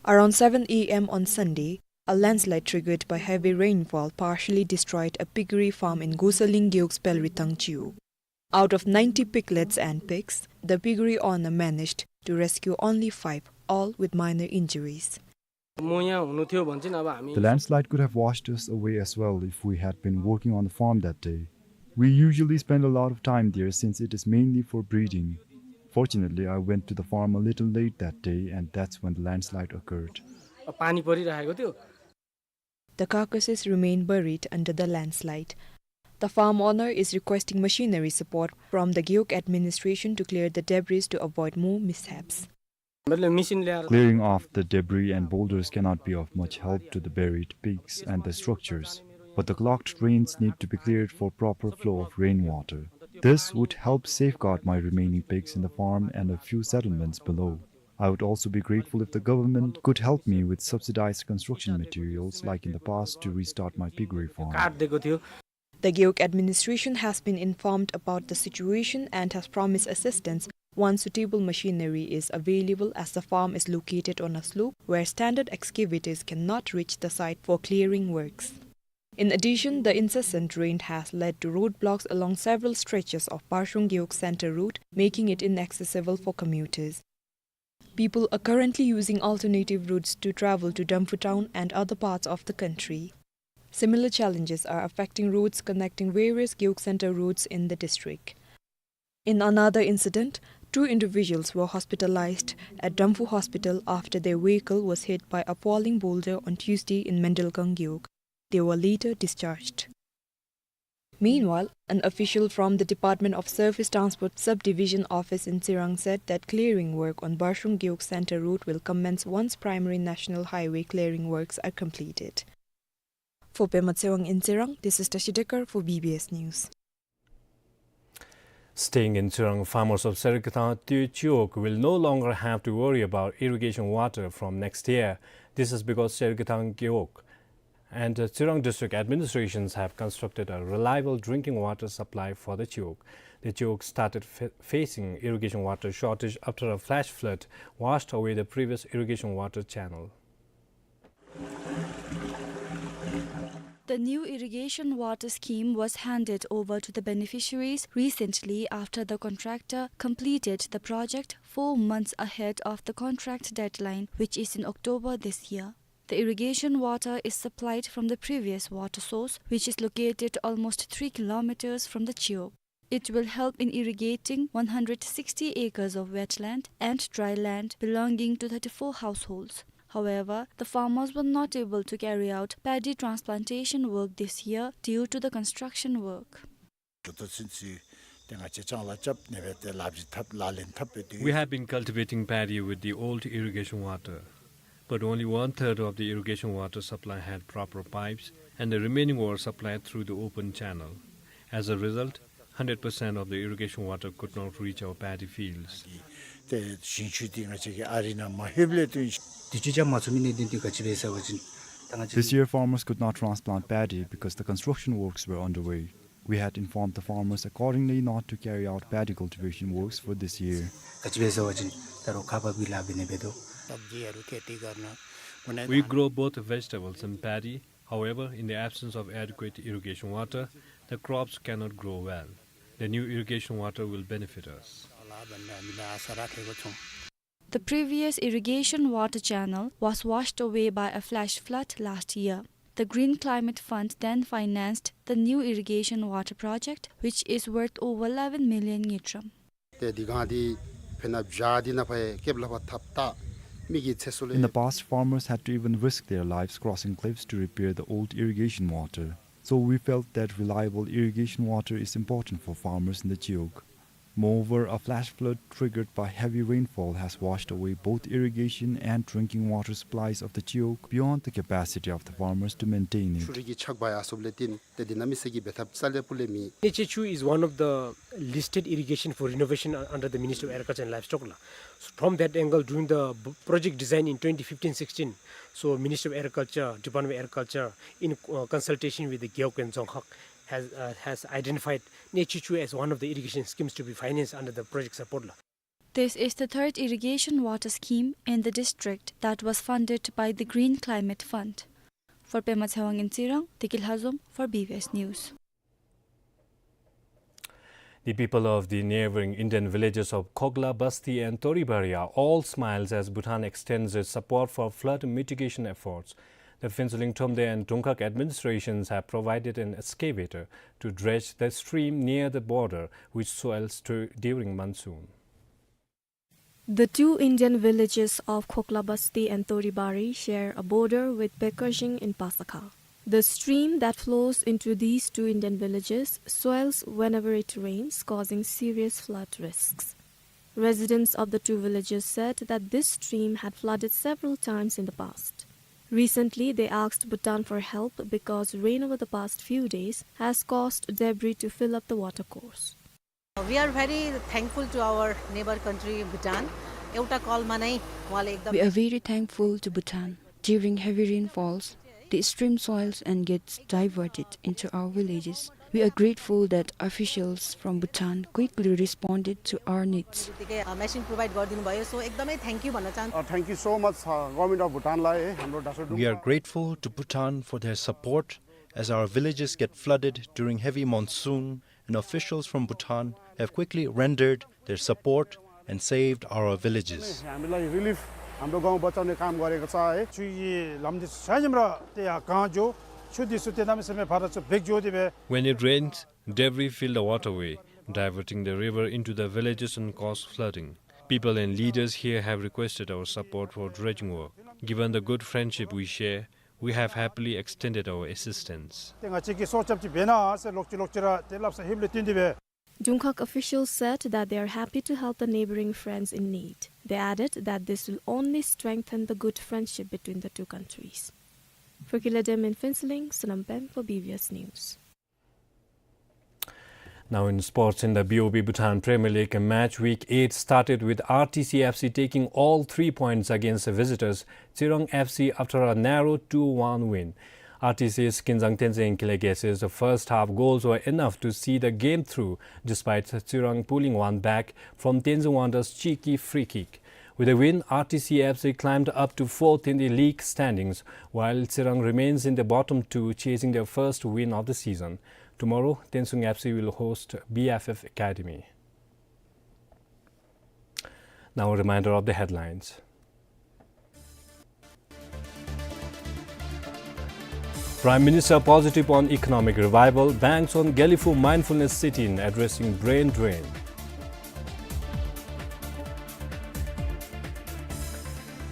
Around seven A M on Sunday, a landslide triggered by heavy rainfall partially destroyed a piggery farm in Gosaling Gewog's Pelritang Chiwog. Out of ninety piglets and pigs, the piggery owner managed to rescue only five, all with minor injuries. The landslide could have washed us away as well if we had been working on the farm that day. We usually spend a lot of time there since it is mainly for breeding. Fortunately, I went to the farm a little late that day, and that's when the landslide occurred. पानी परिरहेको थियो। The carcasses remain buried under the landslide. The farm owner is requesting machinery support from the Gewog administration to clear the debris to avoid more mishaps. मतलब मेसिन ल्याएर Clearing off the debris and boulders cannot be of much help to the buried pigs and the structures, but the clogged drains need to be cleared for proper flow of rainwater. This would help safeguard my remaining pigs in the farm and a few settlements below. I would also be grateful if the government could help me with subsidized construction materials like in the past to restart my piggery farm. काठ दिएको थियो। The Gewog administration has been informed about the situation and has promised assistance once suitable machinery is available, as the farm is located on a slope where standard excavators cannot reach the site for clearing works. In addition, the incessant rain has led to roadblocks along several stretches of Barshung Gewog Center Road, making it inaccessible for commuters. People are currently using alternative routes to travel to Damphu town and other parts of the country. Similar challenges are affecting roads connecting various Gewog Center roads in the district. In another incident, two individuals were hospitalized at Damphu Hospital after their vehicle was hit by a falling boulder on Tuesday in Mendelgang Gewog. They were later discharged. Meanwhile, an official from the Department of Surface Transport Subdivision Office in Tsirang said that clearing work on Barshung Gewog Center Road will commence once primary national highway clearing works are completed. For Pema Tsewang in Tsirang, this is Tashi Dekar for B B S News. Staying in Tsirang, farmers of Serikthang Tui Chiwog will no longer have to worry about irrigation water from next year. This is because Serikthang Gewog and, uh, Tsirang district administrations have constructed a reliable drinking water supply for the Chiwog. The Chiwog started fa-, facing irrigation water shortage after a flash flood washed away the previous irrigation water channel. The new irrigation water scheme was handed over to the beneficiaries recently after the contractor completed the project four months ahead of the contract deadline, which is in October this year. The irrigation water is supplied from the previous water source, which is located almost three kilometers from the Chiwog. It will help in irrigating one hundred sixty acres of wetland and dry land belonging to thirty-four households. However, the farmers were not able to carry out paddy transplantation work this year due to the construction work. We have been cultivating paddy with the old irrigation water. But only one-third of the irrigation water supply had proper pipes, and the remaining were supplied through the open channel. As a result, hundred percent of the irrigation water could not reach our paddy fields. ཏེ་ཞིང་ཆུ་འདི་ང་བཅས་ཀྱི་ཨ་རི་ནང་མ་ལྷོདཔ་ལས་བརྟེན་དུས་ཅི་ཅང་མ་ཚུད་མི་གནད་དོན་འདི་ག་ཅི་སྦེ་ཟེར་བ་ཅིན་ད་ང་བཅས This year, farmers could not transplant paddy because the construction works were underway. We had informed the farmers accordingly not to carry out paddy cultivation works for this year. ག་ཅི་སྦེ་ཟེར་བ་ཅིན་ད་རུང་ཁག་འབག་པའི་ལཱ་འབད་ནི་འབད་དོ། We grow both vegetables and paddy. However, in the absence of adequate irrigation water, the crops cannot grow well. The new irrigation water will benefit us. The previous irrigation water channel was washed away by a flash flood last year. The Green Climate Fund then financed the new irrigation water project, which is worth over eleven million ngultrum. ཏེ་འདི་གང་འདི་ཕན་ན་བྱ་འདི་ནང་ཕར་ཡང་ཁེབ་ལ་ཕར་ཐབ་ད་མི་གི་ཚེ་སྲོག་ལས། In the past, farmers had to even risk their lives crossing cliffs to repair the old irrigation water. So we felt that reliable irrigation water is important for farmers in the Chiwog. Moreover, a flash flood triggered by heavy rainfall has washed away both irrigation and drinking water supplies of the Chiwog beyond the capacity of the farmers to maintain it. ཆུ་རུད་ཀྱི་ཆག་འབག་ཡར་སོངམ་ལས་བརྟེན་ཏེ་འདི་ནང་མི་སེར་གྱིས་འབད་ཐབས་རྩ་ལས་སྤུ་ལས་མེད། Nechechuk is one of the listed irrigation for renovation un-, under the Ministry of Agriculture and Livestock ལགས། From that angle, during the b-, project design in twenty fifteen sixteen, so Ministry of Agriculture, Department of Agriculture, in, uh, consultation with the Gewog and Dzongkhag, has, uh, has identified Nechechuk as one of the irrigation schemes to be financed under the project support ལགས། This is the third irrigation water scheme in the district that was funded by the Green Climate Fund. For Pema Tshewang in Tsirang, Deki Lhazom for B B S News. The people of the neighboring Indian villages of Khokla Basti and Toribari are all smiles as Bhutan extends its support for flood mitigation efforts. The Phuentsholing, Thromde and Dongkhag administrations have provided an excavator to dredge the stream near the border, which swells to, during monsoon. The two Indian villages of Khokla Basti and Toribari share a border with Pekerjing in Pasakha. The stream that flows into these two Indian villages swells whenever it rains, causing serious flood risks. Residents of the two villages said that this stream had flooded several times in the past. Recently, they asked Bhutan for help because rain over the past few days has caused debris to fill up the watercourse. We are very thankful to our neighbor country Bhutan. एउटा कलमा नै उहाँले एकदम We are very thankful to Bhutan. During heavy rainfalls, the stream swells and gets diverted into our villages. We are grateful that officials from Bhutan quickly responded to our needs. त्यतिकै, अ, machine provide गरिदिनु भयो। So एकदमै thank you भन्न चाहन्छु। Uh, thank you so much, uh, Government of Bhutan लाई, है, हाम्रो डासोडुङ We are grateful to Bhutan for their support as our villages get flooded during heavy monsoon and officials from Bhutan have quickly rendered their support and saved our villages. हामीलाई रिलिफ, हाम्रो गाउँ बचाउने काम गरेको छ, है। छुई लम्दी छ्याजिम र त्यहाँ कहाँ जो छु दिसु त्यहाँ में समय भारत छु बेग जो दिबे। When it rains, debris fill the waterway, diverting the river into the villages and cause flooding. People and leaders here have requested our support for dredging work. Given the good friendship we share, we have happily extended our assistance. Dongkhag officials said that they are happy to help the neighboring friends in need. They added that this will only strengthen the good friendship between the two countries. For Kiladem in Phuentsholing, Sonam Pem for B B S News. Now in sports, in the B O B Bhutan Premier League, match week eight started with R T C F C taking all three points against the visitors Tsirang F C after a narrow two one win. R T C's Kinzang Tenzin Kile Gese's first half goals were enough to see the game through, despite Tsirang pulling one back from Tenzin Wanda's cheeky free kick. With a win, R T C F C climbed up to fourth in the league standings, while Tsirang remains in the bottom two, chasing their first win of the season. Tomorrow, Tensung F C will host B F F Academy. Now, a reminder of the headlines. Prime Minister positive on economic revival, banks on Gelephu mindfulness sit-in addressing brain drain.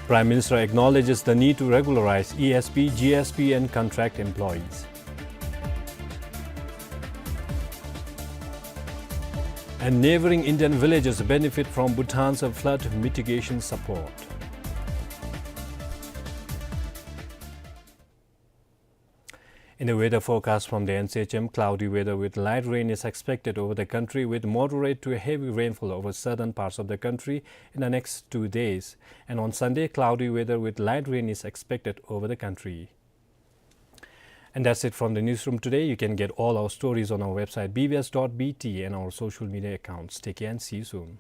Prime Minister acknowledges the need to regularize E S P, G S P and contract employees. And neighboring Indian villages benefit from Bhutan's flood mitigation support. The weather forecast from the N C H M: cloudy weather with light rain is expected over the country, with moderate to heavy rainfall over southern parts of the country in the next two days. And on Sunday, cloudy weather with light rain is expected over the country. And that's it from the newsroom today. You can get all our stories on our website, B B S dot B T, and our social media accounts. Take care and see you soon.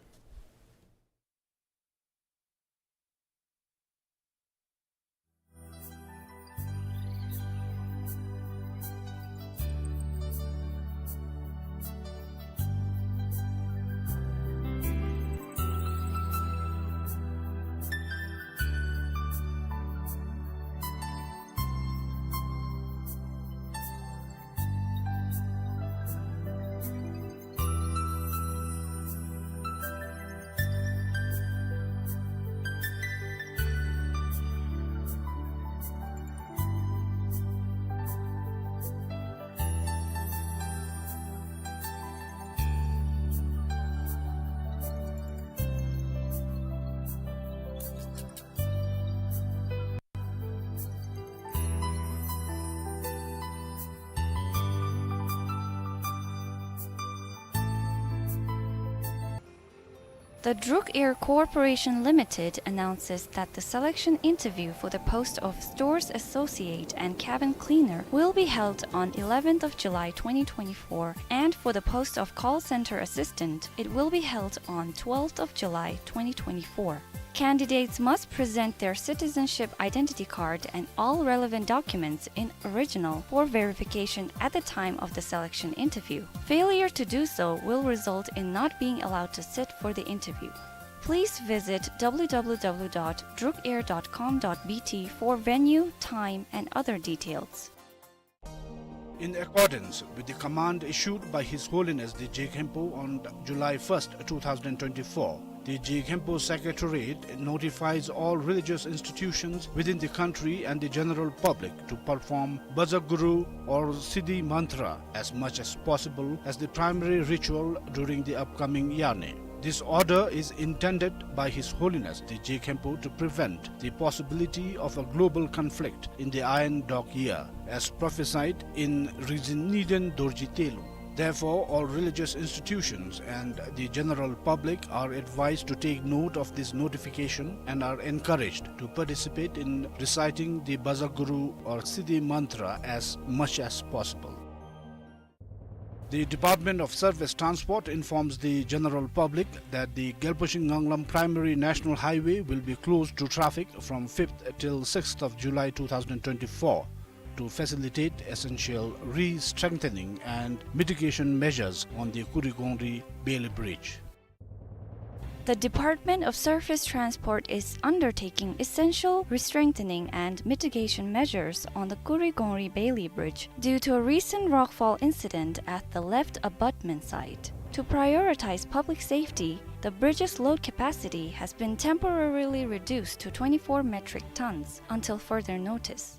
The Druk Air Corporation Limited announces that the selection interview for the post of stores associate and cabin cleaner will be held on eleventh of July twenty twenty-four, and for the post of call center assistant, it will be held on twelfth of July twenty twenty-four. Candidates must present their citizenship identity card and all relevant documents in original for verification at the time of the selection interview. Failure to do so will result in not being allowed to sit for the interview. Please visit W W W dot drukair dot com dot B T for venue, time, and other details. In accordance with the command issued by His Holiness the Je Khenpo on July first, two thousand twenty-four, the Je Khenpo Secretariat notifies all religious institutions within the country and the general public to perform Bhaja Guru or Siddhi Mantra as much as possible as the primary ritual during the upcoming Yarney. This order is intended by His Holiness the Je Khenpo to prevent the possibility of a global conflict in the Iron Dog Year, as prophesied in Rizin Niden Dorji Telung. Therefore, all religious institutions and the general public are advised to take note of this notification and are encouraged to participate in reciting the Bhaja Guru or Siddhi Mantra as much as possible. The Department of Surface Transport informs the general public that the Gyalpo Shing Nganglam Primary National Highway will be closed to traffic from fifth till sixth of July two thousand twenty-four to facilitate essential re-strengthening and mitigation measures on the Kurigongri Bailey Bridge. The Department of Surface Transport is undertaking essential restrengthening and mitigation measures on the Kurigongri Bailey Bridge due to a recent rockfall incident at the left abutment site. To prioritize public safety, the bridge's load capacity has been temporarily reduced to twenty-four metric tons until further notice.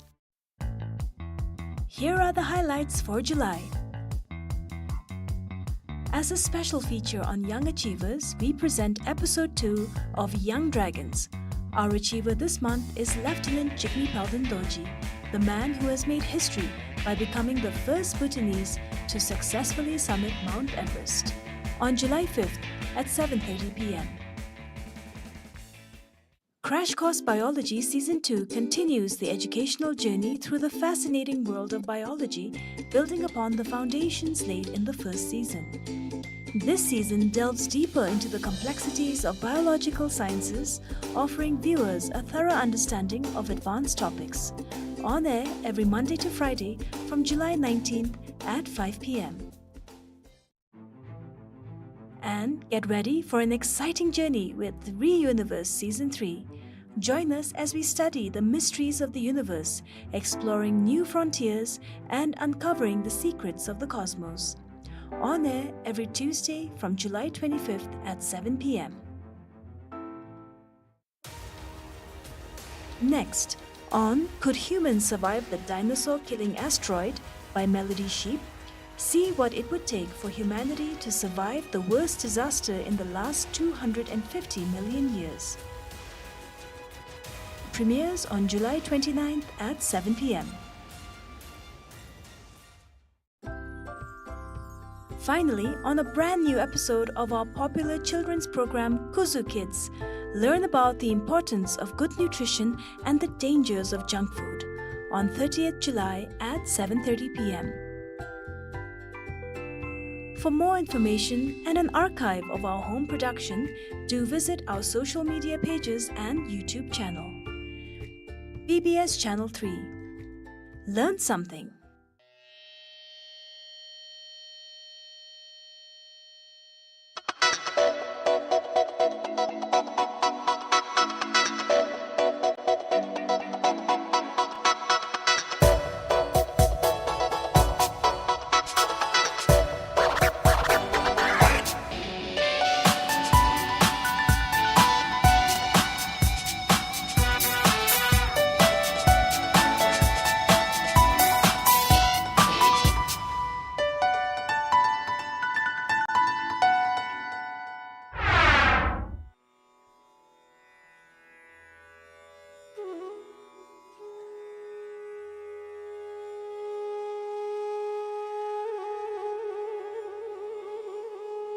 Here are the highlights for July. As a special feature on young achievers, we present episode two of Young Dragons. Our achiever this month is Lieutenant Jigme Palden Dorji, the man who has made history by becoming the first Bhutanese to successfully summit Mount Everest. On July fifth at seven thirty P M. Crash Course Biology Season two continues the educational journey through the fascinating world of biology, building upon the foundations laid in the first season. This season delves deeper into the complexities of biological sciences, offering viewers a thorough understanding of advanced topics. On air every Monday to Friday from July nineteenth at five P M. And get ready for an exciting journey with Re-Universe Season three. Join us as we study the mysteries of the universe, exploring new frontiers and uncovering the secrets of the cosmos. On air every Tuesday from July twenty-fifth at seven P M. Next, on Could Humans Survive the Dinosaur Killing Asteroid by Melody Sheep, see what it would take for humanity to survive the worst disaster in the last two hundred and fifty million years. Premieres on July twenty-ninth at seven P M. Finally, on a brand new episode of our popular children's program, Kuzu Kids, learn about the importance of good nutrition and the dangers of junk food on thirtieth July at seven thirty p m. For more information and an archive of our home production, do visit our social media pages and YouTube channel. B B S Channel three. Learn something.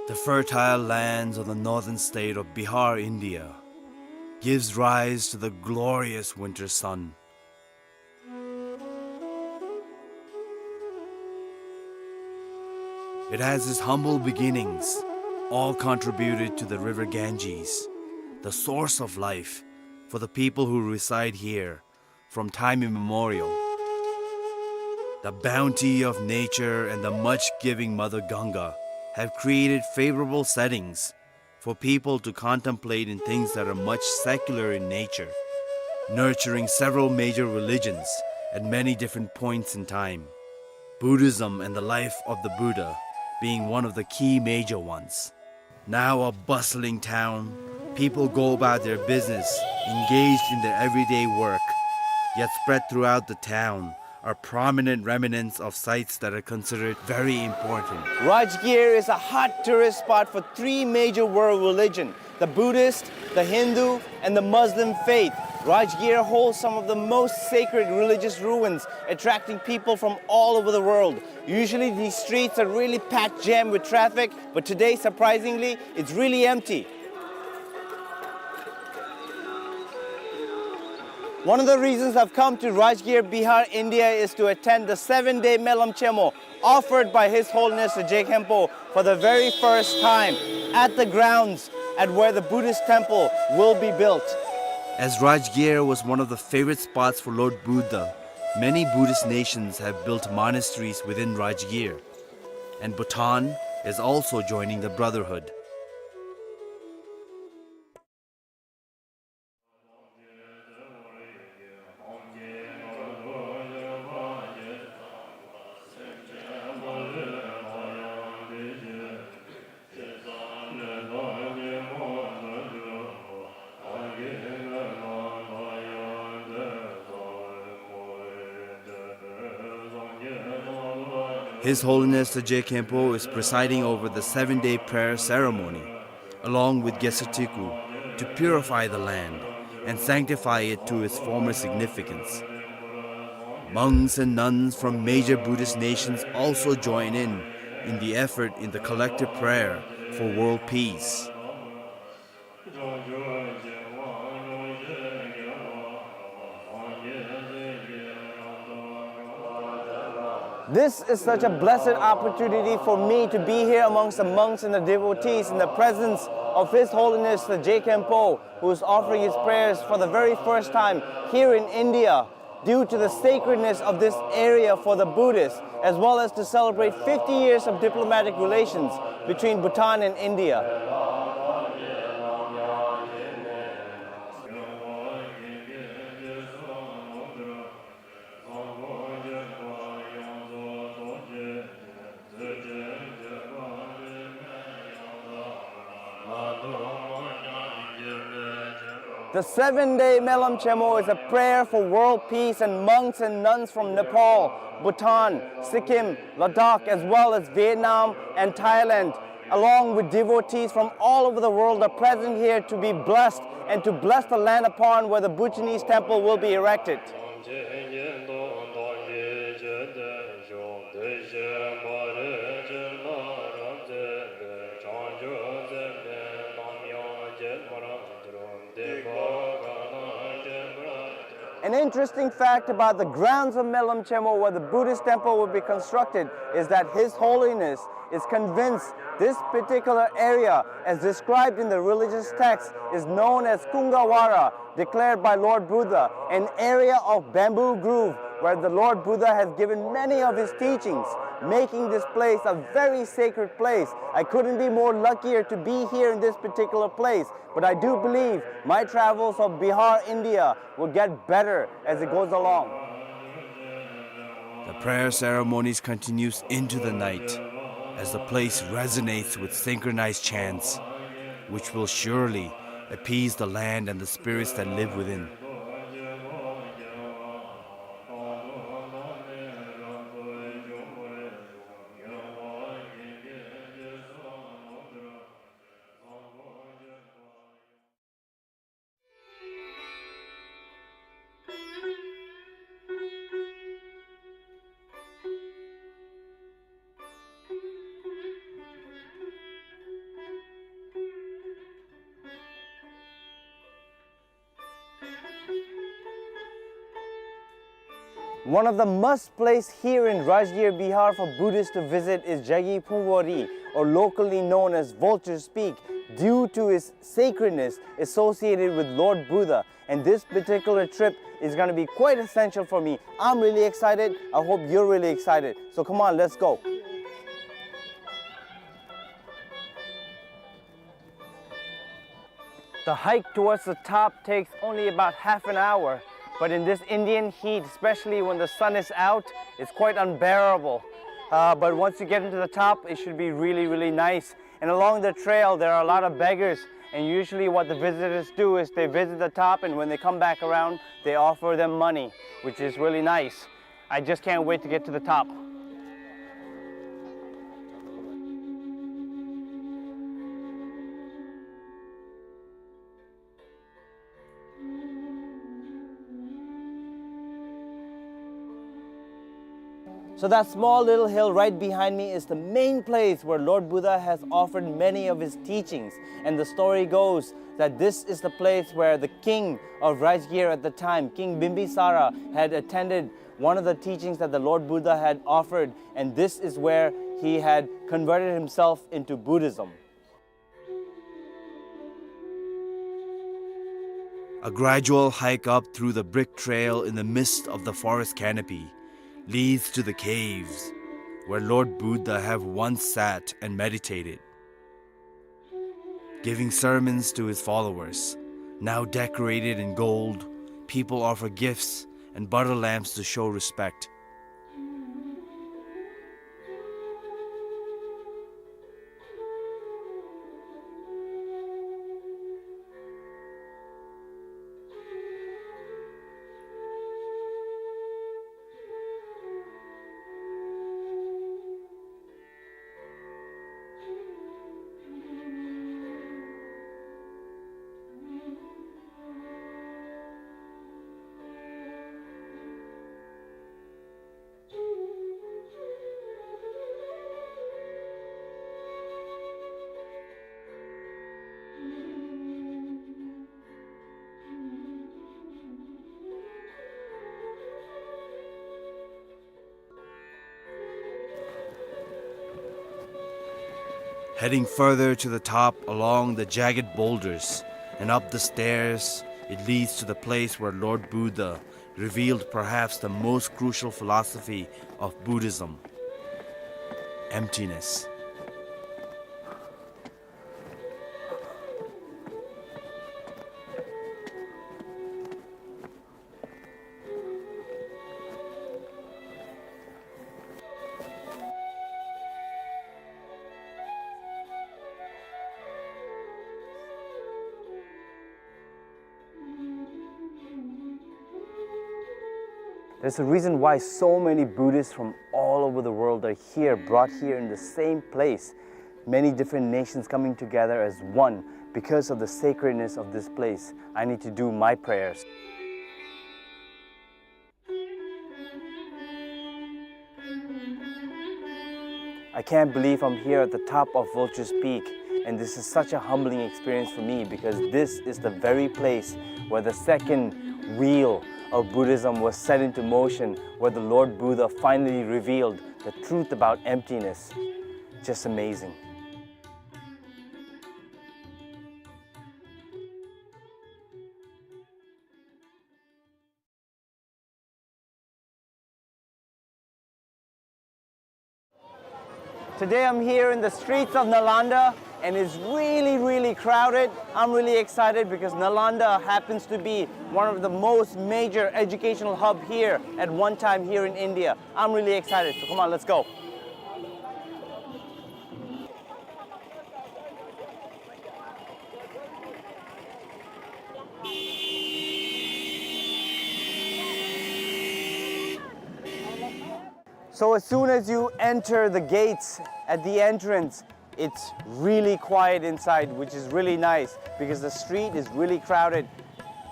The fertile lands of the northern state of Bihar, India, gives rise to the glorious winter sun. It has its humble beginnings, all contributed to the river Ganges, the source of life for the people who reside here from time immemorial. The bounty of nature and the much-giving Mother Ganga have created favorable settings for people to contemplate in things that are much secular in nature, nurturing several major religions at many different points in time, Buddhism and the life of the Buddha being one of the key major ones. Now a bustling town, people go about their business, engaged in their everyday work, yet spread throughout the town are prominent remnants of sites that are considered very important. Rajgir is a hot tourist spot for three major world religion, the Buddhist, the Hindu, and the Muslim faith. Rajgir holds some of the most sacred religious ruins, attracting people from all over the world. Usually these streets are really packed jam with traffic, but today, surprisingly, it's really empty. One of the reasons I've come to Rajgir, Bihar, India is to attend the seven-day Melam Chemo offered by His Holiness the Je Khenpo for the very first time at the grounds at where the Buddhist temple will be built. As Rajgir was one of the favorite spots for Lord Buddha, many Buddhist nations have built monasteries within Rajgir, and Bhutan is also joining the brotherhood. His Holiness the Je Khenpo is presiding over the seven-day prayer ceremony, along with Gesatiku, to purify the land and sanctify it to its former significance. Monks and nuns from major Buddhist nations also join in, in the effort in the collective prayer for world peace. This is such a blessed opportunity for me to be here amongst the monks and the devotees in the presence of His Holiness the Je Khenpo, who is offering his prayers for the very first time here in India, due to the sacredness of this area for the Buddhists, as well as to celebrate fifty years of diplomatic relations between Bhutan and India. The seven-day Melam Chemo is a prayer for world peace, and monks and nuns from Nepal, Bhutan, Sikkim, Ladakh, as well as Vietnam and Thailand, along with devotees from all over the world, are present here to be blessed and to bless the land upon where the Bhutanese temple will be erected. An interesting fact about the grounds of Melam Chemo, where the Buddhist temple will be constructed, is that His Holiness is convinced this particular area, as described in the religious text, is known as Kungawara, declared by Lord Buddha, an area of bamboo grove where the Lord Buddha has given many of his teachings, making this place a very sacred place. I couldn't be more luckier to be here in this particular place, but I do believe my travels of Bihar, India will get better as it goes along. The prayer ceremonies continues into the night as the place resonates with synchronized chants, which will surely appease the land and the spirits that live within. One of the must place here in Rajgir, Bihar for Buddhists to visit is Jagi Phungwari, or locally known as Vulture's Peak, due to its sacredness associated with Lord Buddha. And this particular trip is gonna be quite essential for me. I'm really excited. I hope you're really excited. So come on, let's go. The hike towards the top takes only about half an hour, but in this Indian heat, especially when the sun is out, it's quite unbearable. Uh, but once you get into the top, it should be really, really nice. And along the trail, there are a lot of beggars, and usually what the visitors do is they visit the top, and when they come back around, they offer them money, which is really nice. I just can't wait to get to the top. So that small little hill right behind me is the main place where Lord Buddha has offered many of his teachings. And the story goes that this is the place where the king of Rajgir at the time, King Bimbisara, had attended one of the teachings that the Lord Buddha had offered, and this is where he had converted himself into Buddhism. A gradual hike up through the brick trail in the midst of the forest canopy leads to the caves where Lord Buddha have once sat and meditated. Giving sermons to his followers, now decorated in gold, people offer gifts and butter lamps to show respect. Heading further to the top along the jagged boulders and up the stairs, it leads to the place where Lord Buddha revealed perhaps the most crucial philosophy of Buddhism: emptiness. There's a reason why so many Buddhists from all over the world are here, brought here in the same place. Many different nations coming together as one because of the sacredness of this place. I need to do my prayers. I can't believe I'm here at the top of Vulture's Peak, and this is such a humbling experience for me because this is the very place where the second wheel of Buddhism was set into motion, where the Lord Buddha finally revealed the truth about emptiness. Just amazing. Today I'm here in the streets of Nalanda, and it's really, really crowded. I'm really excited because Nalanda happens to be one of the most major educational hub here at one time here in India. I'm really excited, so come on, let's go. So as soon as you enter the gates at the entrance, it's really quiet inside, which is really nice because the street is really crowded.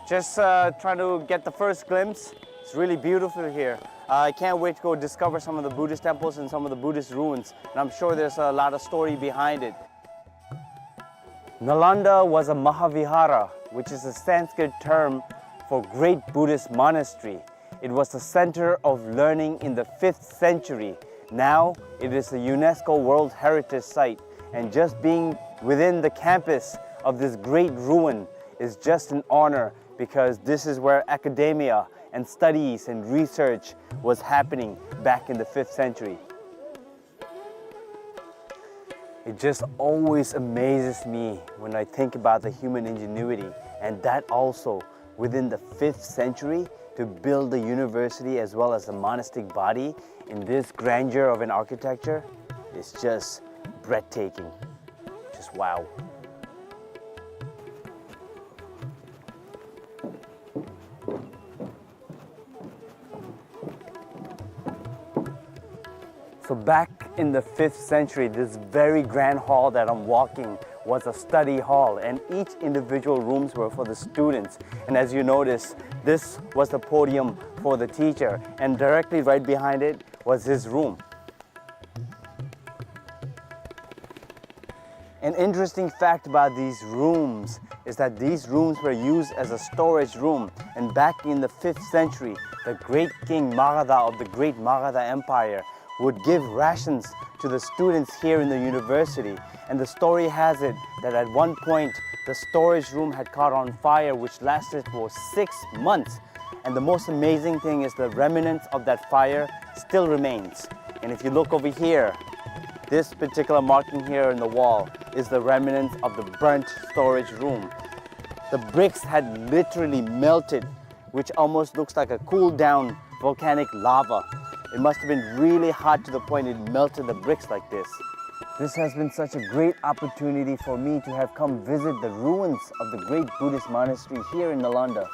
Just, uh, trying to get the first glimpse. It's really beautiful here. Uh, I can't wait to go discover some of the Buddhist temples and some of the Buddhist ruins. And I'm sure there's a lot of story behind it. Nalanda was a Mahavihara, which is a Sanskrit term for great Buddhist monastery. It was the center of learning in the fifth century. Now it is a UNESCO World Heritage Site, and just being within the campus of this great ruin is just an honor, because this is where academia and studies and research was happening back in the fifth century. It just always amazes me when I think about the human ingenuity, and that also within the fifth century, to build the university as well as the monastic body in this grandeur of an architecture is just breathtaking. Just wow. So back in the fifth century, this very grand hall that I'm walking was a study hall, and each individual rooms were for the students. And as you notice, this was the podium for the teacher, and directly right behind it was his room. An interesting fact about these rooms is that these rooms were used as a storage room, and back in the fifth century, the great king Magadha of the great Magadha Empire would give rations to the students here in the university. And the story has it that at one point, the storage room had caught on fire, which lasted for six months. And the most amazing thing is the remnants of that fire still remains. And if you look over here, this particular marking here in the wall is the remnants of the burnt storage room. The bricks had literally melted, which almost looks like a cooled down volcanic lava. It must have been really hot to the point it melted the bricks like this. This has been such a great opportunity for me to have come visit the ruins of the great Buddhist monastery here in Nalanda,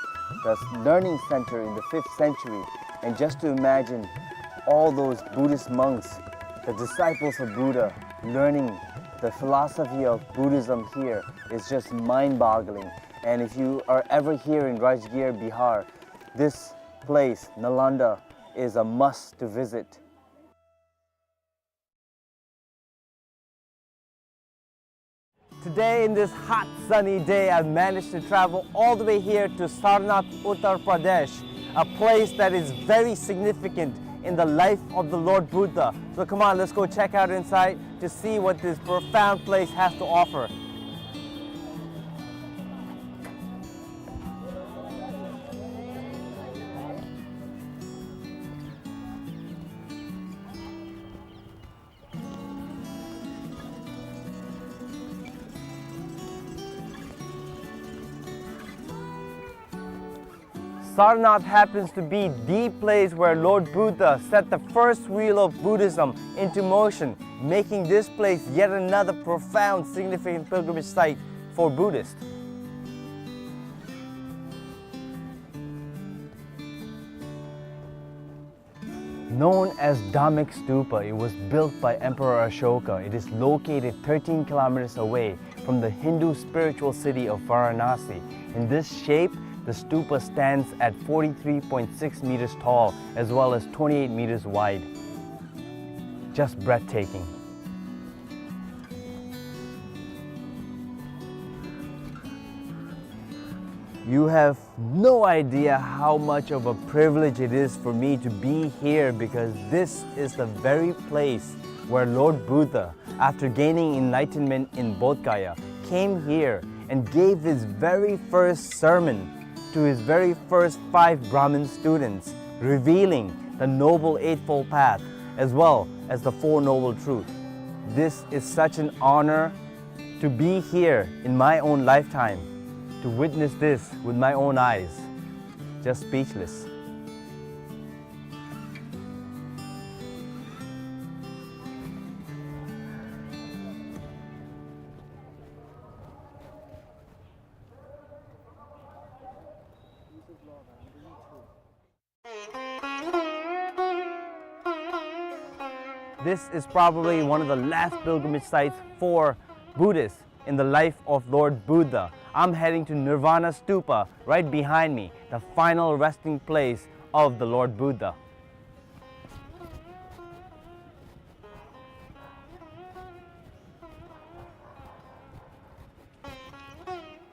the learning center in the fifth century, and just to imagine all those Buddhist monks, the disciples of Buddha, learning the philosophy of Buddhism here is just mind-boggling. And if you are ever here in Rajgir, Bihar, this place, Nalanda, is a must to visit. Today, in this hot, sunny day, I've managed to travel all the way here to Sarnath, Uttar Pradesh, a place that is very significant in the life of the Lord Buddha. So come on, let's go check out inside to see what this profound place has to offer. Sarnath happens to be the place where Lord Buddha set the first wheel of Buddhism into motion, making this place yet another profound, significant pilgrimage site for Buddhists. Known as Dhammek Stupa, it was built by Emperor Ashoka. It is located thirteen kilometers away from the Hindu spiritual city of Varanasi. In this shape, the stupa stands at forty-three point six meters tall as well as twenty-eight meters wide. Just breathtaking. You have no idea how much of a privilege it is for me to be here, because this is the very place where Lord Buddha, after gaining enlightenment in Bodh Gaya, came here and gave his very first sermon to his very first five Brahmin students, revealing the Noble Eightfold Path as well as the Four Noble Truths. This is such an honor to be here in my own lifetime, to witness this with my own eyes. Just speechless. This is probably one of the last pilgrimage sites for Buddhists in the life of Lord Buddha. I'm heading to Nirvana Stupa right behind me, the final resting place of the Lord Buddha.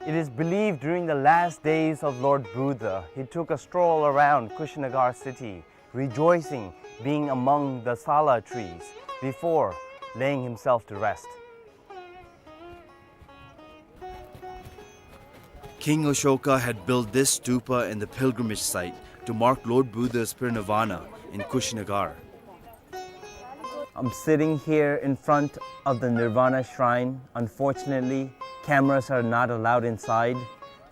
It is believed during the last days of Lord Buddha, he took a stroll around Kushinagar city, rejoicing being among the sala trees, before laying himself to rest. King Ashoka had built this stupa in the pilgrimage site to mark Lord Buddha's parinirvana in Kushinagar. I'm sitting here in front of the Nirvana Shrine. Unfortunately, cameras are not allowed inside,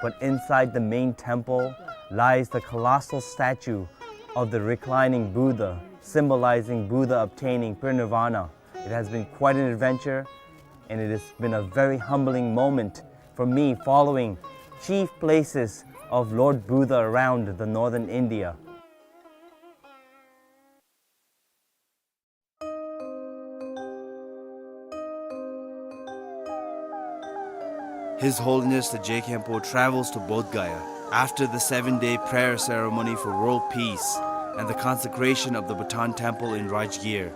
but inside the main temple lies the colossal statue of the reclining Buddha, symbolizing Buddha obtaining parinirvana. It has been quite an adventure, and it has been a very humbling moment for me, following chief places of Lord Buddha around the northern India. His Holiness the Je Khenpo travels to Bodh Gaya after the seven-day prayer ceremony for world peace and the consecration of the Bhutan Temple in Rajgir,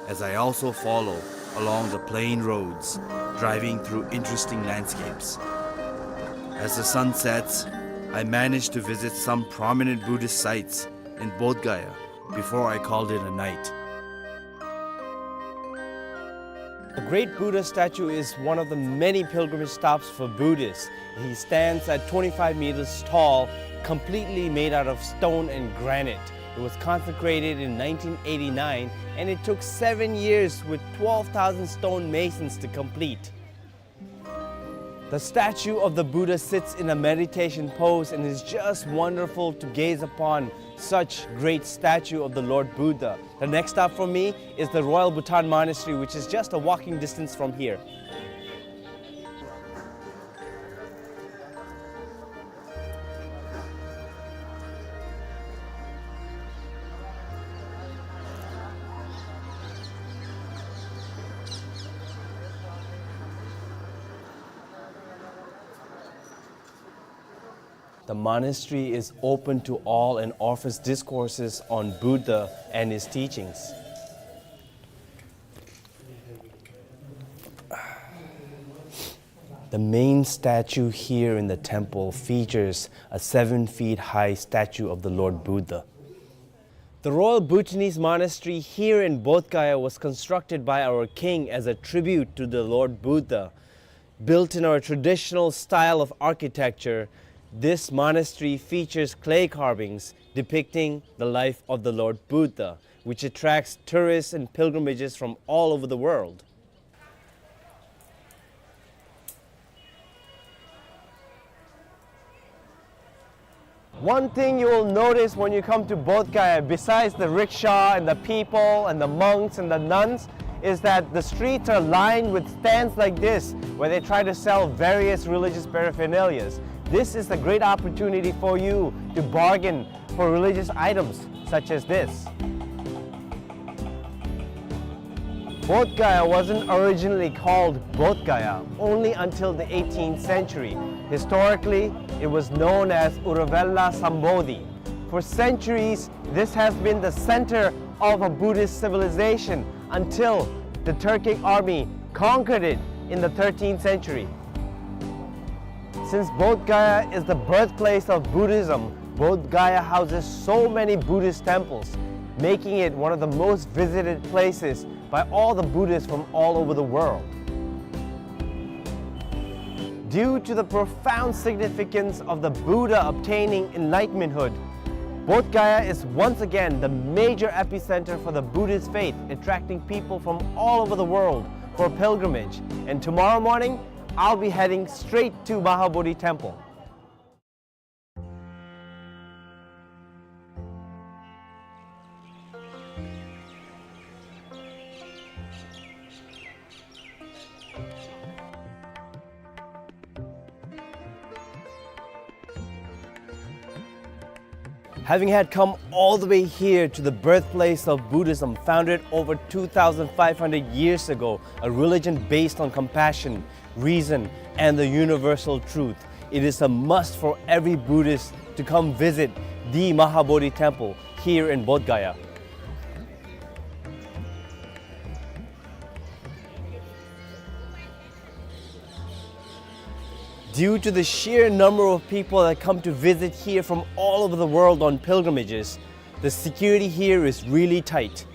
as I also follow along the plain roads, driving through interesting landscapes. As the sun sets, I manage to visit some prominent Buddhist sites in Bodh Gaya before I called it a night. The great Buddha statue is one of the many pilgrimage stops for Buddhists. He stands at twenty-five meters tall, completely made out of stone and granite. It was consecrated in nineteen eighty-nine, and it took seven years with twelve thousand stone masons to complete. The statue of the Buddha sits in a meditation pose and is just wonderful to gaze upon such great statue of the Lord Buddha. The next stop for me is the Royal Bhutan Monastery, which is just a walking distance from here. The monastery is open to all and offers discourses on Buddha and his teachings. The main statue here in the temple features a seven feet high statue of the Lord Buddha. The Royal Bhutanese Monastery here in Bodh Gaya was constructed by our king as a tribute to the Lord Buddha. Built in our traditional style of architecture, this monastery features clay carvings depicting the life of the Lord Buddha, which attracts tourists and pilgrimages from all over the world. One thing you will notice when you come to Bodh Gaya, besides the rickshaw and the people and the monks and the nuns, is that the streets are lined with stands like this, where they try to sell various religious paraphernalias. This is the great opportunity for you to bargain for religious items such as this. Bodh Gaya wasn't originally called Bodh Gaya only until the eighteenth century. Historically, it was known as Uruvela Sambodhi. For centuries, this has been the center of a Buddhist civilization until the Turkic army conquered it in the thirteenth century. Since Bodh Gaya is the birthplace of Buddhism, Bodh Gaya houses so many Buddhist temples, making it one of the most visited places by all the Buddhists from all over the world. Due to the profound significance of the Buddha obtaining enlightenmenthood, Bodh Gaya is once again the major epicenter for the Buddhist faith, attracting people from all over the world for pilgrimage. And tomorrow morning, I'll be heading straight to Mahabodhi Temple. Having had come all the way here to the birthplace of Buddhism, founded over two thousand five hundred years ago, a religion based on compassion, reason, and the universal truth, it is a must for every Buddhist to come visit the Mahabodhi Temple here in Bodh Gaya. Due to the sheer number of people that come to visit here from all over the world on pilgrimages, the security here is really tight.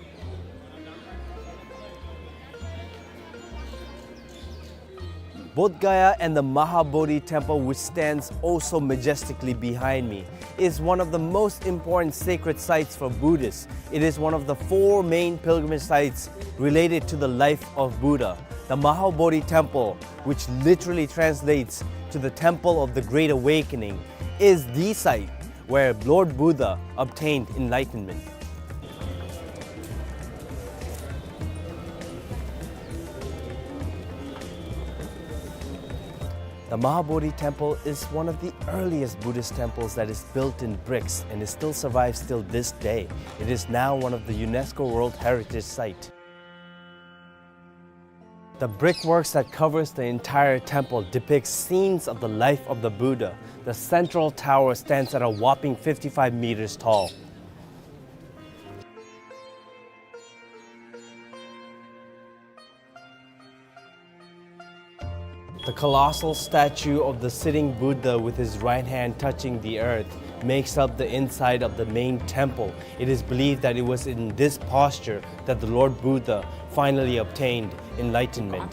Bodh Gaya and the Mahabodhi Temple, which stands oh so majestically behind me, is one of the most important sacred sites for Buddhists. It is one of the four main pilgrimage sites related to the life of Buddha. The Mahabodhi Temple, which literally translates to the Temple of the Great Awakening, is the site where Lord Buddha obtained enlightenment. The Mahabodhi Temple is one of the earliest Buddhist temples that is built in bricks and it still survives till this day. It is now one of the UNESCO World Heritage Site. The brickworks that covers the entire temple depicts scenes of the life of the Buddha. The central tower stands at a whopping fifty-five meters tall. The colossal statue of the sitting Buddha with his right hand touching the earth makes up the inside of the main temple. It is believed that it was in this posture that the Lord Buddha finally obtained enlightenment.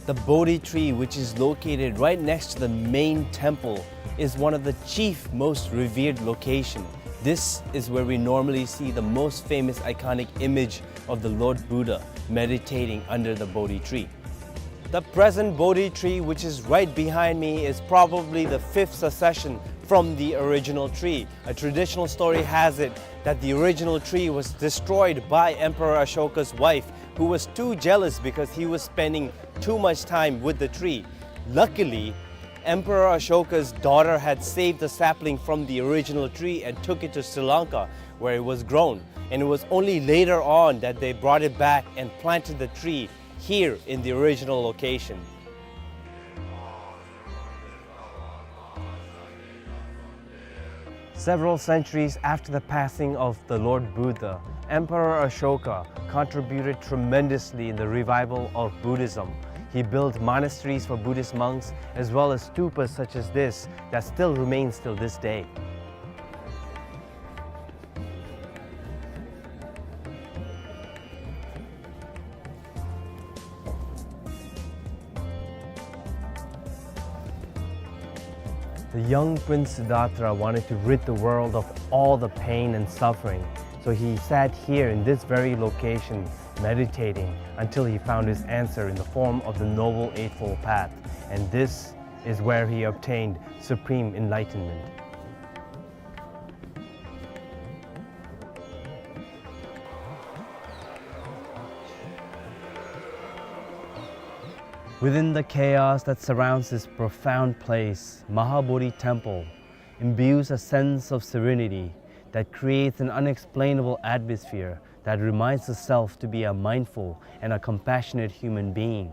The Bodhi tree, which is located right next to the main temple, is one of the chief most revered location. This is where we normally see the most famous iconic image of the Lord Buddha meditating under the Bodhi tree. The present Bodhi tree, which is right behind me, is probably the fifth succession from the original tree. A traditional story has it that the original tree was destroyed by Emperor Ashoka's wife, who was too jealous because he was spending too much time with the tree. Luckily, Emperor Ashoka's daughter had saved the sapling from the original tree and took it to Sri Lanka, where it was grown. And it was only later on that they brought it back and planted the tree here in the original location. Several centuries after the passing of the Lord Buddha, Emperor Ashoka contributed tremendously in the revival of Buddhism. He built monasteries for Buddhist monks, as well as stupas such as this that still remains till this day. The young Prince Siddhartha wanted to rid the world of all the pain and suffering, so he sat here in this very location, meditating until he found his answer in the form of the Noble Eightfold Path, and this is where he obtained supreme enlightenment. Within the chaos that surrounds this profound place, Mahabodhi Temple imbues a sense of serenity that creates an unexplainable atmosphere that reminds the self to be a mindful and a compassionate human being.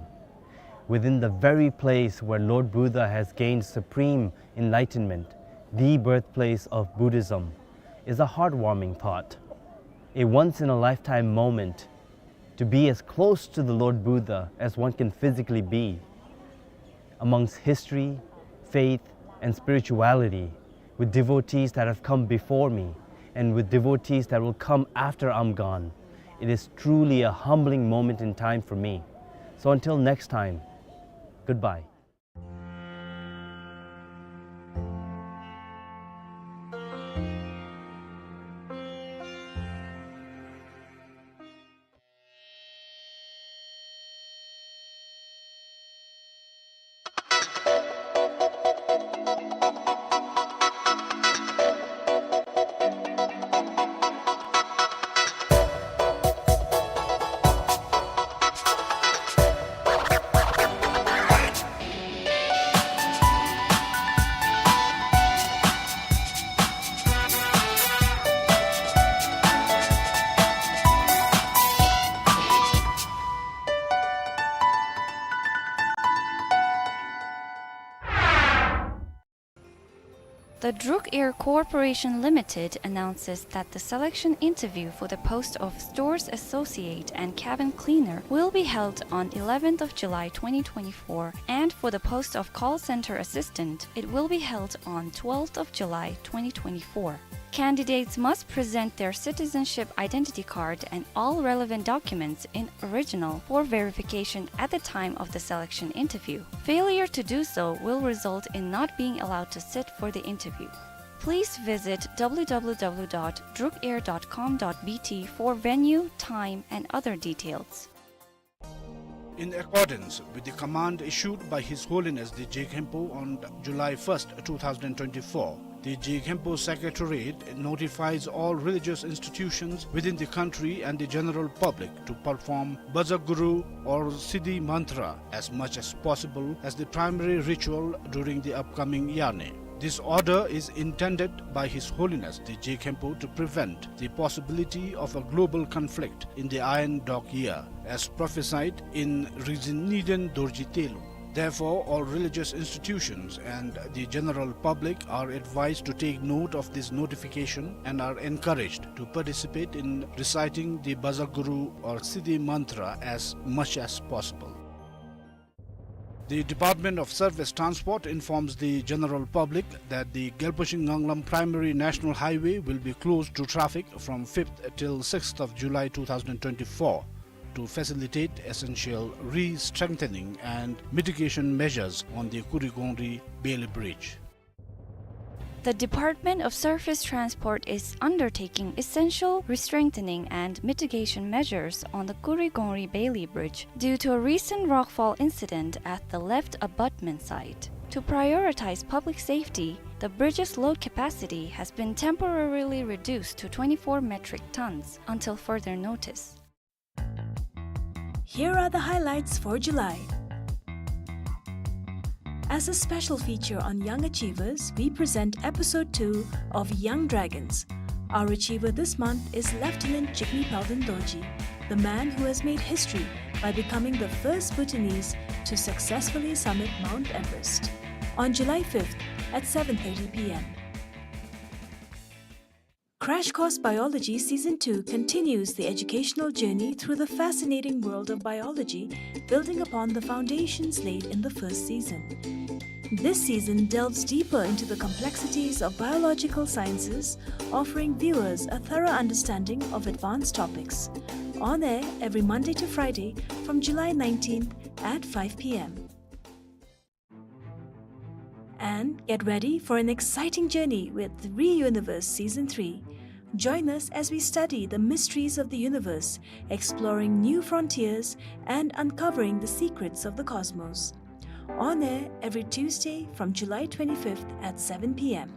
Within the very place where Lord Buddha has gained supreme enlightenment, the birthplace of Buddhism, is a heartwarming thought. A once-in-a-lifetime moment to be as close to the Lord Buddha as one can physically be, amongst history, faith, and spirituality, with devotees that have come before me and with devotees that will come after I'm gone. It is truly a humbling moment in time for me. So until next time, goodbye. The Druk Air Corporation Limited announces that the selection interview for the post of stores associate and cabin cleaner will be held on eleventh of July twenty twenty-four, and for the post of call center assistant, it will be held on twelfth of July twenty twenty-four. Candidates must present their citizenship identity card and all relevant documents in original for verification at the time of the selection interview. Failure to do so will result in not being allowed to sit for the interview. Please visit W W W dot drukair dot com dot B T for venue, time, and other details. In accordance with the command issued by His Holiness the Je Khenpo on July first, two thousand twenty-four, the Je Khenpo Secretariat notifies all religious institutions within the country and the general public to perform Bhaja Guru or Siddhi Mantra as much as possible as the primary ritual during the upcoming Yane. This order is intended by His Holiness the Je Khenpo to prevent the possibility of a global conflict in the Iron Dog Year, as prophesied in Rinzin Niden Dorji Telung. Therefore, all religious institutions and the general public are advised to take note of this notification and are encouraged to participate in reciting the Bhaja Guru or Siddhi Mantra as much as possible. The Department of Surface Transport informs the general public that the Gyalpo Shing Nganglam Primary National Highway will be closed to traffic from fifth till sixth of July two thousand twenty-four to facilitate essential re-strengthening and mitigation measures on the Kurigongri Bailey Bridge. The Department of Surface Transport is undertaking essential restrengthening and mitigation measures on the Kurigongri Bailey Bridge due to a recent rockfall incident at the left abutment site. To prioritize public safety, the bridge's load capacity has been temporarily reduced to twenty-four metric tons until further notice. Here are the highlights for July. As a special feature on young achievers, we present episode two of Young Dragons. Our achiever this month is Lieutenant Jigme Palden Dorji, the man who has made history by becoming the first Bhutanese to successfully summit Mount Everest. On July fifth at seven thirty P M. Crash Course Biology Season two continues the educational journey through the fascinating world of biology, building upon the foundations laid in the first season. This season delves deeper into the complexities of biological sciences, offering viewers a thorough understanding of advanced topics. On air every Monday to Friday from July nineteenth at five P M. And get ready for an exciting journey with ReUniverse Season three. Join us as we study the mysteries of the universe, exploring new frontiers and uncovering the secrets of the cosmos. On air every Tuesday from July twenty-fifth at seven P M.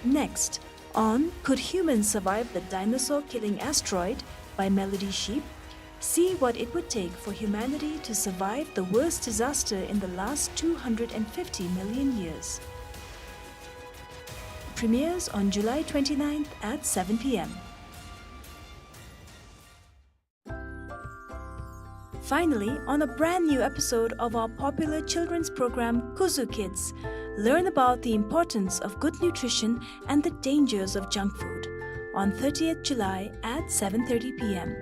Next, on Could Humans Survive the Dinosaur-Killing Asteroid by Melody Sheep, see what it would take for humanity to survive the worst disaster in the last two hundred and fifty million years. Premieres on July twenty-ninth at seven P M. Finally, on a brand new episode of our popular children's program, Kuzu Kids, Learn about the importance of good nutrition and the dangers of junk food on thirtieth July at seven thirty p m.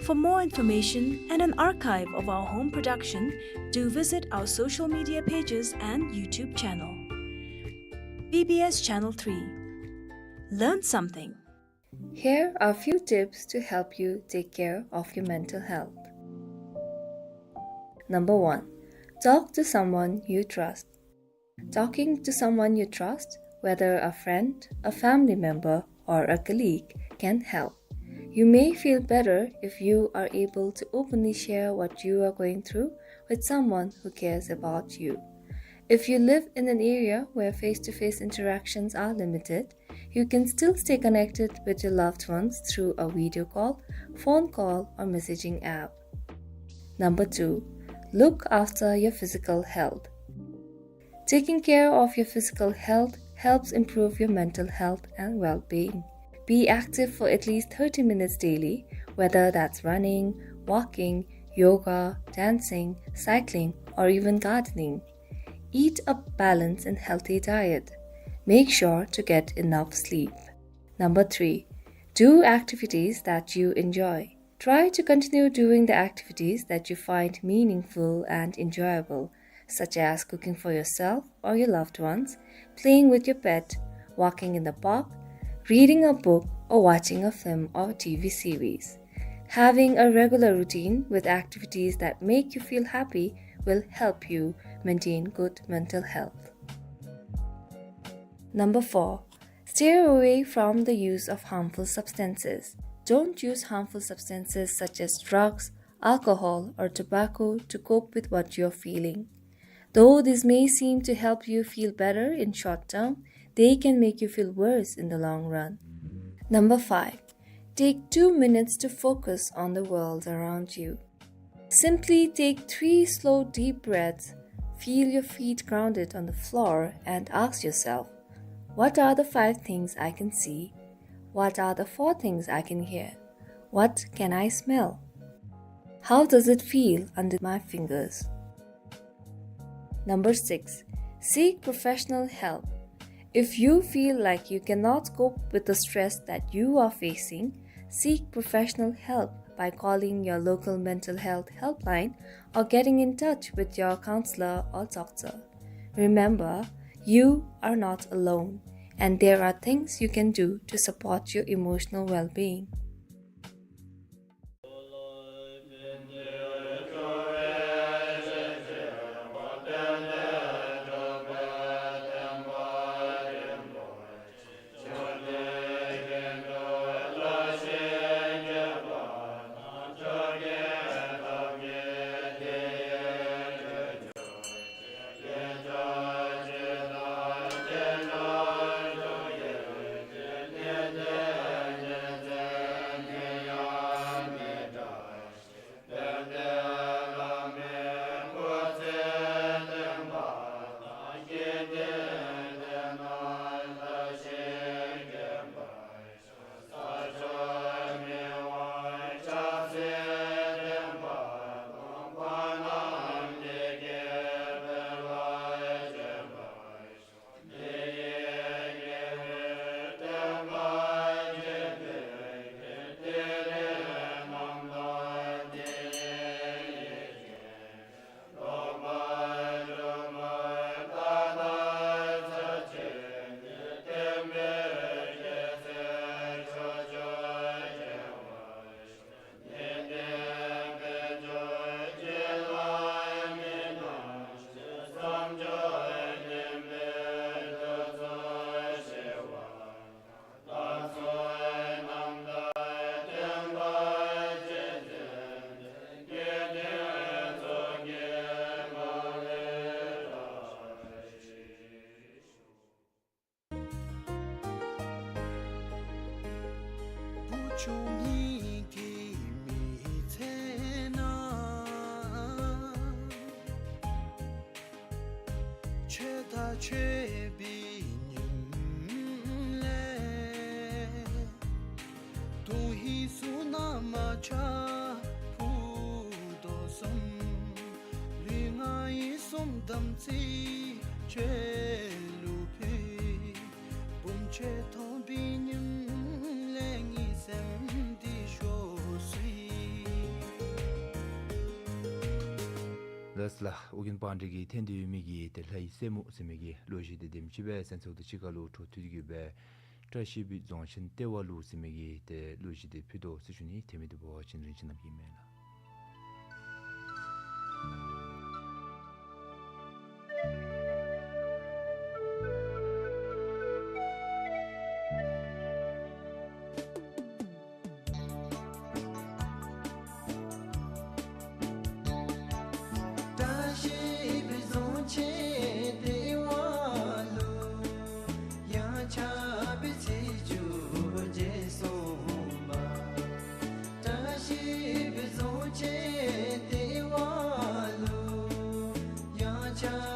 For more information and an archive of our home production, do visit our social media pages and YouTube channel. B B S Channel three. Learn something. Here are few tips to help you take care of your mental health. Number one, talk to someone you trust. Talking to someone you trust, whether a friend, a family member, or a colleague, can help. You may feel better if you are able to openly share what you are going through with someone who cares about you. If you live in an area where face-to-face interactions are limited, you can still stay connected with your loved ones through a video call, phone call, or messaging app. Number two, look after your physical health. Taking care of your physical health helps improve your mental health and well-being. Be active for at least thirty minutes daily, whether that's running, walking, yoga, dancing, cycling, or even gardening. Eat a balanced and healthy diet. Make sure to get enough sleep. Number three, do activities that you enjoy. Try to continue doing the activities that you find meaningful and enjoyable, such as cooking for yourself or your loved ones, playing with your pet, walking in the park, reading a book, or watching a film or T V series. Having a regular routine with activities that make you feel happy will help you maintain good mental health. Number four, steer away from the use of harmful substances. Don't use harmful substances such as drugs, alcohol, or tobacco to cope with what you're feeling. Though this may seem to help you feel better in short term, they can make you feel worse in the long run. Number five, take two minutes to focus on the world around you. Simply take three slow, deep breaths, feel your feet grounded on the floor, and ask yourself, "What are the five things I can see? What are the four things I can hear? What can I smell? How does it feel under my fingers?" Number six, seek professional help. If you feel like you cannot cope with the stress that you are facing, seek professional help by calling your local mental health helpline or getting in touch with your counselor or doctor. Remember, you are not alone, and there are things you can do to support your emotional well-being. བུ་ཆུང་ངུའི་མི་ཚེ་ནང་ཆོས་དང་ཆོས་པའི་ཉམས་ལེན། དོན་ཧིང་གསུམ་ན་མ་ཆགས་ཕུགས་རྡོ་གསུམ། ལུས་ངག་ཡིད་གསུམ་ ལགས་ལགས། ཨོ་རྒྱན་པཎྜི་ཏ་གིས་བསྟན་ཏེ་ཡོད་མི་གི་ཏེ་ལྷའི་སྲས་མོ་ཟེར་མི་གི་གླུ་གཞས་འདི་དེམ་ཅིག་སྦེ་གསན་ཚརཝ་དང་གཅིག་ཁར་ལུ་འཕྲོ་མཐུད་དེ་གི་སྦེ་བཀྲ་ཤིས་པའི་རྫོང་ཆེན་ལྟེ་བ་ལུ་ཟེར་མི་གི་ཏེ་གླུ་གཞས་འདི་ཕུལ་དོ་ཟེར་ཞུ་ནི། ཐོན་མི་འདི་འབད་བ་ཅིན་རིན་ཆེན་རྣམ་རྒྱལ་ཨིན་མས་ལགས།